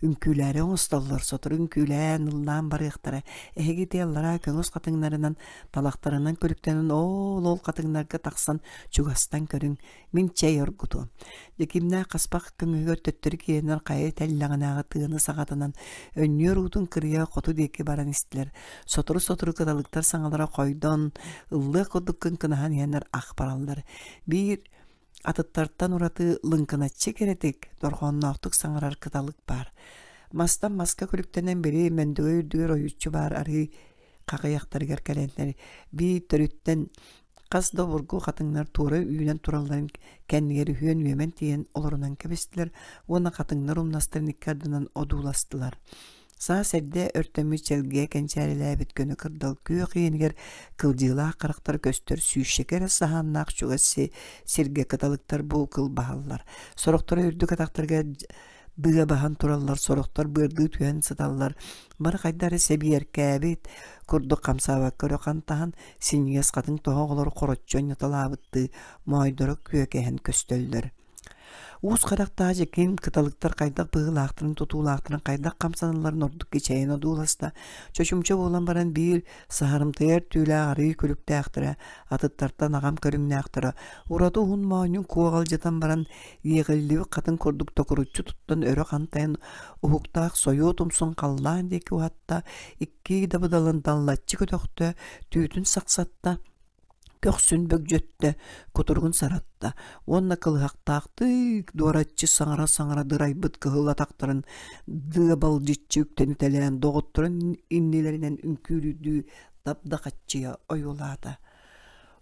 Үҥкүүлээри оҥостоллор, сотору үҥкүүлээн, ыллаан барыахтара. Эһиги ити аллараа көҥүс хатыҥнарынан, талахтарынан күлүктэнэн оол-ол хатыҥнарга тахсан чугастан көрүҥ, Мин чэй оргутуом. Дьэкиимнээх хаспах көҥүһүгэр төттөрү киирэннэр хайа тэллэҕинээҕи тыаны саҕатынан өнньүөр уутун кырыйа хоту диэки баран истилэр. Сотору-сотору кыталыктар саҥалара хойдон, ыллыах курдук кыҥкынаһан иһэннэр ах бараллар. Биир атыттартан ураты лыҥкыначчы кэрэтик, дорҕоонноохтук саҥарар кыталык баар. Мастан маска күлүктэнэн били мөндүгэ үрдүгэр ойуччу баар арыы хахыйахтарыгар кэлэннэр биир төрүттэн Хас да обургу хатыҥнар туора үүнэн туралларын кэннигэр үһүөн үөмэн тиийэн олорунан кэбистилэр уонна хатыҥнар умнастарын икки ардынан одууластылар. Саас эрдэ өртөммүт чэлгийэ кэнчээрилээбит көнө кырдал күөх иэнигэр кылдьыылаах харахтар көстөр сүүсчэкэ эрэ саһааннаах чугас сиргэ кыталыктар бу кылбаһаллар. Сорохторо үрдүк атахтарыгар быа баһан тураллар, сорохтор быардыы түһэн сыталлар. Бары хайда эрэ сэбиэркээбит курдук хамсаабакка өрө хантаһан, синньигэс хатыҥ тоһоҕолору хороччу анньыталаабыттыы моойдоро күөкэһэн көстөллөр. Уус харахтаах дьэкиим кыталыктар хайдах быһыылаахтарын, тутуулаахтарын, хайдах хамсаналларын ордук кичэйэн одууласта. Чочумча буолан баран биир саһарымтыйар түүлээх арыы күлүктээхтэрэ, атыттартан аҕам көрүҥнээхтэрэ, ураты уһун моонньун куоҕалдьытан баран иэҕиллибит хатыҥ курдук токуруччу туттан өрө хантайан уһуктаах сойуо тумсун халлаан диэки уһатта, икки дабыдалын даллаччы көтөхтө, түүтүн сахсатта, көхсүн бөгдьөттө, кутуругун саратта уонна кылыһахтаахтык дуораччы саҥара-саҥара дырайбыт кыһыл атахтарын дыабалдьыччы үктэнитэлээн доҕотторун иннилэринэн үҥкүүлүүрдүү дабдахаччыйа ойуулаата.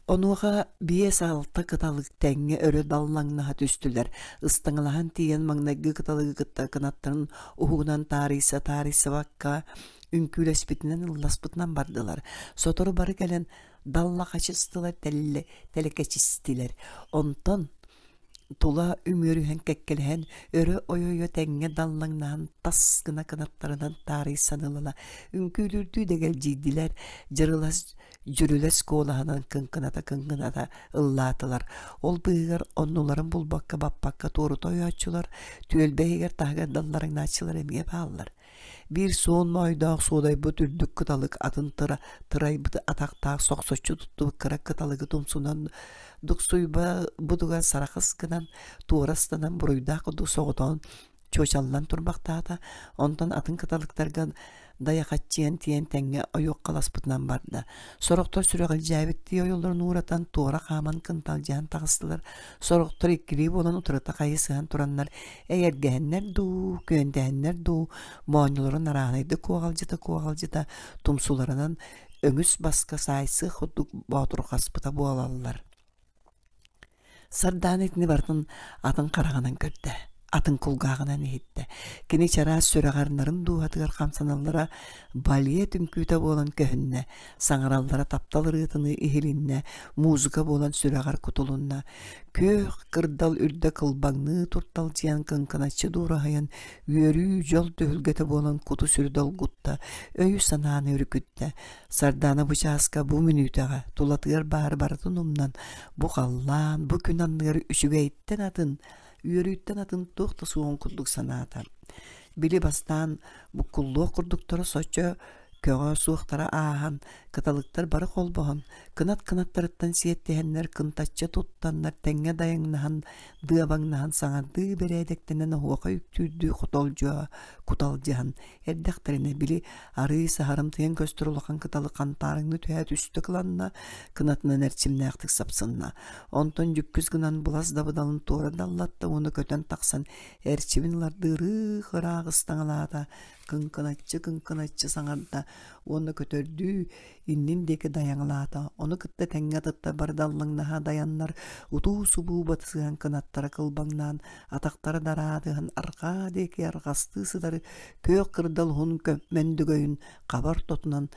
Онуоха биэс-алта кыталык тэҥҥэ өрө даллаҥнаһа түстүлэр, ыстаҥалаһан тиийэн маҥнайгы кыталыгы кытта кынаттарын уһугунан таарыйса-таарыйсыбакка, үҥкүүлэспитинэн ылласпытынан бардылар. Сотору бары кэлэн даллахачыстылар, тэлэкэчистилэр. Онтон тула үмүөрүһэн кэккэлэһэн, өрө ойо-ойо тэҥҥэ даллаҥнаһан тас гына кынаттарынан таарыйсан ылала, үҥкүүлүүрдүү дэгэлдьийдилэр, дьырылас дьүрүлэс куолаһынан кыҥкыната-кыҥкыната ыллаатылар. Ол быыһыгар оннуларын булбакка баппакка туорута ойооччулар, түөлбэ иһигэр таһыгар даллараҥнааччылар эмиэ бааллар. Биир суон моойдоох суодайбыт үрдүк кыталык атын тыра тырайбыт атахтаах сохсоччу туттубут кыра кыталыгы тумсунан дуксуйбутугар сарахыс гынан туора ыстанан буруйдаах курдук соҕотоҕун чуочаллан турбахтаата, онтон атын кыталыктарга дайахаччыйан тиийэн тэҥҥэ ойуоххаласпытынан барда. Сорохтор сүрэҕэлдьээбиттии ойоллорун ууратан туора хааман кынталдьыһан таҕыстылар, сорохтор иккилии буолан утарыта хайысыһан тураннар эйэргэһэннэр дуу, күөнтэһэннэр дуу, моонньуларын арааһынайдык куоҕалдьыта-куоҕалдьыта тумсуларынан өҥүс баска саайсыах курдук боотурҕаспыта буолаллар. Сардаана итини барытын атын хараҕынан көрдө, атын кулгааҕынан иһиттэ. Кини чараас сүрэҕэр нарын дууһатыгар хамсаналлара балет үҥкүүтэ буолан көһүннэ, саҥараллара таптал ырыатыныы иһилиннэ, музыка буолан сүрэҕэр кутулунна. Күөх кырдал үрдэ кылбаҥныы турталдьыйан кыҥкыначчы дуораһыйан, үөрүү, дьол түһүлгэтэ буолан куту-сүрү долгутта, өйү-санааны өрүкүттэ. Сардаана бу чааска, бу мүнүүтэҕэ тулатыгар баары барытын умнан, бу халлаан, бу күн анныгар үчүгэйтэн атын, үөрүүттэн атын туох да суоҕун курдук санаата. Били бастаан буккуллуох курдуктара соччо көҕө суохтара ааһан, кыталыктар бары холбоһон, кынат кынаттарыттан сиэттиһэннэр кынтаччы туттаннар тэҥҥэ дайаҥнаһан, дыабаҥнаһан саҥардыы бэрээдэктэнэн оһуохай үктүүрдүү хотолдьуо куталдьыһан эрдэхтэринэ били арыы саһарымтыйан көстөр улахан кыталы хантаарыҥны түһээт үстэ кыланна, кынатынан эрчимнээхтик сапсынна. Онтон дьүккүс гынан былас дабыдалын туора даллатта уонна көтөн тахсан эрчимин ылардыы ырыых-ыраах ыстаҥалаата, кыҥкыначчы-кыҥкыначчы саҥарда уонна көтөрдүү иннин диэки дайаҥалаата. Ону кытта тэҥҥэ атыттар бары даллаҥнаһа дайаннар, утуу-субуу батысыһан кынаттара кылбаҥнаан, атахтара дараадыһан арҕаа диэки арҕастыы сытар күөх кырдал уһун мөндүгөйүн хабар тотунан.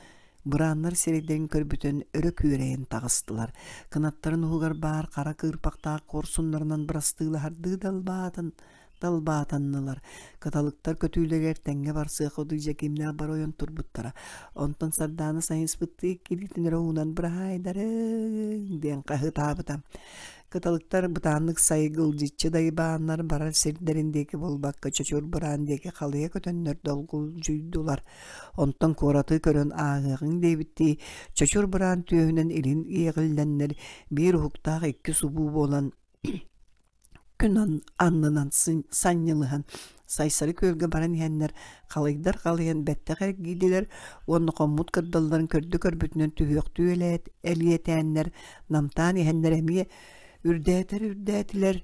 Бырааннар сирэйдэрин көрбүтүн өрө күөрэйэн таҕыстылар. Кынаттарын уһугар баар хара кыырпахтаах куорсуннарынан бырастыылаһардыы далбаатын далбаатаннылар. Кыталыктар көтүүлэригэр тэҥҥэ барсыах курдук дьэкиимнээх бары ойон турбуттара. Онтон Сардаана сайыспыттыы иккилиитин өрө уунан быраһаайдарыҥ диэн хаһыытаабыта. Кыталыктар бытааннык сайгылдьыччы дайбааннар барар сирдэрин диэки буолбакка чочур быраан диэки халыйа көтөннөр долгулдьуйдулар. Онтон куораты көрөн ааһыаҕыҥ диэбиттии чочур быраан түөһүнэн илин иэҕиллэннэр биир уһуктаах икки субуу буолан күн аннынан санньылыһан Сайсары күөлгэ баран иһэннэр халыйдар халыйан бэттэх эргийдилэр уонна хоммут кырдалларын көрдө-көрбүтүнэн түһүөхтүү элиэтээннэр намтаан иһэннэр эмиэ үрдээтэр үрдээтилэр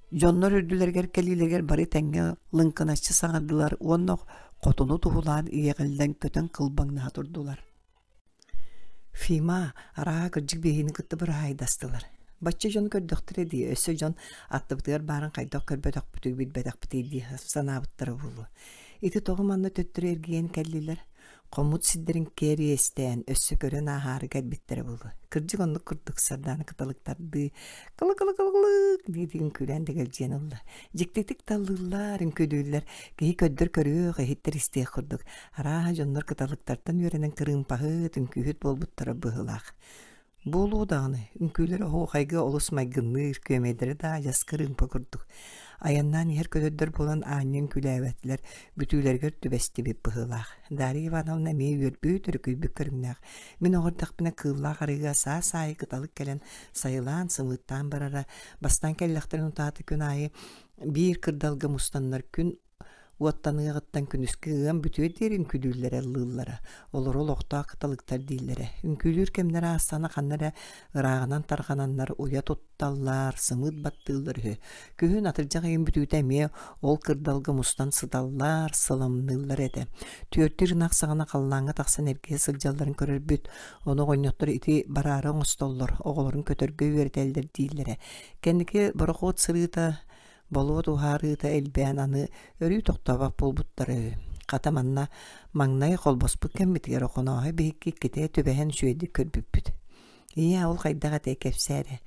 дьоннор үрдүлэригэр кэлиилэригэр бары тэҥҥэ лыҥкыначчы саҥардылар уонна хотуну туһулаан иэҕиллэн көтөн кылбаҥнаһа турдулар Фима, арааһа кырдьык биһигини кытта быраһаайдастылар. Бачча дьону көрдөхтөрө дии, өссө дьон аттыбытыгар баарын хайдах көрбөтөхпүтүй, билбэтэхпитий дии санаабыттара буолуо. Ити тоҕо манна төттөрү эргийэн кэллилэр? Хоммут сирдэрин кэриэстээн, өссө көрөн ааһаары кэлбиттэрэ буолуо. Кырдьык оннук курдук Сардаана кыталыктардыы кылы-кылы-кылы-кылык дии үҥкүүлээн дэгэлдьийэн ылла. Дьиктитик таллыыллар, үҥкүүлүүллэр, киһи көрдөр көрүөх, иһиттэр истиэх курдук. Арааһа дьоннор кыталыктартан үөрэнэн кырыымпаһыт, үҥкүүһүт буолбуттара быһыылаах. Буолуо даҕаны, үҥкүүлэр оһуохайга олус майгынныыр, күөмэйдэрэ да адьас кырыымпа курдук. Айаннаан иһэр көтөрдөр буолан аанньа үҥкүүлээбэтилэр, бүтүүлэригэр түбэстибит быһыылаах. Дарья Ивановна эмиэ үөрбүт, өрүкүйбүт көрүҥнээх. Мин оҕо эрдэхпинэ кыыллаах арыыга саас аайы кыталык кэлэн сайылаан, сымыыттаан барара. Бастаан кэллэхтэрин утааты күн аайы биир кырдалга мустаннар күн Уоттаныаҕыттан күнүскү ыам бүтүөр диэри үҥкүүлүүллэрэ ыллыыллара, олору олохтоох кыталыктар дииллэрэ. Үҥкүүлүүр кэмнэрэ аастаҕына ханна эрэ ырааҕынан тарҕананнар уйа тутталлар, сымыыт баттыыллар үһү. Күһүн атырдьах ыйын бүтүүтэ эмиэ ол кырдалга мустан сыталлар, сыламныыллар этэ. Түөртүүр ынах саҕана халлааҥҥа тахсан эргийэ сылдьалларын көрөрбүт. Ону оҕонньоттор ити бараары оҥостоллор, оҕолорун көтөргө үөрэтэллэр дииллэрэ. Кэнники борохуот сырыыта Болуот уһаарыыта элбээн аны өрүү тохтообот буолбуттара үһү. Хата манна маҥнай холбоспут кэммитигэр Охонооһой биһикки иккитэ түбэһэн үчүгэйдик көрбүппүт. Ийээ, ол хайдах этэй кэпсээ эрэ.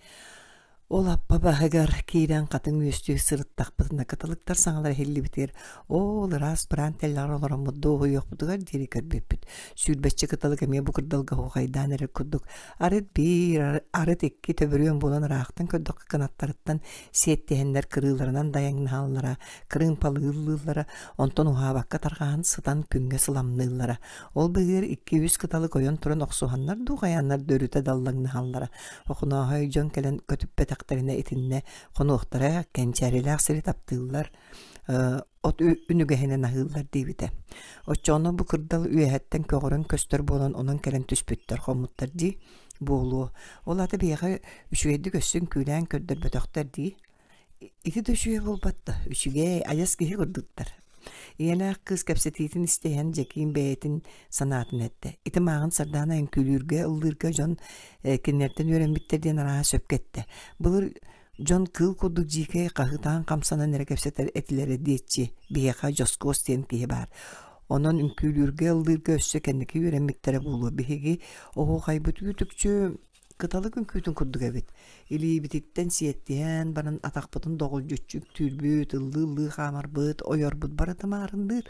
Ол аппа баһыгар киирэн хатыҥ үөстүү сырыттахпытына кыталыктар саҥалара иһиллибитигэр оол ыраас быраан тэллэҕэр олороммут дуоһуйуохпутугар диэри көрбүппүт. Сүүрбэччэ кыталык эмиэ бу кырдалга оһуохайдаан эрэр курдук арыт биир, арыт икки төбүрүөн буолан ыраахтан көрдөххө кынаттарыттан сиэттиһэннэр кырыыларынан дайаҥнаһаллара, кырыымпалыыллыыллара, онтон уһаабакка тарҕаһан сытан күҥҥэ сыламныыллара. Ол быыһыгар икки-үс кыталык ойон туран охсуһаннар дуу хайааннар да өрүтэ даллаҥнаһаллара. Охонооһой дьон кэлэн көтүппэтэхтэринэ итиннэ хонуохтара, кэнчээрилээх сири таптыыллар, от үнүгэһинэн аһыыллар диэбитэ. Оччоҕуна бу кырдал үөһэттэн көҕөрөн көстөр буолан онон кэлэн түспүттэр, хоммуттар дии буолуо. Ол аата биһиэхэ үчүгэйдик өссө үҥкүүлээн көрдөрбөтөхтөр дии. Ити да үчүгэй буолбат да, үчүгэй, айас киһи курдуктар. Ийэлээх кыыс кэпсэтиитин истиһэн Дьэкиим бэйэтин санаатын эттэ. Ити мааҕын Сардаана үҥкүүлүүргэ, ыллыырга дьон кинилэртэн үөрэммиттэр диэн арааһа сөпкө эттэ. Былыр Дьон кыыл курдук дьиикэй хаһыытаан хамсанан эрэ кэпсэтэр этилэрэ диэччи, биһиэхэ дьоскуос диэн киһи баар. Онон үҥкүүлүүргэ, ыллыырга өссө кэнники үөрэммиттэрэ буолуо. Биһиги оһуохайбыт үүтүкчү кыталык үҥкүүтүн курдук эбит. Илиибититтэн сиэттиһэн баран атахпытын доҕулдьуччу үктүүрбүт, ыллыы-ыллыы хаамарбыт, ойорбут барыта маарынныыр.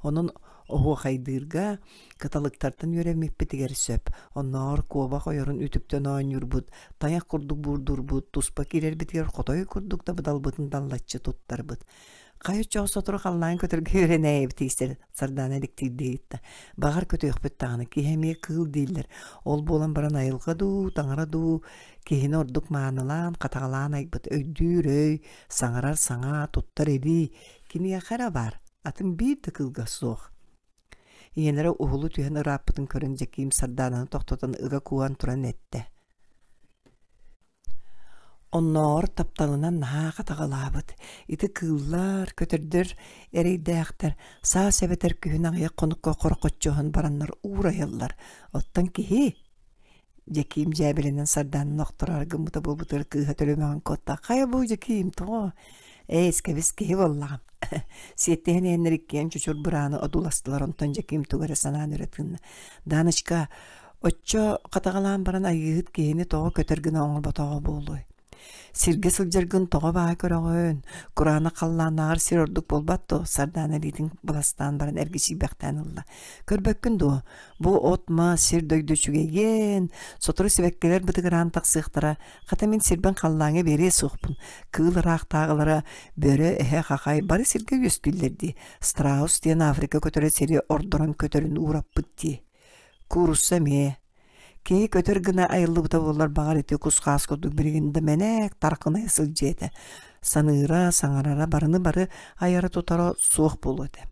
Онон оһуохайдыырга Кыталыктартан үөрэммиппитигэр сөп, оннооҕор куобах ойорун үтүктэн оонньуурбут, тайах курдук буурдуурбут, туспа киирэрбитигэр хотой курдук да быдалбытын даллаччы туттарбыт. Хайа оччоҕо сотору халлаан көтөргө үөрэнээйэбит истэр Сардаана иликтиирдии ыйытта. Баҕар көтүөхпүт даҕаны, киһи эмиэ кыыл дииллэр. Ол буолан баран айылҕа дуу, таҥара дуу киһини ордук маанылаан, хатаҕалаан айбыт, өйдүүр өй, саҥарар саҥа, туттар илии киниэхэ эрэ баар, атын биир да кыылга суох. Ийэлэрэ уһулу түһэн ырааппытын көрөн Дьэкиим Сардаананы тохтотон ыга кууһан туран эттэ: «Оннооҕор тапталынан наһаа хатаҕалаабыт. Ити кыыллар, көтөрдөр эрэйдээхтэр саас эбэтэр күһүн аҕыйах хонукка хорохоччуһан бараннар уурайаллар. Оттон киһи Дьэкиим дьээбэлэнэн Сардаананы охтороору гыммыта буолбутугар кыыһа төлөмөҕүн куотта: «Хайа бу Дьэкиим, тоҕо? Ээс, кэбис киһи буоллаҕым. Сиэттиһэн иһэннэр иккиэн чучур бырааны одууластылар, онтон Дьэкиим тугу эрэ санаан өрө тыынна. Даночка, оччо хатаҕалаан баран айыыһыт киһини тоҕо көтөр гына оҥорботоҕо буолуой? Сиргэ сылдьаргын тоҕо баа көрөҕүн? Кураанах халлааннааҕар сир ордук буолбат дуо? Сардаана илиитин быластаан баран эргичийбэхтээн ылла. Көрбөккүн дуо? Бу от-мас, сир-дойду үчүгэйиэн, сотору сибэккилэр бытыгыраан тахсыахтара. Хата мин сирбин халлааҥҥа биэриэ суохпун. Кыыл ыраахтааҕылара бөрө, эһэ, хахай бары сиргэ үөскүүллэр дии. Страус диэн Африка көтөрө сири ордорон көтөрүн уураппыт дии. Куурусса эмиэ. Киһи көтөр гына айыллыбыта буоллар баҕар ити кус-хаас курдук билигин да мэнээк таркынайа сылдьыа этэ. Саныыра, саҥарара барыны-бары айара-тутара суох буолуо этэ.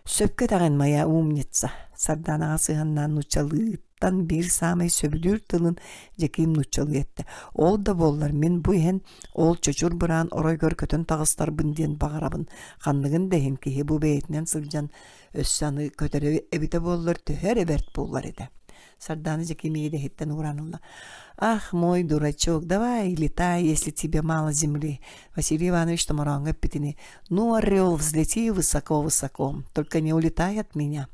Сөпкө этэҕин, моя умница, Сардаанаҕа сыһыаннаан нууччалыыттан биир саамай сөбүлүүр тылын Дьэкиим нууччалыы эттэ. Ол да буоллар мин бу иһэн ол чочур быраан оройгор көтөн таҕыстарбын диэн баҕарабын. Ханныгын да иһин киһи бу бэйэтинэн сылдьан Өссө аны көтөрө эбитэ буоллар төһө эрэ бэрт буоллар этэ. Сардаана Дьэкимиэйи иһиттэн ууран ылла. «Ах, мой дурачок, давай летай, если тебе мало земли». Василий Иванович томорооҥҥо эппитини «Ну, орел, взлети высоко-высоко, только не улетай от меня».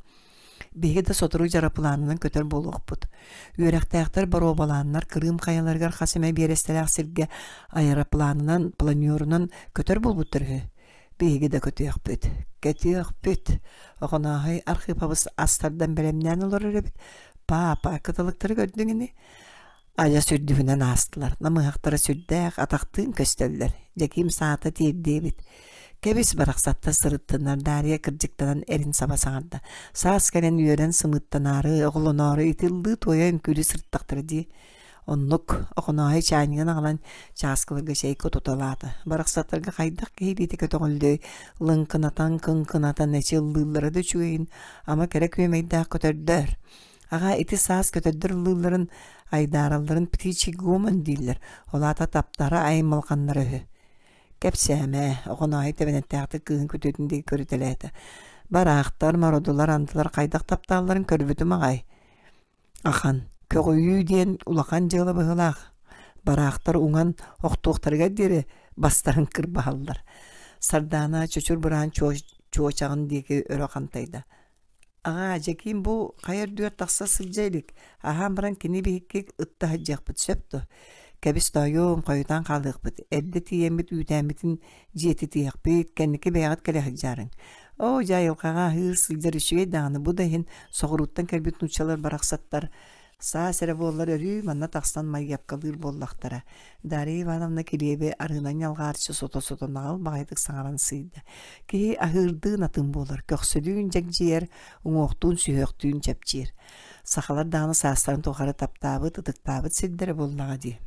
Биһиги да сотору дьарапылаанынан көтөр буолуохпут. Үөрэхтээхтэр боруобалааннар Крым хайаларыгар хас эмэ биэрэстэлээх сиргэ аэропланынан, планерунан көтөр буолбуттар үһү. Биһиги да көтүөхпүт, көтүөхпүт. Охонооһой Архыпабыс астардан бэлэмнээн олорор эбит. Паапа, кыталыктары көрдүҥ ини? Адьас үрдүбүнэн аастылар. Намыһахтара сүрдээх, атахтыын көстөллөр. Дьэкиим саата тиэрдиэбит. Кэбис барахсаттар сырыттыннар, Дарья кырдьыктанан эрин саба саҥарда. Саас кэлэн үөрэн сымыыттанаары, оҕолоноору итиллыы туойа үҥкүүлүү сырыттахтара дии. Оннук, Охонооһой чаанньыгын аҕалан чааскыларга чэй кутуталаата. Барахсаттарга хайдах киһи илиитэ көтөҕүллүөй, лыҥкынатан, кыҥкынатан эчи ыллыыллара да үчүгэйин, ама кэрэ күөмэйдээх көтөрдөр. Аҕаа ити саас көтөрдөр ыллыылларын, айдааралларын птичий гомон дииллэр, ол аата таптара аймалҕаннара үһү. Кэпсээмэ, Охонооһой тэбэнэттээхтик кыыһын күтүөтүн диэки көрүтэлээтэ. Бараахтар, мородулар, андылар хайдах таптаалларын көрбүтүм аҕай. Ахан, көҕүйүү диэн улахан дьыала быһыылаах, бараахтар уҥан охтуохтарыгар диэри бастарын кырбаһаллар. Сардаана чочур быраан чуочаҕын диэки өрө хантайда. Аҕаа, Дьэкиим бу хайа үрдүгэр тахса сылдьа илик, аһаан баран кини биһикки ытта сылдьыахпыт сөп дуо? Кэбис тоойуом, хойутаан хаалыахпыт, эрдэ тиийэммит үүтээммитин дьиэтитиэхпит, кэнники бэйэҕит кэлэ сылдьаарыҥ. Оо, дьэ айылҕаҕа аһыыр сылдьар үчүгэй даҕаны, бу да иһин соҕурууттан кэлбит нууччалар барахсаттар саас эрэ буоллар өрүү манна тахсан майыапкалыыр буоллахтара. Дарья Ивановна килиэби арыынан ньалҕаарчы сото-сото наҕыл баҕайытык саҥаран сыыйда. Киһи аһыырдыын атын буолар, көхсүлүүн дьэгдьийэр, уҥуохтуун сүһүөхтүүн чэпчиир. Сахалар даҕаны саастарын тухары таптаабыт, ытыктаабыт сирдэрэ буоллаҕа дии.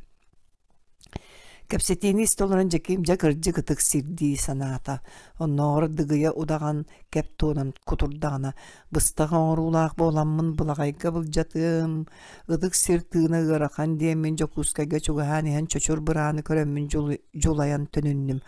Кэпсэтиини истэ олорон Дьэкиим дьэ кырдьык ытык сир дии санаата. Оннооҕор Дыгыйа удаҕан кэп туонан кутурдаҕына, быстах оҥоруулаах буоламмын былаҕайга былдьатыам, ытык сир тыына ыарахан диэммин Дьокуускайга чугаһаан иһэн чочур бырааны көрөммүн дьулайан төнүннүм.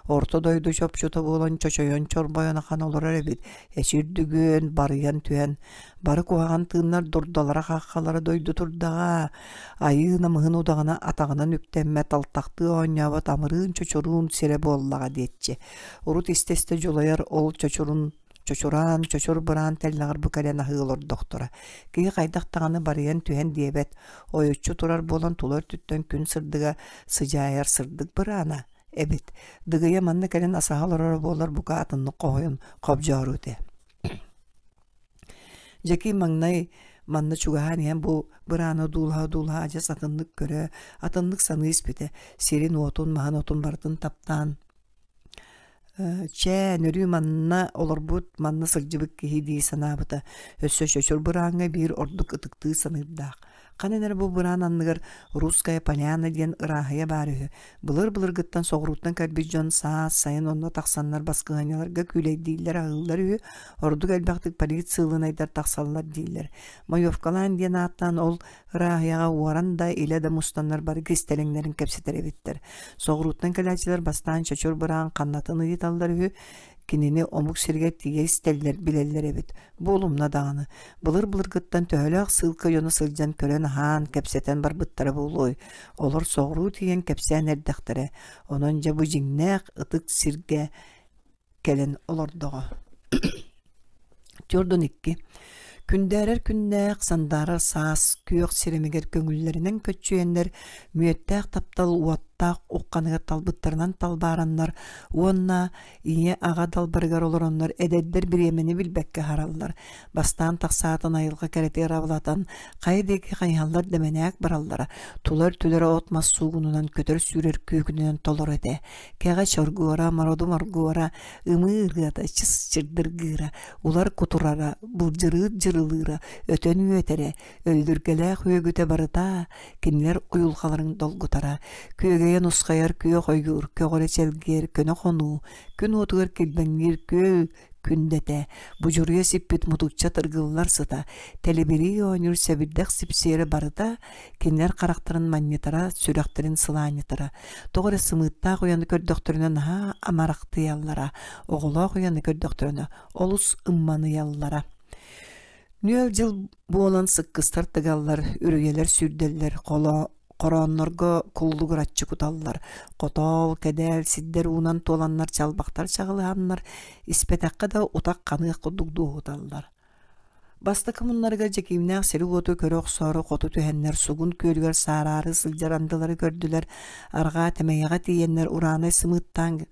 Орто дойду чопчута буолан чочойон чорбойон ахан олорор эбит. Эчи үрдүгүөн, барыйан түһэн, Бары куһаҕан тыыннар дурдалара-хаххалара дойду турдаҕа, айыы намыһын удаҕана атаҕынан үктэммэт, алтахтыы оонньообот амырыын чочуруун сирэ буоллаҕа диэччи. Урут истэ-истэ дьулайар ол чочурун чочураан, чочур быраан тэллэҕэр бу кэлэн аһыы олордохторо. Киһи хайдах даҕаны барыйан түһэн диэбэт, ойуччу турар буолан тула өртүттэн күн сырдыга сыдьаайар сырдык быраана эбит. Дыгыйа манна кэлэн асаһа олороро буоллар бука атыннык хоһуйун хобдьооруо этэ. Дьэкиим маҥнай манна чугаһаан иһэн бу бырааны одуулаһа-одуулаһа адьас атыннык көрө, атыннык саныы испитэ, сирин-уотун, маһын-отун барытын таптаан чээ, нөрүү манна олорбут, манна сылдьыбыт киһи дии санаабыта. Өссө чочур бырааҥҥа биир ордук ытыктыы саныырдаах. Ханан эрэ бу быраан анныгар Русская поляна диэн ырааһыйа баар үһү. Былыр-былыргыттан соҕурууттан кэлбит дьон саас, сайын онно тахсаннар баскыһыанньаларга күүлэйдииллэр, аһыыллар үһү. Ордук элбэхтик полициялыынайдар тахсаллар дииллэр. Маевкалаан диэн ааттаан ол ырааһыйаҕа уоран да, илэ да мустаннар бары кистэлэҥнэрин кэпсэтэр эбиттэр. Соҕурууттан кэлээччилэр бастаан чочур быраан ханнатын ыйыталлар үһү. Кинини омук сиригэр тиийэ истэллэр, билэллэр эбит. Буолумна даҕаны, былыр-былыргыттан төһөлөөх сыылка дьоно сылдьан көрөн-аһаан, кэпсэтэн барбыттара буолуой, олор соҕуруу тиийэн кэпсээн эрдэхтэрэ. Онон дьэ бу дьиҥнээх ытык сиргэ кэлэн олордоҕо. 42. Күндээрэр күннээх, сандаарар саас күөх сирэмигэр көҥүллэринэн көччүйэннэр, мүөттээх таптал уоттаах ухханыгар талбыттарынан талбаараннар уонна ийэ-аҕа далбарыгар олороннор эдэрдэр бириэмэни билбэккэ аһараллар. Бастаан тахсаатын айылҕа кэрэтигэр абылатан, хайа диэки хайыһаллар да мэнээк бараллара, тула өртүлэрэ от-мас суугунунан көтөр-сүүрэр күүгүнүнэн толору этэ. Кэҕэ чоргуора, мороду моргуора, ымыы ырыата чыс чырдыргыыра, улар кутурара, былдьырыыр дьырылыыра, өтөн үөтэрэ, өллүргэлээх үөгүтэ барыта кинилэр уйулҕаларын долгутара, күөгэйэ нусхайар күөх ойуур, көҕөрө чэлгиэр көнө хонуу, күн уотугар килбэҥниир күөл күндэтэ, будьуруйа сиппит мутукча тыргыллар сыта, тэлибирии оонньуур сэбирдэх сипсиэрэ барыта кинилэр харахтарын манньытара, сүрэхтэрин сылаанньытара. Тоҕо эрэ сымыыттаах уйаны көрдөхтөрүнэ наһаа амарахтыйаллара, оҕолоох уйаны көрдөхтөрүнэ олус ымманыйаллара. Нүөл дьыл буолан сыккыстар тыгаллар, үрүйэлэр сүүрдэллэр, холоо хорооннорго куллугураччы куталлар, хотоол, кэдээл сирдэр уунан туоланнар чалбахтар чаҕылыһаннар, испэтэххэ да утах ханыах курдук дуоһуталлар. Бастакы муннарыгар Дьэкиимнээх сири-уоту көрө охсоору хоту түһэннэр сугун күөлүгэр саараары сылдьар андылары көрдүлэр, арҕаа Тэмэйэҕэ тиийэннэр ураанай сымыыттаан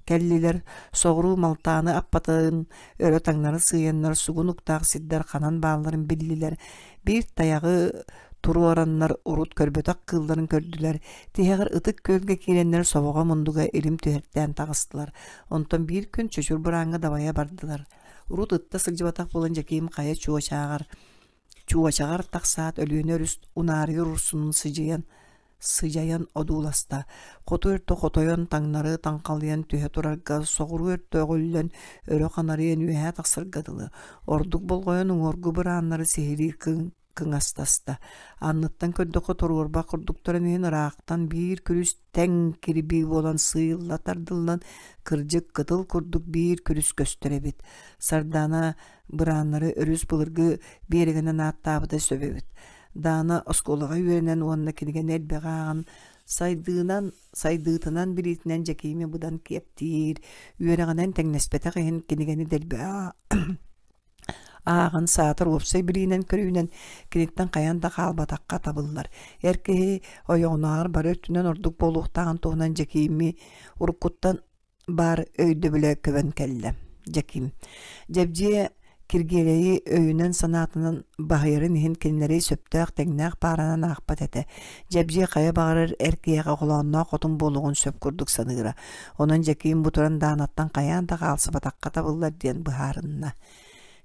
кэллилэр, соҕуруу Малтааны аппатын өрө таҥнары сыыйаннар сугун уктаах сирдэр ханан баалларын биллилэр, биир тайаҕы туруораннар урут көрбөтөх кыылларын көрдүлэр, тиһэҕэр Ытык Күөлгэ киирэннэр собоҕо мундуга илим түһэртээн таҕыстылар, онтон биир күн чочур бырааҥҥа дабайа бардылар. Урут ытта сылдьыбатах буолан Дьэкиим хайа чуочааҕар чуочаҕар тахсаат Өлүөнэ өрүс унаарыйар урсунун сыдьыйан сыдьайан одууласта. Хоту өртө хотойон таҥнары таҥхалыйан түһэ турарга, соҕуруу өртө өҕүллэн өрө ханарыйан үөһэ тахсарга дылы. Ордук болҕойон уҥуоргу бырааннары сиһилии кыҥастаста. Анныттан көрдөххө туруорбах курдуктарын иһин ыраахтан биир күрүс тэҥ кирбии буолан сыыйылла тардыллан, кырдьык кытыл курдук биир күрүс көстөр эбит. Сардаана бырааннары өрүс былыргы биэрэгинэн ааттаабыта сөп эбит. Даана оскуолаҕа үөрэнэн уонна кинигэни элбэҕи ааҕан сайдыынан сайдыытынан билиитинэн Дьэкиими быдан киэптиир, үөрэҕинэн тэҥнэспэтэх иһин кинигэни дэлби ааҕан саатар уопсай билиинэн-көрүүнэн киниттэн хайаан да хаалбатахха табыллар. Эр киһи ойоҕунааҕар бары өттүнэн ордук буолуохтааҕын туһунан Дьэкиими уруккуттан баар өйдөбүлэ көбөн кэллэ. Дьэкиим. Дьэбдьиэ Киргиэлэйи өйүнэн-санаатынан баһыйарын иһин кинилэри сөптөөх тэҥнээх пааранан аахпат этэ. Дьэбдьиэ хайа баҕарар эр киһиэхэ холоонноох хотун буолуоҕун сөп курдук саныыра. Онон Дьэкиим бу туран Даанаттан хайаан да хаалсыбатахха табыллар диэн быһаарынна.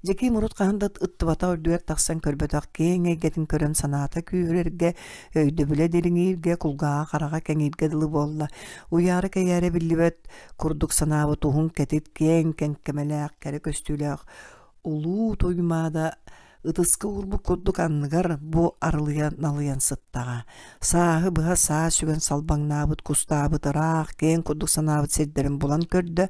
Дьэкиим урут хаһан да ыттыбатах үрдүгэр тахсан көрбөтөх киэҥ эйгэтин көрөн санаата күүһүрэргэ, өйдөбүлэ дириҥииргэ, кулгааҕа хараҕа кэҥииргэ дылы буолла. Уйаара-кэйээрэ биллибэт курдук санаабыт уһун кэтит киэҥ кэҥкэмэлээх кэрэ көстүүлээх улуу Туймаада ытыска уурбут курдук анныгар бу арылыйа налыйан сыттаҕа. Сааһы быһа саа сүгэн салбаҥнаабыт, кустаабыт ыраах, киэҥ курдук санаабыт сирдэрин булан көрдө,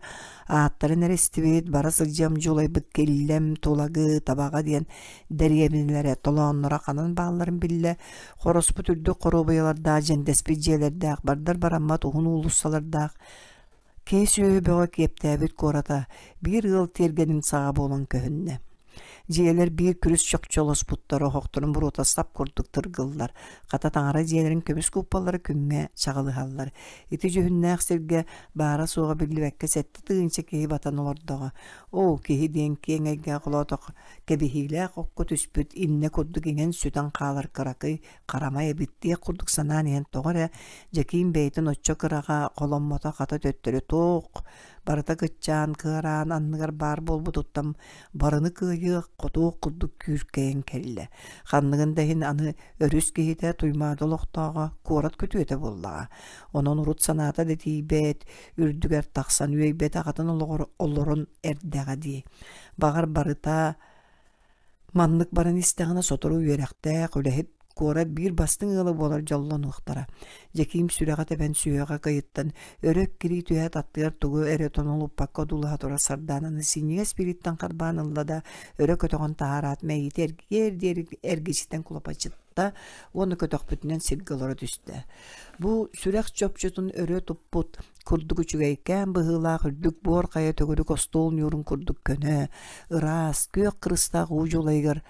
ааттарын эрэ истибит, бара сылдьыам дьулайбыт Киллэм, Тулагы, Табаҕа диэн дэриэбинэлэрэ, толоонноро ханан баалларын биллэ, хороспут үрдүк хоруобуйалардаах дьэндэспит дьиэлэрдээх, бардар бараммат уһун уулуссалардаах Киһи сүөһү бөҕө киэптээбит куората биир ыал тиэргэнин саҕа буолан көһүннэ. Дьиэлэр биир күрүс чохчолоспуттар, оһохторун буруота сап курдук тыргыллар. Хата таҥара дьиэлэрин көмүс кууппалара күҥҥэ чаҕылыһаллар. Ити дьүһүннээх сиргэ баара-суоҕа биллибэккэ 7000 киһи батан олордоҕо. Оо, киһи диэн киэҥ эйгэҕэ холоотох кэбиһиилээх окко түспүт иннэ курдук иҥэн-сүтэн хаалар кыракый харамай эбит диэх курдук санаан иһэн тоҕо эрэ Дьэкиим бэйэтин оччо кыраҕа холоммото хата төттөрү туох барыта кыччаан кыараан анныгар баар буолбутуттан барыны кыайыах хотуох курдук күүркэйэн кэллэ. Ханныгын да иһин аны өрүс киһитэ Туймаада олохтооҕо куорат күтүөтэ буоллаҕа. Онон урут санаата да тиийбэт, үрдүгэр тахсан үөйбэт аҕатын олоҕор олорон эрдэҕэ дии. Баҕар барыта Маннык баран истэҕинэ сотору үөрэхтээх, үлэһит куорат биир бастыҥ ыала буолар дьоллонуохтара. Дьэкиим сүрэҕэ тэбэн сүһүөҕэ кыйыттан өрө эккирии түһээт аттыгар тугу эрэ тонолуппакка одуулаһа турар Сардаананы синньигэс бирииттэн харбаан ылла да өрө көтөҕөн таһаараат мэйиитэ эргиэр диэри эргичитэн кулапачытта уонна көтөхпүтүнэн сиргэ олоро түстэ. Бу сүрэх чопчутун өрө туппут курдук үчүгэйкээн быһыылаах үрдүк буор хайа төгүрүк остуол ньуурун курдук көнө, ыраас, күөх кырыстаах уу дьулайыгар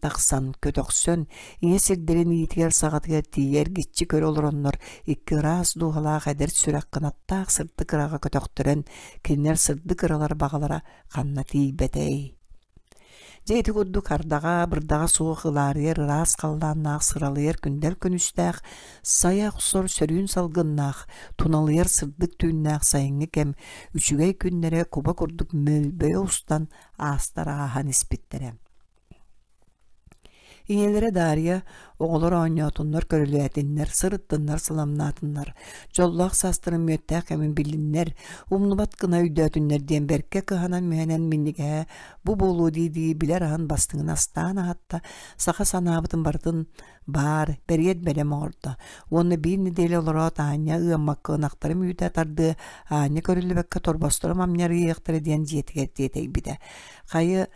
тахсан, көтөхсөн, ийэ сирдэрин иитигэр-саҕатыгар тиийэ эргиччи көрө олороннор икки ыраас дууһалаах эдэр сүрэх кынаттаах сырдык ыраҕа көтөхтөрөн, кинилэр сырдык ыралар баҕалара ханна тиийбэтэй. Дьэ ити курдук ардаҕа, бырдаҕа суох ылаарыйар ыраас халлааннаах сыралыйар күндэл күнүстээх, сайа охсор сөрүүн салгыннаах, туналыйар сырдык түүннээх сайыҥҥы кэм үчүгэй күннэрэ куба курдук мөлбөйө устан аастар ааһан испиттэрэ. Ийэлэрэ Дарья оҕолор оонньоотуннар, көрүлээтиннэр, сырыттыннар, сыламнаатыннар, дьоллоох саастарын мүөттээх кэмин билиннэр, умнубат гына өйдөөтүннэр диэн бэркэ кыһанан-мүһэнэн минньигэһэ бу буолуо дии-дии билэр аһын бастыҥын астаан аһатта, саха санаабытын барытын баар, бэриэт бэлэм оҥордо уонна биир нэдиэлэ олороот аанньа ыаммакка ынахтарым үүтэ тардыа, аанньа көрүллүбэккэ торбосторум амньарыйыахтара диэн дьиэтигэр тиэтэйбитэ. Хайы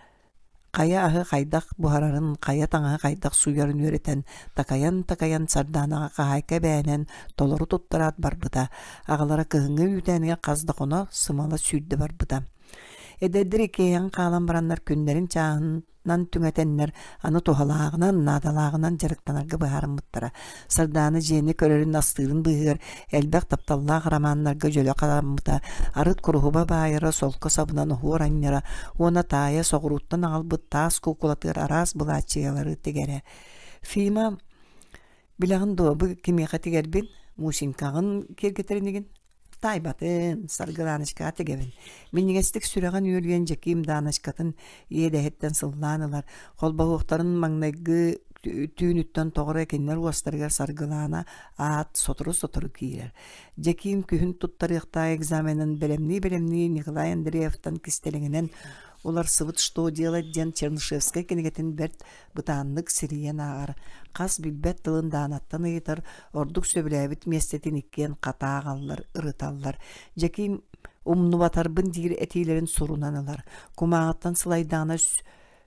Хайа аһы хайдах буһарарын, хайа таҥаһы хайдах сууйарын үөрэтэн, такайан-такайан Сардаанаҕа хаһаайка эбээнэн толору туттараат барбыта. Аҕалара кыһыҥҥы үүтээнигэр хас да хоно сымала сүүрдэ барбыта. Эдэрдэр иккиэйэҕин хаалан бараннар күннэрин чааһынан түҥэтэннэр аны туһалааҕынан, наадалааҕынан дьарыктанарга быһаарыммыттара. Сардаана дьиэни көрөрүн астыырын быыһыгар элбэх тапталлаах романнарга дьөлө халаммыта, арыт куруһуба баайара, солко сабынан оһуор анньара уонна таайа соҕурууттан аҕалбыт таас куукулатыгар араас былааччыйалары тигэрэ. Фима, билэҕин дуо, бу кимиэхэ тигэрбин? Мусинкаҕын киэргэтэр инигин? Таайбатын, Саргылаанычкаҕа тигэбин. Минньигэстик сүрэҕин үөлүйэн Дьэкиим Даанычкатын иэдэһиттэн сыллаан ылар, холбоһуохтарын маҥнайгы түүнүттэн тоҕо эрэ кинилэр уостарыгар Саргылаана аат сотору-сотору киирэр. Дьэкиим күһүн туттарыахтаах экзаменын бэлэмнии-бэлэмнии Николай Андреевтан кистэлэҥинэн уларсыбыт «Что делать» диэн Чернышевскай кинигэтин бэрт бытааннык сирийэн ааҕар, хас билбэт тылын Даанаттан ыйытар, ордук сөбүлээбит миэстэтин иккиэн хата ааҕаллар, ырыталлар. Дьэкиим умнубатарбын диир этиилэрин сурунан ылар, кумааҕыттан сылайдаҕына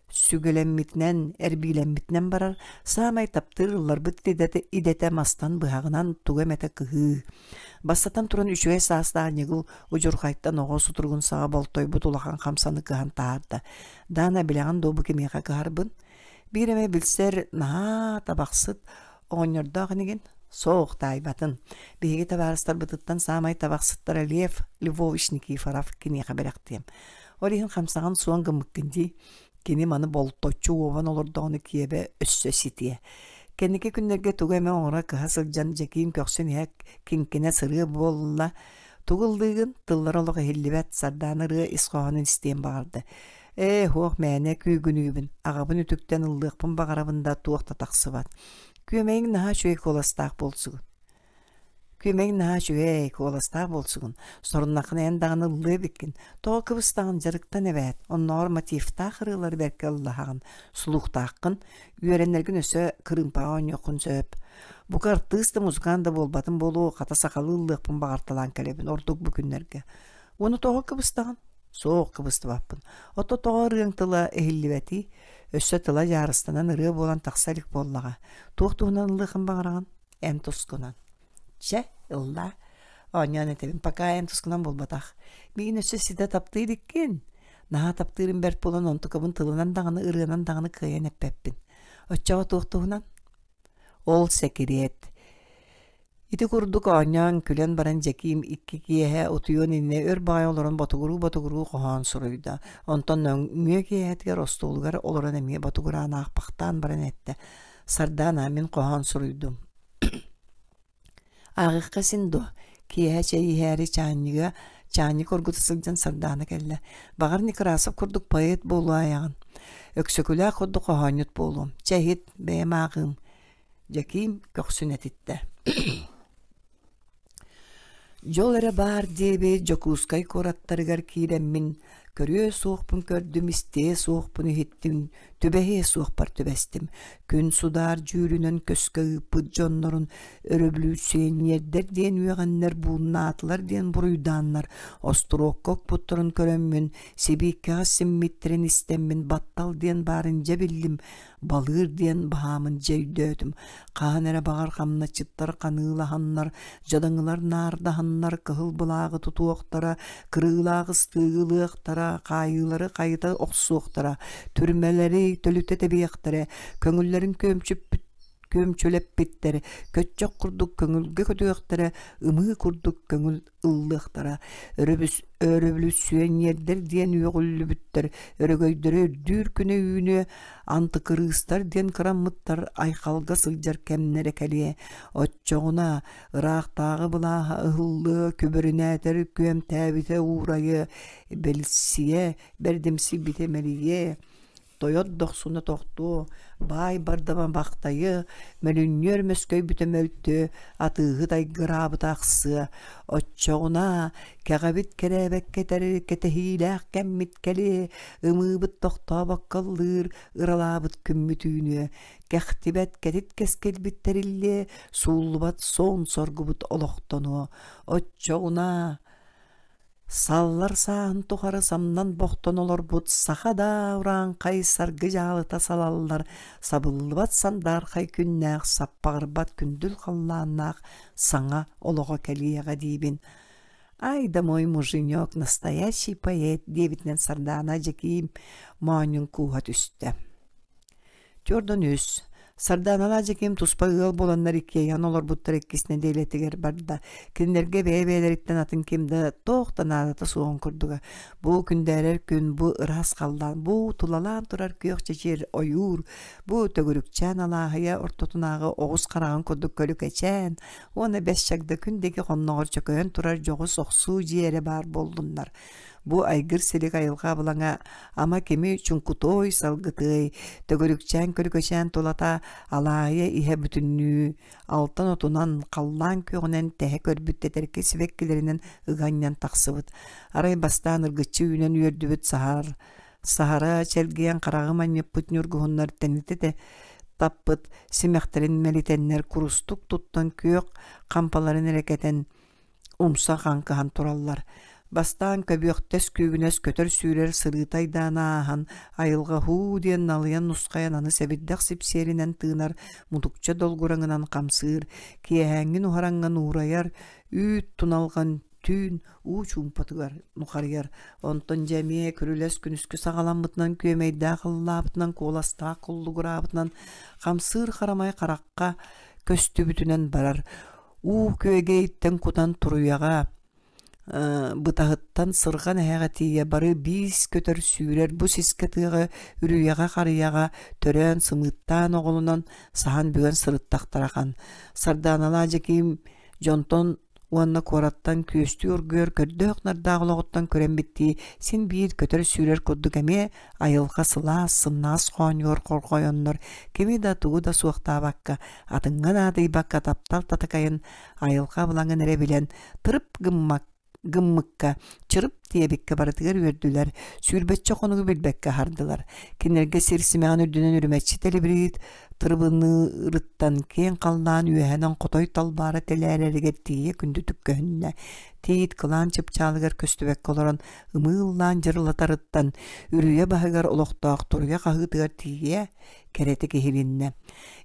сүгэлэммитинэн, эрбиилэммитинэн барар, саамай таптыыр ылларбыт идэтэ, идэтэ мастан быһаҕынан тугу эмэтэ кыһыы. Бастатан туран үчүгэй саастаах ньыгыл удьурхайтан оҕо сутуругун саҕа болтойбут улахан хамсаны кыһан таһаарда. Даана билэҕин дуо бу кимиэхэ кыһарбын? Биир эмэ билсэр наһаа табахсыт оҕонньордоох инигин? Суох, таайбатын. Биһиги табаарыстарбытыттан саамай табахсыттара Лев Львович Никифоров киниэхэ бэлэхтиэм. Ол иһин хамсаҕын суон гыммыккын дии. Кини маны болточчу уобан олордоҕуна киэбэ өссө ситиэ. Кэнники күннэргэ тугу эмэ оҥоро кыһа сылдьан Дьэкиим көхсүн иһэ киҥкинэ сырыа буолла. Тугу ыллыыгын? Тыллара олох иһиллибэт, Сардаана ырыа ис хоһоонун истиэн баҕарда. Ээ, һуох мээнэ күүгүнүүбүн, аҕабын үтүктэн ыллыахпын баҕарабын да туох да тахсыбат. Күөмэйиҥ наһаа үчүгэй куоластаах буолсугун. Күөмэйиҥ наһаа үчүгэй, куоластаах буолсугун. Соруннаххына эн даҕаны ыллыа эбиккин. Тоҕо кыбыстаҕын дьарыктан эбээт, оннооҕор мотивтаах ырыалары бэркэ ыллаһаҕын, слухтааххын, үөрэнэргин өссө кырыымпаҕа оонньуоххун сөп. Бука артыыс да музыкант да буолбатым буолуо, хата сахалыы ыллыахпын баҕарталаан кэлэбин, ордук бу күннэргэ. Уонна тоҕо кыбыстаҕын? Суох кыбыстыбаппын. Ото тоҕо ырыаҥ тыла иһиллибэтий? Өссө тыла дьаарыстанан ырыа буолан тахса илик буоллаҕа. Туох туһунан ыллыаххын баҕараҕын? Эн тускунан. Чэ, ыллаа. Оонньоон этэбин, пока эн тускунан буолбатах. Миигин өссө ситэ таптыы иликкин. Наһаа таптыырым бэрт буолан онтукабын тылынан даҕаны ырыанан даҕаны кыайан эппэппин. Оччоҕо туох туһунан? Ол сэкириэт. Ити курдук оонньоон, күлэн баран Дьэкиим икки киэһэ утуйуон иннинэ өр баҕайы олорон ботугуруу-ботугуруу хоһоон суруйда. Онтон нөҥүө киэһэтигэр остуолугар олорон эмиэ ботугураан аахпахтаан баран эттэ: «Сардаана, мин хоһоон суруйдум. Ааҕыахха син дуо? Киэһэ чэй иһээри чаанньыга чаанньык оргута сылдьан Сардаана кэллэ. Баҕар Некрасов курдук поэт буолуо айаҕын. Өксөкүлээх курдук хоһоонньут буолуом. Чэ иһит, бэйэм ааҕыым. Дьэкиим көхсүн этиттэ. Дьол эрэ баар диэбит Дьокуускай куораттарыгар киирэммин, Көрүө суохпун көрдүм, истиэ суохпун иһиттим, түбэһиэ суохпар түбэстим. Күн судаар дьүүлүнэн көскө ыыппыт дьоннорун өрөбүлүүссүйэньиэрдэр диэн үөҕэннэр бууннаатылар диэн буруйдааннар остуруокка укпуттарын көрөммүн, сибииккэҕэ симмиттэрин истэммин баттал диэн баарын дьэ биллим, балыыр диэн баһаамын дьэ өйдөөтүм. Хаһан эрэ баҕар хамначчыттар ханыылаһаннар, дьадаҥылар наардаһаннар кыһыл былааҕы тутуохтара, кырыылаах ыстыыгы ылыахтара, хаайыылары хайыта охсуохтара, түрмэлэри төлүтэ тэбиэхтэрэ, көҥүллэрин күөмчүппүт күөмчүлэппиттэр, көччөх курдук көҥүлгэ көтүөхтэрэ, ымыы курдук көҥүл ыллыахтара. Өрөбүс өрөбүлүссүөньиэрдэр диэн үөҕүллүбүттэр, өрөгөйдөрө үрдүүр күнэ үүнүө, антыкырыыстар диэн кыраммыттар айхалга сылдьар кэмнэрэ кэлиэ. Оччоҕуна ыраахтааҕы былааһа ыһыллыа, күбүрүнээтэр күөмтээбитэ уурайыа, бэлсийэ бэрдимсийбитэ мэлийиэ, тойот дохсуна тохтуо, баай бардама бахтайы, мөлүнньүөр мөскөйбүтэ мөлтүө, атыыһыт айгыраабыта ахсыа. Оччоҕуна кэҕэбит кэрээбэккэ кэтэһиилээх кэммит кэлиэ, ымыыбыт тохтообокко ыллыыр, ыралаабыт күммүт үүнүө, кэхтибэт кэтит кэскилбит тэриллиэ, сууллубат суон соргубут олохтонуо. Оччоҕуна Саллар сааһын тухары самнан-бохтон олорбут саха да урааҥхай саргы дьаалыта салаллар, сабыллыбат сандаархай күннээх, саппаҕырбат күндүл халлааннаах саҥа олоҕо кэлиэҕэ диибин. «Ай да мой муженек, настоящий поэт» диэбитинэн Сардаана Дьэкиим моонньун кууһа түстэ. Түөрдөн үс. Сардааналаах Дьэкиим туспа ыал буоланнар иккиэйэҕин олорбуттар иккис нэдиэлэтигэр барда. Кинилэргэ бэйэ-бэйэлэриттэн атын ким да туох да наадата суоҕун курдуга. Бу күндээрэр күн, бу ыраас халлаан, бу тулалаан турар күөх чэчир ойуур, бу төгүрүкчээн алааһыйа ортотунааҕы оҕус хараҕын курдук көлүкэчээн уонна бэс чагда күн диэки хонноҕор чөкөйөн турар дьоҕус охсуу дьиэ эрэ баар буоллуннар. Бу айгыр-силик айылҕа абылаҥа ама кими чуҥкутуой, салгытыай, төгүрүкчээн көлүкэчээн тулата алаайа иһэ бүтүннүү алтан отунан, халлаан күөҕүнэн тэһэ көрбүт тэтэркэй сибэккилэринэн ыга анньан тахсыбыт. Арай бастаан ыргыччы үүнэн үөрдүбүт саһар саһара чэлгийэн хараҕы манньыппыт ньургуһуннар тэнитэ таппыт симэхтэрин мэлитэннэр курустук туттан күөх хампаларын эрэ кэтэн умса хаҥкыһан тураллар. Бастаан көбүөхтэс күүгүнэс көтөр-сүүрэр сырыыта айдаана ааһан, айылҕа һуу диэн налыйан нусхайан аны сэбирдэх сипсиэринэн тыынар, мутукча долгураҥынан хамсыыр, киэһээҥҥин уһараҥҥын уурайар, үүт туналҕан түүн уу чуумпатыгар нухарыйар. Онтон дьэ эмиэ күрүлэс күнүскү саҕаламмытынан күөмэйдээх ыллаабытынан куоластаах куллугураабытынан хамсыыр харамай харахха көстүбүтүнэн барар. Уу күөгэйиттэн кутан туруйаҕа, бытаһыттан сырҕан эһэҕэ тиийэ бары биис көтөр сүүрэр бу сискэ тыаҕа үрүйэҕэ харыйаҕа төрөөн сымыыттаан оҕолонон саһан бүгэн сырыттахтара ахан. Сардааналаах Дьэкиим дьонтон уонна куораттан күөстүү оргуйар көрдөөх-нардаах олоҕуттан күрэммиттии син биир көтөр-сүүрэр курдук эмиэ айылҕа сылаас, сымнаҕас хоонньугар хорҕойоннор кими да тугу да суохтаабакка атыҥҥа наадыйбакка таптал татакайын айылҕа абылаҥын эрэ билэн тырып гыммак гыммыкка чырып диэбиккэ барытыгар үөрдүлэр, сүүрбэччэ хонугу билбэккэ аһардылар. Кинилэргэ сир симэҕин үрдүнэн үрүмэччи тэлибириит тырыбыныырыттан киэҥ халлаан үөһэнэн хотой талбаара тэлээрэригэр тиийэ күндүтүк көһүннэ. Тиит кылаан чыпчаалыгар көстүбэккэ олорон ымыы ыллаан дьырылатарыттан үрүйэ баһыгар олохтоох туруйа хаһыытыгар тиийэ кэрэтик иһилиннэ.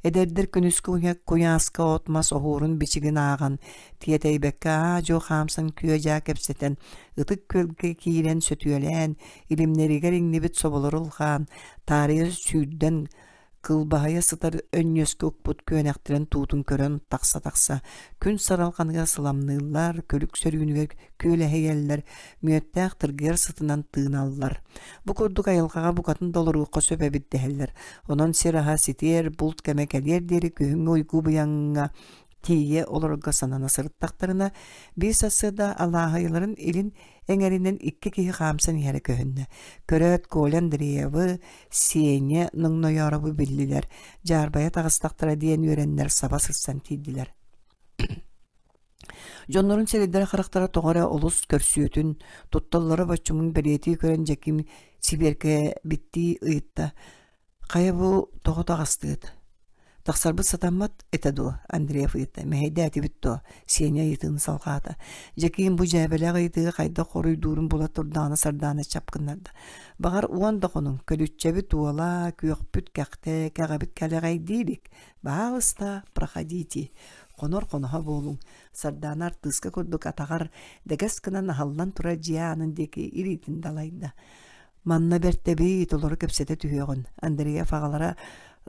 Эдэрдэр күнүскү куйааска от-мас оһуорун-бичигин ааҕан, тиэтэйбэккэ аа-дьуо хаамсан күө-дьаа кэпсэтэн, ытык күөлгэ киирэн сөтүөлээн, илимнэригэр иҥнибит соболору ылҕаан, таарыйа сүүрдэн кылбаһыйа сытар өнньүөскэ укпут күөнэхтэрин туутун көрөн тахса-тахса, күн саралҕаныгар сыламныыллар, күлүк сөрүүнүгэр күөлэһийэллэр, мүөттээх тыргыйар сытынан тыыналлар. Бу курдук айылҕаҕа букатын да олоруохха сөп эбит дэһэллэр. Онон сир аһа ситиэр, булт кэмэ кэлиэр диэри күһүҥҥү уйгу быйаҥҥа тиийэ олорорго санана сырыттахтарына, биир сарсыарда алааһыйаларын илин эҥэринэн икки киһи хаамсан иһэрэ көһүннэ. Көрөөт Коля Андреевы, Сеня Ноҥнойооробу биллилэр, дьаарбайа таҕыстахтара диэн үөрэннэр саба сырсан тиийдилэр. Дьоннорун сирэйдэрэ-харахтара тоҕо эрэ олус көрсүөтүн, тутталлара боччумун бэлиэтии көрөн Дьэким сибиэркэбиттии ыйытта: «Хайа бу тоҕо таҕыстыгыт? Тахсарбыт сатаммат этэ дуо?» Андреев ыйытта. «Мэһэйдээтибит дуо?» Сеня ыйытыыны салҕаата. Дьэкиим бу дьээбэлээх ыйытыыга хайдах хоруйдуурун була турдаҕына Сардаана чап гыннарда. «Баҕар уон да хонуҥ, көлүччэбит уола, күөхпүт кэхтэ, кэҕэбит кэлэҕэйдии илик. Баһаалыста, проходите. Хонор хоноһо буолуҥ». Сардаана артыыска курдук атаҕар дэгэс гынан аһыллан турар дьиэ аанын диэки илиитин далайда. Манна бэртэбий, толору кэпсэтэ түһүөҕүн. Андреев аҕалара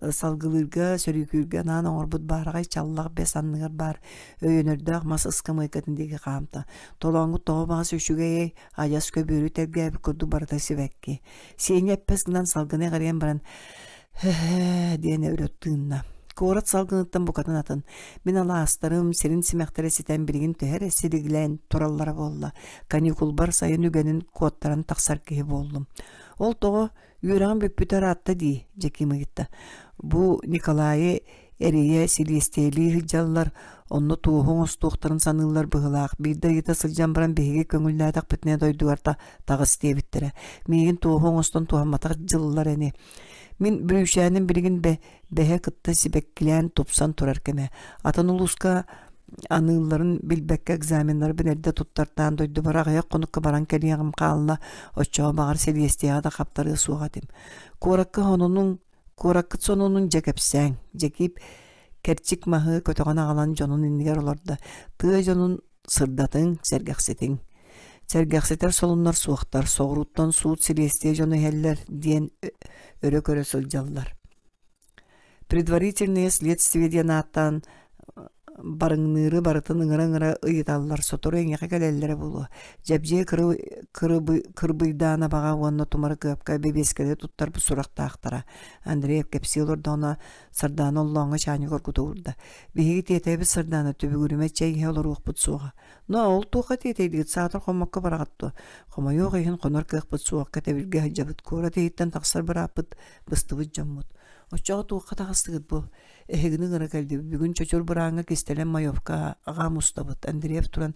салгылыырга, сөрүүкүүргэ анаан оҥорбут баараҕай чаллах бэс анныгар баар өйөнөрдөөх мас ыскамыайкатын диэки хаамта. Толооҥҥут тоҕо баҕас үчүгэйэй, адьас көбүөрү тэлгээбит курдук барыта сибэкки. Сеня эппэс гынан салгыны эҕирийэн баран «Һэ-һэ» диэн өрө тыынна. Куорат салгыныттан букатын атын. Мин алаастарым, сирин симэхтэрэ ситэн билигин төһө эрэ силигилээн тураллара буолла. Каникулбар сайын үгэнин куоттаран тахсар киһи буоллум. Ол тоҕо үөрэҕим бүппүтэ ыраатта дии, Дьэкиим ыйытта. Бу Николайы эрийэ силиэстийэлии сылдьаллар, онно туоһу оҥостуохтарын саныыллар быһыылаах. Биирдэ ыйыта сылдьан баран биһиги көҥүллээтэхпитинэ дойдугар таҕыс диэбиттэрэ. Миигин туоһу оҥостон туһамматах дьыллар ини. Мин бүрүүчээним билигин бэһэ кытта сибэккилээн тупсан турар кэмэ. Атын улууска аныылларын билбэккэ экзаменнарбын эрдэ туттартаан дойдубар аҕыйах хонукка баран кэлиэҕим хаалла, оччоҕо баҕар силиэстийэҕэ да хаптарыа суох этим. Куоракка сонунуҥ, куораккыт сонунун дьэ кэпсээҥ. Дьэкиип кэрчик маһы көтөҕөн аҕалан дьонун иннигэр олордо. Тыа дьонун сырдатыҥ, сэргэхситиҥ. Сэргэхситэр солуннар суохтар, соҕурууттан суут силиэстийэ дьоно иһэллэр диэн өрө көрө сылдьаллар. Предварительное следствие диэн ааттаан барыҥныыры барытын ыҥыра-ыҥыра ыйыталлар, сотору эйиэхэ кэлэллэрэ буолуо. Дьэбдьиэ кырбыйдаан абаҕа уонна тумары кыапка бэбиэскэни туттарбыт сурахтаахтара. Андреев кэпсии олордоҕуна Сардаана оллооҥҥо чаанньык оргута уурда. Биһиги тиэтэйбит Сардаана түбүгүрүмэ чэй иһэ олоруохпут суоҕа. Но ол туохха тиэтэйдигит саатар хоммокко бараҕыт дуо? Хомойуох иһин хонор кыахпыт суох кэтэбилгэ сылдьабыт. Куорат иһиттэн тахсар бырааппыт быстыбыт дьоммут. Оччоҕо туохха таҕыстыгыт бу? Эһигини ыҥыра кэлдибит. Бүгүн чочур бырааҥҥа кистэлэҥ маевка аҕа мустабыт. Андреев туран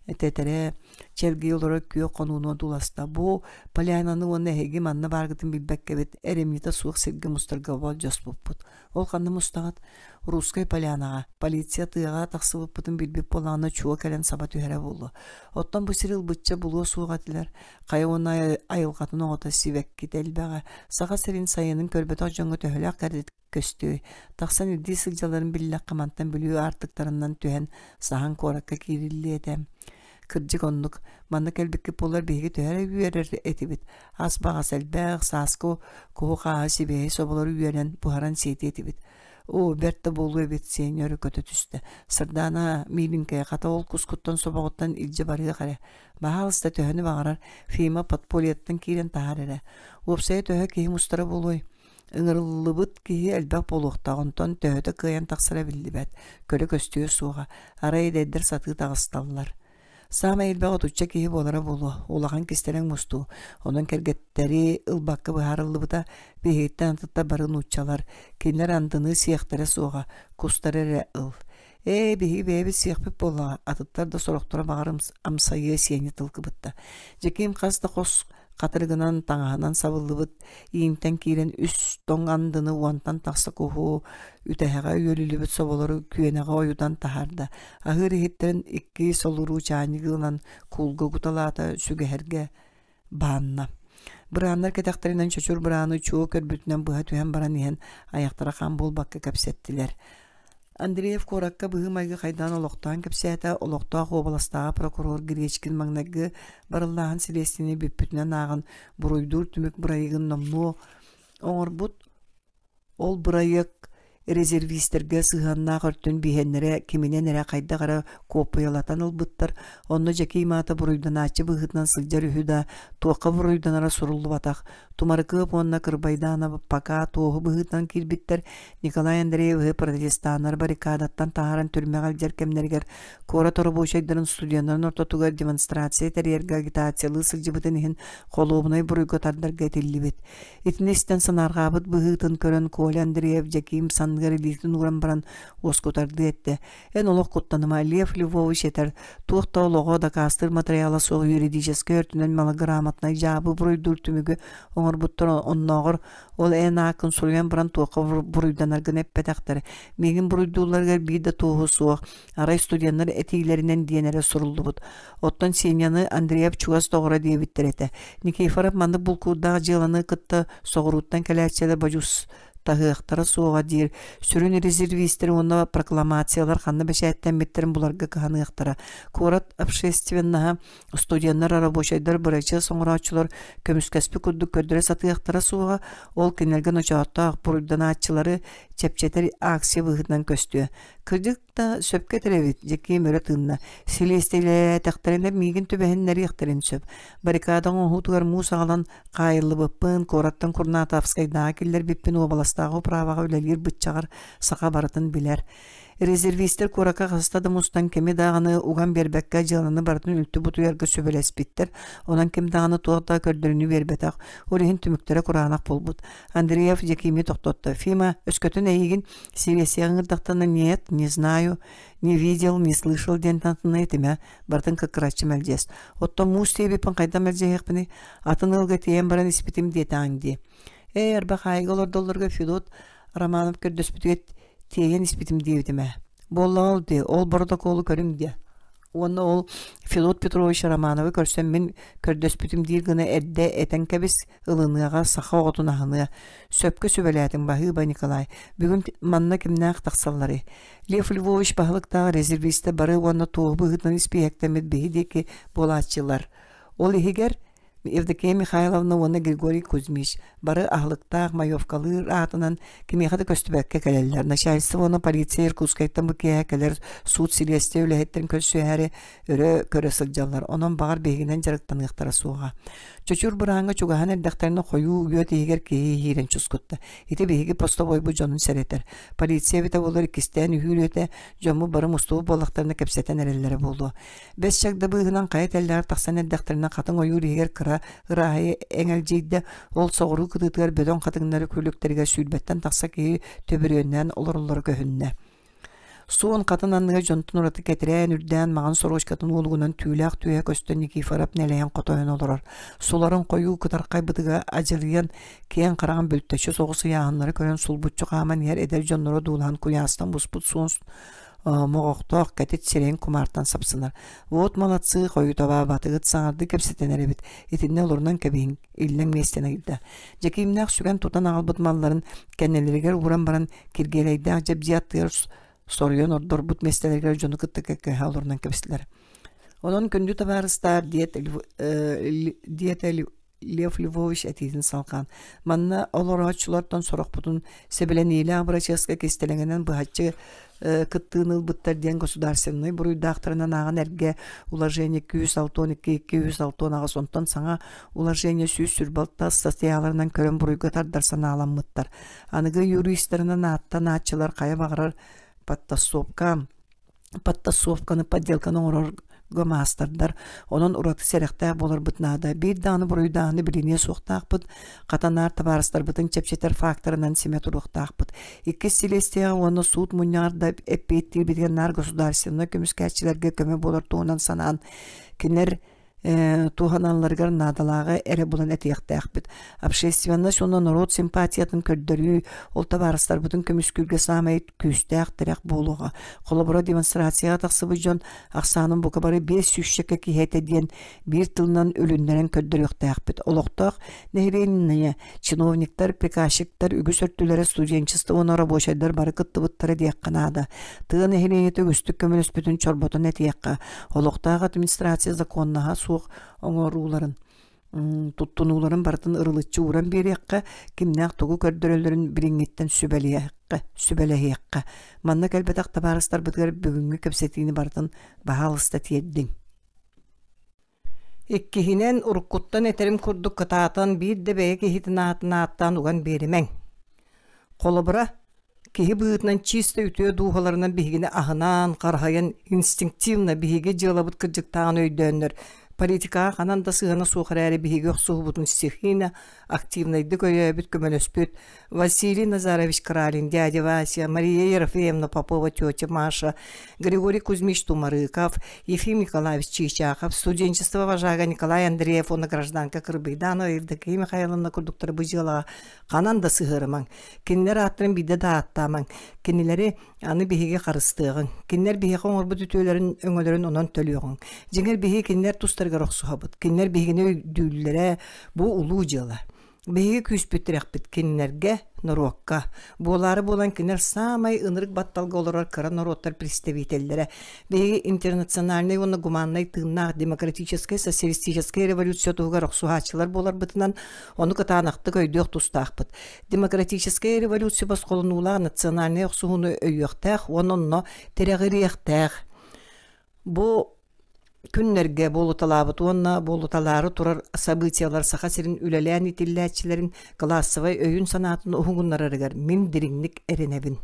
тэтэрэ чэлгийэ олорор күөх хонууну одууласта. Бу полянаны уонна эһиги манна бааргытын билбэккэбит эрэмньитэ суох сиргэ мустарга болдьоспуппут. Ол ханна мустаҕыт? Русскай полянаҕа. Полиция тыаҕа тахсыбыппытын билбит буоллаҕына чуо кэлэн саба түһэрэ буолуо. Оттон бу сири ылбычча булуо суох этилэр. Хайа уонна айылҕатын оҕото сибэккитэ элбэҕэ. Саха сирин сайынын көрбөтөх дьоҥҥо төһөлөөх кэрэтик көстүөй. Тахсан ирдии сылдьалларын биллэххэ мантан Бүлүү аартыктарынан түһэн саһан куоракка киириллиэ этэ. Кырдьык оннук. Манна кэлбиккит буоллар биһиги төһө эрэ үөрэр этибит. Ас баҕас элбэх, сааскы куһу-хааһы сибиэһэй соболору үөрэн, буһаран сиэтиэ этибит. Оо, бэрт да буолуо эбит, Сеня өрө көтө түстэ. Сардаана, миилиҥкэйэ, хата ол кускуттан собоҕуттан илдьэ барыах эрэ. Баһаалыста төһөнү баҕарар, Фима подпольеттан киирэн таһаар эрэ. Уопсайа төһө киһи мустара буолуой? Ыҥырыллыбыт киһи элбэх буолуохтаах, онтон төһөтө кыайан тахсара биллибэт, көрө көстүө суоҕа, арай эдэрдэр сатыы таҕысталлар. Саамай элбэх отучча киһи буолара буолуо, улахан кистэлэҥ мустуу, онон кэргэттэри ылбакка быһаарыллыбыта, биһигиттэн атыттар бары нууччалар, кинилэр андыны сиэхтэрэ суоҕа, кустары эрэ ыл. Ээ, биһиги бэйэбит сиэхпит буоллаҕа, атыттар да сорохторо баҕар амсайыа сиэни тылгыбытта. Дьэкиим хас да хос хатырыгынан, таҥаһынан сабыллыбыт иинтэн киирэн үс тоҥ андыны уонтан тахса куһу, үтэһэҕэ үөлүлүбүт соболору күөнэҕэ ойутан таһаарда. Аһыыр иһиттэрин икки солуруу чаанньыгы ылан куулга угуталаата, сүгэһэргэ баанна. Бырааннар кэтэхтэринэн чочур бырааны чуо көрбүтүнэн быһа түһэн баран иһэн айахтара хам буолбакка кэпсэттилэр. Андреев куоракка быһыы-майгы хайдаан олохтоон кэпсээтэ, олохтоох уобаластааҕы прокурор Гречкин маҥнайгы барыллааһын силиэстийэни бүппүтүнэн ааҕан буруйдуур түмүк бырайыагын номнуо оҥорбут. Ол бырайыак резервистэргэ сыһыаннаах өртүн биһиэннэрэ киминэн эрэ хайдах эрэ куоппуйалатан ылбыттар, онно Дьэкиим аата буруйданааччы быһыытынан сылдьар үһү да, туохха буруйданара суруллубатах. Тумарыкыап уонна Кырбайдаанап пока туоһу быһыытынан киирбиттэр Николай Андреевиһы протестаннар баррикадаттан таһааран түрмэҕэ илдьэр кэмнэригэр куорат оробуочайдарын студеннарын ортотугар демонстрация тэрийэргэ агитациялыы сылдьыбытын иһин холуобунай буруйга тардарга этиллибит. Итини истэн санаарҕаабыт быһыытын көрөн Коля Андреев Дьэкиим санныгар илиитин ууран баран уоскутардыы эттэ. Эн олох куттаныма, Лев Львович этэр, туох да олоҕо дакаастыыр матырыйаала суох юридическай өртүнэн малограмотнай дьаабы буруйдуур түмүгү оҥорбуттар оннооҕор ол эн ааккын суруйан баран туохха буруйданаргын эппэтэхтэр. Миигин буруйдуулларыгар биир да туоһу суох, арай студеннар этиилэринэн диэн эрэ суруллубут. Оттон Сеняны Андреев чугас доҕоро диэбиттэр этэ. Никифоров маннык булкуурдаах дьыаланы кытта соҕурууттан кэлээччилэр бодьуус таһыахтара суоҕа диир сүрүн резервистэр уонна прокламациялар ханна бэчээттэммиттэрин буларга кыһаныахтара. Куорат общественноһа, студеннар, рабочайдар, бырачыас оҥорооччулар көмүскэспит курдук көрдөрө сатыахтара суоҕа, ол кинилэргэ ночооттоох буруйданааччылары чэпчэтэр акция быһыытынан көстүө. Кырдьык да сөпкө этэр эбит, Дьэкиим өрө тыынна. Силиэстийэлээтэхтэринэ миигин түбэһиннэриэхтэрин сөп. Баррикада оҥоһуутугар муус аҕалан хаайыллыбыппын, куораттан Курнатовскайдааҕы киллэрбиппин уобаластааҕы управаҕа үлэлиир быччаҕар саха барытын билэр. Резервистэр куоракка хаста да мустан кими даҕаны уган биэрбэккэ дьыаланы барытын үлтү бутуйарга сүбэлэспиттэр, онон ким даҕаны туох да көрдөрүүнү биэрбэтэх, ол иһин түмүктэрэ кураанах буолбут. Андреев Дьэкиими тохтотто. «Фима, өскөтүн эйигин силиэссийэҕэ ыҥырдахтарына нет, не знаю, не видел, не слышал диэн тантына этимэ, барытын кыккыраччы мэлдьэс. Оттон муус тиэйбиппин хайдах мэлдьэһиэхпиний? Атын ыалга тиийэн баран испитим диэтэҕиҥ дии. Ээ, арба хаайга олордоллорго Федот Романов көрдөспүтүгэр тиэйэн испитим диэбитим ээ. Буоллаҕа ол дии, ол боротокуолу көрүҥ диэ. Уонна ол Федот Петрович Романовы көрсөн мин көрдөспүтүм диир гына эрдэ этэн кэбис, ылыныаҕа, саха оҕотун аһыныа. Сөпкө сүбэлээтиҥ, баһыыба Николай. Бүгүн манна кимнээх тахсалларый? Лев Львович баһылыктаах резервистэр бары уонна туоһу быһыытынан испииһэктэммит биһи диэки буолааччылар. Ол иһигэр Евдокия Михайловна уонна Григорий Кузьмич бары аһылыктаах маевкалыыр аатынан кимиэхэ да көстүбэккэ кэлэллэр. Начальство уонна полиция Иркутскайтан бу киэһэ кэлэр суут силиэстийэ үлэһиттэрин көрсүһээри өрө көрө сылдьаллар. Онон баҕар биһигинэн дьарыктаныахтара суоҕа. Чочур бырааҥҥа чугаһаан эрдэхтэринэ хойуу үөт иһигэр киһи иһиирэн чускутта. Ити биһиги постовойбут дьонун сэрэтэр. Полиция эбитэ буоллар иккистээн үһүүрүөтэ, дьоммут бары мустубут буоллахтарына кэпсэтэн эрэллэрэ буолуо. Бэс чагда быыһынан хайа тэллэҕэр тахсан эрдэхтэринэ хатыҥ ойуур иһигэр кыра ырааһыйа эҥэлдьийдэ, ол соҕуруу кытыытыгар бөдөҥ хатыҥнары күлүктэригэр сүүрбэттэн тахса киһи төбүрүөннээн олороллоро көһүннэ. Суон хатын анныгар дьонтон ураты кэтирээн үрдээн маҕан сорочкатын уолугунан түүлээх түөһэ көстөн Никифоров нэлэйэн хотойон олорор. Суларын хойуу кытархай бытыга адьырыйан, киэҥ хараҕын бүлтэччи соҕус ыйааһыннары көрөн сулбуччу хааман иһэр эдэр дьонноро дуулаһан куйаастан буспут суон моҕохтоох кэтит сирэйин кумаартан сапсынар. Вот молодцы, хойутабаабатыгыт саҥардыы кэпсэтэн эрэбит. Итиннэ олорунан кэбиһиҥ, иллэҥ миэстэни ыйда. Дьэкиимнээх сүгэн тутан аҕалбыт малларын кэннилэригэр ууран баран Киргиэлэйдээх дьэбдьиэ аттыгар соруйан ордорбут миэстэлэригэр дьону кытта кэккэһэ олорунан кэбистилэр. Онон күндү табаарыстаар диэт, диэтэ Лев Львович этиитин салҕаан, манна олорооччулартан сорохпутун сэбилэниилээх бырачыаска кистэлэҥинэн быһаччы кыттыыны ылбыттар диэн государственнай буруйдаахтарынан ааҕан эргэ уложение 262 268 онтон саҥа уложение 126 статьяларынан көрөн буруйга тардар санааламмыттар. Аныгы юристарынан ааттанааччылар хайа баҕарар подтасовка подтасовканы подделканы оҥорорго маастардар. Онон ураты сэрэхтээх буоларбыт наада. Биир даҕаны буруйдааһыны билиниэ суохтаахпыт, хатанаар табаарыстарбытын чэпчэтэр факторынан симэ туруохтаахпыт. Иккис силиэстийэҕэ уонна суут мунньаҕар да эппиэттиирбитигэр наар государственнай көмүскээччилэргэ көмө буолар туһунан санаан, кинилэр туһаналларыгар наадалааҕы эрэ булан этиэхтээхпит. Общественность уонна норуот симпатиятын көрдөрүү ол табаарыстарбытын көмүскүүргэ саамай күүстээх тирэх буолуоҕа. Холобура, демонстрацияҕа тахсыбыт дьон ахсаанын бука бары биэс сүүсчэкэ киһи этэ диэн биир тылынан үлүннэрэн көрдөрүөхтээхпит. Олохтоох нэһилиэнньэ, чиновниктар, приказчиктар үгүс өртүлэрэ студенчество уонна рабочайдар бары кыттыбыттара диэххэ наада. Тыа нэһилиэнньэтэ үгүстүк көмөлөспүтүн чорботон этиэххэ, олохтоох администрация законнаһа суох оҥорууларын туттунууларын барытын ырылыччы ууран биэриэххэ, кимнээх тугу көрдөрөллөрүн билиҥҥиттэн сүбэлиэххэ, сүбэлэһиэххэ. Манна кэлбэтэх табаарыстарбытыгар бүгүҥҥү кэпсэтиини барытын баһаалыста тиэрдиҥ. Иккиһинэн, уруккуттан этэрим курдук кытаатан биир да бэйэ киһитин аатын ааттаан уган биэримэҥ. Холобура, киһи быһыытынан чисто үтүө дууһаларынан биһигини аһынаан, харыһайан инстинктивно биһиги дьыалабыт кырдьыктааҕын өйдөөннөр, политикаҕа ханан да сыһыана суох эрээри биһиги охсуһубутун стихийно активнайдык өйөөбүт, көмөлөспүт Василий Назарович Кралин, дядя Вася, Мария Ерофеевна Попова, тетя Маша, Григорий Кузьмич Тумарыков, Ефим Николаевич Чичахов, студенчество вожага Николай Андреев уонна гражданка Кырбыйданова Евдокия Михайловна курдуктары бу дьыалаҕа ханан да сыһыарымаҥ. Кинилэр ааттарын биирдэ да ааттаамаҥ. Кинилэри аны биһиги харыстыаҕыҥ. Кинилэр биһиэхэ оҥорбут үтүөлэрин, өҥөлөрүн онон төлүөҕүҥ. Дьиҥэр биһиги кинилэр тустарыгар охсуһабыт. Кинилэр биһигини өйдүүллэрэ бу улуу дьыала. Биһиги күүспүт-тирэхпит кинилэргэ, норуокка. Буолаары буолан кинилэр саамай ынырык батталга олорор кыра норуоттар представителлэрэ. Биһиги интернациональнай уонна гуманнай тыыннаах демократическай социалистическай революция туһугар охсуһааччылар буоларбытынан ону кытаанахтык өйдүөх тустаахпыт. Демократическай революция босхолонуулаах национальнай охсуһууну өйүөхтээх уонна онно тирэҕириэхтээх. Бу күннэргэ буолуталаабыт уонна буолуталаары турар событиелар Саха сирин үлэлээн иитиллээччилэрин кылаассабай өйүн-санаатын уһугуннарарыгар мин дириҥник эрэнэбин.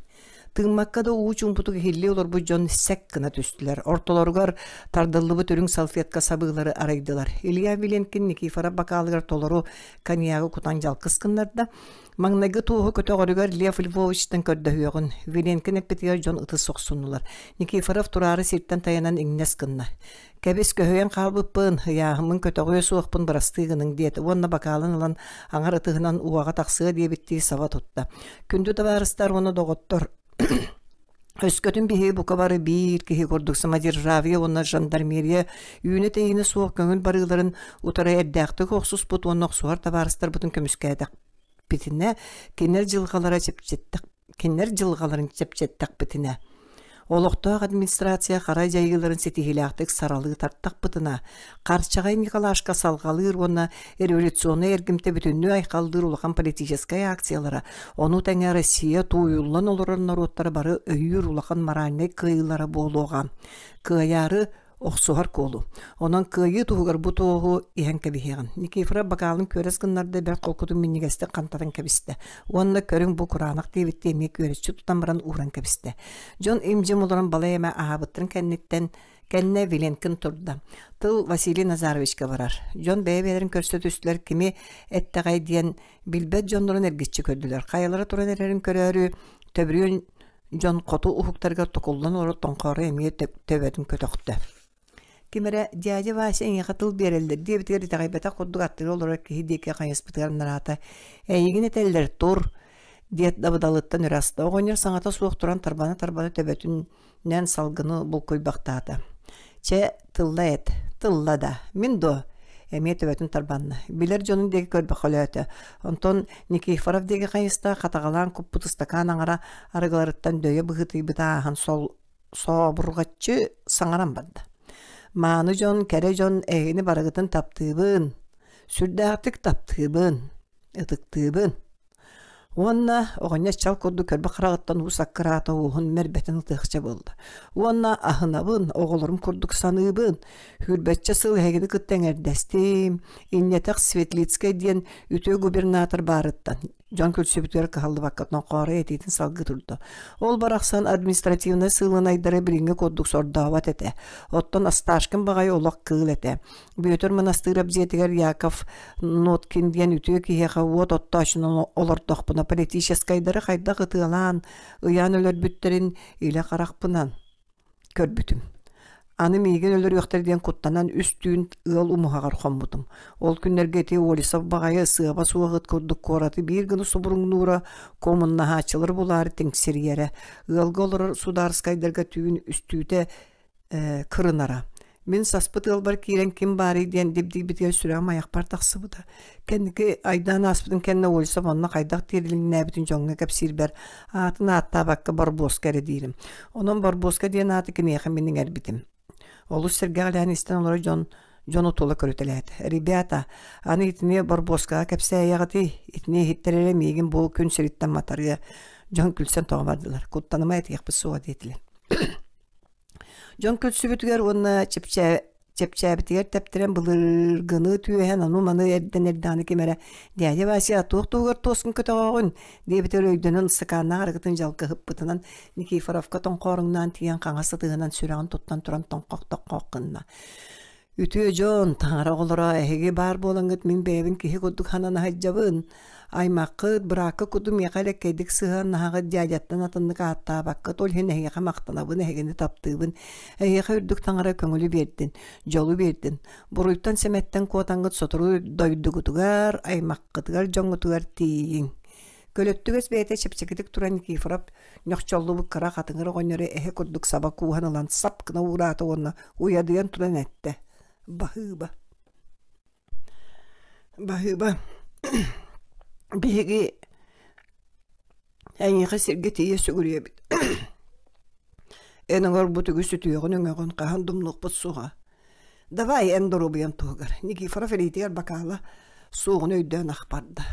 Тыыммакка да уу чуумпутук иһиллии олорбут дьон сэк гына түстүлэр. Ортолоругар тардыллыбыт үрүҥ салфетка сабыылары арыйдылар. Илья Виленкин Никифоров бакаалыгар толору коньягы кутан дьалкыс гыннарда. Маҥнайгы туоһу көтөҕөрүгэр Лев Львовичтан көрдөһүөҕүн, Виленкин эппитигэр дьон ытыс сохсуннулар. Никифоров тураары сиртэн тайанан иҥнэс гынна. «Кэбис, көһүйэн хаалбыппын, ыйааһыммын көтөҕүө суохпун бырастыы гыныҥ» диэт уонна бакаалын ылан аҥар ытыһынан уоҕа тахсыа диэбиттии саба тутта. «Күндү табаарыстар уонна доҕоттор, Өскөтүн биһиги бука бары биир киһи курдук самодержавие уонна жандармерия үүнэ-тэйиинэ суох көҥүл барыыларын утары эрдээхтик охсуспут уонна охсуһар табаарыстарбытын көмүскээтэхпитинэ, кинилэр дьылҕалара чэпчэттэх кинилэр дьылҕаларын чэпчэттэхпитинэ, олохтоох администрация хара дьайыыларын ситиһиилээхтик саралыы тартахпытына, Харчаҕай Николашка салҕалыыр уонна революционнай эргимтэ бүтүннүү айхаллыыр улахан политическай акциялара, ону тэҥэ Россия тууйуллан олорор норуоттара бары өйүүр улахан моральнай кыайыылара буолуоҕа. Кыайаары охсуһар куолу. Онон кыайыы туһугар бу туоһу иһэн кэбиһиэҕин. Никифоров бакаалын күөрэс гыннарда бэрт холкутун минньигэстик хантатан кэбистэ. Уонна көрүҥ бу кураанах диэбиттии эмиэ күөрэччи тутан баран ууран кэбистэ. Дьон им-дьим олорон балай эмэ аһаабыттарын кэнниттэн Кэннэ Виленкин турда. Тыл Василий Назаровичка барар. Дьон бэйэ-бэйэлэрин көрсө түстүлэр кими эттэҕэй диэн билбэт дьоннорун эргиччи көрдүлэр. Хайалара туран эрэрин көрөөрү төбүрүөн дьон хоту уһуктарыгар токуллан олорор тоҥхоору эмиэ төбөтүн көтөхтө. Ким эрэ «Дядя Вася эйиэхэ тыл биэрэллэр» диэбитигэр итэҕэйбэтэх курдук аттыгар олорор киһи диэки хайыспытыгар нараата «Эйигин этэллэр, тур!» диэт дабыдалыттан өрө аста. Оҕонньор саҥата суох туран тарбана-тарбана төбөтүн Нэн салгыны булкуйбахтаата. Чэ, тылла эт, тылла да. Мин дуо? Эмиэ төбөтүн тарбанна. Билэр дьонун диэки көрбөхөлөөтө. Онтон Никифоров диэки хайыста хатаҕалаан куппут ыстакаан аҥара арыгыларыттан дөйө быһыытыйбыта ааһан сол сообурҕаччы саҥаран барда. Мааны дьон, кэрэ дьон эһигини барыгытын таптыыбын. Сүрдээхтик таптыыбын, ытыктыыбын. Уонна оҕонньор чал курдук көрбөх хараҕыттан уу саккыраата уоһун мэрбэтин ытыахча буолла. Уонна аһынабын, оҕолорум курдук саныыбын. Сүүрбэччэ сыл эһигини кытта эҥэрдэстим. Иннэтэх Светлицкэй диэн үтүө губернатор баарыттан дьон күлсүбүтүгэр кыһаллыбакка тоҥхоорой этиитин салгыы турда. Ол барахсан административнай сыылынайдары билиҥҥи курдук сордообот этэ. Оттон Осташкин баҕайы олох кыыл этэ. Бүөтүр Монастыров дьиэтигэр Яков Ноткин диэн үтүө киһиэхэ уот оттоочунан олордохпуна политическайдары хайдах ытыалаан, ыйаан өлөрбүттэрин илэ харахпынан көрбүтүм. Аны миигин өлөрүөхтэр диэн куттанан үс түүн ыал умуһаҕар хоммутум. Ол күннэргэ ити Олесов баҕайы сыаба суох ыт курдук куораты биир гына субуруҥнуура, куомуннаһааччылары булаары тиҥсирийэрэ. Ыалга олорор судаарыскайдарга түүн үстүүтэ кырынара. Мин саспыт ыалбар киирэн ким баарый диэн дибдийбитигэр сүрэҕим айахпар тахсыбыта. Кэнники айдаан ааспытын кэннэ Ольсов онно хайдах тиэрилиннээбитин дьоҥҥо кэпсиирбэр аатын ааттаабакка Борбуоска эрэ диирим. Онон Борбуоска диэн ааты киниэхэ мин иҥэрбитим. Олус сэргэҕэлээн истэн олорор дьон дьону тула көрүтэлээтэ. «Ребята, аны итини Борбуоскаҕа кэпсээйэҕитий, итини иһиттэр эрэ миигин бу күн сириттэн матарыа». Дьон күлсэн тоҕо бардылар. «Куттаныма этиэхпит суоҕа» диэтилэр. Дьон күлсүбүтүгэр уонна чэпчээ... Чэпчээбитигэр тэптэрэн былыргыны түөһэн ону-маны эрдэн эрдэҕинэ ким эрэ «Дядя Вася, туох туһугар туоскун көтөҕөҕүн?» диэбитигэр өйдөнөн ыстакааннаах арыгытын дьалкы ыһыппытынан Никифоровка тоҥхооруҥнаан тиийэн хаҥас ытыһынан сүрэҕин туттан туран тоҥхох-тоҥхох гынна. Үтүө дьон, таҥара оҕолоро, эһиги баар буолаҥҥыт мин бэйэбин киһи курдук санана сылдьабын. Аймаххыт, быраакка курдук миэхэ элэккэйдик сыһыаннаһаҕыт, дядяттан атыннык ааттаабаккыт, ол иһин эһиэхэ махтанабын, эһигини таптыыбын. Эһиэхэ үрдүк таҥара көҥүлү биэрдин, дьолу биэрдин. Буруйтан-сэмэттэн куотаҥҥыт сотору дойдугутугар, аймаххытыгар, дьоҥҥутугар тиийиҥ. Көлөттүгэс бэйэтэ чэпчэкитик туран Никифоров ньохчоллубут кыра хатыҥыр оҕонньору эһэ курдук саба кууһан ылан сап гына уураата уонна уйадыйан туран эттэ: «Баһыыба, баһыыба, биһиги эйиэхэ сиргэ тиийэ сүгүрүйэбит. Эн оҥорбут үгүс үтүөҕүн-өҥөҕүн хаһан да умнуохпут суоҕа. Давай эн доруобуйаҥ туһугар» Никифоров илиитигэр бакаала суоҕун өйдөөн ах барда.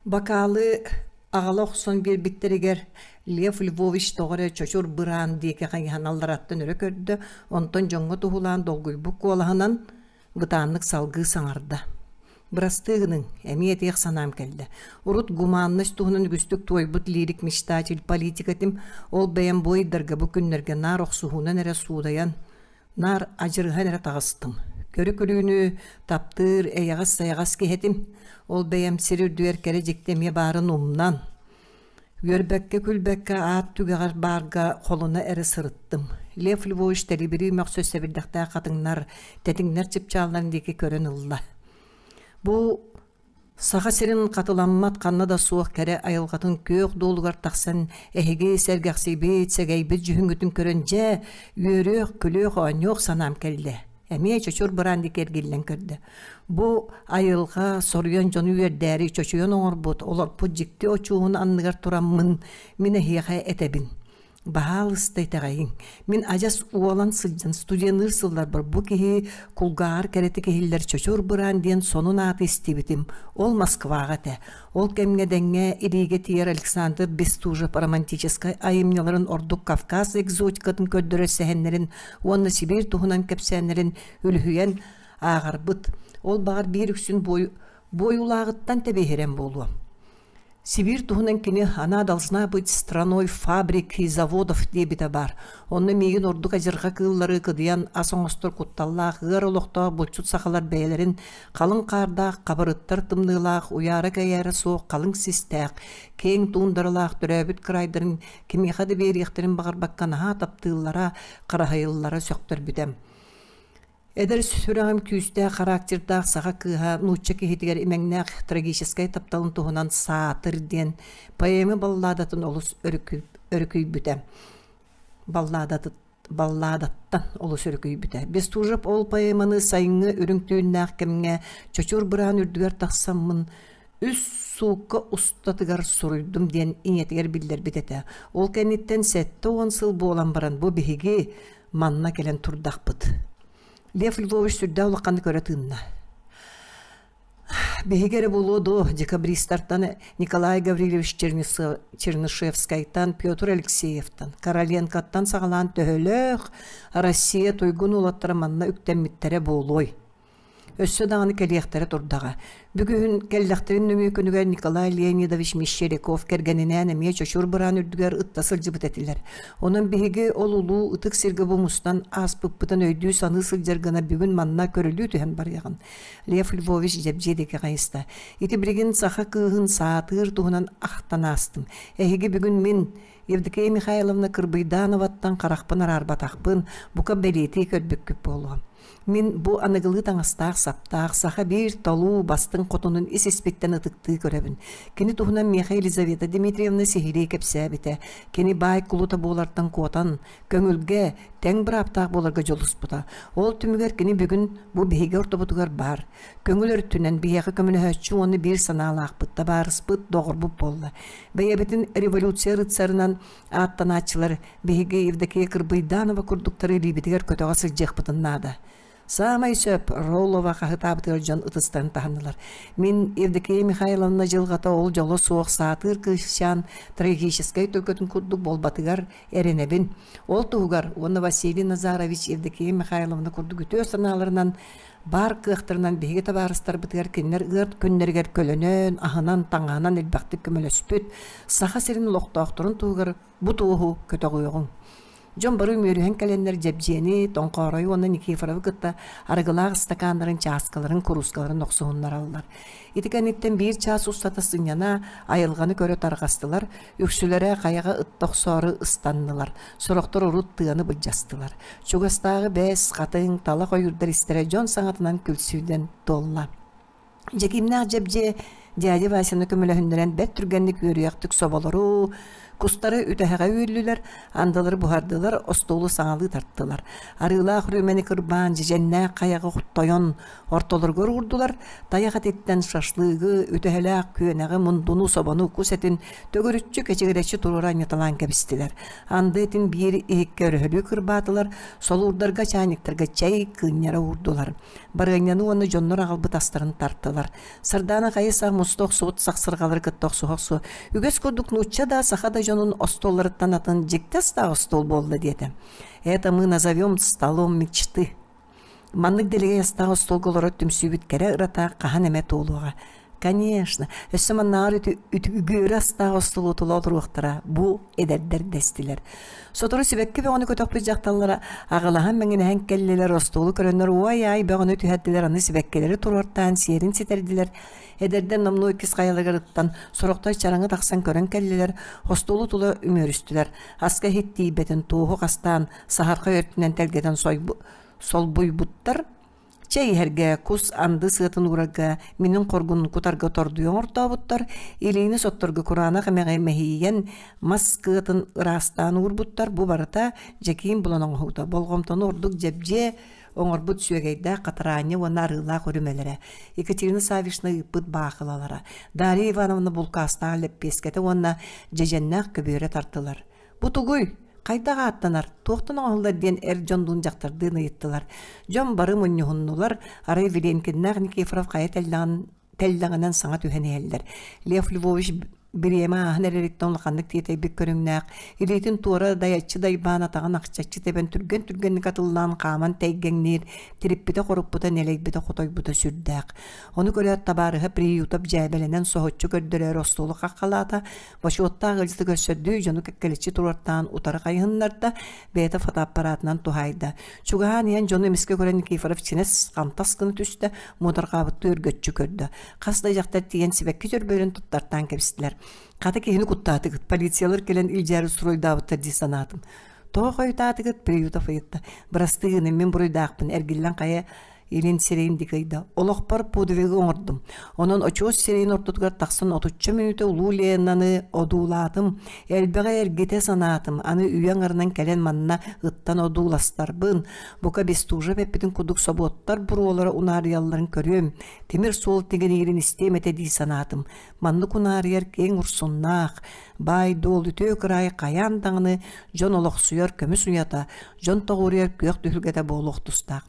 Бакаалы аҕала охсон биэрбиттэригэр Лев Львович тоҕо эрэ чочур быраан диэки хайыһан аллараттан өрө көрдө, онтон дьоҥҥо туһулаан долгуйбут куолаһынан бытааннык салгыы саҥарда: «Бырастыы гыныҥ, эмиэ этиэх санаам кэллэ. Урут гуманность туһунан үгүстүк туойбут лирик мечтатель политик этим, ол бэйэм бу ыйдарга бу күннэргэ наар охсуһуунан эрэ суудайан Наар адьырыһан эрэ таҕыстым. Көрү-көрүүнү таптыыр, эйэҕэс-сайаҕас киһи этим. Ол бэйэм сир үрдүгэр кэрэ дьикти эмиэ баарын умнан, үөрбэккэ-күлбэккэ аат түгэҕэр баарга холуна эрэ сырыттым. Лев Львович тэлибирии мөхсө сэбирдэхтээх хатыҥнар, тэтиҥнэр чыпчаалларын диэки көрөн ылла. Бу Саха сирин хатыламмат ханна да суох кэрэ айылҕатын күөх дуолугар тахсан эһиги сэргэхсийбит, сэгэйбит дьүһүҥҥүтүн көрөн дьэ, үөрүөх, күлүөх, оонньуох санаам кэллэ. Эмиэ чочур быраан диэки эргиллэн көрдө. Бу айылҕа соруйан дьону үөрдээри чочуйан оҥорбут, олорпут дьикти очуоһун анныгар тураммын мин эһиэхэ этэбин. Баһаалыста итэҕэйиҥ, мин адьас уолан сылдьан студенныыр сылларбар бу киһи кулгааҕар кэрэтик иһиллэр Чочур Быраан диэн сонун ааты истибитим. Ол Москваҕа этэ. Ол кэмҥэ дэҥҥэ илиигэ тиийэр Александр Бестужев романтическай айымньыларын ордук Кавказ экзотикатын көрдөрөр сэһэннэрин уонна Сибиир туһунан кэпсээннэрин үлүһүйэн ааҕарбыт. Ол баҕар биир үксүн буойулааҕыттан тэбиэһирэн буолуо. Сибиир туһунан кини «Она должна быть страной фабрик и заводов» диэбитэ баар. Онно миигин ордук адьырҕа кыыллары кыдыйан ас оҥостор кутталлаах ыар олохтоох булчут сахалар бэйэлэрин халыҥ хаардаах, хабырыттар тымныылаах, уйаара-кэйээрэ суох халыҥ систээх, киэҥ туундаралаах төрөөбүт кыраайдарын кимиэхэ да биэриэхтэрин баҕарбакка наһаа таптыыллара, хараһайыллара сөхтөрбүтэ. Эдэр сүрэҕим күүстээх характердаах саха кыыһа нуучча киһитигэр имэҥнээх трагическай тапталын туһунан «Саатыр» диэн поэма балладатын олус өрүкүйбүтэ. Балладаттан олус өрүкүйбүтэ. Бестужев ол поэманы сайыҥҥы үрүҥ түүннээх кэмҥэ чочур быраан үрдүгэр тахсаммын үс суукка устатыгар суруйдум диэн ийэтигэр биллэрбит этэ. Ол кэнниттэн 70 сыл буолан баран бу биһиги манна кэлэн турдахпыт. Лев Львович сүрдээх улаханнык өрө тыынна. Биһиги эрэ буолуо дуо, декабристартан Николай Гаврильевич Чернышевскайтан, Петр Алексеевтан, Короленкоттан саҕалаан төһөлөөх Россия туйгун уолаттара манна үктэммиттэрэ буолуой? Өссө даҕаны кэлиэхтэрэ турдаҕа. Бүгүн кэллэхтэрин нөҥүө күнүгэр Николай Леонидович Мещеряков кэргэнинээн эмиэ чочур быраан үрдүгэр ытта сылдьыбыт этилэр. Онон биһиги ол улуу ытык сиргэ бу мустан ааспыппытын өйдүү-саныы сылдьар гына бүгүн манна көрүлүү түһэн барыаҕын. Лев Львович дьэбдьиэ диэки хайыста. Ити билигин саха кыыһын саатыыр туһунан ахтан аастым. Эһиги бүгүн мин Евдокия Михайловна Кырбыйдановаттан харахпын араарбатахпын, бука бэлиэтии көрбүккүт буолуо. Мин бу аныгылыы таҥастаах-саптаах саха биир толуу бастыҥ хотунун ис-испиттэн ытыктыы көрөбүн. Кини туһунан миэхэ Елизавета Дмитриевна сиһилии кэпсээбитэ. Кини баай кулута буолартан куотан, көҥүлгэ, тэҥ бырааптаах буоларга дьулуспута. Ол түмүгэр кини бүгүн бу биһиги ортобутугар баар. Көҥүл өртүнэн биһиэхэ көмөлөһөөччү уонна биир санаалаахпыт, табаарыспыт, доҕорбут буолла. Бэйэбитин революция рыцарынан ааттанааччылар биһиги Евдокия Кырбыйданова курдуктары илиибитигэр көтөҕө сылдьыахпытын наада. Саамай сөп, Роллова хаһытаабытыгар дьон ытыстарын таһыннылар. Мин Евдокия Михайловна дьылҕата ол дьоло суох саатыыр кыысчаан трагическай төлкөтүн курдук буолбатыгар эрэнэбин. Ол туһугар уонна Василий Назарович Евдокия Михайловна курдук үтүө санааларынан баар кыахтарынан биһиги табаарыстарбытыгар кинилэр ыар күннэригэр көлөнөн, аһынан, таҥаһынан элбэхтик көмөлөспүт Саха сирин олохтоохторун туһугар бу туоһу көтөҕүөҕүҥ. Дьон бары үмүөрүһэн кэлэннэр Дьэбдьиэни, Тоҥхооройу уонна Никифоровы кытта арыгылаах ыстакааннарын, чааскаларын, куруускаларын охсуһуннараллар. Ити кэнниттэн биир чаас устата сынньана, айылҕаны көрө тарҕастылар, үксүлэрэ хайаҕа ытта охсоору ыстаннылар, сорохтор урут тыаны былдьастылар. Чугастааҕы бэс, хатыҥ, талах ойуурдар истэрэ дьон саҥатынан күлсүүнэн туолла. Дьэкиимнээх Дьэбдьиэ дядя Васяны көмөлөһүннэрэн бэрт түргэнник үөрүйэхтик соболору, кустары үтэһэҕэ үүрдүлэр, андылары буһардылар, остуолу саҥалыы тартылар. Арыылаах үрүмэни кырбаан, дьэдьэннээх хайаҕы тойон ортолоругар уурдулар, тайах этиттэн шашлыгы, үтэһэлээх күөнэҕи, мундуну, собону, кус этин төгүрүччү кэчигирэччи туруора анньыталаан кэбистилэр. Анды этин биир иһиккэ өрөһөлүү кырбаатылар, солуурдарга, чайниктарга чэй кыынньара уурдулар. Барыанньаны уонна дьоннор аҕалбыт астарын тартылар. Сардаана хайы-сах муста охсубут сахсырҕалары кытта охсуһа-охсуһа, үгэс курдук нуучча да, саха да дьонун остуолларыттан атын дьикти астаах остуол буолла диэтэ. Это мы назовем столом мечты. Маннык дэлэгэй астаах остуолга олорор түмсүүбүт кэрэ ырата хаһан эмэ туолуоҕа. Конечно, өссө маннааҕар үгүөрү астаах остуолу тула олоруохтара, бу эдэрдэр дэстилэр. Сотору сибэкки бөҕөнү көтөхпүт дьахталлара аҕылаһан мэҥинэһэн кэллилэр, остуолу көрөннөр уой-аай бөҕөнү түһэрдилэр, аны сибэккилэри туруортаан сиэрин ситэрдилэр. Эдэрдэр номнуо иккис хайаларыгар ыттан, сорохтор чараҥы тахсан көрөн кэллилэр, остуолу тула үмүөрүстүлэр. Аска иһит тиийбэтин туоһу хастаан, саһархай өртүнэн тэлгэтэн солбуйбуттар. Чэй иһэргэ, кус анды сыатын уурарга, минин хоргун кутарга тордуйа оҥортообуттар, илиини сотторго кураанах эмэҕи мэһийэн мас кыатын ыраастаан уурбуттар. Бу барыта Дьэкиим булан оҥоһуута. Болҕомтону ордук дьэбдьиэ оҥорбут сүөгэйдээх хатараанньа уонна арыылаах үрүмэлэрэ, Екатерина Саввична ыыппыт баахылалара, Дарья Ивановна булкаастаах лэппиэскэтэ уонна дьэдьэннээх көбүөрэ тартылар. Бу тугуй? Хайдах ааттанар, туохтан оҥоһуллар диэн эр дьоннуун дьахтардыын ыйыттылар. Дьон бары мунньуһуннулар, арай Виленкиннээх Никифоров хайа тэллэҕин тэллэҕинэн саҥа түһэн иһэллэр. Лев Львович бириэмэ ааһан эрэриттэн улаханнык тиэтэйбит көрүҥнээх, илиитин туора дайаччы дайбаан атаҕын ахчаччы тэбэн түргэн-түргэнник атыллаан хааман тэйгэҥниир, тириппитэ-хоруппута, нэлэйбитэ-хотойбута сүрдээх. Ону көрөөт табаарыһа Приютов дьээбэлэнэн соһуччу көрдөрөөрү остуолу хаххалаата, Бочуоттаах ыалдьыты көрсөрдүү дьону кэккэлэччи туруортаан утары хайыһыннарда, бэйэтэ фотоаппаратынан туһаайда. Чугаһаан иһэн дьону эмискэ көрөн Никифоров чинэс хантас гына түстэ, муодарҕаабыттыы өргөччү көрдө. Хас да дьахтар тиийэн сибэкки дьөрбөлөрүн туттартаан кэбистилэр. Хата киһини куттаатыгыт, полициялар кэлэн илдьээри устуруойдаабыттар дии санаатым. Тоҕо хойутаатыгыт? Приютов ыйытта. Бырастыы гыныҥ, мин буруйдаахпын, эргиллэн хайа илин сирэйин диэки ыйда. Олохпор подвигы оҥордум. Онон очуос сирэйин ортотугар тахсан отучча мүнүүтэ улуу Ленаны одуулаатым. Элбэҕи эргитэ санаатым. Аны үйэ аҥарынан кэлэн манна ыттан одууластарбын. Бука Бестужев эппитин курдук собуоттар буруолара унаарыйалларын көрүөм. Тимир суол тигиниирин истиэм этэ дии санаатым. Маннык унаарыйар киэҥ урсуннаах, баай-дуол үтүө кыраай хайаан даҕаны дьон олохсуйар көмүс уйата, дьон тоҕуоруйар күөх түһүлгэтэ буолуох тустаах.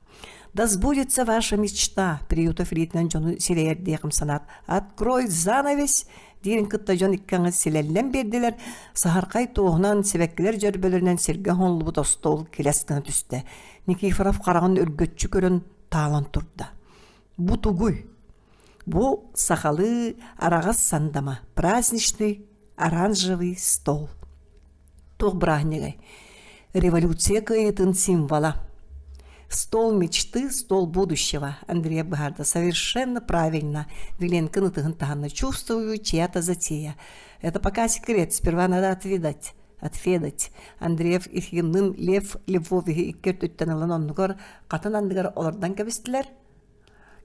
Да сбудется ваша мечта, Приютов илиитинэн дьону сирэйэр диэхим санаат. Открой занавес диирин кытта дьон икки аҥы силэллэн биэрдилэр. Саһархай туоһунан, сибэккилэр дьөрбөлөрүнэн сиргэ оҥоһуллубут остуол килэс гына түстэ. Никифоров хараҕын үргүччү көрөн таалан турда. Бу тугуй? Бу сахалыы араҕас сандама, праздничный оранжевый стол. Туох бырааһынньыгай? Революция кыайыытын символа. Стол мечты, стол будущего, Андрей быһаарда. Совершенно правильно. Виленкин ытыһын таһынна. Чувствую, чья-то затея. Это пока секрет, сперва надо отведать. Отведать. Андреев Ефимнын Лев Львовиһы икки өттүттэн ылан оннугар хатын анныгар олордон кэбистилэр.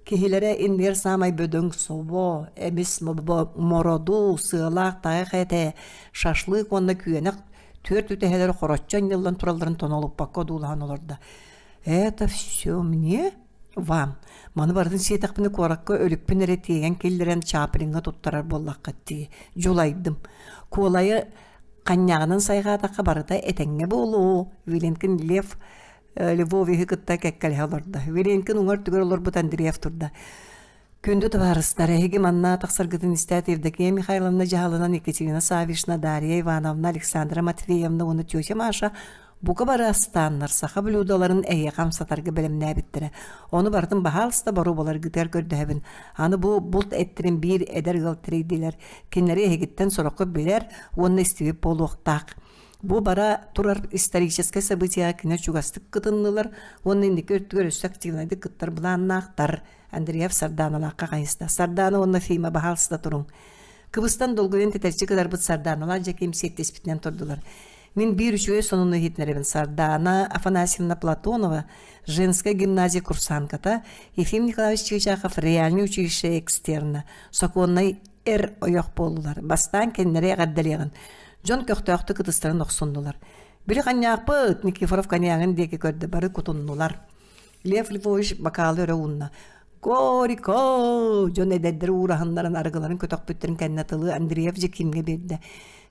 Киһилэрэ иннигэр саамай бөдөҥ собо, эмис мороду, сыалаах тайах этэ, шашлык уонна күөнэх түөрт үтэһэлэр хороччу анньыллан туралларын тонолуппакка одуулаһан олордо. «Это все мне? Вам. Маны барытын сиэтэхпинэ куоракка өлүкпүн эрэ тиэйэн киллэрэн Чаплиҥҥа туттарар буоллаххыт дии. Дьулайдым. Куолайы ханньаҕынан сайҕаатахха барыта этэҥҥэ буолуо, Виленкин Лев. Львовиһы кытта кэккэлэһэ олордо. Виленкин уҥар түгэр олорбут Андреев турда. Күндү табаарыстар, эһиги манна тахсаргытын истээт Евдокия Михайловна дьаһалынан Екатерина Саввична, Дарья Ивановна, Александра Матвеевна уонна тетя Маша бука бары астааннар саха блюдоларын эһиэхэ амсатарга бэлэмнээбиттэрэ. Ону барытын баһаалыста боруобаларгытыгар көрдөһөбүн. Аны бу булт эттэрин биир эдэр ыал тэрийдилэр. Кинилэри эһигиттэн сороххо билэр уонна истибит буолуохтаах. Бу бара турар историческай событиеҕа кини чугастык кытыннылар уонна инники өттүгэр өссө активнайдык кыттар былааннаахтар. Андреев Сардааналаахха хайыста. Сардаана уонна Фима баһаалыста туруҥ. Кыбыстан долгуйан тэтэрчи кытарбыт Сардааналаах Дьэкиим сиэттиспитинэн турдулар. Мин биир үчүгэй сонуну иһитинэрэбин. Сардаана Афанасьевна Платонова, женская гимназия курсантката, Ефим Николаевич Чычахов реальный училище экстерна, сокуоннай эр ойох буоллулар. Бастаан кинилэри эҕэрдэлиэҕин. Дьон көхтөөхтүк ытыстарын охсуннулар. Били ханньаахпыт Никифоров коньягын диэки көрдө, бары кутуннулар. Лев Львович бакаалы өрө уунна. «Горико!» Дьон эдэрдэр уураһыннарын арыгыларын көтөхпүттэрин кэннэ тылы Андреев Дьэкиимҥэ биэрдэ.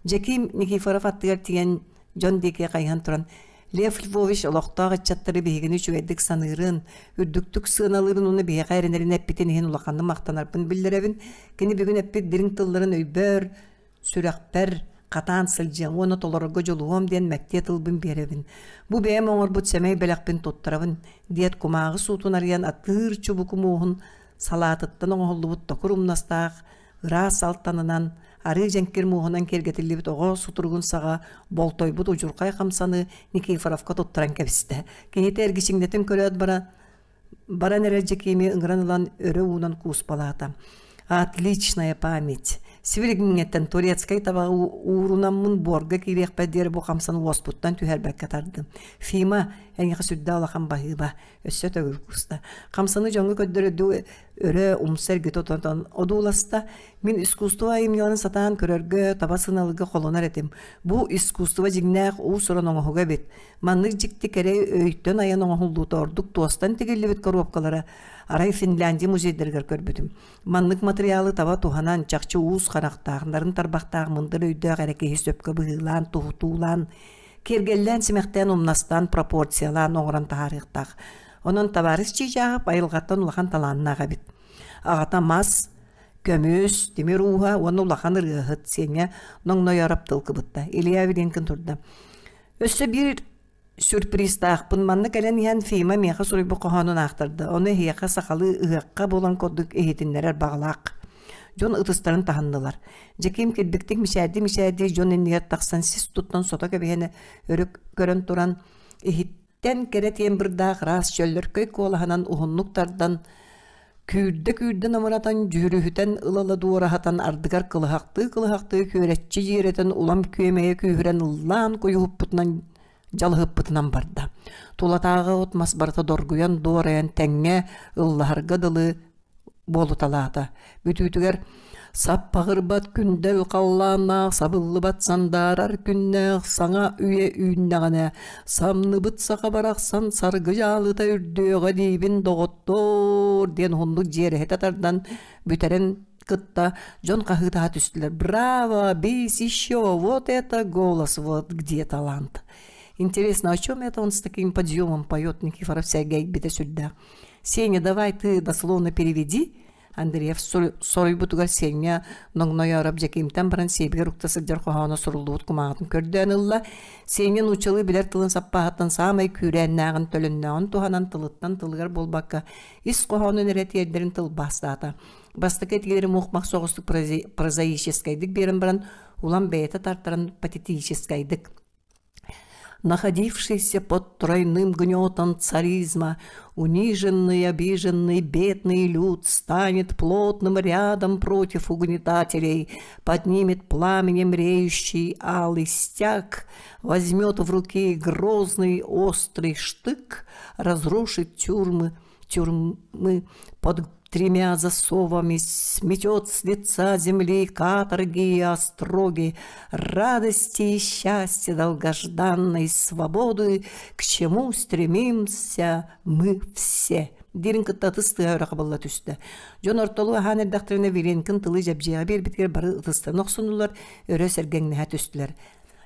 Дьэкиим Никифоров аттыгар тиийэн дьон диэки хайыһан туран Лев Львович олохтоох ыччаттары биһигини үчүгэйдик саныырын, үрдүктүк сыаналыырын уонна биһиэхэ эрэнэрин эппитин иһин улаханнык махтанарбын биллэрэбин. Кини бүгүн эппит дириҥ тылларын өйбөр, сүрэхпэр хатаан сылдьыам уонна толорорго дьулуһуом диэн мэктиэ тылбын биэрэбин. Бу бэйэм оҥорбут сэмэй бэлэхпин туттарабын, диэт кумааҕы суутун арыйан атыыр чубуку муоһун салаатыттан оҥоһуллубут токур умнастаах ыраас алтанынан арыы дьэҥкир муоһунан киэргэтиллибит оҕо сутуругун саҕа болтойбут удьурхай хамсаны Никифоровка туттаран кэбистэ. Киһитэ эргичиҥнэтин көрөөт баран Баран эрэр Дьэкиими ыҥыран ылан өрө уунан кууспалаата. Отличная память. Сибилигиҥҥэттэн турецкай табаҕы уурунаммын буорга киириэхпэр диэри бу хамсан уоспуттан түһэрбэккэ тардым. Фима, эйиэхэ сүрдээх улахан баһыыба. Өссө төгүл кууста. Хамсаны дьоҥҥо көрдөрөрдүү өрө умса эргитэ отон одууласта. Мин искусство айымньыларын сатаан көрөргө, таба сыналыга холонор этим. Бу искусство дьиҥнээх уус-уран оҥоһуга эбит. Маннык дьикти кэрэ өйтөн айан оҥоһуллуута ордук туостан тигиллибит коробкалара арай Финляндия музейдарыгар көрбүтүм. Маннык матырыйаалы таба туһанан, чахчы уус харахтаах, нарын тарбахтаах мындыр өйдөөх эрэ киһи сөпкө быһыылаан, туһутуулаан, киэргэллээн, симэхтээн, умнастаан, пропорциялаан оҥорон таһаарыахтаах. Онон табаарыс Чыычааҕап айылҕаттан улахан талааннаах эбит. Аҕата мас, көмүс, тимир ууһа уонна улахан ырыаһыт Сеня Ноҥнойоороп тыл кыбытта. Илья Виленкин турда. Өссө биир сюрпризтаахпын манна кэлэн иһэн Фима миэхэ суруйбут хоһоонун аахтарда. Ону эһиэхэ сахалыы ыһыахха буолан курдук иһитиннэрэр баҕалаах. Дьон ытыстарын таһыннылар. Дьэкиим килбиктик мичээрдии-мичээрдии дьон иннигэр тахсан сис туттан сото кэбиһэн өрө көрөн туран иһиттэн кэрэ тембрдаах ыраас чөллөркөй куолаһынан уһуннук тардан Күүрдэ-күүрдэ намыратан, дьүрүһүтэн ыла-ыла дуораһатан, ардыгар кылыһахтыы-кылыһахтыы күөрэччи дьиэрэтэн улам күөмэйэ күүһүрэн ыллаан куйуһуппутунан дьалыһыппытынан барда. Тулатааҕы от-мас барыта доргуйан дуорайан тэҥҥэ ыллаһарга дылы буолуталаата. Бүтүүтүгэр Саппаҕырбат күндэл халлааннаах, сабыллыбат сандаарар күннээх саҥа үйэ үүннэҕинэ, самныбыт саха барахсан саргы дьаалыта үрдүөҕэ диибин доҕоттоор диэн уһуннук дьиэрэһитэ тардан бүтэрэн кытта дьон хаһыытаһа түстүлэр. Браво! Бис еще! Вот это голос! Вот где талант! Интересно, о чем это он с таким подъемом поет Никифоров сэргэйбитэ сүрдээх. Сеня, давай ты дословно переведи, Андреев соруйбутугар Сеня Ноҥнойоороп Дьэкиимтэн баран сиэбигэр укта сылдьар хоһооно суруллубут кумааҕытын көрдөөн ылла. Сеня нууччалыы билэр тылын саппааһыттан саамай күүрээннээҕин, төлөннөөҕүн туһанан тылыттан тылыгар буолбакка, ис хоһоонун эрэ тиэрдэрин тылбаастаата. Бастакы этиилэри мух-мах соҕустук прозаическайдык биэрэн баран, улам бэйэтэ тартаран патетическайдык находившийся под тройным гнетом царизма, униженный, обиженный, бедный люд станет плотным рядом против угнетателей, поднимет пламенем реющий алый стяг, возьмет в руки грозный острый штык, разрушит тюрьмы, тюрьмы под тремя засовами сметет с лица земли каторги и остроги, радости и счастья долгожданной свободы, к чему стремимся мы все. Диирин кытта ытыс тыаһа өрө хабылла түстэ. Дьон ортолуу аһаан эрдэхтэринэ Виленкин тылы дьэбдьиэҕэ биэрбитигэр бары ытыстарын охсуннулар, өрө сэргэҥнэһэ түстүлэр.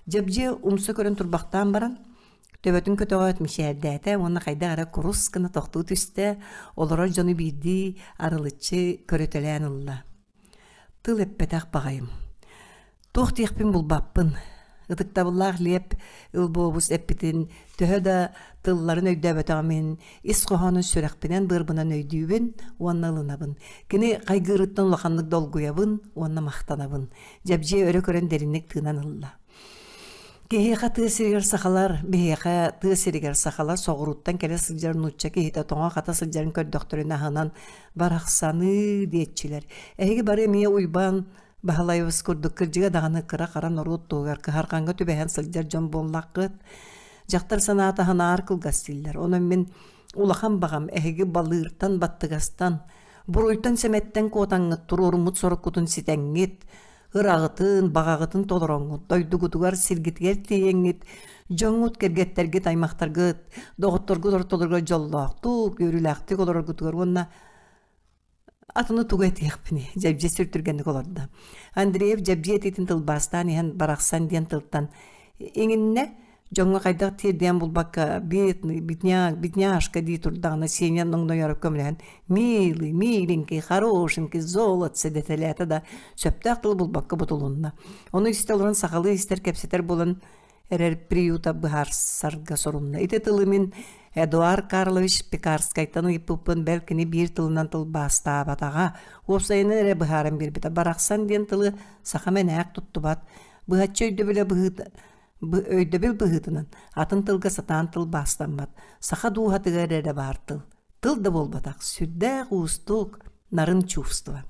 Дьэбдьиэ умса көрөн турбахтаан баран, Төбөтүн көтөҕөөт мичээрдээтэ уонна хайдах эрэ курус гына тохтуу түстэ, олорор дьону биирдии арылыччы көрүтэлээн ылла. Тыл эппэтэх баҕайым. Туох диэхпин булбаппын. Ытыктабыллаах Лиэп Ылбуобус эппитин төһө да тылларын өйдөөбөтөҕүм иһин ис хоһоонун сүрэхпинэн-быарбынан өйдүүбүн уонна ылынабын. Кини хайгыырыттан улаханнык долгуйабын уонна махтанабын. Дьэбдьиэ өрө көрөн дириҥник тыынан ылла. Киһиэхэ тыа сиригэр сахалар, биһиэхэ тыа сиригэр сахалар соҕурууттан кэлэ сылдьар нуучча киһитэ тоҥо-хата сылдьарын көрдөхтөрүнэ аһынан барахсаныы диэччилэр. Эһиги бары эмиэ Уйбаан Баһылайабыс курдук кырдьыга даҕаны кыра-хара норуот туһугар кыһарҕаҥҥа түбэһэн сылдьар дьон буоллаххыт. Дьахтар санаата аһынаар кылгас дииллэр. Онон мин улахан баҕам эһиги балыыртан, баттыгастан, буруйтан-сэмэттэн куотаҥҥыт туруоруммут соруккутун ситэҥҥит, ыраҕытын, баҕаҕытын толороҥҥут, дойдугутугар, сиргитигэр тиийэҥҥит, дьоҥҥут, кэргэттэргит, аймахтаргыт, доҕотторгут ортолоругар дьоллоохтук, үөрүүлээхтик олороргутугар уонна Атыны тугу этиэхпиний, Дьэбдьиэ сүр түргэнник олордо. Андреев Дьэбдьиэ этиитин тылбаастаан иһэн барахсан диэн тылтан иҥиннэ, дьоҥҥо хайдах тиэрдиэн булбакка бедный, бедняк, бедняжка дии турдаҕына Сеня ноҥнойоро көмөлөһөн милый, миленький, хорошенький, золотце дэтэлээтэ да сөптөөх тылы булбакка бутулунна. Ону истэ олорон сахалыы истэр кэпсэтэр буолан эрэр приюта быһаарсарга сорунна. Ити тылы мин Эдуард Карлович Пекарскайтан ыйыппыппын бэл кини биир тылынан тылбаастаабатаҕа, уопсайынан эрэ быһааран биэрбитэ. Барахсан диэн тылы саха мэнээк туттубат, быһаччы өйдөбүлэ быһыыта өйдөбүл быһыытынан атын тылга сатаан тылбаастаммат, саха дууһатыгар эрэ баар тыл. Тыл да буолбатах, сүрдээх уустук, нарын чувство.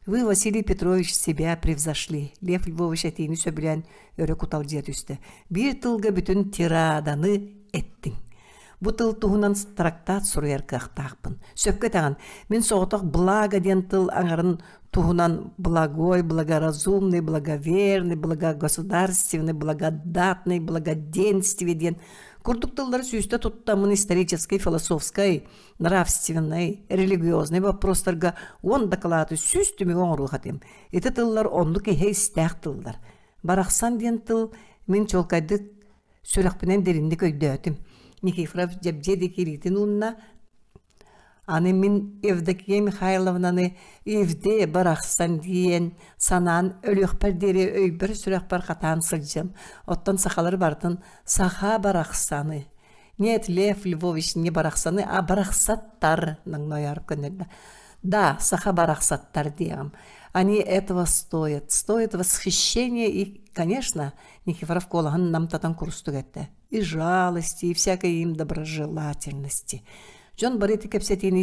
Вы, Василий Петрович, себя превзошли. Лев Львович этиини сөбүлээн өрө куталдьыйа түстэ. Биир тылга бүтүн тираданы эттиҥ. Бу тыл туһунан трактат суруйар кыахтаахпын. Сөпкө этэҕин, мин соҕотох благо диэн тыл аҥарын туһунан благой, благоразумный, благоверный, благогосударственный, благодатный, благоденствие диэн курдук тыллары сүүстэ туттаммын историческай, философскай, нравственнай, религиознай вопростарга уон дакылааты сүүс түмүгү оҥоруох этим. Ити тыллар оннук иһэ истээх тыллар. Барахсан диэн тыл мин чуолкайдык сүрэхпинэн дириҥник өйдөөтүм. Никифоров дьэбдьиэ диэки илиитин уунна. Аны мин Евдокия Михайловнаны Евдея барахсан диэн санаан өлүөхпэр диэри өйбөр-сүрэхпэр хатаан сылдьыам. Оттон сахалары барытын саха барахсаны Нет, Лев Львович не барахсаны, а барахсаттар, Ноҥнойоору көннөрдө. Да, саха барахсаттар диэҕим. Они этого стоят. Стоят восхищения и, конечно, Никифоров куолаһын намтатан курустук эттэ. И жалости, и всякой им доброжелательности. Дьон бары ити кэпсэтиини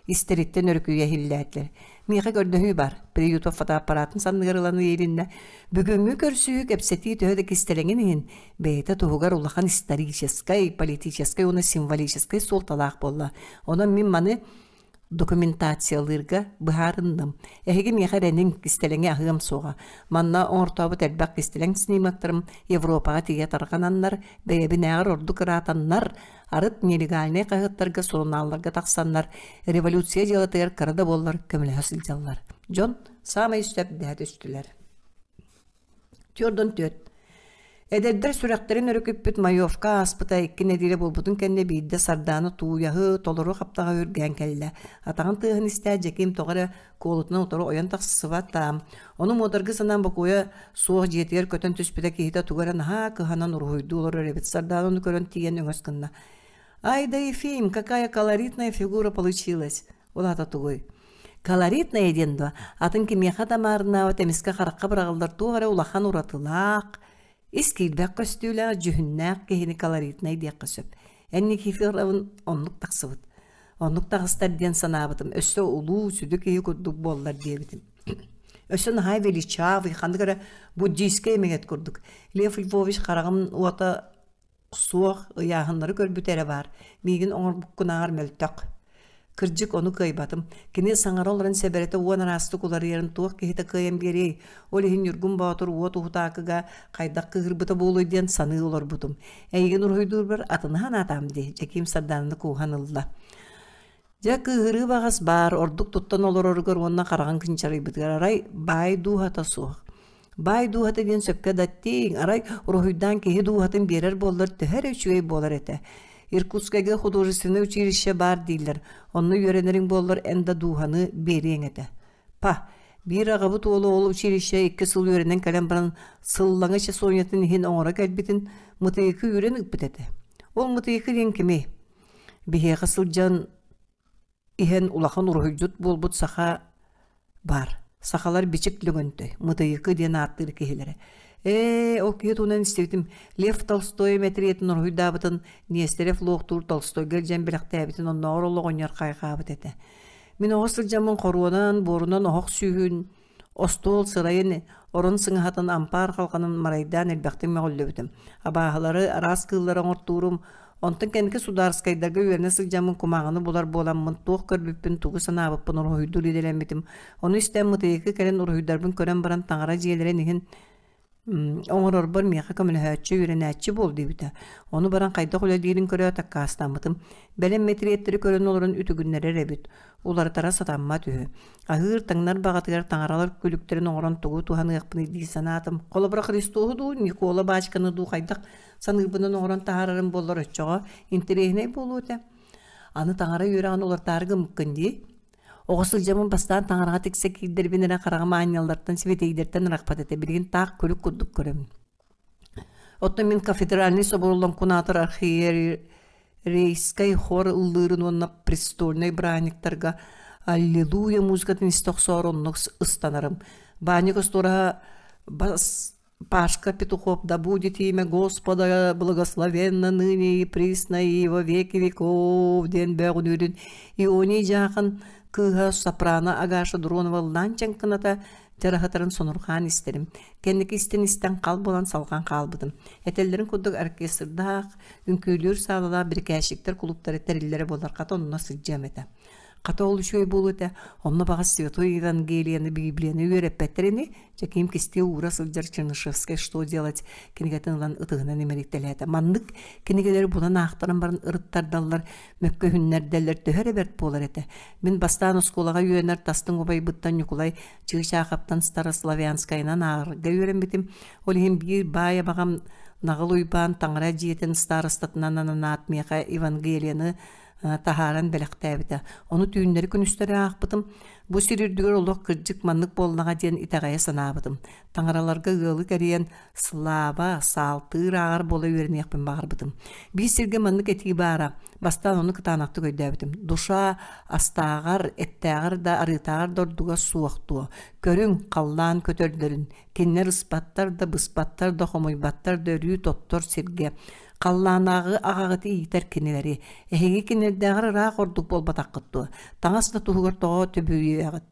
истэриттэн өрүкүйэ иһиллээтилэр. Миэхэ көрдөһүү бар, Приютов фотоаппаратын санныгар ылан иилиннэ. Бүгүҥҥү көрсүһүү кэпсэтии төһө да кистэлэҥин иһин, бэйэтэ туһугар улахан историческай, политическай уонна символическай суолталаах буолла. Онон мин маны документациялыырга быһаарынным. Эһиги миэхэ эрэниҥ, кистэлэҥи аһыам суоҕа. Манна оҥортообут элбэх кистэлэҥ снимоктарым Европаҕа тиийэ тарҕананнар, бэйэбинээҕэр ордук ыраатаннар, арыт нелегальнай хаһыаттарга, сурунаалларга тахсаннар, революция дьыалатыгар кыра да буоллар көмөлөһө сылдьаллар. Дьон саамай сөп дэһэ түстүлэр. Түөрдөн түөрт. Эдэрдэр сүрэхтэрин өрүкүппүт Маевка ааспыта икки нэдиэлэ буолбутун кэннэ биирдэ Сардаана тууйаһы толору хаптаҕа үргээн кэллэ. Атаҕын тыаһын истээт Дьэкиим тоҕо эрэ куолутунан утары ойон тахсыбата. Ону муодаргы санаан бокуойа суох дьиэтигэр көтөн түспүтэ киһитэ тугу эрэ наһаа кыһанан уруһуйдуу олорор эбит. Сардаана ону көрөн тиийэн өҥөс гынна. «Ай да Ефим, какая колоритная фигура получилась!» Ол аата тугуй? Колоритная диэн дуо? Атын кимиэхэ да маарыннаабат эмискэ харахха быраҕыллар туох эрэ улахан уратылаах, ис киирбэх көстүүлээх, дьүһүннээх киһини колоритнай диэххэ сөп. Эн Никифоровын оннук тахсыбыт. Оннук таҕыстар диэн санаабытым, өссө улуу, сүдү киһи курдук буоллар диэбитим. Өссө наһаа величавый, ханнык эрэ буддийскай эмэгэт курдук. Лев Львович хараҕым уота Суох, ыйааһыннары көрбүтэ эрэ баар, миигин оҥорбуккунааҕар мөлтөх. Кырдьык, ону кыайбатым. Кини саҥара олорон сэбэрэтэ уон араастык уларыйарын туох киһитэ кыайан биэриэй, ол иһин Ньургун Боотур уот уһутаакыга хайдах кыыһырбыта буолуой диэн саныы олорбутум. Эйигин уруһуйдуурбар атыны санаатаам дии, Дьэкиим Сардаананы кууһан ылла. Дьэ, кыыһырыы баҕас баар, ордук туттан олороругар уонна хараҕын кынчарыйбытыгар арай баай дууһата суох. Баай дууһата диэн сөпкө да эттиҥ, арай уруһуйдаан киһи дууһатын биэрэр буоллар төһө эрэ үчүгэй буолар этэ. Иркутскайга художественнай училище баар дииллэр, онно үөрэнэриҥ буоллар эн да дууһаны биэриэҥ этэ. Па, биир аҕабыт уола ол училище икки сыл үөрэнэн кэлэн баран сыллаҥа часовнятын иһин оҥоро кэлбитин Мытыйыкы үүрэн ыыппыт этэ. Ол Мытыйыкы диэн кимий? Биһиэхэ сылдьан иһэн улахан уруһуйдьут буолбут саха баар. Сахалар Бичик Лөгөнтөй, Мытыйыкы диэн ааттыыр киһилэрэ. Ээ, ол киһи туһунан истибитим. Лев Толстой мэтириэтин уруһуйдаабытын Нестерев луохтуур Толстойга илдьэн бэлэхтээбитин оннооҕор ол оҕонньор хайҕаабыт этэ. Мин оҕо сылдьаммын хоруонан, буорунан оһох сүүһүн, остуол сырайын, орон сыҥаһатын, ампаар халҕанын марайдаан элбэхтик мөҕүллүбүтүм. Абааһылары, араас кыыллары оҥортуурум. Онтон кэнники судаарыскайдарга үөрэнэ сылдьаммын кумааҕыны булар буоламмын, туох көрбүппүн, тугу санаабыппын уруһуйдуур идэлэммитим. Ону истэн Мытыйыкы кэлэн уруһуйдарбын көрөн баран таҥара дьиэлэрин иһин оҥорорбор миэхэ көмөлөһөөччү, үөрэнээччи буол диэбитэ. Ону баран хайдах үлэлиирин көрөөт аккаастаммытым. Бэлэм мэтириэттэри көрөн олорон үтүгүннэрэр эбит. Уларытара сатаммат үһү. Аһыыр, таҥнар баҕатыгар таҥаралар күлүктэрин оҥорон тугу туһаныахпыный дии санаатым. Холобура Христоһу дуу, Никола баачканы дуу хайдах саныырбынан оҥорон таһаарарым буоллар оччоҕо интэриэһинэй буолуо этэ. Аны таҥара үөрэҕин уларытаары гыммыккын дии. Оҕо сылдьаммын бастаан таҥараҕа тиксэ киирдэрбин эрэ хараҕым аанньаллартан, сибэтиэйдэртэн арахпат этэ, билигин таах күлүк курдук көрөбүн. Оттон мин кафедральный собор лоҥкунаатар архиерейскай хор ыллыырын уонна престольнай бырааһынньыктарга «Аллилуйя» музыкатын истэ охсоору оннук ыстанарым. Баанньык остуораһа бас Пашка Петухов «Да будет имя Господа благословенно ныне и присно и во веки веков» диэн бөөҕүнүүрүн Ионий Дьаахан кыыһа сопрано Агаша Дронова ыллаан чаҥкыната дьараһытарын сонурҕаан истэрим. Кэнники истэн-истэн хал буолан салҕан хаалбытым. Этэллэрин курдук оркестрдаах, үҥкүүлүүр саалалаах бирикээччиктэр кулууптара тэриллэрэ буоллар хата онно сылдьыам этэ. Хата ол үчүгэй буолуо этэ, онно баҕас Святой Евангелиены, Библияны үөрэппэттэр ини, Дьэкиим кистии уура сылдьар Чернышевскай «Что делать» кинигэтин ылан ытыһынан имэрийтэлээтэ. Маннык кинигэлэри булан аахтаран баран ырыттардаллар, мөккүһүннэрдэллэр төһө эрэ бэрт буолар этэ. Мин бастаан оскуолаҕа үөрэнэр тастыҥ убайбыттан Ньукулай Чыычаахаптан Старославянскайынан ааҕарга үөрэммитим. Ол иһин биир баай абаҕам Наҕыл Уйбаан таҥара дьиэтин старостатынан ананаат миэхэ Евангелиены таһааран бэлэхтээбитэ. Ону түүннэри-күнүстэри аахпытым. Бу сир үрдүгэр олох кырдьык маннык буоллаҕа диэн итэҕэйэ санаабытым. Таҥараларга ыалы кэрийэн слава, саалтыыр ааҕар буола үөрэниэхпин баҕарбытым. Биир сиргэ маннык этии баара. Бастаан ону кытаанахтык өйдөөбүтүм. Душа астааҕар, эттээҕэр да, арыытааҕар да ордуга суох дуо? Көрүҥ, халлаан көтөрдөрүн. Кинилэр ыспаттар да, быспаттар да, хомуйбаттар да өрүү тоттор сиргэ. Халлаанааҕы аҕаҕыт иитэр кинилэри. Эһиги кинилэрдээҕэр ыраах ордук буолбатаххыт дуо? Таҥас да туһугар тоҕо түбүүйэҕит?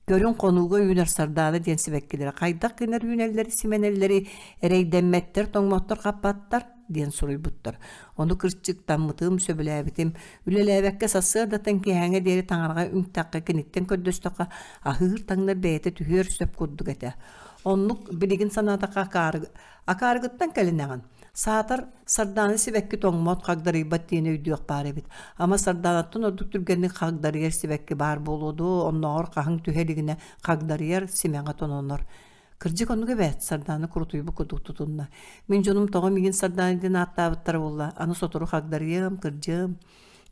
Көрүҥ хонууга үүнэр сардаана диэн сибэккилэри хайдах гынар үүнэллэри симэнэллэри эрэйдэммэттэр, тоҥмоттор, хаппаттар диэн суруйбуттар. Ону кырдьыктаммытым, сөбүлээбитим. Үлэлээбэккэ сарсыардаттан киэһээҥҥэ диэри таҥараҕа үҥтэххэ, киниттэн көрдөстөххө, аһыыр-таҥнар бэйэтэ түһүөр сөп курдук этэ. Оннук билигин санаатахха акаары, акаарыгыттан кэлинэҕин. Саатар, сардаана сибэкки тоҥмот, хагдарыйбат диэни өйдүөх баар эбит. Ама сардаанаттан ордук түргэнник хагдарыйар сибэкки баар буолуо дуо, оннооҕор хаһыҥ түһэ илигинэ хагдарыйар, симэҕэ тононор. Кырдьык оннук эбээт, Сардаана курутуйбут курдук тутунна. Мин дьонум тоҕо миигин Сардаана диэн ааттаабыттара буолла, аны сотору хагдарыйыам, кырдьыам.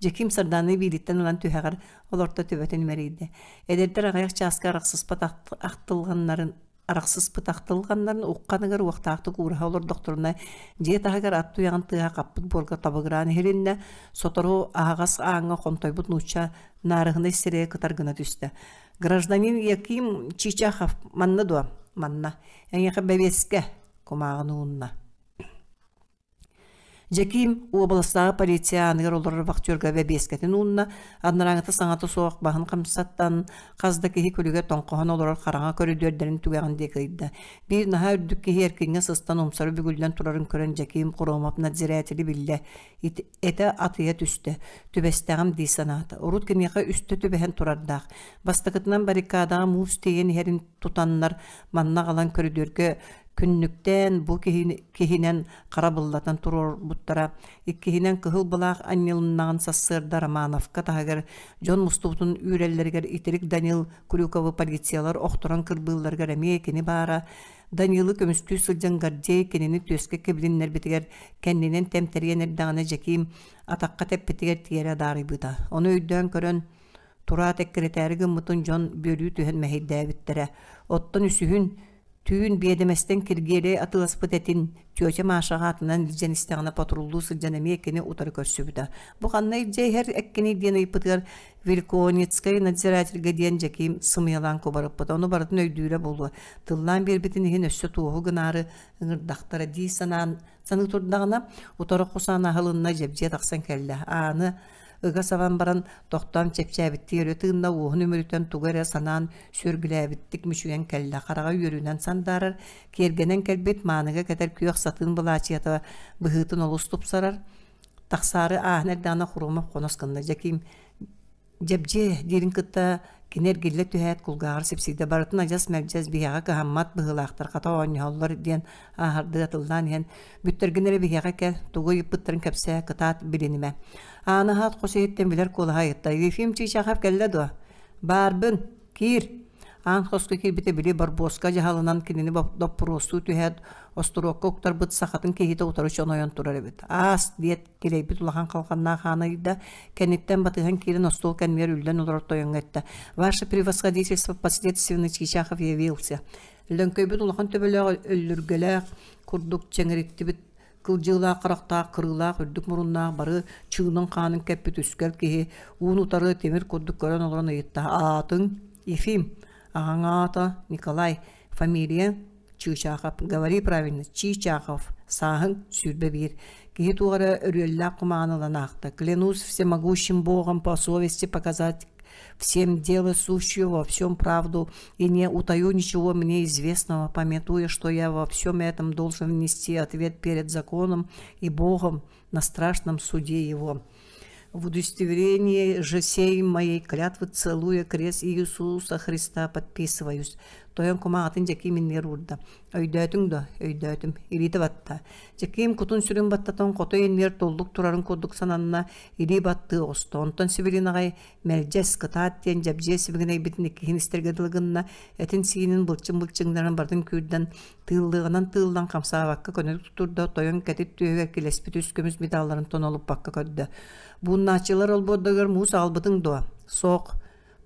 Дьэкиим Сардаананы биириттэн ылан түһэҕэр олорто төбөтүн имэрийдэ. Эдэрдэр аҕыйах чааска арахсыспат ахтылҕаннарын арахсыспыт ахтылҕаннарын ухханыгар уохтаахтык уураһа олордохторуна дьиэ таһыгар ат туйаҕын тыаһа хаппыт буорга табыгыраан иһилиннэ, сотору аһаҕас ааҥҥа хонтойбут нуучча наарыһынай сирэйэ кытар гына түстэ. «Гражданин Яким Чичахов манна дуо?» «Манна. Эйиэхэ бэбиэскэ» кумааҕыны уунна. Дьэкиим уобаластааҕы полиция ааныгар олорор вахтерга бэбиэскэтин уунна, анарааҥҥыта саҥата суох баһын хамсаттан, хас да киһи күлүгэ тоҥхоһон олорор хараҥа көрүдүөрдэрин түгэҕин диэки ыйда. Биир наһаа үрдүк киһи эркиҥҥэ сыстан умсары бүгүллэн турарын көрөн Дьэкиим Хромов надзиратели биллэ, этэ атыйа түстэ, түбэстэҕим дии санаата. Урут киниэхэ үстэ түбэһэн турардаах. Бастакытынан баррикадаҕа муус тиэйэн иһэрин тутаннар, манна аҕалан көрүдүөргэ күннүктээн бу киһинэн харабыллатан туруорбуттара. Иккиһинэн кыһыл былаах анньылыннаҕын сарсыарда Романовка таһыгар дьон мустубутун үүрэллэригэр итирик Данил Крюковы полициялар охторон кырбыылларыгар эмиэ кини баара. Данилы көмүскүү сылдьан Гордей кинини түөскэ кэбилиннэрбитигэр кэннинэн тэмтэрийэн эрдэҕинэ Дьэкиим атахха тэппитигэр тиэрэ адаарыйбыта. Ону өйдөөн көрөн, тураат эккирэтээри гыммытын дьон бүөлүү түһэн мэһэйдээбиттэрэ. Оттон үсүһүн Түүн биэдэмэстэн Киргиэлэй атыыласпыт этин тетя Машаҕа атынан илдьэн истэҕинэ патруллуу сылдьан эмиэ кини утары көрсүбүтэ. Бу ханна илдьэ иһэр эккиний диэн ыйыппытыгар Великонецкай надзирательга диэн Дьэкиим сымыйалаан кубарыппыта. Ону барытын өйдүүрэ буолуо. Тыллаан биэрбитин иһин өссө туоһу гынаары ыҥырдахтара дии санаан саныы турдаҕына, утары хос аана аһылынна, дьэбдьиэ тахсан кэллэ. Ааны ыга сабан баран тохтоон чэпчээбиттии өрө тыынна, уоһун үмүрүтэн тугу эрэ санаан сүөргүлээбиттик мүчүйэн кэллэ, хараҕа үөрүүнэн сандаарар, киэргэнэн кэлбит мааныга кэтэр күөх сатыын былаачыйата быһыытын олус тупсарар, тахсаары ааһан эрдэҕинэ Хромов хонос гынна. Дьэкиим Дьэбдьиэ диирин кытта кини эргиллэ түһээт кулгааҕар сипсийдэ барытын адьас мэлдьэс биһиэхэ кыһаммат быһыылаахтар хата оонньоһоллор диэн ааһардыы атыллаан иһэн бүттэргин эрэ биһиэхэ кэл тугу ыйыппыттарын кэпсээ кытаат билинимэ Аана аһаат хос иһиттэн билэр куолаһа ыйытта Ефим Чичахов кэллэ дуо баарбын киир Аан хоско киирбитэ били Барбоска дьаһалынан кинини доппуруостуу түһээт остуруокка уктарбыт сахатын киһитэ утары чонойон турар эбит аас диэт килэйбит улахан халҕаннаах ааны ыйда, кэнниттэн батыһан киирэн остуол кэннигэр үллэн олорор тойоҥҥо эттэ: «Ваше превосходительство подследственный Чичахов явился». Лөҥкөйбүт улахан төбөлөөх өллүргэлээх курдук чэҥириттибит кылдьыылаах харахтаах, кырыылаах үрдүк муруннаах бары чыынын-хаанын кэппит үскэл киһи уун утары тимир курдук көрөн олорон ыйытта: «Аатыҥ Ефим, аҕаҥ аата Николай, фамилия Чыычаахап, говори правильно, Чичахов, сааһыҥ 21. Киһи туох эрэ өрүөллээх кумааҕыны ылан аахта. Клянусь всемогущим Богом по совести показать всем дело сущую во всем правду и не утаю ничего мне известного, памятуя, что я во всем этом должен внести ответ перед законом и Богом на страшном суде его. В удостоверении же сей моей клятвы целуя крест Иисуса Христа подписываюсь. Тойон кумаҕатын Дьэкиим иннигэр уурда. Өйдөөтүҥ да, өйдөөтүм. Илиитэ батта. Дьэкиим кутун-сүрүн баттатан хотой иннигэр туллук турарын курдук сананна, илии баттыы оҕуста. Онтон сибилин аҕай мэлдьэс, кытаат диэн дьэбдьиэ сибигинэйбитин иккиһин истэргэ дылы гынна, этин-сиинин былчыҥ-былчыҥнарын барытын күүрдэн, тыыллыаҕынан тыыллан хамсаабакка көнө турда, тойон кэтит түөһүгэр килэспит үс көмүс медалларын тонолуппакка көрдө. Бууннааччылар олбуордарыгар муус аҕалбытыҥ дуо? Суох.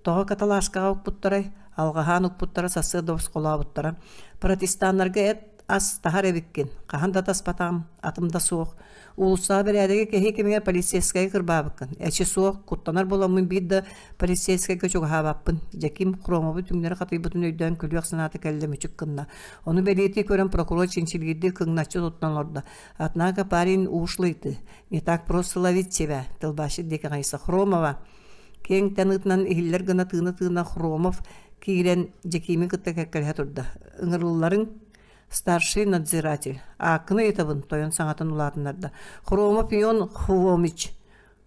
Тоҕо каталажкаҕа укпуттарай? Алҕаһаан укпуттара сарсыарда босхолообуттара. Протестаннарга эт ас таһар эбиккин. Хаһан да таспатаҕым, атым да суох. Уулуссаҕа бэрээдэги кэһии кэмигэр полицейскайы кырбаабыккын. Эчи суох, куттанар буоламмын биир да полицейскайга чугаһаабаппын. Дьэким Хромовы түҥнэри хатыйбытын өйдөөн күлүөх санаата кэллэ мүчүк гынна. Ону бэлиэтии көрөн прокурор чинчилиирдии кыҥначчы туттан олордо. Однако парень ушлый ты. Не так просто ловить тебя, тылбаасчыт диэки хайыса. Хромова Киэҥ таныытынан иһиллэр гына тыына-тыына Хромов киирэн Дьэкиими кытта кэккэлэһэ турда. Ыҥырылларыҥ старший надзиратель. Ааккын ыйытабын, тойон саҥатын улаатыннарда. Хромов Ион Хвомич.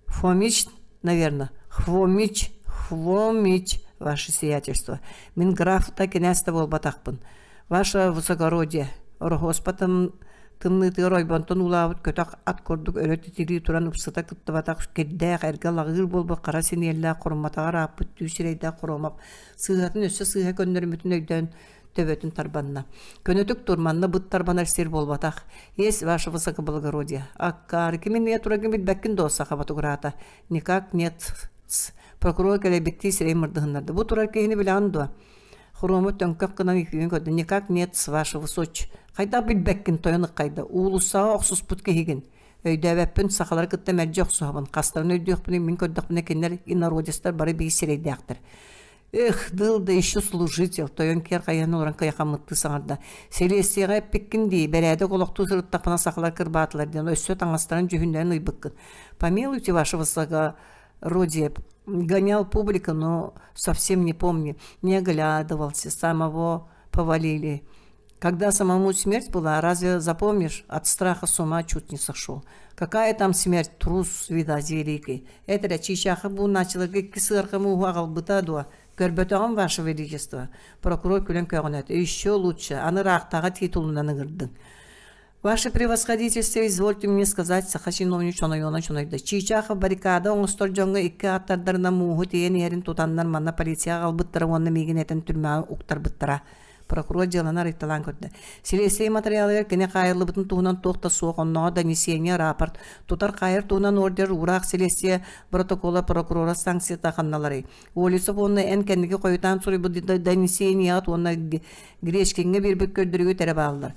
Фомич, наверное. Хвомич, Хвомич, ваше сиятельство. Мин граф та кинээс да буолбатахпын. Ваше высокородие, Ороһуоспа тымныытыгар ойбонтон уулаабыт көтөх ат курдук өрө титирии туран ыпсыта кыттыбатах кирдээх эргэ лаҕыыр буолбут хара синиэллээх хорумматаҕар ааппыт түү сирэйдээх Хромов сыыһатын өссө сыыһа көннөрүммүтүн өйдөөн төбөтүн тарбанна. Көнөтүк тур, манна быт тарбанар сир буолбатах. Есть ваше высокоблагородие. Аккаары ким иннигэр тураргын билбэккин дуо, саха ботугураата. Никак нет. Прокурор кэлэйбиттии сирэйин мырдыһыннарда. Бу турар киһини билэҕин дуо? Хрому төҥкөх гынан иккигин көрдө. Никак нет, ваше высочь. Хайдах билбэккин, тойон ыккайда. Уулуссаҕа охсуспут киһигин. Өйдөөбөппүн, сахалары кытта мэлдьи охсуһабын. Хастарын өйдүөхпүнүй, мин көрдөхпүнэ кинилэр инородецтар бары биир сирэйдээхтэр. Эх, был да еще служитель, тойон киэр хайыһан олорон кыйахаммыттыы саҥарда. Сэлиэссийэҕэ эппиккин дии, бэрээдэк олохтуу сырыттахпына сахалар кырбаатылар диэн өссө таҥастарын дьүһүннэрин ыйбыккын. Помилуйте, ваше высокородие, гонял публику, но совсем не помню, не оглядывался, самого повалили. Когда самому смерть была, разве запомнишь? От страха с ума чуть не сошел. Какая там смерть, трус, видать, великий. Это чичаха бу началарга икки сыарха мууһу аҕалбыта дуо? Көрбөтөҕүм, ваше величество. Прокурор күлэн көҕүнэт. Еще лучше, аны ыраахтааҕы титулунан ыҥырдыҥ. Ваше превосходительство, извольте мне сказать, саха чиновник чонойуона чонойдо. Чичахов баррикада оҥостор дьоҥҥо икки аттардарынан мууһу тиэйэн иһэрин тутаннар манна полицияҕа аҕалбыттара уонна миигин этэн түрмэҕэ уктарбыттара. Прокурор дьыаланы арыйталаан көрдө. Силиэстийэ матырыйаалыгар кини хаайыллыбытын туһунан туох да суох, оннооҕор донесение, рапорт, тутар-хаайар туһунан ордер, уураах силиэстийэ протокола, прокурора санкцията ханналарый? Олесов уонна эн кэнники хойутаан суруйбут донесениеҕыт уонна Гречкиҥҥэ биэрбит көрдөрүүгүт эрэ бааллар.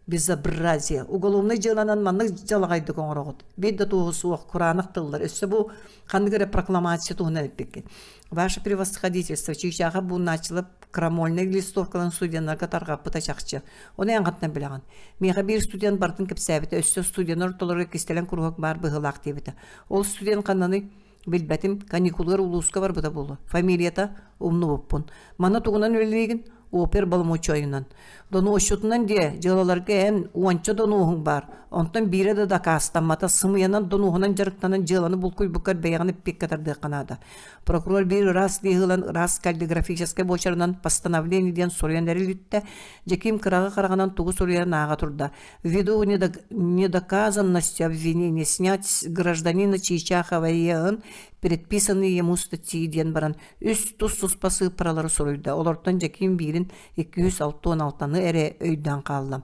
Безобразие! Уголовнай дьыаланан маннык дьалаҕайдык оҥороҕут. Биир да туоһу суох, кураанах тыллар. Өссө бу ханнык эрэ прокламация туһунан эппиккин. Ваше превосходительство, чыычааха бууннааччылар крамольнай листовкаларын студеннарга тарҕаппыта чахчы. Ону эн хантан билэҕин? Миэхэ биир студент барытын кэпсээбитэ, өссө студеннар ортолоругар кистэлэҥ куруһуок баар быһыылаах диэбитэ. Ол студент ханнаный? Билбэтим, каникулугар улууска барбыта буолуо. Фамилията умнубуппун. Манна тугунан үлэлиигин? Опер боломуочуйунан. Донуосчутунан диэ, дьыалаларга эн уонча донуоһуҥ баар. Онтон биирэ да дакаастаммата, сымыйанан донуоһунан дьарыктанан дьыаланы булкуйбуккар бэйэҕин эппиэккэ тардыахха наада. Прокурор биир ыраас лииһи ылан ыраас каллиграфическай буочарынан постановление диэн суруйан эрилиттэ. Дьэкиим кыраҕы хараҕынан тугу суруйарын ааҕа турда. Ввиду недоказанности обвинения снять с гражданина Чичахова ЕН предписанные ему статьи диэн баран үс тус-туспа сыыппаралары суруйда. Олортон Дьэкиим биирин 266-ны эрэ өйдөөн хаалла.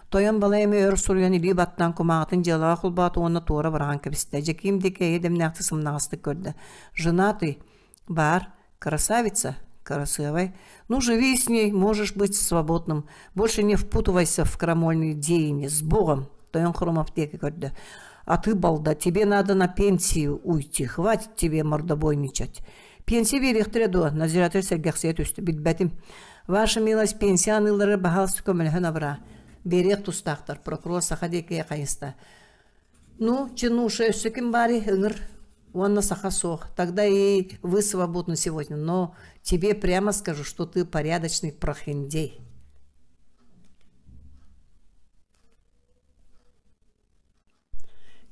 Тойон балай эмэ өр суруйан илии баттаан кумааҕытын дьыалаҕа холбоото уонна туора быраҕан кэбистэ. Дьэкиим диэки эйэ дэмнээхтик сымнаҕастык көрдө. «Женатый?» «Бар. Красавица?» «Красивой. Ну, живи с ней, можешь быть свободным. Больше не впутывайся в крамольные деяния. С Богом!» Тойон Хромов диэки көрдө. «А ты, балда, тебе надо на пенсию уйти. Хватит тебе мордобойничать. Пенсия биэриэхтэрэ дуо?» Надзиратель сэргэхсийэ түстэ. «Билбэтим. Ваша милость, пенсия аныыллары баһаалыста көмөлөһөн абыраа. Биэриэх тустаахтар». Прокурор саха диэки хайыста. «Ну, чинуша, өссө ким баарый, ыҥыр. Уонна саха суох. Тогда и вы свободны сегодня, но тебе прямо скажу, что ты порядочный прохиндей».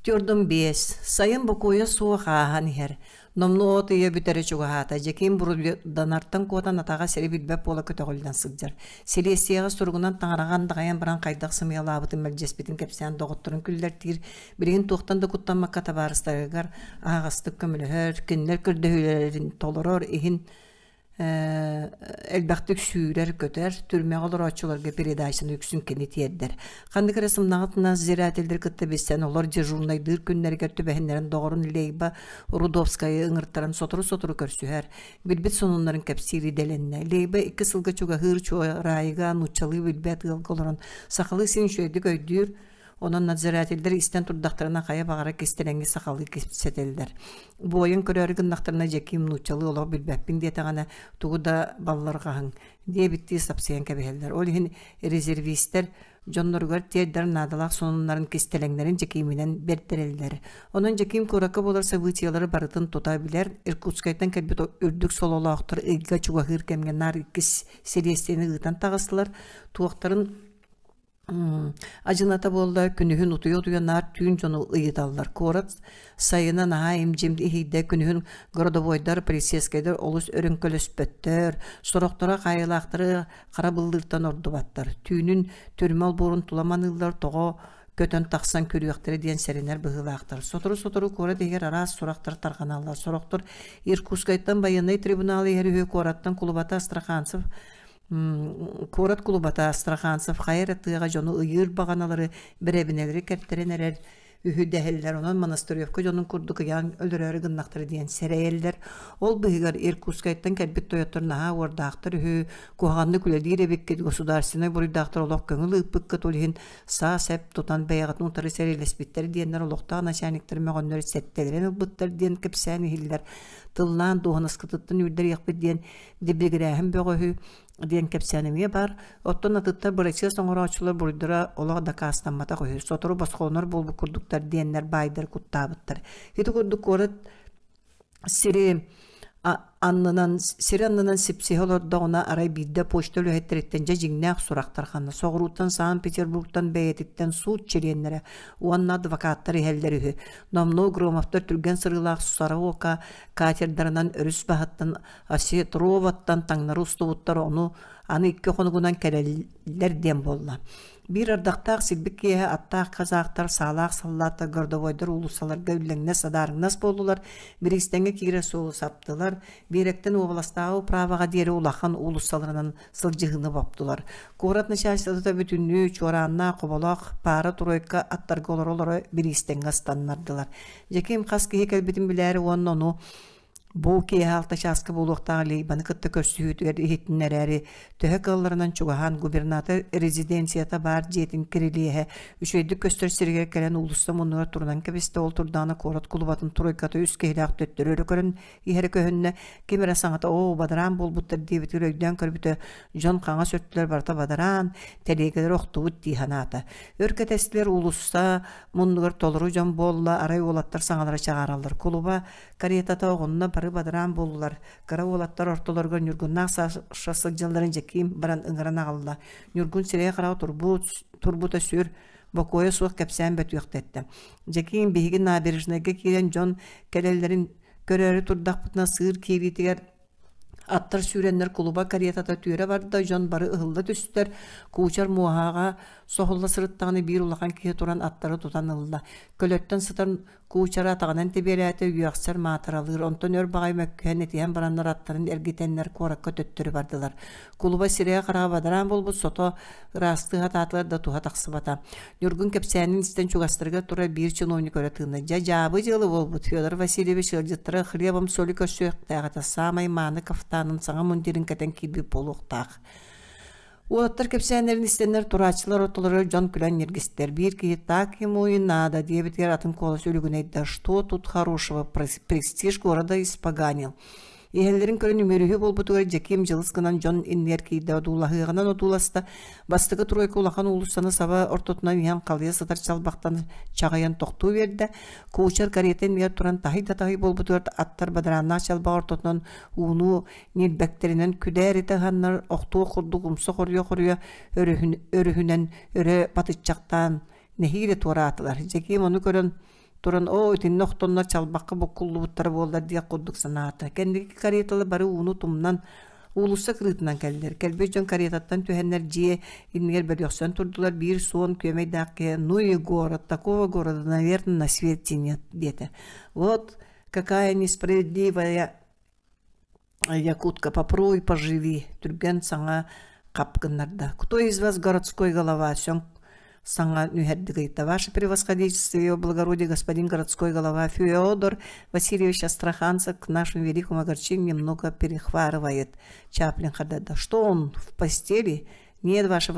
Төрдүм биэс. Сайын бокуойа суох ааһан иһэр. Номнуо от ыйа бүтэрэ чугаһаата. Дьэкиим буруйданартан куотан атаҕа сири билбэт буола көтөҕүллэн сылдьар. Силиэстийэҕэ суругунан таҥараҕа андаҕайан баран хайдах сымыйалаабытын мэлдьэспитин кэпсээн доҕотторун күллэртиир. Билигин туохтан да куттаммакка табаарыстарыгар аһаҕастык көмөлөһөр, кинилэр көрдөһүүлэрин толорор иһин элбэхтик сүүрэр-көтөр, түрмэҕэ олорооччуларга передачаны үксүн кини тиэрдэр. Ханнык эрэ сымнаҕытынан зрителлэри кытта билсэн олор дежурнайдыыр күннэригэр түбэһиннэрэн доҕорун Лейба Рудовскайы ыҥыртаран сотору-сотору көрсүһэр, билбит сонуннарын кэпсиир идэлэннэ. Лейба икки сылга чугаһыыр Чуораайыга нууччалыы билбэт ыалга олорон сахалыы син үчүгэйдик өйдүүр, Онон надзирателлэр истэн турдахтарына хайа баҕара кистэлэҥи сахалыы кэпсэтэллэр. Буойун көрөөрү гыннахтарына Дьэкиим нууччалыы олох билбэппин диэтэҕинэ тугу да балларҕаһыҥ диэбиттии сапсыйан кэбиһэллэр. Ол иһин резервистэр дьонноругар тиэрдэр наадалаах сонуннарын кистэлэҥнэрин Дьэкииминэн бэрдэрэллэр. Онон Дьэкиим куоракка буолар событиелары барытын тута билэр, Иркутскайтан кэлбит үрдүк сололоохтор ыйга чугаһыыр кэмҥэ наар иккис силиэстийэни ыытан таҕыстылар, туохтарын Адьыната буолла күнүһүн утуйа-утуйа наар түүн дьону ыйыталлар. Куорат сайына наһаа им-дьим иһийдэ, күнүһүн городовойдар, полицейскайдар олус өрөҥкөлөспөттөр, сорохторо хаайыылаахтары хара быллыыртан ордубаттар. Түүнүн түрмэ олбуорун тула маныыллар, тоҕо көтөн тахсан күрүөхтэрэ диэн сэрэнэр быһыылаахтар. Сотору-сотору куорат иһигэр араас сурахтар тарҕаналлар. Сорохтор Иркутскайтан байыаннай трибунал иһэр үһү, куораттан кулубата Астраханцев Куорат кулубата Астраханцев хайа эрэ тыаҕа дьону ыйыыр баҕаналары, бэрэбинэлэри кэртэрэн эрэр үһү дэһэллэр. Онон Монастыревка дьонун курдук ыйаан өлөрөөрү гыннахтара диэн сэрэйэллэр. Ол быыһыгар Иркутскайтан кэлбит тойоттор наһаа уордаахтар үһү, куһаҕаннык үлэлиир эбиккит, государственнай буруйдаахтар олох көҥүл ыыппыккыт, ол иһин саа-сэп тутан бэйэҕитин утары сэриилэспиттэр диэннэр олохтоох начальниктар мөҕөннөр сэттэлэрин ылбыттар диэн кэпсээн иһиллэр. Тыллаан дуоһунаскытыттан үүрдэриэхпит диэн Дэбдигирээһин бөҕө үһү диэн кэпсээн эмиэ баар. Оттон атыттар бырачыас оҥорооччулар буруйдара олох дакаастамматах үһү. Сотору босхолонор буолбут курдуктар диэннэр баайдар куттаабыттар. Ити курдук куорат сири аннынан сири аннынан сипсиһэ олордоҕуна арай биирдэ почта үлэһиттэриттэн дьэ дьиҥнээх сурах тарҕанна. Соҕурууттан Санкт-Петербургтан бэйэтиттэн суут чилиэннэрэ уонна адвокаттар иһэллэр үһү. Номнуо Громовтар түргэн сырыылаах Сараока катердарынан өрүс баһыттан Осетроваттан таҥнары устубуттар, ону Аны икки хонугунан кэлэллэр диэн буолла. Биир ардахтаах силбик киэһэ аттаах казахтар, саалаах саллааттар городовойдар уулуссаларга үллэҥнэс садаарыҥнас буоллулар, бириистэҥҥэ киирэр суолу саптылар, биэрэктэн уобаластааҕы управаҕа диэри улахан уулуссаларынан сылдьыһыыны боптулар. Куорат начальствота бүтүннүү чуорааннаах, хоболоох пара-тройка аттарга олоро-олоро бириистэҥҥэ ыстаннардылар. Дьэкиим хас киһи кэлбитин билээри уонна ону бу киэһэ алта чааска буолуохтаах Лейбаны кытта көрсүһүүтүгэр иһитиннэрээри төһө кыалларынан чугаһаан губернатор резиденцията баар дьиэтин кирилиэһэ үчүгэйдик көстөр сиригэр кэлэн уулусса муннугар турунан кэбистэ. Ол турдаҕына куорат кулубатын тройката үс киһилээх төттөрү өрө көрөн иһэрэ көһүннэ. Ким эрэ саҥата «Оо, бадараан буолбуттар» диэбитигэр өйдөөн көрбүтэ, дьон хаҥас өттүлэр барыта бадараан, тэлиэгэлэр охтубут дии санаата. Өр кэтэстилэр уулусса муннугар толору дьон буолла, арай уолаттар саҥалара чаҕаараллар. Кулуба каретата оҕунна, бары бадараан буоллулар. Кыра уолаттар ортолоругар Ньургуннаах Саша сылдьалларын Дьэкиим баран ыҥыран аҕалла. Ньургун сирэйэ-хараҕа турбут, турбута сүр, бокуойа суох кэпсээн бөтүөхтэттэ. Дьэкиим биһиги набережнайга киирэн дьон кэлэллэрин көрөөрү турдахпытына сыыр киириитигэр аттар сүүрэннэр кулуба каретата түөрэ барда, дьон бары ыһылла түстэр, куучар муоһаҕа соһулла сырыттаҕына биир улахан киһи туран аттары тутан ылла. Көлөттөн сытан куучары атаҕынан тэбиэлээтэ, үөхсэр, маатыралыыр, онтон өр баҕайы мөккүһэн этиһэн бараннар аттарын эргитэннэр куоракка төттөрү бардылар. Кулуба сирэйэ-хараҕа бадараан буолбут сото ыраастыы сатаатылар да туһа тахсыбата. Ньургун кэпсээнин истэн чугастарыгар турар биир чиновник өрө тыынна. Дьэ, дьаабы дьыала буолбут. Федор Васильевич ыалдьыттара хлебом соли көрсүөхтээх этэ. Саамай мааны кафтанын саҥа мундирын кэтэн киирбит буолуохтаах. Уолаттар кэпсээннэрин истэннэр турааччылар ортолоругар дьон күлэн ньиргистэр. Биир киһи «Так ему и надо» диэбитигэр атын куолас үлүгүнэйдэ «Что тут хорошего? Престиж города испоганил». Иһэллэрин көрөн үмүөрүһүү буолбутугар Дьэкиим дьылыс гынан дьон иннигэр киирдэ, одуулаһыаҕынан одууласта, бастакы тройка улахан уулуссаны саба ортотунан иһэн халыйа сытар чалбахтан чаҕыйан тохтуу биэрдэ, куучар карета иннигэр туран таһый да таһый буолбутугар аттар бадарааннаах чалбах ортотунан ууну ньилбэктэринэн күдээритэ ыһаннар охтуох курдук умса хоруйа-хоруйа өрүһүнэн өрө батыччахтаан нэһиилэ туораатылар. Дьэкиим ону көрөн туран оо итиннэ охтоннор чалбахха буккуллубуттара буоллар диэх курдук санаата. Кэнники кареталар бары ууну тумнан уулусса кырыытынан кэллилэр. Кэлбит дьон каретаттан түһэннэр дьиэ иннигэр бөлүөхсэн турдулар. Биир суон күөмэйдээх киһи «Ну и город, такого города, наверное, на свете нет» диэтэ. Вот какая несправедливая Якутка, попробуй поживи, түргэн саҥа хап гыннарда. Кто из вас городской голова? Сөҥ саҥа нүһэрдик ыйытта. Ваше превосходительство, его благородие, господин городской голова Феодор Васильевич Астраханцев к нашему великому огорчению немного перехварывает. Чаплин хардарда. Что он в постели? Нет, ваше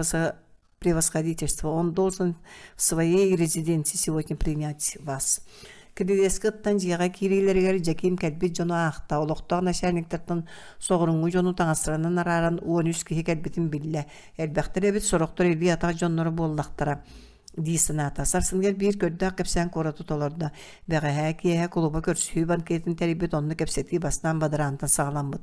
превосходительство, он должен в своей резиденции сегодня принять вас. Кирилиэскэ ыттан дьиэҕэ киириилэригэр Дьэкиим кэлбит дьону аахта, олохтоох начальниктартан соҕурууҥҥу дьону таҥастарынан арааран 13 киһи кэлбитин биллэ. Элбэхтэр эбит, сорохтор илии-атах дьонноро буоллахтара дии санаата. Сарсыныгар биир көрдөөх кэпсээн куораты толордо. Бэҕэһээ киэһэ кулуба көрсүһүү банкетын тэрийбит, онно кэпсэтии бастаан бадараантан саҕаламмыт.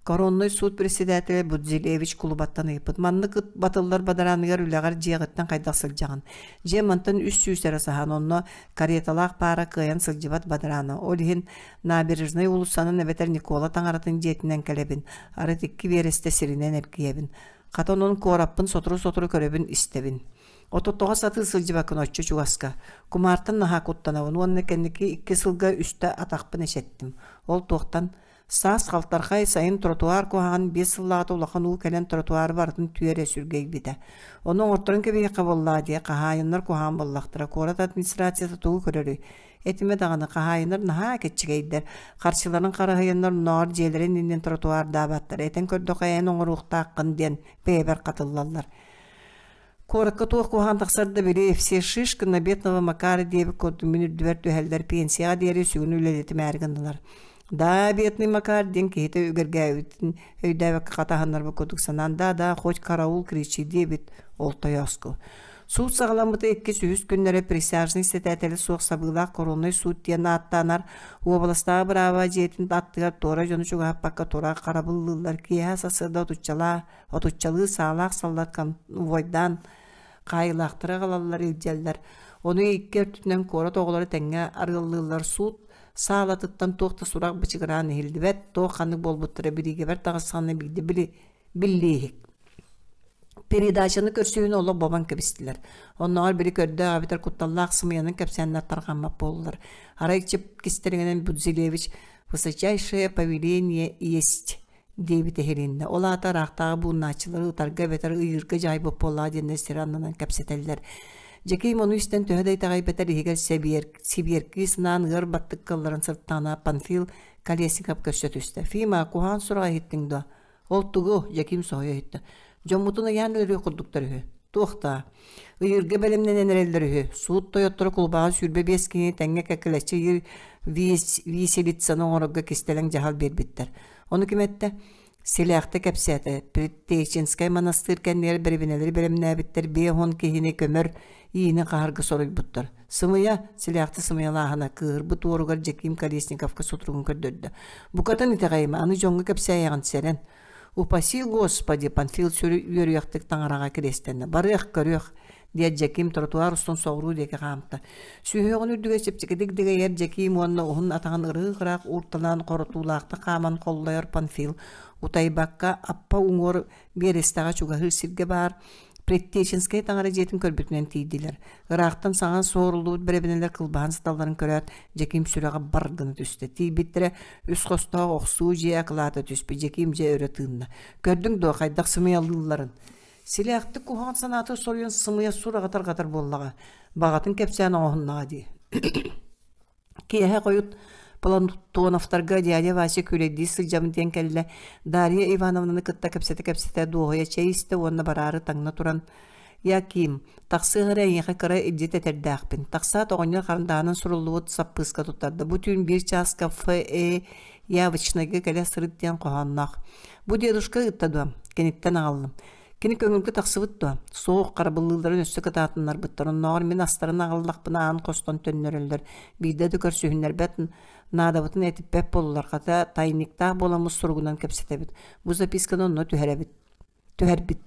Коронный суут председателэ Будзилевич кулубаттан ыйыппыт: «Маннык ыт батыллар бадарааныгар үлэҕэр дьиэҕиттэн хайдах сылдьаҕын? Дьиэм мантан 300 эрэ саһаан, онно кареталаах паара кыайан сылдьыбат бадараана. Ол иһин Набережнай уулуссанан эбэтэр Никола таҥаратын дьиэтинэн кэлэбин, арыт икки биэрэстэ сиринэн эргийэбин. Хата онон куораппын сотору-сотору көрөбүн-истэбин. Ототтоҕо сатыы сылдьыбаккын оччо чугаска. Кумаартан наһаа куттанабын уонна кэнники икки сылга үстэ атахпын эчэттим. Ол туохтан Саас халтархай, сайын тротуар куһаҕан биэс сыллааҕыта улахан уу кэлэн тротуары барытын түөрэ сүргэйбитэ. Ону оҥорторон кэбиһиэххэ буоллаа дии, хаһаайыннар куһаҕан буоллахтара, куорат администрацията тугу көрөрүй? Этимэ даҕаны, хаһаайыннар наһаа кэччигэйдэр, харчыларын харыһыйаннар оннооҕор дьиэлэрин иннин тротуардаабаттар, этэн көрдөххө эн оҥоруохтааххын диэн бэйэбэр хатыллаллар. Куоракка туох куһаҕан тахсар да били все шишки на бедного Макара диэбит курдук мин үрдүбэр түһэллэр, пенсияҕа диэри сүгүн үлэлэтимээри гыннылар. Да, бедный Макар диэн киһитэ үгэргээбитин өйдөөбөккө хатаһыннарбыт курдук санаан да, да, хоть караул кричи диэбит ол тойооску. Суут саҕаламмыта иккис үһүс күннэрэ присяжный сэтээтэли суох сабыылаах коронный суут диэн ааттанар уобаластааҕы бырааба дьиэтин аттыгар туора дьону чугаһаппакка тура харабыллыыллар киэһэ сарсыарда отуччалаа Отуччалыы саалаах саллаат конвойдаан хаайыылаахтары аҕалаллар, илдьэллэр. Ону икки өртүнэн куорат оҕолоро тэҥҥэ арыаллыыллар. Суут саалатыттан туох да сурах бычыгыраан иһиллибэт, туох ханнык буолбуттара бириигэбэр таҕыстаҕына биирдэ били биллииһик. Передачаны көрсүһүүнү олох бобон кэбистилэр. Оннооҕор били көрдөөх эбэтэр кутталлаах сымыйанан кэпсээннэр тарҕаммат буоллулар. Арай чип кистэлэҥинэн Будзилевич «Высочайшее повеление есть» диэбит иһилиннэ. Ол аата ыраахтааҕы бууннааччылары ытарга эбэтэр ыйыырга дьаһайбыт буоллаҕа диэннэр сир аннынан кэпсэтэллэр. Дьэкиим ону истэн төһө да итэҕэйбэтэр иһигэр сэбиэр, сибиэркии санаан ыар баттык кылларан сыртаҕына Панфил Колесников көрсө түстэ. «Фима, куһаҕан сураҕы иһиттиҥ дуо?» Ол тугу? Дьэкиим соһуйа иһиттэ. Дьоммутун ыйаан өлөрүөх курдуктар үһү. Туох даа? Ыйыырга бэлэмнэнэн эрэллэр үһү. Суут тойотторо кулбааҕы 25 киһини тэҥҥэ кэккэлэччи ыйыыр виселицаны оҥорорго кистэлэҥ дьаһал биэрбиттэр. Ону ким эттэ? Силээхтэ кэпсээтэ. Предтеченскэй манастыыр кэннигэр бэрэбинэлэри бэлэмнээбиттэр 50 киһини көмөр иини хаһарга соруйбуттар. Сымыйа, силээхтэ сымыйалааһына кыыһырбыт уоругар Дьэкиим Колесниковка сутуругун көрдөрдө. Букатын итэҕэйимэ, аны дьоҥҥо кэпсээйэҕин сэрэн. Упаси Господи, Панфил сүрү үөрүйэхтик таҥараҕа кириэстэннэ. Барыах, көрүөх, диэт Дьэкиим тротуар устун соҕуруу диэки хаамта. Сүһүөҕүн үрдүгэр чэпчэкитик дэгэйэр Дьэкиим уонна уһун атаҕын ырыы-ыраах уурталаан хоротуулаахтык хааман холлойор Панфил утайбакка аппа уҥуор биэрэстэҕэ чугаһыыр сиргэ баар Предтеченскэй таҥара дьиэтин көрбүтүнэн тиийдилэр. Ыраахтан саҥа суоруллубут бэрэбинэлэр кылбаһан сыталларын көрөөт, Дьэкиим сүрэҕэ бар гына түстэ. Тиийбиттэрэ үс хостоох охсуу дьиэ акылаата түспүт. Дьэкиим дьэ өрө тыынна. Көрдүҥ дуо, хайдах сымыйалыылларын? Силээхтик куһаҕан санаата соруйан сымыйа сураҕы тарҕатар буоллаҕа. Баҕатын кэпсээн оҥоһуннаҕа дии. Киэһэ хойут Платоновтарга дядя Вася күүлэйдии сылдьабын диэн кэллэ. Дарья Ивановнаны кытта кэпсэтэ-кэпсэтэ дуоһуйа чэй истэ уонна бараары таҥна туран «Яким, тахсыах эрэ эйиэхэ кыра илдьит этэрдээхпин. Тахсаат оҕонньор харандааһынан суруллубут саппыыска туттарда. Бу түүн биир чааска Ф.Э. Явочнайга кэлэ сырыт диэн хоһоонноох. Бу дедушка ыытта дуо? Киниттэн аҕаллым. Кини көҥүлгэ тахсыбыт дуо? Суох, харабыллыылларын өссө кытаатыннарбыттар. Оннооҕор мин астарын аҕаллахпына аан хостон төннөрөллөр. Биирдэ да көрсүһүннэрбэт, наадабытын этиппэт буоллулар. Хата, тайниктаах буоламмыт суругунан кэпсэтэбит. Бу записканы онно түһэрэбит. Түһэрбит.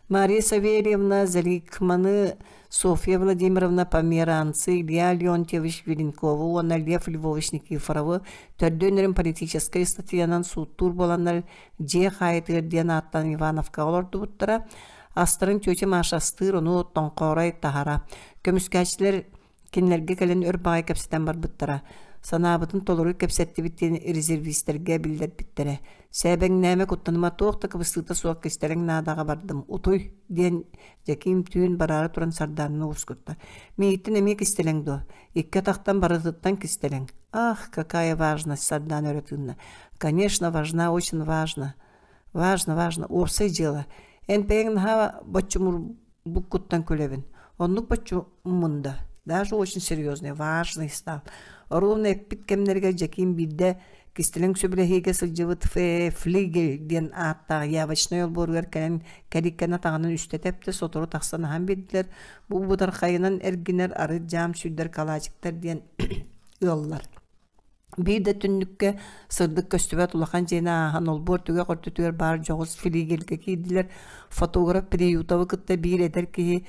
Мария Савельевна Заликманы, Софья Владимировна Померанцы, Илья Леонтьевич Веленкову уонна Лев Львович Никифоровы төрдүөн политическай ыстатыйанан сууттуур буоланнар дьиэ хаайытыгар диэн ааттаан Ивановкаҕа олордубуттара. Астарын тетя Маша астыыр, ону тоҥхоорой таһара. Көмүскээччилэр кинилэргэ кэлэн өр баҕайы кэпсэтэн барбыттара. Санаабытын толору кэпсэттибит диэн резервистэргэ биллэрбиттэрэ. Сээбэҥнээмэ, куттаныма, туох да кыбыстыыта суох кистэлэҥ наадаҕа бардым, утуй, диэн Дьэкиим түүн бараары туран Сардаананы уоскутта. Миигиттэн эмиэ кистэлэҥ дуо? Икки атахтан барытыттан кистэлэҥ. Ах, какая важность, Сардаана өрө тыынна. Конечно, важна, очень важно. Важно, важно, уопсай дьыала. Эн бэйэҥ наһаа боччумурбуккуттан күлэбин. Оннук боччуммун да. Даже очень серьезный, важный стал. Ровно эппит кэмнэригэр Дьэкиим биирдэ кистэлэҥ сөбүлэһиигэ сылдьыбыт Флигель диэн ааттаах явочнай олбуоругар кэлэн кэриккэн атаҕынан үстэ тэптэ, сотору тахсан аһан биэрдилэр. Бу бытархайынан эргинэр арыт дьаам сүрдэр калачиктар диэн ыаллар. Биир да түннүккэ сырдык көстүбэт улахан дьиэни ааһан олбуор түгэх өртүтүгэр баар дьоҕус флигельгэ киирдилэр. Фотограф Приютовы кытта биир эдэр киһи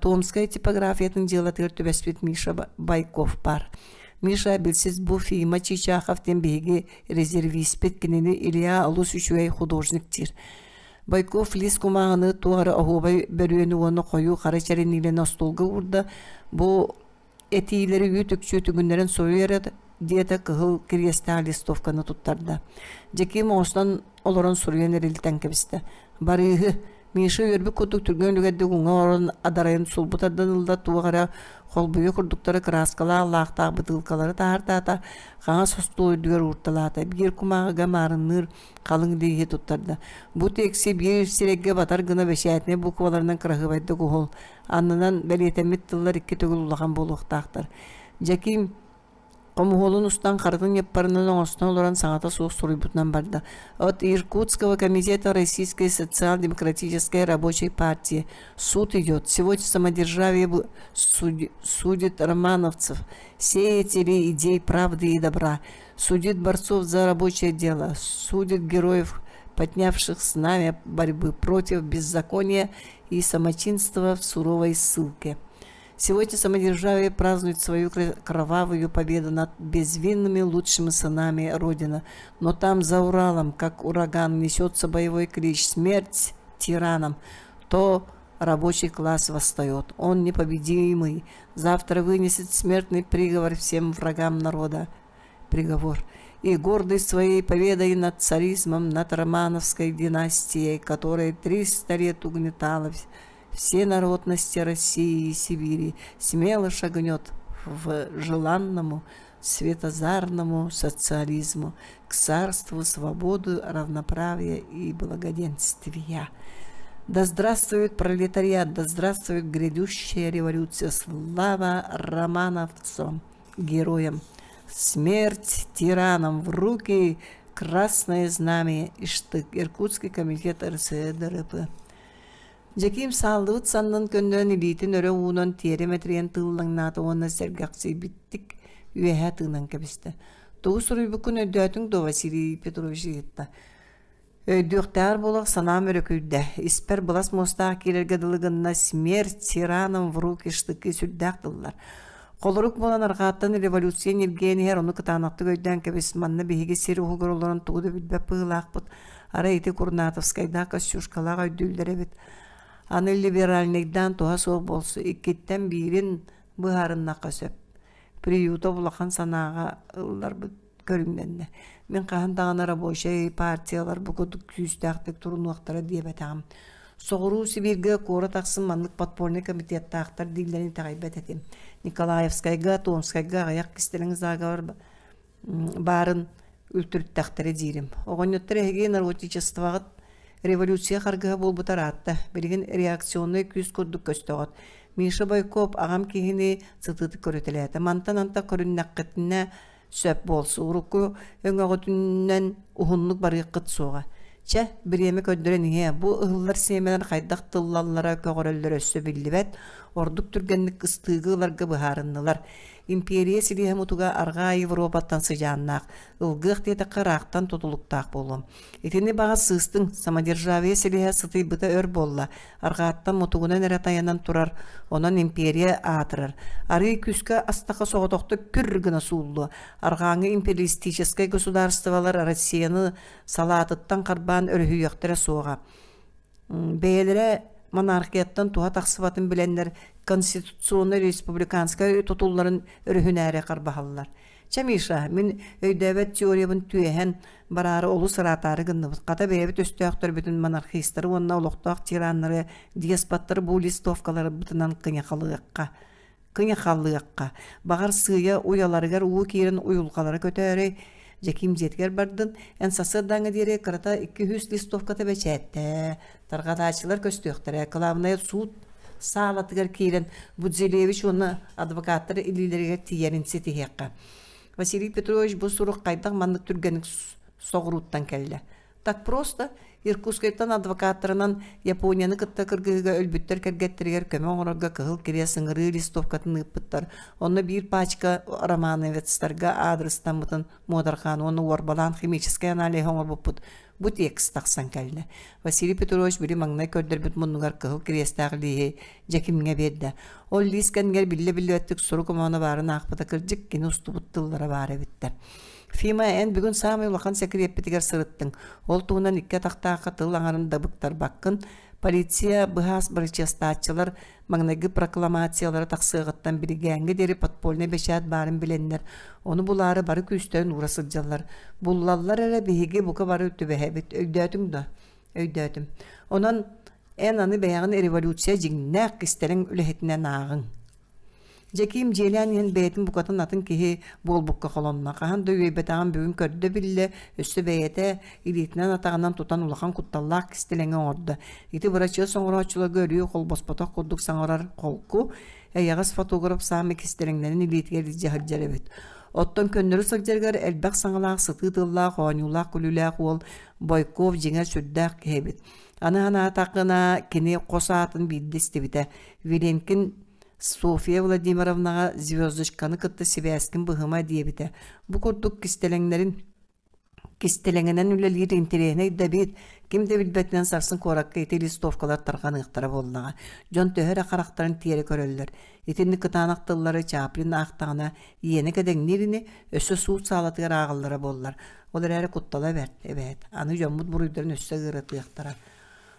Томскай типографиятын дьыалатыгар түбэспит Миша Байков баар. Миша билсис бу Фима Чичахов диэн биһиги резервиспит кинини Илья олус үчүгэй художник диир. Бойков лиис кумааҕыны туох эрэ оһуобай бөрүөнү уонна хойуу хара чэриниилэни остуолга уурда. Бу этиилэри үүт-үкчү түгүннэрэн суруй эрэ диэтэ кыһыл кириэстээх листовканы туттарда. Дьэкиим оҥостон олорон суруйан эрилитэн кэбистэ. Барыыһы, Миша үөрбүт курдук түргэн үлүгэрдик уҥа орон адарайын сулбу тардан ылла туох эрэ холбуйа курдуктары кырааскалаах лаахтаах бытыылкалары таһаартаата, хаҥас остуол үрдүгэр уурталаата. Биир кумааҕыга маарынныыр халыҥ лииһи туттарда. Бу текси биир сирэйгэ батар гына бэчээтинэй букваларынан кыраһыабайдык уһул, аннынан бэлиэтэммит тыллар икки төгүл улахан буолуохтаахтар. Дьэкиим хомуһуолун устан харытын ньыппарынан оҥостон олорон саҥата суох суруйбутунан барда. От Иркутского комитета Российской социал-демократической рабочей партии суд идет. Сегодня самодержавие судит романовцев, сеятелей идей правды и добра, судит борцов за рабочее дело, судит героев, поднявших знамя борьбы против беззакония и самочинства в суровой ссылке. Сегодня самодержавие празднует свою кровавую победу над безвинными лучшими сынами Родины. Но там, за Уралом, как ураган, несется боевой клич «Смерть тиранам!» то рабочий класс восстает. Он непобедимый. Завтра вынесет смертный приговор всем врагам народа. Приговор. И гордый своей победой над царизмом, над Романовской династией, которая 300 лет угнетала все народности России и Сибири, смело шагнет в желанному, светозарному социализму, к царству свободы, равноправия и благоденствия. Да здравствует пролетариат, да здравствует грядущая революция! Слава романовцам, героям! Смерть тиранам в руки красное знамя и штык! Иркутский комитет РСДРП. Дьэкиим сааллыбыт саннын көннөрөн илиитин өрө уунан тиэрэ мэтирийэн тыыллаҥнаата уонна сэргэхсийбиттик үөһэ тыынан кэбистэ. Тугу суруйбуккун өйдөөтүҥ дуо, Василий Петрович ыйытта. Өйдүөхтээҕэр буолуох санаам өрөкүйдэ. Испэр былас муостаах киирэргэ дылы гынна смерть тиранам в руки штыки сүрдээх тыллар. Холорук буолан арҕааттан революция ньиргийэн иһэр, ону кытаанахтык өйдөөн кэбис, манна биһиги сир уһугар олорон тугу да билбэт быһыылаахпыт. Арай ити Курнатовскайдаах Костюшкалаах өйдүүллэр эбит. Аны либеральнайдаан туһа суох буолсу, иккиттэн биирин быһаарыннахха сөп. Приютов улахан санааҕа ылларбыт көрүҥнэннэ. Мин хаһан даҕаны рабочай партиялар бу курдук күүстээхтик турунуохтара диэбэтэҕим. Соҕуруу Сибииргэ куорат ахсын маннык подпольнай комитеттаахтар дииллэрин итэҕэйбэт этим. Николаевскайга, Томскайга аҕыйах кистэлэҥ заговор баарын үлтүрүттэхтэрэ диирим. Оҕонньоттор эһиги народничествоҕыт революция харгыһа буолбута ыраатта. Билигин реакционнай күүс курдук көстөҕүт. Миша Бойкоп аҕам киһини сытыытык көрүтэлээтэ. Мантан антах көрүннэххитинэ сөп буолсу. Урукку өҥөҕүтүнэн уһуннук барыаххыт суоҕа. Чэ, бириэмэ көрдөрөн иһиэ. Бу ыһыллар сиэмэлэр хайдах тыллаллара, көҕөрөллөрө өссө биллибэт. Ордук түргэнник ыстыыгы ыларга быһаарыннылар. Империя силиһэ мутуга Арҕаа Европаттан сыдьааннаах, ылгыах диэтэххэ ыраахтан тутулуктаах буолуом. Итини баҕас сыыстыҥ, самодержавие силиһэ сытыйбыта өр буолла, арҕааттан мутугунан эрэ тайанан турар, онон империя аатырар. Арыый күүскэ астаха соҕотохто күр гына сууллуо. Арҕааҥҥы империалистическай государстволар Россияны салаатыттан харбаан өрүһүйүөхтэрэ суоҕа. Бэйэлэрэ монархияттан туһа тахсыбатын билэннэр конституционнай республиканскай тутулларын өрүһүнээри харбаһаллар. Чэ, Миша, мин өйдөөбөт теориябын түөһэн бараары олус ыраатаары гынныбыт. Хата бэйэбит өстөөхтөрбүтүн монархистары уонна олохтоох тираннары, деспоттары бу листовкаларбытынан кыҥахалыахха. Кыҥахалыахха. Баҕар сыыйа уйаларыгар уу киирэн уйулҕалара көтөөрөй, Дьэкиим дьиэтигэр бардын, эн сарсыардааҥҥа диэри кырата 200 листовката бэчээттээ, тарҕатааччылар көстүөхтэрэ, кылаабынайа суут саалатыгар киирэн Будзелевич уонна адвокаттар илиилэригэр тиийэрин ситиһиэххэ. Василий Петрович бу сурук хайдах маннык түргэнник соҕурууттан кэллэ? Так просто Иркутскайтан адвокаттарынан Японияны кытта кыргыһыыга өлбүттэр кэргэттэригэр көмө оҥорорго Кыһыл Кириэс ыҥырыы листовкатын ыыппыттар. Онно биир пачка романовецтарга аадырыстаммытын муодарҕаан уонна уорбалаан химическэй аналиһы оҥорбуппут. Бу текст тахсан кэллэ. Василий Петрович били маҥнай көрдөрбүт муннугар Кыһыл Кириэстээх лииһи Дьэкимҥэ биэрдэ. Ол лиис кэмигэр биллэ-биллибэттик сурук омооно баарын аахпыта кырдьык кини устубут тыллара баар эбиттэр. Фима, эн бүгүн саамай улахан сэкириэппитигэр сырыттыҥ. Ол туһунан икки атахтаахха тыл аҥарын да быктарбаккын. Полиция, быһаас бырачыастааччылар маҥнайгы прокламациялара тахсыаҕыттан биригээҥҥэ диэри подпольнай бэчээт баарын билэннэр, ону булаары бары күүстэрин уура сылдьаллар. Буллаллар эрэ биһиги бука бары түбэһэбит. Өйдөөтүҥ дуо? Өйдөөтүм. Онон эн аны бэйэҕин революция дьиҥнээх кистэлэҥ үлэһитинэн ааҕыҥ. Дьэкиим дьиэлээн иһэн бэйэтин букатын атын киһи буолбукка холонно. Хаһан да үөйбэтэҕин бүгүн көрдө-биллэ, өссө бэйэтэ илиитинэн-атаҕынан тутан улахан кутталлаах кистэлэҥи оҥордо. Ити бырачыас оҥорооччуларга өрүү холбоспотох курдук саҥарар холку, эйэҕэс фотограф саамай кистэлэҥнэрин илиитигэр илдьэ сылдьар эбит. Оттон көннөрү сылдьарыгар элбэх саҥалаах, сытыы тыллаах, оонньуулаах-күлүүлээх уол Бойков дьиҥэр сүрдээх киһи эбит. Аны санаатаххына, кини хос аатын биирдэ истибитэ. Виленкин Софья Владимировнаҕа звездочканы кытта сибээскин быһыма диэбитэ. Бу курдук кистэлэҥнэрин кистэлэҥинэн үлэлиир интэриэһинэй да эбит. Ким да билбэтинэн сарсын куоракка ити листовкалар тарҕаныахтара буоллаҕа. Дьон төһө эрэ харахтарын тиэрэ көрөллөр. Итинник кытаанах тыллары Чаплин аахтаҕына иэнэ кэдэҥниир ини, өссө суут саалатыгар ааҕаллара буоллар. Ол эрээри куттала бэрт, эбээт. Аны дьоммут буруйдарын өссө ыаратыахтара.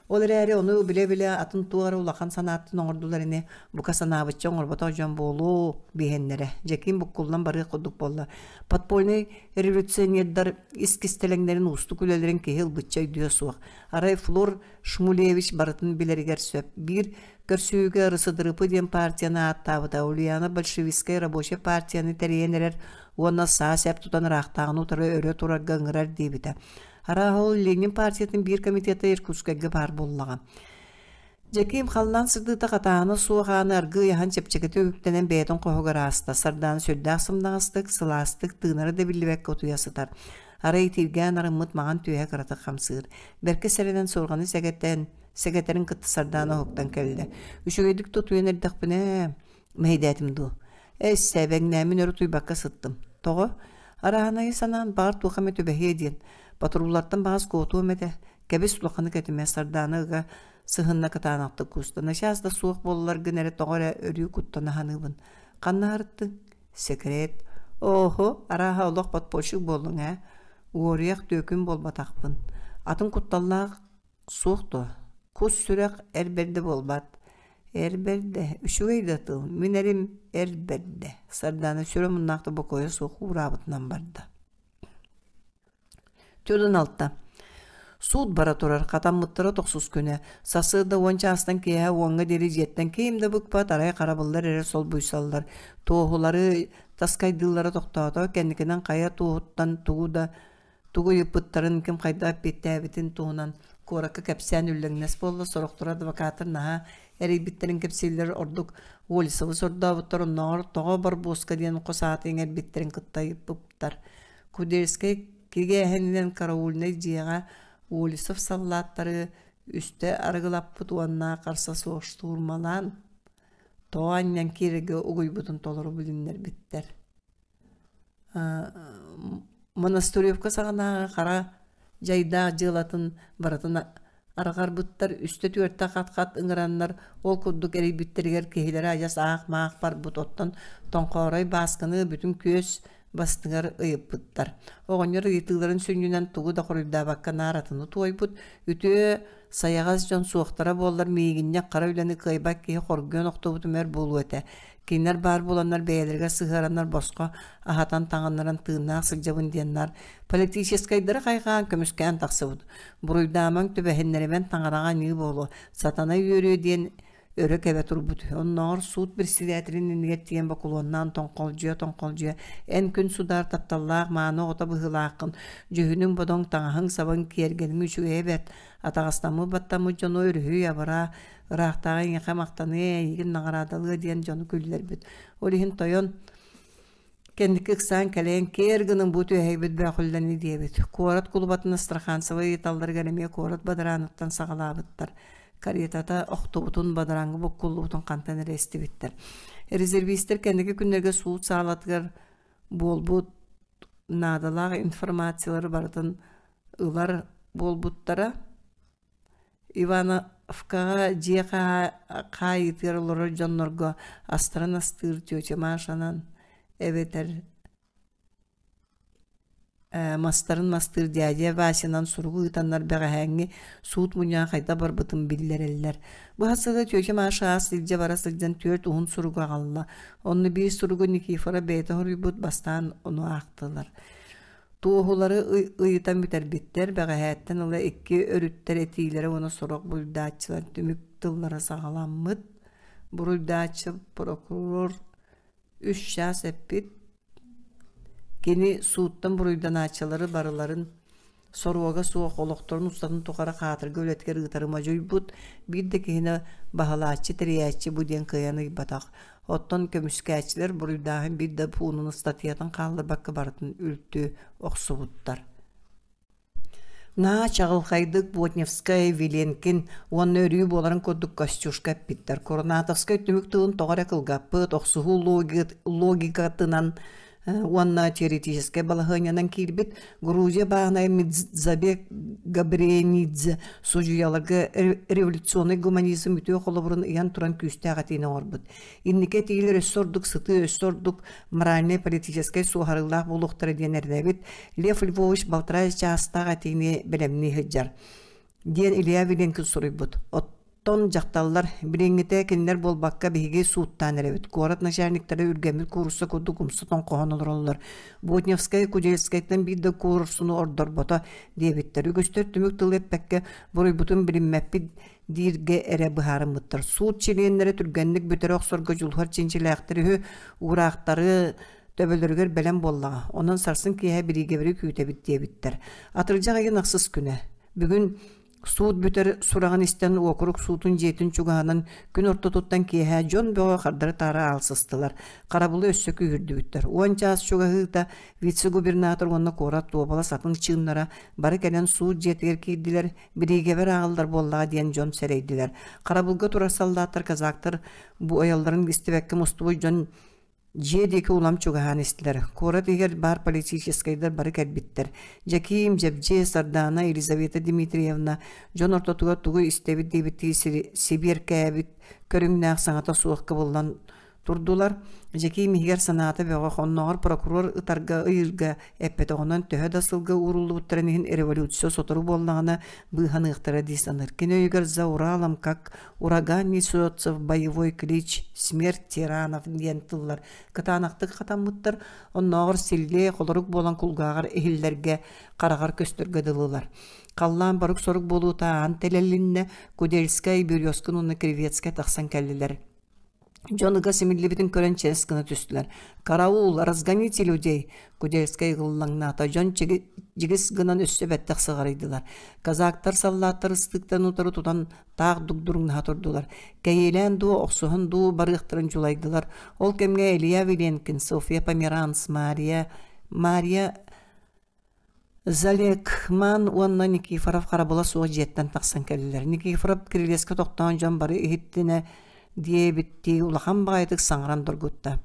Ол эрээри ону билэ-билэ атын туох эрэ улахан санааттан оҥордулар ини, бука санаабычча оҥорботох дьон буолуо биһэннэрэ. Дьэкиим буккуллан барыах курдук буолла. Подпольнай революционердар ис кистэлэҥнэрин уустук үлэлэрин киһи ылбычча өйдүө суох. Арай Флор Шмулевич барытын билэригэр сөп. Биир көрсүһүүгэ РСДРП диэн партияны ааттаабыта. Ульяна большевистскай рабочай партияны тэрийэн эрэр уонна саа-сэп тутан ыраахтааҕыны утары өрө турарга ыҥырар диэбитэ. Арааһа ол Ленин партиятын биир комитета Иркутскайга баар буоллаҕа. Дьэкиим халлаан сырдыыта хатаана суох ааны аргыый аһан чэпчэкитик үктэнэн бэйэтин хоһугар ааста. Сардаана сүрдээх сымнаҕастык, сылаастык, тыынара да биллибэккэ утуйа сытар. Арай итииргээн арыммыт маҥан түөһэ кыратык хамсыыр. Бэркэ сэрэнэн суорҕаны сэгэтэн, сэгэтэрин кытта Сардаана уһуктан кэллэ. Үчүгэйдик да утуйан эрдэхпинэ, мэһэйдээтим дуу? Эссэ, бэҥнээммин өр утуйбакка сыттым. Тоҕо? Арааһынайы санаан, баҕар туох эмэ түбэһиэ диэн. Патруллартан баҕас куотуом этэ. Кэбис улаханы кэтимэ, Сардаана ыга сыһынна кытаанахтык кууста. Начаас да суох буолларгын эрэ тоҕо эрэ өрүү куттана саныыбын. Ханна сырыттыҥ? Секрет. Оһо, арааһа олох подпольщик буоллуҥ ээ. Уоруйах түөкүн буолбатахпын. Атын кутталлаах суох дуо? Кус сүрэх эр бэрдэ буолбат. Эр бэрдэ, үчүгэй да тыл, мин эрим эр бэрдэ. Сардаана сүрэ муннаахта бокуойа суох уураабытынан барда. Төрүн алта. Суут бара турар, хатаммыттара тохсус күнэ. Сарсыарда уон чаастан киэһэ уоҥҥа диэри дьиэттэн ким да быкпат, арай харабыллар эрэ солбуйсаллар. Туоһулары таскайдыыллара тохтоото, кэнникинэн хайа туоһуттан тугу да тугу ыйыппыттарын, ким хайдах эппиэттээбитин туһунан куоракка кэпсээн үллэҥнэс буолла. Сорохторо адвокаттар наһаа эрийбиттэрин кэпсииллэр, ордук Уолисовы сордообуттар, оннооҕор тоҕо Барбоска диэн хос ааты иҥэрбиттэрин кытта ыйыппыттар. Кудельскай кигээһининэн караульнай дьиэҕэ Уолисов саллааттары үстэ арыгылаппыт уонна харса суох штурмалаан, тоҕо анньан киирэргэ угуйбутун толору билиннэрбиттэр. Монастыревка саҕанааҕы хара дьайдаах дьыалатын барытын арҕарбыттар, үстэ-түөртэ хат-хат ыҥыраннар, ол курдук эрийбиттэригэр киһилэрэ адьас аах-маах барбыт, оттон Тоҥхоорой Баасканы бүтүн күөс бастыҥар ыйыппыттар. Оҕонньор ыйытыыларын сүнньүнэн тугу да хоруйдаабакка наар атыны туойбут, үтүө сайаҕас дьон суохтара буоллар миигинньэх хара үлэни кыайбат киһи хоргуйан охтубутум өр буолуо этэ. Кинилэр баар буоланнар бэйэлэригэр сыһыараннар босхо аһатан таҥыннаран тыыннаах сылдьабын диэн политическайдары хайҕаан көмүскээн тахсыбыт. Буруйдаамаҥ түбэһиннэримэн таҥараҕа аньыы буолуо, сатана үөрүө диэн өрө кэбэ турбут үһү. Оннооҕор суут председателин иннигэр тиийэн бокулуоннаан тоҥхолдьуйа-тоҥхолдьуйа «Эн күн судаар тапталлаах мааны оҕото быһыылааххын, дьүһүнүҥ-бодоҥ, таҥаһыҥ-сабыҥ, киэргэниҥ үчүгэйэ бэрт, атаҕастаммыт баттаммыт дьону өрүһүй-абыраа, ыраахтааҕы эйиэхэ махтаныа, эйигин наҕараадалыа» диэн дьону күллэрбит. Ол иһин тойон Кэнники ыксаан кэлэн, киэр гынан бу түөһэйбит бөөхүллэни диэбит. Куорат кулубатын Астраханцева ыйыталларыгар эмиэ куорат бадарааныттан саҕалаабыттар. Каретата охтубутун, бадарааҥҥа буккуллубутун хантан эрэ истибиттэр. Резервистэр кэнники күннэргэ суут саалатыгар буолбут наадалаах информациялары барытын ылар буолбуттара. Ивановкаҕа дьиэ хаайыытыгар олорор дьоннорго астарын астыыр тетя Машанан эбэтэр мастарын мастыыр дядя Васянан суругу ыытаннар бэҕэһээҥҥи суут мунньаҕа хайдах барбытын биллэрэллэр. Бу хасыга тетя Маша аас илдьэ бара сылдьан түөрт уһун суругу аҕалла. Онно биир суругу Никифоров бэйэтэ хоруйбут, бастаан ону аахтылар. Туоһулары ыйытан бүтэрбиттэр, бэҕэһээттэн ыла икки өрүттэр этиилэрэ уонна сорох буруйдааччылар түмүк тыллара саҕаламмыт. Буруйдааччы прокурор үс чаас эппит, кини сууттан буруйданааччылары барыларын соруога суох олохторун устатын тухары хаатырга үлэтигэр ыытары модьуйбут, биир да киһини баһылааччы, тэрийээччи бу диэн кыайан ыйбатах. Оттон көмүскээччилэр буруйдааһын биир да пуунун ыстатыйатын хаалларбакка барытын үлтү охсубуттар. Наһаа чаҕылхайдык Ботневскай, Виленкин уонна өрүү буоларын курдук Костюшка эппиттэр. Курнатовскай түмүк тылын тоҕо эрэ кылгаппыт, охсуһуу логикатынан уонна теоретическай балаһыанньанан киирбит Грузия бааһынай Мидзабек Габренидзе судьуйаларга революционнай гуманизм үтүө холобурун ыйан туран күүстээх этиини оҥорбут. Инники этиилэр өссө ордук сытыы, өссө ордук моральнай-политическай суоһарыылаах буолуохтара диэн эрэнэбит. Лев Львович балтараа чаастаах этиини бэлэмнии сылдьар. Диэн Илья Виленкин суруйбут. Оттон дьахталлар, билиҥҥитэ кинилэр буолбакка биһиги сууттаан эрэбит. Куорат начальниктара үргэммит куурусса курдук умса тоҥхоһон олороллор. Ботневскай Кудельскайтан биир да куурусуну ордорбото диэбиттэр. Үгүстэр түмүк тылы эппэккэ буруйбутун билиммэппит дииргэ эрэ быһаарыммыттар. Суут чилиэннэрэ түргэнник бүтэрэ охсорго дьулуһар чинчилээхтэр үһү, уураахтары төбөлөрүгэр бэлэм буоллаҕа. Онон сарсын киэһэ бириигэбэри күүтэбит диэбиттэр. Атырдьах ыйын ахсыс күнэ. Бүгүн суут бүтэр сураҕын истэн уокурук суутун дьиэтин чугаһынан күн ортотуттан киэһэ дьон бөҕө хардары-таары аалсыстылар. Харабылы өссө күүһүрдүбүттэр. Уон чаас чугаһыыта вице-губернатор уонна куорат уобалас атын чыыннара бары кэлэн суут дьиэтигэр киирдилэр, бириигэбэр ааҕыллар буоллаҕа диэн дьон сэрэйдилэр. Харабылга турар саллааттар, казактар буойалларын истибэккэ мустубут дьон Дьиэ диэки улам чугаһаан истилэр. Куорат иһигэр баар политическайдар бары кэлбиттэр. Дьэкиим, Дьэбдьиэ, Сардаана, Елизавета Дмитриевна дьон ортотугар тугу истэбит диэбиттии сибиэркээбит көрүҥнээх саҥата суох кыбыллан турдулар. Дьэкиим иһигэр санаата бөҕөх, оннооҕор прокурор ытарга ыйыырга эппэтэҕинэн төһө да сылга ууруллубуттарын иһин революция сотору буоллаҕына быыһаныахтара дии саныыр. Кини өйүгэр «За Уралом, как Ураган несется в боевой клич, смерть тиранов диэн тыллар кытаанахтык хатаммыттар, оннооҕор силлиэ холорук буолан кулгааҕар иһиллэргэ, хараҕар көстөргө дылылар. Халлаан борук-сорук буолуута аан тэлэлиннэ, Кудельскай, Березкин уонна Кривецкай тахсан кэллилэр. Дьон ыга симиллибитин көрөн чэс гына түстүлэр. «Караул! Разгоните людей!» Кудельскай ыгыллаҥнаата. Дьон дьигис гынан өссө бэттэх сыҕарыйдылар. Казактар саллааттар ыстыыктан утары тутан таах дугдуруҥнаһа турдулар. Кэйиэлээн дуу, охсуһан дуу барыахтарын дьулайдылар. Ол кэмҥэ Илья Виленкин, Софья Померанц, Мария, Мария Залекман уонна Никифоров харабыла суох дьиэттэн тахсан кэллилэр. Никифоров кирилиэскэ тохтоон дьон бары иһиттинэ диэбиттии улахан баҕайытык саҥаран доргутта.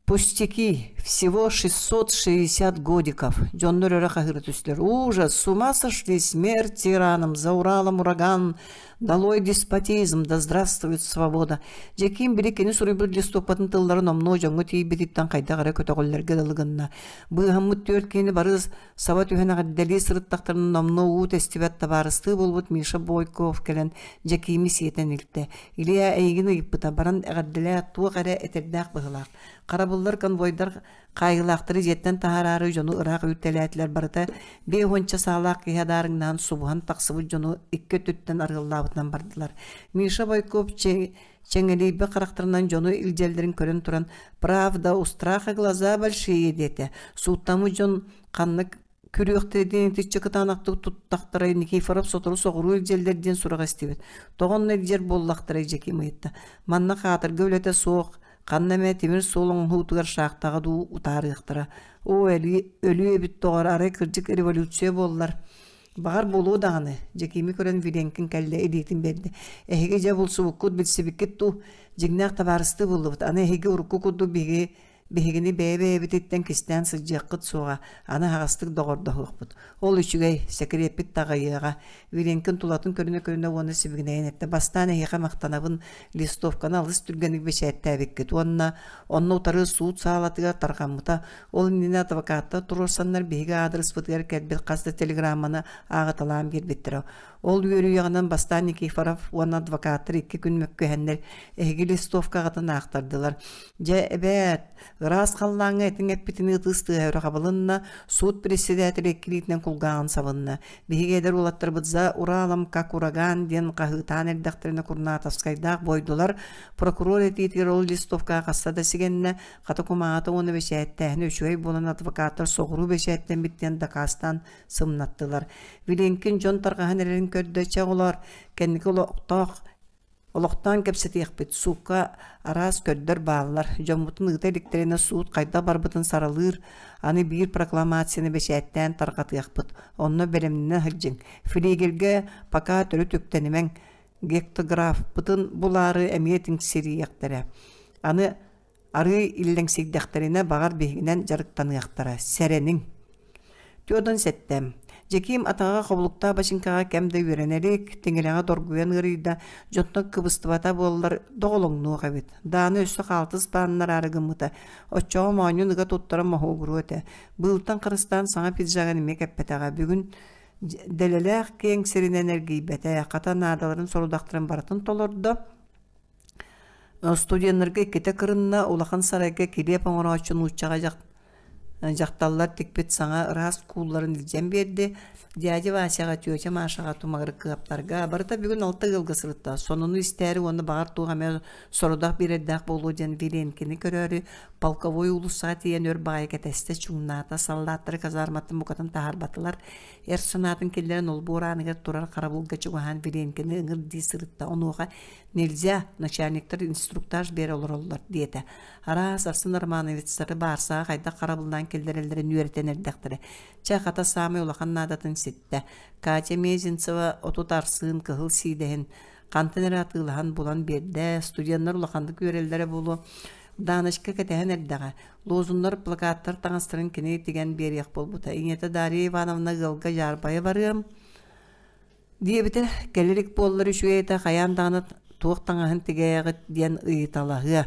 Пустяки, всего 660 годиков. Дьоннор өрө хаһыыра түстүлэр. Ужас, с ума сошли, смерть тиранам, за Уралом ураган, долой деспотизм, да здравствует свобода. Дьэкиим били кини суруйбут листопатын тылларын номнуо дьоҥҥо тиийбититтэн хайдах эрэ көтөҕүллэргэ дылы гынна. Быыһаммыт түөрт киһини бары саба түһэн эҕэрдэлии сырыттахтарына номнуо уу тэстибэт табаарыстыы буолбут Миша Бойков кэлэн Дьэкиими сиэтэн илтэ. Илья эйигин ыйыппыта, баран эҕэрдэлээ, туох эрэ этэрдээх быһыылаах. Харабыллар конвойдар хаайыылаахтары дьиэттэн таһаараары дьону ыраах үүртэлээтилэр барыта биэ уонча саалаах киһи адаарыҥнаан субуһан тахсыбыт дьону икки өттүттэн арыаллаабытынан бардылар. Миша Бойков чэҥэлийбит харахтарынан дьону илдьэллэрин көрөн туран «Правда, у страха глаза большие» диэтэ. Сууттаммыт дьон ханнык күрүөхтэрэ диэн итиччэ кытаанахтык туттахтарай Никифоров сотору соҕуруу илдьэллэр диэн сураҕы истибит. Тоҕо онно илдьэр буоллахтарай Дьэким ыйытта. Манна хаатырга үлэтэ суох, ханна эмэ тимир суол оҥоһуутугар шахтаҕа дуу утаарыахтара. Оо, өлүү эбит доҕор, арай кырдьык революция буоллар. Баҕар буолуо даҕаны, Дьэкиими көрөн Виленкин кэллэ, илиитин биэрдэ. Эһиги дьэ булсубуккут, билсибиккит дуу? Дьиҥнээх табаарыстыы буллубут. Аны эһиги урукку курдук биһиги Биһигини бэйэ-бэйэбититтэн кистээн сылдьыаххыт суоҕа, аны аһаҕастык доҕордоһуохпут. Ол үчүгэй, сэкириэппит таҕайыаҕа. Виленкин тулатын көрүнэ-көрүнэ уонна сибигинэйэн эттэ: «Бастаан эһиэхэ махтанабын, листовканы алыс түргэнник бэчээттээбиккит уонна онно утары суут саалатыгар тарҕаммыта. Ол иннинэ адвокаттар туруорсаннар биһиги аадырыспытыгар кэлбит хас да телеграмманы ааҕыталаан биэрбиттэрэ. Ол үөрүйэҕинэн бастаан Никифоров уонна адвокаттар икки күн мөккүһэннэр эһиги листовкаҕытын аахтардылар. Дьэ, эбээт, ыраас халлааҥҥа этиҥ эппитин ытыс тыаһа өрө хабылынна, суут председателэ иккилиитинэн кулгааҕын сабынна. Биһиги эдэр уолаттарбыт «За Уралом, как ураган» диэн хаһыытаан эрдэхтэринэ Курнатовскайдаах буойдулар. Прокурор этиитигэр ол листовкаҕа хаста да сигэннэ, хата кумааҕыта уонна бэчээттээһинэ үчүгэй буолан адвокаттар соҕуруу бэчээттэммит диэн дакаастаан сымнаттылар. Виленкин дьон тарҕаһан эрэрин көрдө, чэ оҕолоор, кэнники олохтоох Олохтоон кэпсэтиэхпит, суукка араас көрдөр бааллар, дьоммутун ыыта иликтэринэ суут хайдах барбытын саралыыр, аны биир прокламацияны бэчээттээн тарҕатыахпыт, онно бэлэмнэнэ сылдьыҥ. Флигельгэ пока төрүт үктэнимэҥ, гектографпытын булаары эмиэ тиҥсирийиэхтэрэ. Аны Арыый иллэҥсийдэхтэринэ баҕар биһигинэн дьарыктаныахтара, сэрэниҥ. Түөртэн сэттэм. Дьэкиим атаҕа хобулуктаах бачыҥкаҕа кэм да үөрэнэ илик, тиҥилэҕэ доргуйан ыарыйда, дьонтон кыбыстыбата буоллар доҕолоҥнуох эбит. Даана өссө хаалтыс бааннараары гыммыта, оччоҕо моонньун ыга туттаран моһуогуруо этэ. Быылтан харыстаан саҥа пиджагын эмиэ кэппэтэҕэ. Бүгүн Дэлэлээх киэҥ сиринэн эргийбэтэ, хата наадаларын сорудахтарын барытын толордо. Студеннарга иккитэ кырынна, улахан сарайга килиэп оҥорооччу нууччаҕа дьахталлар тикпит саҥа ыраас куулларын илдьэн биэрди. Дядя Васяҕа, тетя Машаҕа, Тумагырыкыаптарга барыта бүгүн алта ыалга сырытта. Сонуну истээри уонна баҕар туох эмэ сорудах биэрэрдээх буолуо диэн Виленкини көрөөрү полковой уулуссаҕа тиийэн өр баҕайы кэтэстэ, чуҥнаата, саллааттары казарматтан букатын таһаарбатылар. Эр санаатын киллэрэн олбуор ааныгар турар харабылга чугаһаан Виленкини ыҥыр дии сырытта. Онуоха «Нельзя, начальниктар инструктаж биэрэ олороллор» диэтэ. Араас Арсен Романовичтары баарсаҕа хайдах харабыллаан киллэрэллэрин үөрэтэн эрдэхтэрэ. Чэ, хата саамай улахан наадатын ситтэ. Катя Мезенцева 30 арсыын кыһыл сиидэһин хантан эрэ атыылаһан булан биэрдэ, студеннар улаханнык үөрэллэрэ буолуо. Даночка кэтэһэн эрдэҕэ. Лозуннар, плакаттар таҥастарын кини тигэн биэриэх буолбута. Ийэтэ Дарья Ивановна ыалга дьаарбайа барыам диэбитэ. Кэлэрик буоллар үчүгэй этэ, хайаан даҕаны туох таҥаһын тигээҕит диэн ыйыталаһыа.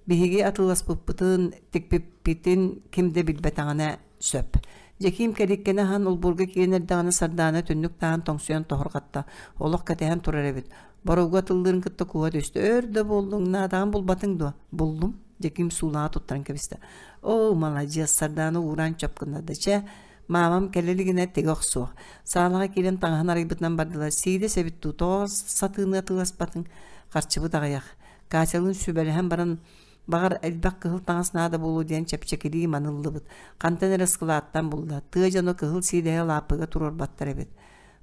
Биһиги атыыласпыппытын, тикпиппитин ким да билбэтэҕинэ сөп. Дьэкиим кэликкэни аһан олбуорга киирэн эрдэҕинэ Сардаана түннүк тааһын тоҥсуйан тоһурҕатта. Олох кэтэһэн турар эбит. Боругу атыллыырын кытта куһа түстэ. Өр да буоллуҥ, наадаҕын булбатыҥ дуо? Буллум. Дьэкиим суулаҕа туттаран кэбистэ. Оо, маладьыас, Сардаана уураан чоп гыннарда. Чэ, маамам кэлэ илигинэ тигэ охсуох. Саалаҕа киирэн таҥаһын арыйбытынан бардылар. Сиидэс эбит дуу, тоҕо сатыыны атыыласпатыҥ? Харчыбыт аҕыйах. Катялыын сүбэлэһэн баран, баҕар, элбэх кыһыл таҥас наада буолуо диэн чэпчэкилии маныллыбыт. Хантан эрэ ыскылааттан булла. Тыа дьоно кыһыл сиидэһи лааппыга туруорбаттар эбит.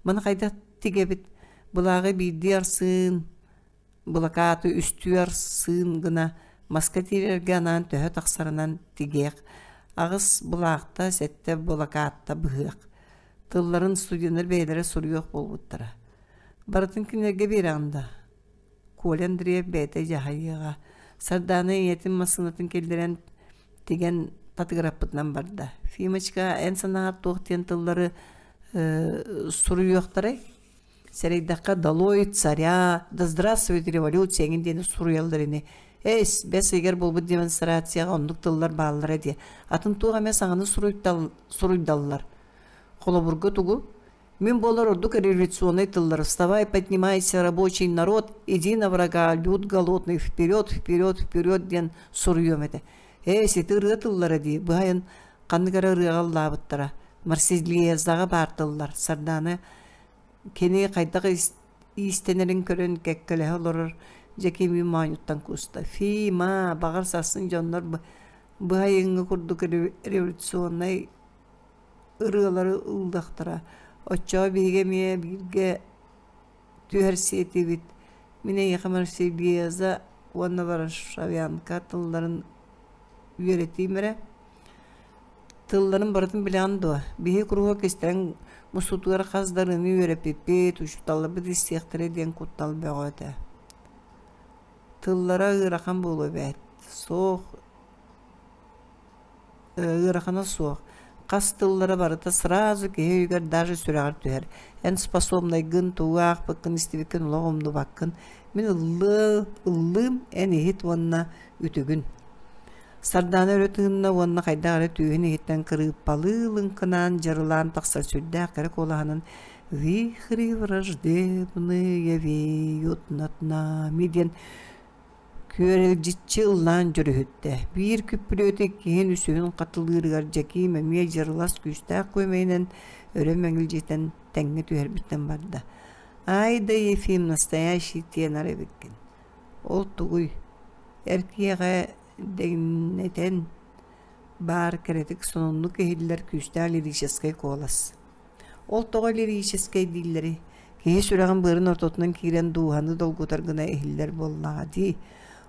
Маны хайдах тигэбит? Былааҕы биирдии арсыын, былакааты үстүү арсыын гына маска тиирэргэ анаан төһө тахсарынан тигиэх. Аҕыс былаахта, сэттэ былакаатта быһыах. Тылларын студеннар бэйэлэрэ суруйуох буолбуттара. Барытын кинилэргэ биэрэҕин да? Коля Андреев бэйэтэ дьаһайыаҕа. Сардаана ийэтин массыынатын киллэрэн тигэн татыгыраппытынан барда. «Фимочка, эн санааҕар туох диэн тыллары суруйуохтарай?» Сэрэйдэххэ «Долой царя», «Да здравствует революция» эҥин диэни суруйаллар ини. Эс, бэс ыйыгар буолбут демонстрацияҕа оннук тыллар бааллара диэ. Атын туох эмэ саҥаны суруйдаллар. Холобурга тугу? Мин буолар ордук революционнай тыллары «Вставай, поднимайся, рабочий народ, иди на врага, люд голодный, вперед, вперед, вперед» диэн суруйуом этэ. Ээ, сити ырыа тыллара дии, быһайын ханнык эрэ ырыаҕа ыллаабыттара. Марсельезаҕа баар тыллар. Сардаана кини хайдах иистэнэрин көрөн кэккэлэһэ олорор Дьэкиими моонньуттан кууста. Фима, баҕар сарсын дьоннор быһайыҥҥы курдук революционнай ырыалары ыллыахтара. Оччоҕо биһиги эмиэ бииргэ түһэрсиэ этибит. Мин эйиэхэ Марсельеза уонна Варшавянка тылларын үөрэтиим эрэ. Тылларын барытын билэҕин дуо? Биһиги куруһуок истэрин мустуутугар хас да ырыаны үөрэппиппит, учууталларбыт истиэхтэрэ диэн куттал бөҕө этэ. Тыллара ыарахан буолуо эбээт. Суох ыарахана суох, хас тыллара барыта сразу киһи өйүгэр даже сүрэҕэр түһэр. Эн способнайгын, тугу аахпыккын, истибиккин олох умнубаккын. Мин ыллыы, ыллыым, эн иһит уонна үтүгүн. Сардаана өрө тыынна уонна хайдах эрэ түөһүн иһиттэн кырыыппалыы лыҥкынаан дьарылаан тахсар сүрдээх кэрэ куолаһынан «Вихри враждебные веют над нами» диэн Күөрэлдьиччи ыллаан дьүрүһүттэ, биир күппүлүөтү иккиһин, үсүһүн хатылыырыгар Дьэкиим эмиэ дьырылас күүстээх күөмэйинэн өрө мэҥилдьитэн тэҥҥэ түһэрбитинэн барда: «Ай да, Ефим, настоящий тенор эбиккин. Ол тугуй? Эр киһиэхэ дэҥнэтэн баар кэрэтик сонуннук иһиллэр күүстээх лирическэй куолас. Ол тоҕо лирическэй дииллэрий? Киһи сүрэҕин быарын ортотунан киирэн дууһаны долгутар гына иһиллэр буоллаҕа дии.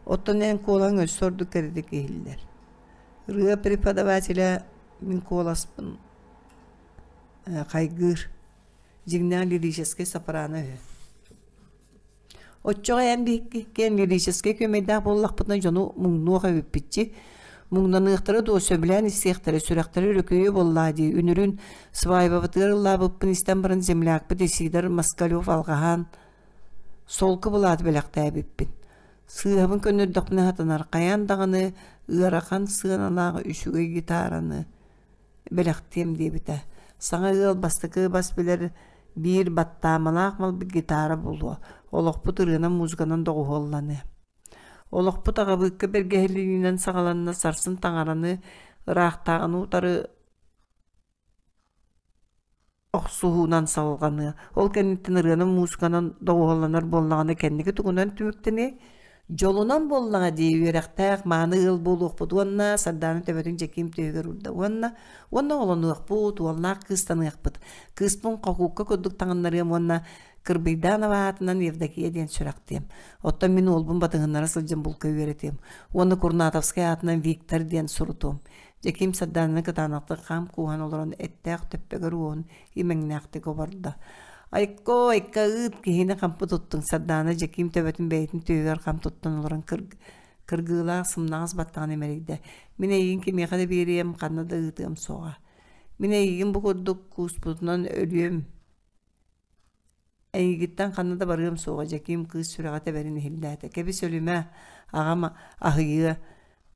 Оттон эн куолаҥ өссө ордук кэрэтик иһиллэр. Ырыа преподавателэ мин куоласпын хайгыыр. Дьиҥнээх лирическэй сопрано үһү. Оччоҕо эн биһикки киэн лирическэй күөмэйдээх буоллахпытына дьону муҥнуох эбиппитчи. Муҥнаныахтара дуо, сөбүлээн истиэхтэрэ, сүрэхтэрэ өрөкүйүө буоллаа дии. Үнүрүүн свадьбабытыгар ыллаабыппын истэн баран землякпыт Исидор Москалев алҕаһаан солко былааты бэлэхтээбиппин. Сыыһабын көннөрдөхпүнэ сатанар, хайаан даҕаны ыарахан сыаналаах үчүгэй гитараны бэлэхтиэм диэбитэ. Саҥа ыал бастакы бас билэр биир баттаамалаах малбыт гитара буолуо, олохпут ырыанан музыканан доҕуһуолланыа. Олохпут аҕабыыкка бэргэһэлиинэн саҕаланна сарсын таҥараны ыраахтааҕыны утары охсуһуунан салҕаныа. Ол кэнниттэн ырыанан муусуканан доҕуһуолланар буоллаҕына кэнники тугунан түмүктэниэй? Дьолунан буоллаҕа дии үөрэхтээх мааны ыал буолуохпут уонна Сардаана төбөтүн Дьэкиим түөһүгэр уурда уонна уонна оҕолонуохпут, уоллаах кыыстаныахпыт. Кыыспын хокуукка курдук таҥыннарыам уонна Кырбыйдаанова аатынан Евдокия диэн сүрэхтиэм. Оттон мин уолбун батыһыннара сылдьан булка үөрэтиэм. Уонна Курнатовскай аатынан Виктор диэн сурутуом. Дьэкиим Сардаананы кытаанахтык хаам кууһан олорон эттээх төппөгөр уоһун имэҥнээхтик обордо. Айко, айка ыыт киһини хампы туттуҥ Сардаана Дьэкиим төбөтүн бэйэтин түөһүгэр хам туттан олорон кыргыылаах сымнаҕас баттаҕын имэрийдэ. Мин эйигин кимиэхэ да биэриэм, ханна да ыытыам суоҕа. Мин эйигин бу курдук кууспутунан өлүөм Эйигиттэн ханна да барыам суоҕа, Дьэкиим кыыс сүрэҕэ тэбэрин иһиллээтэ. Кэбис өлүмэ, аҕам аһыйыа.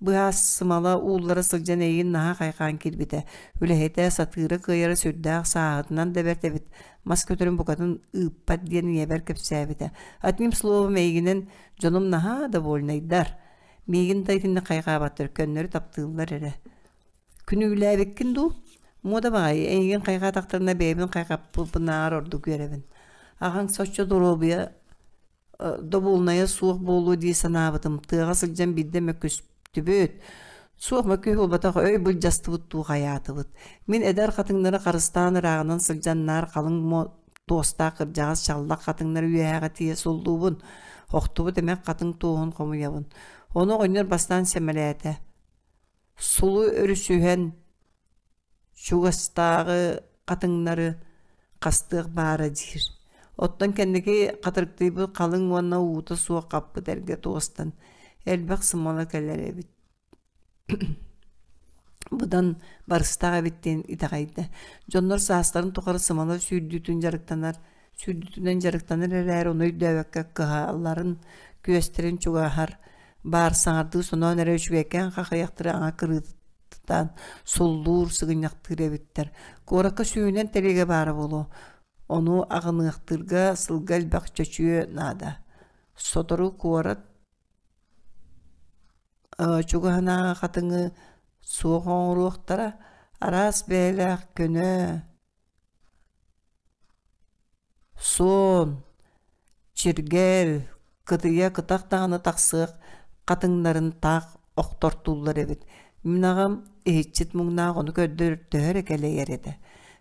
Быһаас сымала ууллара сылдьан эйигин наһаа хайҕаан киирбитэ. Үлэһитэ, сатыыра кыайара сүрдээх сааһытынан да бэрт эбит. Мас көтөрүн букатын ыыппат диэн ийэбэр кэпсээбитэ. Одним словом, эйигинэн дьонум наһаа довольнайдар. Миигин да итинник хайҕаабаттар, көннөрү таптыыллар эрэ. Күнүүлээбиккин дуу? Муода баҕайы, эйигин хайҕаатахтарына бэйэбин хайҕаппыппынааҕар ордук үөрэбин. Аҕаҥ соччо доруобуйа добулунайа суох буолуо дии санаабытым. Тыаҕа сылдьан биирдэ мөккүстүбүт. Суох мөккүһүү буолбатах, өй былдьастыбыт дуу хайаатыбыт. Мин эдэр хатыҥнары харыстаан ырааҕынан сылдьан наар халыҥ туостаах кырдьаҕас чаллах хатыҥнары үөһээҕэ тиийэ суллуубун. Охтубут эмэх хатыҥ туоһун хомуйабын. Ону оҕонньор бастаан сэмэлээтэ. Сулу өрүсүһэн чугастааҕы хатыҥнары хастыах баара диир. Оттон кэнники хатырыктыйбыт халыҥ уонна уута суох хаппыт эргэ туостан элбэх сымала кэлэр эбит. Быдан барыстаах эбит диэн итэҕэйдэ. Дьоннор саастарын тухары сымала сүүрдүүтүн дьарыктанар, сүүрдүүтүнэн дьарыктанар эрээри ону өйдөөбөккө кыһалларын, күөстэрин чугаһар баар саҥардыы соноон эрэ үчүгэйкээн хахыйахтары аҥа кырыытытаан суллуур сыгынньахтыыр эбиттэр. Куоракка сүүнэн тэлиэгэ баара буолуо. Ону аҕыныахтыырга сылга элбэх чөчүө наада. Сотору куорат чугаһынааҕы хатыҥы суох оҥоруохтара, араас бэйэлээх көнө, Суон, чиргэл, кытыйа кытах даҕаны тахсыах хатыҥнарын таах охтортууллар эбит. Мин аҕам иһиччит муҥнаах ону көрдөртөһөр эрэ кэлэйэр этэ.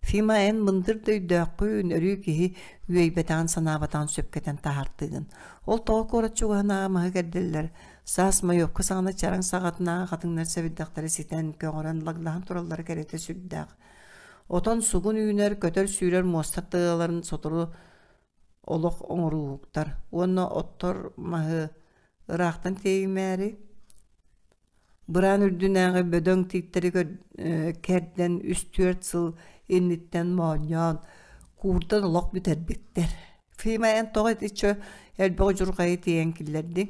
Фима эн мындыр да өйдөөххүн, өрүү киһи үөйбэтэҕин санаабатаҕын сөпкө этэн таһаартыыгын. Ол тоҕо куорат чугаһынааҕы маһы кэрдэллэр, саас мойуопка саҕана чараҥ саҕатынааҕы хатыҥнар сэбирдэхтэрэ ситэн, көҕөрөн, лаглаһан тураллара кэрэтэ сүрдээх. Отон сугун үүнэр, көтөр-сүүрэр муоста тыаларын сотору олох оҥорууһуктар уонна оттор маһы ыраахтан тиэйимээри быраан үрдүнээҕи бөдөҥ тииттэри кэрдэн үс-түөрт сыл инниттэн моонньоон куурдан олох бүтэрбиттэр. Фима эн тоҕо итиччэ элбэх удьурҕайы тиэйэн киллэрдиҥ?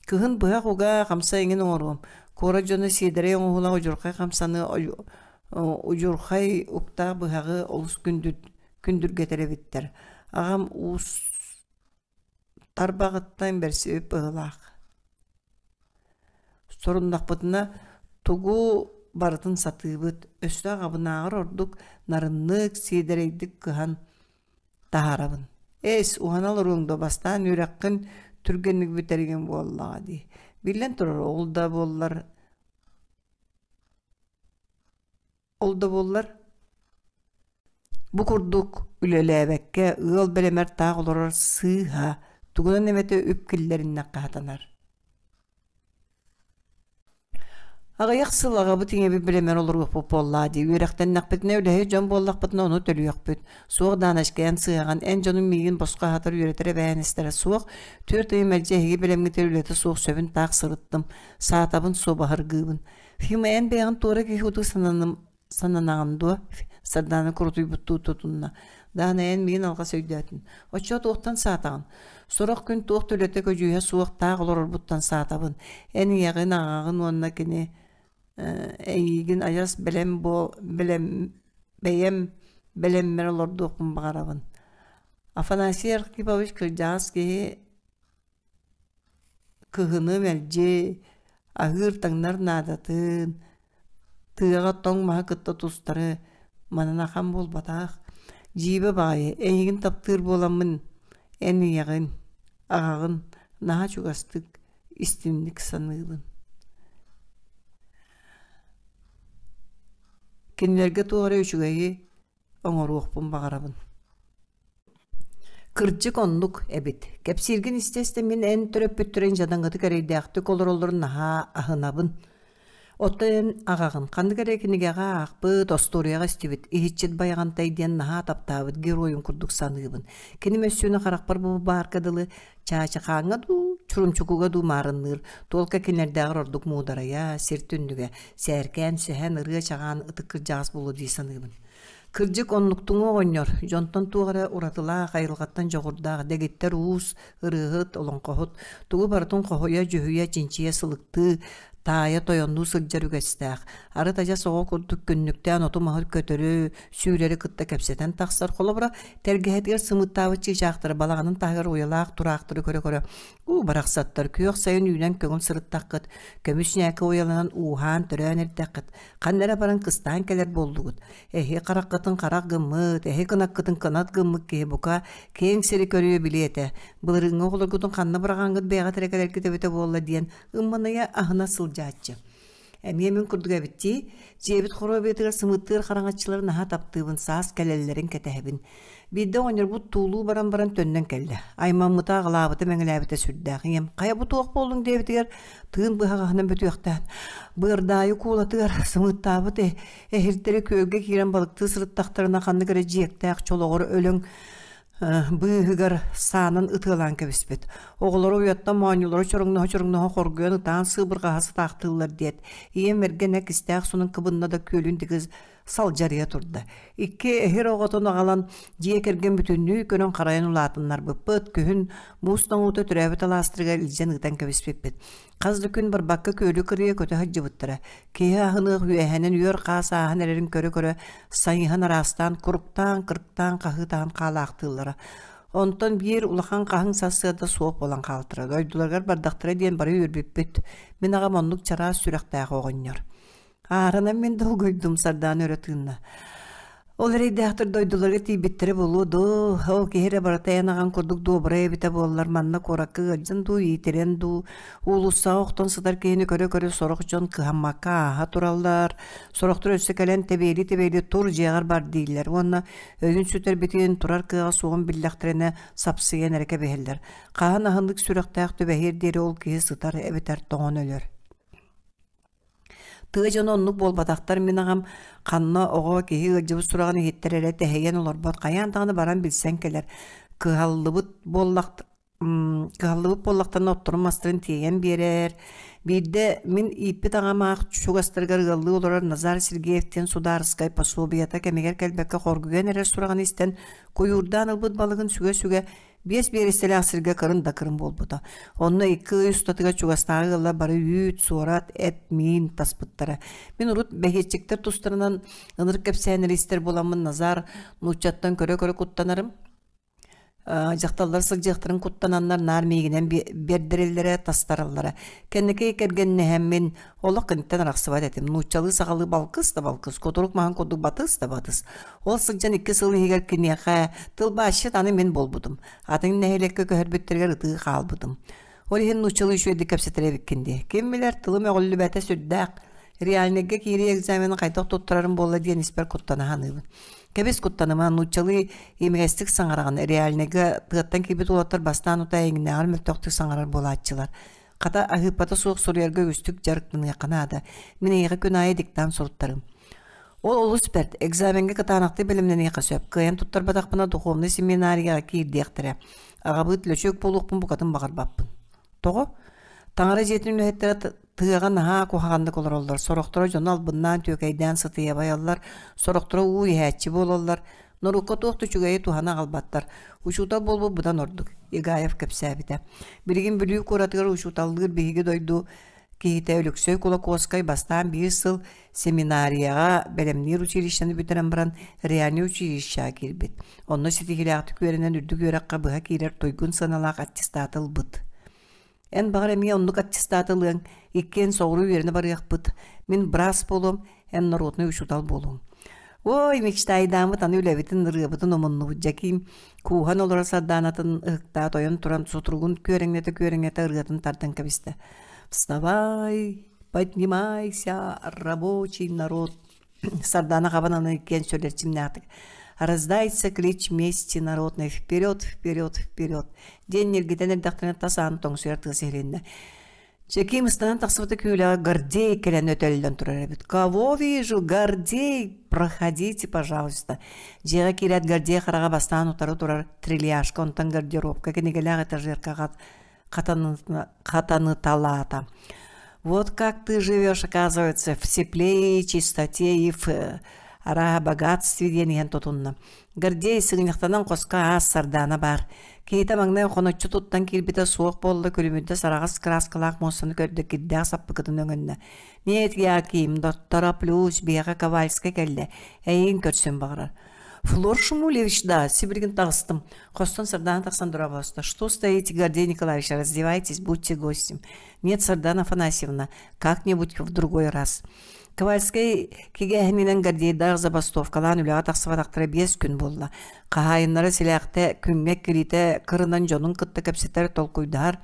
Кыһын быһах уга хамса эҥин оҥоруом. Куорат дьоно сиэдэрэй оҥоһуулаах удьурхай хамсаны удьурхай уктаах быһаҕы олус күндүргэтэр эбиттэр. Аҕам уус тарбаҕыттан бэрсибит быһыылаах. Соруннахпытына тугу барытын сатыыбыт, өссө аҕабынааҕар ордук нарыннык, сиэдэрэйдик кыһан таһаарабын. Эс, уһана олоруоҥ дуо, бастаан үөрэххин түргэнник бүтэригин буоллаҕа дии. Биллэн турар, ол да буоллар ол да буоллар бу курдук үлэлээбэккэ ыал бэлэмэр таах олорор сыыһа, тугунан эмэтэ үп киллэриннэххэ сатанар. Аҕыйах сыл аҕабыт ийэбит бэлэмэр олоруохпут буоллаа дии. Үөрэхтэннэхпитинэ, үлэһит дьон буоллахпытына ону төлүөхпүт. Суох, Дааночка, эн сыһаҕын, эн дьонуҥ миигин босхо аһатар үөрэтэр эбээһинэстэрэ суох. Түөрт ый мэлдьи эһиги бэлэмҥитигэр үлэтэ суох сөбүн таах сырыттым. Саатабын, суобаһыргыыбын. Фима, эн бэйэҕин туора киһи курдук сананым сананаҕын дуо? Сардаана курутуйбуттуу тутунна. Даана эн миигин алҕас өйдөөтүн. Оччоҕо туохтан саатаҕын? Сорох күн туох да үлэтэ көдьүүһэ суох таах олорорбуттан саатабын. Эн ийэҕин, аҕаҕын уонна кини эйиигин айас бэлэм буол бэлэм Бэйэм бэлэммэр олордуохпун баҕарабын. Афанасий Архипович кырдьаҕас киһи кыһыны мэлдьи аһыыр-таҥнар наадатын, тыаҕа тоҥ маһы кытта тустары манан ахан буолбатах. Дьиибэ баҕайы, эйигин таптыыр буоламмын эн ийэҕин, аҕаҕын наһаа чугастык, истиҥник саныыбын. Кинилэргэ туох эрэ үчүгэйи оҥоруохпун баҕарабын. Кырдьык оннук эбит. Кэпсииргин истэ-истэ мин эн төрөппүттэрин дьадаҥытык эрэйдээхтик олороллорун наһаа аһынабын. Оттон эн аҕаҕын ханнык эрэ кинигэҕэ аахпыт, остуоруйаҕа истибит Иһиччит Байаҕантай диэн наһаа таптаабыт геройун курдук саныыбын. Кини мөссүөнэ харахпар бу баарга дылы Чаачахааҥҥа дуу, Чурумчукуга дуу маарынныыр, туолка кинилэрдээҕэр ордук муударайа, сир түннүгэ, сээркээн, сэһэн, ырыа чаҕаан ытык кырдьаҕас буолуо дии саныыбын. Кырдьык оннуктуҥу оҕонньор, дьонтон туох эрэ уратылаах, айылҕаттан дьоҕурдаах, дэгиттэр уус, ырыаһыт, олоҥхоһут, тугу барытын хоһуйа, дьүһүйэ, чинчийэ сылыктыы, таайа тойоннуу сылдьар үгэстээх, арыт адьас оҕо курдук күннүктээн оту-маһы көтөрү, сүүрэри кытта кэпсэтэн тахсар. Холобура, тэлгэһэтигэр сымыыттаабыт чыычаахтары балаҕанын таһыгар уйалаах тураахтары көрө-көрө уу барахсаттар күөх сайын үүнэн көҥүл сырыттаххыт, көмүс ньээкэ уйаланан ууһаан төрөөн эрдэххит, ханна эрэ баран кыстаан кэлэр буоллугут. Эһи хараххытын харах гыммыт, эһи кынаккытын кынат гыммыт киһи бука киэҥ сири көрүө билиэ этэ. Былырыыҥҥы оҕолоргутун ханна быраҕаҥҥыт бэйэҕит эрэ кэлэргит эбитэ буолла диэн ымманыйа аһына сылдьааччы. Эмиэ мин курдук эбит дии. Дьиэбит хоруобуйатыгар сымыыттыыр хараҥаччылары наһаа таптыыбын, саас кэлэллэрин кэтэһэбин. Биирдэ оҕонньорбут туулуу баран баран төннөн кэллэ. Аймаммыта, аҕалаабыта, мэҥилээбитэ сүрдээх. Ийэм «Хайа бу туох буоллуҥ?» диэбитигэр тыын быһаҕаһынан бүтүөхтээн, быардаайы куулатыгар сымыыттаабыт эһирдэри күөлгэ киирэн балыктыы сырыттахтарына ханнык эрэ дьиэктээх чолоҕор өлөҥ быыһыгар саанан ытыалаан кэбиспит. Оҕолоро уйаттан моонньулара чороҥноһо-чороҥноһо хоргуйан ытаан сыыбырҕаһа сытаахтыыллар диэт, ийэм эргэнэ кистээх сонун кыбынна да күөлүн диги салдьарыйа турда. Икки эһир оҕотун аҕалан дьиэ кэргэн бүтүннүү көрөн-харайан улаатыннарбыппыт, күһүн муус тоҥуута төрөөбүт алаастарыгар илдьэн ыытан кэбиспиппит. Хас да күн барбакка күөлү кырыйа көтө сылдьыбыттара. Киһи аһыныах үөһэнэн үөр хаас ааһан эрэрин көрө-көрө сайыһан араастаан куруктаан, кырыктаан, хаһыытаан хаалаахтыыллара. Онтон биир улахан хаһыҥ сарсыарда суох буолан хаалтара. Дойдуларыгар бардахтара диэн бары үөрбүппүт. Мин аҕам оннук чараас сүрэхтээх оҕонньор. Ааранан мин долгуйдум, Сардаана өрө тыынна. Ол эрэйдээхтэр дойдуларга тиийбиттэрэ буолуо дуу, ол киһи эрэ барыта эн аҕаҥ курдук добрай эбитэ буоллар, манна куоракка ыалдьан дуу, иитирэн дуу, уулуссаҕа охтон сытар киһини көрө-көрө сорох дьон кыһаммакка ааһа тураллар, сорохтор өссө кэлэн тэбиэли-тэбиэли тур дьиэҕэр бар дииллэр уонна өйүн сүтэрбитин, турар кыаҕа суоҕун биллэхтэринэ сапсыйан эрэ кэбиһэллэр. Хаһан аһынык сүрэхтээх түбэһиэр диэри ол киһи сытар эбэтэр тоҥон өлөр. Тыа дьоно оннук буолбатахтар, мин аҕам ханна оҕо киһи ыалдьыбыт сураҕын иһиттэр эрэ тэһийэн олорбот, хайаан даҕаны баран билсэн кэлэр. Кыһаллыбыт буоллах кыһаллыбыт буоллахтарына отторун-мастарын тиэйэн биэрэр. Биирдэ мин ииппит аҕам аах чугастарыгар ыаллыы олорор Назар Сергеев диэн судаарыскай пособиета кэмигэр кэлбэккэ хоргуйан эрэр сураҕын истэн, куйуурдаан ылбыт балыгын сүгэ-сүгэ Биэс биэрэстэлээх сиргэ кырын да кырын буолбута. Онно икки ый устатыгар чугастааҕы ыаллар бары үүт, суорат, эт, миин таспыттара. Мин урут бэһиэччиктэр тустарынан ынырык кэпсээннэри истэр буоламмын Назар нууччаттан көрө-көрө куттанарым. Дьахталлар сылдьыахтарын куттананнар наар миигинэн биэрдэрэллэрэ, тастараллара. Кэнники кэргэннэһэммин олох киниттэн арахсыбат этим. Нууччалыы сахалыы балкыс да балкыс, кутурук маһын курдук батыс да батыс. Ол сылдьан икки сыл иһигэр киниэхэ тылбаасчыт аны мин буолбутум. Атын нэһилиэккэ көһөрбүттэригэр ытыы хаалбытым. Ол иһин нууччалыы үчүгэйдик кэпсэтэр эбиккин дии. Ким билэр, тылым өҕүллүбэтэ сүрдээх. Реальныйга киирии экзамены хайдах туттарарым буолла диэн испэр куттана саныыбын. Кэбис куттаныма, нууччалыы имигэстик саҥараҕын. Реальныйга тыаттан киирбит уолаттар бастаан утаа эйигиннээҕэр мөлтөхтүк саҥарар буолааччылар. Хата, аһыыппата суох суруйарга үгүстүк дьарыктаныахха наада. Мин эйиэхэ күн аайы диктант суруттарым. Ол олус бэрт, экзамеҥҥа кытаанахтык бэлэмнэниэххэ сөп. Кыайан туттарбатахпына духовнай семинарияҕа киирдиэхтэрэ. Аҕабыыт лөчүөк буолуохпун букатын баҕарбаппын. Тоҕо? Таҥара дьиэтин үлэһиттэрэ тыаҕа наһаа куһаҕаннык олороллор. Сорохторо дьону албыннаан түөкэйдээн сытыйа байаллар, сорохторо уу иһээччи буолаллар. Норуокка туох да үчүгэйи туһана аҕалбаттар. Учуутал буолбут быдан ордук, Игаев кэпсээбитэ. Билигин Бүлүү куоратыгар учууталлыыр биһиги дойду. киһитэ Өлөксөй Кулаковскай бастаан биир сыл семинарияҕа бэлэмниир училищены бүтэрэн баран реальнай училищеҕа киирбит. Онно ситиһиилээхтик үөрэнэн үрдүк үөрэххэ быһа киирэр туйгун сыаналаах аттестаты ылбыт. Эн баҕар эмиэ оннук аттестаты ылыаҥ, иккиэн соҕуруу үөрэнэ барыахпыт. Мин быраас буолуом, эн норуотунай учуутал буолуоҥ. Ой, мечтайдааммыт аны үлэбитин, ырыабытын умуннубут Дьэкиим кууһан олорор Сардаанатын ыһыктаат ойон туран сутуругун күөрэҥнэтэ-күөрэҥнэтэ ырыатын тардан кэбистэ. Вставай, поднимайся, рабочий народ. Сардаана хабан аны иккиэн сүрдэрчимнээхтик «Раздается клич мести народной вперед, вперед, вперед!» диэн ньиргитэн эрдэхтэринэ тас аан тоҥсуйар тыас иһилиннэ. Чэкиим ыстанан тахсыбыта күүлэҕэ Гордей кэлэн өтөллөн турар эбит. «Кого вижу? Гордей! Проходите, пожалуйста!» Дьиэҕэ киирээт Гордей хараҕа бастаан утары турар трильяжка, онтон гардеробка кинигэлээх этажеркаҕа хатаныталаата. Вот как ты живешь, оказывается, в тепле, чистоте и в арааһа богатстве диэн иһэн тутунна. Гордей сыгынньахтанан хоско аас сардаана баар. Киһитэ маҥнай хоноччу туттан киирбитэ суох буолла күлүмүрдэс араҕас кырааскалаах муостаны көрдө кирдээх саппыкытын өҥөннө. Нет, Яким, тороплюсь, биһиэхэ Ковальскай кэллэ. Эйигин көрсөн баҕарар. Флор Шумулевич, да, сибилигин таҕыстым. Хостон Сардаана тахсан дорооболосто. Что стоите, Гордей Николаевич, раздевайтесь, будьте гостем. Нет, Сардана Афанасьевна, как-нибудь в другой раз. Ковальскай кигээһининэн Гордейдаах забастовкалаан үлэҕэ тахсыбатахтара биэс күн буолла. Хаһаайыннара силээхтэ күҥҥэ киритэ кырынан дьонун кытта кэпсэтэр, толкуйдаһар.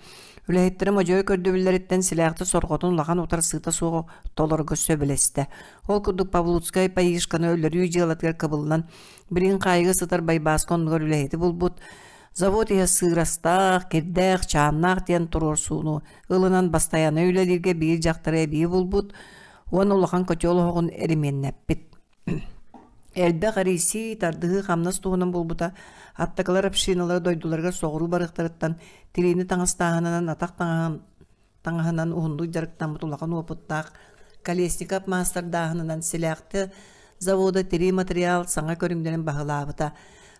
Үлэһиттэрэ модьуйа көрдөбүллэриттэн силээхтэ сорҕотун улахан утарсыыта суох толорго сөбүлэстэ. Ол курдук Павлуцкай Паишканы өлөрүү дьыалатыгар кыбыллан, билигин хаайыыга сытар Байбааска оннугар үлэһити булбут, завод иһэ сыырастаах, кирдээх, чааннаах диэн туруорсууну ылынан бастайааннай үлэлииргэ биир дьахтары эбии булбут уонна улахан котел оһоҕун эримиэннэппит. Элбэх эрийсии, тардыһыы хамнас туһунан буолбута, аттакылар общиналара дойдуларыгар соҕуруу барыахтарыттан тириини таҥастааһынынан атах таҥаһын таҥаһынан уһуннук дьарыктаммыт улахан уопуттаах Колесников маастардааһынынан Силээхтэ завода тирии материал саҥа көрүҥнэрин баһылаабыта.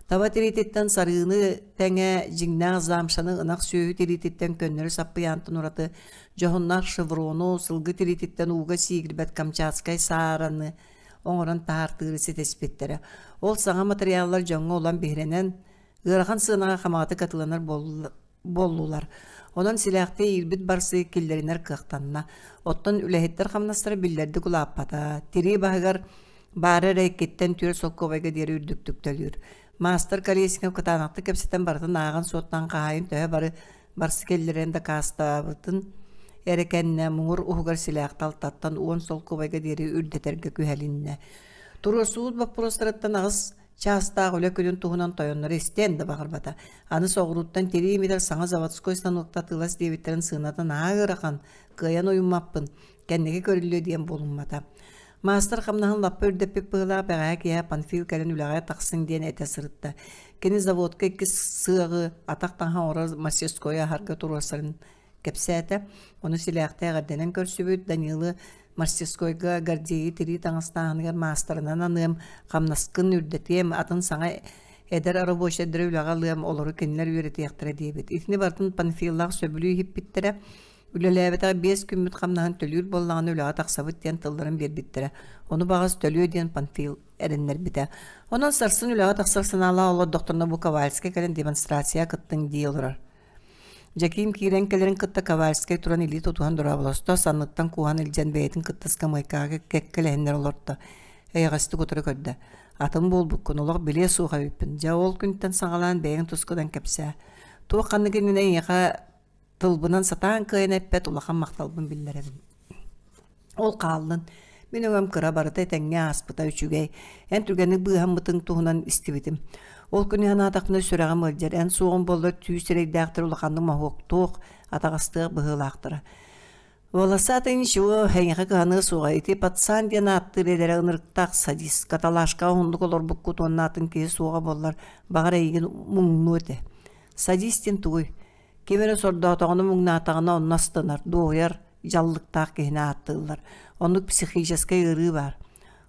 Таба тириититтэн сарыыны тэҥэ дьиҥнээх замшаны ынах сүөһү тириититтэн көннөрү саппыйаантан ураты дьоһуннаах шеврону, сылгы тириититтэн ууга сиигирбэт камчатскай саараны оҥорон таһаартыыры ситиспиттэрэ. Ол саҥа материаллар дьоҥҥо улам биһирэнэн, ыарахан сыанаҕа хамаҕатык атыыланар буоллулар. Онон силээхтии иирбит барсыы киллэринэр кыахтанна. Оттон үлэһиттэр хамнастара биллэрдик улааппата. Тирии баһыгар баара эрэ иккиттэн түөрт солкуобайга диэри үрдүктүк төлүүр. Маастар Колесников кытаанахтык кэпсэтэн барытын ааҕан-суоттаан хаһаайын төһө бары барсы кэллэрэн дакаастаабытын эрэ кэннэ муҥур уһугар силээхтэ алтаттан уон солкуобайга диэри үрдэтэргэ күһэлиннэ. Туруорсубут боппуруостарыттан аҕыс Чаастаах үлэ күнүн туһунан тойонноро истиэн да баҕарбата. Аны соҕурууттан тирии имитэр саҥа заводской станокта атыылас диэбиттэрин сыаната наһаа ыарахан, кыайан уйуммаппын, кэнники көрүллүө диэн буолуммата. Маастар хамнаһын лаппа үрдэппит быһыылаах бэҕэһээ киэһэ Панфил кэлэн үлэҕэ тахсыҥ диэн этэ сырытта. Кини заводка иккис сыаҕы атах таҥаһа оҥорор мастерскойу аһарга туруорсарын кэпсээтэ. Ону силээхтээх эрдэнэн көрсүбүт Данилы мастерскойга Гордейы тирии таҥастааһыныгар маастарынан аныам, хамнаскын үрдэтиэм, атын саҥа эдэр рабочайдары үлэҕэ ылыам, олору кинилэр үөрэтиэхтэрэ диэбит. Итини барытын Панфиловах сөбүлүү иһиппиттэрэ. Үлэлээбэтэх биэс күммүт хамнаһын төлүүр буоллаҕына үлэҕэ тахсабыт диэн тылларын биэрбиттэрэ. Ону баҕас төлүө диэн Панфил эрэннэрбитэ. Онон сарсын үлэҕэ тахсар санаалаах олордохторуна бу Ковальскай кэлэн демонстрация кыттыҥ дии олорор. Дьэкиим киирэн кэлэрин кытта Ковальскай туран илии тутуһан дорооболосто, санныттан кууһан илдьэн бэйэтин кытта ыскамыайкаҕа кэккэлэһиннэр олорто, эйэҕэстик утары көрдө: «Атын буолбуккун, олох билиэ суох эбиппин. Дьэ, ол күнтэн саҕалаан бэйэҥ тускунан кэпсээ. Туох ханнык иннинэ эйиэхэ тылбынан сатаан кыайан эппэт улахан махталбын биллэрэбин. Ол хааллын. Мин өҥөм кыра барыта этэҥҥэ ааспыта үчүгэй. Эн түргэнник быыһаммытыҥ туһунан истибитим. Ол күнү санаатахпына сүрэҕим ыалдьар. Эн суоҕуҥ буоллар түү сирэйдээхтэр улаханнык моһуоктуох, атаҕастыах быһыылаахтара. Волосатый ничего, эйиэхэ кыһаныа суоҕа. Ити пацан диэн ааттыыр эдэрэ ынырыктаах садист. Каталашкаҕа уһуннук олорбуккут уонна атын киһи суоҕа буоллар, баҕар эйигин муҥнуо этэ. Садист диэн тугуй? Ким эрэ сордоотоҕуна муҥнаатаҕына онно астынар, дуоһуйар, дьаллыктаах киһини ааттыыллар. Оннук психическэй ыарыы баар.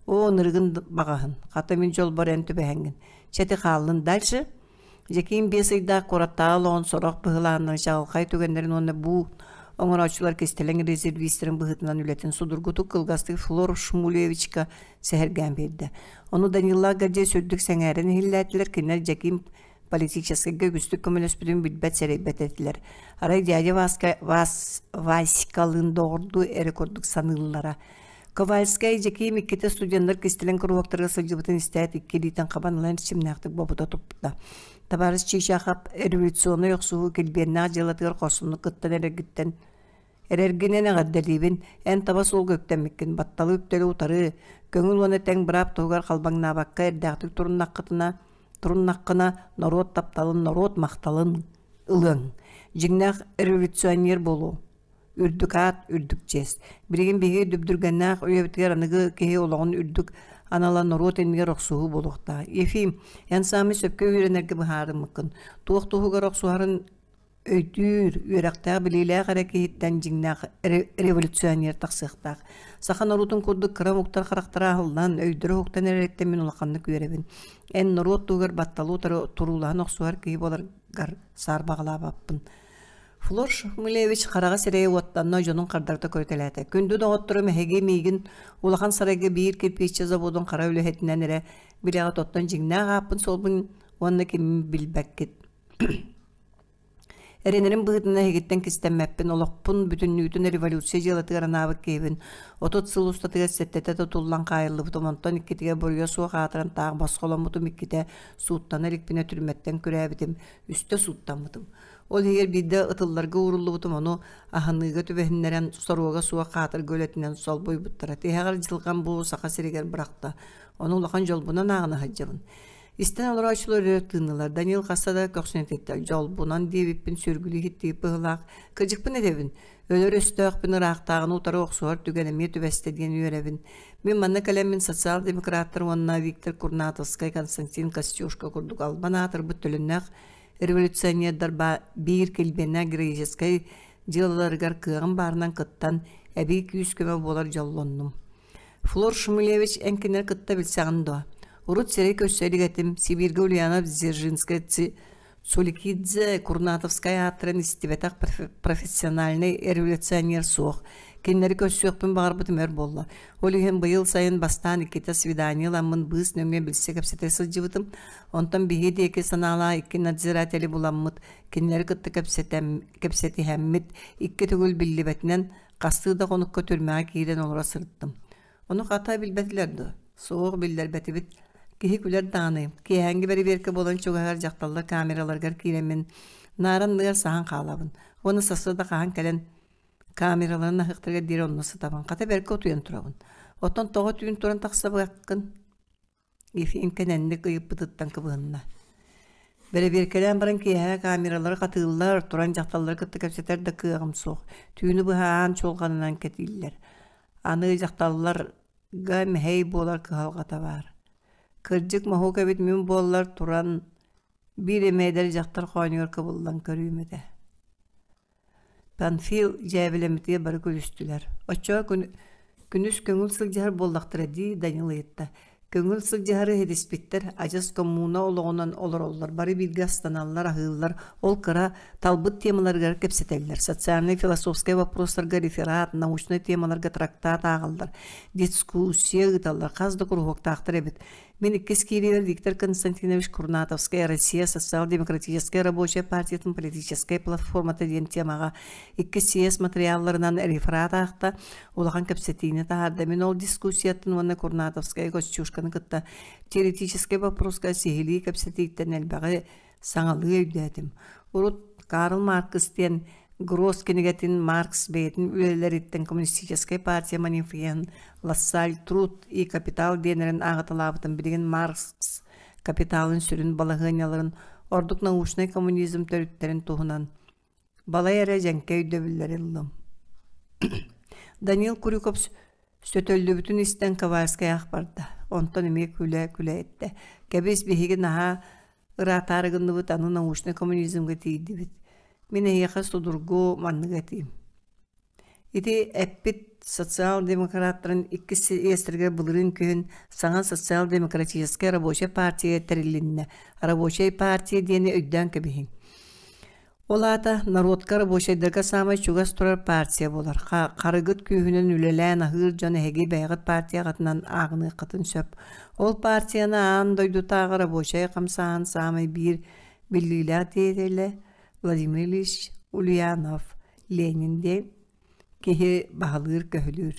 Оо, ынырыгын баҕаһын, хата мин дьолбор эн түбэһэҥҥин. Чэ ити хааллын дальше. Дьэкиим биэс ыйдаах куораттааҕы олоҕун сорох быһылааннарын чаҕылхай түгэннэрин уонна бу оҥорооччулар кистэлэҥ резервистэрин быһыытынан үлэтин судургутук кылгастык Флор Шмулевичка сэһэргээн биэрдэ. Ону Данила Гордей сүрдүк сэҥээрэн иһиллээтилэр, кинилэр Дьэкиим политическайга үгүстүк көмөлөспүтүн билбэт сэрэйбэт этилэр. Арай дядя Васка Вас Васькалыын доҕордуу эрэ курдук саныыллара. Ковальскай Дьэкиим иккитэ студеннар кистэлэҥ куруһуоктарга сылдьыбытын истээт икки илиитин хабан ылан эрчимнээхтик бобута туппута. Табаарыс Чичахов революционнай охсуһуу килбиэннээх дьыалатыгар хорсуннук кыттан эрэргиттэн эрэргинэн эҕэрдэлиибин. Эн таба суолга үктэммиккин, батталы үктэли утары, көҥүл уонна тэҥ быраап туһугар халбаҥнаабакка эрдээхтик туруннаххытына, туруннаххына норуот тапталын, норуот махталын ылыаҥ. Дьиҥнээх революционер буолуо. Үрдүк аат, үрдүк чиэс. Билигин биһиги дүбдүргэннээх үйэбитигэр аныгы киһи олоҕун үрдүк анала норуот иннигэр охсуһуу буолуохтаах. Ефим, эн саамай сөпкө үөрэнэргэ быһаарыммыккын. Туох туһугар охсуһарын өйдүүр, үөрэхтээх, билиилээх эрэ киһиттэн дьиҥнээх революционер тахсыахтаах. Саха норуотун курдук кыра омуктар харахтара аһыллан, өйдөрө уһуктан эрэриттэн мин улаханнык үөрэбин. Эн норуот туһугар батталы утары туруулаһан охсуһар киһи буоларгар саарбаҕалаабаппын. Флор Шмулевич хараҕа сирэйэ уоттанна, дьонун хардарыта көрүтэлээтэ. Күндү доҕотторум, эһиги миигин улахан сарайга биир кирпииччэ заводун хара үлэһитинэн эрэ билэҕит, оттон дьиҥнээх ааппын-суолбун уонна киммин билбэккит. Эрэнэрим быһыытынан эһигиттэн кистэммэппин, олохпун бүтүннүүтүн революция дьыалатыгар анаабыт киһибин. 30 сыл устатыгар сэттэтэ тутуллан хаайыллыбытым, онтон иккитигэр буруйа суох аатыран таах босхоломмутум, иккитэ сууттана иликпинэ түрмэттэн күрээбитим, үстэ сууттаммытым. Ол иһигэр биирдэ ытылларга ууруллубутум, ону аһыныыга түбэһиннэрэн, соруога суох хаатырга үлэтинэн солбуйбуттара. Тиһэҕэр дьылҕам бу Саха сиригэр бырахта. Ону улахан дьолбунан ааҕына сылдьабын. Истэн олорооччулар өрө тыыннылар. Данил хаста да көхсүн этиттэ. Дьолбунан диэбиппин сүргүлүү иһиттиир быһыылаах. Кырдьыкпын этэбин. Өлөр өстөөхпүн ыраахтааҕыны утары охсуһар түгэн эмиэ түбэстэ диэн үөрэбин. Мин манна кэлэммин социал-демократтар уонна Виктор Курнатовскай, Константин Костюшко курдук албан аатырбыт төлөннөөх революционердар биир килбиэннээх героическай дьыалаларыгар кыаҕым баарынан кыттан, эбии күүс-көмө буолар дьоллоннум. Флор Шмулевич эн кинилэри кытта билсэҕин дуо? Урут сирэй көрсө илик этим, Сибииргэ Ульянов Дзержинскэй Цуликидзе Курнатовскай ааттарын истибэтэх профессиональнай революционер суох. Кинилэри көрсүөхпүн баҕарбытым өр буолла. Ол иһин быйыл сайын бастаан иккитэ свидание ыламмын быыс нөҥүө билсэ кэпсэтэ сылдьыбытым. Онтон биһиги диэки санаалаах икки надзиратели буламмыт, кинилэри кытта кэпсэтиһэммит, икки төгүл биллибэтинэн хастыы да хонукка түрмэҕэ киирэн олоро сырыттым. Ону хата билбэтилэр дуо? Суох, биллэрбэтибит. Киһи күлэр даҕаны. Киэһээҥҥи бэрэбиэркэ буолан чугаһыгар дьахталлар камераларыгар киирэммин, наара анныгар саһан хаалабын. Уонна сарсыарда хаһан кэлэн камераларын аһыахтарыгар диэри онно сытабын. Хата бэркэ утуйан турабын. Оттон тоҕо түүн туран тахсыбаккын? Ефим кэнэнник ыйыппытыттан кыбыһынна. Бэрэбиэркэлээн баран киэһэ камералары хатыыллар, туран дьахталлары кытта кэпсэтэр да кыаҕым суох. Түүнү быһа аан чуолҕанынан кэтииллэр. Аны дьахталларга мэһэй буолар кыһалҕата баар. Кырдьык моһуок эбит мин буоллар туран биир эмэ эдэр дьахтар хоонньугар кыбыллан көрүүм этэ. Панфил дьээбэлэммитигэр бары күлүстүлэр. Оччоҕо күн, күнүс көҥүл сылдьыһар буоллахтара дии, Данил ыйытта. Көҥүл сылдьыһары иһитиспиттэр, адьас коммуна олоҕунан олороллор, бары бииргэ астаналлар, аһыыллар, ол кыра, талбыт темаларыгар кэпсэтэллэр, социальнай философскай вопростарга реферат, научнай темаларга трактат ааҕаллар, дискуссия ыыталлар, хас да куруһуоктаахтар эбит. Мин иккис киириибэр Виктор Константинович Курнатовскай Россия социал-демократическай рабочай партиятын политическай платформата диэн темаҕа иккис съезд материалларынан реферат аахта, улахан кэпсэтиини таһаарда. Мин ол дискуссияттан уонна Курнатовскай Костюшканы кытта теоретическай боппуруоска сиһилии кэпсэтииттэн элбэҕи саҥалыы өйдөөтүм. Урут Карл Маркс диэн Гросс кинигэтин Маркс бэйэтин үлэлэриттэн Коммунистическай партия манифеһын Лассаль Труд и капитал диэннэрин ааҕыталаабытын билигин Маркс капиталын сүрүн балаһыанньаларын ордук научнай коммунизм төрүттэрин туһунан балай эрэ дьэҥкэ өйдөбүллэри ыллым. Данил Крюков сөтөллүбүтүн истэн Ковальскай аах барда. Онтон эмиэ күлэ-күлэ эттэ. Кэбис биһиги наһаа Ыраатаары гынныбыт, аны научнай коммунизмҥа тиийдибит. Мин эһиэхэ судургу маннык этиим. Ити эппит социал-демократтарын иккис съезтэригэр былырыын күһүн саҥа социал-демократическай рабочай партия тэрилиннэ. Рабочай партия диэни өйдөөн кэбиһиҥ. Ол аата норуотка рабочайдарга саамай чугас турар партия буолар. Харыгыт күүһүнэн үлэлээн аһыыр дьон эһиги бэйэҕит партияҕытынан ааҕыныаххытын сөп. Ол партияны аан дойдутааҕы рабочай хамсааһын саамай биир биллиилээх деятелэ Владимир Ильич Ульянов Ленин диэн киһи баһылыыр-көһүлүүр.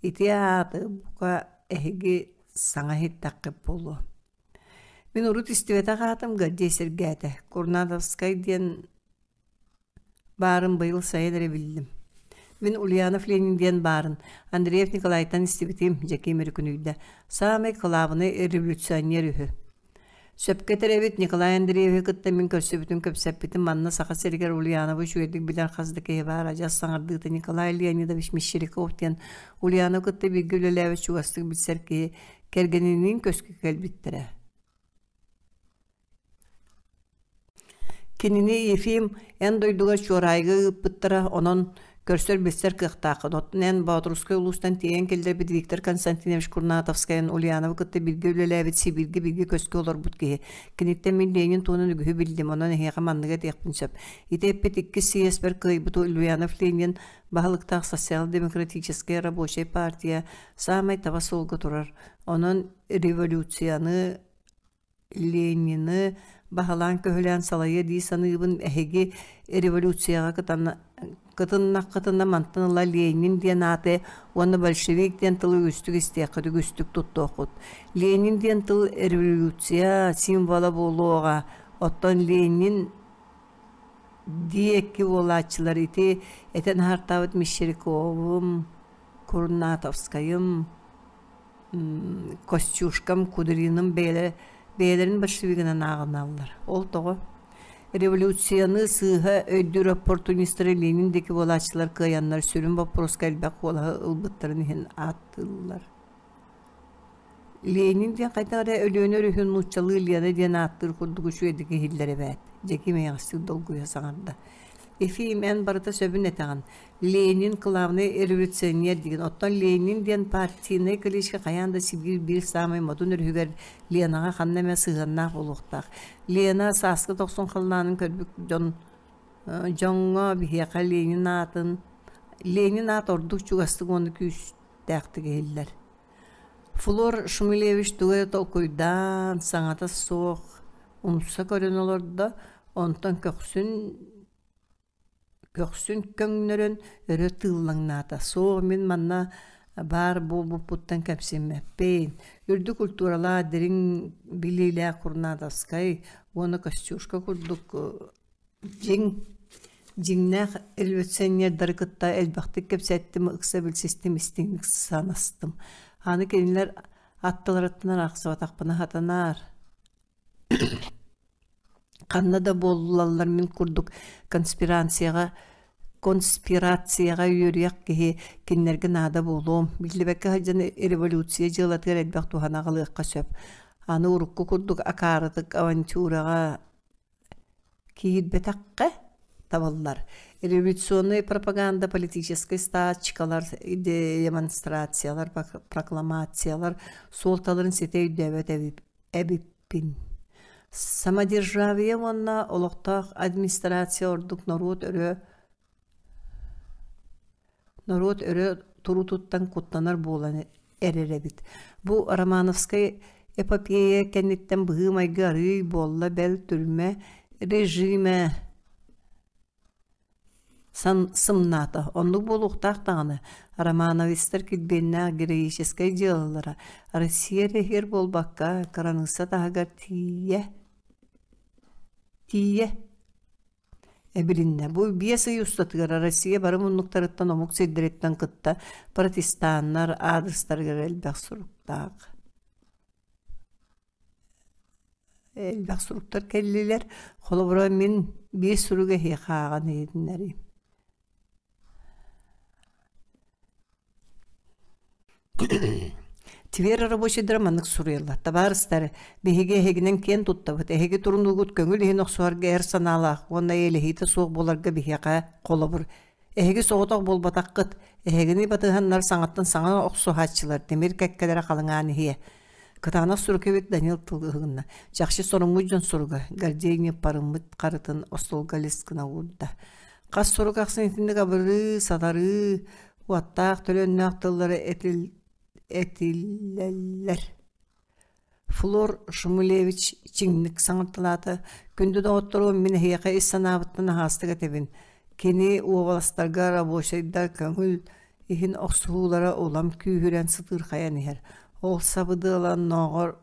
Ити ааты бука эһиги саҥа иһиттэххит буолуо. Мин урут истибэтэх аатым Гордей сэргээтэ. Курнатовскай диэн баарын быйыл сайын эрэ биллим. Мин Ульянов Ленин диэн баарын Андреев Николайтан истибитим, Дьэкиим өрүкүнүйдэ. Саамай кылаабынай революционер үһү. Сөпкө этэр эбит Николай Андреевиһы кытта мин көрсүбүтүм, кэпсэппитим. Манна Саха сиригэр Ульяновы үчүгэйдик билэр хас да киһи баар. Адьас саҥардыыта Николай Леонидович Мещеряков диэн Ульяновы кытта бииргэ үлэлээбит чугастык билсэр киһи кэргэниниин көскө кэлбиттэрэ. Кинини Ефим эн дойдуга Чуораайга ыыппыттара, онон көрсөр-билсэр кыахтааххын. Оттон эн Боотурускай улуустан тиэйэн киллэрбит Виктор Константинович Курнатовскайын Ульяновы кытта бииргэ үлэлээбит Сибииргэ бииргэ көскө олорбут киһи. Киниттэн мин Ленин туһунан үгүһү биллим, онон эһиэхэ манныгы этиэхпин сөп. Ити эппит иккис съезпэр кыайбыт Ульянов Ленин баһылыктаах социал-демократическай рабочай партия саамай таба суолга турар. Онон революцияны Ленины баһылаан-көһүлээн салайыа дии саныыбын. Эһиги революцияҕа кытыннаххытына мантан ыла Ленин диэн ааты уонна большевик диэн тылы үгүстүк истиэххит, үгүстүк туттуоххут. Ленин диэн тыл революция символа буолуоҕа. Оттон Ленин диэки буолааччылар ити этэн аһартаабыт Мещеряковым, Курнатовскайым, Костюшкам, Кудриным бэйэлэрэ бэйэлэрин большевигынан ааҕыналлар. Ол тоҕо? Революцияны сыыһа өйдүүр оппортунистары Ленин диэки буолааччылар кыайаннар сүрүн боппуруоска элбэх куолаһы ылбыттарын иһин ааттыыллар. Ленин диэн хайдах эрэ Өлүөнэ өрүһүн нууччалыы Лена диэн ааттыыр курдук үчүгэйдик иһиллэр эбээт. Дьэким эйэҕэстик долгуйа саҥарда. Ефим, эн барыта сөбүн этэҕин. Ленин главный революционер диэн. Оттон Ленин диэн партийнай кличка хайаан да Сибиир биир саамай модун өрүһүгэр Ленаҕа ханна эмэ сыһыаннаах буолуохтаах. Лена сааскы дохсун халлаанын көрбүт дьон дьоҥҥо биһиэхэ Ленин аатын Ленин аат ордук чугастык уонна күүстээхтик иһиллэр. Флор Шмелевич тугу эрэ толкуйдаан, саҥата суох умса көрөн олордо, онтон көхсүн көхсүн көҥнөрөн өрө тыыллаҥнаата. Суох, мин манна баар буолбуппуттан кэмсиммэппин. Үрдүк культуралаах, дириҥ билиилээх Курнатовскай уонна Костюшка курдук дьиҥ дьиҥнээх революционердары кытта элбэхтик кэпсэттим, ыкса билсистим, истиҥник санастым. Аны кинилэр аттыларыттан арахсыбатахпына сатанаар. Ханна да буоллаллар мин курдук конспирацияҕа конспирацияҕа үөрүйэх киһи кинилэргэ наада буолуом. Биллибэккэ сылдьан революция дьыалатыгар элбэх туһаны аҕалыахха сөп. Аны урукку курдук акаарытык авантюраҕа киирбэтэххэ табыллар. Революционнай пропаганда, политическай стачкалар, демонстрациялар, прокламациялар суолталарын ситэ өйдөөбөт эбиппин. Самодержавие уонна олохтоох администрация ордук норуот өрө норуот өрө туруутуттан куттанар буолан эрэр эбит. Бу Романовскай эпопея кэнниттэн быһыы-майгы арыый буолла бэл түрмэ режимэ сымнаата. Оннук буолуохтаах даҕаны, романовецтар килбиэннээх героическай дьыалалара Россия эрэ иһигэр буолбакка, кыраныысса таһыгар тиийэ тиийэ эбилиннэ. Бу 5 ый устатыгар Россия бары муннуктарыттан омук сирдэриттэн кытта протестаннар аадырыстарыгар элбэх суруктаах Элбэх суруктар кэллилэр. Холобура, мин биир суругу эһиэхэ ааҕан иһитиннэриим. Тверь рабочайдара маннык суруйаллар. Табаарыстар, биһиги эһигинэн киэн туттабыт. Эһиги турунуугут көҥүл иһин охсуһарга эр санаалаах уонна эйэлэһиитэ суох буоларга биһиэхэ холобур. Эһиги соҕотох буолбатаххыт. Эһигини батыһаннар саҥаттан саҥа охсуһааччылар тимир кэккэлэрэ халыҥаан иһиэ. Кытаанах сурук эбит Данил тыл ыһыгынна. Чахчы соруммут дьон суруга, Гордей ньыппарыммыт харытын остуолга лис гына уурда. Хас сурук ахсын итинник абырыы, сатарыы, уоттаах төлөннөөх тыллары этиллэллэр. Флор Шмулевич чиҥник саҥарталаата: «Күндү доҕотторуом, мин эһиэхэ ис санаабыттан аһаҕастык этэбин. Кини уобаластарга рабочайдар көҥүл иһин охсуһуулара улам күүһүрэн сытыырхайан иһэр. Ол сабыдыала оннооҕор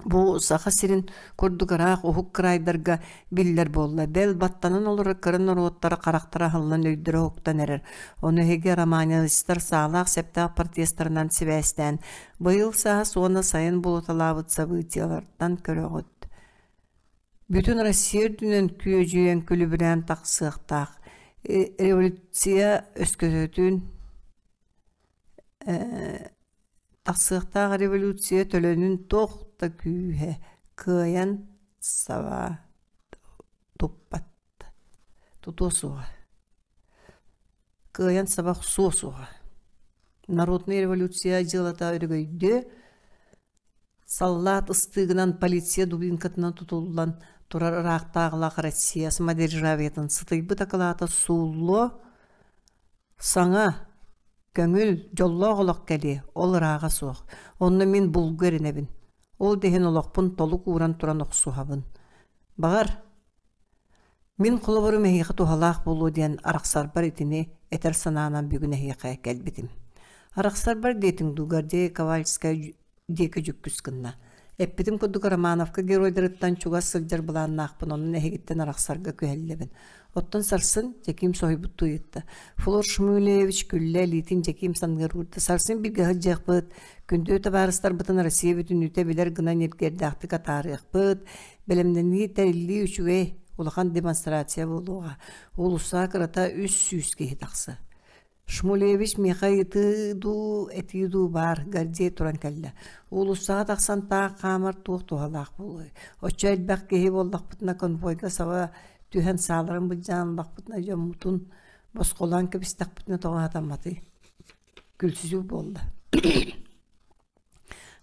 Бу Саха сирин курдук ыраах уһук кыраайдарга биллэр буолла. Бэл, баттанан олорор кыра норуоттара харахтара аһыллан өйдөрө уһуктан эрэр. Ону эһиги романецтар саалаах-сэптээх протестарынан сибээстээн, быйыл саас уонна сайын буолуталаабыт событиелартан көрөҕүт. Бүтүн Россия үрдүнэн күөдьүйэн күлүбүрээн тахсыахтаах революция өскөтүн Тахсыахтаах революция төлөнүн туох да күүһэ кыайан саба туппат, тутуо суоҕа, кыайан саба охсуо суоҕа. Народнай революция дьыалата өрөгөйдүө, саллаат ыстыыгынан полиция дубинкатынан тутуллан турар ыраахтааҕылаах Россия самодержавиетын сытыйбыт акылаата сууллуо, Саҥа, көҥүл, дьоллоох олох кэлиэ, ол ырааҕа суох. Онно мин булгу эрэнэбин. Ол да иһин олохпун толук ууран туран охсуһабын. Баҕар, мин холобурум эһиэхэ туһалаах буолуо диэн арахсарбар итини этэр санаанан бүгүн эһиэхэ кэлбитим. Арахсарбар диэтиҥ дуу, Гордей Ковальскай диэки дьүккүс гынна. Эппитим курдук Романовка геройдарыттан чугас сылдьар былааннаахпын, онон эһигиттэн арахсарга күһэллэбин. Оттон сарсын Дьэкиим соһуйбуттуу ыйытта. Флор Шмулевич күллэ, илиитин Дьэкиим санныгар уурда. Сарсын бииргэ сылдьыахпыт, күндү табаарыстарбытын Россия бүтүннүүтэ билэр гына ньиргиэрдээхтик атаарыахпыт. Бэлэмнэнии, тэриллии үчүгэй, улахан демонстрация буолуоҕа. Уулуссаҕа кырата 300 киһи тахса. Шмулевич миэхэ ыйытыы дуу, этии дуу баар, Гордей туран кэллэ. Уулуссаҕа тахсан таах хаамар туох туһалаах буолуой? Оччо элбэх киһи буоллахпытына конвойга саба түһэн сааларын былдьаан ыллахпытына дьоммутун босхолоон кэбистэхпитинэ тоҕо сатамматый? Күлсүзүү буолла.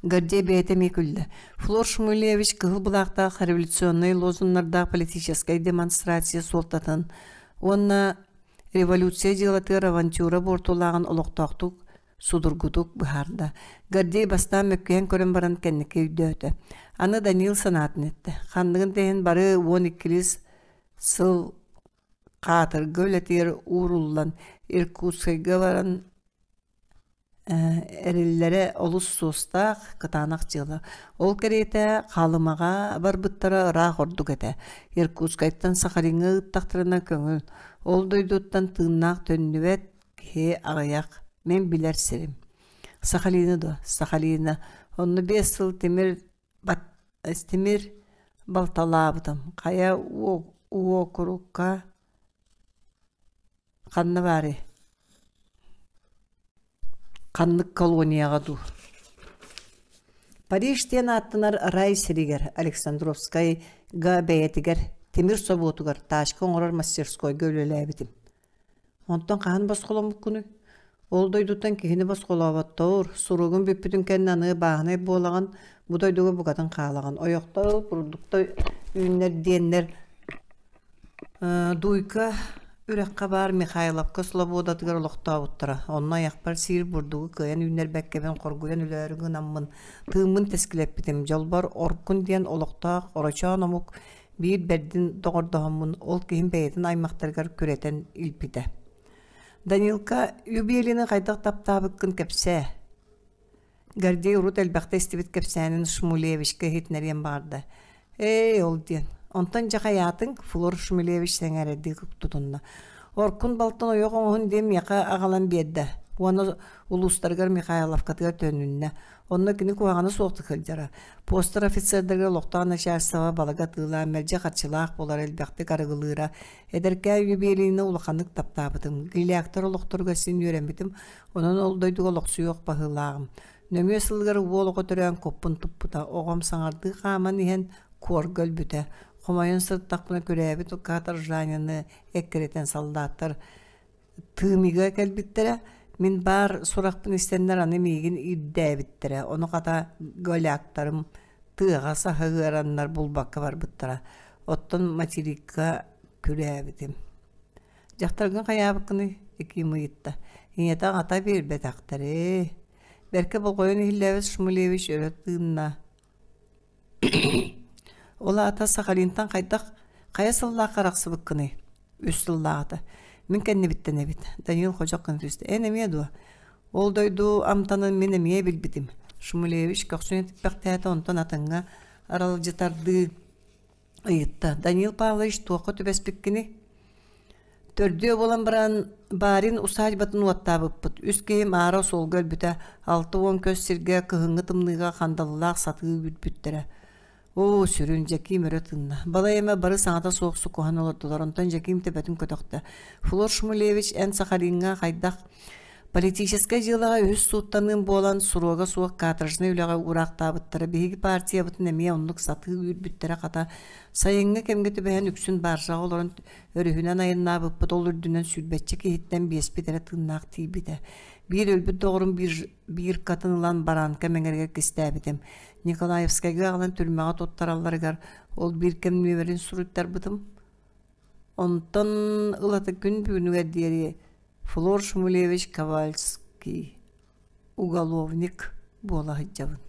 Гордей бэйэтэ эмиэ күллэ. Флор Шмулевич кыһыл былаахтаах революционнай лозуннардаах политическай демонстрация суолтатын уонна революция дьыалатыгар авантюра буортулааҕын олохтоохтук судургутук быһаарда. Гордей бастаан мөккүһэн көрөн баран кэнники өйдөөтө. Аны Данил санаатын эттэ. Ханныгын да иһин бары 12 сыл хаатырга үлэтигэр ууруллан Иркутскайга баран Эриллэрэ олус суостаах, кытаанах дьыала. Ол кэриэтэ Халымаҕа барбыттара ыраах ордук этэ. Иркутскайтан Сахалиҥҥа ыыттахтарына көҥүл. Ол дойдуттан тыыннаах төннүбэт киһи аҕыйах. Мин билэр сирим. Сахалина дуо? Сахалина. Онно 5 сыл тимир тимир балталаабытым. Хайа уокурукка Ханна баарый? Ханнык колонияҕа дуу? Париж диэн ааттанар рай сиригэр Александровскайга бэйэтигэр тимир собуотугар тачка оҥорор мастерскойга үлэлээбитим. Онтон хаһан босхоломмуккунуй? Ол дойдуттан киһини босхолооботтоор, суругун бүппүтүн кэннэ аны бааһынай буолаҕын, бу дойдуга букатын хаалаҕын. Ойохто, бурдукта үүннэр диэннэр Дуйка үрэххэ баар Михайловка слободатыгар олохтообуттара. Онно айахпар сиир бурдугу кыайан үүннэрбэккэбин хоргуйан өлөөрү гынаммын, тыыммын тэскилэппитим. Дьолбор Оркун диэн олохтоох орочоон омук биир бэрдин доҕордоһоммун, ол киһим бэйэтин аймахтарыгар күрэтэн илпитэ. Данилка, юбилейны хайдах таптаабыккын кэпсээ. Гордей урут элбэхтэ истибит кэпсээнин Шмулевичка иһитинэриэн баҕарда. «Ээ, ол диэн. Онтон дьэ хайаатыҥ?» Флор Шмулевич сэҥээрэрдии тутунна. «Оркун балтын ойох оҥоһун диэн миэхэ аҕалан биэрдэ уонна улуустарыгар Михайловкатыгар төнүннэ. Онно кини куһаҕана суохтук сылдьара. Постер офицердарыгар олохтоох начальствоҕа балык атыылаан мэлдьи харчылаах буолара, элбэхтик арыгылыыра. Эдэркээн юбилейны улаханнык таптаабытым. Гиляктар олохторугар син үөрэммитим, Онон ол дойдуга олохсуйуох баһыылааҕым. Нөҥүө сылыгар уол оҕо төрөөн куппун туппута. Оҕом саҥардыы хааман иһэн куорга өлбүтэ. Хомойон сырыттахпына күрээбит каторжанины эккирэтэн саллааттар Тыымыйга кэлбиттэрэ. Мин баар сурахпын истэннэр аны миигин ирдээбиттэрэ, ону хата голяктарым тыаҕа саһыараннар булбакка барбыттара. Оттон материкка күрээбитим. Дьахтаргын хайаабыккыный? Яким ыйытта. Ийэтэ аҕата биэрбэтэхтэрэ. Бэркэ болҕойон иһиллээбит Шмулевич өрө тыынна. Ол аата Сахалинтан хайдах хайа сыллаахха арахсыбыккыный? Үс сыллааҕыта. Мин кэннибиттэн эбит. Данил ходьох гына түстэ. Эн эмиэ дуо? Ол дойду амтанын мин эмиэ билбитим. Шмулевич көхсүн этиппэхтээтэ, онтон атыҥҥа аралдьытардыы ыйытта. Данил Павлович туохха түбэспиккиний? Төрдүө буолан баран барин усадьбатын уоттаабыппыт. Үс киһим аара суолга өлбүтэ, 60 көс сиргэ кыһыҥҥы тымныыга хандалылаах сатыы үүрбүттэрэ. Оо, сүрүн, Дьэкиим өрө тыынна. Балай эмэ бары саҥата суох сукуһан олордулар, онтон Дьэкиим төбөтүн көтөхтө. Флор Шмулевич, эн Сахалиҥҥа хайдах Политическай дьыалаҕа үһүс сууттаныым буолан, суруога суох каторжнай үлэҕэ уураахтаабыттара. Биһиги партиябытын эмиэ оннук сатыы үүрбүттэрэ хата, сайыҥҥы кэмҥэ түбэһэн үксүн баржаҕа олорон өрүһүнэн айаннаабыппыт, ол үрдүнэн сүүрбэччэ киһиттэн биэспит эрэ тыыннаах тиийбитэ. Биир өлбүт доҕорум биир, биир катын ылан бараанка мэҥэригэр кистээбитим. Николаевскайга аҕалан түрмэҕэ туттаралларыгар ол биир кэм нүөмэрин суруйтарбытым. Онтон ылата күн бүгүнүгэр диэри Флор Шмулевич Ковальский уголовник буола сылдьабын.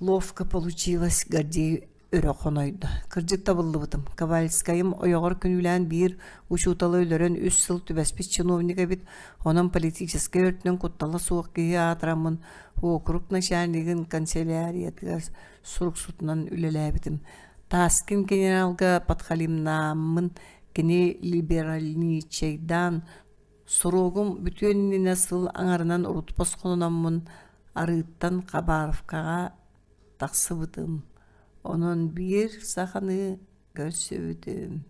Ловко получилось, Гордей өрө хонойдо. Кырдьык табыллыбытым. Ковальскайым ойоҕор күнүүлээн биир учууталы өлөрөн үс сыл түбэспит чиновник эбит. Онон политическай өртүнэн куттала суох киһи аатыраммын округ начальнигын канцеляриятыгар суруксутунан үлэлээбитим. Таскин генералга подхалимнааммын кини либеральничайдаан суруогум бүтүөн иннинэ сыл аҥарынан урут босхолономмун арыыттан Хабаровкаҕа тахсыбытым. Онон биир саханы көрсүбүтүм.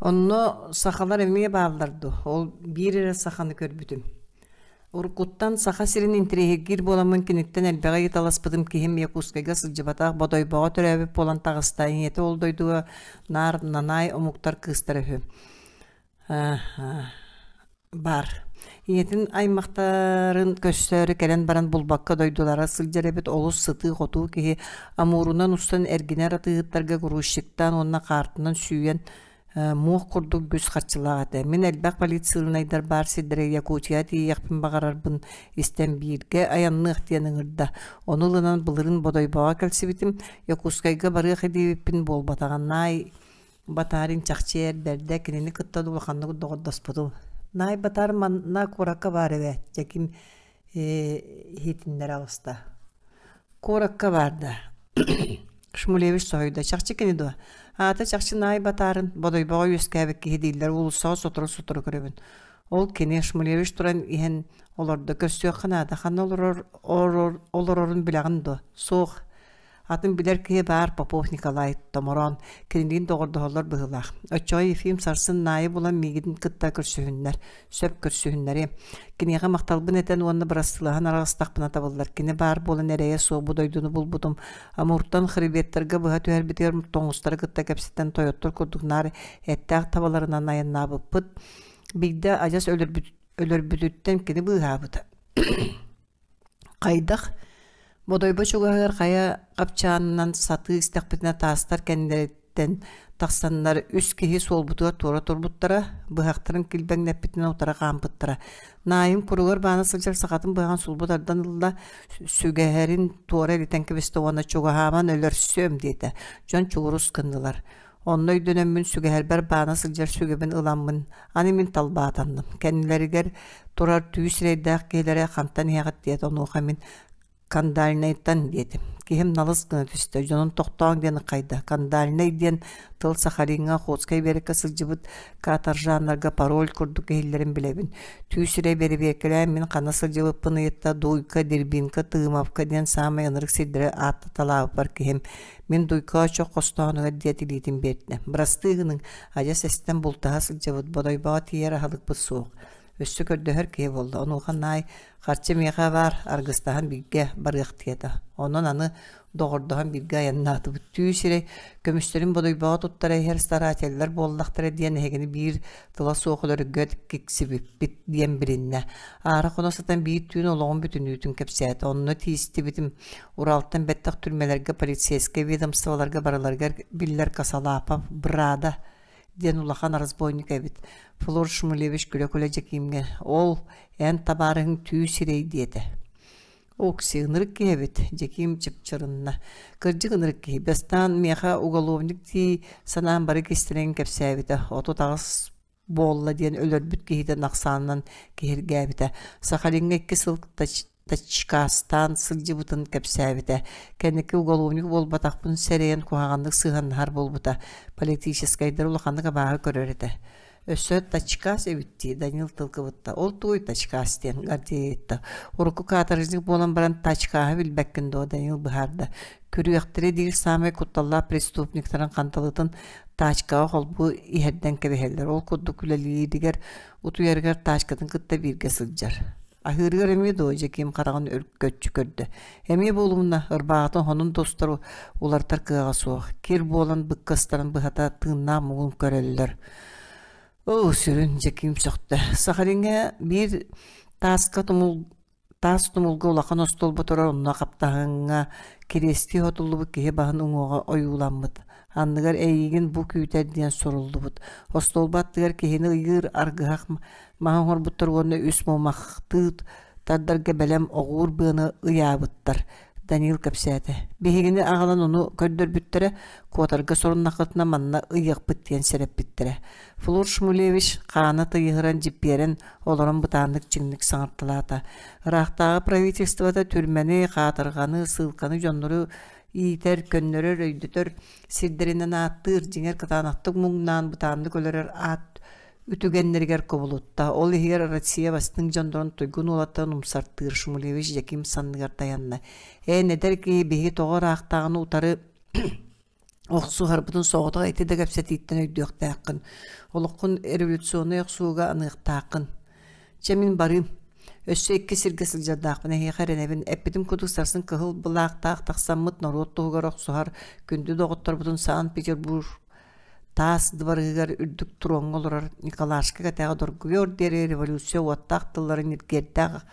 Онно сахалар эмиэ бааллар дуо? Ол биир эрэ саханы көрбүтүм. Уруккуттан Саха сирин интэриэһиргиир буоламмын киниттэн элбэҕи ыйыталаспытым киһим Якутскайга сылдьыбатах, Бодойбоҕо төрөөбүт буолан таҕыста, ийэтэ ол дойдуга наар нанаай омуктар кыыстара үһү. Баар. Ийэтин аймахтарын көрсөөрү кэлэн баран булбакка дойдулара сылдьар эбит, олус сытыы-хотуу киһи Амурунан устан эргинэр атыыһыттарга грузчиктаан уонна хаартынан сүүйэн муох курдук үгүс харчылаах этэ. Мин элбэх политсыылынайдар баар сирдэрэ Якутия тиийиэхпин баҕарарбын истэн бииргэ айанныах диэн ыҥырда. Ону ылынан былырыын Бодойбоҕо кэлсибитим, Якутскайга барыах диэбиппин буолбатаҕа. Наай Батарин чахчы эр бэрдэ, кинини кытта да улаханнык доҕордоспутум. Наай Батар манна куоракка баар эбээт, дьэ ким иһитиннэрэ оҕуста. Куоракка баар да. Шмулевич соһуйда. Чахчы кини дуо? Аата чахчы Наай Батарын, Бодойбоҕо үөскээбит киһи дииллэр, уулуссаҕа сотору-сотору көрөбүн. Ол кини Шмулевич туран иһэн олордо. Көрсүөххэ наада. Ханна олорор, олорорун билэҕин дуо? Суох. Атын билэр киһи баар Попов Николай Томороон кинилиин доҕордоһоллор быһыылаах. Оччоҕо Ефим сарсын Наайы булан миигин кытта көрсүһүннэр, сөп көрсүһүннэриэм. Киниэхэ махталбын этэн уонна бырастыылаһан араҕыстахпына табыллар. Кини баар буолан эрэйэ суох бу дойдуну булбутум. Амуртан хребеттарга быһа түһэрбитигэр тоҥустары кытта кэпсэтэн тойоттор курдук наар эттээх табаларынан айаннаабыппыт. Биирдэ адьас өлөрбүт, өлөрбүтүттэн кини быыһаабыта. Хайдах Бодойбо чугаһыгар хайа хапчаанынан сатыы истэхпитинэ таастар кэннилэриттэн тахсаннар үс киһи суолбутугар туора турбуттара, быһахтарын килбэҥнэппитинэн утары хаампыттара. Наайым куругар баана сылдьар сахатын быһаҕын сулбу тардан ылла, сүгэһэрин туора илитэн кэбистэ уонна чугаһааман өлөрсүөм диэтэ. Дьон чугурус гыннылар. Онно өйдөнөммүн сүгэһэрбэр баана сылдьар сүгэбин ыламмын, аны мин талбаатанным. Кэннилэригэр турар түү сирэйдээх киһилэрэ хантан иһэҕит диэтэ, онуоха мин Кандальнайтан диэтим. Киһим налыс гына түстэ, дьонун тохтооҥ диэн ыххайда. Кандальнай диэн тыл Сахалиҥҥа Охотскай биэрэккэ сылдьыбыт каторжаннарга пароль курдук иһиллэрин билэбин. Түү сирэй бэрэбиэркэлээн мин ханна сылдьыбыппын ыйытта, Дуйка, Дербинка, Тымовка диэн саамай ынырык сирдэри ааттаталаабыппар киһим Мин Дуйка чох хостоонугар диэт илиитин биэрдэ. Бырастыы гыныҥ, адьас эстэн бултаһа сылдьабыт, Бодойбоҕо тиийэр аһылыкпыт суох. Өссө көрдөһөр киһи буолла. Онуоха Наай харчы миэхэ баар, аргыстаһан бииргэ барыах диэтэ. Онон аны доҕордоһон бииргэ айаннаатыбыт. Түү сирэй көмүстэрин бодойбоҕо туттара иһэр старателлэр буоллахтара диэн эһигини биир тыла суох өлөргө киксибиппит диэн билиннэ. Аара хоно сытан биир түүн олоҕун бүтүннүүтүн кэпсээтэ. Онно тиистибитим Уралтан бэттэх түрмэлэргэ полицейскай ведомстволарга барыларыгар биллэр Косолапов Брада диэн улахан разбойник эбит. Флор Шмулевич күлэ-күлэ Дьэкиимҥэ «Ол, эн табаарыһыҥ түү сирэй» диэтэ. Окси, ынырык киһи эбит, Дьэкиим чыпчырынна. Кырдьык ынырык киһи. Бастаан миэхэ уголовник дии санаан бары кистэлэҥин кэпсээбитэ. 38 буолла диэн өлөрбүт киһитин ахсаанынан киһиргээбитэ. Сахалиҥҥа 2 сыл тачкаастаан сылдьыбытын кэпсээбитэ. Кэнники уголовник буолбатахпын сэрэйэн куһаҕаннык сыһыаннаһар буолбута. Политическайдары улаханнык абааһы көрөр этэ. Өссө тачкаас эбит дии, Данил тылгыбытта. Ол тугуй тачкаас диэн Гордей ыйытта. Урукку каторжник буолан баран тачкааһы билбэккин дуо, Данил быһаарда. Күрүөхтэрэ диир саамай кутталлаах преступниктарын ханталытын тачкаҕа холбуу иһэрдэн кэбиһэллэр. Ол курдук үлэлииригэр, утуйарыгар тачкатын кытта бииргэ сылдьар. Аһыырыгар эмиэ дуо Дьэкиим хараҕын өркөччү көрдө. Эмиэ буолумна, ырбааҕытын хонун да устар уларытар кыаҕа суох. Кир буолан быкка ыстаран быһата тыыннаах муҥун көрөллөр. Оо, сүрүн Дьэкиим сөхтө. Сахалиҥҥа биир тааска тумул таас тумулга улахан остуолба турар онно хаптаһыҥҥа кириэстии сотуллубут киһи баһын уҥуоҕа ойууламмыт. Анныгар эйиигин бу күүтэр диэн суруллубут. Остуолба аттыгар киһини ыйыыр аргыһах маһы оҥорбуттар уонна үс муомахтыы тардарга бэлэм оҕуур быаны ыйаабыттар. Данил кэпсээтэ. Биһигини аҕалан ону көрдөрбүттэрэ, куотарга соруннаххытына манна ыйыахпыт диэн сэрэппиттэрэ. Флор Шмулевич хаана тыйыһыран дьиппиэрэн олорон бытааннык чиҥник саҥарталаата. Ыраахтааҕы правительствота түрмэни, хаатырҕаны, сыылканы дьоннору иитэр, көннөрөр, өйдөтөр сирдэринэн ааттыыр, дьиҥэр кытаанахтык муҥнаан бытааннык өлөрөр аат үтүгэннэригэр кубулутта. Ол иһигэр Россия бастыҥ дьоннорун туйгун уолаттарын умсартыыр Шмулевич Дьэким санныгар тайанна. Эн эдэр киһи биһиги тоҕо ыраахтааҕыны утары охсуһарбытын соҕотох ити да кэпсэтииттэн өйдүөхтээххин. Олоххун революционнай охсууга аныахтааххын. Чэ мин барыым. Өссө икки сиргэ сылдьардаахпын эһиэхэ эрэнэбин. Эппитим курдук сарсын кыһыл былаахтаах тахсаммыт норуот туһугар охсуһар күндү доҕотторбутун Санкт-Петербург Таас дыбарыһыгар үрдүк троҥҥа олорор Николашка кэтэҕэ доргуйуор диэри революция уоттаах тылларын ньиргиэрдээх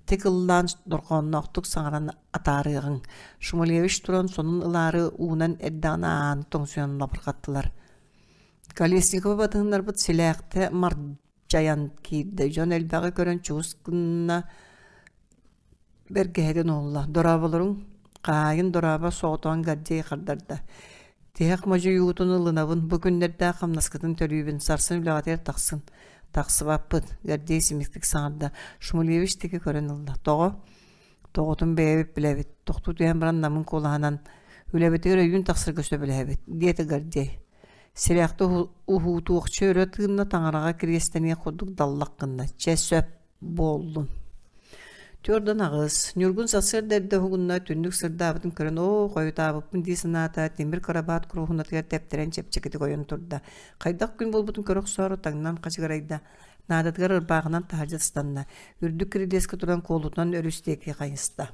тик ыллаан дорҕоонноохтук саҥаран атаарыаҕыҥ. Шмулевич туран сонун ылаары уунан эрдэҕинэ ааны тоҥсуйан лабырҕаттылар. Колесникова батыһыннарбыт силээхтэ мардьайан киирдэ. Дьон элбэҕи көрөн чугус гына Бэргэһэтин уһулла, «Дорооболоруҥ, хаһаайын дорообо соҕотоҕун Гордей хардарда. Тиһэх модьуйуутун ылынабын, бу күннэрдээх хамнаскытын төлүүбүн, сарсын үлэҕитигэр тахсын». «Тахсыбаппыт», Гордей симиктик саҥарда. Шмулевич диэки көрөн ылла. «Тоҕо?» «Тоҕотун бэйэбит билэбит». Тохтуу түһэн баран намыын куолаһынан «Үлэбитигэр өйүүн тахсарга сөбүлэһэбит», диэтэ Гордей. Сирэхтэ уһуутуохча өрө тыынна, таҥараҕа кириэстэниэх курдук даллах гынна. «Чэ, сөп» буоллун. 48. Ньургун сарсыарда эрдэ уһугунна, түннүк сырдаабытын көрөн, оо, хойутаабыппын дии санаата, тимир кырабаат куруһунатыгар тэптэрэн чэпчэкитик ойон турда. Хайдах күн буолбутун көрө охсоору таҥнан хачыгырайда. Наадатыгар ырбааҕынан таһырдьа ыстанна. Үрдүк кирилиэскэ туран куолутунан өрүс диэки хайыста.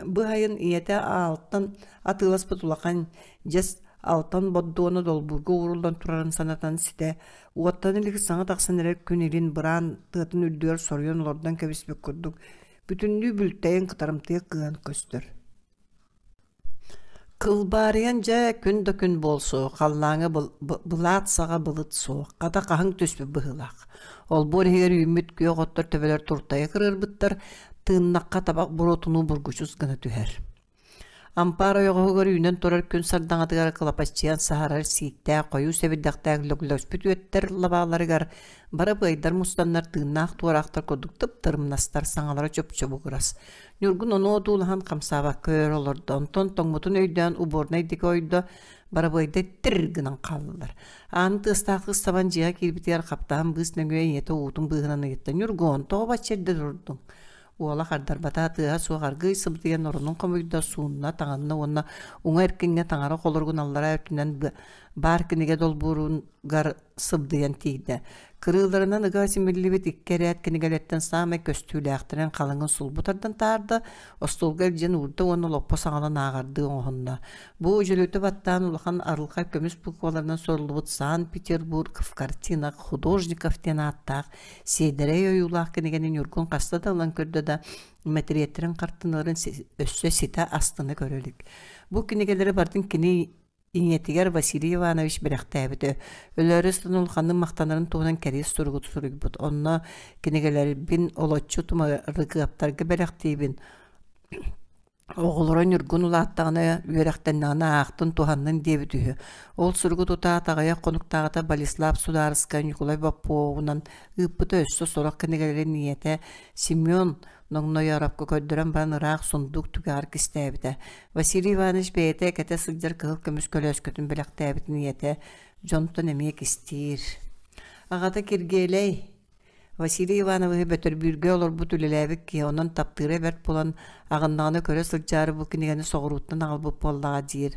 Бу айан ийэтэ аалтан атыыласпыт улахан дьэс алтан боддуона долбуурга ууруллан турарын санатан ситэ, уоттан илик саҥа тахсан эрэр күн илин быраан тыатын үрдүгэр соруйан олордон кэбиспит курдук, бүтүннүү бүлтэйэн кытарымтыйа кыыһан көстөр. Кылбаарыйан дьэ күн да күн буолсу, халлааҥҥа былаат саҕа былыт суох, хата хаһыҥ түспүт быһыылаах. Олбуор иһигэр үүммүт күөх оттор төбөлөр туртайа кырыарбыттар, тыыннахха табах буруотунуу бургучус гына түһэр. Ампаар ойоҕоһугар үүнэн турар күн сардаҥатыгар кылапаччыйан саһарар сииктээх, хойуу сэбирдэхтээх лөглөспүт үөттэр лабааларыгар бары быайдар мустаннар тыыннаах туораахтар курдук тып-тырымнастар, саҥалара чоп-чобугурас. Ньургун ону одуулаһан хамсаабакка өр олордо, онтон тоҥмутун өйдөөн уборнай диэки ойдо, барабыайда тир гынан хааллылар. Ааны тыастаахтык сабан дьиэҕэ киирбитигэр хаптаһан быыс нөҥүө ийэтэ уутун быыһынан ыйытта: «Ньургун, тоҕо бачча эрдэ турдуҥ?» Уола хардарбата, тыаһа суох аргыый сыбдыйан орунун хомуйда, суунна, таҥынна уонна уҥа эркиҥҥэ таҥара холоругун аллараа өттүнэн баар кинигэ долбууругар сыбдыйан тиийдэ. Кырыыларынан ыга симиллибит икки эрээт кинигэлэртэн саамай көстүүлээхтэрин халыҥын сулбу тардан таарда, остуолга илдьэн уурда уонна лоппо саҕалан ааҕардыы оҥоһунна. Бу дьөлүтэ баттаан улахан арылхай көмүс букваларынан суруллубут «Санкт-Петербург в картинах художников» диэн ааттаах сиэдэрэй ойуулаах кинигэни Ньургун хаста да ылан көрдө да, мэтириэттэрин хартыыналарын өссө ситэ астына көрө илик. Бу кинигэлэри барытын кини ийэтигэр Василий Иванович бэлэхтээбитэ. Өлөөрү сытан улаханнык махтанарын туһунан кэриэс суругу суруйбут. Онно кинигэлэрбин олоччу тумарыгыаптарга бэлэхтиибин. Оҕолоро Ньургун улааттаҕына, үөрэхтэннэҕинэ аахтын, туһаннын диэбит үһү. Ол суругу тутаат аҕыйах хонуктааҕыта Болеслав судаарыскай Ньукулай Боппуоҕунан ыыппыта өссө сорох кинигэлэрин ийэтэ Семен Ноҥнойоропко көрдөрөн баран ыраах сундуук түгэҕэр кистээбитэ. Василий Иванович бэйэтэ кэтэ сылдьар кыһыл көмүс көлөөскөтүн бэлэхтээбитин ийэтэ дьонтон эмиэ кистиир. Аҕата Киргиэлэй Василий Ивановиһы Бөтөрбүүргэ олорбут үлэлээбит киһи онон таптыыра бэрт буолан аҕыннаҕына көрө сылдьаары бу кинигэни соҕурууттан аҕалбыт буоллаҕа диир.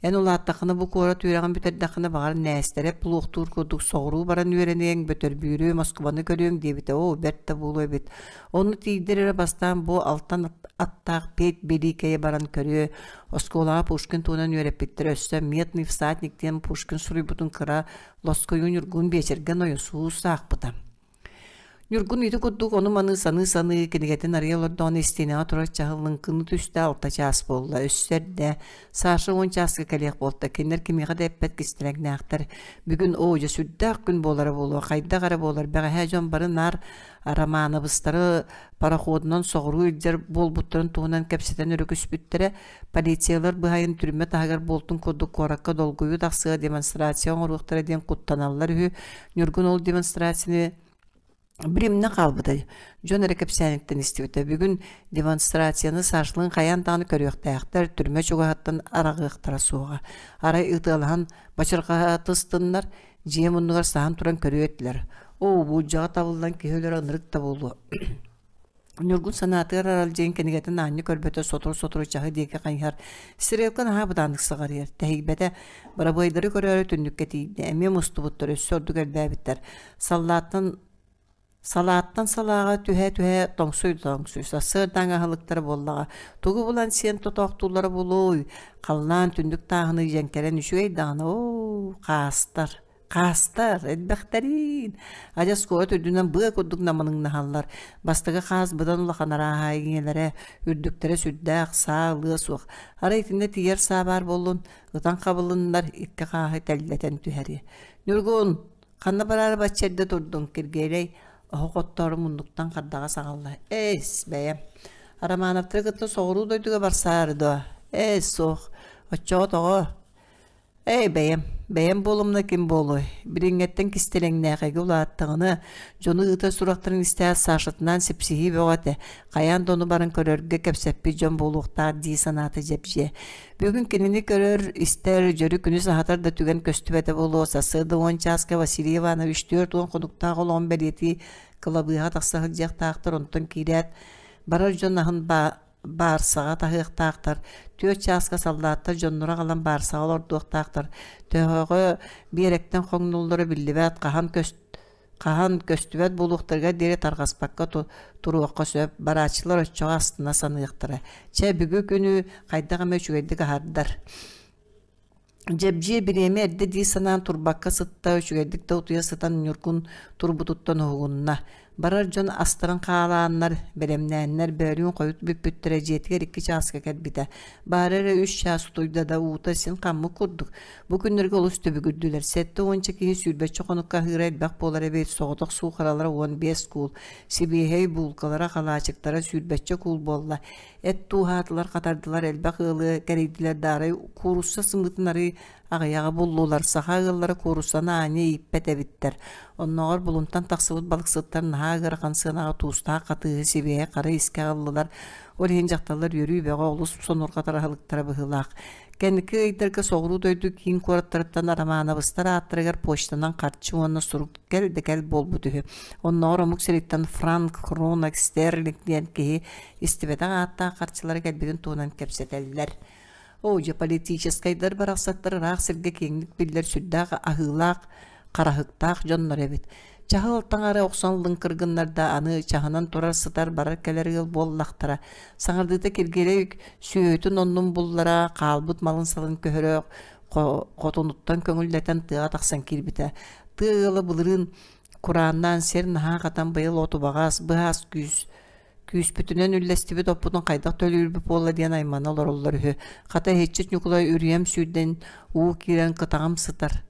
Эн улааттаххына бу куорат үөрэҕин бүтэрдэххинэ баҕар Нээстэрэп луохтуур курдук соҕуруу баран үөрэниэҥ, Бөтөрбүүрү, Москубаны көрүөҥ диэбитэ оо бэрт да буолуо эбит. Онно тиийдэр эрэ бастаан бу алтан аттаах Петь Великэйи баран көрүө, оскуолаҕа Пушкин туһунан үөрэппиттэрэ өссө «Медный всадник» диэн Пушкин суруйбутун кыра Лоскуйу Ньургун биэчэргэ нойосуус аахпыта. Ньургун ити курдук ону-маны саныы-саныы кинигэтин арыйа олордоҕуна истиэнэҕэ турар чаһы лыҥкыныы түстэ алта чаас буолла. Өссө эрдэ Саша уон чааска кэлиэх буолта. Кинилэр кимиэхэ да эппэт кистэлэҥнээхтэр. Бүгүн оо дьэ сүрдээх күн буолара буолуо. Хайдах эрэ буолар. Бэҕэһээ дьон бары наар Романовыстары пароходунан соҕуруу илдьэр буолбуттарын туһунан кэпсэтэн өрүкүспүттэрэ. Полициялар быһайын түрмэ таһыгар буолтун курдук куоракка долгуйуу тахсыа демонстрация оҥоруохтара диэн куттаналлар үһү. Ньургун ол демонстрацияны биримнэ хаалбыта. Дьон эрэ кэпсээниттэн истибитэ. Бүгүн демонстрацияны Сашлыын хайаан даҕаны көрүөхтээхтэр, түрмэ чугаһыттан араҕыахтара суоҕа. Арай ытыалаһан бачырҕаһа тыстыннар, дьиэ муннугар саһан туран көрүө этилэр. Оо, буулдьаҕа табыллан киһи өлөрө ынырык да буолуо. Ньургун санаатыгар аралдьыйан кинигэтин аанньа көрбөтө сотору-сотору чаһы диэки хайыһар. Стрелка наһаа бытааннык сыҕарыйар, тэһийбэтэ. Барабыайдары көрөөрү түннүккэ тиийдэ. Эмиэ мустубуттар, өссө ордук элбээбиттэр. Саллааттан Салааттан салааҕа түһэ-түһэ тоҥсуй да тоҥсуй, сарсыардааҥы аһылыктара буоллаҕа. Тугу булан сиэн тотоохтууллара буолуой? Халлаан түннүк тааһыныы дьэҥкэрэн үчүгэй даҕаны, оо, хаастар. Хаастар, элбэхтэриин! Адьас куорат үрдүнэн быа курдук намыныҥнаһаллар. Бастакы хаас быдан улахан арааһа иҥэлэрэ, үрдүктэрэ сүрдээх, саа ылыа суох. Арай итиннэ тиийэр саа баар буоллун, ытан хабылыннар, икки хааһы тэллэтэн түһэриэ. Ньургун, ханна бараары бачча эрдэ турдуҥ, Киргиэлэй оһох оттоору муннуктан хардаҕас аҕалла. Эс, бэйэм. Романовтары кытта соҕуруу дойдуга барсаары дуо? Эс, суох. Оччоҕо тоҕо? Эй, бэйэм, бэйэм буолумна ким буолуой? Билиҥҥэттэн кистэлэҥнээхэйгэ улааттаҕына, дьону ыытар сурахтарын истээт Сашатынаан сипсиһии бөҕө этэ, хайаан да ону баран көрөргө кэпсэппит дьон буолуохтаах дии санаата Дьэбдьиэ. Бүгүн кинини көрөр, истэр, дьөрү күнүс аһатар да түгэн көстүбэтэ буолуо, сарсыарда уон чааска Василий Иванович 40 хонуктаах олоҕун бэлиэтии кылабыыһа тахса сылдьыахтаахтар, онтон киирээт, барар дьон аһын ба баарсаҕа таһыахтаахтар, түөрт чааска саллааттар дьонноро аҕалан баарсаҕа олордуохтаахтар, төһөҕө биэрэктэн хоҥнуллара биллибэт, хаһан көс хаһан көстүбэт буолуохтарыгар диэри тарҕаспакка туруохха сөп, барааччылар оччоҕо астына саныахтара. Чэ, бүгү күнү хайдах эмэ үчүгэйдик аһардар. Дьэбдьиэ бириэмэ эрдэ дии санаан турбакка сытта, үчүгэйдик да утуйа сытан Ньургун турбутуттан уһугунна. Барар дьон астарын хаалааннар, бэлэмнээннэр бөөлүүн хойут бүппүттэрэ дьиэтигэр икки чааска кэлбитэ. Баара эрэ үс чаас утуйда да уута син хаммыт курдук. Бу күннэргэ олус түбүгүрдүлэр. Сэттэ уонча киһи сүүрбэччэ хонукка аһыыра элбэх буолар эбит, соҕотох суухаралара уон биэс куул, сибиэһэй буулкалара, халаачыктара сүүрбэччэ куул буолла. Эт тууһаатылар, хатардылар, элбэх ыалы кэрийдилэр да арай куурусса сымыытын арыы аҕыйаҕы буллулар. Саха ыаллара кууруссаны аанньа ииппэт эбиттэр. Оннооҕор булунтан тахсыбыт балыксыттар наһаа ыарахан сыанаҕа туустаах хатыыһы сибиэһэй хара искэ аҕаллылар. Ол иһин дьахталлар үөрүү бөҕө олус сонурҕатар аһылыктара быһыылаах. Кэнники ыйдарга соҕуруу дойду киин куораттарыттан Романовыстар ааттарыгар почтанан харчы уонна сурук кэл да кэл буолбут үһү. Оннооҕор омук сириттэн Франк Хронок Стерлинг диэн киһи истибэтэх ааттаах харчылара кэлбитин туһунан кэпсэтэллэр. Оо, дьэ, политическайдар барахсаттар ыраах сиргэ киэҥник биллэр сүрдээх аһыылаах, хараһыктаах дьоннор эбит. Чаһыл таҥара охсон лыҥкыргыннарда аны чаһынан турар сытар барар-кэлэр ыал буоллахтара. Саҥардыыта Киргиэлэй сүөһүтүн оннун буллара, хаалбыт малын-салын көһөрө хотунуттан көҥүллэтэн тыаҕа тахсан киирбитэ. Тыа ыала былырыын курааннаан сир наһаа хатан быйыл от убаҕас, быһаас күүс күүспүтүнэн үллэстибит оппутун хайдах төлүүрбүт буолла диэн аймана олороллор үһү. Хата иһиччит Ньукулай үрүйэм сүүрдэн уу киирэн кытаҕым сытар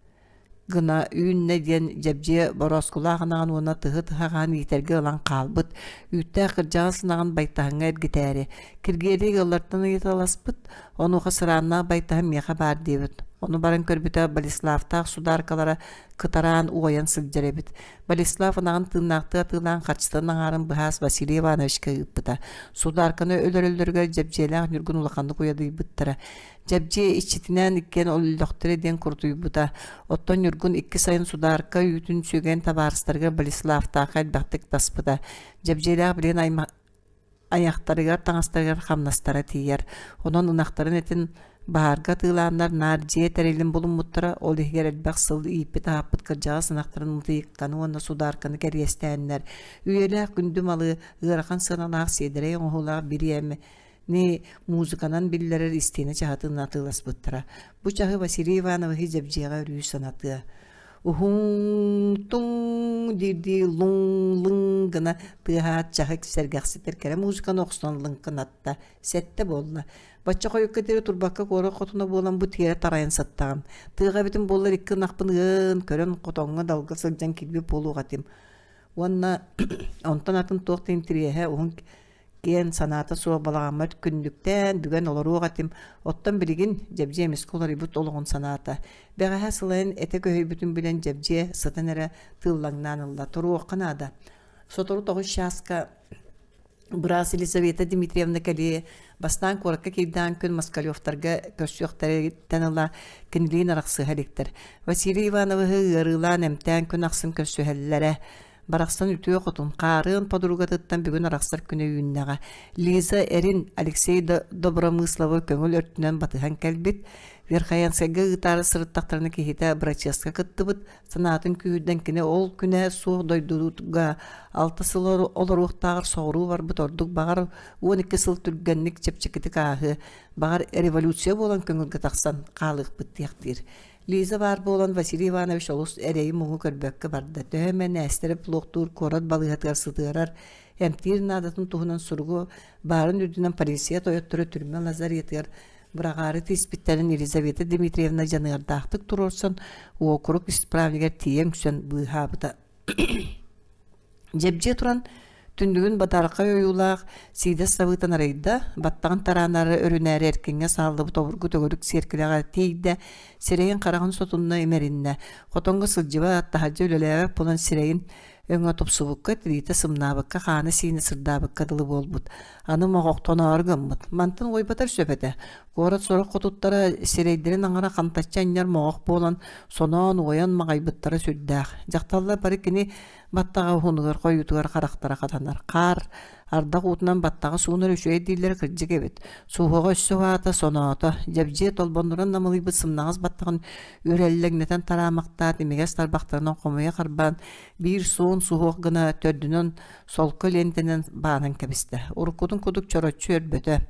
гына үүннэ диэн Дьэбдьиэ борооскулаах ынаҕын уонна тыһы тыһаҕаһын иитэргэ ылан хаалбыт. Үүттээх кырдьаҕас ынаҕын байтаһыҥҥа эргитээри. Киргиэлэй ыаллартан ыйыталаспыт, онуоха сырааннаах байтаһын миэхэ баар диэбит. Ону баран көрбүтэ Болеславтаах судааркалара кытараан уойан сылдьар эбит. Болеслав ынаҕын тыыннаахтыы атыылаан харчытын аҥаарын быһаас Василий Ивановичка ыыппыта. Судаарканы өлөрөллөрүгэр Дьэбдьиэлээх Ньургун улаханнык уйадыйбыттара. Дьэбдьиэ иччитинээн иккиэн өллөхтөрө диэн курутуйбута. Оттон Ньургун икки сайын судаарка үүтүн сүгэн табаарыстарыгар Болеславтаахха элбэхтик таспыта. Дьэбдьиэлээх билигин айахтарыгар, таҥастарыгар хамнастара тиийэр. Онон ынахтарын этин баһаарга атыылааннар наар дьиэ тэрилин булуммуттара, ол иһигэр элбэх сыл ииппит-аһаппыт кырдьаҕас ынахтарын мытыйыкканы уонна судаарканы кэриэстээннэр, үйэлээх күндү малы, ыарахан сыаналаах сиэдэрэй оҥоһуулаах бириэмэни музыканан биллэрэр истиэнэ чаһытын атыыласпыттара. Бу чаһы Василий Ивановиһы Дьэбдьиэҕэ өрүү санатыа. Уһуҥ-туҥ диирдии луҥ-лыҥ гына тыаһаат чаһы сэргэхситэр кэрэ музыканы охсон лыҥкынатта. Сэттэ буолла. Бачча хойукка диэри турбакка куорат хотуна буолан бу тиэрэ тарайан сыттаҕым. Тыаҕа эбитим буоллар икки ынахпын ыан көрөн хотоҥҥо далга сылдьан киирбит буолуох этим. Уонна онтон атын туох да интириэһэ уһун киэн санаата суох балаҕаммар күннүктээн бүгэн олоруох этим. Оттон билигин Дьэбдьиэ эмискэ уларыйбыт олоҕун санаата. Бэҕэһээ сылайан этэ көһүйбүтүн билэн Дьэбдьиэ сытан эрэ тыыллаҥнаан ылла. Туруохха наада. Сотору тоҕус чааска быраас Елизавета Дмитриевна кэлиэ. Бастаан куоракка киирдэҕин күн Москалевтарга көрсүөхтэриттэн ыла кинилиин арахсыһа иликтэр. Василий Ивановиһы ыарыылаан эмтээн күн ахсын көрсүһэллэрэ. Барахсан үтүө хотун, хаарыан подругатыттан бүгүн арахсар күнэ үүннэҕэ. Лиза эрин Алексей Добромысловы көҥүл өртүнэн батыһан кэлбит. Верхоянскайга ыытаары сырыттахтарына киһитэ бырачыаска кыттыбыт. Санаатын күүһүрдэн кини ол күнэ суох дойдуга алта сыл олоруохтааҕар соҕуруу барбыт ордук баҕар 12 сыл түргэнник чэпчэкитик ааһыа, баҕар революция буолан көҥүлгэ тахсан хаалыахпыт диэхтиир. Лиза баар буолан Василий Иванович олус эрэйи-муҥу көрбөккө барда. Төһө эмэ Нээстэрэп луохтуур куорат балыыһатыгар сытыарар, эмтиир наадатын туһунан суругу баарын үрдүнэн полиция тойотторо түрмэ лазаретыгар быраҕаары тииспиттэрин Елизавета Дмитриевна дьаныардаахтык туруорсан уокурук исправнигар тиийэ үҥсэн быыһаабыта. Дьэбдьиэ туран, түннүгүн бытархай ойуулаах сиидэс сабыытын арыйда, баттаҕын тараанары өрүнээри эркиҥҥэ сааллыбыт обургу төгүрүк сиэркилэҕэ тиийдэ, сирэйин-хараҕын сотунна имэриннэ. Хотоҥҥо сылдьыбат, таһырдьа үлэлээбэт буолан сирэйин өҥө тупсубукка, тириитэ сымнаабыкка, хаана-сиинэ сырдаабыкка дылы буолбут. Аны моҕохтоноору гыммыт. Мантан уойбатар сөп этэ. Куорат сорох хотуттара сирэйдэрин аҥара хантаччы анньар моҕох буолан, соноон уойан маҕайбыттара сүрдээх. Дьахталлар бары кини баттаҕа уһунугар, хойуутугар харахтара хатанар. Хаар, ардах уутунан баттаҕа суунар үчүгэй дииллэрэ кырдьык эбит. Суһуоҕа өссө уһаата, соноото. Дьэбдьиэ толбоннуран намылыйбыт сымнаҕас баттаҕын үрэллэҥнэтэн тараамахтаат, имигэс тарбахтарынан хомуйа харбаан, биир суон суһуох гына төрдүнэн солко лиэнтэнэн баанан кэбистэ. Уруккутун курдук чороччу өрбөтө.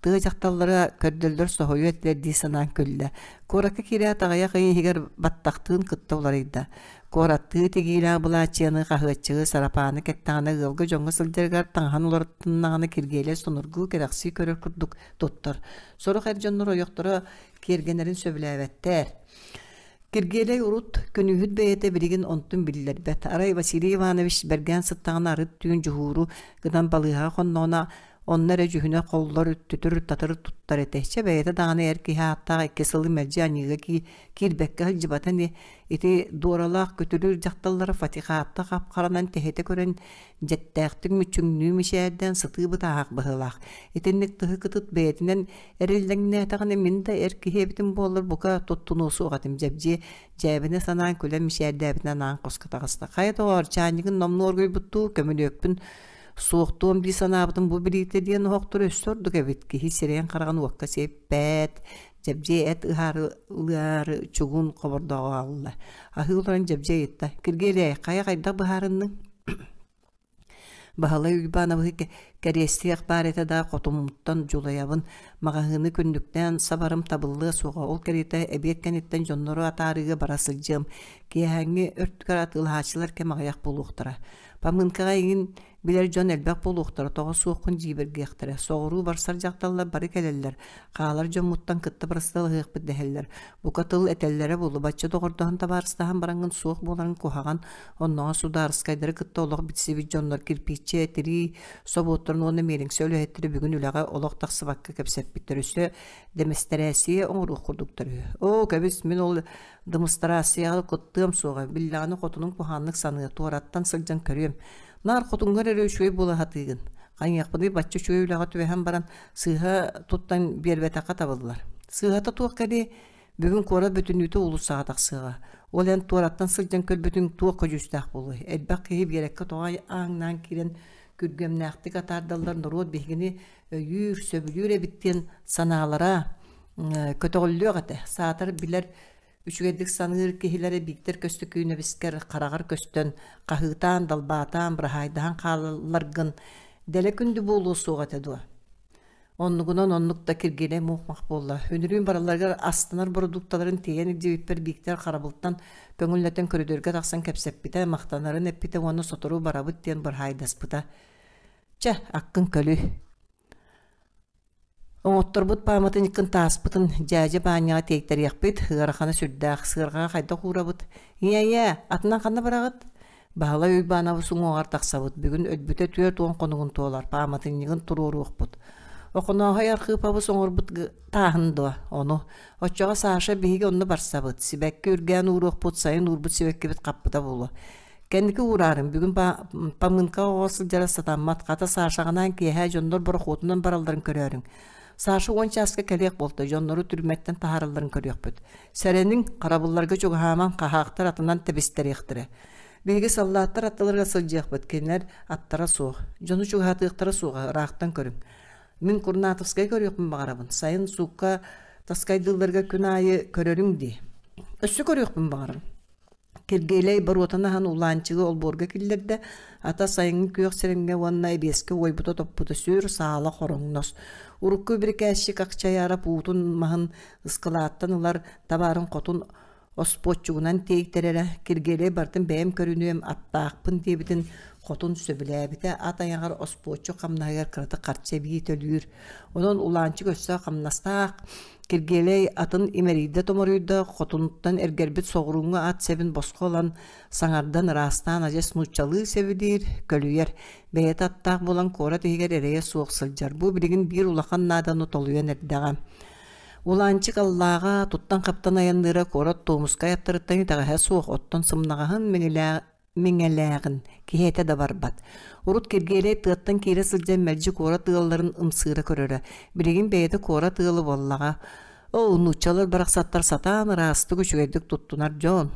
Тыа дьахталлара көрдөллөр соһуйуо этилэр дии санаан күллэ. Куоракка киирээт аҕыйах ый иһигэр баттахтыын кытта уларыйда. Куораттыы тигиилээх былааччыйаны, хаһыаччыгы, сарапааны кэттэҕинэ ыалга дьоҥҥо сылдьарыгар таҥаһын уларытыннаҕына Киргиэлэй сонургуу кэрэхсии көрөр курдук туттар. Сорох эр дьоннор ойохторо киэргэнэрин сөбүлээбэттэр. Киргиэлэй урут күнүүһүт бэйэтэ билигин онтун биллэрбэт. Арай Василий Иванович бэргээн сыттаҕына арыт түүн дьуһууру гынан балыыһаҕа хонноҕуна онно эрэ дьүһүнэ холлор, түтүр-татыр туттар этэ. Чэ бэйэтэ даҕаны эр киһи ааттаах икки сылы мэлдьи аньыыга киирбэккэ сылдьыбата ини. Ити дуоралаах күтүрүүр дьахталлара Фатихаатта хап-харанан тэһитэ көрөн дьэттээхтик мүччүҥнүү мичээрдээн сытыы бытааһах быһыылаах. Итинник тыһы кытыт бэйэтинэн эриллэҥнээтэҕинэ мин да эр киһи эбитим буоллар бука туттунуо суох этим Дьэбдьиэ дьээбинэ санаан күлэн мичээрдээбитинэн аан хоско таҕыста. Хайа доҕоор, чаанньыгын номнуо оргуйбуттуу көмүлүөкпүн Суохтуом дии санаабытым бу билиитэ диэн оһохтору өссө ордук эбит. Киһи сирэйин-хараҕын уокка сиэппэт, Дьэбдьиэ эт ыһаарылыары чугуун хобордооҕу аҕалла. Аһыы олорон Дьэбдьиэ ыйытта: «Киргиэлэй, хайа хайдах быһаарынныҥ?» Баһылай Уйбаанабыһы кэриэстиэх баар этэ да, хотуммуттан дьулайабын, маҕаһыыны күннүктээн сабарым табыллыа суоҕа, ол кэриэтэ эбиэт кэнниттэн дьоннору атаарыыга бара сылдьыам, киэһээҥҥи өртүгэр атыылаһааччылар кэм аҕыйах буолуохтара. Памыынкаҕа эйигин Билэр дьон элбэх буолуохтара, тоҕо суоххун дьиибэргиэхтэрэ. Соҕуруу барсар дьахталлар бары кэлэллэр, хаалар дьоммуттан кытта барысталаһыахпыт дэһэллэр. Бука тыл этэллэрэ буолуо, бачча доҕордоһон табаарыстаһан бараҥҥын суох буоларыҥ куһаҕан, оннооҕор судаарыскайдары кытта олох билсибит дьоннор кирпииччэ, тирии собуоттарын уонна миэлиҥсэ үлэһиттэрэ бүгүн үлэҕэ олох тахсыбакка кэпсэппиттэр, өссө дэмэстэрээссийэ оҥоруох курдуктар үһү. Оо, кэбис, мин ол дымыстараассыйаҕа кыттыам суоҕа, биллэҕинэ хотунуҥ куһаҕаннык саныа, туораттан сылдьан көрүөм. Наар хотуҥҥар эрэ үчүгэй буола сатыыгын. Хайыахпыный бачча үчүгэй үлэҕэ түбэһэн баран сыыһа туттан биэрбэтэххэ табыллар. Сыыһата туох кэлиэй? Бүгүн куорат бүтүннүүтэ уулуссаҕа тахсыаҕа. Ол эн туораттан сылдьан көрбүтүҥ туох көдьүүстээх буолуой? Элбэх киһи биэрэккэ тоҕо ааҥнаан киирэн күргүөмнээхтик атаардаллар норуот биһигини өйүүр, сөбүлүүр эбит диэн санаалара көтөҕүллүөх этэ. Саатар билэр Үчүгэйдик саныыр киһилэрэ Бииктэр Көстөкүүнэбискэр хараҕар көстөн, хаһыытаан, далбаатаан, быраһаайдаһан хаалалларгын дэлэ күндү буолуо суох этэ дуо? Оннугунан оннук да Киргиэлэй муох-мах буолла. Үнүрүүн баралларыгар астанар бородуукталарын тиэйэн илдьибиппэр Бииктэр харабылтан көҥүллэтэн көрүдүөргэ тахсан кэпсэппитэ, махтанарын эппитэ уонна сотору барабыт диэн быраһаайдаспыта. Чэ, аккын көлүй. Оҥотторбут пааматынньыккын тааспытын дьээдьэ Баанньаҕа тиэйтэриэхпит, ыарахана сүрдээх, сыарҕаҕа хайдах уурабыт? Ийээ-ийээ, атынан ханна бараҕыт? Баһылай Уйбаанабыс уҥуоҕар тахсабыт, бүгүн өлбүтэ 40 хонугун туолар, пааматынньыгын туруоруохпут. Охонооһой Архыыпабыс оҥорбут тааһын дуо? Ону. Оччоҕо Саша биһиги онно барсабыт, сибэкки үргээн ууруохпут, сайын уурбут сибэккибит хаппыта буолуо. Кэнники уураарым, бүгүн памыынка оҕо сылдьара сатаммат, хата Сашаҕынаан киэһэ дьоннор борохуотунан баралларын көрөөрүҥ. Саша уон чааска кэлиэх буолта, дьоннору түрмэттэн таһааралларын көрүөхпүт. Сэрэниҥ, харабылларга чугаһаамаҥ, хаһаахтар атынан тэбистэриэхтэрэ. Биһиги саллааттар аттыларыгар сылдьыахпыт, кинилэр аттара суох. Дьону чугаһатыахтара суоҕа, ыраахтан көрүҥ. Мин Курнатовскай көрүөхпүн баҕарабын. Сайын суукка таскайдыылларга күн аайы көрөрүҥ дии. Өссө көрүөхпүн баҕарабын. Киргиэлэй боруотан аһан Улаанчыгы олбуорга киллэрдэ, ата сайыҥҥы күөх сирэмҥэ уонна эбиэскэ уойбута-топпута сүр, саала хороҥнос. Урукку бирикээсчик Ахчайаарап уутун маһын ыскылааттан ылар табаарын хотун оспуоччугунан тиэйтэрэрэ, Киргиэлэй барытын бэйэм көрүнүөм, аттаахпын диэбитин хотун сөбүлээбитэ, ат айаҕар оспуоччу хамнаһыгар кыратык харчы эбии төлүүр. Онон Улаанчык өссө хамнастаах, Киргиэлэй атын имэрийдэ-томоруйда, хотунуттан эргэрбит соҕурууҥҥу ат сэбин босхо ылан, саҥардан ыраастаан адьас нууччалыы сэбилиир, көлүйэр. Бэйэтэ аттаах буолан куорат иһигэр эрэйэ суох сылдьар. Бу билигин биир улахан нааданы толуйан эрдэҕэ. Улаанчык аллааҕа туттан-хаптан айанныыра куорат Туомускай аттарыттан итэҕэһэ суох, оттон сымнаҕаһын миҥэлээҕин киһи этэ да барбат. Урут Киргиэлэй тыаттан киирэ сылдьан мэлдьи куорат ыалларын ымсыыра көрөрө. Билигин бэйэтэ куорат ыала буоллаҕа. Оо, нууччалар барахсаттар сатаан ыраастык үчүгэйдик туттунар дьон.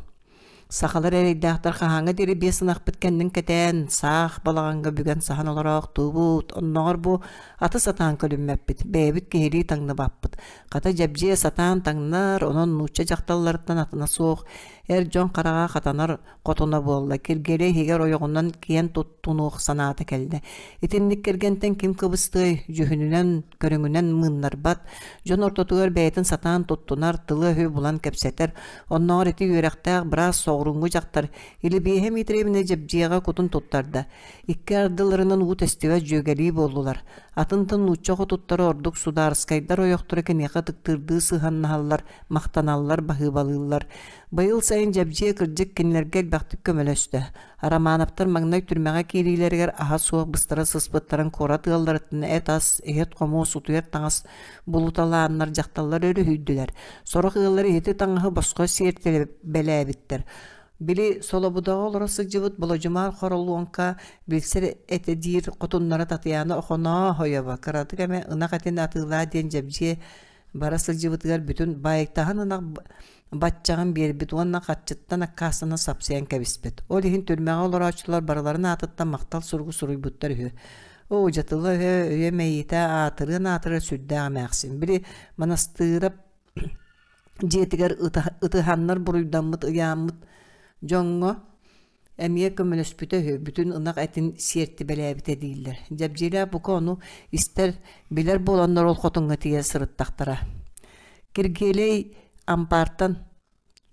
Сахалар эрэйдээхтэр хаһааҥҥа диэри биэс ынахпыт кэннин кэтээн, саах балаҕаҥҥа бүгэн саһан олороохтуубут. Оннооҕор бу аты сатаан көлүммэппит, бэйэбит киһилии таҥныбаппыт. Хата дьэбдьиэ сатаан таҥнар, онон нуучча дьахталларыттан атына суох, эр дьон хараҕа хатанар хотуна буолла, Киргиэлэй иһигэр ойоҕунан киэн туттунуох санаата кэллэ. Итинник кэргэнтэн ким кыбыстыай, дьүһүнүнэн, көрүҥүнэн мыыннарбат, дьон ортотугар бэйэтин сатаан туттунар, тылы-өһү булан кэпсэтэр, оннооҕор ити үөрэхтээх быраас соҕурууҥҥу дьахтар Илибиэһэ Митриевна Дьэбдьиэҕэ кутун туттарда. Икки ардыларынан уу тэстибэт дьүөгэлии буоллулар. Атын-атын нуучча хотуттара ордук судаарыскайдар ойохторо киниэхэ ытыктыырдыы сыһыаннаһаллар, махтаналлар, баһыыбалыыллар. Быйыл сайын Дьэбдьиэ кырдьык кинилэргэ элбэхтик көмөлөстө. Романовтар маҥнай түрмэҕэ киириилэригэр аһа суох быстара сыспыттарын куорат ыалларыттан эт-ас, иһит-хомуос, утуйар таҥас булуталааннар дьахталлар өрүһүйдүлэр. Сорох ыаллар иһити-таҥаһы босхо сиэртибэлээбиттэр. Били Солобудаҕа олоро сылдьыбыт Болодьумаар Хоролуоҥка билсэр этэ диир хотуннара Татьяна Охонооһойово кыратык эмэ ынах этин атыылаа диэн Дьэбдьиэ Бара сылдьыбытыгар бүтүн баайтаһын ынах баччаҕын биэрбит уонна харчыттан аккаастанан сапсыйан кэбиспит. Ол иһин түрмэҕэ олорооччулар барыларын аатыттан махтал суругу суруйбуттар үһү. Оо, дьатыла өһө өйө мэйиитэ аатырыан аатырар сүрдээх эмээхсин. Били манастыырап дьиэтигэр ытыһаннар буруйдаммыт ыйааммыт дьоҥҥо эмиэ көмөлөспүтэ үһү, бүтүн ынах этин сиэртибэлээбитэ дииллэр. Дьэбдьиэлээх бука ону истэр, билэр буоланнар ол хотуҥҥа тиийэ сырыттахтара. Киргиэлэй ампаартан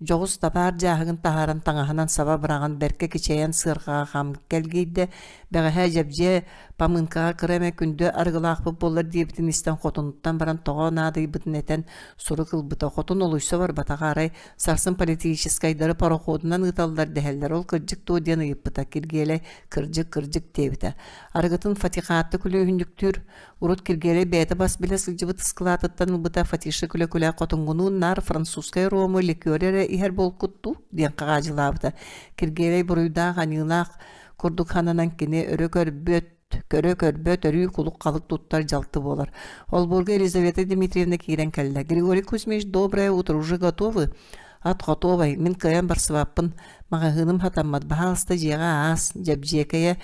дьоҕус табаар дьааһыгын таһааран таҥаһынан саба быраҕан бэркэ кичэйэн сыарҕаҕа хам кэлгийдэ. Бэҕэһээ Дьэбдьиэ памыынкаҕа кыра эмэ күндү арыгылаахпыт буоллар диэбитин истэн хотунуттан баран тоҕо наадыйбытын этэн сурук ылбыта. Хотун олуйса барбатаҕа арай Сарсын политическайдары пароходунан ыыталлар дэһэллэр, ол кырдьык дуо диэн ыйыппыта. Киргиэлэй кырдьык, кырдьык диэбитэ. Арыгытын Фатихаатты күлүүһүнньүктүүр, урут Киргиэлэй бэйэтэ бас билэ сылдьыбыт ыскылаатыттан ылбыта Фатиша күлэ-күлэ хотуҥҥунуун наар французскай рому ликер эрэ иһэр буолкут дуу диэн хаҕаадьылаабыта. Киргиэлэй буруйдаах, аньыылаах курдук сананан кини өрө көрбөт, көрө-көрбөт өрүү кулук-халык туттар дьалты буолар. Олбуорга Елизавета Дмитриевна киирэн кэллэ. Григорий Кузьмич, доброе утро, уже готовы? Ат готовай, мин кыайан барсыбаппын, маҕаһыыным хатаммат, баһаалыста дьиэҕэ аас, Дьэбдьиэкэйэ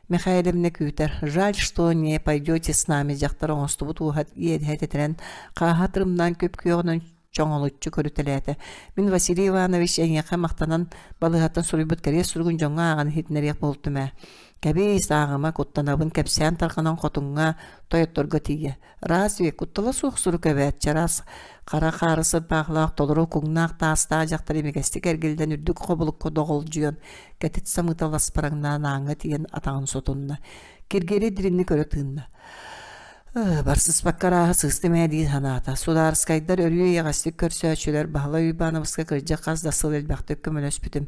Михайловна күүтэр. Жаль, что не пойдете с нами, дьахтар оҥостубут уоһа иэдэһэ тэтэрэн, хааһа тырымнаан күп-күөҕүнэн чоҥолуччу көрүтэлээтэ. Мин Василий Иванович эйиэхэ махтанан балыыһаттан суруйбут кэриэс суругун дьоҥҥо ааҕан иһитиннэриэх буолтум ээ. Кэбиис, ааҕыма, куттанабын кэпсээн тарҕанан хотуҥҥа, тойотторго тиийэ. Разве куттала суох сурук эбээт чараас хара хаары сырбаахлаах толору куҥнаах таастаах дьахтар имигэстик эргиллэн үрдүк хобулукка доҕолдьуйан кэтит самыыта ласпараҥнаан ааҥҥа тиийэн атаҕын сотунна. Киргиэлэй дириҥник өрө тыынна. Барсыспакка арааһа сыыстым ээ дии санаата. Судаарыскайдар өрүү эйэҕэстик көрсөөччүлэр Баһылай Уйбаанабыска кырдьык хас да сыл элбэхтик көмөлөспүтүм.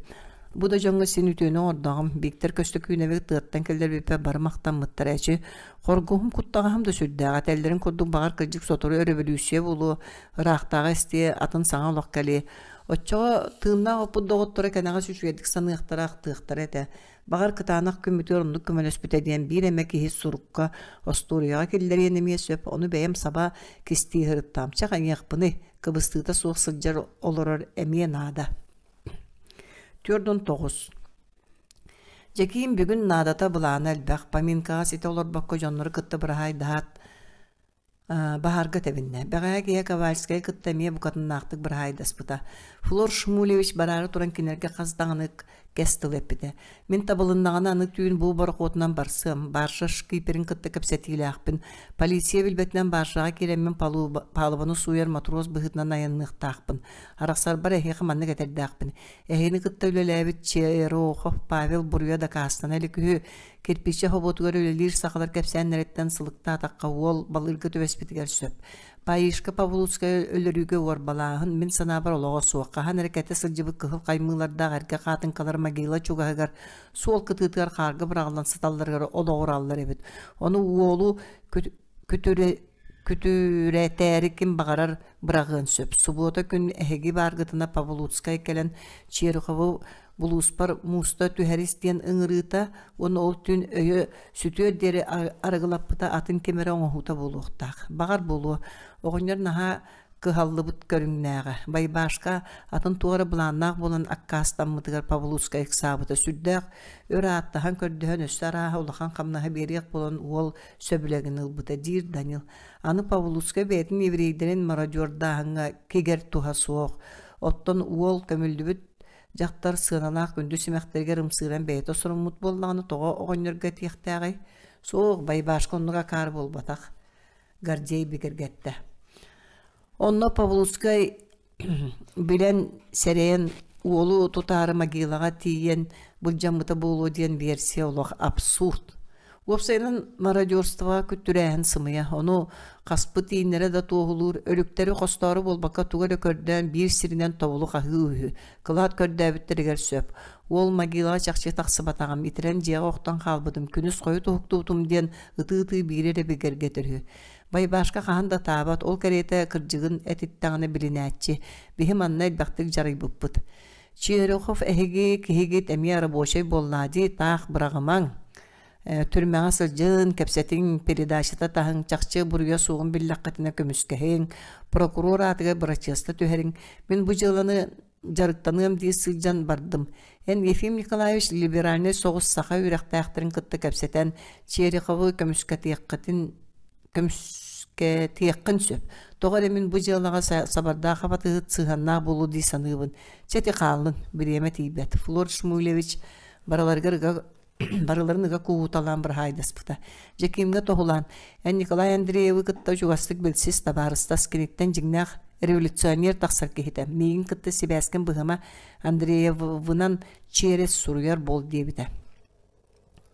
Бу да дьоҥҥо син үтүөнү оҥордоҕум. Бииктэр Көстөкүүнэбит тыаттан кэллэрбиппэр бары махтаммыттара эчи. Хоргуһум, куттаҕаһым да сүрдээх. Этэллэрин курдук баҕар кырдьык сотору өрөбөлүүссүйэ буолуо, ыраахтааҕы эстиэ, атын саҥа олох кэлиэ. Оччоҕо тыыннаах оппут доҕотторо кэнэҕэс үчүгэйдик саныахтара, ахтыахтара этэ. Баҕар, кытаанах күммүтүгэр оннук көмөлөспүтэ диэн биир эмэ киһи сурукка, остуоруйаҕа киллэриэн эмиэ сөп, ону бэйэм саба кистии сырыттаҕым. Чэ, хайыахпыный, кыбыстыыта суох сылдьар олорор эмиэ наада. 49. Дьэкиим бүгүн наадата былаана элбэх, поминкаҕа ситэ олорбокко дьоннору кытта быраһаайдаһаат Баһаарга тэбиннэ. Бэҕэһээ киһи Ковальскайы кытта эмиэ букатыннаахтык быраһаайдаспыта. Флор Шмулевич бараары туран кинилэргэ хас даҕаны кэс тыл эппитэ. Мин табылыннаҕына аны түүн бу борохуотунан барсыам, баржа шкиперин кытта кэпсэтиилээхпин. Полиция билбэтинэн баржаҕа киирэммин палубаны сууйар матрос быһыытынан айанныахтаахпын. Арахсарбар эһиэхэ маннык этэрдээхпин. Эһигини кытта үлэлээбит Черохов Павел буруйа дакаастана илик үһү. Кирпииччэ хобуотугар үлэлиир сахалар кэпсээннэриттэн сылыктаатахха уол балыырга түбэспитигэр сөп. Паишка Павлуцкая өлөрүүгэ уорбалааһын мин санаабар олоҕо суох. Хаһан эрэ кэтэ сылдьыбыт кыһыл хаймыылардаах эргэ хаатыҥкалар могила чугаһыгар суол кытыытыгар хаарга быраҕыллан сыталларыгар олоҕураллар эбит. Ону уолу күтүрэтээри ким баҕарар быраҕыан сөп. Субуота күн эһиги бааргытына Павлуцкай кэлэн Черехову булууспар мууста түһэрис диэн ыҥырыыта уонна ол түүн өйө сүтүөр диэри арыгылаппыта атын ким эрэ оҥоһуута буолуохтаах. Баҕар буолуо, оҕонньор наһаа кыһаллыбыт көрүҥнээҕэ. Байбашка атын туох эрэ былааннаах буолан аккаастаммытыгар Павлуцкай ыксаабыта сүрдээх өр ааттаһан көрдөһөн өссө арааһа улахан хамнаһы биэриэх буолан уол сөбүлэҥин ылбыта диир Данил. Аны Павлуцкай бэйэтин еврейдэрин мародердааһыҥҥа кигэр туһа суох. Оттон уол көмүллүбүт Дьахтар сыаналаах күндү симэхтэригэр ымсыыран бэйэтэ соруммут буоллаҕына тоҕо оҕонньорго этиэхтээҕий? Суох, Байбашка оннук акаары буолбатах, Гордей бигэргэттэ. Онно Павлуцкай билэн, сэрэйэн уолу тутаары могилаҕа тиийэн былдьаммыта буолуо диэн версия олох абсурд. Уопсайынан, мародерствоҕа күттүрээһин сымыйа, ону хаспыт ииннэрэ да туоһулуур, өлүктэри хостоору буолбакка тугу эрэ көрдөөн биир сиринэн тобулу хаһыы үһү, кылаат көрдөөбүттэригэр сөп. Уол могилаҕа чахчы тахсыбатаҕым, итирэн дьиэҕэ охтон хаалбытым, күнүс хойут уһуктубутум диэн ытыы-ытыы биири эрэ бигэргэтэр үһү. Байбашка хаһан да ытаабат, ол кэриэтэ кырдьыгын этиттэҕинэ билинээччи. Биһи манна элбэхтик дьарыйбыппыт. Черехов эһиги киһигит эмиэ рабочай буоллаа дии, таах быраҕымаҥ. Түрмэҕэ сылдьын, кэпсэтиҥ, передачата таһыҥ, чахчы буруйа суоҕун биллэххитинэ көмүскэһиҥ, прокурор аатыгар бырачыаста түһэриҥ. Мин бу дьыаланы дьарыктаныам дии сылдьан бардым. Эн Ефим Николаевич либеральнай соҕус саха үөрэхтээхтэрин кытта кэпсэтэн, Череховы көмүскэтиэххитин көмүскэтиэххин сөп. Тоҕо эрэ мин бу дьыалаҕа сабардаах абатыһыт сыһыаннаах буолуо дии саныыбын. Чэ ити хааллын, бириэмэ тиийбэт. Флор Шмулевич барыларыгар ыга барыларын ыга кууһуталаан быраһаайдаспыта. Дьэкиимҥэ тоһулаан, эн Николай Андреевы кытта чугастык билсис, табаарыстас, киниттэн дьиҥнээх революционер тахсар киһитэ. Миигин кытта сибээскин быһыма Андреевынан через суруйар буол диэбитэ.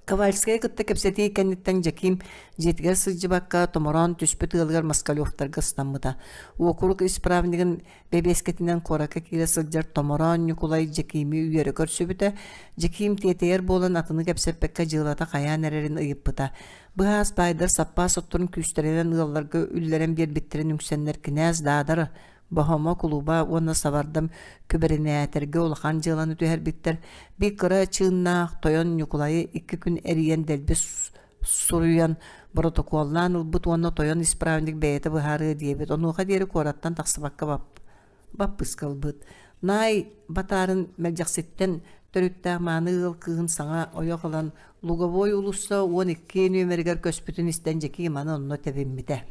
Ковальскайы кытта кэпсэтии кэнниттэн Дьэкиим дьиэтигэр сылдьыбакка, томороон түспүт ыалыгар Москалевтарга ыстаммыта. Уокурук исправнигын бэбиэскэтинэн куоракка киирэ сылдьар Томороон Ньукулай Дьэкиими үөрэ көрсүбүтэ. Дьэкиим тиэтэйэр буолан атыны кэпсэппэккэ дьыалата хайаан эрэрин ыйыппыта. Быһаас баайдар саппаас отторун күүстэринэн ыалларга үллэрэн биэрбиттэрин үҥсэннэр кинээс Даадар Боһомо кулуба уонна Сабардам күбэринээтэргэ улахан дьыаланы түһэрбиттэр. Биир кыра чыыннаах тойон Ньукулайы икки күн эрийэн дэлби суруйан боротокуоллаан ылбыт уонна тойон исправник бэйэтэ быһаарыа диэбит. Онуоха диэри куораттан тахсыбакка баппыска ылбыт. Наай Батаарын Мэлдьэхситтэн төрүттээх мааны ыал кыыһын саҥа ойох ылан Луговой уулусса 12 нүөмэригэр көспүтүн истэн Дьэкиим аны онно тэбиммитэ.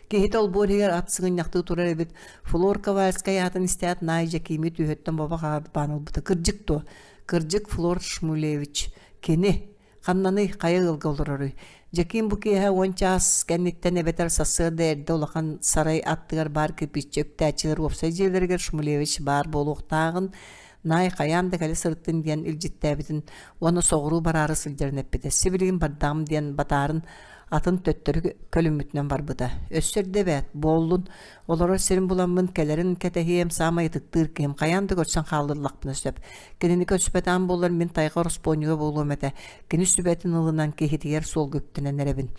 Киһитэ олбуор иһигэр ат сыгынньахтыы турар эбит. Флор Ковальскай аатын истээт, Наай Дьэкиими түөһүттэн бобо хаалбаан ылбыта. Кырдьык дуо? Кырдьык Флор Шмулевич. Кини. Ханнаный, хайа ыалга олороруй? Дьэкиим бу киэһэ уон чаас кэнниттэн эбэтэр сарсыарда эрдэ улахан сарай аттыгар баар кирпииччэ үктээччилэр уопсай дьиэлэригэр Шмулевич баар буолуохтааҕын, Наай хайаан да кэлэ сырыттын диэн илдьиттээбитин уонна соҕуруу бараары сылдьарын эппитэ. Сибилигин бардаҕым диэн батаарын атын төттөрү көлүммүтүнэн барбыта. Өссө эрдэ эбээт, буоллун, олорор сирин буламмын кэлэрин кэтэһиэм, саамай ытыктыыр киһим, хайаан да көрсөн хаалларлахпына сөп. Кинини көрсүбэтэҕим буоллар мин тайҕа ороспуонньуга буолуом этэ. Кини сүбэтин ылынан киһитигэр суолга үктэнэн эрэбин.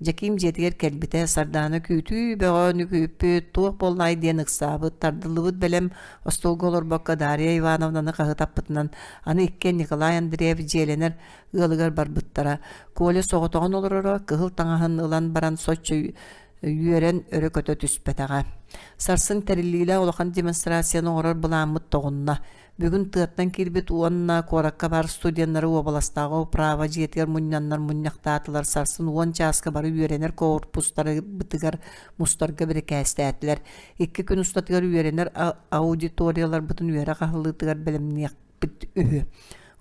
Дьэкиим дьиэтигэр кэлбитэ, Сардаана күүтүү бөҕөнү күүппүт, туох буоллаай диэн ыксаабыт, тардыллыбыт бэлэм остуолга олорбокко Дарья Ивановнаны хаһытаппытынан аны иккиэн Николай Андреев дьиэлэнэр ыалыгар барбыттара. Коля соҕотоҕун олороро, кыһыл таҥаһын ылан баран соччо үөрэн өрө көтө түспэтэҕэ. Сарсын тэриллиилээх улахан демонстрацияны оҥорор былааммыт тоҕунна. Бүгүн тыаттан киирбит уонна куоракка баар студеннары уобаластааҕы управа дьиэтигэр мунньаннар мунньахтаатылар. Сарсын уон чааска бары үөрэнэр корпустарбытыгар мустарга бирикээстээтилэр. Икки күн устатыгар үөрэнэр аудиторияларбытын үөрэх аһыллыытыгар бэлэмниэхпит үһү.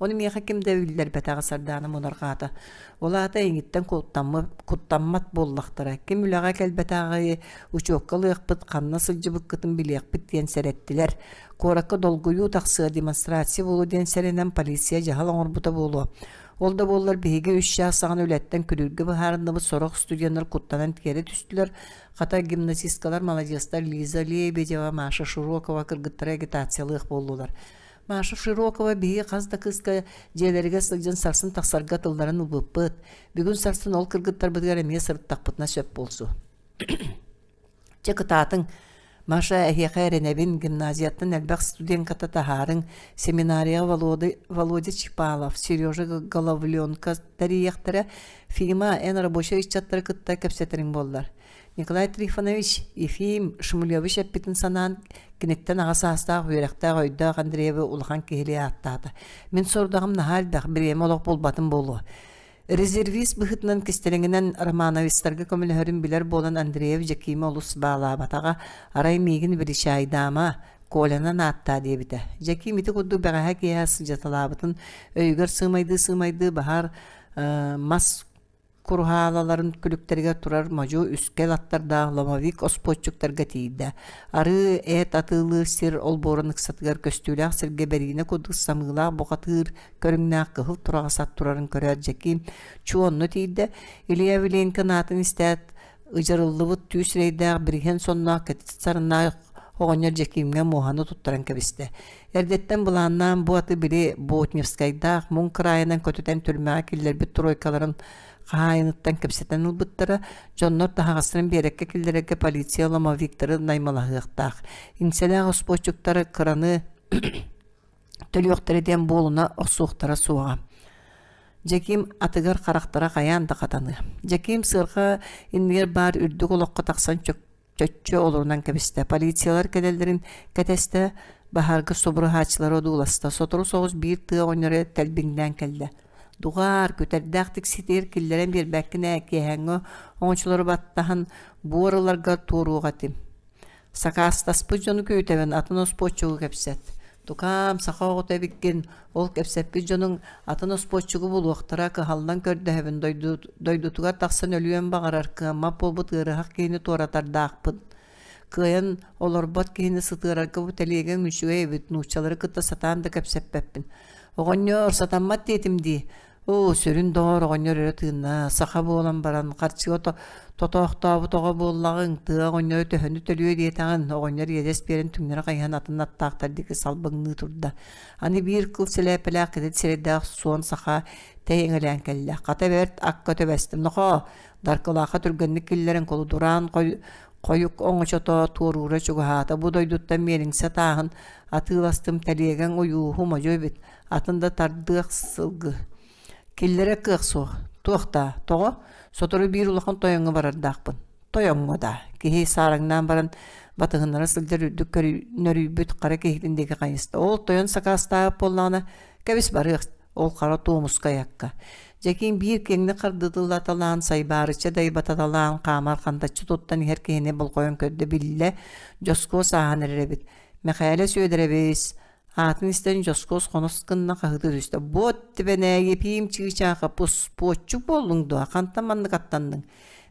Ону миэхэ ким да биллэрбэтэҕэ Сардаана мунарҕаата. Ол аата эйигиттэн куттаммат буоллахтара. Ким үлэҕэ кэлбэтэҕи учуокка ылыахпыт, ханна сылдьыбыккытын билиэхпит диэн сэрэттилэр. Куоракка долгуйуу тахсыа, демонстрация буолуо диэн сэрэнэн полиция дьаһал оҥорбута буолуо. Ол да буоллар биһиги үс чаас саҕана үлэттэн күрүүргэ быһаарынныбыт, сорох студеннар куттанан тиэрэ түстүлэр. Хата гимназисткалар маладьыастар Лиза Лебедева, Маша Широкова кыргыттара агитациялыах буоллулар. Маша Широкова биһиги хас да кыыска дьиэлэригэр сылдьан сарсын тахсарга тылларын ылбыппыт. Бүгүн сарсын ол кыргыттарбытыгар эмиэ сырыттахпытына сөп буолсу. Чэ кытаатыҥ, Маша эһиэхэ эрэнэбин, гимназияттан элбэх студентката таһаарыҥ, семинарияҕа Володя, Володя Чипалов, Сережа Головленко тэрийиэхтэрэ, Фима, эн рабочай ыччаттары кытта кэпсэтэриҥ буоллар. Николай Трифонович Ефим Шмулевич эппитин санаан, киниттэн аҕа саастаах үөрэхтээх өйдөөх Андреевы улахан киһилии ааттаата. Мин сорудаҕым наһаа элбэх, бириэмэ олох булбатым буолуо. Резервист быһыытынан кистэлэҥинэн романовецтарга көмөлөһөрүн билэр буолан Андреев Дьэкиимэ олус баалаабатаҕа, арай миигин величайдаама, Колянан ааттаа диэбитэ. Дьэкиим ити курдук бэҕэһээ киэһэ сылдьаталаабытын өйүгэр сыымайдыы-сыымайдыы баһаар мас куруһаалаларын күлүктэригэр турар модьу үскэл аттардаах ломовик оспуоччуктарга тиийдэ. Арыы эт атыылыыр сир олбуорун ыксатыгар көстүүлээх сиргэ бэриинэ курдук самыылаах бухатыыр көрүҥнээх кыһыл тураҕас ат турарын көрөөт Дьэкиим чуо онно тиийдэ. Илья Виленкин аатын истээт ыдьарыллыбыт түү сирэйдээх бириһиэн сонноох кэтит сарыннаах оҕонньор Дьэкиимҥэ муоһаны туттаран кэбистэ. Эрдэттэн былааннаан бу аты били Ботневскайдаах муҥ кыраайынан көтүтэн түрмэҕэ киллэрбит тройкаларын хаһаайыныттан кэпсэтэн ылбыттара, дьоннор таһаҕастарын биэрэккэ киллэрэргэ полиция ломовиктары наймылаһыахтаах. Иҥсэлээх оспуоччуктары кыраны төлүөхтэрэ диэн буолуна охсуохтара суоҕа. Дьэкиим атыгар харахтара хайаан да хатаныа. Дьэкиим сыарҕа иннигэр баар үрдүк олоххо тахсан чөччө олорунан кэбистэ. Полициялар кэлэллэрин кэтэстэ, баһаарга субуруһааччылары одууласта. Сотору соҕус биир тыа оҕонньоро тэлбиҥнээн кэллэ. Дугаар, күтэрдээх тикситигэр киллэрэн биэрбэккин ээ, киэһээҥҥи оҥочолору баттаһан буор ыларга туоруох этим. Сакаастаспыт дьону күүтэбин, атын оспуоччугу кэпсэт. Тукаам, саха оҕото эбиккин, ол кэпсэппит дьонуҥ атын оспуоччугу булуохтара, кыһаллан көрдөһөбүн, дойдутугар тахсан өлүөн баҕарар, кыаммат буолбут ыарыһах киһини туоратардаахпын. Кыайан олорбот киһини сытыарарга бу тэлиэгэҥ үчүгэй эбит, нууччалары кытта сатаан да кэпсэппэппин. Оҕонньоор, сатаммат диэтим дии. Оо, сүрүн доҕор оҕонньор өрө тыынна, саха буолан баран, харчыга тотоохтообут оҕо буоллаҕыҥ, тыа оҕонньоро төһөнү төлүө диэтэҕин, оҕонньор иэдэс биэрэн түҥнэри хайыһан атын аттаахтар диэки салбыҥныы турда. Аны биир кыл сэлээппэлээх кэтит сирэйдээх суон саха тэйиҥэлээн кэллэ. Хата бэрт акка түбэстим. Нохоо, Даркылаахха түргэнник киллэрэн кулудураан хойук оҥочото туоруура чугаһаата. Бу дойдуттан миэлиҥсэ тааһын атыыластым, тэлиэгэҥ уйууһу модьу эбит атын да тардыах сылгы. Киллэрэ кыах суох. Туох даа, тоҕо? Сотору биир улахан тойоҥҥо барардаахпын. Тойоҥҥо даа. Киһи саараҥнаан баран батыһыннара сылдьар үрдүк нөрүйбүт хара киһитин диэки хайыста. Ол тойон сакаастаабыт буоллаҕына, кэбис барыах, ол хара туомуска айакка. Дьэкиим биир киэҥник хардытыллаталаан, сайбаарычча дайбататалаан, хаамар хантаччы туттан иһэр киһини болҕойон көрдө биллэ, дьоскуо сааһан эрэр эбит. Мэхээлэ Сүөдэрэбис, Аатын истэн дьоскуос хонос гынна хаһыытыы түстэ: «Буот тибэнээйи пиим чыычааха пуспуоччук буоллуҥ дуо? Хантан маннык аттанныҥ?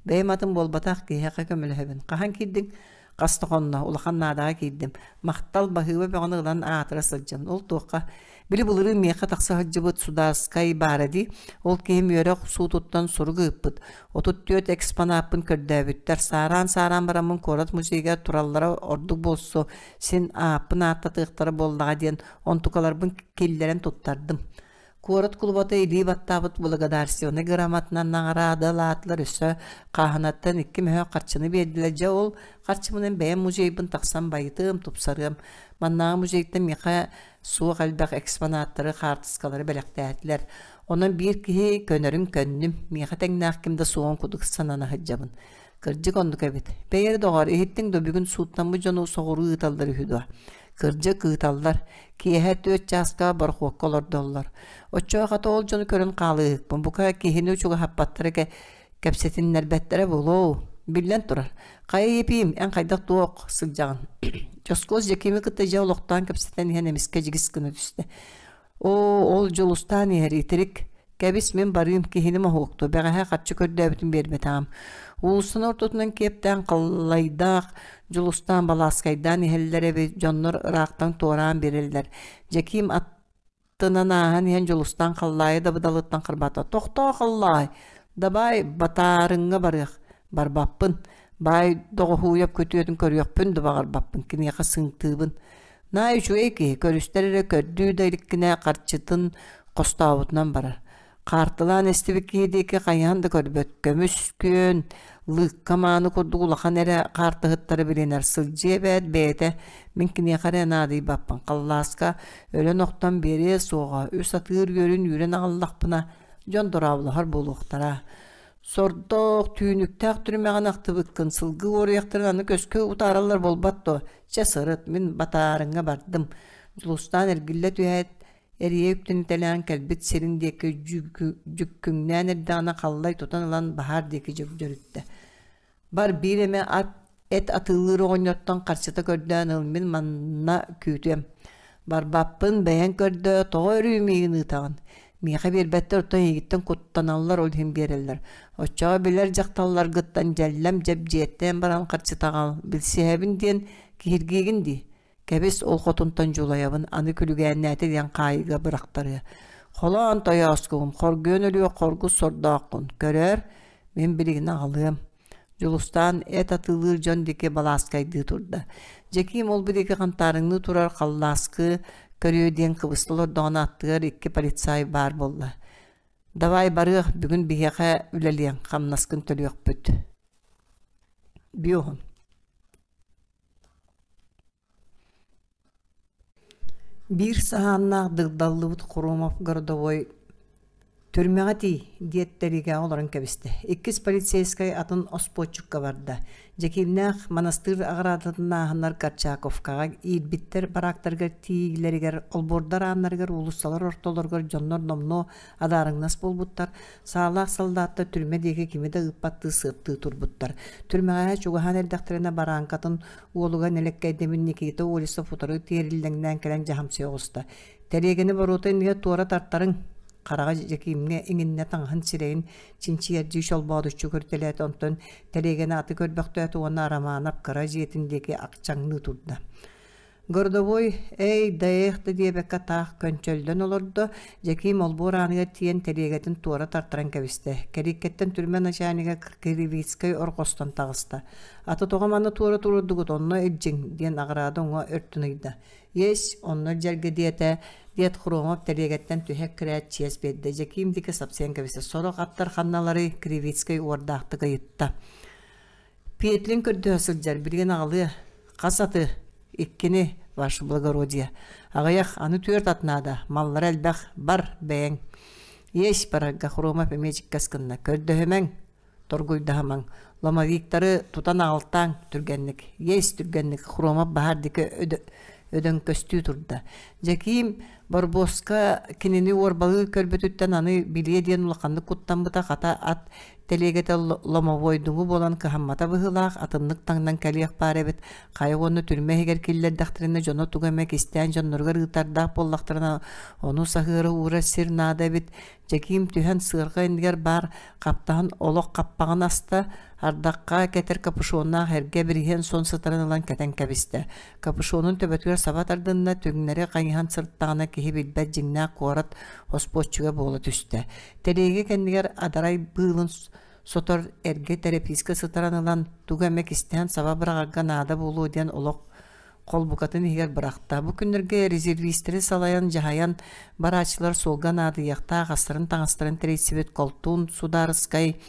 Бэйэм атым буолбатах, киһиэхэ көмөлөһөбүн. Хаһан киирдиҥ?» Хас да хонно, улахан наадаҕа киирдим. Махтал, баһыыба бөҕөнү ылан аатыра сылдьан. Ол туохха? Били былырыын миэхэ тахса сылдьыбыт судаарскай баара дии. Ол киһим үөрэх суутуттан сурук ыыппыт. 34 экспонаппын көрдөөбүттэр. Саараан-саараан бараммын куорат музейыгар тураллара ордук буолсу, син ааппын ааттатыахтара буоллаҕа диэн онтукаларбын киллэрэн туттардым. Куорат кулубата илии баттаабыт благодарственнай грамотанан наҕараадалаатылар өссө хааһынаттан икки мөһөөх харчыны биэрдилэр. Дьэ ол харчыбынан бэйэм музейбын тахсан байытыам, тупсарыам. Маннааҕы музейтан миэхэ суох элбэх экспонаттары, хаартыскалары бэлэхтээтилэр. Онон биир киһи көнөрүн көннүм, миэхэ тэҥнээх ким да суоҕун курдук санана сылдьабын. Кырдьык оннук эбит. Бэйэ эрэ доҕоор, иһиттиҥ дуо бүгүн сууттаммыт дьону соҕуруу ыыталлар үһү дуо? Кырдьык ыыталлар. Киэһэ 4 чааска борохуокка олордоллор. Оччоҕо хата ол дьону көрөн хаалыыһыкпын. Бука киһини чугаһаппаттара кэпсэтиннэрбэттэрэ буолуо. Биллэн турар. Хайа Епиим, эн хайдах туох сылдьаҕын? Дьоскуос Дьэкиими кытта дьэ олохтоон кэпсэтэн иһэн эмискэ дьигис гына түстэ. Оо, ол Дьулустаан иһэр итирик. Кэбис, мин барыым, киһини моһуоктуо, бэҕэһээ харчы көрдөөбүтүн биэрбэтэҕим. Уулуссаны ортотунан киэптээн Халлайдаах, Дьулустаан балааскайдаан иһэллэр эбит, дьоннор ыраахтан туораан биэрэллэр. Дьэкиим аттынан ааһан иһэн Дьулустаан Халлаайы дабыдалыттан харбаата: «Тохтоо, Халлаай! Дабаай, батаарыҥҥа барыах!» «Барбаппын. Баай Доҕоһууйап күтүөтүн көрүөхпүн да баҕарбаппын, киниэхэ сыҥтыыбын. Наай үчүгэй киһи, көрүстэр эрэ көрдүү да иликкинэ харчытын хостообутунан барар. Хаартылаан эстибит киһи диэки хайаан да көрбөт, көмүс күөн, лыыкка мааны курдук улахан эрэ хаартыһыттары билинэр, сылдьыа эбээт бэйэтэ, мин киниэхэ эрэ наадыйбаппын, халлааска өлөн-охтон биэриэ суоҕа, үс атыыр үөрүн үүрэн аҕаллахпына, дьон дорооболоһор буолуохтара. Сордоох, түүнүктээх түрүмэҕин ахтыбыккын, сылгы уоруйахтарын аны көскө утаараллар буолбат дуо? Чэ, сырыт, мин батаарыҥҥа бардым. Дьулустаан эргиллэ түһээт, эрийэ үктэнитэлээн кэлбит сирин диэки дьүккүҥнээн эрдэҕинэ Халлай тутан ылан баһаар диэки дьөгдьөрүттэ. Бар биир эмэ ат эт атыылыыр оҕонньортон харчыта көрдөөн ыл, мин манна күүтүөм. Барбаппын, бэйэҥ көрдөө, тоҕо өрүү миигин ыытаҕын? Миэхэ биэрбэттэр, оттон эйигиттэн куттаналлар, ол иһин биэрэллэр. Оччоҕо билэр дьахталларгыттан дьэллэм дьэбдьиэттээн баран харчыта аҕал, билсиһэбин диэн киһиргиигин дии. Кэбис, ол хотунтан дьулайабын, аны күлүгээннээтэ диэн хаайыыга бырахтарыа. Холоон тойооскугун, хоргуйан өлүөх хоргус сордооххун, көрөөр, мин билигин аҕалыам. Дьулустаан эт атыылыыр дьон диэки балааскайдыы турда. Дьэкиим ол-бу диэки хантаарыҥныы турар халлааскы көрүө диэн кыбыста олордоҕуна аттыгар икки полицай баар буолла. «Давай барыах, бүгүн биһиэхэ үлэлиэҥ, хамнаскын төлүөхпүт» Бүөһүн Биир саһааннаах дыгдаллыбыт Хромов городовой. Түрмэҕэ тиий, диэт тэриигэҕэ олорон кэбистэ. Иккис полицейскай атын оспуоччукка барда. Дьэкиимнээх манастыыр аҕыраадатын ааһаннар Корчаковкаҕа иирбиттэр бараактарыгар тиийиилэригэр, олбуордар ааннарыгар, уулуссалар ортолоругар дьоннор номнуо адаарыҥнас буолбуттар, саалаах саллааттар түрмэ диэки кими да ыыппаттыы сыаптыы турбуттар. Түрмэҕэ чугаһаан эрдэхтэринэ барааҥкатын уолуга нэлэккэйдэммит Никита Олесов утары тиэриллэҥнээн кэлэн дьаһамсыйа оҕуста. Тэлиэгэни боруота иннигэр туора тартарыҥ, хараҕа Дьэкиимҥэ иҥиннэ таҥаһын сирэйин чинчийэрдии чолбоодуччу көрүтэлээтэ, онтон тэлиэгэни аты көрбөхтөөтө уонна Арамаанап кыра дьиэтин диэки акчаҥныы турда. Городовой «Эй, да эх» да диэбэккэ таах көнчөллөн олордо, Дьэкиим олбуор ааныгар тиийэн тэлиэгэтин туора тартаран кэбистэ. Кэрииккэттэн түрмэ начальнига Кривицкай орҕостон таҕыста. «Аты тоҕо манна туора туруордугут, онно илдьиҥ» диэн аҕыраада уҥа өртүн ыйда. Есть, онно дьэргэ диэтэ, диэт Хромов тэлиэгэттэн түһэ эккирээт чиэс биэрдэ. Дьэкиим диэки сапсыйан кэбистэ. Сорох аттар ханналарый? Кривицкэй уордаахтык ыйытта. Петлин көрдөһө сылдьар, билигин аҕалыа. Хас аты? Иккини, ваше благородие. Аҕыйах, аны түөрт ат наада. Маллара элбэх. Бар, бэйэҥ. Есть барарга Хромов эмиэ дьиккэс гынна. Көрдөһүмэҥ, Торгуйдаһымаҥ, ломовиктары тутан аҕалтааҥ түргэнник, есть түргэнник Хромов баһаар диэки өдөҥкөстүү турда. Дьэкиим Барбоска кинини уорбалыы көрбүтүттэн аны билиэ диэн улаханнык куттаммыта, хата ат тэлиэгэтэ ломовойдуҥу буолан кыһаммата быһыылаах, атыннык таҥнан кэлиэх баар эбит, хайа уонна түрмэ иһигэр киллэрдэхтэринэ дьоно тугу эмэ кистээн дьонноругар ыытардаах буоллахтарына ону саһыара уурар сир наада эбит, Дьэкиим түһэн сыарҕа иннигэр баар хаптаһын олох хаппаҕын аста, ардахха кэтэр капюшоннаах эргэ бириһиэн сон сытарын ылан кэтэн кэбистэ. Капюшонун төбөтүгэр саба тардынна, түҥнэри хайыһан сырыттаҕына киһи билбэт дьиҥнээх куорат хоспуоччуга буола түстэ. Тэлиэгэ кэннигэр адарай быылын сотор эргэ тэрэпиискэ сытарын ылан, тугу эмэ кистээн саба быраҕарга наада буолуо диэн олох холбукатын иһигэр бырахта. Бу күннэргэ резервистэри салайан, дьаһайан барааччылар суолга наадыйыахтаах астарын-таҥастарын тэрийсибит Колтун Судаарыскай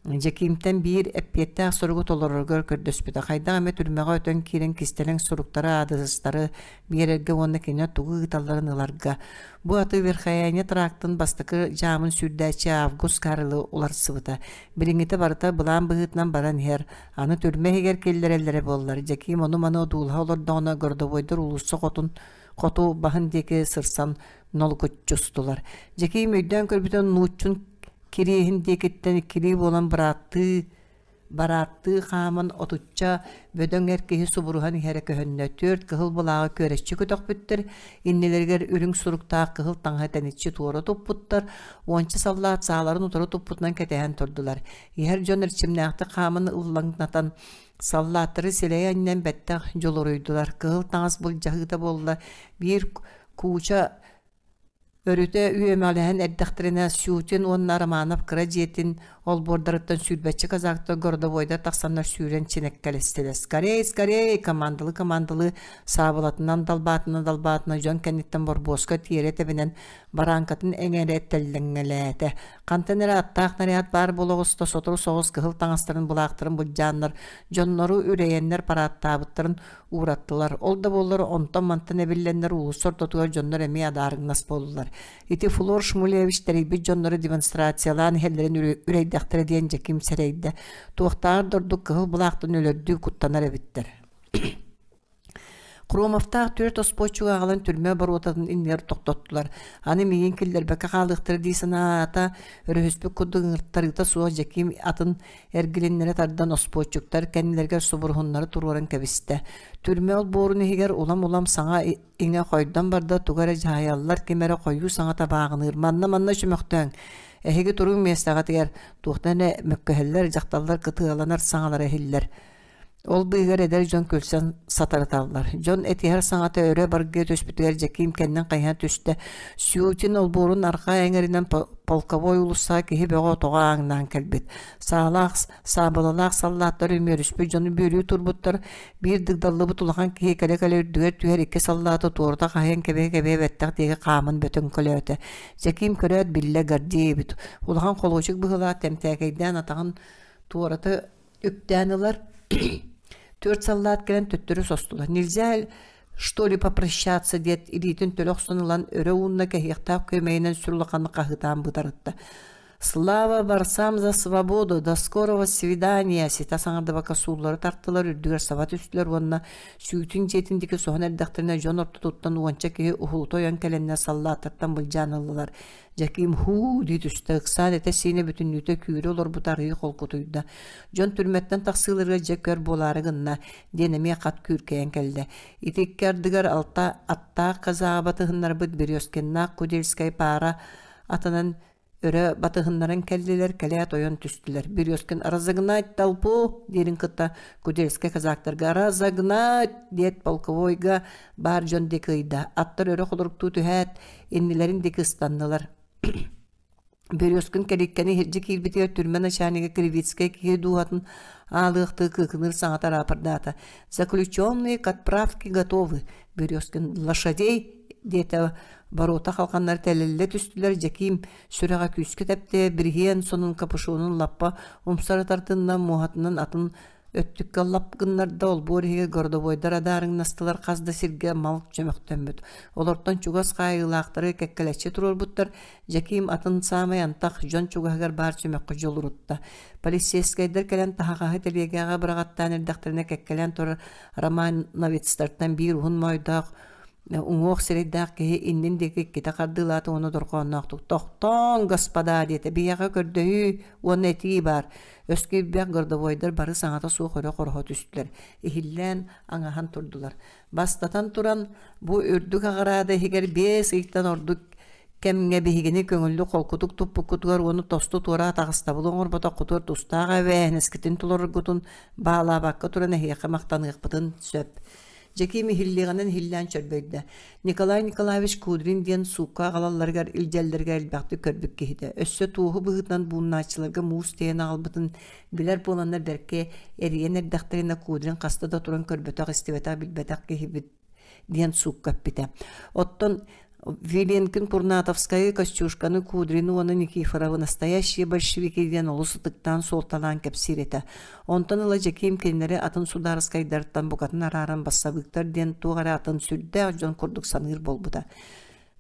Дьэкиимтэн биир эппиэттээх суругу толороргор көрдөспүтэ. Хайдах эмэ түрмэҕэ өтөн киирэн кистэлэҥ суруктары, аадырыстары биэрэргэ уонна кинилэр тугу ыыталларын ыларга. Бу аты Верхояние трактын бастакы дьаамын сүүрдээччи Август Карлы уларсыбыта. Билиҥҥитэ барыта былаан быһыытынан баран иһэр. Аны түрмэ иһигэр киллэрэллэрэ буоллар, Дьэкиим ону-маны одуулаһа олордоҕуна городовойдар уулусса хотун хоту баһын диэки сырсан нолукуччустулар. Дьэкиим өйдөөн көрбүтүн нууччун кириэһин диэкиттэн иккилии буолан бырааттыы барааттыы хааман отучча бөдөҥ эр киһи субуруһан иһэрэ көһүннэ. Түөрт кыһыл былааҕы күөрэччи көтөхпүттэр, иннилэригэр үрүҥ суруктаах кыһыл таҥаһы тэниччи туора туппуттар, уонча саллаат сааларын утары туппутунан кэтэһэн турдулар. Иһэр дьон эрчимнээхтик хааман ыллаҥнатан, саллааттары силэйэ анньан бэттэх дьулуруйдулар. Кыһыл таҥас былдьаһыыта буолла, биир кууча өрүтэ үөмэҕэлэһэн эрдэхтэринэ Сютин уонна Романов кыра дьиэтин олбуордарыттан сүүрбэччэ казактар городовойдар тахсаннар сүүрэн чинэккэлэстилэр. «Скорей, скорей!» командалыы-командалыы саабылатынан далбаатына-далбаатына дьон кэнниттэн борбуоска тиэрэ тэбинэн барааҥкатын эҥээрэ тэллэҥҥэлээтэ. Хантан эрэ аттаах наряд баар буола оҕуста, сотору соҕус кыһыл таҥастарын былаахтарын былдьааннар, дьоннору үрэйэннэр парааттаабыттарын уураттылар. Ол да буоллар онтон-мантан эбиллэннэр уулусса ортотугар дьоннор эмиэ адаарыҥнас буоллулар. Ити Флор Шмулевич тэрийбит дьоннору демонстрациялаан иһэллэрин үрэйдэхтэрэ диэн Дьэким сэрэйдэ. Туохтааҕар да ордук кыһыл былаахтан өлөрдүү куттанар эбиттэр. Хромовтаах түөрт оспуоччуга аҕалан түрмэ боруотатын иннигэр тохтоттулар. Аны миигин киллэрбэккэ хаалыахтара дии санаата, өрүһүспүт курдук ыҥыртарыыта суох Дьэкиим атын эргилиннэрэ тардан оспуоччуктар кэннилэригэр субуруһуннары туруоран кэбистэ. Түрмэ олбуорун иһигэр улам-улам саҥа иҥэ хойдон барда, тугу эрэ дьаһайаллар, ким эрэ хойуу саҥата бааҕыныыр. Манна-манна чөмөхтөөҥ, эһиги туруҥ миэстэҕитигэр, туохтан эрэ мөккүһэллэр, дьахталлар кытыаланар саҥалара иһиллэр. Ол быыһыгар эдэр дьон күлсэн сатарыталлар. Дьон этиһэр саҥата өрө баргыа түспүтүгэр Дьэкиим кэннин хайыһан түстэ. Сютин олбуорун арҕаа эҥэринэн полковой уулуссаҕа киһи бөҕө тоҕо ааҥнаан кэлбит. Саалаах, саабылалаах саллааттар үмүөрүспүт дьону бүөлүү турбуттар. Биир дыгдаллыбыт улахан киһи кэлэ-кэлэ үрдүгэр түһэр икки саллааты туорута хаһыйан кэбиһэ-кэбиһэ бэттэх диэки хааман бөтөҥкөлөөтө. Дьэкиим көрөөт биллэ Гордей эбит. Улахан холуочук быһыылаах тэмтээкэйдээн атаҕын туората үктээн ылар. Түөрт саллаат кэлэн төттөрү состулар. Нельзя что ли попрощаться диэт илиитин төлө охсон ылан өрө уунна кэһиэхтээх күөмэйинэн сүр улаханнык хаһыытаан бытарытта. Слава борцам за свободу! До скорого свидания! Ситэ саҥардыбакка сууллары тартылар, үрдүгэр саба түстүлэр уонна сүүтүн дьиэтин диэки соһон эрдэхтэринэ дьон ортотуттан уонча киһи уһулута ойон кэлэннэр саллааттартан былдьаан ыллылар. Дьэкиим һуу дии түстэ, ыксаан этэ-сиинэ бүтүннүүтэ күүрэ олорбута арыый холкутуйда. Дьон түрмэттэн тахсыыларыгар дьэ көр буолаары гынна, диэн эмиэ хат күүркэйэн кэллэ. Ити икки ардыгар алта аттаах казаҕа батыһыннарбыт Березкиннаах Кудельскай паара атынан Өрө батыһыннаран кэллилэр, кэлээт ойон түстүлэр. Березкин «Разогнать толпу!» диирин кытта Кудельскай казактарга «Разогнать!» диэт полковойга баар дьон диэки ыйда. Аттар өрө холоруктуу түһээт, иннилэрин диэки ыстаннылар. Березкин кэликкэни иһирдьэ киирбитигэр түрмэ начальнига Кривицкэй киһи дууһатын аалыахтыы кыыкыныыр саҥата рапордаата. «Заключенные к отправке готовы. Березкин лошадей!» диэтэ Боруота халҕаннар тэлэллэ түстүлэр, Дьэкиим сүрэҕэ күүскэ тэптэ, бириһиэн сонун капюшонун лаппа умсара тартынна, муоһатынан атын өттүккэ лап гыннарда, олбуор иһигэр городовойдар адаарыҥнастылар, хас да сиргэ мал чөмөхтөммүт. Олортон чугас хаайыылаахтары кэккэлэччи туруорбуттар, Дьэкиим атын саамай антах дьон чугаһыгар баар чөмөххө дьулурутта. Полицейскайдар кэлэн таһаҕаһы тэлиэгэҕэ быраҕаттаан эрдэхтэринэ кэккэлээн турар романовецтартан биир уһун моойдоох Уҥуох сирэйдээх киһи иннин диэки иккитэ хардыылаата уонна дорҕоонноохтук «Тохтооҥ, господа!» диэтэ. «Биһиэхэ көрдөһүү уонна этии баар». Өс киирбэх городовойдар бары саҥата суох өрө хороһо түстүлэр, иһиллээн, аҥаһан турдулар. Бастатан туран, бу үрдүк аҕыраада иһигэр 5 ыйтан ордук кэмҥэ биһигини көҥүллүк холкутук туппуккутугар уонна тосту туора атаҕастабылы оҥорботоххутугар тустаах эбээһинэскитин толороргутун баалаабакка туран эһиэхэ махтаныахпытын сөп. Дьэкиим иһиллиэҕинэн иһиллээн чөрбөйдө. Николай Николаевич Кудрин диэн суукка аҕалалларыгар илдьэллэригэр элбэхтик көрбүт киһитэ. Өссө туоһу быһыытынан бууннааччыларга муус тиэйэн аҕалбытын билэр буоланнар бэркэ эрийэн эрдэхтэринэ Кудрин хаста да туран көрбөтөх, истибэтэх, билбэтэх киһибит диэн суукка эппитэ. Оттон Виленкин Курнатовскайы, Костюшканы, Кудрины уонна Никифоровы настоящие большевики диэн олус ытыктаан суолталаан кэпсиир этэ. Онтон ыла Дьэкиим кинилэри атын судаарыскайдартан букатын арааран бассабыыктар диэн туох эрэ атын сүрдээх дьон курдук саныыр буолбута.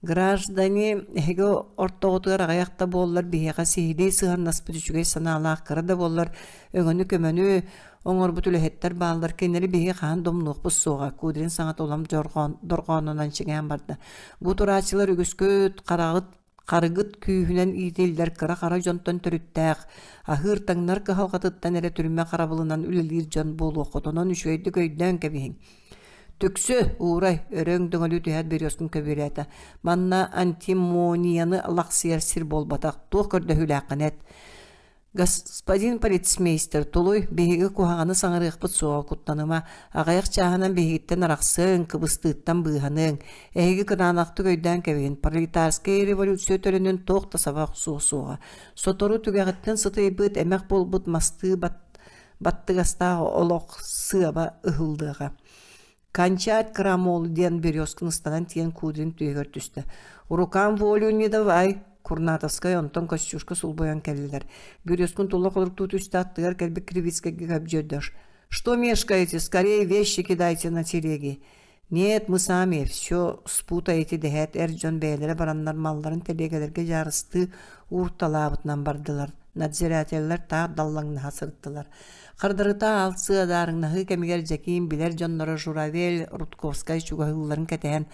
Граждане, эһиги ортоҕутугар аҕыйах да буоллар биһиэхэ сиһилии сыһыаннаспыт үчүгэй санаалаах кыра да буоллар өҥөнү-көмөнү оҥорбут үлэһиттэр бааллар, кинилэри биһиги хаһан да умнуохпут суоҕа, Кудрин саҥата улам дорҕоонунан чиҥээн барда. Бу турааччылар үгүскүт хараҕыт харыгыт күүһүнэн иитиллэр кыра-хара дьонтон төрүттээх, аһыыр-таҥнар кыһалҕатыттан эрэ түрмэ харабылынан үлэлиир дьон буолуоххут, онон үчүгэйдик өйдөөн кэбиһиҥ. Түксү, уурай, өрө өҥдөҥөлүү түһээт Березкин көбүөлээтэ. Манна антимонияны лахсыйар сир буолбатах, туох көрдөһүүлээххин эт. Господин полицмейстер, тулуй, биһиги куһаҕаны саҥарыахпыт суоҕа куттаныма, аҕыйах чааһынан биһигиттэн арахсыаҥ, кыбыстыыттан быыһаныаҥ. Эһиги кытаанахтык өйдөөн кэбиһин, пролетарскай революция төлөнүн туох да саба охсуо суоҕа. Сотору түгэҕиттэн сытыйбыт, эмэх буолбут мастыы баттыгастаах олох сыаба ыһыллыаҕа. «Кончать крамол» диэн Березкин ыстанан тиийэн Кудрин түөһүгэр түстэ. «Рукам волю не давай!» Курнатовскай онтон Костюшка сулбуйан кэллилэр. Березкин тула холоруктуу түстэ аттыгар кэлбит Кривицкайга көбдьүөрдөш. «Что мешкаете? Скорее вещи кидайте на телеги!» «Нет, мы сами все спутаете» дэһээт эр дьон бэйэлэрэ бараннар малларын тэлиэгэлэргэ дьаарыстыы уурталаабытынан бардылар. Надзирателлэр таах даллаҥнаһа сырыттылар. Хардарыта аалсыы адаарыҥнаһыы кэмигэр Дьэкиим билэр дьонноро Журавель, Рудковскай чугаһыылларын кэтэһэн,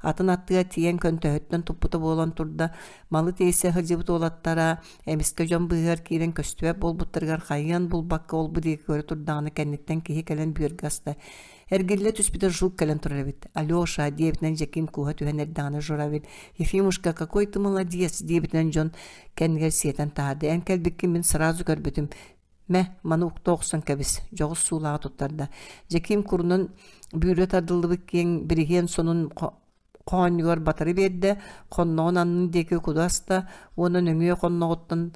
атын аттыга тиийэн көнтөһүттэн туппута буолан турда, малы тиэйсэ сылдьыбыт уолаттара эмискэ дьон быыһыгар киирэн көстүбэт буолбуттарыгар хайыан булбакка ол-бу диэки көрө турдаҕына кэнниттэн киһи кэлэн бүөргэ аста. Эргиллэ түспүтэ Жук кэлэн турар эбит. «Алеша» диэбитинэн Дьэкиим кууһа түһэн эрдэҕинэ Журавель «Ефимушка, какой ты молодец!» диэбитинэн дьон кэннигэр сиэтэн таһаарда. «Эн кэлбиккин мин сразу көрбүтүм. Мэ, маны укта охсон кэбис, дьоҕус суулааҕы туттарда. Дьэкиим курунан бүүрэ тардыллыбыт киэҥ бириһиэн сонун хоонньугар батары биэрдэ, хонноҕун аннын диэки куду аста уонна нөҥүө хонноҕуттан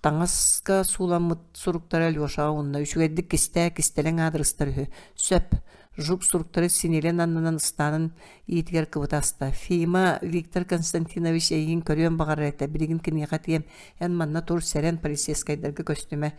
таҥаска сууламмыт суруктары Алешаҕа уунна. Үчүгэйдик кистээ, кистэлэҥ аадырыстар үһү. Сөп. Жук суруктары синилэн аннынан ыстаанын иитигэр кыбыта аста. Фима Виктор Константинович эйигин көрүөн баҕарар этэ, билигин киниэхэ этиэм, эн манна тур, сэрэн, полицейскайдарга көстүмэ.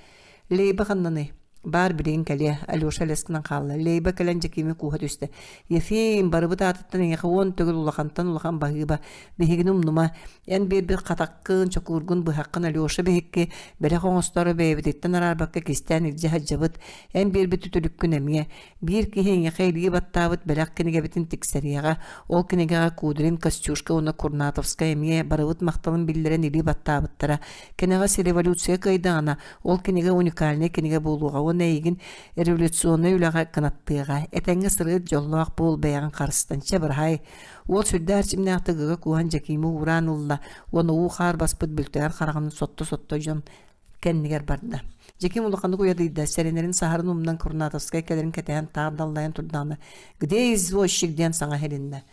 Лейба ханнаный? Баар билигин кэлиэ, Алеша элэс гынан хаалла. Лейба кэлэн Дьэкиими кууһа түстэ. Ефим, барыбыт аатыттан эйиэхэ 10 төгүл улахантан улахан баһыыба. Биһигини умнума. Эн биэрбит хатаккын, чокуургун, быһаххын Алеша биһикки бэлэх оҥостоору бэйэбититтэн араарбакка кистээн илдьэ сылдьабыт. Эн биэрбит үтүлүккүн эмиэ. Биир киһи эйиэхэ илии баттаабыт бэлэх кинигэбитин тиксэриэҕэ. Ол кинигэҕэ Кудрин, Костюшка уонна Курнатовскай эмиэ барыбыт махталын биллэрэн илии баттаабыттара. Кэнэҕэс революция кыайдаҕына, ол кинигэ уникальнай кинигэ буолуоҕа уонна эйигин революционнай үлэҕэ кынаттыаҕа. Этэҥҥэ сырыт, дьоллоох буол, бэйэҕин харыстан. Чэ, быраһаай. Уол сүрдээх эрчимнээхтик ыга кууһан Дьэкиими уураан ылла уонна уу-хаар баспыт бүлтэҕэр хараҕын сотто-сотто дьон кэннигэр барда. Дьэкиим улаханнык уйадыйда, сэрэнэрин саһарын умнан Курнатовскай кэлэрин кэтэһэн таах даллайан турдаҕына «Где извозчик?» диэн саҥа иһилиннэ.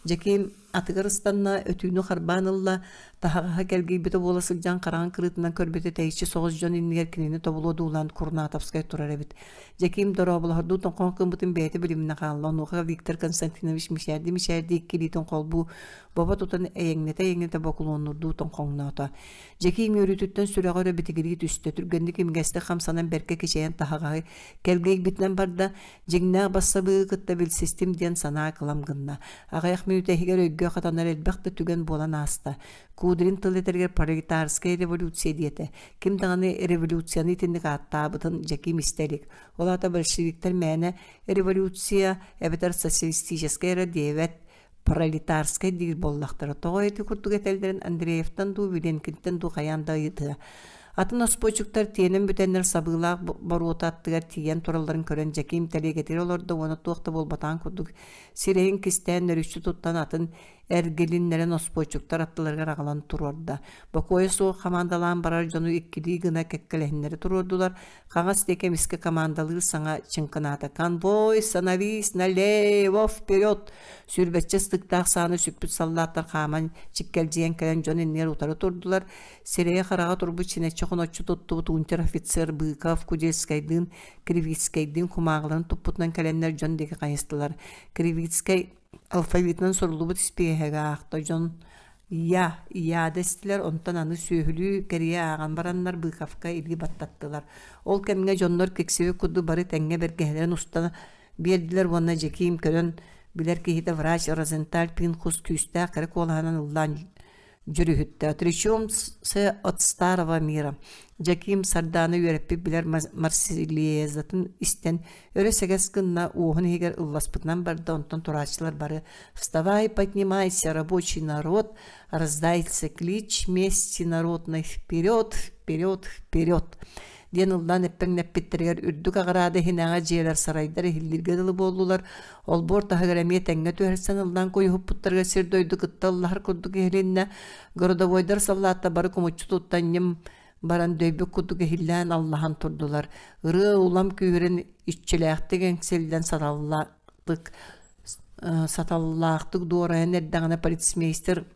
Дьэкиим атыгар ыстанна, өтүүнү харбаан ылла, таһаҕаһа кэлгийбитэ буола сылдьан хараҕын кырыытынан көрбүтэ тэйиччи соҕус дьон иннигэр кинини тобулуо дуулаан Курнатовскай турар эбит. Дьэкиим дорооболоһордуу тоҥхоҥ гыммытын бэйэтэ билиминэ хаалла. Онуоха Виктор Константинович мичээрдии-мичээрдии икки илиитин холбуу бобо тутан эйэҥнэтэ-эйэҥнэтэ бокулуоннурдуу тоҥхоҥноото. Дьэкиим үөрүүтүттэн сүрэҕэ өрө битигирии түстэ, түргэнник имигэстик хамсанан бэркэ кичэйэн таһаҕаһы кэлгэйбитинэн барда, дьиҥнээх бассабыыгы кытта билсистим диэн санаа кылам гынна. Аҕыйах мүнүүтэ иһигэр өйгө хатанар элбэх да түгэн буолан ааста. Кудрин тыл этэригэр пролетарская революция диэтэ. Ким даҕаны революцияны итинник ааттаабытын Дьэкиим истэ илик. Ол аата большевиктар мээнэ революция эбэтэр социалистическай эрэ диэбэт пролетарскай диир буоллахтара. Тоҕо ити курдук этэллэрин Андреевтан дуу, Виленкинтэн дуу хайаан да ыйытыа. Атын оспуочуктар тиэнэн бүтэннэр сабыылаах боруота аттыгар тиийэн туралларын көрөн Дьэкиим тэлиэгэтигэр олордо уонна туох да буолбатаҕын курдук сирэйин кистээн нөрүччү туттан атын эргилиннэрэн оспуочуктар аттыларыгар аҕалан туруорда. Бокуойа суох хамаандалаан барар дьону иккилии гына кэккэлэһиннэри туруордулар. Хаҥас диэки эмискэ командалыыр саҥа чыҥкынаата. «Конвой, становись налево, вперед!» Сүүрбэччэ ыстыктаах сааны сүкпүт саллааттар хааман чиккэлдьийэн кэлэн дьон иннигэр утары турдулар. Сирэйэ-хараҕа турбут чинэччи-хоноччу туттубут унтер-офицер Быков Кудельскайдыын, Кривицкайдыын кумааҕыларын туппутунан кэлэннэр дьон диэки хайыстылар. Кривицкай алфавитынан суруллубут испииһэги аахта дьон «Я, я» дэстилэр, онтон аны сүөһүлүү кэрийэ ааҕан бараннар Быковка илии баттаттылар. Ол кэмҥэ дьоннор киксибит курдук бары тэҥҥэ бэргэһэлэрин устан биэрдилэр уонна Дьэкиим көрөн билэр киһитэ врач Розенталь Пинхус күүстээх кэрэ куолаһынан ыллаан дьүрүһүттэ. Отречемся от старого мира. Дьэкиим Сардаана үөрэппит билэр Марсельезатын истэн өрө сэгэс гынна, уоһун иһигэр ылласпытынан барда, онтон турааччылар бары «Вставай, поднимайся, рабочий народ, раздается клич мести народной вперед, вперед, вперед!» диэн ыллаан эппэҥнэппиттэригэр үрдүк аҕыраада иһинээҕи дьиэлэр сарайдар иһиллииргэ дылы буоллулар, олбуор таһыгар эмиэ тэҥҥэ түһэрсэн ыллаан куйуһуппуттарыгар сир-дойду кытта ыллаһар курдук иһилиннэ, городовойдар саллааттар бары кумуччу туттан ньим баран дөйбүт курдук иһиллээн аллаһан турдулар. Ырыа улам күүһүрэн иччилээхтик эҥсиллэн саталлаахтык саталлаахтык дуорайан эрдэҕинэ полицмейстер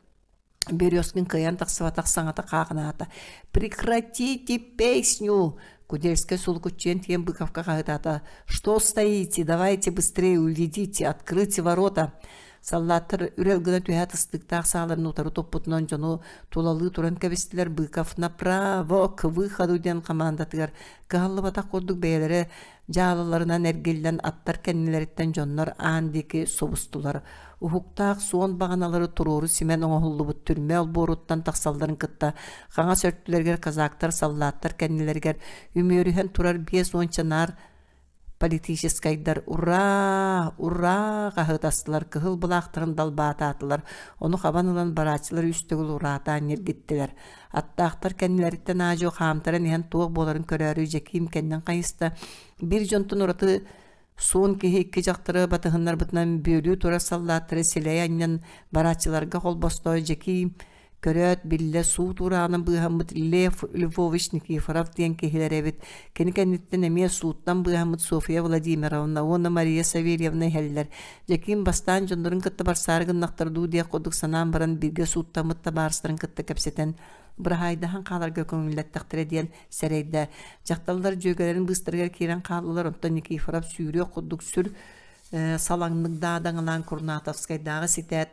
Березкин кыайан тахсыбатах саҥата хаахынаата: «Прекратите песню!» Кудельскай сулукуччуйан тиийэн Быковка хаһыытаата: «Что стоите? Давайте быстрее уведите, открыть ворота!» Саллааттар үрэл гына түһээт ыстыктаах сааларын утары туппутунан дьону тулалыы туран кэбистилэр. Быков «Направо, к выходу!» диэн командатыгар кыһаллыбатах курдук бэйэлэрэ дьаалаларынан эргиллэн аттар кэннилэриттэн дьоннор аан диэки субустулар. Уһуктаах суон баҕаналары туруору симэн оҥоһуллубут түрмэ олбуоруттан тахсалларын кытта хаҥас өртүлэригэр казактар саллааттар кэннилэригэр үмүөрүһэн турар 50-ча наар политическайдар «Ура! Ура!» хаһыытастылар, кыһыл былаахтарын далбаатаатылар, ону хабан ылан барааччылар үс төгүл ураатаан ньиргиттилэр. Аттаахтар кэннилэриттэн аа-дьуо хаамтаран иһэн туох буоларын көрөөрү Дьэкиим кэннин хайыста. Биир дьонтон ураты суон киһи икки дьахтары батыһыннарбытынан бүөлүү турар саллааттары силэйэ анньан барааччыларга холбосто Дьэкиим көрөөт биллэ суут уураҕынан быыһаммыт Лев Львович Никифоров диэн киһилэр эбит. Кини кэнниттэн эмиэ сууттан быыһаммыт Софья Владимировна уонна Мария Савельевна иһэллэр. Дьэкиим бастаан дьоннорун кытта барсаары гыннахтар дуу диэх курдук санаан баран бииргэ сууттаммыт табаарыстарын кытта кэпсэтэн быраһаайдаһан хааларга көҥүллэттэхтэрэ диэн сэрэйдэ. Дьахталлар дьүөгэлэрин быыстарыгар киирэн хааллылар, онтон Никифоров сүүрүөх курдук сүр салаҥнык даадаҥалаан Курнатовскайдааҕы ситээт,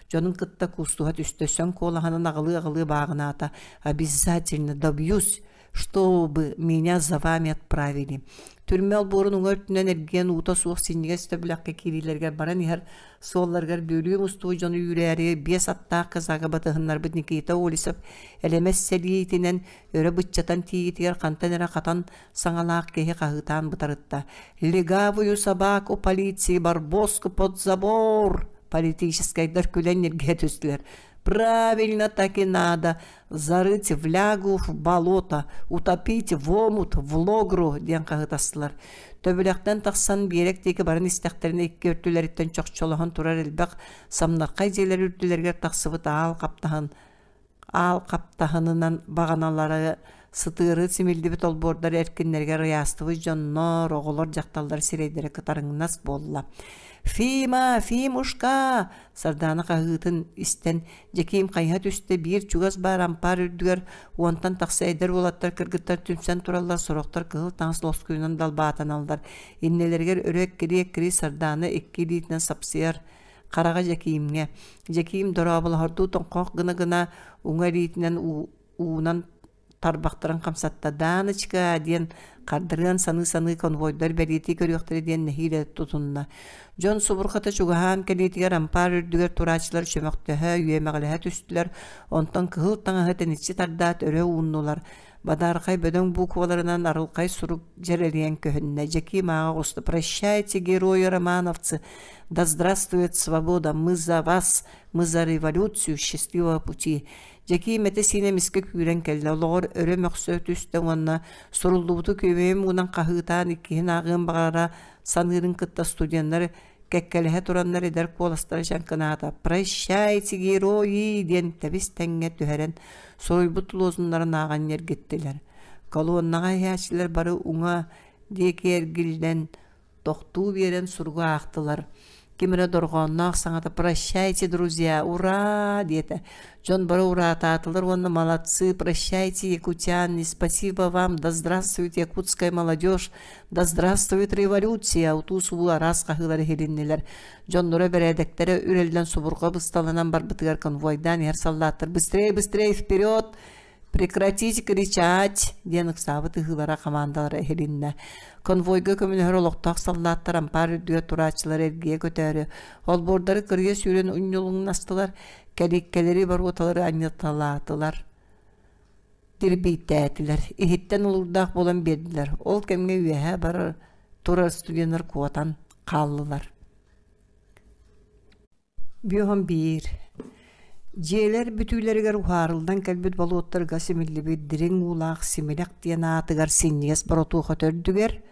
дьонун кытта куустуһа түстэ, сөҥ куолаһынан аҕылыы-аҕылыы бааҕынаата: «Обязательно добьюсь! чтобы меня за вами отправили. Түрмэ олбуорун уҥа өртүнэн эргийэн уута суох синньигэс төбүлэххэ киириилэригэр баран иһэр суолларыгар бүөлүү мустубут дьону үүрээри биэс аттаах казага батыһыннарбыт Никита Олесов элэмэс сэлиитинэн өрө быччатан тиийиитигэр хантан эрэ хатан саҥалаах киһи хаһыытаан бытарытта: «Легавую собаку полиции Барбоску под забор!» Политическайдар күлэн ньиргиһэ түстүлэр. «Правильно так и надо! Зарыть в лягу в болото, утопить в омут, в логру!» диэн хаһыытастылар. Төбүлэхтэн тахсан биэрэк диэки баран истэхтэринэ икки өртүлэриттэн чохчолоһон турар элбэх самнархай дьиэлэр үрдүлэригэр тахсыбыт аал хаптаһын аал хаптаһынынан баҕаналары сытыары симиллибит олбуордар эркиннэригэр ыйаастыбыт дьоннор, оҕолор, дьахталлар сирэйдэрэ кытарыҥнас буолла. «Фима! Фимушка!» Сардаана хаһыытын истэн, Дьэкиим хайыһа түстэ, биир чугас баар ампаар үрдүгэр уонтан тахса эдэр уолаттар кыргыттар түмсэн тураллар, сорохтор кыһыл таҥас лоскуйунан далбаатаналлар. Иннилэригэр өрө эккирии-эккирии Сардаана икки илиитинэн сапсыйар хараҕа Дьэкиимҥэ. Дьэкиим дорооболоһордуу тоҥхох гына-гына уҥа илиитинэн уунан тарбахтарын хамсатта «Даночка!» диэн хардарыан саныы-саныы конвойдар бэлиэтии көрүөхтэрэ диэн нэһиилэ тутунна. Дьон субурҕата чугаһаан кэлиитигэр ампаар үрдүгэр турааччылар чөмөхтөһө, үөмэҕэлэһэ түстүлэр, онтон кыһыл таҥаһы тэниччи тардаат өрө ууннулар. Бадаархай бөдөҥ букваларынан арылхай сурук дьэрэлийэн көһүннэ. Дьэкиим ааҕа оҕуста «Прощайте, герои романовцы! Да здравствует свобода! Мы за вас! Мы за революцию! Счастливого пути!» Дьэкиим этэ-сиинэ эмискэ күүрэн кэллэ, олоҕор өрө мөхсө түстэ уонна суруллубуту күөмэйим уунан хаһыытаан иккиһин ааҕыан баҕарара саныырын кытта студеннар кэккэлэһэ тураннар эдэр куоластара чаҥкынаата «Прощайте, герои!» диэн тэбис-тэҥҥэ түһэрэн суруйбут лозуннарын ааҕан ньиргиттилэр. Колоннаҕа иһээччилэр бары уҥа диэки эргиллэн тохтуу биэрэн суругу аахтылар. Ким эрэ дорҕоонноох саҥата «Прощайте, друзья! Ура!» диэтэ. Дьон бары ураатаатылар уонна «Молодцы! Прощайте, якутяне! Спасибо вам! Да здравствует якутская молодежь! Да здравствует революция!» утуу-субуу араас хаһыылар иһилиннилэр. Дьонноро бэрээдэктэрэ үрэллэн субурҕа бысталанан барбытыгар конвойдаан иһэр саллааттар «Быстрее, быстрее, вперед!» «Прекратить кричать!» диэн ыксаабыт ыһыылара хамаандалара иһилиннэ. Конвойга көмөлөһөр олохтоох саллааттар ампаар үрдүгэр турааччылар эргийэ көтөөрү, олбуордары кырыйа сүүрэн унньулуҥнастылар, кэлииккэлэри боруоталары анньыталаатылар, дирбийтээтилэр, иһиттэн улуурдаах буолан биэрдилэр. Ол кэмҥэ үөһэ барар турар студеннар куотан хааллылар. Бүөһүн биир Дьиэлэр бүтүүлэригэр уһаарыллан кэлбит болуоттарга симиллибит дириҥ уулаах Симилэх диэн аатыгар синньигэс боротуоха төрдүгэр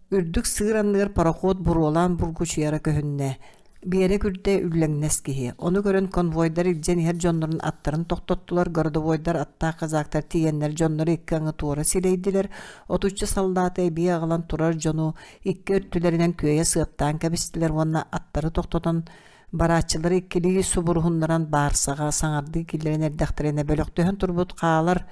үрдүк сыыр анныгар пароход буруолаан бургучуйара көһүннэ. Биэрэк үрдэ үллэҥнэс киһи. Ону көрөн конвойдар илдьэн иһэр дьоннорун аттарын тохтоттулар, городовойдар аттаах казактар тиийэннэр дьоннору икки аҥы туора силэйдилэр, отучча саллааты эбии аҕалан турар дьону икки өттүлэринэн күөйэ сыаптаан кэбистилэр уонна аттары тохтотон барааччылары иккилии субуруһуннаран баарсаҕа саҥардыы киллэрэн эрдэхтэринэ бөлөхтөһөн турбут хаалар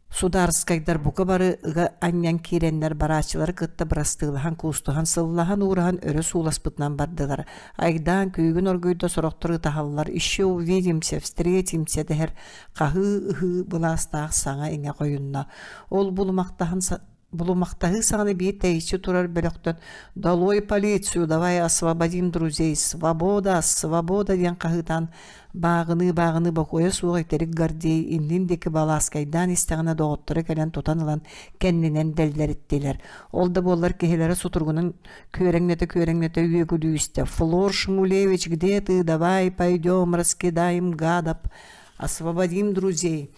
судаарыскайдар бука бары ыга анньан киирэннэр барааччылары кытта бырастыылаһан куустуһан сыллаһан уураһан өрө сууласпытынан бардылар айдаан күүгүн оргуйда сорохтор ытаһаллар еще увидимся встретимся дэһэр хаһыы-ыһыы былаастаах саҥа-иҥэ хойунна ол булумахтаһан Булумахтаһыы саҕана биир тэйиччи турар бөлөхтөн «Долой полицию! Давай освободим друзей! Свобода! Свобода!» диэн хаһыытаан бааҕыныы-бааҕыныы бокуойа суох итирик Гордей иннин диэки балааскайдаан истэҕинэ доҕотторо кэлэн тутан ылан кэннинэн дэллэриттилэр. Ол да буоллар киһилэрэ сутуругунан күөрэҥнэтэ-күөрэҥнэтэ үөгүлүү истэ: «Флор Шмулевич, где ты? Давай пойдем раскидаем гадов! Освободим друзей!»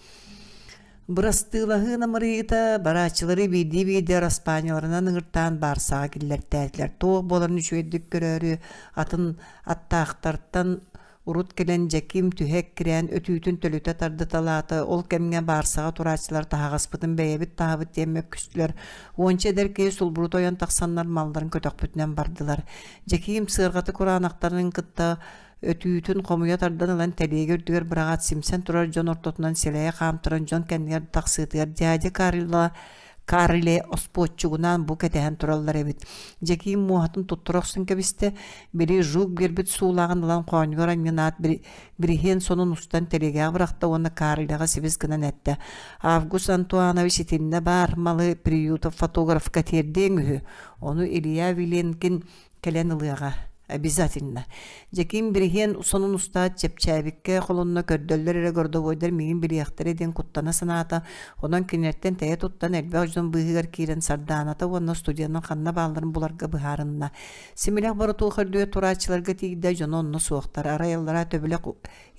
Бырастыылаһыы намырыйыыта барааччылары биирдии-биирдии араспаанньаларынан ыҥыртаан баарсаҕа киллэртээтилэр. Туох буоларын үчүгэйдик көрөөрү атын аттаахтартан урут кэлэн Дьэким түһэ эккирээн өтүүтүн төлүтэ тардыталаата. Ол кэмҥэ баарсаҕа турааччылар таһаҕаспытын бэйэбит таһабыт диэн мөккүстүлэр. Уонча эдэр киһи сулбурута ойон тахсаннар малларын көтөхпүтүнэн бардылар. Дьэкиим сыарҕата кураанахтарын кытта Өтүүтүн хомуйа тардан ылан тэлиэгэ үрдүгэр быраҕаат симсэн турар дьон ортотунан силэйэ хаамтаран дьон кэннигэр тахсыытыгар дядя Карла Карле оспуоччугунаан бу кэтэһэн тураллар эбит. Дьэкиим муоһатын туттара охсон кэбистэ, били Жук биэрбит суулааҕын ылан хоонньугар анньынаат бириһиэн сонун устан тэлиэгэҕэ бырахта уонна Карлеҕа сибис гынан эттэ: «Август Антуанович итиннэ баар малы Приютов фотографка тиэрдиэҥ үһү, ону Илья Виленкин кэлэн ылыаҕа обязательно. Дьэкиим бириһиэн сонун устаат чэпчээбиккэ холонно көрдөллөр эрэ городовойдар миигин билиэхтэрэ диэн куттана санаата, онон кинилэртэн тэйэ туттан элбэх дьон быыһыгар киирэн Сардааната уонна студенын ханна баалларын буларга быһаарынна. Симилэх боротуоха үрдүгэр турааччыларга тиийдэ, дьоно онно суохтар, арай аллараа төбүлэх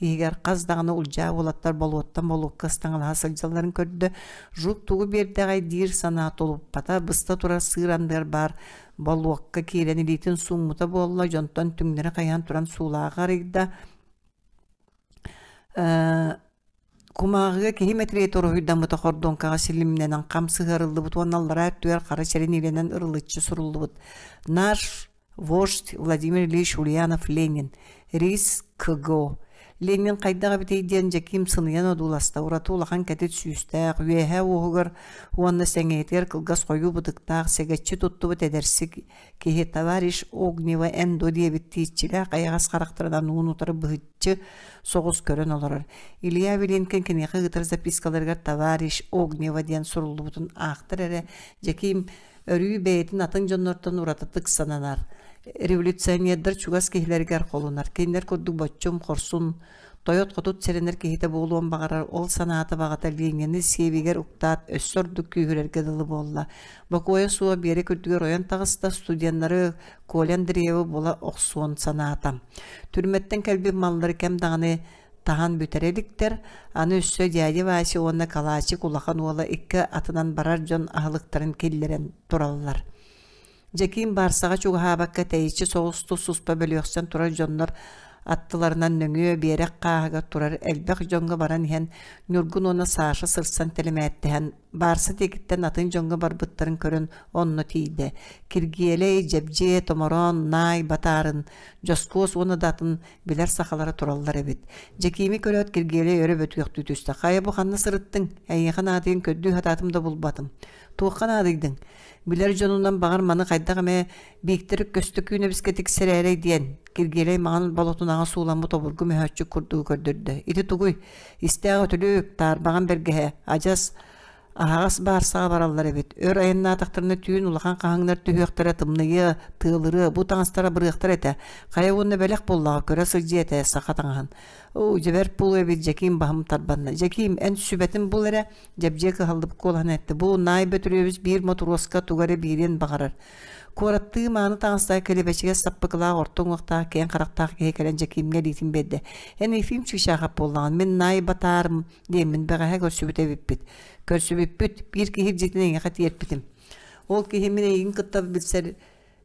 иһигэр хас даҕаны улдьаа уолаттар болуоттан болуокка ыстаҥалаһа сылдьалларын көрдө, Жук тугу биэрдэҕэй диир санаа тулуппата, быста турар сыыр анныгар баар Болуокка киирэн илиитин сууммута буолла, дьонтон түҥнэри хайаан туран суулааҕы арыйда. Кумааҕыга киһи мэтириэтэ уруһуйдаммыта хордуоҥкаҕа силимнэнэн хам сыһыарыллыбыт уонна аллараа өттүгэр хара чэриниилэнэн ырылыччы суруллубут «Наш вождь Владимир Ильич Ульянов Ленин, рис КГО». Ленин хайдах эбитий диэн Дьэкиим сыныйан одууласта, ураты улахан кэтит сүүстээх, үөһээ уоһугар уонна сэҥийэтигэр кылгас хойуу бытыктаах, сэгэччи туттубут эдэрси киһи «Товарищ Огнева эн дуо» диэбиттии иччилээх айаҕас харахтарынан уун-утары быһыччы соҕус көрөн олорор. Илья Виленкин киниэхэ ыытар запискаларыгар «Товарищ Огнева» диэн суруллубутун аахтар эрэ, Дьэкиим өрүү бэйэтин атын дьоннортон уратытык сананар. Революционердар чугас киһилэригэр холунар, кинилэр курдук боччум, хорсун, тойот-хотут сэрэнэр киһитэ буолуон баҕарар, ол санаата баҕата Ленини сиэбигэр уктаат өссө ордук күүһүрэргэ дылы буолла. Бокуойа суох биэрэк үрдүгэр ойон таҕыста, студеннары Коля Андреевы була охсуон санаата. Түрмэттэн кэлбит маллары кэм даҕаны таһан бүтэрэ иликтэр, аны өссө дядя Вася уонна Калачик улахан уола икки атынан барар дьон аһылыктарын киллэрэн тураллар. Дьэкиим баарсаҕа чугаһаабакка тэйиччи соҕус тус-туспа бөлүөхсэн турар дьоннор аттыларынан нөҥүө биэрэк хааһыгар турар элбэх дьоҥҥо баран иһэн Ньургун уонна Саша сырсан тэлэмээттэһэн баарса диэкиттэн атын дьоҥҥо барбыттарын көрөн онно тиийдэ. Киргиэлэй, Дьэбдьиэ, Томороон, Наай Батаарын, Дьоскуос уонна да атын билэр сахалара тураллар эбит. Дьэкиими көрөөт Киргиэлэй өрө бөтүөхтүү түстэ. Хайа бу ханна сырыттыҥ? Эйиэхэ наадыйан көрдүү сатаатым да булбатым. Туохха наадыйдыҥ? Билэр дьонунан баҕар маны хайдах эмэ Бииктэр Көстөкүүнэбискэ тиксэрээрэй диэн, Киргиэлэй маҥан болотунаҕа сууламмыт обургу мөһөөччүк курдугу көрдөрдө. Ити тугуй? Истээх үтүлүк, таарбаҕан бэргэһэ, адьас Аһаҕас баарсаҕа бараллар эбит. Өр айаннаатахтарына түүн улахан хаһыҥнар түһүөхтэрэ, тымныйыа, тыалырыа, бу таҥастара бырыахтар этэ. Хайа уонна бэлэх буоллаҕа, көрө сылдьыа этэ саха таҥаһын. Оо, дьэбэр буолуо эбит, Дьэкиим баһым тарбанна. Дьэкиим, эн сүбэтин бул эрэ, Дьэбдьиэ кыһаллыбыт куолаһын эттэ. Бу Наай Бөтүрүөбүс биир мотуруоска тугу эрэ биэриэн баҕарар. Куораттыы мааны таҥастаах килэбэчигэс саппыкылаах орто уҥуохтаах киэҥ харахтаах киһи кэлэн Дьэкиимҥэ илиитин биэрдэ. Эн Ефим Чыычаахап буоллаҕын, мин Наай Батаарым диэммин бэҕэһээ көрсүбүт эбиппит. Көрсүбүппүт, биир киһи илдьитин эйиэхэ тиэрпитим. Ол киһи мин эйигин кытта билсэр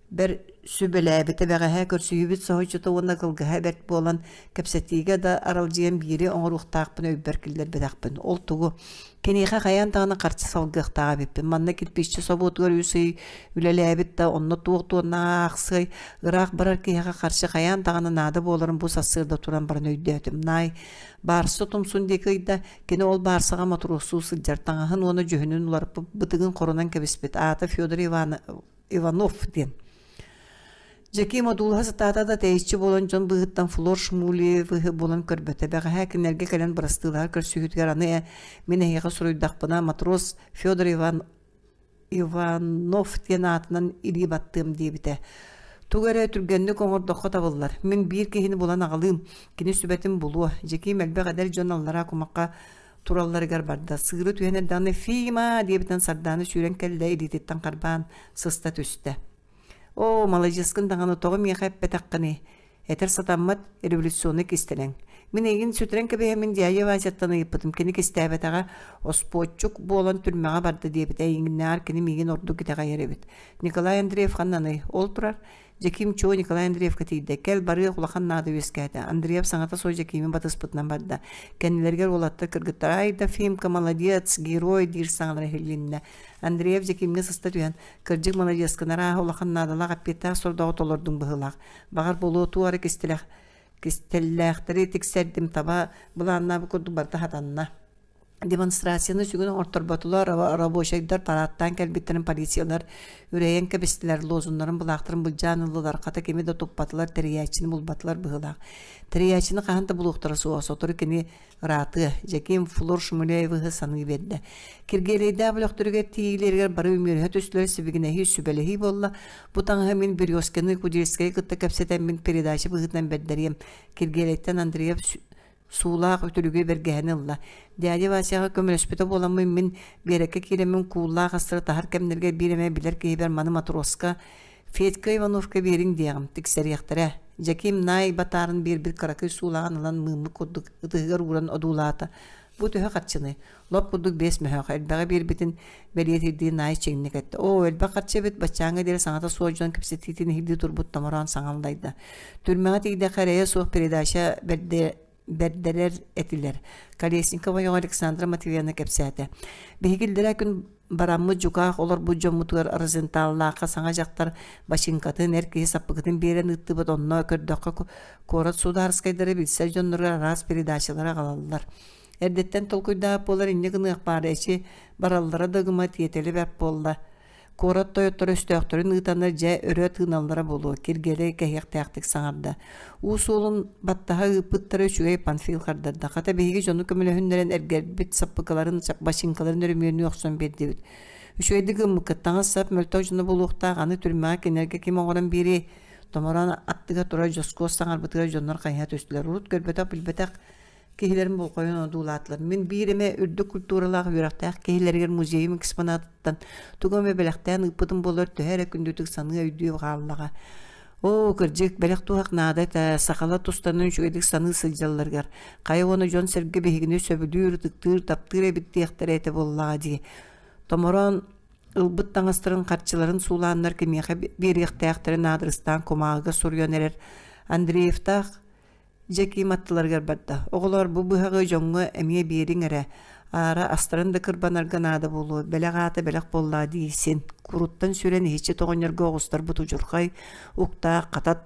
бэр сүбэлээбитэ бэҕэһээ көрсүһүүбүт соһуччута уонна кылгаһа бэрт буолан кэпсэтиигэ да аралдьыйан биири оҥоруохтаахпын өйбөр киллэрбэтэхпин. Ол тугу? Киниэхэ хайаан даҕаны харчы салгыахтаах эбиппин. Манна кирпииччэ собуотугар үс ый үлэлээбит да онно туох туонна аахсыай, ыраах барар киһиэхэ харчы хайаан даҕаны наада буоларын бу сарсыарда туран баран өйдөөтүм. Наай, Баарса тумсун диэки ыйда, кини ол баарсаҕа мотуруостуу сылдьар таҥаһын уонна дьүһүнүн уларыппыт бытыгын хорунан кэбиспит аата Федор Иван... Иванов диэн. Дьэкиим одуулаһа сатаата да тэйиччи буолан дьон быыһыттан Флор Шмулиевыһы булан көрбөтө. Бэҕэһээ кинилэргэ кэлэн бырастыылаһар көрсүһүүтүгэр аны мин эһиэхэ суруйдахпына матрос Федор Иван Иванов диэн аатынан илии баттыам диэбитэ. Тугу эрэ түргэнник оҥордоххо табыллар. Мин биир киһини булан аҕалыым, кини сүбэтин булуо. Дьэкиим элбэх эдэр дьон аллараа кумахха туралларыгар барда. Сыыры түһэн эрдэҕинэ «Фима!» диэбитинэн Сардаана сүүрэн кэллэ, илиититтэн харбаан сыста түстэ. Оо, маладьыаскын даҕаны тоҕо миэхэ эппэтэххиний? Этэр сатаммат революционнай кистэлэҥ. Мин эйигин сүтэрэн кэбиһэммин дядя Васяттан ыйыппытым, кини кистээбэтэҕэ, оспуоччук буолан түрмэҕэ барда диэбитэ, эйигиннээҕэр кини миигин ордук итэҕэйэр эбит. Николай Андреев ханнаный? Ол турар. Дьэкиим чуо Николай Андреевка тиийдэ. Кэл, барыах улахан наада үөскээтэ. Андреев саҥата суох Дьэкиими батыспытынан барда. Кэннилэригэр уолаттар кыргыттар «Ай да, Фимка, молодец, герой» диир саҥалара иһилиннэ. Андреев Дьэкиимҥэ сыста түһэн, «Кырдьык маладьыаскын, арааһа улахан наадалаах эппиэттээх сордооҕу толордуҥ быһыылаах. Баҕар буолуо туох эрэ кистэлэх кистэллээхтэри тиксэрдим таба былааннаабыт курдук барыта хатанна. Демонстрацияны сүгүн оҥорторботулар, рабочайдар параадтаан кэлбиттэрин полициялар үрэйэн кэбистилэр, лозуннарын былаахтарын былдьаан ыллылар, хата кими да туппатылар, тэрийээччини булбатылар быһыылаах. Тэрийээччини хаһан да булуохтара суоҕа, сотору кини ыраатыа, Дьэкиим Флор Шмыляевыһы саныы биэрдэ. Киргиэлэйдээх бөлөхтөрүгэр тиийиилэригэр бары үмүөрүһэ түстүлэр, сибигинэһии, сүбэлэһии буолла. Бу таҥаһы мин Березкины, Кудельскайы кытта кэпсэтэммин передача быһыытынан бэрдэриэм. Киргиэлэйтэн Андреев суулаах үтүлүгү бэргэһэни ылла. Дядя Васяҕа көмөлөспүтэ буоламмын мин биэрэккэ киирэммин кууллаах астары таһар кэмнэргэ биир эмэ билэр киһибэр маны матроска Федька Ивановка биэриҥ диэҕим, тиксэриэхтэрэ. Дьэкиим наай батаарын биэрбит кыракый суулааҕын ылан мыыммыт курдук ытыһыгар ууран одуулаата. Бу төһө харчыный? Лоп курдук 5 мөһөөх элбэҕи биэрбитин бэлиэтиирдии наай чиҥник эттэ. Оо, элбэх харчы эбит, баччааҥҥа диэри саҥата суох дьон кэпсэтиитин иһиллии турбут томороон саҥаллайда. Түрмэҕэ тиийдэххэ эрэйэ суох передача бэрдэрэр этилэр. Колесникова ойоҕо Александра Матвеевна кэпсээтэ. Биһиги иллэрээ күн бараммыт дьукаах олорбут дьоммутугар Розенталлаахха саҥа дьахтар бачыыҥкатын, эр киһи саппыкытын биэрэн ыыттыбыт. Онно көрдөххө, куорат судаарыскайдара билсэр дьонноругар араас передачалары аҕалаллар. Эрдэттэн толкуйдаах буолар инньэ гыныах баара эчи, бараллара да ыгыма тиэтэли бэрт буолла. Куорат тойотторо өстөөхтөрүн ыытаннар дьэ өрө тыыналлара буолуо, Киргиэлэй кэһиэхтээхтик саҥарда. Уу суолун баттаһа ыыппыттара үчүгэй Панфил хардарда. Хата биһиги дьону көмөлөһүннэрэн эргэрбит саппыкыларын, бачыыҥкаларын өрөмүөннүү охсон биэрдибит. Үчүгэйдик гыммыккыт, таҥас-сап мөлтөх дьоно буолуохтаах, аны түрмэҕэ кинилэргэ ким оҥорон биэриэй? Томороон аттыга турар дьоскуос саҥарбытыгар дьоннор хайыһа түстүлэр. Урут көрбөтөх-билбэтэх киһилэрин болҕойон одуулаатылар. Мин биир эмэ үрдүк культуралаах үөрэхтээх киһилэригэр музейым экспонатыттан тугу эмэ бэлэхтээн ыыппытым буоллар төһө эрэ күндүтүк саныы өйдүү хааллаҕа. Оо, кырдьык, бэлэх туһах наада этэ, сахалар тустарынан үчүгэйдик саныы сылдьалларыгар. Хайа уонна дьон-сэргэ биһигини сөбүлүүр, ытыктыыр, таптыыр эбит диэхтэрэ этэ буоллаҕа дии. Томороон ылбыт таҥастарын харчыларын суулааннар кимиэхэ биэриэхтээхтэрин аадырыстаан кумааҕыга суруйан эрэр Андреевтаах Дьэкиим аттыларыгар барда. Оҕолоор, бу быһаҕы дьоҥҥо эмиэ биэриҥ эрэ, аара астарын да кырбанарга наада буолуо, бэлэх аата бэлэх буоллаа дии син. Куруттан сүрэн иһиччи тоҕонньорго оҕустарбыт удьурхай, уктаах, хатат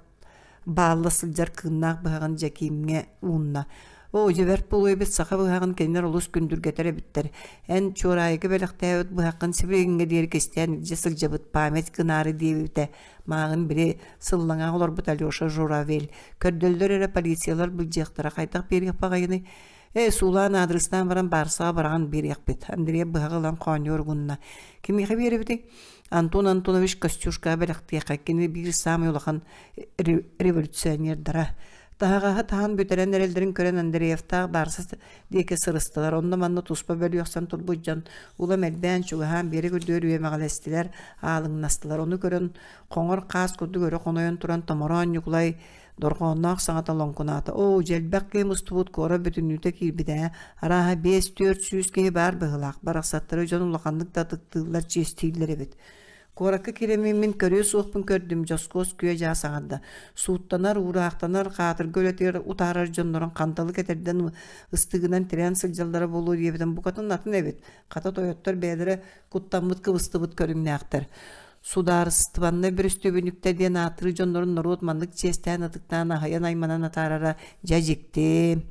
баалла сылдьар кыыннаах быһаҕын Дьэкиимҥэ уунна. Оо, дьэ бэрт буолуо эбит, саха быһаҕын кинилэр олус күндүргэтэр эбиттэр. Эн Чуораайыга бэлэхтээбит быһаххын сибилигиҥҥэ диэри кистээн илдьэ сылдьабыт, память гынаары диэбитэ Мааҕын били сыллаҥаах олорбут Алеша Журавель көрдөллөр эрэ полициялар былдьыахтара хайдах биэриэх баҕайыный? Ээ, суулаан аадырыстаан баран баарсаҕа быраҕан биэриэхпит. Андрей быһаҕы ылан хоонньуор угунна. Кимиэхэ биэрэбитий? Антон Антонович Костюшкаҕа бэлэхтиэххэ. Кини биир саамай улахан революционердара. Таһаҕаһы таһан бүтэрэн эрэллэрин көрөн Андреевтаах баарса диэки сырыстылар. Онно-манна туспа бөлүөхсэн турбут дьон улам элбээн, чугаһаан биэрэк үрдүгэр үөмэҕэлэстилэр, аалыҥнастылар. Ону көрөн хоҥор хаас курдук өрө хонойон туран Томороон Ньукулай дорҕоонноох саҥата лоҥкунаата. Оо, дьэлбэх киһи мустубут куорат бүтүннүүтэ киирбит ээ. Арааһа 5-400 киһи баар быһыылаах. Барахсаттары дьон улаханнык да ытыктыыллар, чиэстииллэр эбит. Куоракка киирэммин мин көрүө суохпун көрдүм, дьоскуос күө-дьаа саҥарда. Сууттанар, уураахтанар, хаатырга үлэтигэр утаарар дьоннорун ханталык этэрдэн ыстыгынан тирээн сылдьаллара буолуо диэбитим букатын атын эбит. Хата тойоттор бэйэлэрэ куттаммыт, кыбыстыбыт көрүҥнээхтэр. Судаарыстыбаннай бүрүстүүбүнүктэр диэн ааттыыр дьоннорун норуот маннык чиэстээн ытыктаан аһыйан айманан атаарара дьэ дьикти.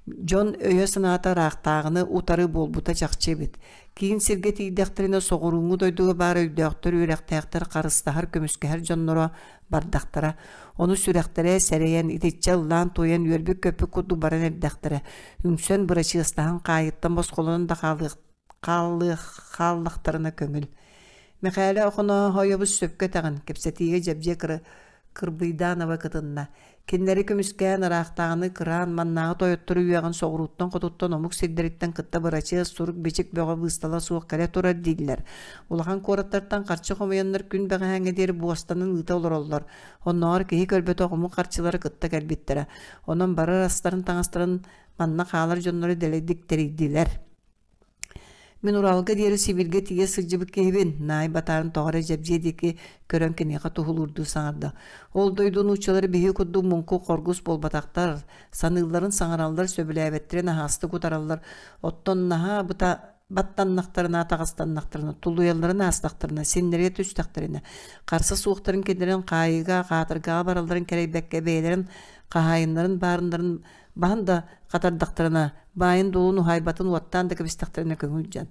Дьон өйө-санаата ыраахтааҕыны утары буолбута чахчы эбит. Киин сиргэ тиийдэхтэринэ соҕурууҥҥу дойдуга баар өйдөөхтөр, үөрэхтээхтэр харыстаһар, көмүскэһэр дьонноро бардахтара. Ону сүрэхтэрэ сэрэйэн, итиччэ ыллаан-туойан үөрбүт-көппүт курдук баран эрдэхтэрэ. Үҥсэн, бырачыастаһан хаайыттан босхолонон да хаалыах хааллых хааллахтарына көҥүл. Мэхээлэ Охонооһойобус сөпкө этэҕин, кэпсэтиигэ Дьэбдьиэ кыра Кырбыйдаанова кытынна. Кинилэри көмүскээн ыраахтааҕыны кыраан маннааҕы тойоттору үөҕэн соҕурууттан-хотуттан омук сирдэриттэн кытта бырачыас сурук-бичик бөҕө быыстала суох кэлэ турар дииллэр. Улахан куораттартан харчы хомуйаннар күн бэҕэһээҥҥэ диэри буостанан ыыта олороллор. Оннооҕор киһи көрбөтөх омук харчылара кытта кэлбиттэрэ. Онон барар астарын-таҥастарын манна хаалар дьоннору дэлэйдик тэрийдилэр. Мин Уралга диэри Сибииргэ тиийэ сылдьыбыт киһибин, Наай батаарын тоҕо эрэ Дьэбдьиэ диэки көрөн киниэхэ туһулуурдуу саҥарда. Ол дойду нууччалара биһиги курдук муҥку хоргус буолбатахтар, саныылларын саҥараллар, сөбүлээбэттэрин аһаҕастык утараллар, оттон наһаа быта баттаннахтарына, атаҕастаннахтарына, тулуйалларын аастахтарына, синнэргэ түстэхтэринэ, харса суохтарын кинилэрин хаайыыга, хаатыргаҕа баралларын кэрэйбэккэ бэйэлэрин Хаһаайыннарын баарыннарын баһан да хатардахтарына, баайын-дуолун уһаайбатын уоттаан да кэбистэхтэринэ көҥүл дьон.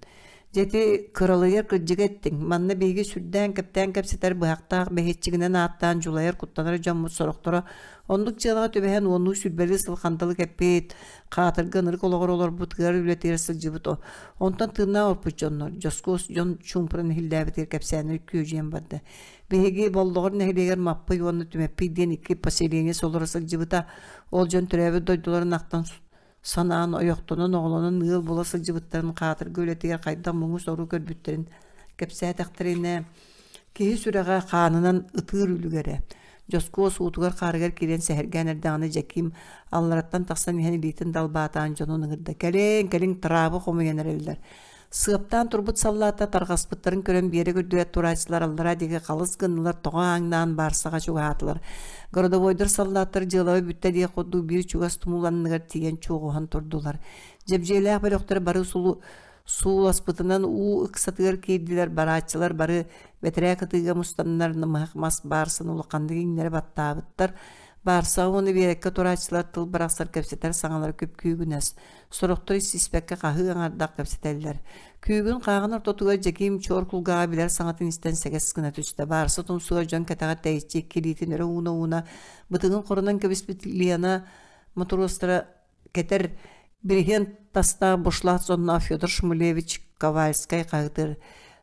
Дьэ ити кыралыйар кырдьыга эттиҥ, манна биһиги сүрдээн-кэптээн кэпсэтэр быһахтаах бэһиэччигинэн ааттаан дьулайар куттанар дьоммут сорохторо оннук дьыалаҕа түбэһэн уоннуу сүүрбэлии сыл хандалы кэппит, хаатырга ынырык олоҕор олорбут, ыар үлэтигэр сылдьыбыт, онтон тыыннаах орпут дьоннор, дьоскуос дьон чуумпуран иһиллээбитигэр кэпсээнэ күөдьүйэн барда. Биһиги Боллоҕор нэһилиэгэр Маппый уонна Түмэппий диэн икки поселение олоро сылдьыбыта. Ол дьон төрөөбүт дойдуларын ахтан санаан, ойохтонон, оҕолонон ыал буола сылдьыбыттарын хаатырга үлэтигэр хайдах муҥу-сору көрбүттэрин кэпсээтэхтэринэ, киһи сүрэҕэ хаанынан ытыыр үлүгэрэ. Дьоскуос уутугар-хаарыгар киирэн сэһэргээн эрдэҕинэ Дьэкиим аллараттан тахсан иһэн илиитин далбаатаан дьонун ыҥырда: «Кэлиҥ, кэлиҥ, тыраабы хомуйан эрэллэр. Сыаптаан турбут саллаата тарҕаспыттарын көрөн биэрэк үрдүгэр турааччылар аллараа диэки халыс гыннылар, тоҕо ааҥнаан баарсаҕа чугаһаатылар. Городовойдар саллааттар дьыалаба бүттэ диэх курдук биир чугас тумул анныгар тиийэн чуоҕуһан турдулар. Дьэбдьиэлээх бөлөхтөр бары сулу сууласпытынан уу ыксатыгар киирдилэр, барааччылар бары бэтэрээ кытыыга мустаннар намыһах мас баарсын улаханнык иҥнэри баттаабыттар. Баарсаҕа уонна биэрэккэ турааччылар тыл бырахсар кэпсэтэр саҥалара күп-күүгүнэс. Сорохтор истиспэккэ хаһыы аҥардах кэпсэтэллэр. Күүгүн хааҕын ортотугар Дьэкиим чуор кулгааҕа билэр саҥатын истэн сэгэс гына түстэ. Баарса тумсугар дьон кэтэҕэр тэйиччи икки илиитин өрө ууна-ууна бытыгын хорунан кэбиспит Лена мотуруостара кэтэр бириһиэн тастаах бушлат сонноох Федор Шмулевич Ковальскай хаһыытыыр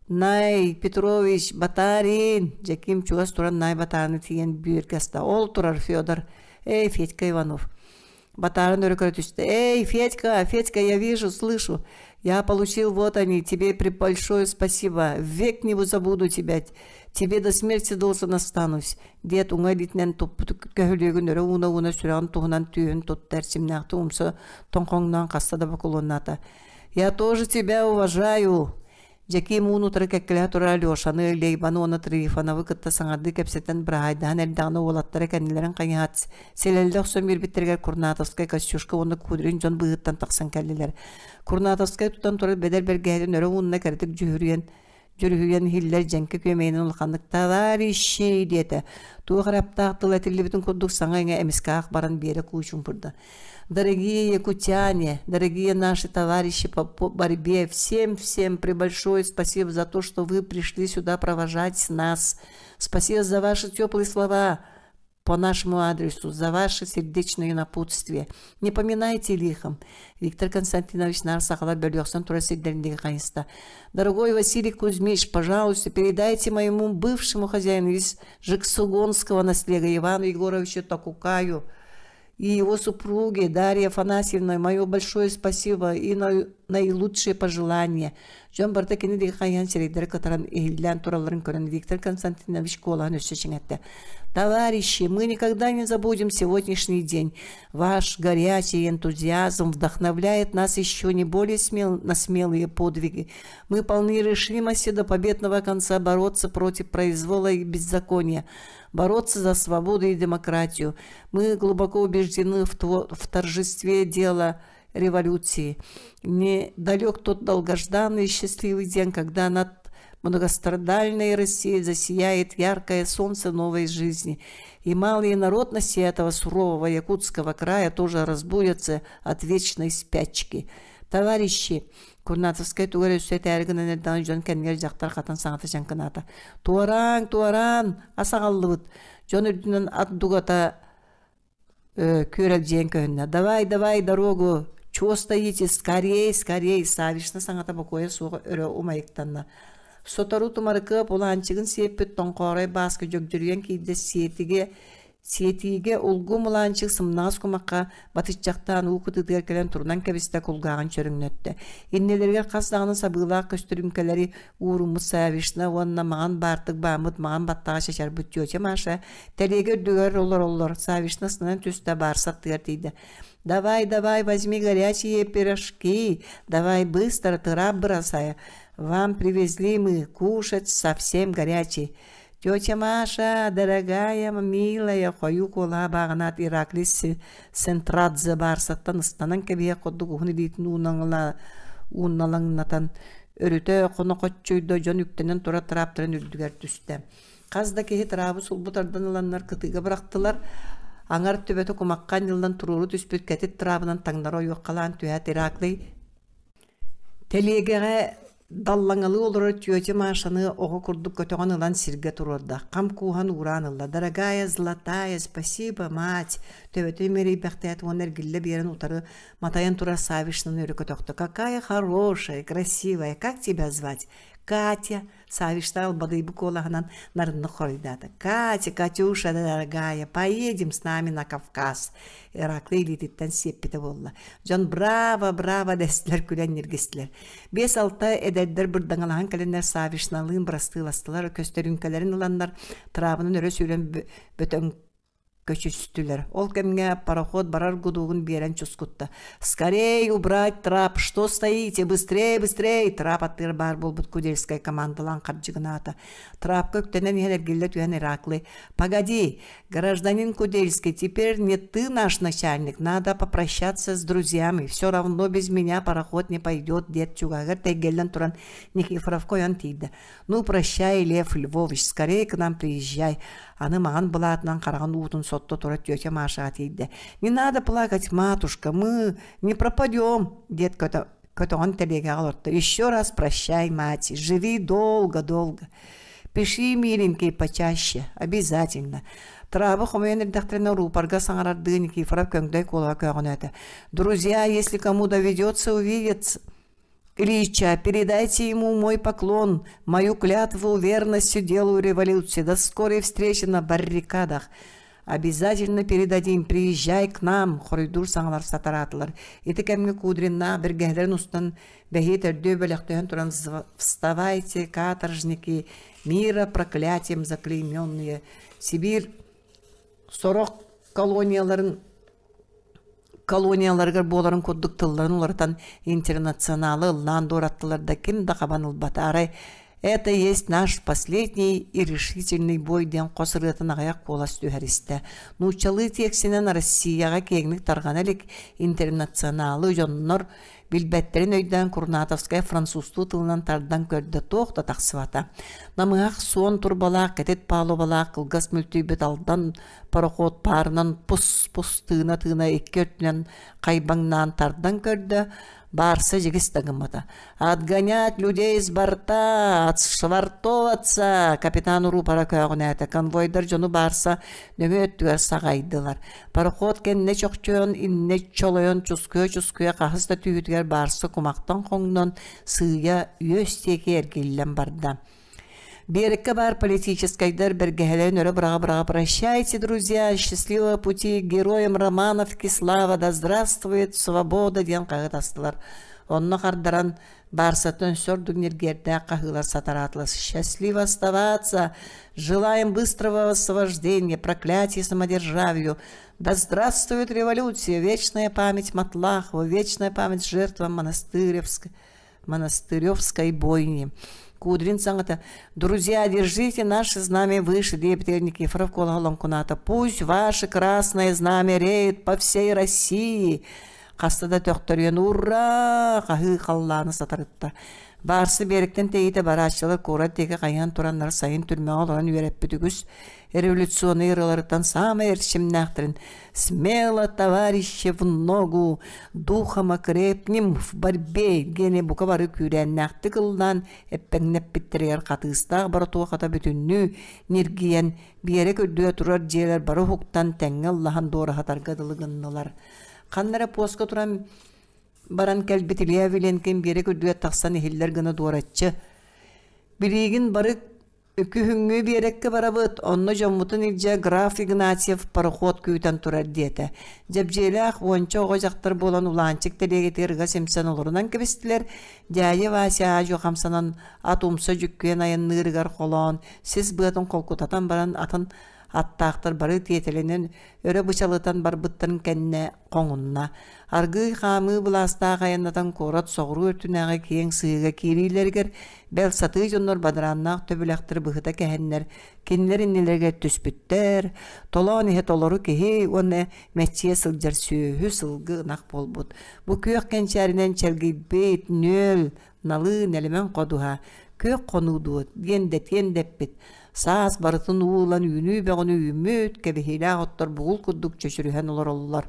«Най, Петрович, Батарин!» Дьэкиим чугас туран Най Батааны тиийэн бүөргэ аста. «Ол турар Федор! Эй, Федька Иванов!» Батарын өрө көрө түстэ. «Эй, Федька, Федька, я вижу, слышу. Я получил, вот они, тебе большое спасибо. Век не забуду тебя. Тебе до смерти должен останусь». Диэт уҥа илиитинэн туппут көһүлүөгүн өрө ууна-ууна сүрэҕин туһунан түөһүн тутта эрчимнээхтик умса тоҥхоҥноон хаста да бокулуоннаата. «Я тоже тебя уважаю!» Дьэкиим уун утары кэккэлэһэ турар Алешаны, Лейбаны уонна Трифоновы кытта саҥардыы кэпсэтэн быраһаайдаһан эрдэҕинэ уолаттара кэннилэрин хайыһаат сэлэллэ охсон биэрбиттэригэр Курнатовскай, Костюшка уонна Кудрин дьон быыһыттан тахсан кэллилэр. Курнатовскай тутан турар бэдэр бэргэһэтин өрө уунна кэрэтик дьүһүрүйэн дьүрүһүйэн иһиллэр дьэҥкэ күөмэйинэн улаханнык «Товарищи!» диэтэ. Туох эрэ аптаах тыл этиллибитин курдук саҥа-иҥэ эмискэ аах баран Биэрэ куучумпурда. Дорогие якутяне, дорогие наши товарищи по борьбе, всем-всем пребольшое спасибо за то, что вы пришли сюда провожать нас. Спасибо за ваши теплые слова по нашему адресу, за ваше сердечное напутствие. Не поминайте лихом. Виктор Константинович наар сахалар бөлүөхсэн турар сирдэрин хайыста. Дорогой Василий Кузьмич, пожалуйста, передайте моему бывшему хозяину из Жексугонского наслега Ивану Егоровичу Токукаю и его супруге Дарье Афанасьевне мое большое спасибо и наилучшие пожелания. Дьон барыта кини диэки хайыһан сирэйдэрэ кытаран иһиллээн туралларын көрөн Виктор Константинович куолаһын өссө чиҥэттэ. Товарищи, мы никогда не забудем сегодняшний день. Ваш горячий энтузиазм вдохновляет нас еще не более смел, на смелые подвиги. Мы полны решимости до победного конца бороться против произвола и беззакония, бороться за свободу и демократию. Мы глубоко убеждены в, в торжестве дела революции. Недалек тот долгожданный и счастливый день, когда над многострадальной Россией засияет яркое солнце новой жизни. И малые народности этого сурового якутского края тоже разбудятся от вечной спячки. Товарищи, Курнатовскай тугар өссө этээри гынан эрдэҕинэ дьон кэннигэр дьахтар хатан саҥата чаҥкынаата. Туораан, туораан, ас аҕаллыбыт. Дьон үрдүнэн ат дугата күөрэлдьийэн көһүннэ. Давай, давай дорогу, чего стоите, скорей, скорей, Савишна саҥата бокуойа суох өрө умайыктанна. Сотору тумарыкыап улаанчыгын сиэппит тоҥхоорой бааска дьөгдьөрүйэн киирдэ сиэтигэ Сиэтиигэ улгум Улаанчык сымнаҕас кумахха батыччахтаан уу кытыытыгар кэлэн турунан кэбистэ, кулгааҕын чөрөҥнөттө. Иннилэригэр хас даҕаны сабыылаах көстөрүүҥкэлэри ууруммут Савишна уонна маҥан баартык бааммыт маҥан баттаҕа чачарбыт тетя Маша тэлиэгэ үрдүгэр олороллор. Савишна ыстынан түстэ, баарса аттыгар тиийдэ. «Давай, давай, возьми горячие пирожки, давай быстро, трап бросай. Вам привезли мы кушать совсем горячий. Тетя Маша, дорогая, милая, хойуу куолаһа бааҕынаат Ираклий Сентрадзе баарсаттан ыстанан кэбиһиэх курдук уһун илиитин ууналаҥнатан өрүтэ хонохоччуйда дьон үктэнэн турар тырааптарын үрдүгэр түстэ. Хас да киһи тыраабы сулбу тардан ыланнар кытыыга бырахтылар. Аҥар төбөтө кумахха анньыллан туруору түспүт кэтит тыраабынан таҥнары ойуоххалаан түһээт Ираклий тэлиэгэҕэ даллаҥалыы олорор тетя Машаны оҕо курдук көтөҕөн ылан сиргэ туруорда, хам кууһан уураан ылла: «Дорогая золотая, спасибо, мать!» Төбөтүн имэрийбэхтээт уонна эргиллэ биэрэн утары матайан турар Савишнаны өрө көтөхтө: «Какая хорошая, красивая, как тебя звать?» «Катя!» Савишна албадыйбыт куолаһынан нарыннык хоруйдаата: «Катя, Катюша, дорогая, поедем с нами на Кавказ!» Ираклий илиититтэн сиэппитэ буолла. Дьон «Браво, браво!» дэстилэр, күлэн ньиргистилэр. Биэс-алта эдэрдэр бырдаҥалаһан кэлэннэр Савишналыын бырастыыластылар, көстөрүүҥкэлэрин ыланнар, тыраабынан өрө сүүрэн бөтөҥ көчүстүлэр. Ол кэмҥэ пароход барар гудугун биэрэн чускутта. «Скорей убрать трап! Что стоите? Быстрее, быстрее!» Трап аттыгар баар буолбут Кудельскай командалаан хардьыгынаата. Трапка үктэнэн иһэн эргиллэ түһэн Ираклый «Погоди, гражданин Кудельский, теперь не ты наш начальник, надо попрощаться с друзьями, все равно без меня пароход не пойдет» диэт чугаһыгар тэйгэллэн туран Никифоровка ойон тиийдэ. «Ну, прощай, Лев Львович, скорее к нам приезжай, Аны маҥан былаатынан хараҕын уутун сотто тура тетя Машаҕа тиийдэ. «Не надо плакать, матушка, мы не пропадем», диэт көтөҕөн тэлиэгэҕэ олорто. «Еще раз прощай, мать, живи долго-долго. Пиши, миленький, почаще, обязательно». Траабы хомуйан эрдэхтэринэ рупорга саҥарардыы Никифоров көҥдөй куолаҕа көөҕүнээтэ. «Друзья, если кому доведется увидеться, Ильича, передайте ему мой поклон, мою клятву верности делу революции. До скорой встречи на баррикадах. Обязательно передадим, приезжай к нам, хоруйдуур саҥалар сатараатылар. Ити кэмҥэ Кудриннаах бэргэһэлэрин устан бэһиэ төрдүө бөлөхтөһөн туран «Вставайте, каторжники, мира проклятием заклейменные, Сибирь сорох колонияларын колонияларыгар буоларын курдук тылларын уларытан интернационалы ыллаан дуораттылар да ким да хабан ылбата арай это есть наш последний и решительный бой диэн хос ырыатын аҕыйах куолас түһэристэ. Нууччалыы тиэксинэн Россияҕа киэҥник тарҕана илик интернационалы дьоннор билбэттэрин өйдөөн Курнатовскай французтуу тылынан тардан көрдө туох да тахсыбата. Намыһах суон турбалаах кэтит палубалаах кылгас мүлтүйбүт алдан пароход паарынан пус-пус тыына-тыына икки өттүнэн хайбаҥнаан тардан көрдө, баарса дьигис да гыммата. «Отгонять людей с борта! Отшвартоваться!» Капитан рупора көөҕүнээтэ. Конвойдар дьону баарса нөҥүө өттүгэр саҕайдылар. Пароход кэннэ чохчойон, иннэ чолойон чускуйа-чускуйа хаһыс да түүтүгэр баарса кумахтан хоҥнон, сыыйа үөс диэки эргиллэн барда. Биэрэккэ баар политическайдар бэргэһэлэрин өрө быраҕа-быраҕа «Прощайте, друзья, счастливого пути, героям Романовки слава, да здравствует свобода» диэн хаһыытастылар. Онно хардаран Барсаттан өссө ордук ньиргиэрдээх хаһыылар сатараатылар «Счастливо оставаться! Желаем быстрого освобождения, проклятие самодержавию! Да здравствует революция! Вечная память Матлахову, вечная память жертвам монастыревской, монастыревской бойни!» Кудрин саҥата «Друзья, держите наше знамя выше» диэбитигэр Никифоров куолаһа лоҥкунаата «Пусть ваше красное знамя реет по всей России!» Хаста да төхтөрүйэн «Ура!» хаһыы халлааны сатарытта. Баарсы биэрэктэн тэйитэ барааччылар куорат диэки хайыһан тураннар сайын түрмэҕэ олорон үөрэппит үгүс революционнай ырыаларыттан саамай эрчимнээхтэрин «Смело, товарищи, в ногу, духом окрепнем в борьбе» диэни бука бары күүрээннээхтик ыллаан эппэҥнэппиттэригэр хатыыстаах боротуохата бүтүннүү ньиргийэн, биэрэк үрдүгэ турар дьиэлэр бары уһуктан тэҥҥэ ыллаһан дуораһатарга дылы гыннылар. Ханна эрэ пуоска туран баран кэлбит Илья Виленкин биэрэк үрдүгэр тахсан иһиллэр гына дуораччы «Билигин бары Күһүҥҥү биэрэккэ барабыт, онно дьоммутун илдьэ граф Игнатьев пароход күүтэн турар диэтэ. Дьэбдьиэлээх уонча оҕо дьахтар буолан Улаанчык тэлиэгэтигэр ыга симсэн олорунан кэбистилэр. Дьээдьэ Вася аа-дьуо хамсанан ат умса дьүккүйэн айанныырыгар холоон, сис быатын холкутатан баран атын аттаахтар бары тиэтэлинэн өрө бычалытан барбыттарын кэннэ хоҥунна. Аргыый хаамыы былаастаах айаннатан куорат соҕуруу өттүнээҕи киэҥ сыһыыга киириилэригэр бэл сатыы дьоннор бадарааннаах төбүлэхтэри быһыта кэһэннэр кинилэр иннилэригэр түспүттэр, толоон иһэ толору киһи уонна мэччийэ сылдьар сүөһү, сылгы, ынах буолбут. Бу күөх кэнчээринэн чэлгийбит, нүөл, налыы, нэлэмэн ходуһа, күөх хонуу дуо диэн дэтиэн дэппит. Саас барытын уу ылан үүнүү бөҕөнү үүммүт, кэбиһиилээх оттор бугул курдук чөчүрүһэн олороллор.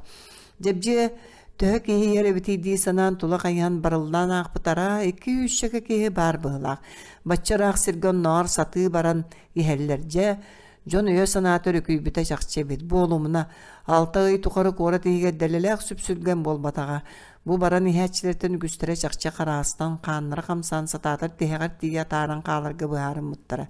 Дьэбдьиэ төһө киһи иһэр эбитий дии санаан тула хайыһан барыллаан аахпытара икки-үсчэкэ киһи баар быһыылаах. Бачча ыраах сиргэ оннооҕор сатыы баран иһэллэр. Дьэ, дьон өйө-санаата өрүкүйбүтэ чахчы эбит. Буолумуна, 6 ый тухары куорат иһигэр дэлэлээх сүпсүлгэн буолбатаҕа. Бу баран иһээччилэртэн үгүстэрэ чахчы хараастан, хааннара хамсаан сатаатар тиһэҕэр тиийэ атааран хааларга быһаарыммыттара.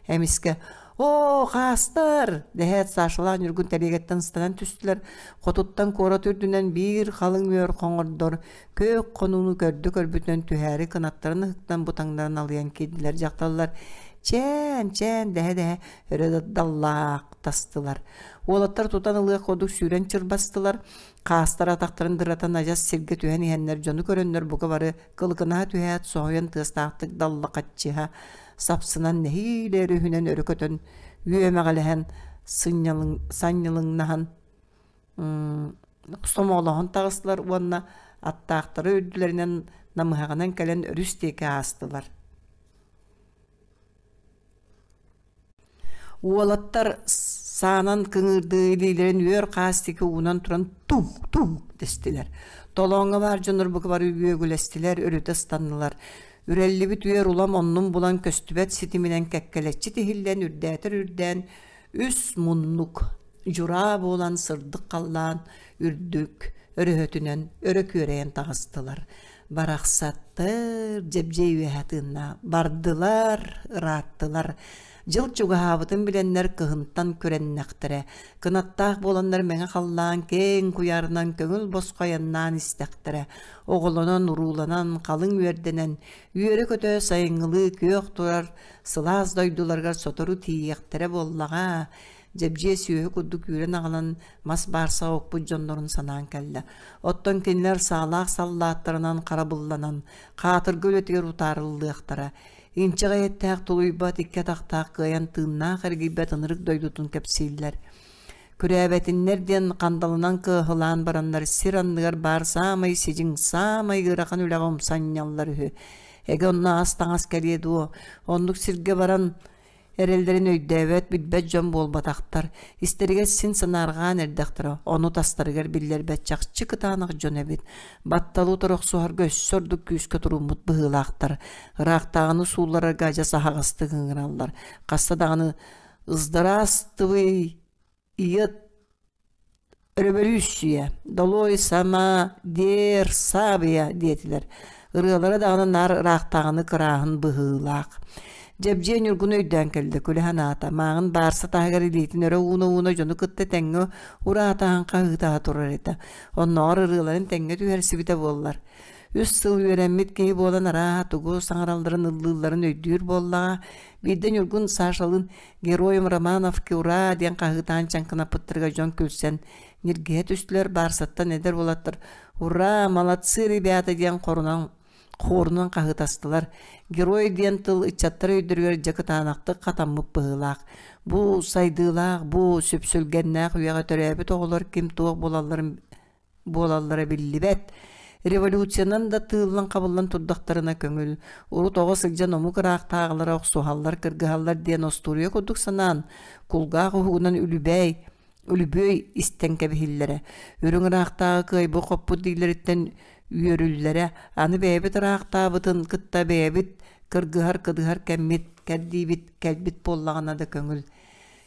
Эмискэ «Оо, хаастар!» дэһээт Сашалаах Ньургун тэлиэгэттэн ыстанан түстүлэр. Хотуттан куорат үрдүнэн биир халыҥ үөр хоҥордор күөх хонууну көрдө-көрбүтүнэн түһээри кынаттарын ыһыктан бутаҥнарын алыйан киирдилэр дьахталлар чээн чээн дэһэ-дэһэ өрө даллаахтастылар. Уолаттар тутан ылыах курдук сүүрэн чырбастылар. Хаастар атахтарын дыратан адьас сиргэ түһэн иһэннэр дьону көрөннөр бука бары кылыкынаһа түһээт соһуйан тыастаахтык даллахаччыһа сапсынан нэһиилэ өрүһүнэн өрө көтөн үөмэҕэлэһэн санньылыҥнаһан сомоҕолоһон таҕыстылар уонна аттаахтары үрдүлэринэн намыһаҕынан кэлэн өрүс диэки аастылар. Уолаттар саанан кыҥыырдыы илиилэрин үөр хаас диэки уунан туран тук-тук дэстилэр. Толооҥҥо баар дьоннор бука бары үөгүлэстилэр, өрүтэ ыстаннылар. Үрэллибит үөр улам оннун булан көстүбэт ситиминэн кэккэлэччи тиһиллэн үрдээтэр үрдээн үс муннук дьураа буолан сырдык халлаан үрдүк өрөһөтүнэн өрө күөрэйэн таҕыстылар. Барахсаттар дьэбдьиэй үөһэ тыынна бардылар, ырааттылар. Дьыл чугаһаабытын билэннэр кыһынтан күрэннэхтэрэ. Кынаттаах буоланнар мэҥэ халлаан киэҥ куйаарынан көҥүл босхо айаннаан истэхтэрэ. Оҕолонон, урууланан, халыҥ үөрдэнэн, үөрэ-көтө сайыҥҥылыы күөх турар сылаас дойдуларыгар сотору тиийиэхтэрэ буоллаҕа. Дьэбдьиэ сүөһү курдук үүрэн аҕалан мас баарса укпут дьоннорун санаан кэллэ. Оттон кинилэр саалаах саллааттарынан харабылланан, хаатырга үлэтигэр утаарыллыахтара. Инчэҕэй эттээх тулуйбат, икки атахтаах кыайан тыыннаах эргийбэт ынырык дойдутун кэпсииллэр. Күрээбэтиннэр диэн хандалынан кыаһылаан бараннар сир анныгар баар саамай сидьиҥ, саамай ыарахан үлэҕэ умсанньаллар үһү. Эгэ онно ас-таҥас кэлиэ дуо? Оннук сиргэ баран Эрэллэрин өйдөөбөт, билбэт дьон буолбатахтар, истэригэр син санаарҕаан эрдэхтэрэ, ону тастарыгар биллэрбэт чахчы кытаанах дьон эбит. Батталы утары охсуһарга өссө ордук күүскэ туруммут быһыылаахтар. Ыраахтааҕыны суулларарга адьас аһаҕастык ыҥыраллар. Хаста даҕаны «Здравствуй, ийэ Өрөбөлүүссүйэ, долой сама дерсабия диэтилэр. Ырыалара даҕаны наар ыраахтааҕыны кырааһын быһыылаах. Дьэбдьиэ Ньургун өйдөөн кэллэ, күлэ санаата. Мааҕын баарса таһыгар илиитин өрө ууна-ууна дьону кытта тэҥҥэ ураатаһан хаһыытаһа турар этэ. Оннооҕор ырыаларын тэҥҥэ түһэрсибитэ буоллар. Үс сыл үөрэммит киһи буолан арааһа тугу саҥаралларын ыллыылларын өйдүүр буоллаҕа. Биирдэ Ньургун Сашалыын Героем Романовки ураа диэн хаһыытаан чаҥкынаппыттарыгар дьон күлсэн ньиргиһэ түстүлэр, баарсаттан эдэр уолаттар «Ура, молодцы, ребята!» диэн хорунан хуорунан хаһыытастылар. Герой диэн тыл ыччаттар өйдөрүгэр дьэ кытаанахтык хатаммыт быһыылаах. Бу сайдыылаах, бу сүпсүлгэннээх үйэҕэ төрөөбүт оҕолор ким-туох буолалларын буолаллара биллибэт. Революциянан да тыыллан-хабыллан турдахтарына көҥүл, урут оҕо сылдьан омук ыраахтааҕылара охсуһаллар, кыргыһаллар диэн остуоруйа курдук санаан, кулгаах уһугунан үлүбээй, үлүбүөй истэн кэбиһиллэрэ. Үрүҥ ыраахтааҕы кыайбыт-хоппут дииллэриттэн үөрүллэрэ, аны бэйэбит ыраахтаабытын кытта бэйэбит кыргыһар-кыдыһар кэммит, кэрдиибит кэлбит буоллаҕына да көҥүл.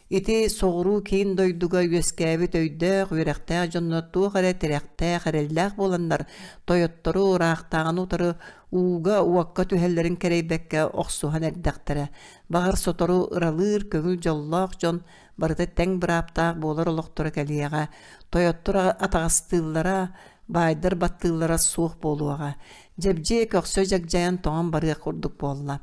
Ити соҕуруу киин дойдуга үөскээбит өйдөөх, үөрэхтээх дьонно туох эрэ тирэхтээх, эрэллээх буоланнар, тойоттору, ыраахтааҕыны утары ууга-уокка түһэллэрин кэрэйбэккэ охсуһан эрдэхтэрэ. Баҕар, сотору ыралыыр көҥүл дьоллоох дьон барыта тэҥ бырааптаах буолар олохторо кэлиэҕэ, тойоттор атаҕастыыллара, баайдар баттыыллара суох буолуоҕа. Дьэбдьиэ көхсө дьагдьайан тоҥон барыах курдук буолла.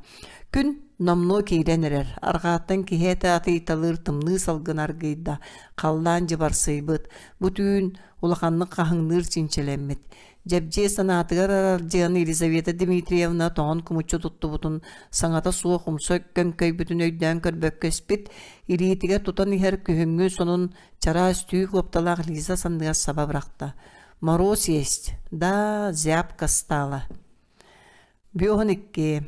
Күн номнуо киирэн эрэр, арҕааттан киһи этэ атыйталыыр тымныы салгын аргыйда, халлаан дьыбарсыйбыт, бу түүн улаханнык хаһыҥныыр чинчилэммит. Дьэбдьиэ санаатыгар аралдьыйан Елизавета Дмитриевна тоҥон кумуччу туттубутун, саҥата суох умса көҥкөйбүтүн өйдөөн көрбөккө испит, илиитигэр тутан иһэр күһүҥҥү сонун чараас түү куопталаах Лиза санныгар саба бырахта. Мороз есть, да, зябко стало. Бүөһүн икки.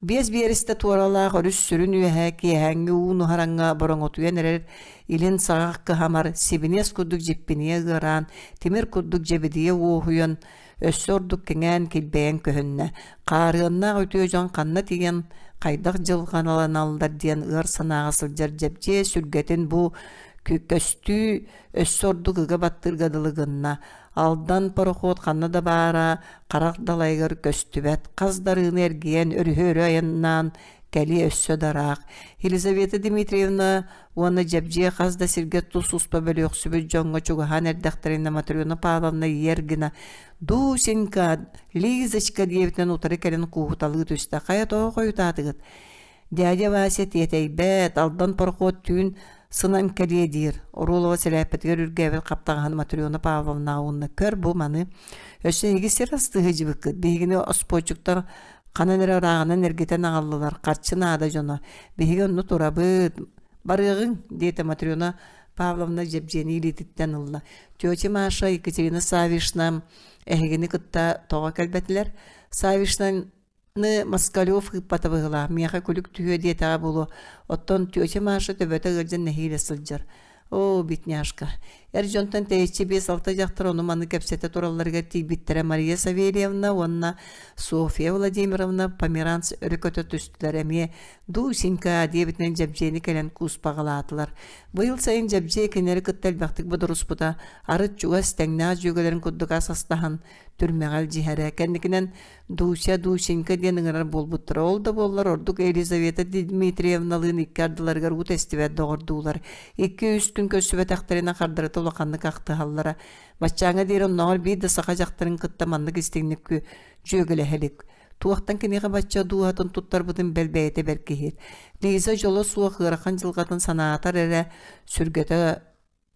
Биэс биэрэстэ туоралаах өрүс сүрүн үөһэ киэһээҥҥи уу нуһараҥҥа бороҥотуйан эрэр илин саҕах кыһамар сибиниэс курдук дьиппинийэ ыараан, тимир курдук дьэбидийэ уоһуйан, өссө ордук кэҥээн килбэйэн көһүннэ. Хаарыаннаах үтүө дьон ханна тиийэн хайдах дьылҕаланаллар диэн ыар санааҕа сылдьар Дьэбдьиэ сүргэтин бу көстүү өссө ордук ыга баттыырга дылы гынна. Алдан пароход ханна да баара харах далайыгар көстүбэт, хас да арыыны эргийэн өрүһү өрө айаннаан кэлиэ өссө да ыраах. Елизавета Дмитриевна уонна Дьэбдьиэ хас да сиргэ тус-туспа бөлүөхсүбүт дьоҥҥо чугаһаан эрдэхтэринэ Матрена Павловна ийэ-эргинэ «Дусенька, Лизочка» диэбитинэн утары кэлэн кууһуталыы түстэ. «Хайа тоҕо хойутаатыгыт?» Дядя Вася тиэтэйбэт, Алдан пароход түүн сынан кэлиэ диир. Оруолова сэлээппэтигэр үргээбит хаптаҕаһын Матрена Павловнаҕа уонна көр бу маны. Өссө эһиги сир астыһы дьыбыккыт. Биһигини оспуочуктар ханан эрэ ырааҕынан эргитэн аҕаллылар. Харчы наада дьоно. Биһиги онно турабыт. Барыаҕыҥ, диэтэ Матрена Павловна Дьэбдьиэни илиититтэн ылла. Тетя Маша, Екатерина Савишна эһигини кытта тоҕо кэлбэтилэр? Савишна Ны Москалев ыыппата быһыылаах, миэхэ күлүк түһүө диэтэҕэ буолуо, оттон тетя Маша төбөтө ыалдьан нэһиилэ сылдьар. Оо, бедняжка. Эр дьонтон тэйиччи биэс-алта дьахтар ону-маны кэпсэтэ туралларыгар тиийбиттэрэ Мария Савельевна уонна Софья Владимировна Померанц өрө көтө түстүлэр эмиэ «Дусенька» диэбитинэн Дьэбдьиэни кэлэн кууспаҕалаатылар. Быйыл сайын Дьэбдьиэ кинилэри кытта элбэхтик бодоруспута, арыт чугас, тэҥнээх дьүөгэлэрин курдук ас астаһан, түрмэҕэ илдьиһэрэ. Кэнникинэн Дуся, Дусенька диэн ыҥырар буолбуттара. Ол да буоллар ордук Елизавета Дмитриевналыын икки ардыларыгар уу тэстибэт доҕордуулар. Икки-үс күн көрсүбэтэхтэринэ хардарыта улаханнык ахтыһаллара. Баччааҥҥа диэри оннооҕор биир да саха дьахтарын кытта маннык истиҥник дьүөгэлэһэ илик. Туохтан киниэхэ бачча дууһатын туттарбытын бэл бэйэтэ бэркиһиир. Лиза дьоло суох ыарахан дьылҕатын санаатар эрэ сүргэтэ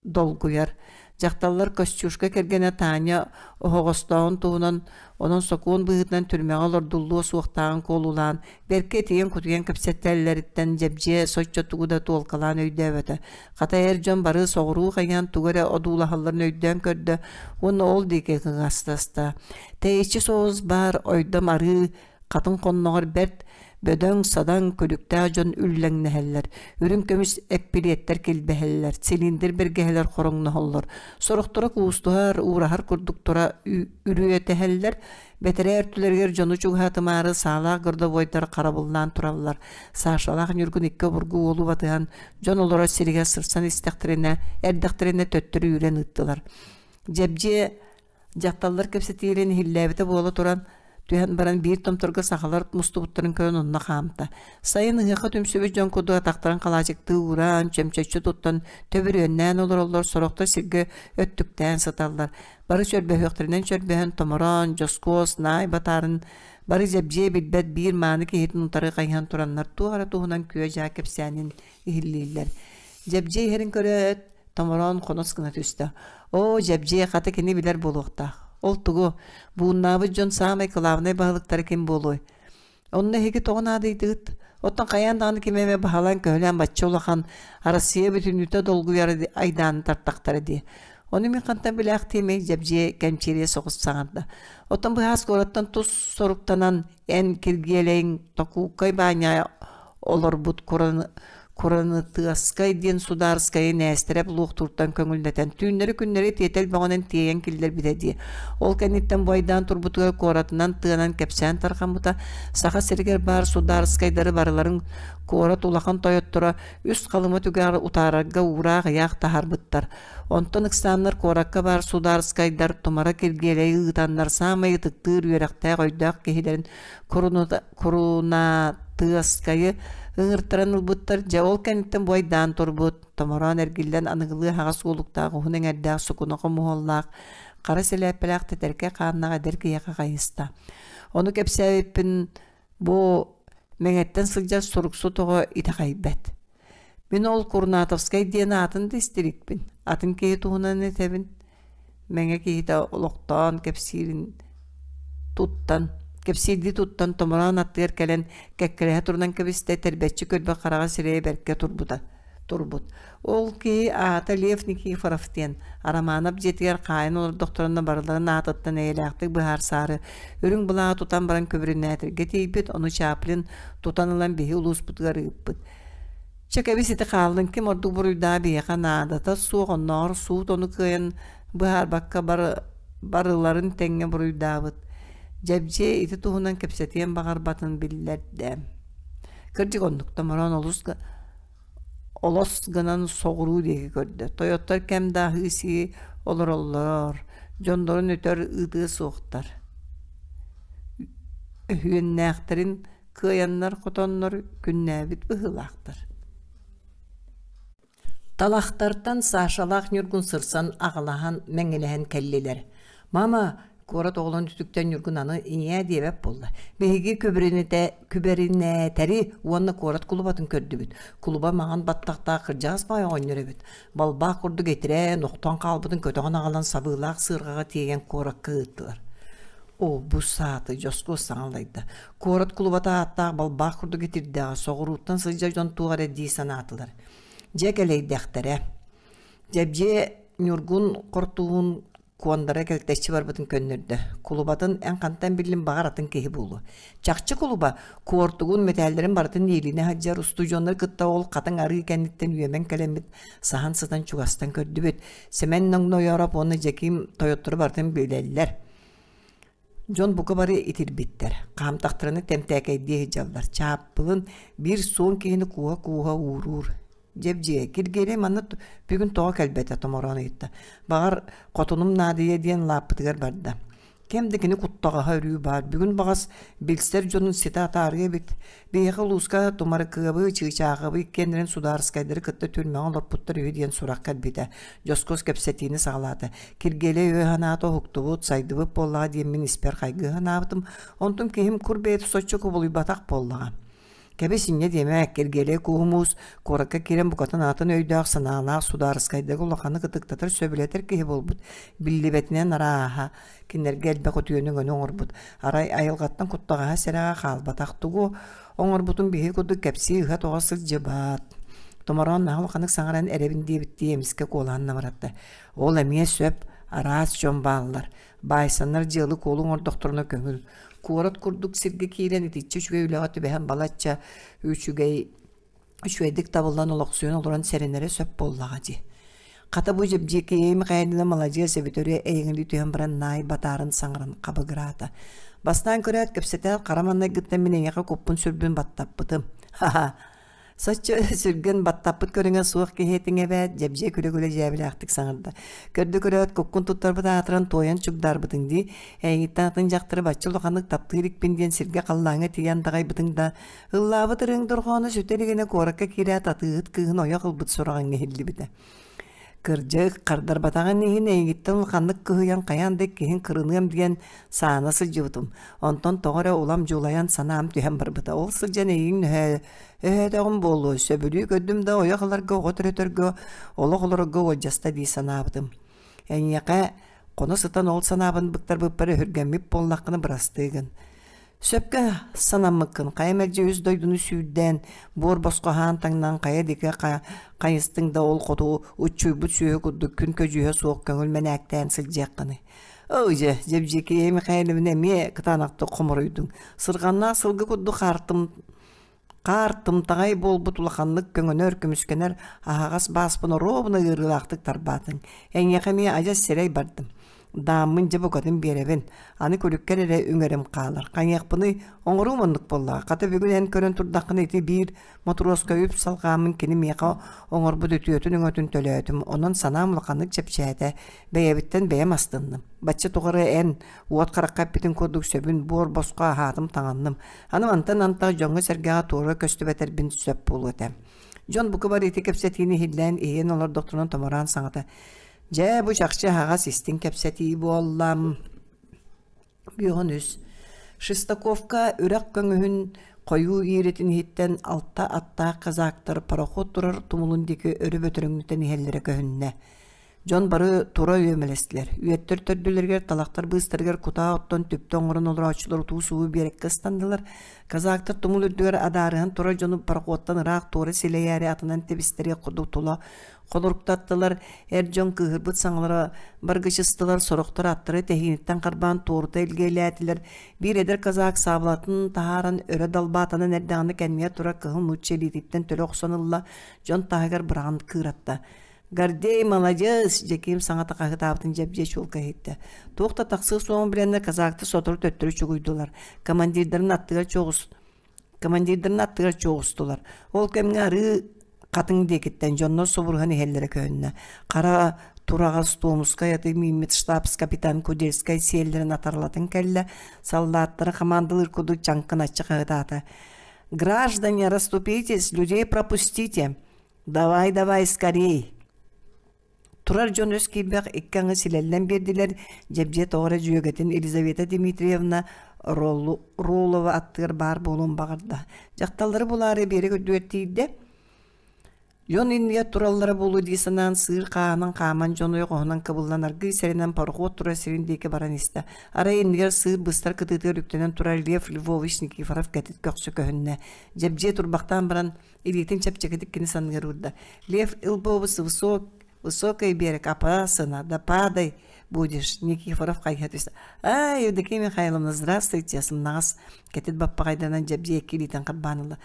долгуйар. Дьахталлар Костюшка кэргэнэ Таня оһоҕостооҕун туһунан, онон сокуон быһыытынан түрмэҕэ олордуллуо суохтааҕын куолулаан, бэркэ итийэн-кутуйан кэпсэтэллэриттэн Дьэбдьиэ соччо тугу да туолкалаан өйдөөбөтө. Хата эр дьон бары соҕуруу хайаан тугу эрэ одуулаһалларын өйдөөн көрдө уонна ол диэки кыҥастаста. Тэйиччи соҕус баар ойдом арыы хатыҥ хонноҕор бэрт бөдөҥ-садаҥ күлүктээх дьон үллэҥнэһэллэр, үрүҥ көмүс эппилиэттэр килбэһэллэр, цилиндр бэргэһэлэр хороҥноһоллор, сорохторо куустуһар, уураһар курдук тура үрүөтэһэллэр, бэтэрээ өртүлэригэр дьону чугаһатымаары саалаах городовойдар харабыллаан тураллар. Сашалаах Ньургун икки обургу уолу батыһан дьон олорор сиригэр сырсан истэхтэринэ, эрдэхтэринэ төттөрү үүрэн ыыттылар. Дьэбдьиэ Дьахталлар кэпсэтиилэрин иһиллээбитэ буола туран, түһэн баран биир томторго сахалар мустубуттарын көрөн онно хаамта. Сайын ыһыахха түмсүбүт дьон курдук атахтарын халаачыктыы ууран, чөмчөччү туттан, төбүрүөннээн олороллор, сорохтор сиргэ өттүктээн сыталлар. Бары чөрбөһүөхтэринэн чөрбөһөн, томороон, дьоскуос, наай батаарын бары дьэбдьиэ билбэт биир мааны киһитин утары хайыһан тураннар туох эрэ туһунан күө-дьаа кэпсээнин иһиллииллэр. Дьэбдьиэ иһэрин көрөөт, томороон хонос гына түстэ. Оо, Дьэбдьиэ хата кини билэр буолуохтаах. Ол тугу? Бууннаабыт дьон саамай кылаабынай баһылыктара ким буолуой? Онно эһиги тоҕо наадыйдыгыт? Оттон хайаан даҕаны ким эмэ баһылаан-көһүлээн бачча улахан Россия бүтүннүүтэ долгуйар айдааны тартахтара дии. Ону мин хантан билээхтиэмий Дьэбдьиэ кэмчиэрийэ соҕус саҥарда. Оттон быһаас куораттан тус соруктанан эн Киргиэлэйиҥ Токууккай Баанньа олорбут Куранытыаскай диэн судаарыскайы Нээстэрэп луохтууртан көҥүллэтэн, түүннэри-күннэри тиэтэл бөҕөнөн тиэйэн киллэрбитэ дии. Ол кэнниттэн бойдаан турбутугар куоратынан тыанан кэпсээн тарҕаммыта, Саха сиригэр баар судаарыскайдары барыларын куорат улахан тойотторо үс халыма түгэҕэр утаарарга уураах ыйаах таһаарбыттар. Онтон ыксааннар куоракка баар судаарыскайдар Тумара Киргиэлэйи ыытаннар саамай ытыктыыр үөрэхтээх өйдөөх киһилэрин Курунатыаскайы ыҥыртаран ылбыттар. Дьэ ол кэнниттэн буойдаан турбут, томороон эргиллэн аныгылыы аһаҕас уолуктаах уһун эҥэрдээх сукуна хомуһуоллаах, хара сэлээппэлээх тэтэркэй хааннаах эдэр киһиэхэ хайыста. Ону кэпсээбиппин бу Мэҥэттэн сылдьар суруксут оҕо итэҕэйбэт. Мин ол Курнатовскай диэн аатын да истибиппин, атын киһи туһунан этэбин. Мэҥэ киһитэ олохтоон кэпсиирин туттан, кэпсиирдии туттан томороон аттыгар кэлэн кэккэлэһэ турунан кэбистэ, тэрбэччи көрбөх хараҕа сирэйэ бэркэ турбута. турбут. Ол киһи аата Лев Никифоров диэн Арамаанап дьиэтигэр хаайан олордохторуна барыларын аатыттан эйэлээхтик быһаарсаары үрүҥ былааҕы тутан баран күбүрүнээтэргэ тиийбит, ону Чаплин тутан ылан биһи улууспутугар ыыппыт. Чэ кэбис ити хааллын ким ордук буруйдааҕа биһиэхэ наадата суох, оннооҕор суут ону кыайан быһаарбакка барыларын тэҥҥэ буруйдаабыт. Дьэбдьиэ ити туһунан кэпсэтиэн баҕарбатын биллэрдэ. Кырдьык оннук томороон олус олос гынан соҕуруу диэки көрдө. Тойоттор кэм да аһыы-сии олороллор, дьоннорун өтөр ыытыа суохтар. Өһүөннээхтэрин кыайаннар-хотоннор күннээбит быһыылаахтар. Талахтартан Сашалаах Ньургун сырсан аҕалаһан мэҥилэһэн кэллилэр. «Мама, куорат оҕолорун үтүктэн Ньургун аны ийээ диэбэт буолла. Биһиги күбэринээтэри уонна куорат кулубатын көрдүбүт. Кулуба маҥан баттахтаах кырдьаҕас баай оҕонньор эбит. Балбаах курдук итирээн, охтон хаалбытын көтөҕөн аҕалан сабыылаах сыарҕаҕа тиэйэн куоракка ыыттылар. Оо, бу сааты Дьоскуос саҥалайда. Куорат кулубата ааттаах балбаах курдук итирдэҕэ, соҕурууттан сылдьар дьон туох эрэ дии санаатылар. Дьэ кэлэйдэхтэрэ. Дьэбдьиэ Ньургун хортууһун Куондара кэлтэччи барбытын көннөрдө. Кулубатын эн хантан биллин баҕар атын киһи буолуо. Чахчы кулуба куортугун, мэтээллэрин барытын иилинэ сылдьар устудьуоннар кытта ол хатыҥ арыы кэнниттэн үөмэн кэлэммит саһан сытан чугастан көрдүбүт. Сэмэн Ноҥнойоороп уонна Дьэкиим тойоттору барытын билэллэр. Дьон бука бары итирбиттэр, хаамтахтарына тэмтээкэйдии сылдьаллар, чааппылын биир суон киһини кууһа-кууһа ууруур. Дьэбдьиэ, Киргиэлэй манна бүгүн тоҕо кэлбэтэ томороон ыйытта. Баҕар, хотунум наадыйа диэн лааппытыгар барда. Кэм да кини куттаҕаһа өрүү баар, бүгүн баҕас билсэр дьонун ситэ атаарыа эбит. Биһиэхэ улууска Тумарыкыабы, Чыычааҕабы иккиэннэрин судаарыскайдары кытта түрмэҕэ олорпуттар үһү диэн сурах кэлбитэ. Дьоскуос кэпсэтиини саҕалаата. Киргиэлэй өйө-санаата уһуктубут, сайдыбыт буоллаҕа диэммин испэр хайгыы санаабытым. Онтум киһим кур бэйэтэ соччо кубулуйбатах буоллаҕа. Кэбис инньэ диэмэ, Киргиэлэй кууһумуус куоракка киирэн букатын атын өйдөөх-санаалаах судаарыскайдарга улаханнык ытыктатар, сөбүлэтэр киһи буолбут. Биллибэтинэн арааһа, кинилэргэ элбэх үтүөнү-өҥөнү оҥорбут. Арай айылҕаттан куттаҕаһа сэрэҕэ хаалбатах тугу оҥорбутун биһиги курдук кэпсии ыһа-тоҕо сылдьыбат. Томороон наһаа улаханнык саҥаран эрэбин диэбиттии эмискэ куолаһын намыратта. Ол эмиэ сөп, араас дьон бааллар. Баайсаннар дьыалы-куолу оҥордохторуна көҥүл. Куорат курдук сиргэ киирэн итиччэ үчүгэй үлэҕэ түбэһэн балачча үчүгэй үчүгэйдик табыллан олохсуйан олорон сэрэнэрэ сөп буоллаҕа дии. Хата бу Дьэбдьиэкийэй Михайловна маладьыас эбит өрө эйэҥэлии түһэн баран наай батаарын саҥаран хабыгыраата. Бастаан көрөөт кэпсэтээт хара маҥнайгыттан мин эйиэхэ куппун-сүрбүн баттаппытым. Ха-ха. Соччо сүргүн баттаппыт көрүҥэ суох киһи этиҥ эбээт, Дьэбдьиэ күлэ-күлэ дьээбэлээхтик саҥарда. Көрдө көрөөт куккун туттарбыт аатыран туойан чугдаарбытыҥ дии. Эйигиттэн атын дьахтары бачча улаханнык таптыыр иликпин диэн сиргэ-халлааҥҥа тиийэн даҕайбытыҥ да, Ыллаабыт ырыаҥ дорҕооно сүтэ илигинэ куоракка киирээт атыыһыт кыыһын ойох ылбыт сураҕыҥ иһиллибитэ. Кырдьык, хардарбатаҕын иһин эйигиттэн улаханнык кыһыйан хайаан да иккиһин кырыныам диэн саана сылдьыбытым. Онтон тоҕо эрэ улам дьулайан санаам түһэн барбыта. Ол сылдьан эйигин өһөөтөҕүм буолуо, сөбүлүү көрдүм да ойох ыларга, оҕо төрөтөргө, олох олорорго уолдьаста дии санаабытым. Эйиэхэ хоно сытан ол санаабын быктарбыппар өһүргэммит буоллаххына бырастыы гын. Сөпкө санаммыккын, хайа мэлдьи үс дойдуну сүүрдээн, буор босхо аһаан таҥнан хайа диэки хайыстыҥ да ол хоту уччуйбут сүөһү курдук күн көдьүүһэ суох көҥүл мэнээктээн сылдьыаххыный. Оо дьэ, Дьэбдьиэкийэ Михайловна эмиэ кытаанахтык хоморуйдуҥ. Сырҕаннаах сылгы курдук хаартым Хаар тымтаҕай буолбут улаханнык көҥөнөр, көмүскэнэр аһаҕас бааспын оруобуна ыарыылаахтык тарбаатыҥ. Эйиэхэ эмиэ адьас сирэй бардым. Дааммын дьэ букатын биэрэбин. Аны күлүккэр эрэ үҥэрим хаалар. Хайыахпыный, оҥоруум оннук буоллаҕа. Хата бүгүн эн көрөн турдаххына ити биир мотуруоска үп салҕааммын кини миэхэ оҥорбут үтүөтүн-өҥөтүн төлөөтүм. Онон санаам улаханнык чэпчээтэ. Бэйэбиттэн бэйэм астынным. Бачча тухары эн уот харахха эппитин курдук сөбүн буор босхо аһаатым таҥанным. Аны мантан антах дьоҥҥо-сэргэҕэ туора көстүбэтэрбин сөп буолуо этэ. Дьон бука бары ити кэпсэтиини иһиллээн иһийэн олордохторуна томороон саҥата «Дьэ, бу чахчы аһаҕас истиҥ кэпсэтии буолла». Бүөҕүн үс. Шестаковка үрэх көҥүһүн хойуу иирэтин иһиттэн алта аттаах казактар пароход турар тумулун диэки өрө бөтөрөҥнүтэн иһэллэрэ көһүннэ. Дьон бары тура үөмэлэстилэр. Үөттэр төрдүлэригэр, талахтар быыстарыгар кутаа оттон түптэ оҥорон олорооччулар утуу-субуу биэрэккэ ыстаннылар. Казактар тумул үрдүгэр адаарыһан турар дьону пароходтан ыраах туора силэйээри атынан тэбистэриэх курдук тула холоруктаттылар. Эр дьон кыыһырбыт саҥалара баргычыстылар, сорохтор аттары тэһииниттэн харбаан туорута илгэлээтилэр. Биир эдэр казак саабылатын таһааран өрө далбаатанан эрдэҕинэ кэннигэр турар кыһыл нуучча илиититтэн төлө охсон ылла, дьон таһыгар быраҕан кыыратта. Гордей маладьыас! Дьэкиим саҥата хаһыытаабытын дьэбдьиэ чуолкай иһиттэ. Туох да тахсыа суоҕун билэннэр казактар сотору төттөрү чугуйдулар. Командирдарын аттыгар чоҕус командирдарын аттыгар чоҕустулар. Ол кэмҥэ арыы хатыҥ диэкиттэн дьоннор субуруһан иһэллэрэ көһүннэ. Хара тураҕас Туомускай аты мииммит штабс-капитан Кудельскай сиэллэрин атаралатын кэллэ, саллааттары хамаандалыыр курдук чаҥкыначчы хаһытаата. «Граждане, расступитесь, людей пропустите!» Давай, давай, скорей! Турар дьон өс киирбэх икки аҥы силэллэн биэрдилэр, Дьэбдьиэ тоҕо эрэ дьүөгэтин Елизавета Дмитриевна Роллова аттыгар баар буолуон баҕарда. Дьахталлары булаары биэрэ көрдүгэр тиийдэ. Дьон иннигэр тураллара буолуо дии санаан сыыр хааһынан хааман дьон ойоҕоһунан кыбыллан аргыый сэрэнэн пароход турар сирин диэки баран истэ. Арай иннигэр сыыр быстар кытыытыгар үктэнэн турар Лев Львович Никифоров кэтит көхсө көһүннэ. Дьэбдьиэ турбахтаан баран Илиитин чэпчэкитик кини санныгар уурда. Лев Илбович высок, высокий берег, опасно, да падай будешь, Никифоров хайыһа түстэ. Ай, Евдокия Михайловна, здравствуйте, сымнаҕас кэтит баппаҕайданан дьэбдьиэ икки илиитин харбаан ылла.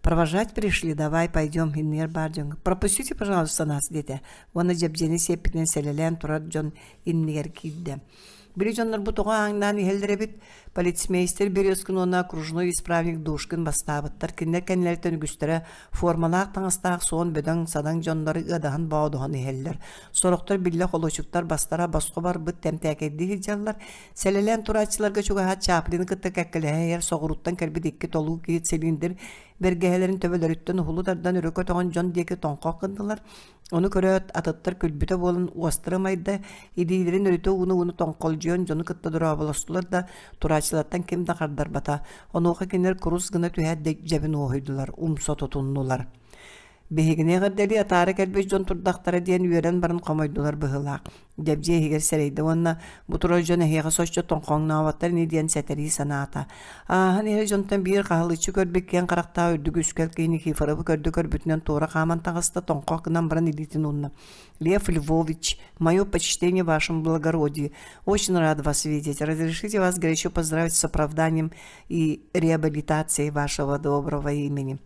Провожать пришли, давай пойдем, иннигэр баар дьоҥҥо. Пропустите, пожалуйста, нас, диэтэ. Уонна дьэбдьиэни сиэппитинэн сэлэлээн турар дьон иннигэр киирдэ. Били дьоннорбут тоҕо ааҥнаан иһэллэр эбит. Полицмейстер Березкин уонна окружной исправник Душкин бастаабыттар. Кинилэр кэннилэриттэн үгүстэрэ формалаах таҥастаах суон бөдөҥ-садаҥ дьоннору ыадаһан-боодуһан иһэллэр. Сорохтор биллэ холуочуктар бастара босхо барбыт тэмтээкэйдии сылдьаллар. Сэлэлээн турааччыларга чугаһаат Чаплины кытта кэккэлэһэ иһэр соҕурууттан кэлбит икки толуу киһи цилиндр бэргэһэлэрин төбөлөрүттэн уһулу тардан өрө көтөҕөн дьон диэки тоҥхох гыннылар. Ону көрөөт, атыттар күлбүтэ буолан уостара умайда, илиилэрин өрүтэ ууна-ууна тоҥхолдьуйан дьону кытта дорооболостулар да, турааччылартан ким да хардарбата. Онуоха кинилэр курус гына түһээт дьэбин уоһуйдулар, умса тутуннулар. Биһигини эҕэрдэлии атаара кэлбит дьон турдахтара диэн үөрэн баран хомойдулар быһыылаах. Дьэбдьиэ иһигэр сэрэйдэ уонна бу турар дьон эһиэхэ соччо тоҥхоҥнообуттар ини диэн сэтэрии санаата. Ааһан иһэр дьонтон биир хаһылыччы көрбүт киэҥ харахтаах үрдүк үскэл киһи Никифоровы көрдө көрбүтүнэн туора хааман таҕыста, тоҥхох гынан баран илиитин уунна. «Лев Львович, мое почтение вашему благородию. Очень рад вас видеть. Разрешите вас горячо поздравить с оправданием и реабилитацией вашего доброго имени».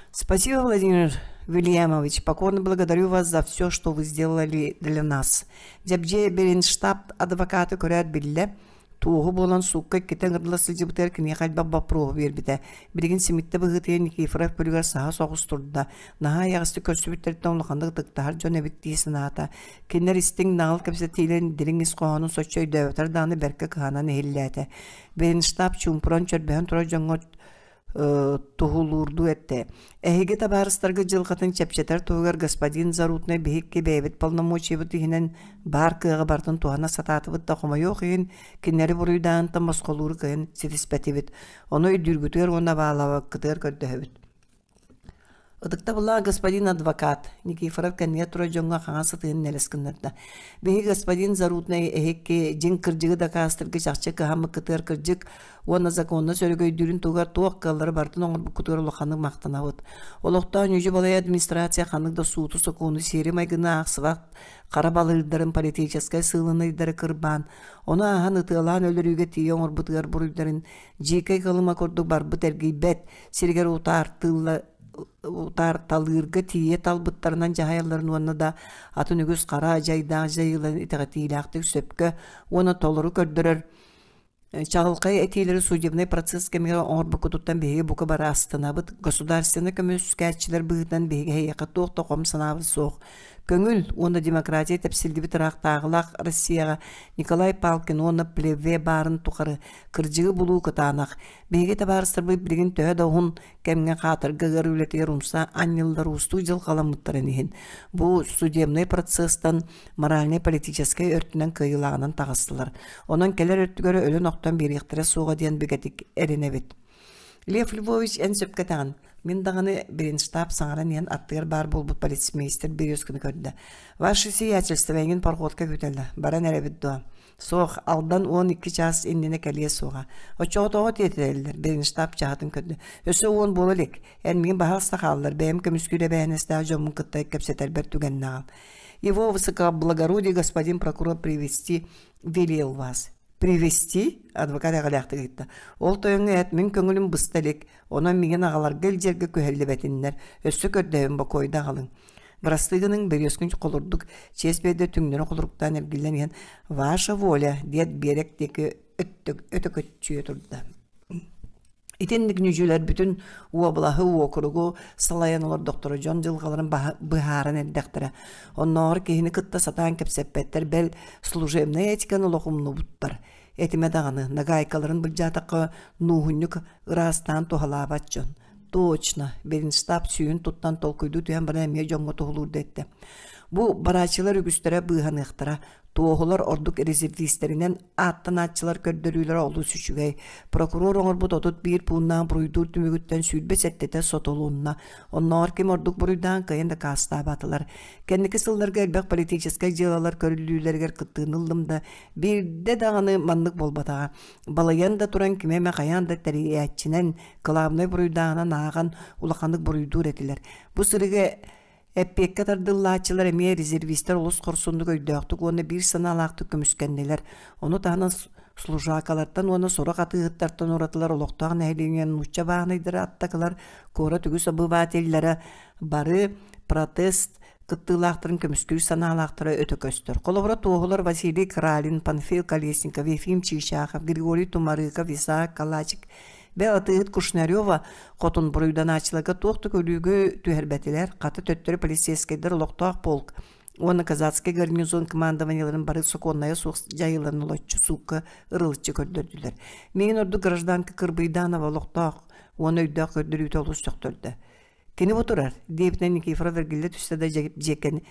Спасибо, Владимир Вильямович. Покорно благодарю вас за все, что вы сделали для нас. Дьэбдьиэ Беренштаб адвокаты көрөөт биллэ. Туоһу буолан суукка иккитэ ыҥырыла сылдьыбытыгар киниэхэ элбэх боппуруоһу биэрбитэ. Билигин симиттэ быһыытыйан Никифоров күлүгэр саһа соҕус турда. Наһаа эйэҕэстик көрсүбүттэриттэн улаханнык ытыктаһар дьон эбит дии санаата. Кинилэр истиҥ наҕыл кэпсэтиилэрин дириҥ ис хоһоонун соччо өйдөөбөтөр даҕаны бэркэ кыһанан иһиллээтэ. Беренштаб чуумпуран чөрбөһөн турар дьоҥҥо туһулуурдуу эттэ. Эһиги табаарыстаргыт дьылҕатын чэпчэтэр туһугар господин Заруднай биһикки бэйэбит полномочиебыт иһинэн баар кыаҕы барытын туһана сатаатыбыт да хомойуох иһин кинилэри буруйдааһынтан босхолууру кыайан ситиспэтибит. Ону өйдүүргүтүгэр уонна баалаабаккытыгар көрдөһөбүт. Ытыктабыллаах господин адвокат, Никифоров кэннигэр турар дьоҥҥо хаҥас ытыһын нэлэс гыннарда. Биһиги господин Заруднай эһикки дьиҥ кырдьыгы дакаастырга чахчы кыһаммыккытыгар кырдьык уонна законно сөрөгөйдүүрүн туһугар туох кыаллары барытын оҥорбуккутугар улаханнык махтанабыт. Олохтоох ньүдьү-балай администрация ханнык да сууту-сокуону сиэри-майгыны аахсыбат хара балыырдарын политическай сыылынайдары кырбаан, ону ааһан ытыалаан өлөрүүгэ тиийэ оҥорбутугар буруйдарын дьиикэй кылыма курдук барбыт эргийбэт, сиригэр утаарталыырга тиийэ талбыттарынан дьаһайалларын уонна да атын үгүс хара дьайдаах дьайыыларын итэҕэтиилээхтик сөпкө уонна толору көрдөрөр чаҕылхай этиилэри судебнай процесс кэмигэр оҥорбуккутуттан биһиги бука бары астынабыт. Государственнай көмүскээччилэр быһыытынан биһиги эһиэхэ туох да хом санаабыт суох. Көҥүл уонна демократия тэпсиллибит ыраахтааҕылаах Россияҕа Николай Палкин уонна Плеве баарын тухары кырдьыгы булуу кытаанах. Биһиги табаарыстарбыт билигин төһө да уһун кэмҥэ хаатырга ыар үлэтигэр умса анньыллар уустук дьылҕаламмыттарын иһин, бу судебнай процесстан моральнай-политическай өртүнэн кыайыылааҕынан таҕыстылар. Онон кэлэр өттүгэр өлөн-охтон биэриэхтэрэ суоҕа диэн бигэтик эрэнэбит. Лев Львович эн сөпкө этэҕин. Мин даҕаны Беренштаб саҥаран иһэн аттыгар баар буолбут полицмейстер Березкины көрдө. Ваше сиятельство эйигин пароходка күүтэллэр. Баран эрэбит дуо? Суох, Алдан 12 чаас иннинэ кэлиэ суоҕа. Оччоҕо тоҕо тиэтэллэр? Беренштаб чаһытын көрдө. Өссө уон буола илик. Эн миигин баһаалыста хааллар, бэйэм көмүскүүр эбээһинэстээх дьоммун кытта кэпсэтэрбэр түгэннэҕим. Его высокоблагородие господин прокурор привести велел вас. Привести? Адвокат эҕэлээхтик ыйытта. Ол тойоҥҥо эт мин көҥүлүм быста илик, онон миигин аҕаларга илдьэргэ күһэллибэтиннэр, өссө көрдөһүм бокуойда аҕалыҥ. Бырастыы гыныҥ, Березкин холурдук чиэс биэрдэ түҥнэри холоруктаан эргиллэн иһэн «Ваша воля» диэт биэрэк диэки өтө көччүйэ турда. Итинник ньүдьүлэр бүтүн уобалаһы, уокуругу салайан олордохторо дьон дьылҕаларын быһааран эрдэхтэрэ. Оннооҕор киһини кытта сатаан кэпсэппэттэр, бэл, служебнай этиканы олох умнубуттар. Этимэ даҕаны, нагайкаларын былдьаатахха нууһунньук ыраастаан туһалаабат дьон. Точно, Беренштаб сүүһүн туттан толкуйдуу түһэн баран эмиэ дьоҥҥо туһулуур да эттэ. Бу барааччылар үгүстэрэ быыһаныахтара, Туоһулар ордук резервистэринэн ааттанааччылар көрдөрүүлэрэ олус үчүгэй. Прокурор оҥорбут 31 пууннаах буруйдуур түмүгүттэн 27-тэ сотулунна. Оннооҕор ким ордук буруйдаан кыайан дакаастаабатылар. Кэнники сылларга элбэх политическай дьыалалар көрүллүүлэригэр кыттыыны ыллым да, биирдэ даҕаны маннык буолбатаҕа. Балыйан да туран кими эмэ хайаан да тэрийээччинэн, кылаабынай буруйдааҕынан ааҕан улаханнык буруйдуур этилэр. Бу сырыыга Эппиэккэ тардыллааччылар эмиэ резервистэр олус хорсуннук өйдөөхтүк уонна биир санаалаахтык көмүскэннилэр. Ону таһынан служакалартан уонна сорох атыыһыттартан уратылар олохтоох нэһилиэнньэ нуучча бааһынайдара аттакылар, куорат үгүс обывателлэрэ бары протест кыттыылаахтарын көмүскүүр санаалаахтара өтө көстөр. Холобура, туоһулар Василий Кралин, Панфил Колесников, Ефим Чичахов, Григорий Тумарыков, Исаак Калачик Бэл атыыһыт Кушнарева хотун буруйданааччыларга туох да көрүүгү түһэрбэтилэр, хата төттөрү полицейскайдар олохтоох полк уонна казацкай гарнизон командованиеларын бары сокуоннайа суох дьайыыларын олоччу суукка ырылыччы көрдөрдүлэр. Миигин ордук гражданка Кырбыйданова олохтоох уонна өйдөөх көрдөрүүтэ олус сөхтөрдө. Кини бу турар, диэбитинэн Никифоров эргиллэ түстэ да дьэбдьэкини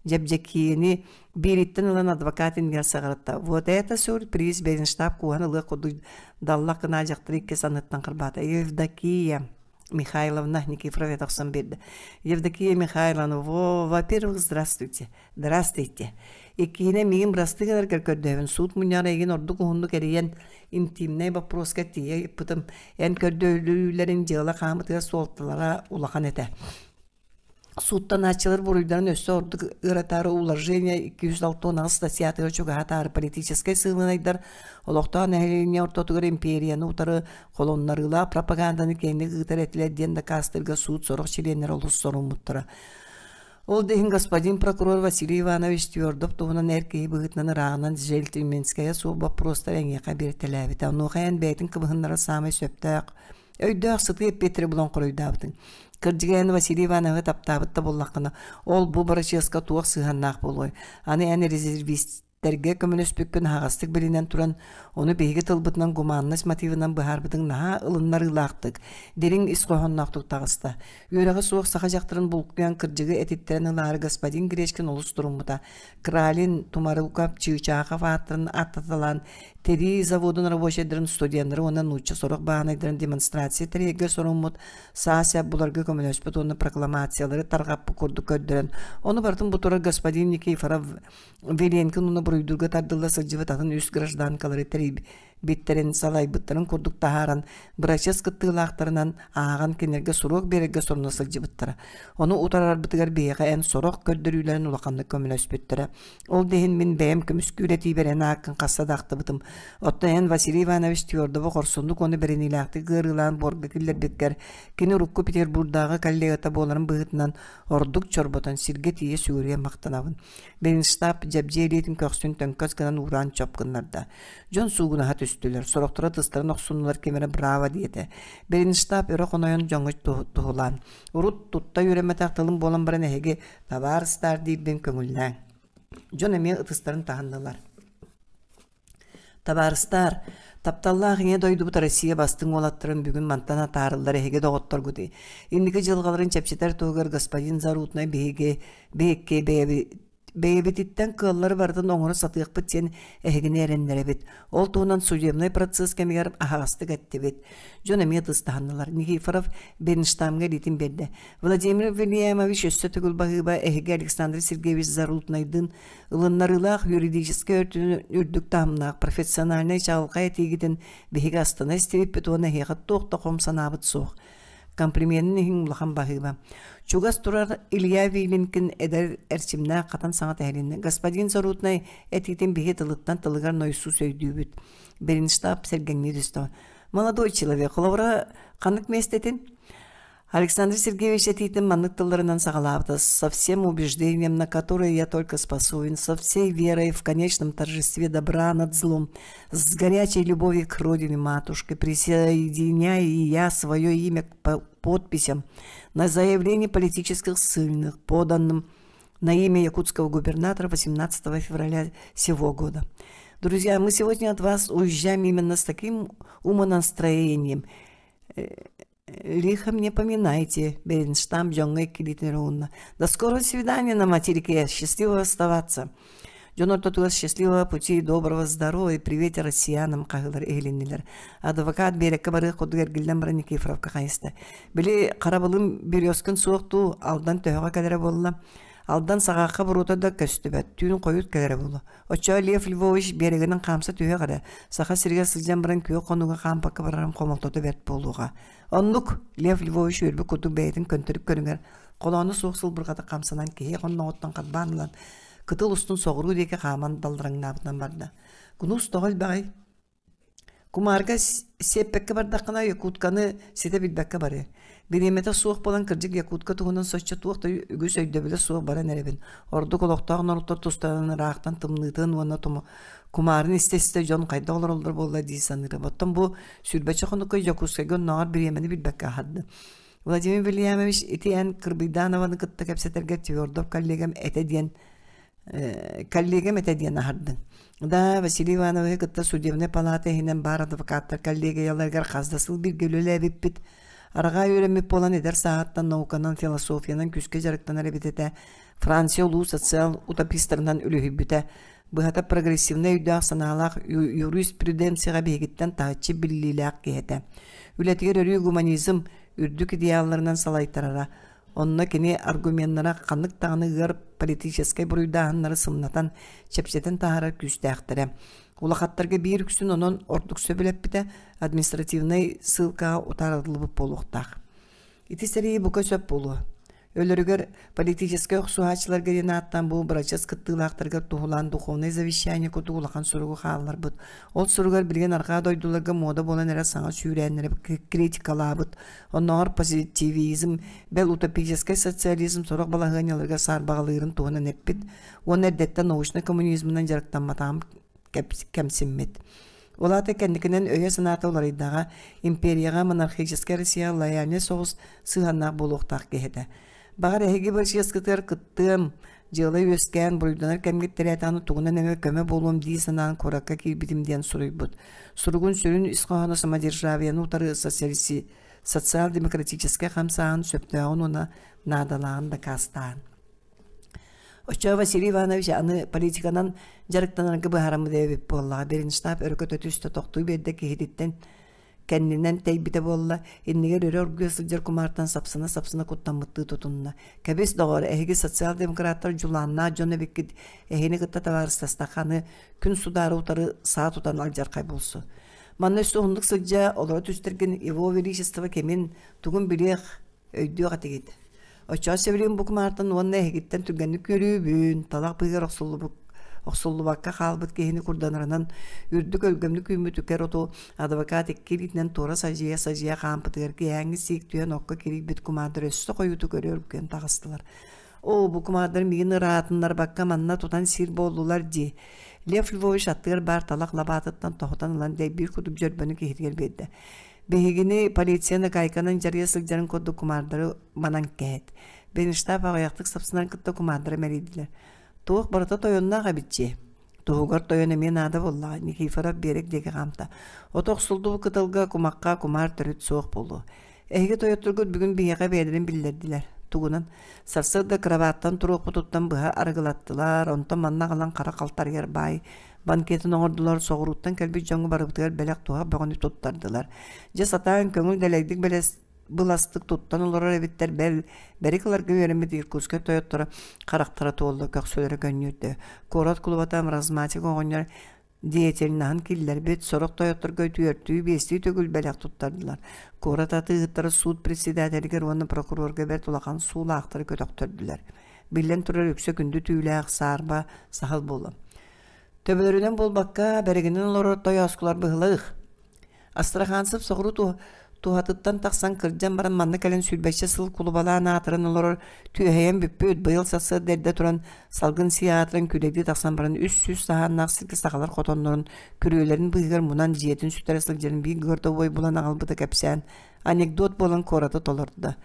дьэбдьэкиини биириттэн ылан адвокат иннигэр саҕарытта. Вот это сюрприз Беренштаб кууһан ылыах курдук даллах гына дьахтар икки санныттан харбаата. Евдокия Михайловна Никифоров этэ охсон биэрдэ. Евдокия Михайловна, во, во-первых, здравствуйте. Здравствуйте. Иккиһинэн миигин бырастыы гынаргар көрдөһөбүн. Суут мунньаҕар эйигин ордук уһуннук эрийэн интимнэй боппуруоска тиийэ ыйыппытым. Эн көрдөһүүлэрин дьыала хаамытыгар суолталара улахан этэ. Сууттанааччылар буруйдарын өссө ордук ыаратаары уложение 268 статьятыгар чугаһатаары политическай сыылынайдар олохтоох нэһилиэнньэ ортотугар империяны утары холуннарыылаах пропаганданы киэҥник ыытар этилэр диэн дакаастыырга суут сорох чилиэннэрэ олус соруммуттара. Ол да иһин господин прокурор Василий Иванович Твердов туһунан эр киһи быһыытынан ырааҕынан джентльменскэйэ суох боппуруостары эйиэхэ биэртэлээбитэ. Онуоха эн бэйэтин кыбыһыннара саамай сөптөөх, өйдөөх сытыы эппиэттэри булан хоруйдаабытыҥ. Кырдьыга эн Василий Ивановиһы таптаабыт да буоллаххына, ол бу бырачыаска туох сыһыаннаах буолуой? Аны эн резервист Тэргэ көмөлөспүккүн аһаҕастык билинэн туран, ону биһиги тылбытынан гуманность мотивынан быһаарбытыҥ наһаа ылыннарыылаахтык, дириҥ ис хоһоонноохтук таҕыста. Үөрэҕэ суох саха дьахтарын булкуйан кырдьыгы этиттэрэн ылаары господин Гречкин олус туруммута. Кралин, Тумаруков, Чыычаахов ааттарын ааттаталаан, тирии заводун рабочайдарын студеннары уонна нуучча сорох бааһынайдарын демонстрация тэрийэргэ соруммут, саа-сэп буларга көмөлөспүт уонна прокламациялары тарҕаппыт курдук көрдөрөн, ону барытын бу турар господин Никифоров Веленкин уонна буруйдуурга тардылла сылдьыбыт атын үс гражданкалары тэрийбиттэрин, салайбыттарын курдук таһааран, бырачыас кыттыылаахтарынан ааҕан кинилэргэ суруок биэрэргэ соруна сылдьыбыттара. Ону утарарбытыгар биһиэхэ эн сорох көрдөрүүлэрин улаханнык көмөлөспүттэрэ. Ол да иһин мин бэйэм көмүскүүр этиибэр эн ааккын хаста да ахтыбытым. Оттон эн Василий Иванович Твердовы хорсуннук уонна бэриниилээхтик ыарыылаан буорга киллэрбиккэр, кини урукку Петербурдааҕы коллегата буоларын быһыытынан ордук чорботон сиргэ тиийэ сүгүрүйэн махтанабын. Бенштаб дьэбдьиэ илиитин көхсүн төҥкөс гынан уураан чоп гыннарда. Дьон суугунаһа түстүлэр, сорохторо тыстарын охсуннулар ким эрэ браво диэтэ. Беренштаб өрө хонойон дьоҥҥо туһулаан, урут тутта үөрэммэтэх тылым буолан баран эһиги табаарыстаар диирбин көҥүллээҥ. Дьон эмиэ ытыстарын таһыннылар. Табаарыстаар, тапталлаах Ийэ дойдубут Россия бастыҥ уолаттарын бүгүн мантан атаарыллар эһиги доҕотторгут инники дьылҕаларын чэпчэтэр туһугар господин Заруднай биһиги биһикки бэйэбит Бэйэбититтэн кыаллары барытын оҥоро сатыахпыт диэн эһигини эрэннэрэбит. Ол туһунан судебнай процесс кэмигэр аһаҕастык эттибит. Дьон эмиэ тыстаһаннылар. Никифоров Бернштамҥа илиитин биэрдэ. Владимир Вильямович өссө төгүл баһыыба эһиги Александр Сергеевич Заруднайдыын ылыннарыылаах юридическай өртүнэн үрдүк таһымнаах профессиональнай чаҕылхай этиигитин биһиги астына истибиппит уонна эһиэхэ туох да хом санаабыт суох. Комплименын иһин улахан баһыыба. Чугас турар Илья Вилинкин эдэр эрчимнээх хатан саҥа тэһилиннэ. Господин Заруднай этиитин биһи тылыттан тылыгар нойсуус өйдүүбүт. Беринштаб сэргэҥнии түстэ. Молодой человек, холобура, ханнык миэстэтин? Александр Сергеевич этиитин маннык тылларынан саҕалаабыта «Со всем убеждением, на которое я только способен, со всей верой в конечном торжестве добра над злом, с горячей любовью к родине матушке, присоединяю и я свое имя к подписям на заявление политических ссыльных, поданным на имя якутского губернатора 18 февраля сего года. Друзья, мы сегодня от вас уезжаем именно с таким умонастроением. Лихо мне поминайте, Беренштам дьоҥҥо иккилиитин уһунна. До скорого свидания на материке, счастливо оставаться. Дьон ортотугар счастливого пути, доброго здоровья, привет россиянам хаһыылар иһилиннилэр. Адвокат биэрэккэ барыах курдук эргиллэн баран Никифоровка хайыста. Били харабылым Березкин суох дуу, Алдан төһөҕө кэлэрэ буолла. Алдан саҕаахха буруота да көстүбэт, түүн хойут кэлэрэ буолуо. Оччоо Лев Львович биэрэгинэн хаамса түһүөх эрэ, Саха сиригэр сылдьан баран күөх хонууга хаампакка барарым хомолтото бэрт буолуоҕа. Оннук, Лев Львович үөрбүт курдук бэйэтин көнтөрүк көрүҥэр холооно суох сылбырҕатык хамсанан киһи хонноҕуттан харбаан ылан, кытыл устун соҕуруу диэки хааман даллараҥнаабытынан барда. Кунус тоҕо элбэҕий? Кумаарга сиэппэккэ бардаххына Якутканы ситэ билбэккэ барыа. Бириэмэтэ суох буолан кырдьык Якутка туһунан соччо туох да үгүс өйдөбүлэ суох баран эрэбин. Ордук олохтоох норуоттар тустарынан ыраахтан тымныытын уонна кумаарын истэ-истэ дьон хайдах олороллор буолла дии саныырым. Оттон бу сүүрбэччэ хонукка Дьокуускайга оннооҕор бириэмэни билбэккэ аһардым. Владимир Вильямович ити эн Кырбыйданованы кытта кэпсэтэргэ Твердов коллегам этэ диэн коллегам этэ диэн аһардыҥ. Да, Василий Ивановиһы кытта судебнай палата иһинэн баар адвокаттар коллегияларыгар хас да сыл бииргэ үлэлээбиппит. Арҕаа үөрэммит буолан эдэр сааһыттан науканан, философиянан күүскэ дьарыктанар эбит этэ. Франция улуу социал утопистарынан үлүһүйбүтэ. Быһата прогрессивнай өйдөөх-санаалаах юриспруденцияҕа биһигиттэн таһыччы биллиилээх киһи этэ. Үлэтигэр өрүү гуманизм үрдүк идеалларынан салайтарара. Онно кини аргуменнара ханнык даҕаны ыар политическай буруйдааһыннары сымнатан, чэпчэтэн таһаарар күүстээхтэрэ. Улахаттарга биир үксүн онон ордук сөбүлэппитэ административнай сыылкаҕа утаарыллыбыт буолуохтаах. Ити сэрии бука сөп буолуо. Өлөрүгэр политическай охсуһааччыларга диэн ааттаан бу бырачыас кыттыылаахтарыгар туһулаан духовнай завещание курдук улахан суругу хаалларбыт. Ол суругар билигин арҕаа дойдуларга муода буолан эрэр саҥа сүүрээннэри критикалаабыт. Оннооҕор позитивизм, бэл утопическай социализм сорох балаһыанньаларыгар саарбаҕалыырын туһунан эппит уонна эрдэттэн научнай коммунизмынан дьарыктамматаҕын кэмсиммит. Ол аата кэнникинэн өйө-санаата уларыйдаҕа, империяҕа монархическай Россия лояльнай соҕус сыһыаннаах буолуохтаах киһи этэ. Баҕар эһиги бырачыаскытыгар кыттыам, дьыала үөскээн, буруйданар кэмҥит тирээтэҕинэ тугунан эмэ көмө буолуом дии санаан куоракка киирбитим диэн суруйбут. Суругун сүрүн ис хоһооно самодержавиены утары социал-демократическай хамсааһын сөптөөҕүн уонна наадалааҕын дакаастаан. Оччоҕо Василий Иванович аны политиканан дьарыктанарга быһаараммыт эбит буоллаҕа. Беренштаб өрө көтө түстэ, тохтуу биэрдэ киһититтэн кэннинэн тэйбитэ буолла, иннигэр өрө оргуйа сылдьар кумаартан сапсына-сапсына куттаммыттыы тутунна. Кэбис, доҕоор, эһиги социал-демократтар дьулааннаах дьон эбиккит, эһини кытта табаарыстастахха аны күн судаары утары саа тутан алдьархай булсу. Манна өссө уһуннук сылдьа, олоро түстэргин его величество кимин, тугун билиэх, өйдүөх этигит. Оччоҕо сөбүлүүн бу кумаартан уонна эһигиттэн түргэнник көрүүбүн, талах быыһыгар охсуллубут охсуллубакка хаалбыт киһини курданарынан үрдүк өлгөмнүк үүммүт үкэр оту адвокат икки илиитинэн туора садьыйа-садьыйа хаампытыгар киэһээҥҥи сиик түһэн окко кирийбит кумаардар өссө хойуутук өрө үргэн таҕыстылар. Оо, бу кумаардар миигин ыраатыннарбакка манна тутан сиир буоллулар дии. Лев Львович аттыгар баар талах лабаатыттан тоһутан ылан дэйбиир курдук дьөрбөнү киһитигэр биэрдэ. Биһигини полицияны гайканан дьарыйа сылдьарын курдук кумаардары манан кэһэт. Бенштаб аҕыйахтык сапсынан кытта кумаардары мэлийдилэр. Туох барыта тойонноох эбит дии. Туһугар тойон эмиэ наада буоллаҕа, Никифоров биэрэк диэки хаамта. Ото охсуллубут кытылга кумахха кумаар төрүт суох буолуо. Эһиги тойотторгут бүгүн биһиэхэ бэйэлэрин биллэрдилэр. Тугунан? Сарсыарда кырабааттан туруохпутуттан быһа арыгылаттылар, онтон манна аҕалан хара халтарыйар баай банкетын оҥордулар, соҕурууттан кэлбит дьоҥҥо барыбытыгар бэлэх-туһах бөҕөнү туттардылар. Дьэ сатаан көҥүл дэлэйдик бэлэс быластык туттан олорор эбиттэр, бэл, бэрик ыларга үөрэммит Иркутскай тойотторо харахтара туолла, көхсүлэрэ көнньүөрдэ. Куорат кулубата маразматик оҕонньор деятельноһын киллэрбит, сорох тойотторго түөртүү, биэстии төгүл бэлэх туттардылар. Куорат атыыһыттара суут председателигэр уонна прокурорга бэрт улахан суулаахтары көтөхтөрдүлэр. Биллэн турар, үксэ күндү түүлээх, саарба, саһыл буолла. Төбөлөрүнэн буолбакка, бэригинэн олорор тойооскулар быһылаах. Астраханцев соҕуруу туһатыттан тахсан кырдьан баран манна кэлэн сүүрбэччэ сыл кулубалаан аатыран олорор түөһэйэн бүппүт быйыл сарсыарда эрдэ туран салгын сии аатыран күлэйдии тахсан баран 300 саһааннаах сиргэ сахалар хотоннорун күрүөлэрин быыһыгар мунан дьиэтин сүтэрэ сылдьарын биир гордовой булан аҕалбыта кэпсээн анекдот буолан куораты толордо.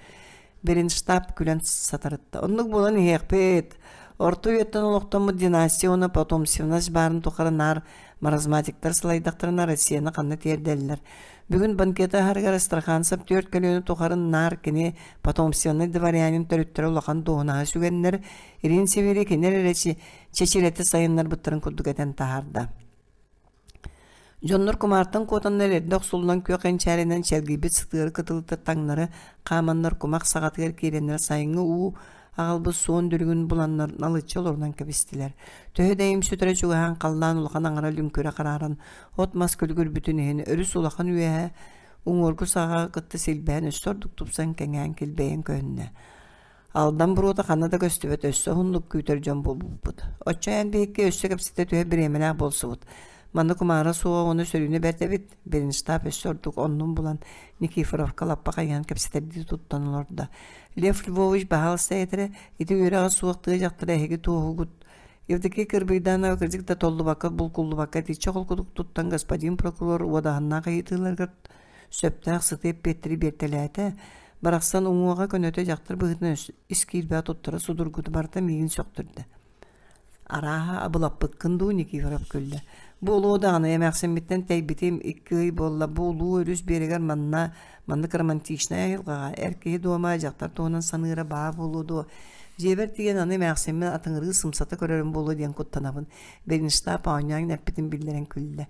Беренштаб күлэн сатарытта. Оннук буолан иһиэхпит. Орто үйэттэн олохтоммут династия уонна потомственность баарын тухары наар маразматиктар салайдахтарына Россияны ханна тиэрдэллэр. Бүгүн банкета аһарыгар Астраханцев түөрт көлүөнэ тухары наар кини потомственный дворянин төрүттэрэ улахан дуоһунаһы сүгэннэр, Илин Сибиири кинилэр эрэ чэчирэтэ сайыннарбыттарын курдук этэн таһаарда. Дьоннор кумаартан куотаннар эрдэ охсуллан күөх энчээринэн чэлгийбит сытыары кытылыта таҥнары хааманнар кумах саҕатыгар киирэннэр сайыҥҥы уу аҕалбыт суон дүлүгүн буланнар налыччы олорунан кэбистилэр. Төһө да имсүтэрэ чугаһаан халлаан улахан аҥара лүҥкүрэ харааран от-мас күлүгүрбүтүн иһин өрүс улахан үөһэ уҥуоргу саҕаҕа кытта силбэһэн өссө ордук тупсан кэҥээн килбэйэн көһүннэ. Алдан буруота ханна да көстүбэт өссө уһуннук күүтэр дьон буолбуппут. Оччо эн биһикки өссө кэпсэтэ түһэр бириэмэлээх буолсубут. Манна кумаара суоҕа уонна сөрүүнэ бэрт эбит. Беренштаб өссө ордук оннун булан Никифоровка лаппа хайыһан кэпсэтэрдии туттан олордо. Лев Львович баһаалыста этэрэ, ити үөрэҕэ суох тыа дьахтара эһиги туоһугут. Евдокия Кырбыйданова кырдьык да толлубакка, булкуллубакка итиччэ холкутук туттан господин прокурор уодаһыннаах ыйытыыларыгар сөптөөх сытыы эппиэттэри биэртэлээтэ. Барахсан уҥуоҕа көнөтө дьахтар быһыытынан ис киирбэҕэ туттара судургута барыта миигин сөхтөрдө. Арааһа, абылаппыккын дуу, Никифоров күллэ. Бу улуу даҕаны эмээхсиммиттэн тэйбитим икки ый буолла. Бу улуу өрүс биэрэгэр манна маннык романтичнай айылҕаҕа эр киһи дуома дьахтар туһунан саныыра баа буолуо дуо? Дьиэбэр тиийэн аны эмээхсиммин атыҥырыы сымсата көрөрүм буолуо диэн куттанабын. Беренштаб оонньоон эппитин биллэрэн күллэ.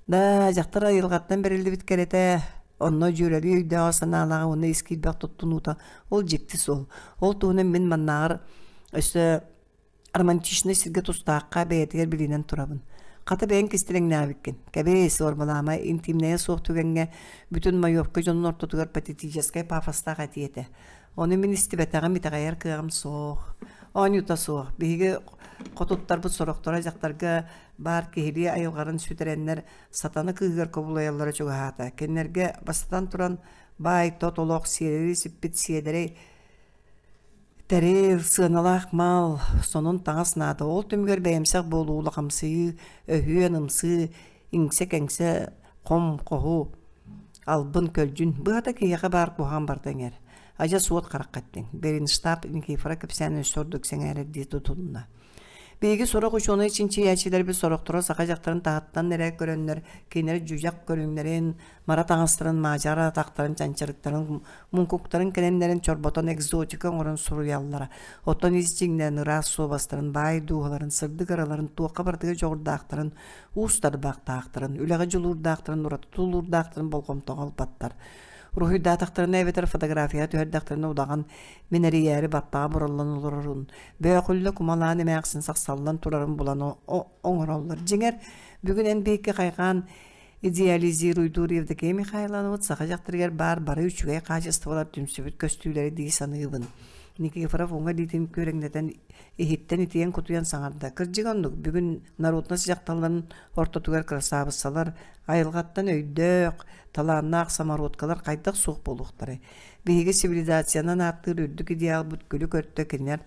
Да, дьахтар айылҕаттан бэриллибит кэрэтэ, онно дьүөрэлии өйдөөҕө санаалааҕа уонна ис киирбэх туттунуута ол дьикти суол. Ол туһунан мин маннааҕар өссө романтичнай сиргэ тустаахха бэйэтигэр билинэн турабын. Хата бэйэҥ кистэлэҥнээбиккин. Кэбиис, уорбалаама, интимнэйэ суох түгэҥҥэ бүтүн Майовка дьонун ортотугар патетическай пафостаах этии этэ. Ону мин истибэтэҕим, итэҕэйэр кыаҕым суох. Оонньуута суох. Биһиги хотуттарбыт сорохторо дьахтарга баар киһилии айылҕарын сүтэрэннэр сатана кыыһыгар кубулуйаллара чугаһаата. Кинилэргэ бастатан туран баай-тот олох сиэри сиппит сиэдэрэй тэрил, сыаналаах мал, сонун таҥас наада. Ол түмүгэр бэйэмсэх буолуу, улахамсыйыы, өһүөн, ымсыы, иҥсэ-кэҥсэ, хом-хоһу, албын-көлдьүн, быһата киһиэхэ баар куһаҕан барыта иҥэр. Адьас уот харахха эттиҥ. Беренштаб Никифора кэпсээн өссө ордук сэҥээрэрдии тутунна. Биһиги сорох учуонай чинчийээччилэрбит сорохторо саха дьахтарын таһыттан эрэ көрөннөр, кинилэр дьүдьэх көрүҥнэрин, мара таҥастарын, маадьара атахтарын, чанчарыктарын, муҥкуктарын кэлэннэрин чорботон экзотика оҥорон суруйаллара. Оттон ис дьиҥнэрин, ыраас суобастарын, баай дууһаларын, сырдык ыраларын, туохха барытыгар дьоҕурдаахтарын, уус тарбахтаахтарын, үлэҕэ дьулуурдаахтарын, ураты тулуурдаахтарын болҕомтоҕо ылбаттар. Уруһуйдаатахтарына эбэтэр фотографияҕа түһэрдэхтэринэ удаҕан мин эрийээри баттаҕа бураллан олорорун, бөөхүллэ кумалаан эмээхсин сахсаллан турарын булан оҥороллор. Дьиҥэр, бүгүн эн биһикки хайҕаан идеализируйдуур Евдокия Михайловна саха дьахтарыгар баар бары үчүгэй хаачыстыбалар түмсүбүт көстүүлэрэ дии саныыбын. Никифоров уҥа илиитин күөрэҥнэтэн иһиттэн итийэн-кутуйан саҥарда. Кырдьык оннук, бүгүн народность дьахталларын ортотугар кырасаабыссалар, айылҕаттан өйдөөх, талааннаах самородкалар хайдах суох буолуохтарай? Биһиги цивилизациянан ааттыыр үрдүк идеалбыт күлүк өртө кинилэр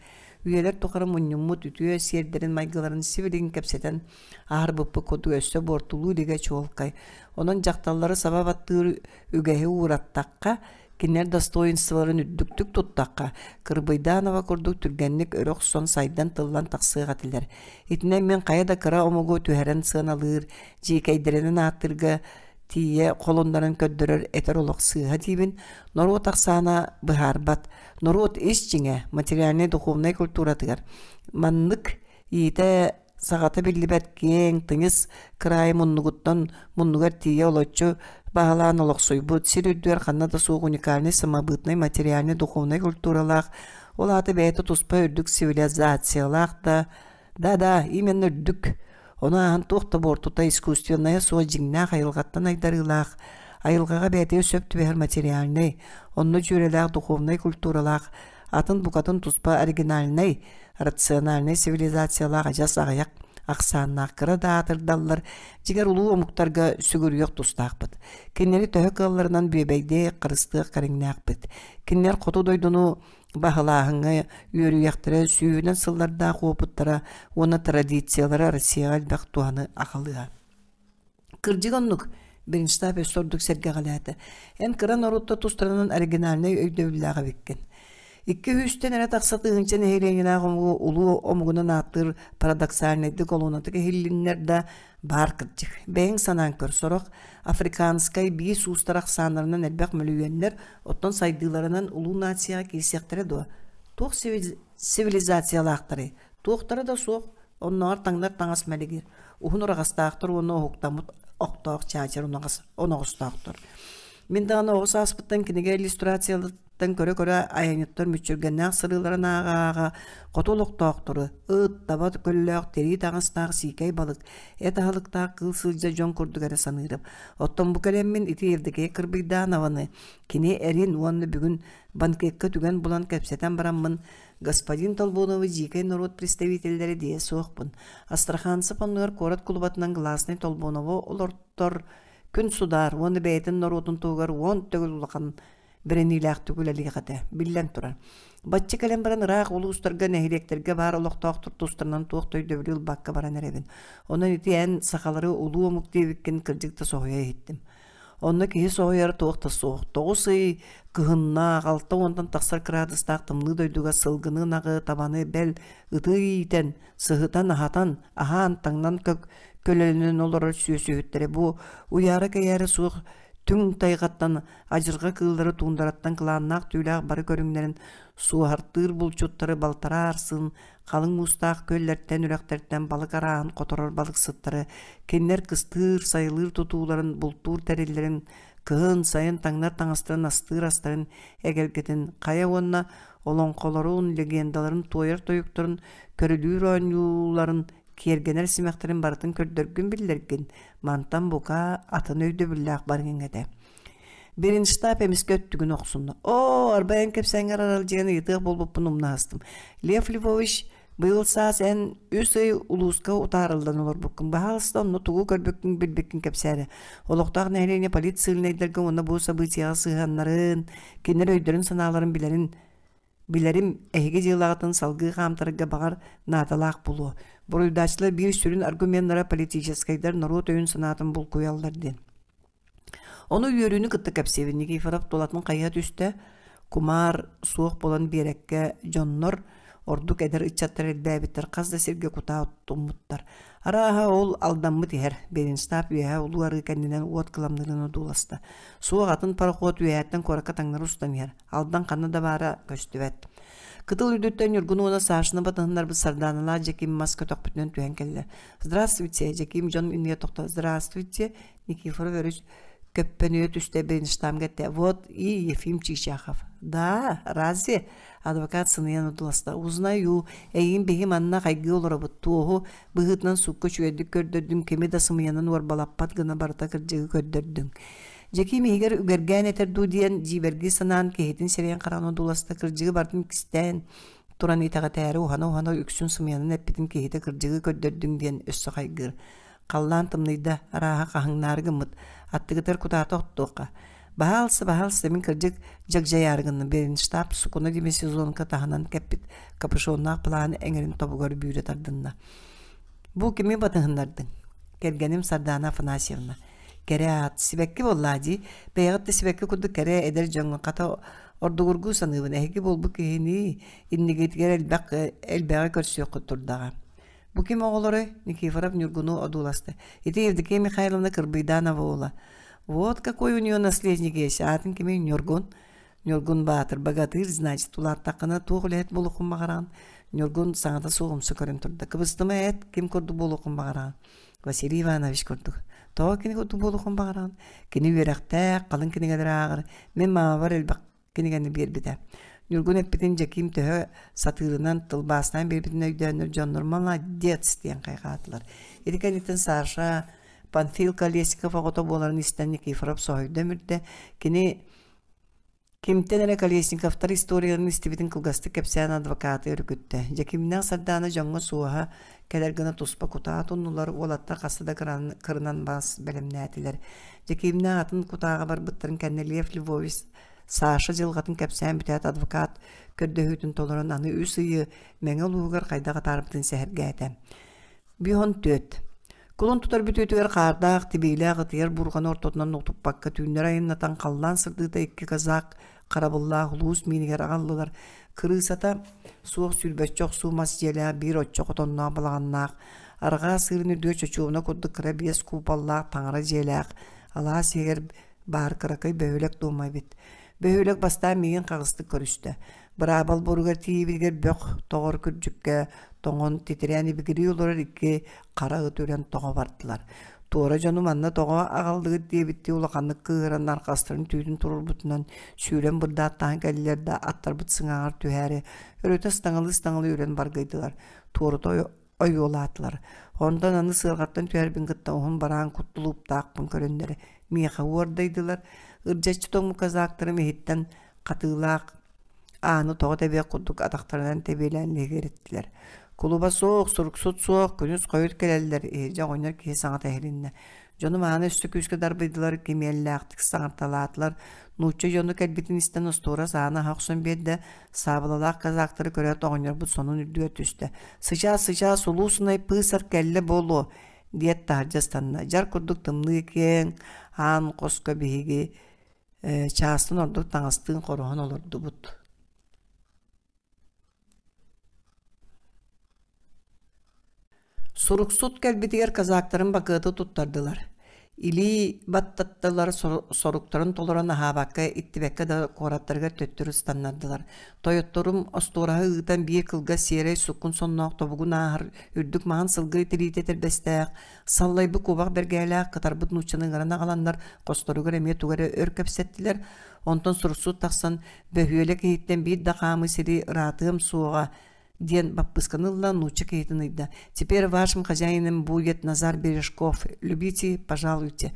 үйэлэр тухары мунньуммут үтүө сиэрдэрин-майгыларын сибилигин кэпсэтэн аһарбыппыт курдук өссө буортулуу илигэ чуолкай. Онон дьахталлары саба баттыыр үгэһи уураттахха, кинилэр достоинстволарын үрдүктүк туттахха, Кырбыйдаанова курдук түргэнник өрө охсон сайдан-тыллан тахсыах этилэр. Итинэн мин хайа да кыра омугу түһэрэн сыаналыыр, дьиикэйдэринэн ааттыырга тиийэ холуннаран көрдөрөр этэр олох сыыһа диибин. Норуот ахсаана быһаарбат. Норуот ис дьиҥэ материальнай духовнай культуратыгар маннык иитэ саҕата биллибэт киэҥ, тыйыс кыраайы муннугуттан муннугар тиийэ олоччу баһылаан олохсуйбут, сир үрдүгэр ханна да суох уникальнай самобытнай материальнай духовнай культуралаах, ол аата бэйэтэ туспа үрдүк цивилизациялаах да, да-да, именно үрдүк, ону ааһан туох да буортута искусственнайа суох дьиҥнээх айылҕаттан айдарыылаах, айылҕаҕа бэйэтигэр сөп түбэһэр материальнай, онно дьүөрэлээх духовнай культуралаах, атын букатын туспа оригинальнай, рациональнай цивилизациялаах адьас аҕыйах ахсааннаах кыра да аатырдаллар, дьиҥэр улуу омуктарга сүгүрүйүөх тустаахпыт. Кинилэри төһө кыалларынан бүөбэйдиэх, харыстыах кэриҥнээхпит. Кинилэр хоту дойдуну баһылааһыҥҥа үөрүйэхтэрэ, сүүһүнэн сыллардаах уопуттара уонна традициялара Россияҕа элбэх туһаны аҕалыа. Кырдьык оннук, Бернштаб өссө ордук сэргэҕэлээтэ. Эн кыра норуоттар тустарынан оригинальнай өйдөбүллээх эбиккин. Икки сүүстэн эрэ тахса тыһыынча нэһилиэнньэлээх омугу улуу омугунан ааттыыр парадоксальнайдык олуонатык иһиллиннэр да, баар кырдьык. Бэйэҥ санаан көр, сорох африканскай биис уустар ахсааннарынан элбэх мөлүйүөннэр, оттон сайдыыларынан улуу нацияҕа киирсиэхтэрэ дуо? Туох цивилизациялаахтарый? Туохтара да суох, оннооҕор таҥнар таҥас мэлигир, уһун ураҕастаахтар уонна уһуктаммыт охтоох чаачар оноҕостоохтор. Мин даҕаны оҕо сааспыттан кинигэ иллюстрацияларыттан көрө-көрө айанньыттар мүччүргэннээх сырыыларын ааҕа-ааҕа хоту олохтоохтору ыт, таба көллөөх, тирии таҥастаах сиикэй балык, эт аһылыктаах кыыл сылдьар дьон курдук эрэ саныырым. Оттон бу кэлэммин ити Евдокия Кырбыйданованы, кини эрин уонна бүгүн банкекка түгэн булан кэпсэтэн бараммын Господин Толбоновы дьиикэй норуот представителлэрэ диэ суохпун. Астраханцев оннугар куорат кулубатынан гласный Толбонову олортор күн судаар уонна бэйэтин норуотун туһугар уон төгүл улахан бэриниилээхтик үлэлиэх этэ, биллэн турар. Бачча кэлэн баран ыраах улуустарга, нэһилиэктэргэ баар олохтоохтор тустарынан туох да өйдөбүлү ылбакка баран эрэбин. Онон ити эн сахалары улуу омук диэбиккин кырдьык да соһуйа иһиттим. Онно киһи соһуйара туох да суох. Тоҕус ый кыһыннаах, алта уонтан тахсар кыраадыстаах тымныы дойдуга сылгыны, ынаҕы, табаны, бэл, ыты иитэн, сыһытан, аһатан, аһаан, таҥнан көлөлөнөн олорор сүөсүһүттэрэ бу уйаара-кэйээрэ суох түҥ тайҕаттан адьырҕа кыыллары туундараттан кылааннаах түүлээх бары көрүҥнэрин суоһартыыр булчуттары балтараа арсын халыҥ муустаах күөллэртэн, үрэхтэртэн балык арааһын хоторор балыксыттары, кинилэр кыстыыр, сайылыыр тутууларын, бултуур тэриллэрин, кыһын, сайын таҥнар таҥастарын, астыыр астарын эгэлгэтин, хайа уонна олоҥхолорун, легендаларын, туойар тойуктарын, көрүлүүр оонньууларын, киэргэнэр симэхтэрин барытын көрдөргүн биллэргин, мантан бука атын өйдөбүллээх барыҥ этэ. Беренштаб эмискэ өттүгүн охсунна. Оо, арба эн кэпсээҥҥэр аралдьыйан ыйытыах буолбуппун умнаһастым. Лев Львович, быйыл саас эн үс ый улууска утаарыллан олорбуккун. Баһаалыста онно тугу көрбүккүн билбиккин кэпсээрэ. Олохтоох нэһилиэнньэ полицияльнайдарга уонна бу событияҕа сыһыаннарын, кинилэр өйдөрүн-санааларын билэрин Билэрим, эһиги дьыалаҕытын салгыы хаамтарарга баҕар наадалаах буолуо. Буруйдааччылар биир сүрүн аргуменнара политическайдар норуот өйүн-санаатын булкуйаллар диэн. Ону үөрүүнү кытта кэпсиэбин Никифоров тулатын хайыһа түстэ, кумаар суох буолан биэрэккэ дьоннор, ордук эдэр ыччаттар элбээбиттэр, хас да сиргэ кутаа оттуммуттар. Арааһа ол алдаммыт иһэр, Беренштаб үөһэ улуу арыы кэннинэн уот кыламныырын одууласта. Суох атын пароход үөһээттэн куоракка таҥнары устан иһэр. Алдан ханна да баара көстүбэт. Кытыл үрдүттэн Ньургун уонна Сашаны батыһыннарбыт Сардааналаах Дьэкиим мас көтөхпүтүнэн түһэн кэллэ. «Здравствуйте!» Дьэкиим дьон иннигэр тохто «Здравствуйте!» Никифоров өрүс көппөнүйэ түстэ Беренштамга эттэ «Вот и Ефим Чичахов». «Да, разве?» Адвокат сыныйан одууласта. «Узнаю, эйигин биһи манна хайгыы олоробут. Туоһу быһыытынан суукка үчүгэйдик көрдөрдүҥ, кими да сымыйанан уорбалаппат гына барыта кырдьыгы көрдөрдүҥ». Дьэкиим иһигэр үгэргээн этэр дуу диэн дьиибэргии санаан киһитин сирэйин хараҕын одууласта кырдьыгы барытын кистээн туран итэҕэтээри уһана-уһана үксүн сымыйанан эппитин киһитэ кырдьыгы көрдөрдүҥ диэн өссө хайгыыр. Халлаан тымныйда, арааһа хаһыҥнаары гыммыт, аттыгытыгар кутаата оттуохха. Баһаалса, баһаалса, мин кырдьык дьагдьайаары гынным, Беренштаб сукуна демисезонка таһынан кэппит капюшоннаах былааны эҥэрин тобугар бүүрэ тардынна. Бу кими батыһыннардыҥ? Кэргэним Сардаана Афанасьевна. Кэрэ аат, сибэкки буоллаа дии. Бэйэҕит да сибэкки курдук кэрэ эдэр дьоҥҥо хата ордугургуу саныыбын. Эһиги буолбут киһини иннигитигэр элбэх элбэҕи көрсүөххүт турдаҕа. Бу ким оҕолорой? Никифоров Ньургуну одууласта. Ити Евдокия Михайловна Кырбыйдаанова уола. Вот какой у нее наследник есть. Аатын кимий Ньургун. Ньургун Баатыр богатырь, значит, улааттаххына туох үлэһит буолуоххун баҕараҕын? Ньургун саҥата суох умса көрөн турда. Кыбыстыма эт, ким курдук буолуоххун баҕараҕын? Василий Иванович курдук. Тоҕо кини курдук буолуоххун баҕараҕын? Кини үөрэхтээх, халыҥ кинигэлэри ааҕар. Мин маамабар элбэх кинигэни биэрбитэ. Ньургун эппитин Дьэкиим төһө сатыырынан тылбаастаан биэрбитин өйдөөннөр дьоннор «молодец» диэн хайҕаатылар. Ити кэнниттэн Саша Панфил Колесников оҕото буоларын истэн Никифоров соһуйда өмүрдэ. Кини кимтэн эрэ Колесниковтар историяларын истибитин кылгастык кэпсээн адвокаты өрүкүттэ. Дьэкиимнээх Сардаана дьоҥҥо суоһа кэлэр гына туспа кутаа туннулар, уолаттар хаста да кырынан бас бэлэмнээтилэр. Дьэкиимнээх атын кутааҕа барбыттарын кэннэ Лев Львович Саша дьылҕатын кэпсээн бүтээт адвокат көрдөһүүтүн толорон аны үс ыйы Мэҥэ улууһугар хайдах атаарбытын сэһэргээтэ. Биһон түөт. Кулун тутар бүтүүтүгэр хаардаах, тибиилээх ытыйар бурҕаны ортотунан утуппакка түүннэри айаннатан халлаан сырдыыта икки казак харабыллаах улуус миинигэр аҕаллылар. Кырыысата суох сүүрбэччэ охсуу мас дьиэлээх биир оччо хотонноох балаҕаннаах, арҕаа сыырын үрдүгэр чочуобуна курдук кыра биэс куупаллаах таҥара дьиэлээх, алаас иһигэр баар кыракый бөһүөлэк дуома эбит. Бөһүөлэк бастаан миигин хаҕыстык көрүстэ. Быраабал буоругар тиийбитигэр бөх тоҕор күрдьүккэ тоҥон титирээн ибигирии олорор икки хара ыт үрэн тоҕо бардылар. Туора дьону манна тоҕо аҕаллыгыт диэбиттии улаханнык кыыһыран арҕастарын түүтүн туруорбутунан сүүрэн бырдааттаан кэллилэр да аттарбыт сыҥааҕар түһээри өрүтэ ыстаҥалыы-ыстаҥалыы үрэн баргыйдылар. Туорута ойуолаатылар. Онтон аны сыарҕаттан түһэрбин кытта уһун бараан куттулууптаахпын көрөннөр миэхэ уордайдылар. Ырдьаччы тоҥмут казактарым иһиттэн хатыылаах ааны тоҕо тэбиэх курдук атахтарынан тэбиэлээн лиһигирэттилэр. Кулуба суох, суруксут суох, күнүс хойут кэлэллэр, иһирдьэ оҕонньор киһи саҥата иһилиннэ. Дьонум ааны өссө күүскэ дарбыйдылар, кимиэллээхтик саҥарталаатылар. Нуучча дьону кэлбитин истэн остуорас ааны аһа охсон биэрдэ, саабылалаах казактары көрөөт оҕонньорбут сонун үрдүгэр түстэ. «Сычаас, сычаас, улуусунай пыысар кэллэ буолуо!» диэт таһырдьа ыстанна. Дьар курдук тымныы киэҥ аан хоско биһиги чаастан ордук таҥастыын хороһон олордубут. Суруксут кэлбитигэр казактарын бакыаты туттардылар. Илии баттаттылар соруктарын толорон аһаабакка, иттибэккэ да куораттарыгар төттөрү ыстаннардылар. Тойотторум остуораһы ыытан биир кылгас сиэрэй суккун сонноох тобугун ааһар үрдүк маҥан сылгы тириитэ этэрбэстээх, саллайбыт куобах бэргэһэлээх кытарбыт нууччаны ыҥыран аҕаланнар хосторугар эмиэ тугу эрэ өр кэпсэттилэр. Онтон суруксут тахсан бөһүөлэк иһиттэн биир да хаамыы сири ыраатыам суоҕа диэн баппысканы ылла, нуучча киһитин ыйда. «Теперь вашим хозяином будет Назар Бережков. Любите, пожалуйте».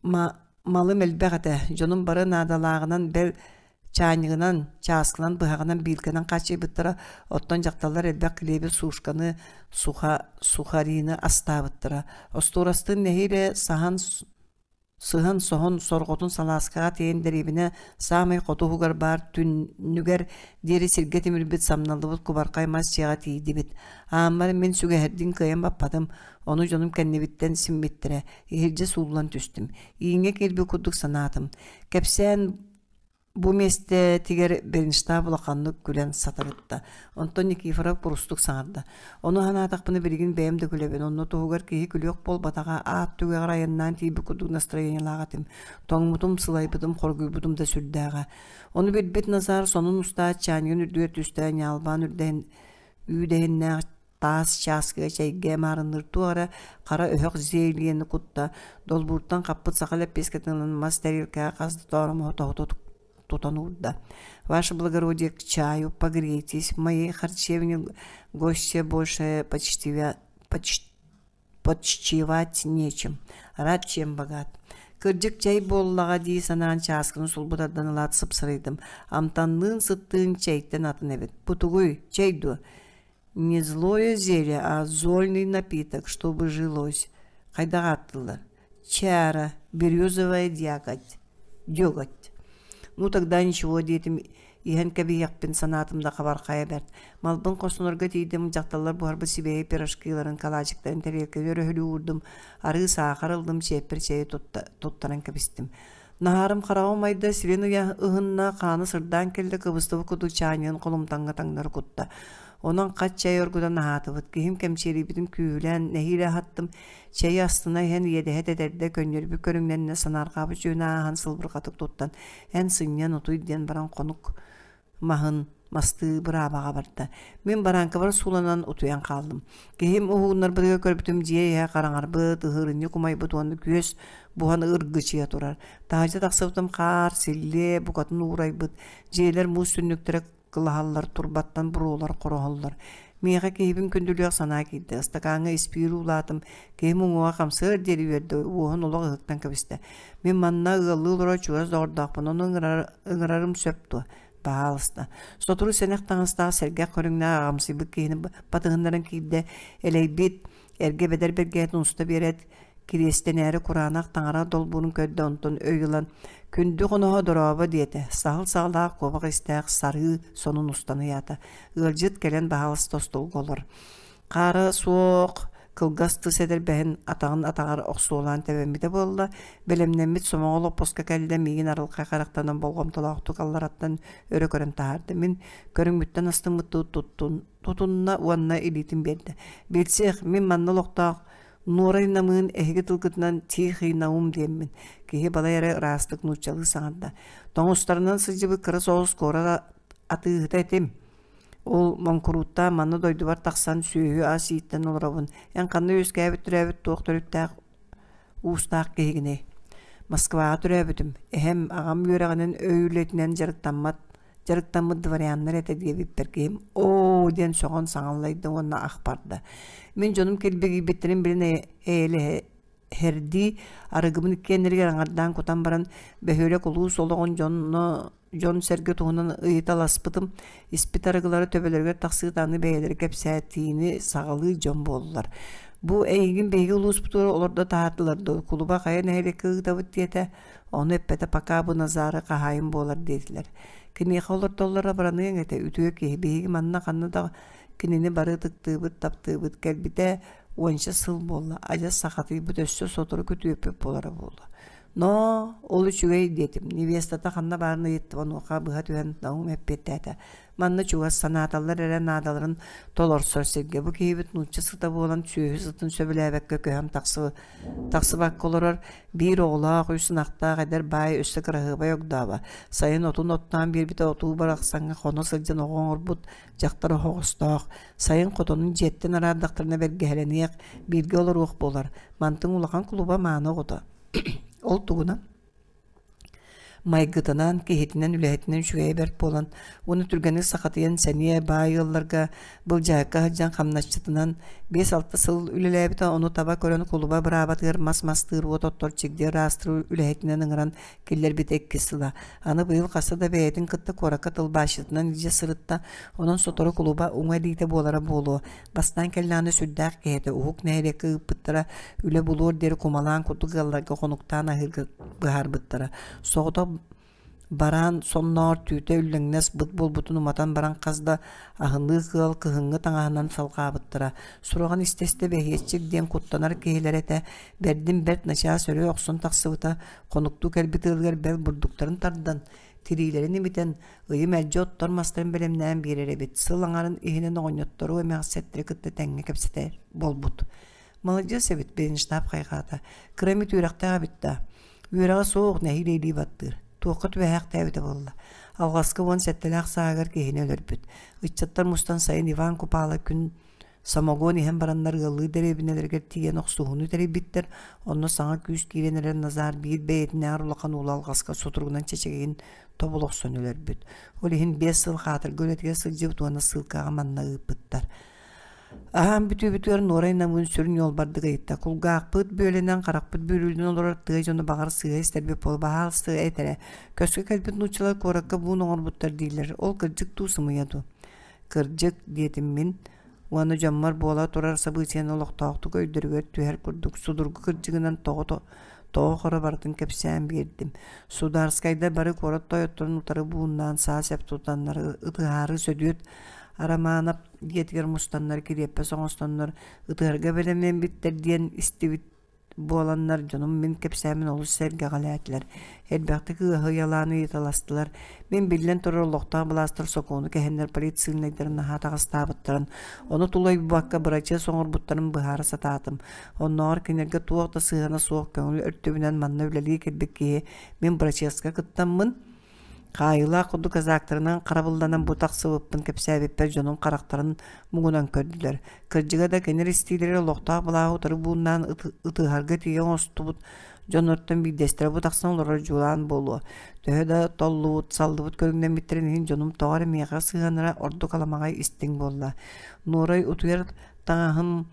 Малым элбэх этэ, дьонум бары наадалааҕынан бэл чаанньыгынан, чааскынан, быһаҕынан, биилкэнэн хааччыйбыттара, оттон дьахталлар элбэх килиэби, сушканы, суха, сухарины астаабыттара. Остуорастыын нэһиилэ саһан Сыһан-соһон, сорҕотун салааскаҕа тиэйэн дэриэбинэ саамай хоту уһугар баар түннүгэр диэри сиргэ тимирбит самналлыбыт кубархай мас дьиэҕэ тиийдибит. Ааммар мин сүгэһэрдиин кыайан баппатым, ону дьонум кэннибиттэн симмиттэрэ, иһирдьэ сууллан түстүм. Ииҥҥэ киирбит курдук санаатым. Кэпсээн Бу миэстэтигэр Бернштаб улаханнык күлэн сатарытта. Онтон Никифоров курустук саҥарда: «Ону санаатахпына билигин бэйэм да күлэбин, онно туһугар киһи күлүөх буолбатаҕа, аат түгэҕэр айаннаан тиийбит курдук настроениелаах этим. Тоҥмутум, сылайбытым, хоргуйбутум да сүрдээҕэ». Ону билбит Назар сонун устаат чаанньыгын үрдүгэр түстэ, ньаалбаан үрдэһин үүдэһиннээх таас чааскыга чэйгэ маарынныыр туох эрэ хара өһөх зельени кутта, долбууртан хаппыт саха лэппиэскэтин ылан мас тэриэлкэҕэ хас да тооромоһу тоһута тутан уурда. «Ваше благородие, к чаю погрейтесь, в моей харчевне гостя больше почти Почтевать нечем, рад чем богат. Кырдьык чэй буоллаҕа дии санаан чааскыны сулбу тардан ылаат сыпсырыйдым. Амтанныын сыттыын чэйтэн атын эбит. Бу тугуй, чэй дуо? Не злое зелье, а зольный напиток, чтобы жилось. Хайдах ааттыыллар? Чара, березовая дьякоть. Деготь. Ну тогда ничего диэтим иһэн кэбиһиэхпин санаатым да хабархайа бэрт. Малбын хостонорго тиийдим, дьахталлар буһарбыт сибиэһэй пирожкиларын, калачиктарын тэриэлкэгэ өрөһүлүү уурдум, арыы саахар ыллым, чиэппэр чэйи туттаран кэбистим. Наһаарым хараҕым умайда, сирин ыйа ыһынна, хаана сырдаан кэллэ, кыбыстыбыт курдук чаанньыгын холумтаҥҥа таҥнары кутта. Онон хат чэй оргутан аһаатыбыт. Киһим кэмчиэрийбитин күүһүлээн нэһиилэ аһаттым. Чэйи астына иһэн иэдэһэ тэтэрдэ, көнньүөрбүт көрүҥнэннэ, санаарҕаабыт дьүһүнэ ааһан сылбырҕатык туттан, эн сынньан утуй диэн баран хонук маһын мастыы быраабаҕа барда. Мин барааҥкабар сууланан утуйан хааллым. Киһим уһугуннарбытыгар көрбүтүм дьиэ иһэ хараҥарбыт, ыһыырынньык умайбыт уонна күөс буһан ыргычыйа турар. Таһырдьа тахсыбытым хаар, силлиэ, букатын уурайбыт. Дьиэлэр муус түннүктэрэ кылаһаллар, турбаттан буруолар хороһоллор. Миэхэ киһибин күндүлүөх санаа киирдэ. Ыстакааҥҥа испиир уулаатым. Киһим уҥуоҕа хамсыар диэри үөрдэ, уоһун олох ыһыктан кэбистэ. Мин манна ыаллыы олорор чугас доҕордоохпун, ону ыҥырарым сөп дуо? Баһаалыста. Сотору сэнэх таҥастаах сэргэх көрүҥнээх аҕамсыйбыт киһини батыһыннаран киирдэ, элэйбит, эргэ бэдэр бэргэһэтин уста биэрээт, кириэстэнээри кураанах таҥара долбуурун көрдө, онтон өй ылан «Күндү хоноһо дорообо» диэтэ, саһыл саҕалаах куобах истээх сарыы сонун устан ыйаата. Ыалдьыт кэлэн баһаалыста остуолга олор. Хаара суох кылгас тыс эдэрбэһин атаҕын атаҕар охсуолаан тэбэммитэ буолла, бэлэмнэммит сомоҕо олоппоско кэллэ, миигин арылхай харахтанан болҕомтолоохтук аллараттан өрө көрөн таһаарда. Мин көрүҥмүттэн астыммыттыы туттун, тутунна уонна илиитин биэрдэ. Билсиэх, мин манна олохтоох Нуорай Намыын эһиги тылгытынан Тихий Наум диэммин. Киһи балай эрэ ыраастык нууччалыы саҥарда. Тоҥустарынан сылдьыбыт кыра соҕус куорат атыыһыта этим. Ол моҥкурууттаан манна дойдубар тахсан сүөһү-ас ииттэн олоробун. Эн ханна үөскээбит-төрөөбүт туох төрүттээх уустаах киһигиний? Москваҕа төрөөбүтүм. Эһэм, аҕам үөрэҕинэн өй үлэтинэн дьарыктаммат дьарыктаммыт дворяннар этэ диэбиппэр киһим оо диэн сөҕөн саҥаллайда уонна ах барда. Мин дьонум килбигийбиттэрин билэн эйэлэһэрдии арыгыбын иккиэннэригэр аҥардаан кутан баран бөһүөлэк улуус олоҕун дьоно дьон-сэргэ туһунан ыйыталаспытым, испит арыгылара төбөлөрүгэр тахсыыта аны бэйэлэрэ кэпсээтиини саҕалыы дьон буоллулар. Бу эйигин биһиги улууспутугар олордо таһаардылар дуо, кулуба хайа нэһилиэккэ ыытабыт диэтэ, ону эппэтэ пока бу Назары хаһаайын буолар диэтилэр. Киниэхэ олордоллор абыраныаҥ этэ, үтүө киһи, биһиги манна ханна да кинини бары ытыктыыбыт, таптыыбыт, кэлбитэ уонча сыл буолла, адьас сахатыйбыт өссө сотору күтүөппүт буолара буолуо. Ноо, ол үчүгэй диэтим, невестата ханна баарын ыйыттым, онуоха быһа түһэн Наум эппиэттээтэ. Манна чугас санааталлар эрэ наадаларын толорсор сиргэ бу киһибит нуучча сыта буолан сүөһү сытын сөбүлээбэккэ көһөн тахсыбакка олорор, биир оҕолоох, үс ынахтаах эдэр баай өссө кыраһыабай огдообо. Сайын отун оттоон биэрбитэ отуу барахсаҥҥа хоно сылдьан оҕо оҥорбут дьахтар оһоҕостоох. Сайын хотонун дьиэттэн араардахтарына бэргэһэлэниэх, бииргэ олоруох буолар. Мантыҥ улахан кулуба мааны оҕото. Ол тугунан? Майгытынан, киһитинэн, үлэһитинэн үчүгэйэ бэрт буолан уонна түргэнник сахатыйан сэниэ, баай ыалларга былдьаһыкка сылдьан хамначчытынан 5-6 сыл үлэлээбитэ, ону таба көрөн кулуба быраабатыгар мас мастыыр, уот оттор, чигди ыраастыыр үлэһитинэн ыҥыран киллэрбитэ иккис сыла. Аны быйыл хаста да бэйэтин кытта куоракка тылбаасчытынан илдьэ сырытта, онон сотору кулуба уҥа илиитэ буолара буолуо. Бастаан кэллэҕинэ сүрдээх киһи этэ, уһук нэһилиэккэ ыыппыттара, үлэ булуор диэри кумалаан курдук ыалларга хонуктаан аһыырга быһаарбыттара. Соҕотох бараан сонноор түүтэ үллэҥнэс быт буолбутун уматан баран хас да аһыныы ыал кыһыҥҥы таҥаһынан салҕаабыттара. Сураҕын истэ-истэ бэһиэччик диэн куттанар киһилэрэ этэ, бэрдин бэрт начаас өрө охсон тахсыбыта, хонуктуу кэлбит ыалыгар бэл бурдуктарын тардан, тириилэрин имитэн, Ыйы мэлдьи оттор мастарын бэлэмнээн биэрэр эбит, сыл аҥарын иһинэн оҕонньоттору эмээхситтэри кытта тэҥҥэ кэпсэтэр буолбут. Маладьыас эбит, Бенштаб хайҕаата. Кыра эмит үөрэхтээх эбит да. Үөрэҕэ суох, нэһиилэ илии баттыыр. Туохха түбэһээхтээбитэ буолла. Алҕаска 17-лээх сааһыгар киһини өлөрбүт. Ыччаттар мустан сайын Иван Купала күн Самогон иһэн бараннар ыаллыы дэриэбинэлэригэр тиийэн охсуһууну тэрийбиттэр, онно саҥа күүс киирэн эрэр Назар биир бэйэтинээҕэр улахан уола алҕаска сутуругунан чэчэгэйин тобул охсон өлөрбүт. Ол иһин 5 сыл хаатырга үлэтигэр сылдьыбыт уонна ссылкаҕа манна ыыппыттар. Аһаан бүтүүбүтүгэр Нуорай Намыын сүрүн ньуолбардык ыйытта. Кулгаахпыт бүөлэнэн, харахпыт бүөлүүлэнэн олорор тыа дьоно баҕар сыыһа истэрбит буола баһаалыста этэрэ. Көскө кэлбит нууччалар куоракка буун оҥорбуттар дииллэр. Ол кырдьык дуу, сымыйа дуу? Кырдьык, диэтим мин уонна дьоммор буола турар событиены олохтоохтук өйдөрүгэр түһэр курдук судургу кырдьыгынан тоҕо-хоро барытын кэпсээн биэрдим. Сударскайдар бары куорат тойотторун утары бууннаан саа-сэп тутаннар ытыһаары Сөдүөт Арамаанап дьиэтигэр мустаннар кириэппэс оҥостоннор ытыһарга бэлэмнэммиттэр диэн истибит. буоланнар дьонум мин кэпсээммин олус сэргэҕэлээтилэр, элбэхтик ыаһыйалаан ыйыталастылар. Мин биллэн турар олохтоох былаастар сокуону кэһэннэр политсыылынайдарын наһаа атаҕастаабыттарын, ону тулуйбакка бырачыас оҥорбуттарын быһаара сатаатым. Оннооҕор кинилэргэ туох да сыһыана суох көҥүл өртүбүнэн манна үлэлии кэлбит киһи мин бырачыаска кыттаммын, Хаайыылаах курдук казактарынан харабылланан бу тахсыбыппын кэпсээбиппэр дьонум харахтарын муҥунан көрдүлэр. Кырдьыга да кинилэр истиилэрэ олохтоох былааһы утары бууннаан ытыһарга тиийэ оҥостубут дьоннортон биирдэстэрэ бу тахсан олорор дьулаан буолуо. Төһө да толлубут, саллыбыт көрүҥнэммиттэрин иһин дьонум тоҕо эрэ миэхэ сыһыаннара ордук аламаҕай истиҥ буолла. Нуорай утуйар таҥаһым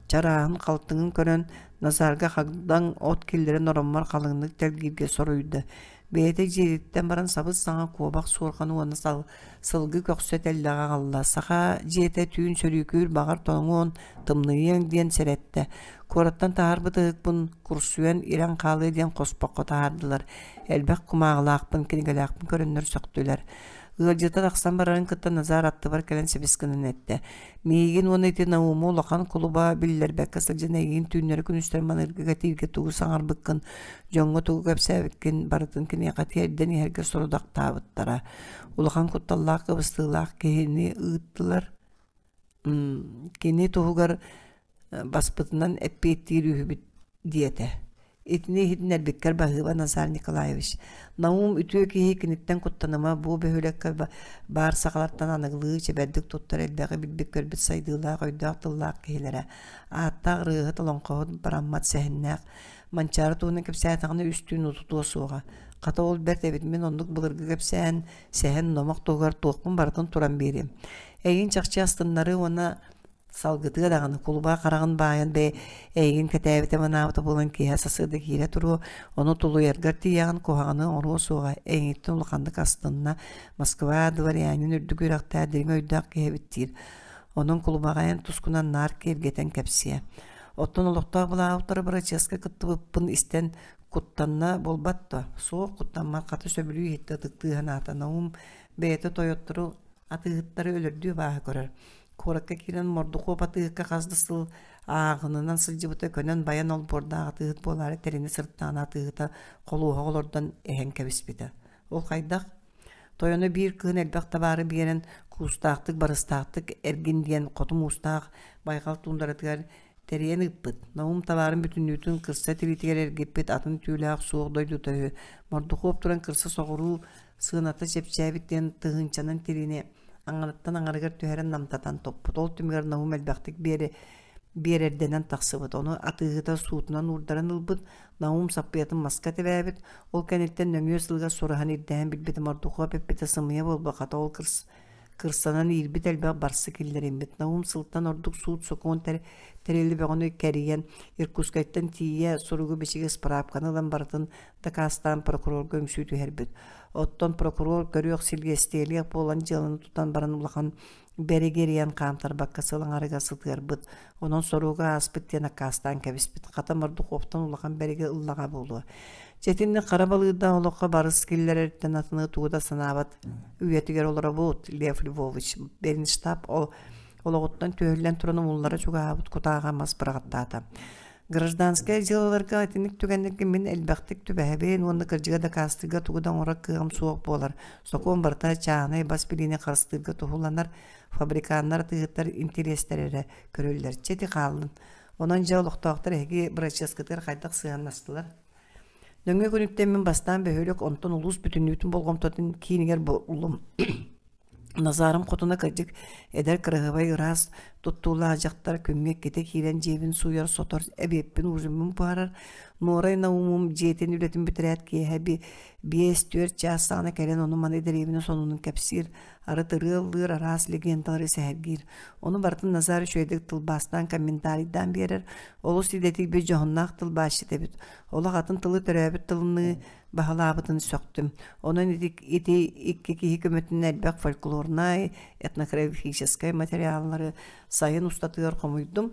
чарааһын халтыҥын көрөн, Назарга хагдаҥ от киллэрэн ороммор халыҥнык тэлгииргэ соруйда. Бэйэтэ дьиэтиттэн баран сабыс-саҥа куобах суорҕаны уонна сылгы көхсө тэллэҕи аҕалла. Саха дьиэтэ түүн сөрүүкүүр баҕар тоҥуон, тымныйыаҥ диэн сэрэттэ. Куораттан таһаарбыт ыһыкпын курсуйан ирэн хаалыа диэн хоспоххо таһаардылар. Элбэх кумааҕылаахпын, кинигэлээхпин көрөннөр сөхтүлэр. Ыалдьыта тахсан барарын кытта Назар аттыбар кэлэн сибис гынан эттэ. Миигин уонна ити Науму улахан кулуба биллэрбэккэ сылдьан эйигин түүннэри-күнүстэри маныырга кэтииргэ тугу саҥарбыккын Дьоҥҥо тугу кэпсээбиккин барытын киниэхэ тиэрдэн иһэргэ сорудахтаабыттара. Улахан кутталлаах кыбыстыылаах киһини ыыттылар. Кини туһугар баспытынан эппиэттиир үһүбүт диэтэ. Итини иһитиннэрбиккэр баһыыба Назар Николаевич. Наум үтүө киһи киниттэн куттаныма бу бөһүөлэккэ баар сахалартан аныгылыы чэбэрдик туттар элбэҕи билбит-көрбүт сайдыылаах өйдөөх тыллаах киһилэрэ. Ааттаах ырыаһыт олоҥхоһут бараммат сэһэннээх Манчаары туһунан кэпсээтэҕинэ үс түүн утутуо суоҕа. Хата ол бэрт эбит мин оннук былыргы кэпсээн, сэһэн, номох туһугар туохпун барытын туран биэриэм. Эйигин чахчы астыннарыы уонна салгытыа даҕаны кулуба хараҕын баайан бэйэ эйигин кэтээбитэ манаабыта буолан киэһэ сарсыарда киирэ туруо, ону тулуйаргар тиийэҕин куһаҕаны оҥоруо суоҕа, эйигиттэн улаханнык астынна, Москва дворянин үрдүк үөрэхтээх дириҥ өйдөөх киһи эбит диир. Онон кулубаҕайын тускунан наар киэргэтэн кэпсиэ. Оттон олохтоох былаабыттары бырачыаска кыттыбыппын истэн куттанна буолбат дуо? Суох куттаммат, хата сөбүлүү иһиттэ ытыктыы санаата. Наум бэйэтэ тойоттору, атыыһыттары өлөрдүү абааһы көрөр. Куоракка киирэн Мордукуоп атыыһыкка хас да сыл ааҕынынан сылдьыбыта көнөн байан олбуордаах атыыһыт буолаары тэринэ сырыттаҕына атыыһыта холуоһаҕа олордон эһэн кэбиспитэ. Ол хайдах? Тойоно биир кыһын элбэх табаары биэрэн, куустаахтык, барыстаахтык эргин диэн хоту муустаах байҕал туундаратыгар тэрийэн ыыппыт. Наум табаарын бүтүннүүтүн кырса тириитигэр эргиппит атын түүлээх суох дойдута үһү. Мордухуоп туран кырса соҕуруу сыаната чэпчээбит диэн тыһыынчанан тириини аҥарыттан аҥарыгар түһэрэн намтатан топпут. Ол түмүгэр Наум элбэхтик биэри биэрэрдэнэн тахсыбыт. Ону атыыһыта суутунан уурдаран ылбыт. Наум саппыйатын маска тэбээбит. Ол кэнниттэн нөҥүө сылыгар сураһан ирдэһэн билбитим Мордухуоп эппитэ сымыйа буолбаката ол кырсанан иирбит элбэх барсы киллэриммит. Наум сылтан ордук суут-сокуон тэрили бөҕөнү кэрийэн Иркутскайтан тиийэ суругу-бичиги ыспыраапканы ылан барытын дакаастаан прокурорга үҥсүү түһэрбит. Оттон прокурор көрүөх силиэстийэлиэх буолан дьыаланы тутан баран улахан бэригирийэн хаамтарбакка сыл аҥарыгар сытыарбыт, онон соруга ааспыт диэн аккаастаан кэбиспит. Хата Мордуховтан улахан бэриги ыллаҕа буолуо. Дьэ итинник хара балыырдаах олоххо барыс киллэрэриттэн атыны тугу да санаабат үйэтигэр олоробут, Лев Львович. Бернштаб олоҕуттан түөһүллэн туран умуллара чугаһаабыт кутааҕа мас быраҕаттаата. Гражданскай дьыалаларга итинник түгэннэргэ мин элбэхтик түбэһэбин уонна кырдьыга дакаастыырга тугу да оҥорор кыаҕым суох буолар. Сокуон барыта чааһынай бас билиини харыстыырга туһуланар, фабриканнар, атыыһыттар интэриэстэрэ эрэ көрүллэр. Чэ ити хааллын. Онон дьэ олохтоохтор эһиги бырачыаскытыгар хайдах сыһыаннастылар? Нөҥүө күнүттэн мин бастаан бөһүөлэк, онтон улуус бүтүннүүтүн болҕомтотун киинигэр буллум. Назарым хотуна кырдьык эдэр кыраһыабай ыраас туттуулаах дьахтар күҥҥэ иккитэ киирэн дьиэбин сууйар, сотор, эбиэппин ужиммын буһарар. Нуорай Наумум дьиэтин үлэтин бүтэрээт киэһэ 5-4 чаас саҕана кэлэн ону-маны дэриэбинэ сонунун кэпсиир, арыт ырыа ыллыыр, араас легендалары сэһэргиир. Ону барытын Назар үчүгэйдик тылбаастаан комментарийдаан биэрэр, олус идэтийбит дьоһуннаах тылбаасчыт эбит. Олох атын тылы төрөөбүт тылыныы баһылаабытын сөхтүм. Онон ити, ити икки киһи көмөтүнэн элбэх фольклорнай, этнографическай материаллары сайын устатыгар хомуйдум,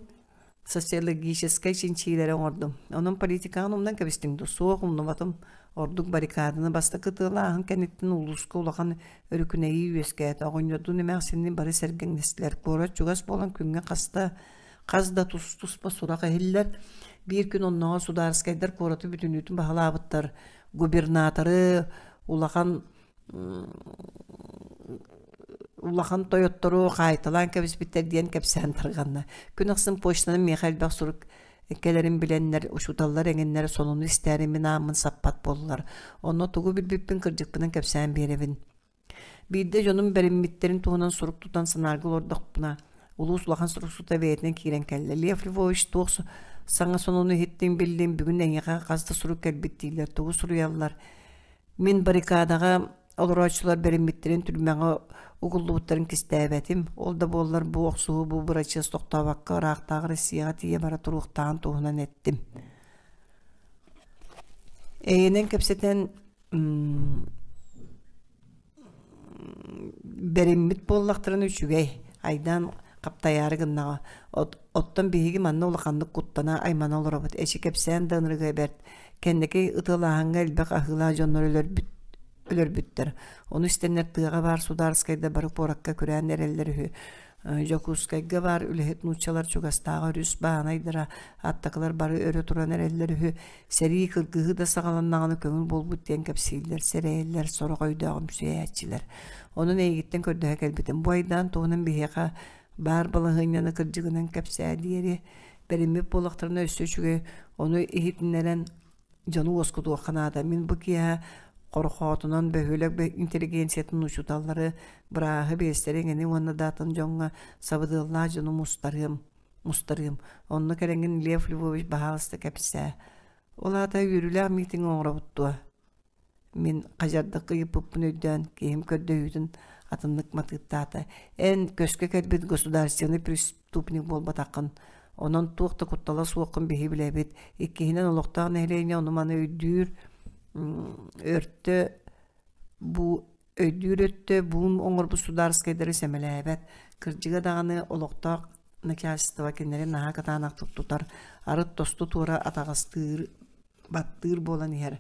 социологическай чинчиилэри оҥордум. Онон политикаҕын умнан кэбистиҥ дуу? Суох, умнубатым. Ордук баррикаданы бастакы тыалааһын кэнниттэн улууска улахан өрүкүнэйии үөскээтэ. Оҕонньордуун эмээхсинниин бары сэргэҥнэстилэр. Куорат чугас буолан күҥҥэ хаста хас да тус-туспа сурах иһиллэр. Биир күн оннооҕор судаарыскайдар куораты бүтүннүүтүн баһылаабыттар, губернаторы, улахан улахан тойоттору хаайталаан кэбиспиттэр диэн кэпсээн тарҕанна. Күн ахсын почтанан миэхэ элбэх сурук кэлэрин билэннэр, учууталлар эҥиннэр сонуну истээри мин ааммын саппат буоллулар. Онно тугу билбиппин кырдьыкпынан кэпсээн биэрэбин. Биирдэ дьонум бэриммиттэрин туһунан сурук тутан санаарга олордохпуна, улуус улахан суруксута бэйэтинэн киирэн кэллэ. Лев Львович туох саҥа сонуну иһиттиҥ биллим, бүгүн эйиэхэ хас да сурук кэлбит дииллэр, тугу суруйаллар? Мин баррикадаҕа олорооччулар бэриммиттэрин түрмэҕэ угуллубуттарын кистээбэтим. Ол да буоллар бу охсуһуу бу бырачыас тохтообокко ыраахтааҕы Россияҕа тиийэ бара туруохтааҕын туһунан эттим. Эйэнэн кэпсэтэн бэриммит буоллахтарына үчүгэй, айдаан хаптайаары гыннаҕа. Оттон биһиги манна улаханнык куттана, аймана олоробут. Эчи кэпсээн да ынырыга бэрт. Кэнники ытыалааһыҥҥа элбэх аһыылаах дьоннор өлөрбүт өлөрбүттэр. Ону истэннэр тыаҕа баар судаарыскайдар бары куоракка күрээн эрэллэр үһү. Дьокуускайга баар үлэһит нууччалар чугастааҕы өрүс баанайдара аттакылар бары өрө туран эрэллэр үһү. Сэрии кыргыһыы да саҕаланнаҕына көҥүл буолбут диэн кэпсииллэр, сэрэйэллэр, сорох өйдөөҕүмсүйээччилэр. Онон эйигиттэн көрдөһө кэлбитим. Бу айдаан туһунан биһиэхэ баар балаһыанньаны кырдьыгынан кэпсээ диэри бэриммит буоллахтарына өссө үчүгэй, ону иһитиннэрэн дьону уоскутуохха наада. Мин бу киэһэ Хорохоотунан бөһүөлэк интеллигенциятын учууталлары, бырааһы, биэстэри эҥини уонна да атын дьоҥҥо сабыдыаллаах дьону мустарыам, мустарыам. Онно кэлэҥҥин Лев Львович баһаалыста кэпсээ. Ол аата үөрүүлээх миитин оҥоробут дуо? Мин хадьардык ыйыппыппын өйдөөн, киһим көрдөһүүтүн атыннык матыыптаата. Эн көскө кэлбит государственный преступник буолбатаххын. Онон туох да куттала суоххун биһи билэбит. Иккиһинэн, олохтоох нэһилиэнньэ ону-маны өйдүүр өртө бу өйдүүр өттө буун оҥорбут судаарыскайдары сэмэлээбэт. Кырдьыга даҕаны олохтоох начальство кинилэри наһаа кытаанахтык тутар, арыт тосту туора атаҕастыыр баттыыр буолан иһэр.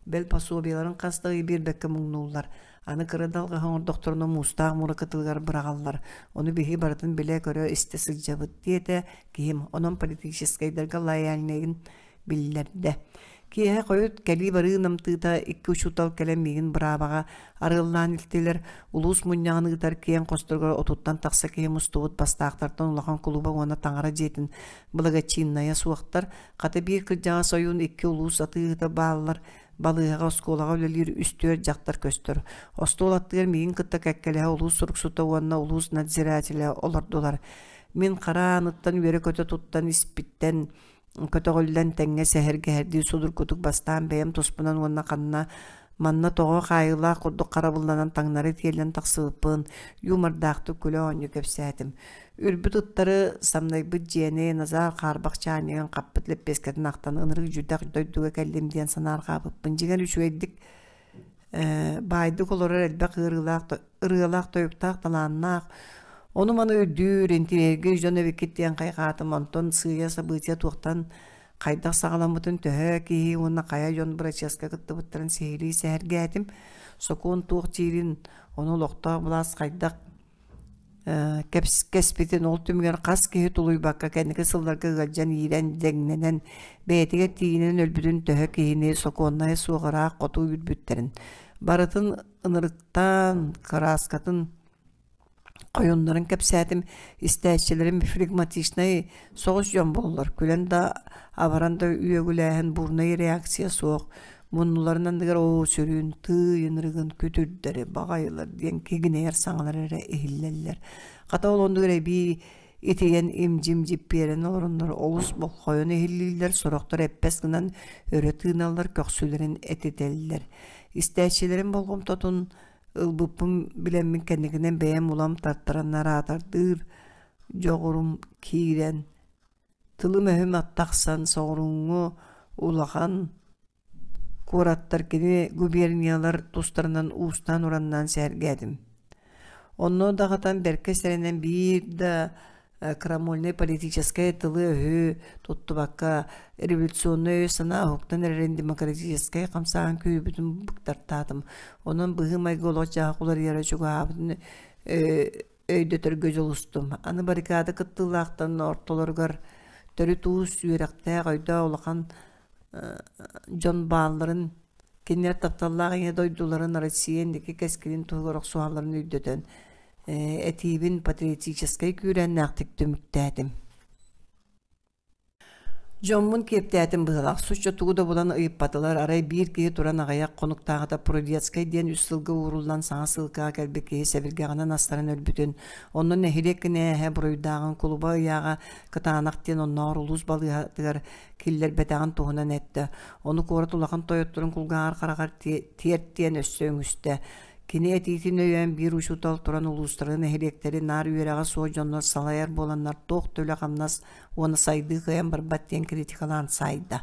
Бэл пособиеларын хас да ый биэрбэккэ муҥнууллар. Аны кыра далҕаһы оҥордохторуна муустаах муура кытылыгар быраҕаллар. Ону биһиги барытын билэ-көрө истэ сылдьабыт, диэтэ киһим. Онон политическайдарга лояльнайын биллэрдэ. Киэһэ хойут кэлии-барыы намтыыта икки учуутал кэлэн миигин быраабаҕа арыаллаан илтилэр. Улуус мунньаҕын ыытар киэҥ хосторугар отуттан тахса киһи мустубут бастаахтартан улахан кулуба уонна таҥара дьиэтин благочиннайа суохтар. Хата биир кырдьаҕас ойуун икки улуус атыыһыта бааллар, балыыһаҕа, оскуолаҕа үлэлиир үс-түөрт дьахтар көстөр. Остуол аттыгар миигин кытта кэккэлэһэ улуус суруксута уонна улуус надзирателэ олордулар. Мин хара ааныттан үөрэ-көтө туттан испиттэн көтөҕүллэн тэҥҥэ сэһэргэһэрдии судургутук бастаан бэйэм туспунан уонна ханна манна тоҕо хаайыылаах курдук харабылланан таҥнары тиэллэн тахсыбыппын юмордаахтык күлэ-оонньуу кэпсээтим. Үрбүт ыттары самнайбыт дьиэни Назар хаарбах чаанньыгын хаппыт лэппиэскэтин ахтан ынырык дьүдэх дойдуга кэллим диэн санаарҕаабыппын. Дьиҥэр үчүгэйдик баайдык олорор элбэх ыарыылаах ырыалаах-тойуктаах талааннаах, ону-маны өйдүүр, интириэһиргиир дьон эбиккит диэн хайҕаатым. Онтон сыыйа событие туохтан хайдах саҕаламмытын төһө киһи уонна хайа дьон бырачыаска кыттыбыттарын сиһилии сэһэргээтим. Сокуон туох диирин, ону олохтоох былаас хайдах кэспитин ол түмүгэр хас киһи тулуйбакка кэнники сылларга ыалдьан иирэн дэҥнэнэн бэйэтигэр тиийинэн өлбүтүн төһө киһини сокуоннайа суох ыраах хоту үүрбүттэрин барытын ынырыктаан кырааскатын хойуннарын кэпсээтим истээччилэрим флегматичнай соҕус дьон буоллар күлэн да абаран да үөгүлээһин бурнай реакция суох Муннуларын анныгар оо сүрүн, тыый ынырыгын күтүрдэри, баҕайылар диэн кигинэйэр саҥалар эрэ иһиллэллэр. Хата ол оннугар эбии итийэн им-дьим дьиппиэрэн олороннор олус болхойон иһиллииллэр, сорохтор эппэс гынан өрө тыыналлар, көхсүлэрин этитэллэр. Истээччилэрим болҕомтотун ылбыппын билэммин кэнникинэн бэйэм улам тартаран араатардыыр дьоҕурум киирэн Тылым-өһүм тахсан соҕурууҥҥу улахан куораттар кини губерниялар тустарынан уустаан-ураннаан сэһэргээтим. Онно даҕатан бэркэ сэрэнэн биир да крамольнай политическай тылы-өһү туттубакка революционнай өй-санаа уһуктан эрэрин демократическай хамсааһын күүһүбүтүн быктартаатым. Онон быһыы-майгы олох-дьаһах уларыйара чугаһаабытын өйдөтөргө дьулустум. Аны баррикада кыттыылаахтарын ортолоругар Төрүт уус үөрэхтээх, өйдөөх улахан дьон баалларын, кинилэр тапталлаах ийэ дойдуларын Россия инники кэскилин туһугар охсуһалларын өйдөтөн, этиибин патриотическай күүрээннээхтик түмүктээтим. Дьоммун киэптээтим быһыылаах, соччо тугу да булан ыйыппатылар, арай биир киһи туран аҕыйах хонуктааҕыта Прудецкай диэн үс сылга ууруллан саҥа сыылкаҕа кэлбит киһи сэбиргэҕинэн астаран өлбүтүн, онно нэһилиэк кинээһэ буруйдааҕын кулуба ыйааҕа кытаанах диэн оннооҕор улуус балыыһатыгар киллэрбэтэҕин туһунан эттэ. Ону куорат улахан тойотторун кулгааҕар хараҕар тиэрт диэн өссө үҥүстэ. Кини этиитин өйөөн биир учуутал туран улуустары, нэһилиэктэри наар үөрэҕэ суох дьоннор салайар буоланнар туох да үлэ-хамнас уонна сайдыы кыайан барбат диэн критикалаан саайда.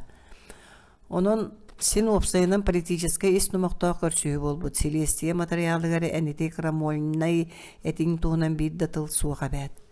Онон син уопсайынан политическай ис номохтоох көрсүһүү буолбут. Силиэстийэ матырыйаалыгар эн ити крамольнай этиҥ туһунан биир да тыл суох эбээт.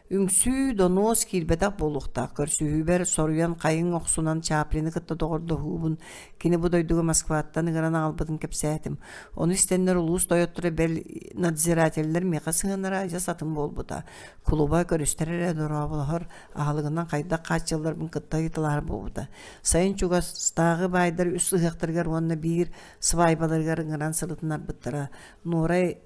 Үҥсүү, донуос киирбэтэх буолуохтаах. Көрсүһүүбэр соруйан хайыҥ охсунан Чаплины кытта доҕордоһуубун, кини бу дойдуга Москваттан ыҥыран аҕалбытын кэпсээтим. Ону истэннэр улуус тойотторо бэл надзирателлэр миэхэ сыһыаннара адьас атын буолбута. Кулуба көрүстэр эрэ дорооболоһор, аһылыгынан хайдах хааччылларбын кытта ыйыталаһар буолбута. Сайын чугастааҕы баайдар үс ыһыахтарыгар уонна биир сыбаайбаларыгар ыҥыран сырытыннарбыттара. Нуорай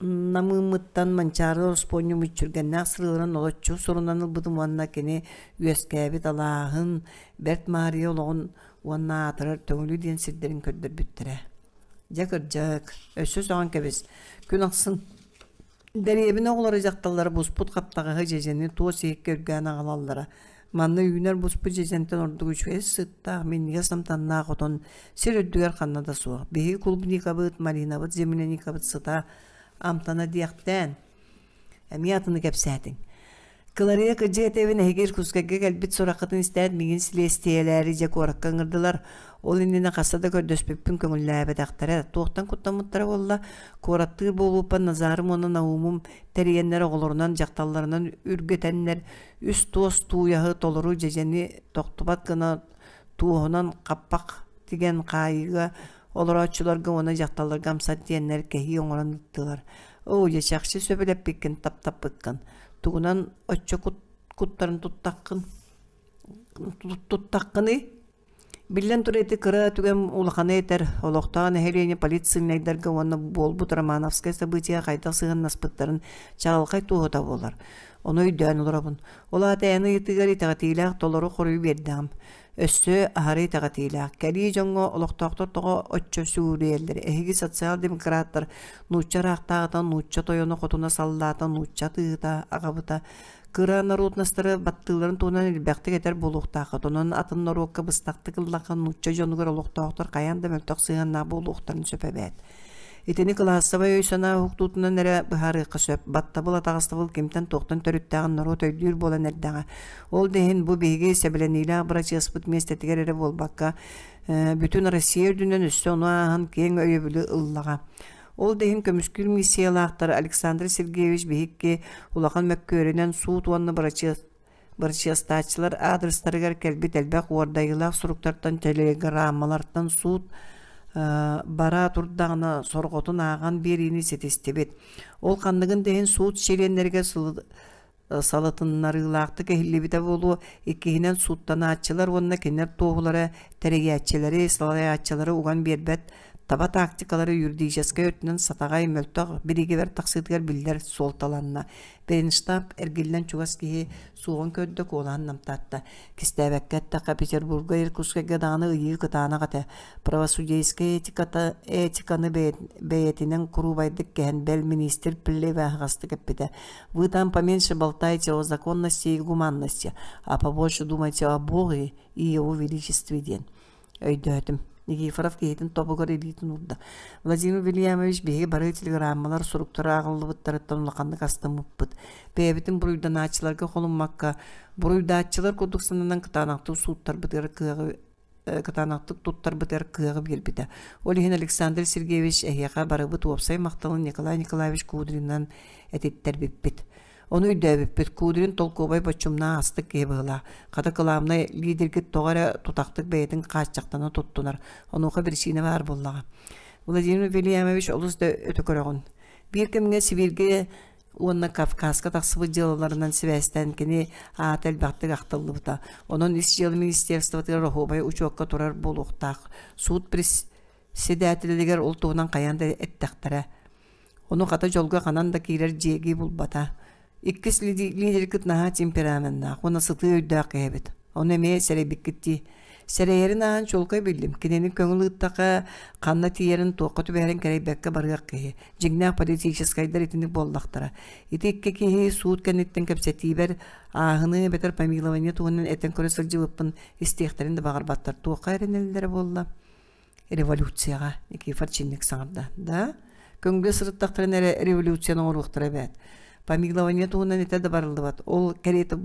Намыыммыттан Манчаары ороспуонньу мүччүргэннээх сырыыларын олоччу сурунан ылбытым уонна кини үөскээбит алааһын, Бэрт Маарыйа олоҕун уонна аатырар Төҥүлү диэн сирдэрин көрдөрбүттэрэ. Дьэ кырдьык, өссө сөҕөн кэбис, күн ахсын дэриэбинэ оҕолоро дьахталлара буспут хаптаҕаһы дьэдьэни туос иһиккэ үргээн аҕалаллара. Манна үүнэр буспут дьэдьэнтэн ордук үчүгэй сыттаах, минньигэс амтаннаах отон сир үрдүгэр ханна да суох. Биһиги клубникабыт, малинабыт, земляникабыт сыта амтана диэхтээн, эмиэ атыны кэпсээтиҥ. Кыларыйа кырдьык этэбин эһиги Иркутскайга кэлбит сураххытын истээт миигин силиэстийэлээри дьэ куоракка ыҥырдылар. Ол иннинэ хаста да көрдөспүппүн көҥүллээбэтэхтэрэ. Туохтан куттаммыттара буолла? Куораттыыр буолууппар Назарым уонна Наумум тэрийэннэр оҕолорунан, дьахталларынан үргэтэннэр үс туос тууйаһы толору дьэдьэни тохтубат гына туоһунан хаппах тигэн хаайыыга олорооччуларга уонна дьахталларга амсат диэннэр кэһии оҥорон ыыттылар. Оо, дьэ чахчы сөбүлэппиккин, таптаппыккын. Тугунан оччо куттарын туттаххын туттаххыный? Биллэн турар, ити кыра түгэн улаханы этэр, олохтоох нэһилиэнньэ политсыыльнайдарга уонна буолбут Романовскай событие хайдах сыһыаннаспыттарын чаҕылхай туоһута буолар. Ону өйдөөн олоробун. Ол аата эн ыйытыыгар итэҕэтиилээх толору хоруйу биэрдэҕим. Өссө аһары итэҕэтиилээх. Кэлии дьоҥҥо олохтоохтор тоҕо оччо сүгүрүйэллэр? Эһиги социал-демократтар нуучча ыраахтааҕыта, нуучча тойоно хотуна саллаата, нуучча атыыһыта, аҕабыта Кыра народностары баттыыларын туһунан элбэхтик этэр буолуохтааххыт, онон атын норуокка быстахтык ыллахха нуучча дьонугар олохтоохтор хайаан да мөлтөх сыһыаннаах буолуохтарын сөп эбээт. Итини кылаассабай өй-санаа уһуктуутунан эрэ быһаарыахха сөп. Баттабыл, атаҕастабыл кимтэн-туохтан төрүттээҕин норуот өйдүүр буолан эрдэҕэ. Ол да иһин бу биһиги сэбилэниилээх бырачыаспыт миэстэтигэр эрэ буолбакка, бүтүн Россия үрдүнэн өссө ону ааһан киэҥ өйөбүлү ыллаҕа. Ол да иһин көмүскүүр миссиялаахтар Александр Сергеевич биһикки улахан мөккүөрүнэн суут уонна бырачыастааччылар аадырыстарыгар кэлбит элбэх уордайыылаах суруктартан, телеграммалартан суут бара турдаҕына сорҕотун ааҕан биэриини ситистибит. Ол ханныгын да иһин суут чилиэннэригэр салытыннарыылаахтык иһиллибитэ буолуо, иккиһинэн сууттанааччылар уонна кинилэр туоһулара тэрийээччилэри, салайааччылары уган биэрбэт таба тактикалары юридическай өттүнэн сатаҕай, мөлтөх бириигэбэр тахсыытыгар биллэр суолталанна. Беренштаб эргиллэн чугас киһи суоҕун көрдө, куолаһын намтатта. Кистээбэккэ эттэххэ, Петербурга, Иркутскайга даҕаны ыйыы кытаанах этэ. Правосудейскай этиката, этиканы бэйэтинэн куруубайдык кэһэн, бэл министр Плеве аһаҕастык эппитэ. Вы там поменьше болтайте о законности и гуманности, а побольше думайте о Боге и Его Величестве диэн. Өйдөөтүм. Никифоров киһитин тобугар илиитин уурда. Владимир Вильямович биһиги бары телеграммалар суруктара ааҕыллыбыттарыттан улаханнык астыммыппыт. Бэйэбитин буруйданааччыларга холуммакка, буруйдааччылар курдук сананан кытаанахтык сууттарбытыгар кыаҕы кытаанахтык туттарбытыгар кыаҕы биэрбитэ. Ол иһин Александр Сергеевич эһиэхэ барыбыт уопсай махталын Николай Николаевич Кудринынан этиттэрбиппит. Ону өйдөөбүппүт, Кудрин толкуобай боччумнаах астык киһи быһыылаах. Хата кылаабынай лидергит тоҕо эрэ тутахтык бэйэтин хааччахтана туттунар. Онуоха биричиинэ баар буоллаҕа. Владимир Вильямович олус да өтө көрөҕүн. Биир кэмҥэ Сибииргэ уонна Кавказка тахсыбыт дьыалаларынан сибээстээн кини аата элбэхтик ахтыллыбыта. Онон Ис дьыала министерствотыгар оһуобай учуокка турар буолуохтаах. Суут председателигэр ол туһунан хайаан да эттэхтэрэ. Ону хата дьолго ханан да киирэр дьиэги булбата. Иккис лидергит наһаа темпераменнаах уонна сытыы өйдөөх киһи эбит. Ону эмиэ сэрэйбиккит дии. Сэрэйэрин ааһан чуолкай биллим. Кинини көҥүл ыыттахха, ханна тиийэрин, туохха түбэһэрин кэрэйбэккэ барыах киһи. Дьиҥнээх политическайдар итинник буоллахтара. Ити икки киһи суут кэнниттэн кэпсэтиибэр ааһыныы эбэтэр помилование туһунан этэн көрө сылдьыбыппын истиэхтэрин да баҕарбаттар. Туохха эрэнэллэрэ буолла? Революцияҕа Никифор чинник саҥарда. Да? Көҥүлгэ сырыттахтарына эрэ революцияны оҥоруохтара эбээт. Помилование туһунан этэ да барыллыбат. Ол кэриэтэ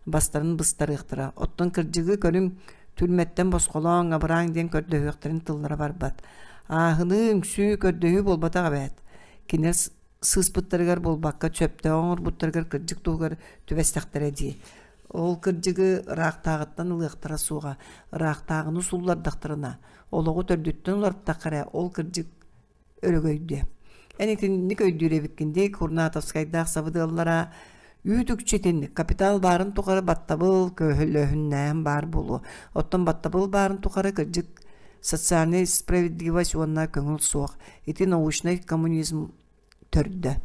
бастарын быстарыахтара. Оттон кырдьыгы көрүҥ түрмэттэн босхолооҥ, абырааҥ диэн көрдөһүөхтэрин тыллара барбат. Ааһыныы, үҥсүү, көрдөһүү буолбатах эбээт. Кинилэр сыыспыттарыгар буолбакка, сөптөөх оҥорбуттарыгар кырдьык туһугар түбэстэхтэрэ дии. Ол кырдьыгы ыраахтааҕыттан ылыахтара суоҕа. Ыраахтааҕыны суллардахтарына, олоҕу төрдүттэн уларыттахха эрэ, ол кырдьык өрөгөйдүө. Эн итинник өйдүүр эбиккин дии Курнатовскайдаах сабыдыаллара үүт-үкчү итинник капитал баарын тухары баттабыл, көһөлөһүннээн баар буолуо. Оттон баттабыл баарын тухары кырдьык социальная справедливость уонна көҥүл суох. Ити научнай коммунизм төрдө.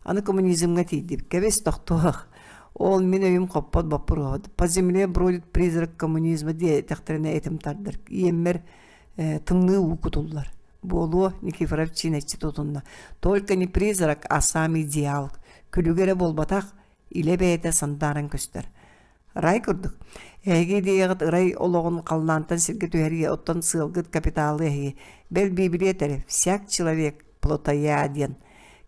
Аны коммунизмҥа тиийдибит. Кэбис тохтуох. Ол мин өйүм хоппот боппуруоһут. По земле бродит призрак коммунизма диэтэхтэринэ этим тардар. Иэммэр тымныы уу кутуллар. Буолуо, Никифоров чинэччи тутунна. Только не призрак, а сам идеал. Күлүгэ эрэ буолбатах, илэ бэйэтэ сандааран көстөр. Рай курдук. Эһиги идеяҕыт ырай олоҕун халлаантан сиргэ түһэрии, оттон сыалгыт капиталы эһиги. Бэл Библия этэр, всяк человек плотояден.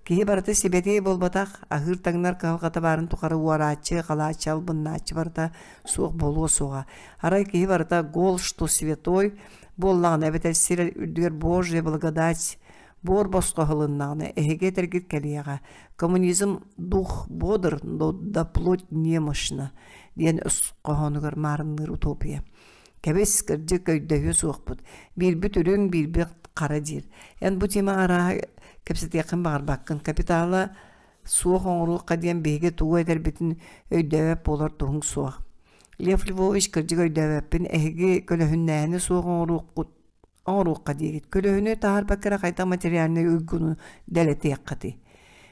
Киһи барыта сибэтиэй буолбатах, аһыыр-таҥнар кыһалҕата баарын тухары уорааччы, халааччы, албыннааччы барыта суох буолуо суоҕа. Арай киһи барыта гол, что святой буоллаҕына эбэтэр сир үрдүгэр Божья благодать буор босхо аһылыннаҕына эһиги этэргит кэлиэҕэ. Коммунизм дух бодр, но да плоть немощна диэн өс хоһоонугар маарынныыр утопия. Кэбис, кырдьык өйдөһүө суохпут. Биирбит үрүҥ, биирбит хара диир. Эн бу тема арааһа кэпсэтиэххин баҕарбаккын. Капитала суох оҥоруохха диэн биһиги тугу этэрбитин өйдөөбөт буолар туһуҥ суох. Лев Львович кырдьык өйдөөбөппүн. Эһиги көлөһүннээһини суох оҥоруоххут оҥоруохха диигит. Көлөһүнү таһаарбакка эрэ хайдах материальнай уйгуну дэлэтиэххитий?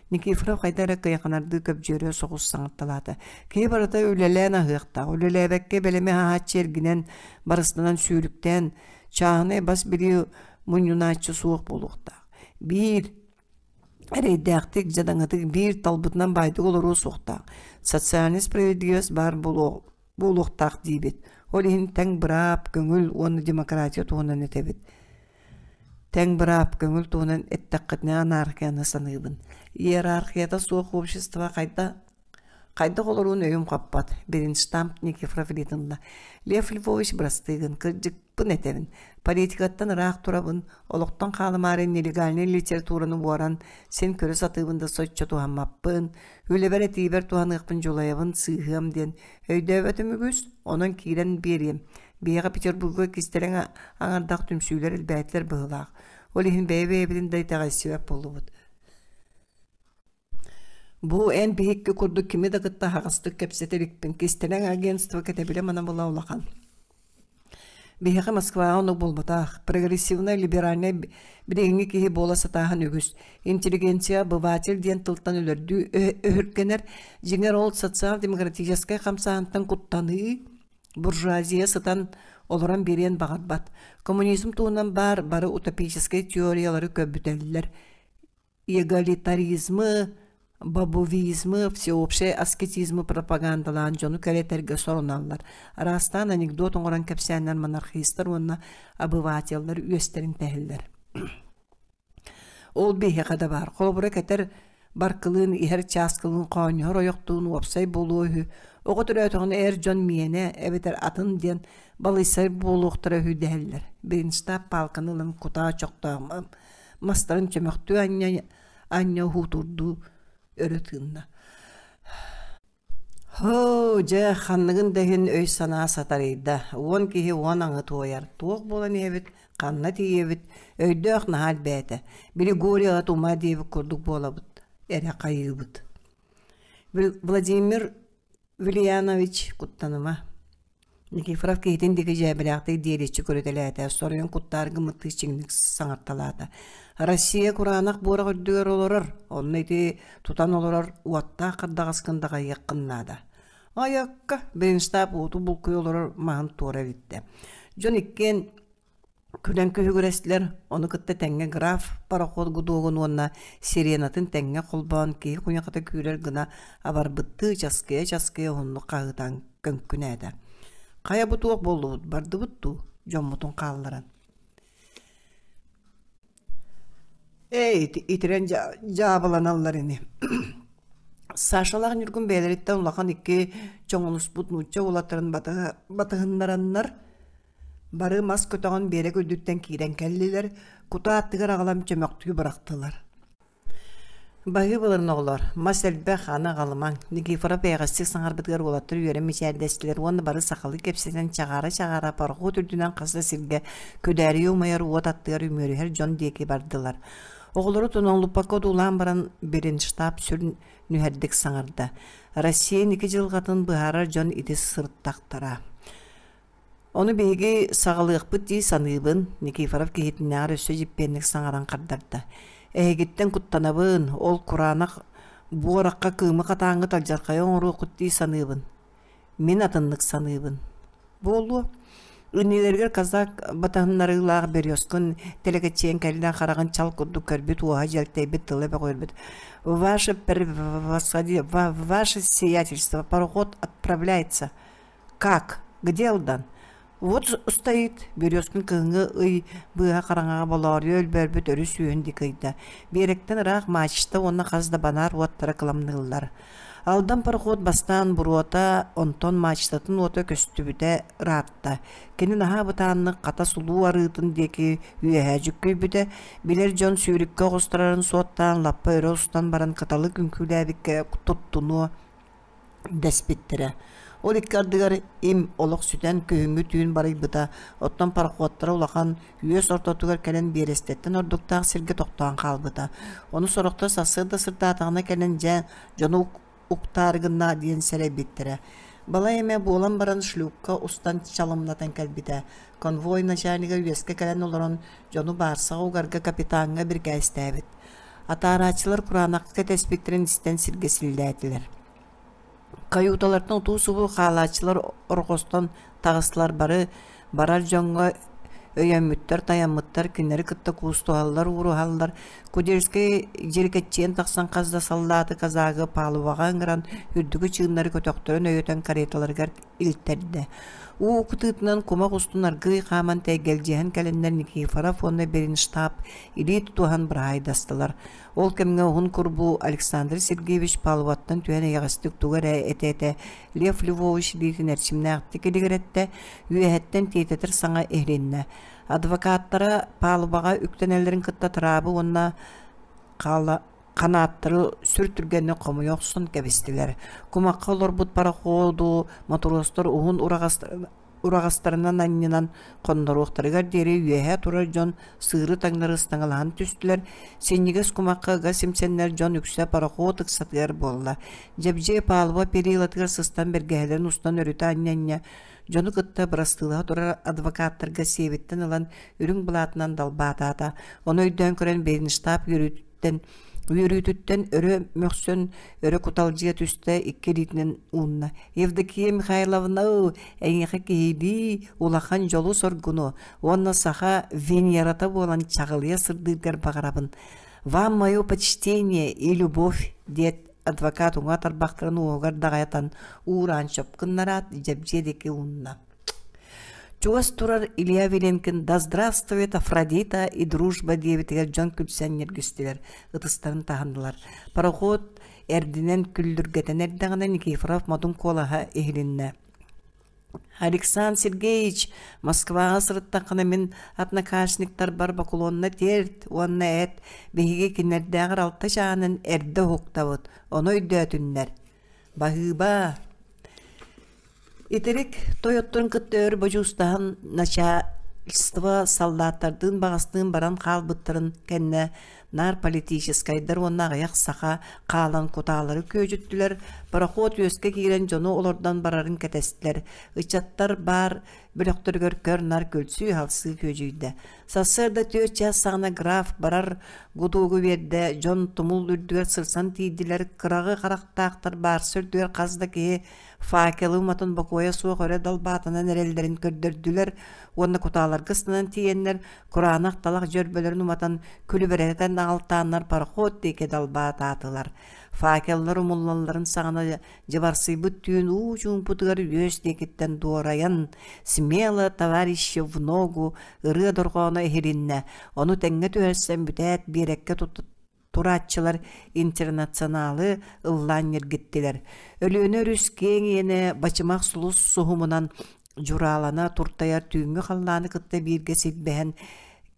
Никифоров хайда эрэ кыйаханардыы көбдьүөрэ соҕус саҥарталаата. Киһи барыта үлэлээн аһыахтаах, үлэлээбэккэ бэлэми аһааччы эргинэн, барыстанан сүүрүктээн, чааһынай бас билии мунньунааччы суох буолуохтаах. Биир эрэйдээхтик, дьадаҥытык биир талбытынан баайдык олоруо суохтаах. Социальный справедливость баар буолуо буолуохтаах диибит. Ол иһин тэҥ быраап, көҥүл уонна демократия туһунан этэбит. Тэҥ быраап, көҥүл туһунан эттэххитинэ анархияны саныыбын. Иерархията суох общество хайдах хайдах олоруун өйүм хаппат. Беренштамп Никифоров илиитин Лев Львович бырастыыгын, кырдьыкпын этэбин. Политикаттан ыраах турабын, олохтон хаалымаары нелегальнай литератураны уоран, син көрө сатыыбын да соччо туһаммаппын. Үлэбэр этиибэр туһаныахпын дьулайабын, сыыһыам диэн өйдөөбөтүм үгүс, онон киирэн биэриэм. Биһиэхэ Петербурга кистэлэҥ аҥардаах түмсүүлэр элбээтилэр быһыылаах. Ол иһин бэйэ-бэйэбитин да итэҕэйсибэт буоллубут. Бу эн биһикки курдук кими да кытта аһаҕастык кэпсэтэ иликпин. Кистэлэҥ агентство кэтэбилэ манабыла улахан. Биһиэхэ Москваҕа оннук буолбатах. Прогрессивнай, либеральнай билиҥҥи киһи буола сатааһын үгүс. Интеллигенция обыватель диэн тылтан өлөрдүү өһүргэнэр. Дьиҥэр ол социал-демократическай хамсааһынтан куттаныы, буржуазия сытан олорон биэриэн баҕарбат. Коммунизм туһунан баар бары утопическай теориялары көбүтэллэр. Эгалитаризмы, бабувизмы, всеобщай аскетизмы пропагандалаан дьону кэлэтэргэ соруналлар. Араастаан анекдот оҥорон кэпсээннэр монархистар уонна обывателлэр үөстэрин тэһэллэр. Ол биһиэхэ да баар. Холобура кэтэр баркылыын, иһэр чааскылыын, хоонньоһор ойохтуун уопсай буолуо үһү. Оҕо төрөөтөҕүнэ эр дьон миэнэ эбэтэр атын диэн балыйсар буолуохтара үһү дэһэллэр. Беренштаб паалканы ылан кутаа чохтоох мастарын чөмөхтүү анньа анньа уһуутурдуу өрө тыынна. Һоо, дьэ, ханныгын да иһин өй-санаа сатарыйда. Уон киһи уон аҥы туойар. Туох буолан иһэбит, ханна тиийэбит, өйдөөх наһаа элбээтэ. Били Горяҕа тума диэбит курдук буолабыт, эрэ хайыыбыт. Владимир Вильянович куттаныма. Никифоров киһитин диэки дьээбэлээхтик диэличчи көрүтэлээтэ, соруйан куттаар гыммыттыы чиҥник саҥарталаата. Россия кураанах буорах үрдүгэр олорор, онно ити тутан олорор уоттаах хардаҕаскын даҕайыаххын наада. Айакка, Беренштаб уоту булкуйа олорор маһын туора илиттэ. Дьон иккиэн Күлэн күһүгүрэстилэр, ону кытта тэҥҥэ граф пароход гудуогун уонна сиренатын тэҥҥэ холбоон киһи куйахата күүрэр гына абарбыттыы часкыйа-часкыйа уһуннук хаһыытаан көҥкүнээтэ. Хайа бу туох буоллубут, бардыбыт дуу, дьоммутун хаалларан. Эй, итирэн дьаабыланаллар ини. Сашалаах Ньургун бэйэлэриттэн улахан икки чоҥолуспут нуучча уолаттарын батыһыннараннар Бары мас көтөҕөн биэрэк үрдүттэн киирэн кэллилэр, кутаа аттыгар аҕалан чөмөхтүү бырахтылар. Баһыыбаларын оҕолор, мас элбэх, аны аҕалымаҥ. Никифоров эйэҕэстик саҥарбытыгар уолаттар үөрэн мичээрдэстилэр уонна бары сахалыы кэпсэтэн чаҕаара-чаҕаара пароход үрдүнэн хас да сиргэ күдээрийэ умайар уот аттыгар үмүөрүһэр дьон диэки бардылар. Оҕолору тонолуппакка одуулаан баран Беренштаб сүр нүһэрдик саҥарда. Россия инники дьылҕатын быһаарар дьон ити сырыттахтара. Ону биһиги саҕалыахпыт дии саныыбын, Никифоров киһитинээҕэр өссө дьиппиэнник саҥаран хардарда. Эһигиттэн куттанабын, ол кураанах буорахха кыымы хатааҥҥыт алдьархайы оҥоруоххут дии саныыбын. Мин атыннык саныыбын. Буолуо. Иннилэригэр казак батаһыннарыылаах Березкин тэлэкэччийэн кэллэ хараҕын чал курдук көрбүт уоһа дьэлтэйбит тыла бөҕүөрбүт. Ваше превосходи, ваше сиятельство, пароход отправляется. Как? Где Алдан? Вот стоит, Березкин кыһыҥҥы ый быыһа хараҥаҕа болооруйа өлбөөрбүт өрүс үөһүн диэки ыйда. Биэрэктэн ыраах мачта уонна хас да банаар уоттара кыламныыллар. Алдан пароход бастаан буруота, онтон мачтатын уота көстүбүтэ ыраатта. Кини наһаа бытааннык хата сулуу арыытын диэки үөһээ дьүккүйбүтэ, билэр дьон сүүрүккэ оҕустарарын суоттаан лаппа өрө устан баран кыталык үҥкүүлээбиккэ туттунуо дэспиттэрэ. Ол икки ардыгар им олох сүтэн күһүҥҥү түүн барыйбыта, оттон пароходтара улахан үөс ортотугар кэлэн биэрэстэттэн ордуктаах сиргэ тохтоон хаалбыта. Ону сорохтор сарсыарда сырдаатаҕына кэлэн дьэ дьону уктаары гынна диэн сэрэйбиттэрэ. Балай эмэ буолан баран шлюпка устан чалымнатан кэлбитэ. Конвой начальнига үөскэ кэлэн олорон дьону баарсаҕа угарга капитаҥҥа бирикээстээбит. Атаарааччылар кураанахха кэтэспиттэрин истэн сиргэ силлээтилэр. Каюталартан утуу-субуу хаалааччылар орҕостон таҕыстылар бары барар дьоҥҥо өйөммүттэр, тайаммыттар, кинилэри кытта куустуһаллар, ууруһаллар. Кудельскай дьирикэччийэн тахсан хас да саллааты казагы палубаҕа ыҥыран үрдүкү чыыннары көтөхтөрөн өйөтөн кареталарыгар илтэрдэ. Уу кытыытынан кумах устун аргыый хааман тэйгэлдьиһэн кэлэннэр Никифоров уонна Беренштаб илии тутуһан быраһаайдастылар. Ол кэмҥэ уһун курбуу Александр Сергеевич палубаттан түһэн эйэҕэстик тугу эрэ этэ-этэ Лев Львович илиитин эрчимнээхтик илигирэттэ, үөһэттэн тиэтэтэр саҥа иһилиннэ. Адвокаттара палубаҕа үктэнэллэрин кытта тыраабы уонна хаала ханааттары сүр түргэнник хомуйа охсон кэбистилэр. Кумахха олорбут пароходу мотуруостар уһун ураҕастарынан анньынан хонноруохтарыгар диэри үөһэ турар дьон сыыры таҥнары ыстаҥалаһан түстүлэр. Синньигэс кумахха ыга симсэннэр дьон үксэ пароход ыксатыгар буолла. Дьэбдьиэ палуба перилатыгар сыстан бэргэһэлэрин устан өрүтэ анньа-анньа дьону кытта бырастыылаһа турар адвокаттарга сиэбиттэн ылан үрүҥ былаатынан далбаатаата. Ону өйдөөн көрөн Беренштаб үөрүүтүттэн үөрүүтүттэн өрө мөхсөн өрө куталдьыйа түстэ икки илиитинэн уунна. Евдокия Михайловна, эйиэхэ киһилии улахан дьолу-соргуну уонна саха Венерата буолан чаҕылыйа сырдыыргар баҕарабын. Вам мое почтение и любовь, диэт адвокат уҥа тарбахтарын уоһугар даҕайатан уураан чоп гыннараат дьэбдьиэ диэки уунна. Чугас турар Илья Виленкин «Да здравствует Афродита и дружба» диэбитигэр дьон күлсэн ньиргистилэр, ытыстарын таһыннылар. Пароход эрдинэн күллүргэтэн эрдэҕинэ Никифоров модун куолаһа иһилиннэ. Александр Сергеевич, Москваҕа сырыттаххына мин однокашниктарбар бокулуонна тиэрт уонна эт, биһиги кинилэрдээҕэр алта чаанын эрдэ уһуктабыт, ону өйдөөтүннэр. Баһыыба! Итирик тойотторун кытта өр бодьуустаһан начальство саллааттардыын баҕастыын баран хаалбыттарын кэннэ. Наар политическайдар уонна аҕыйах саха хаалан кутаалары күөдьүттүлэр, пароход үөскэ киирэн дьону олордон барарын кэтэстилэр. Ыччаттар баар бөлөхтөрүгэр көр-нар күлсүү-халсыы күөдьүйдэ. Сарсыарда 4 чаас саҕана граф барар гудуогу биэрдэ, дьон тумул үрдүгэр сырсан тиийдилэр, кыраҕы харахтаахтар баарса үрдүгэр хас да киһи факелы уматын бокуойа суох өрө далбаатанан эрэллэрин көрдөрдүлэр уонна кутааларга ыстанан тиийэннэр кураанах талах дьөрбөлөрүн уматан күлүбэрэтэн аҕалтааннар пароход диэки далбаатаатылар. Факеллар умуллалларын саҕана дьыбарсыйбыт түүн уу чуумпутугар үөс диэкиттэн дуорайан «Смело, товарищи, в ногу» ырыа дорҕооно иһилиннэ, ону тэҥҥэ түһэрсэн бүтээт биэрэккэ турааччылар интернационалы ыллаан ньиргиттилэр. Өлүөнэ өрүс киэҥ иэнэ бачымах сулус суһумунан дьураалана туртайар түүҥҥү халлааны кытта бииргэ силбэһэн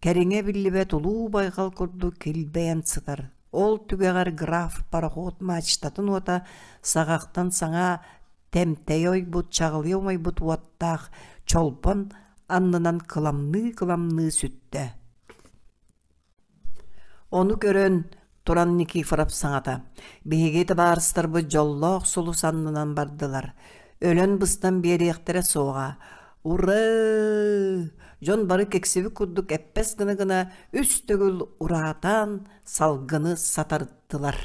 кэриҥэ биллибэт улуу байҕал курдук килбэйэн сытар. Ол түгэҕэр граф пароход мачтатын уота саҕахтан саҥа тэмтэйэ ойбут, чаҕылыйа умайбыт уоттаах чолбон аннынан кыламныы-кыламныы сүттэ. Ону көрөн туран Никифоров саҥата: «Биһиги табаарыстарбыт дьоллоох сулус аннынан бардылар, өлөн-быстан биэриэхтэрэ суоҕа. Ура!» Дьон бары киксибит курдук эппэс гына-гына үс төгүл ураатаан салгыны сатарыттылар.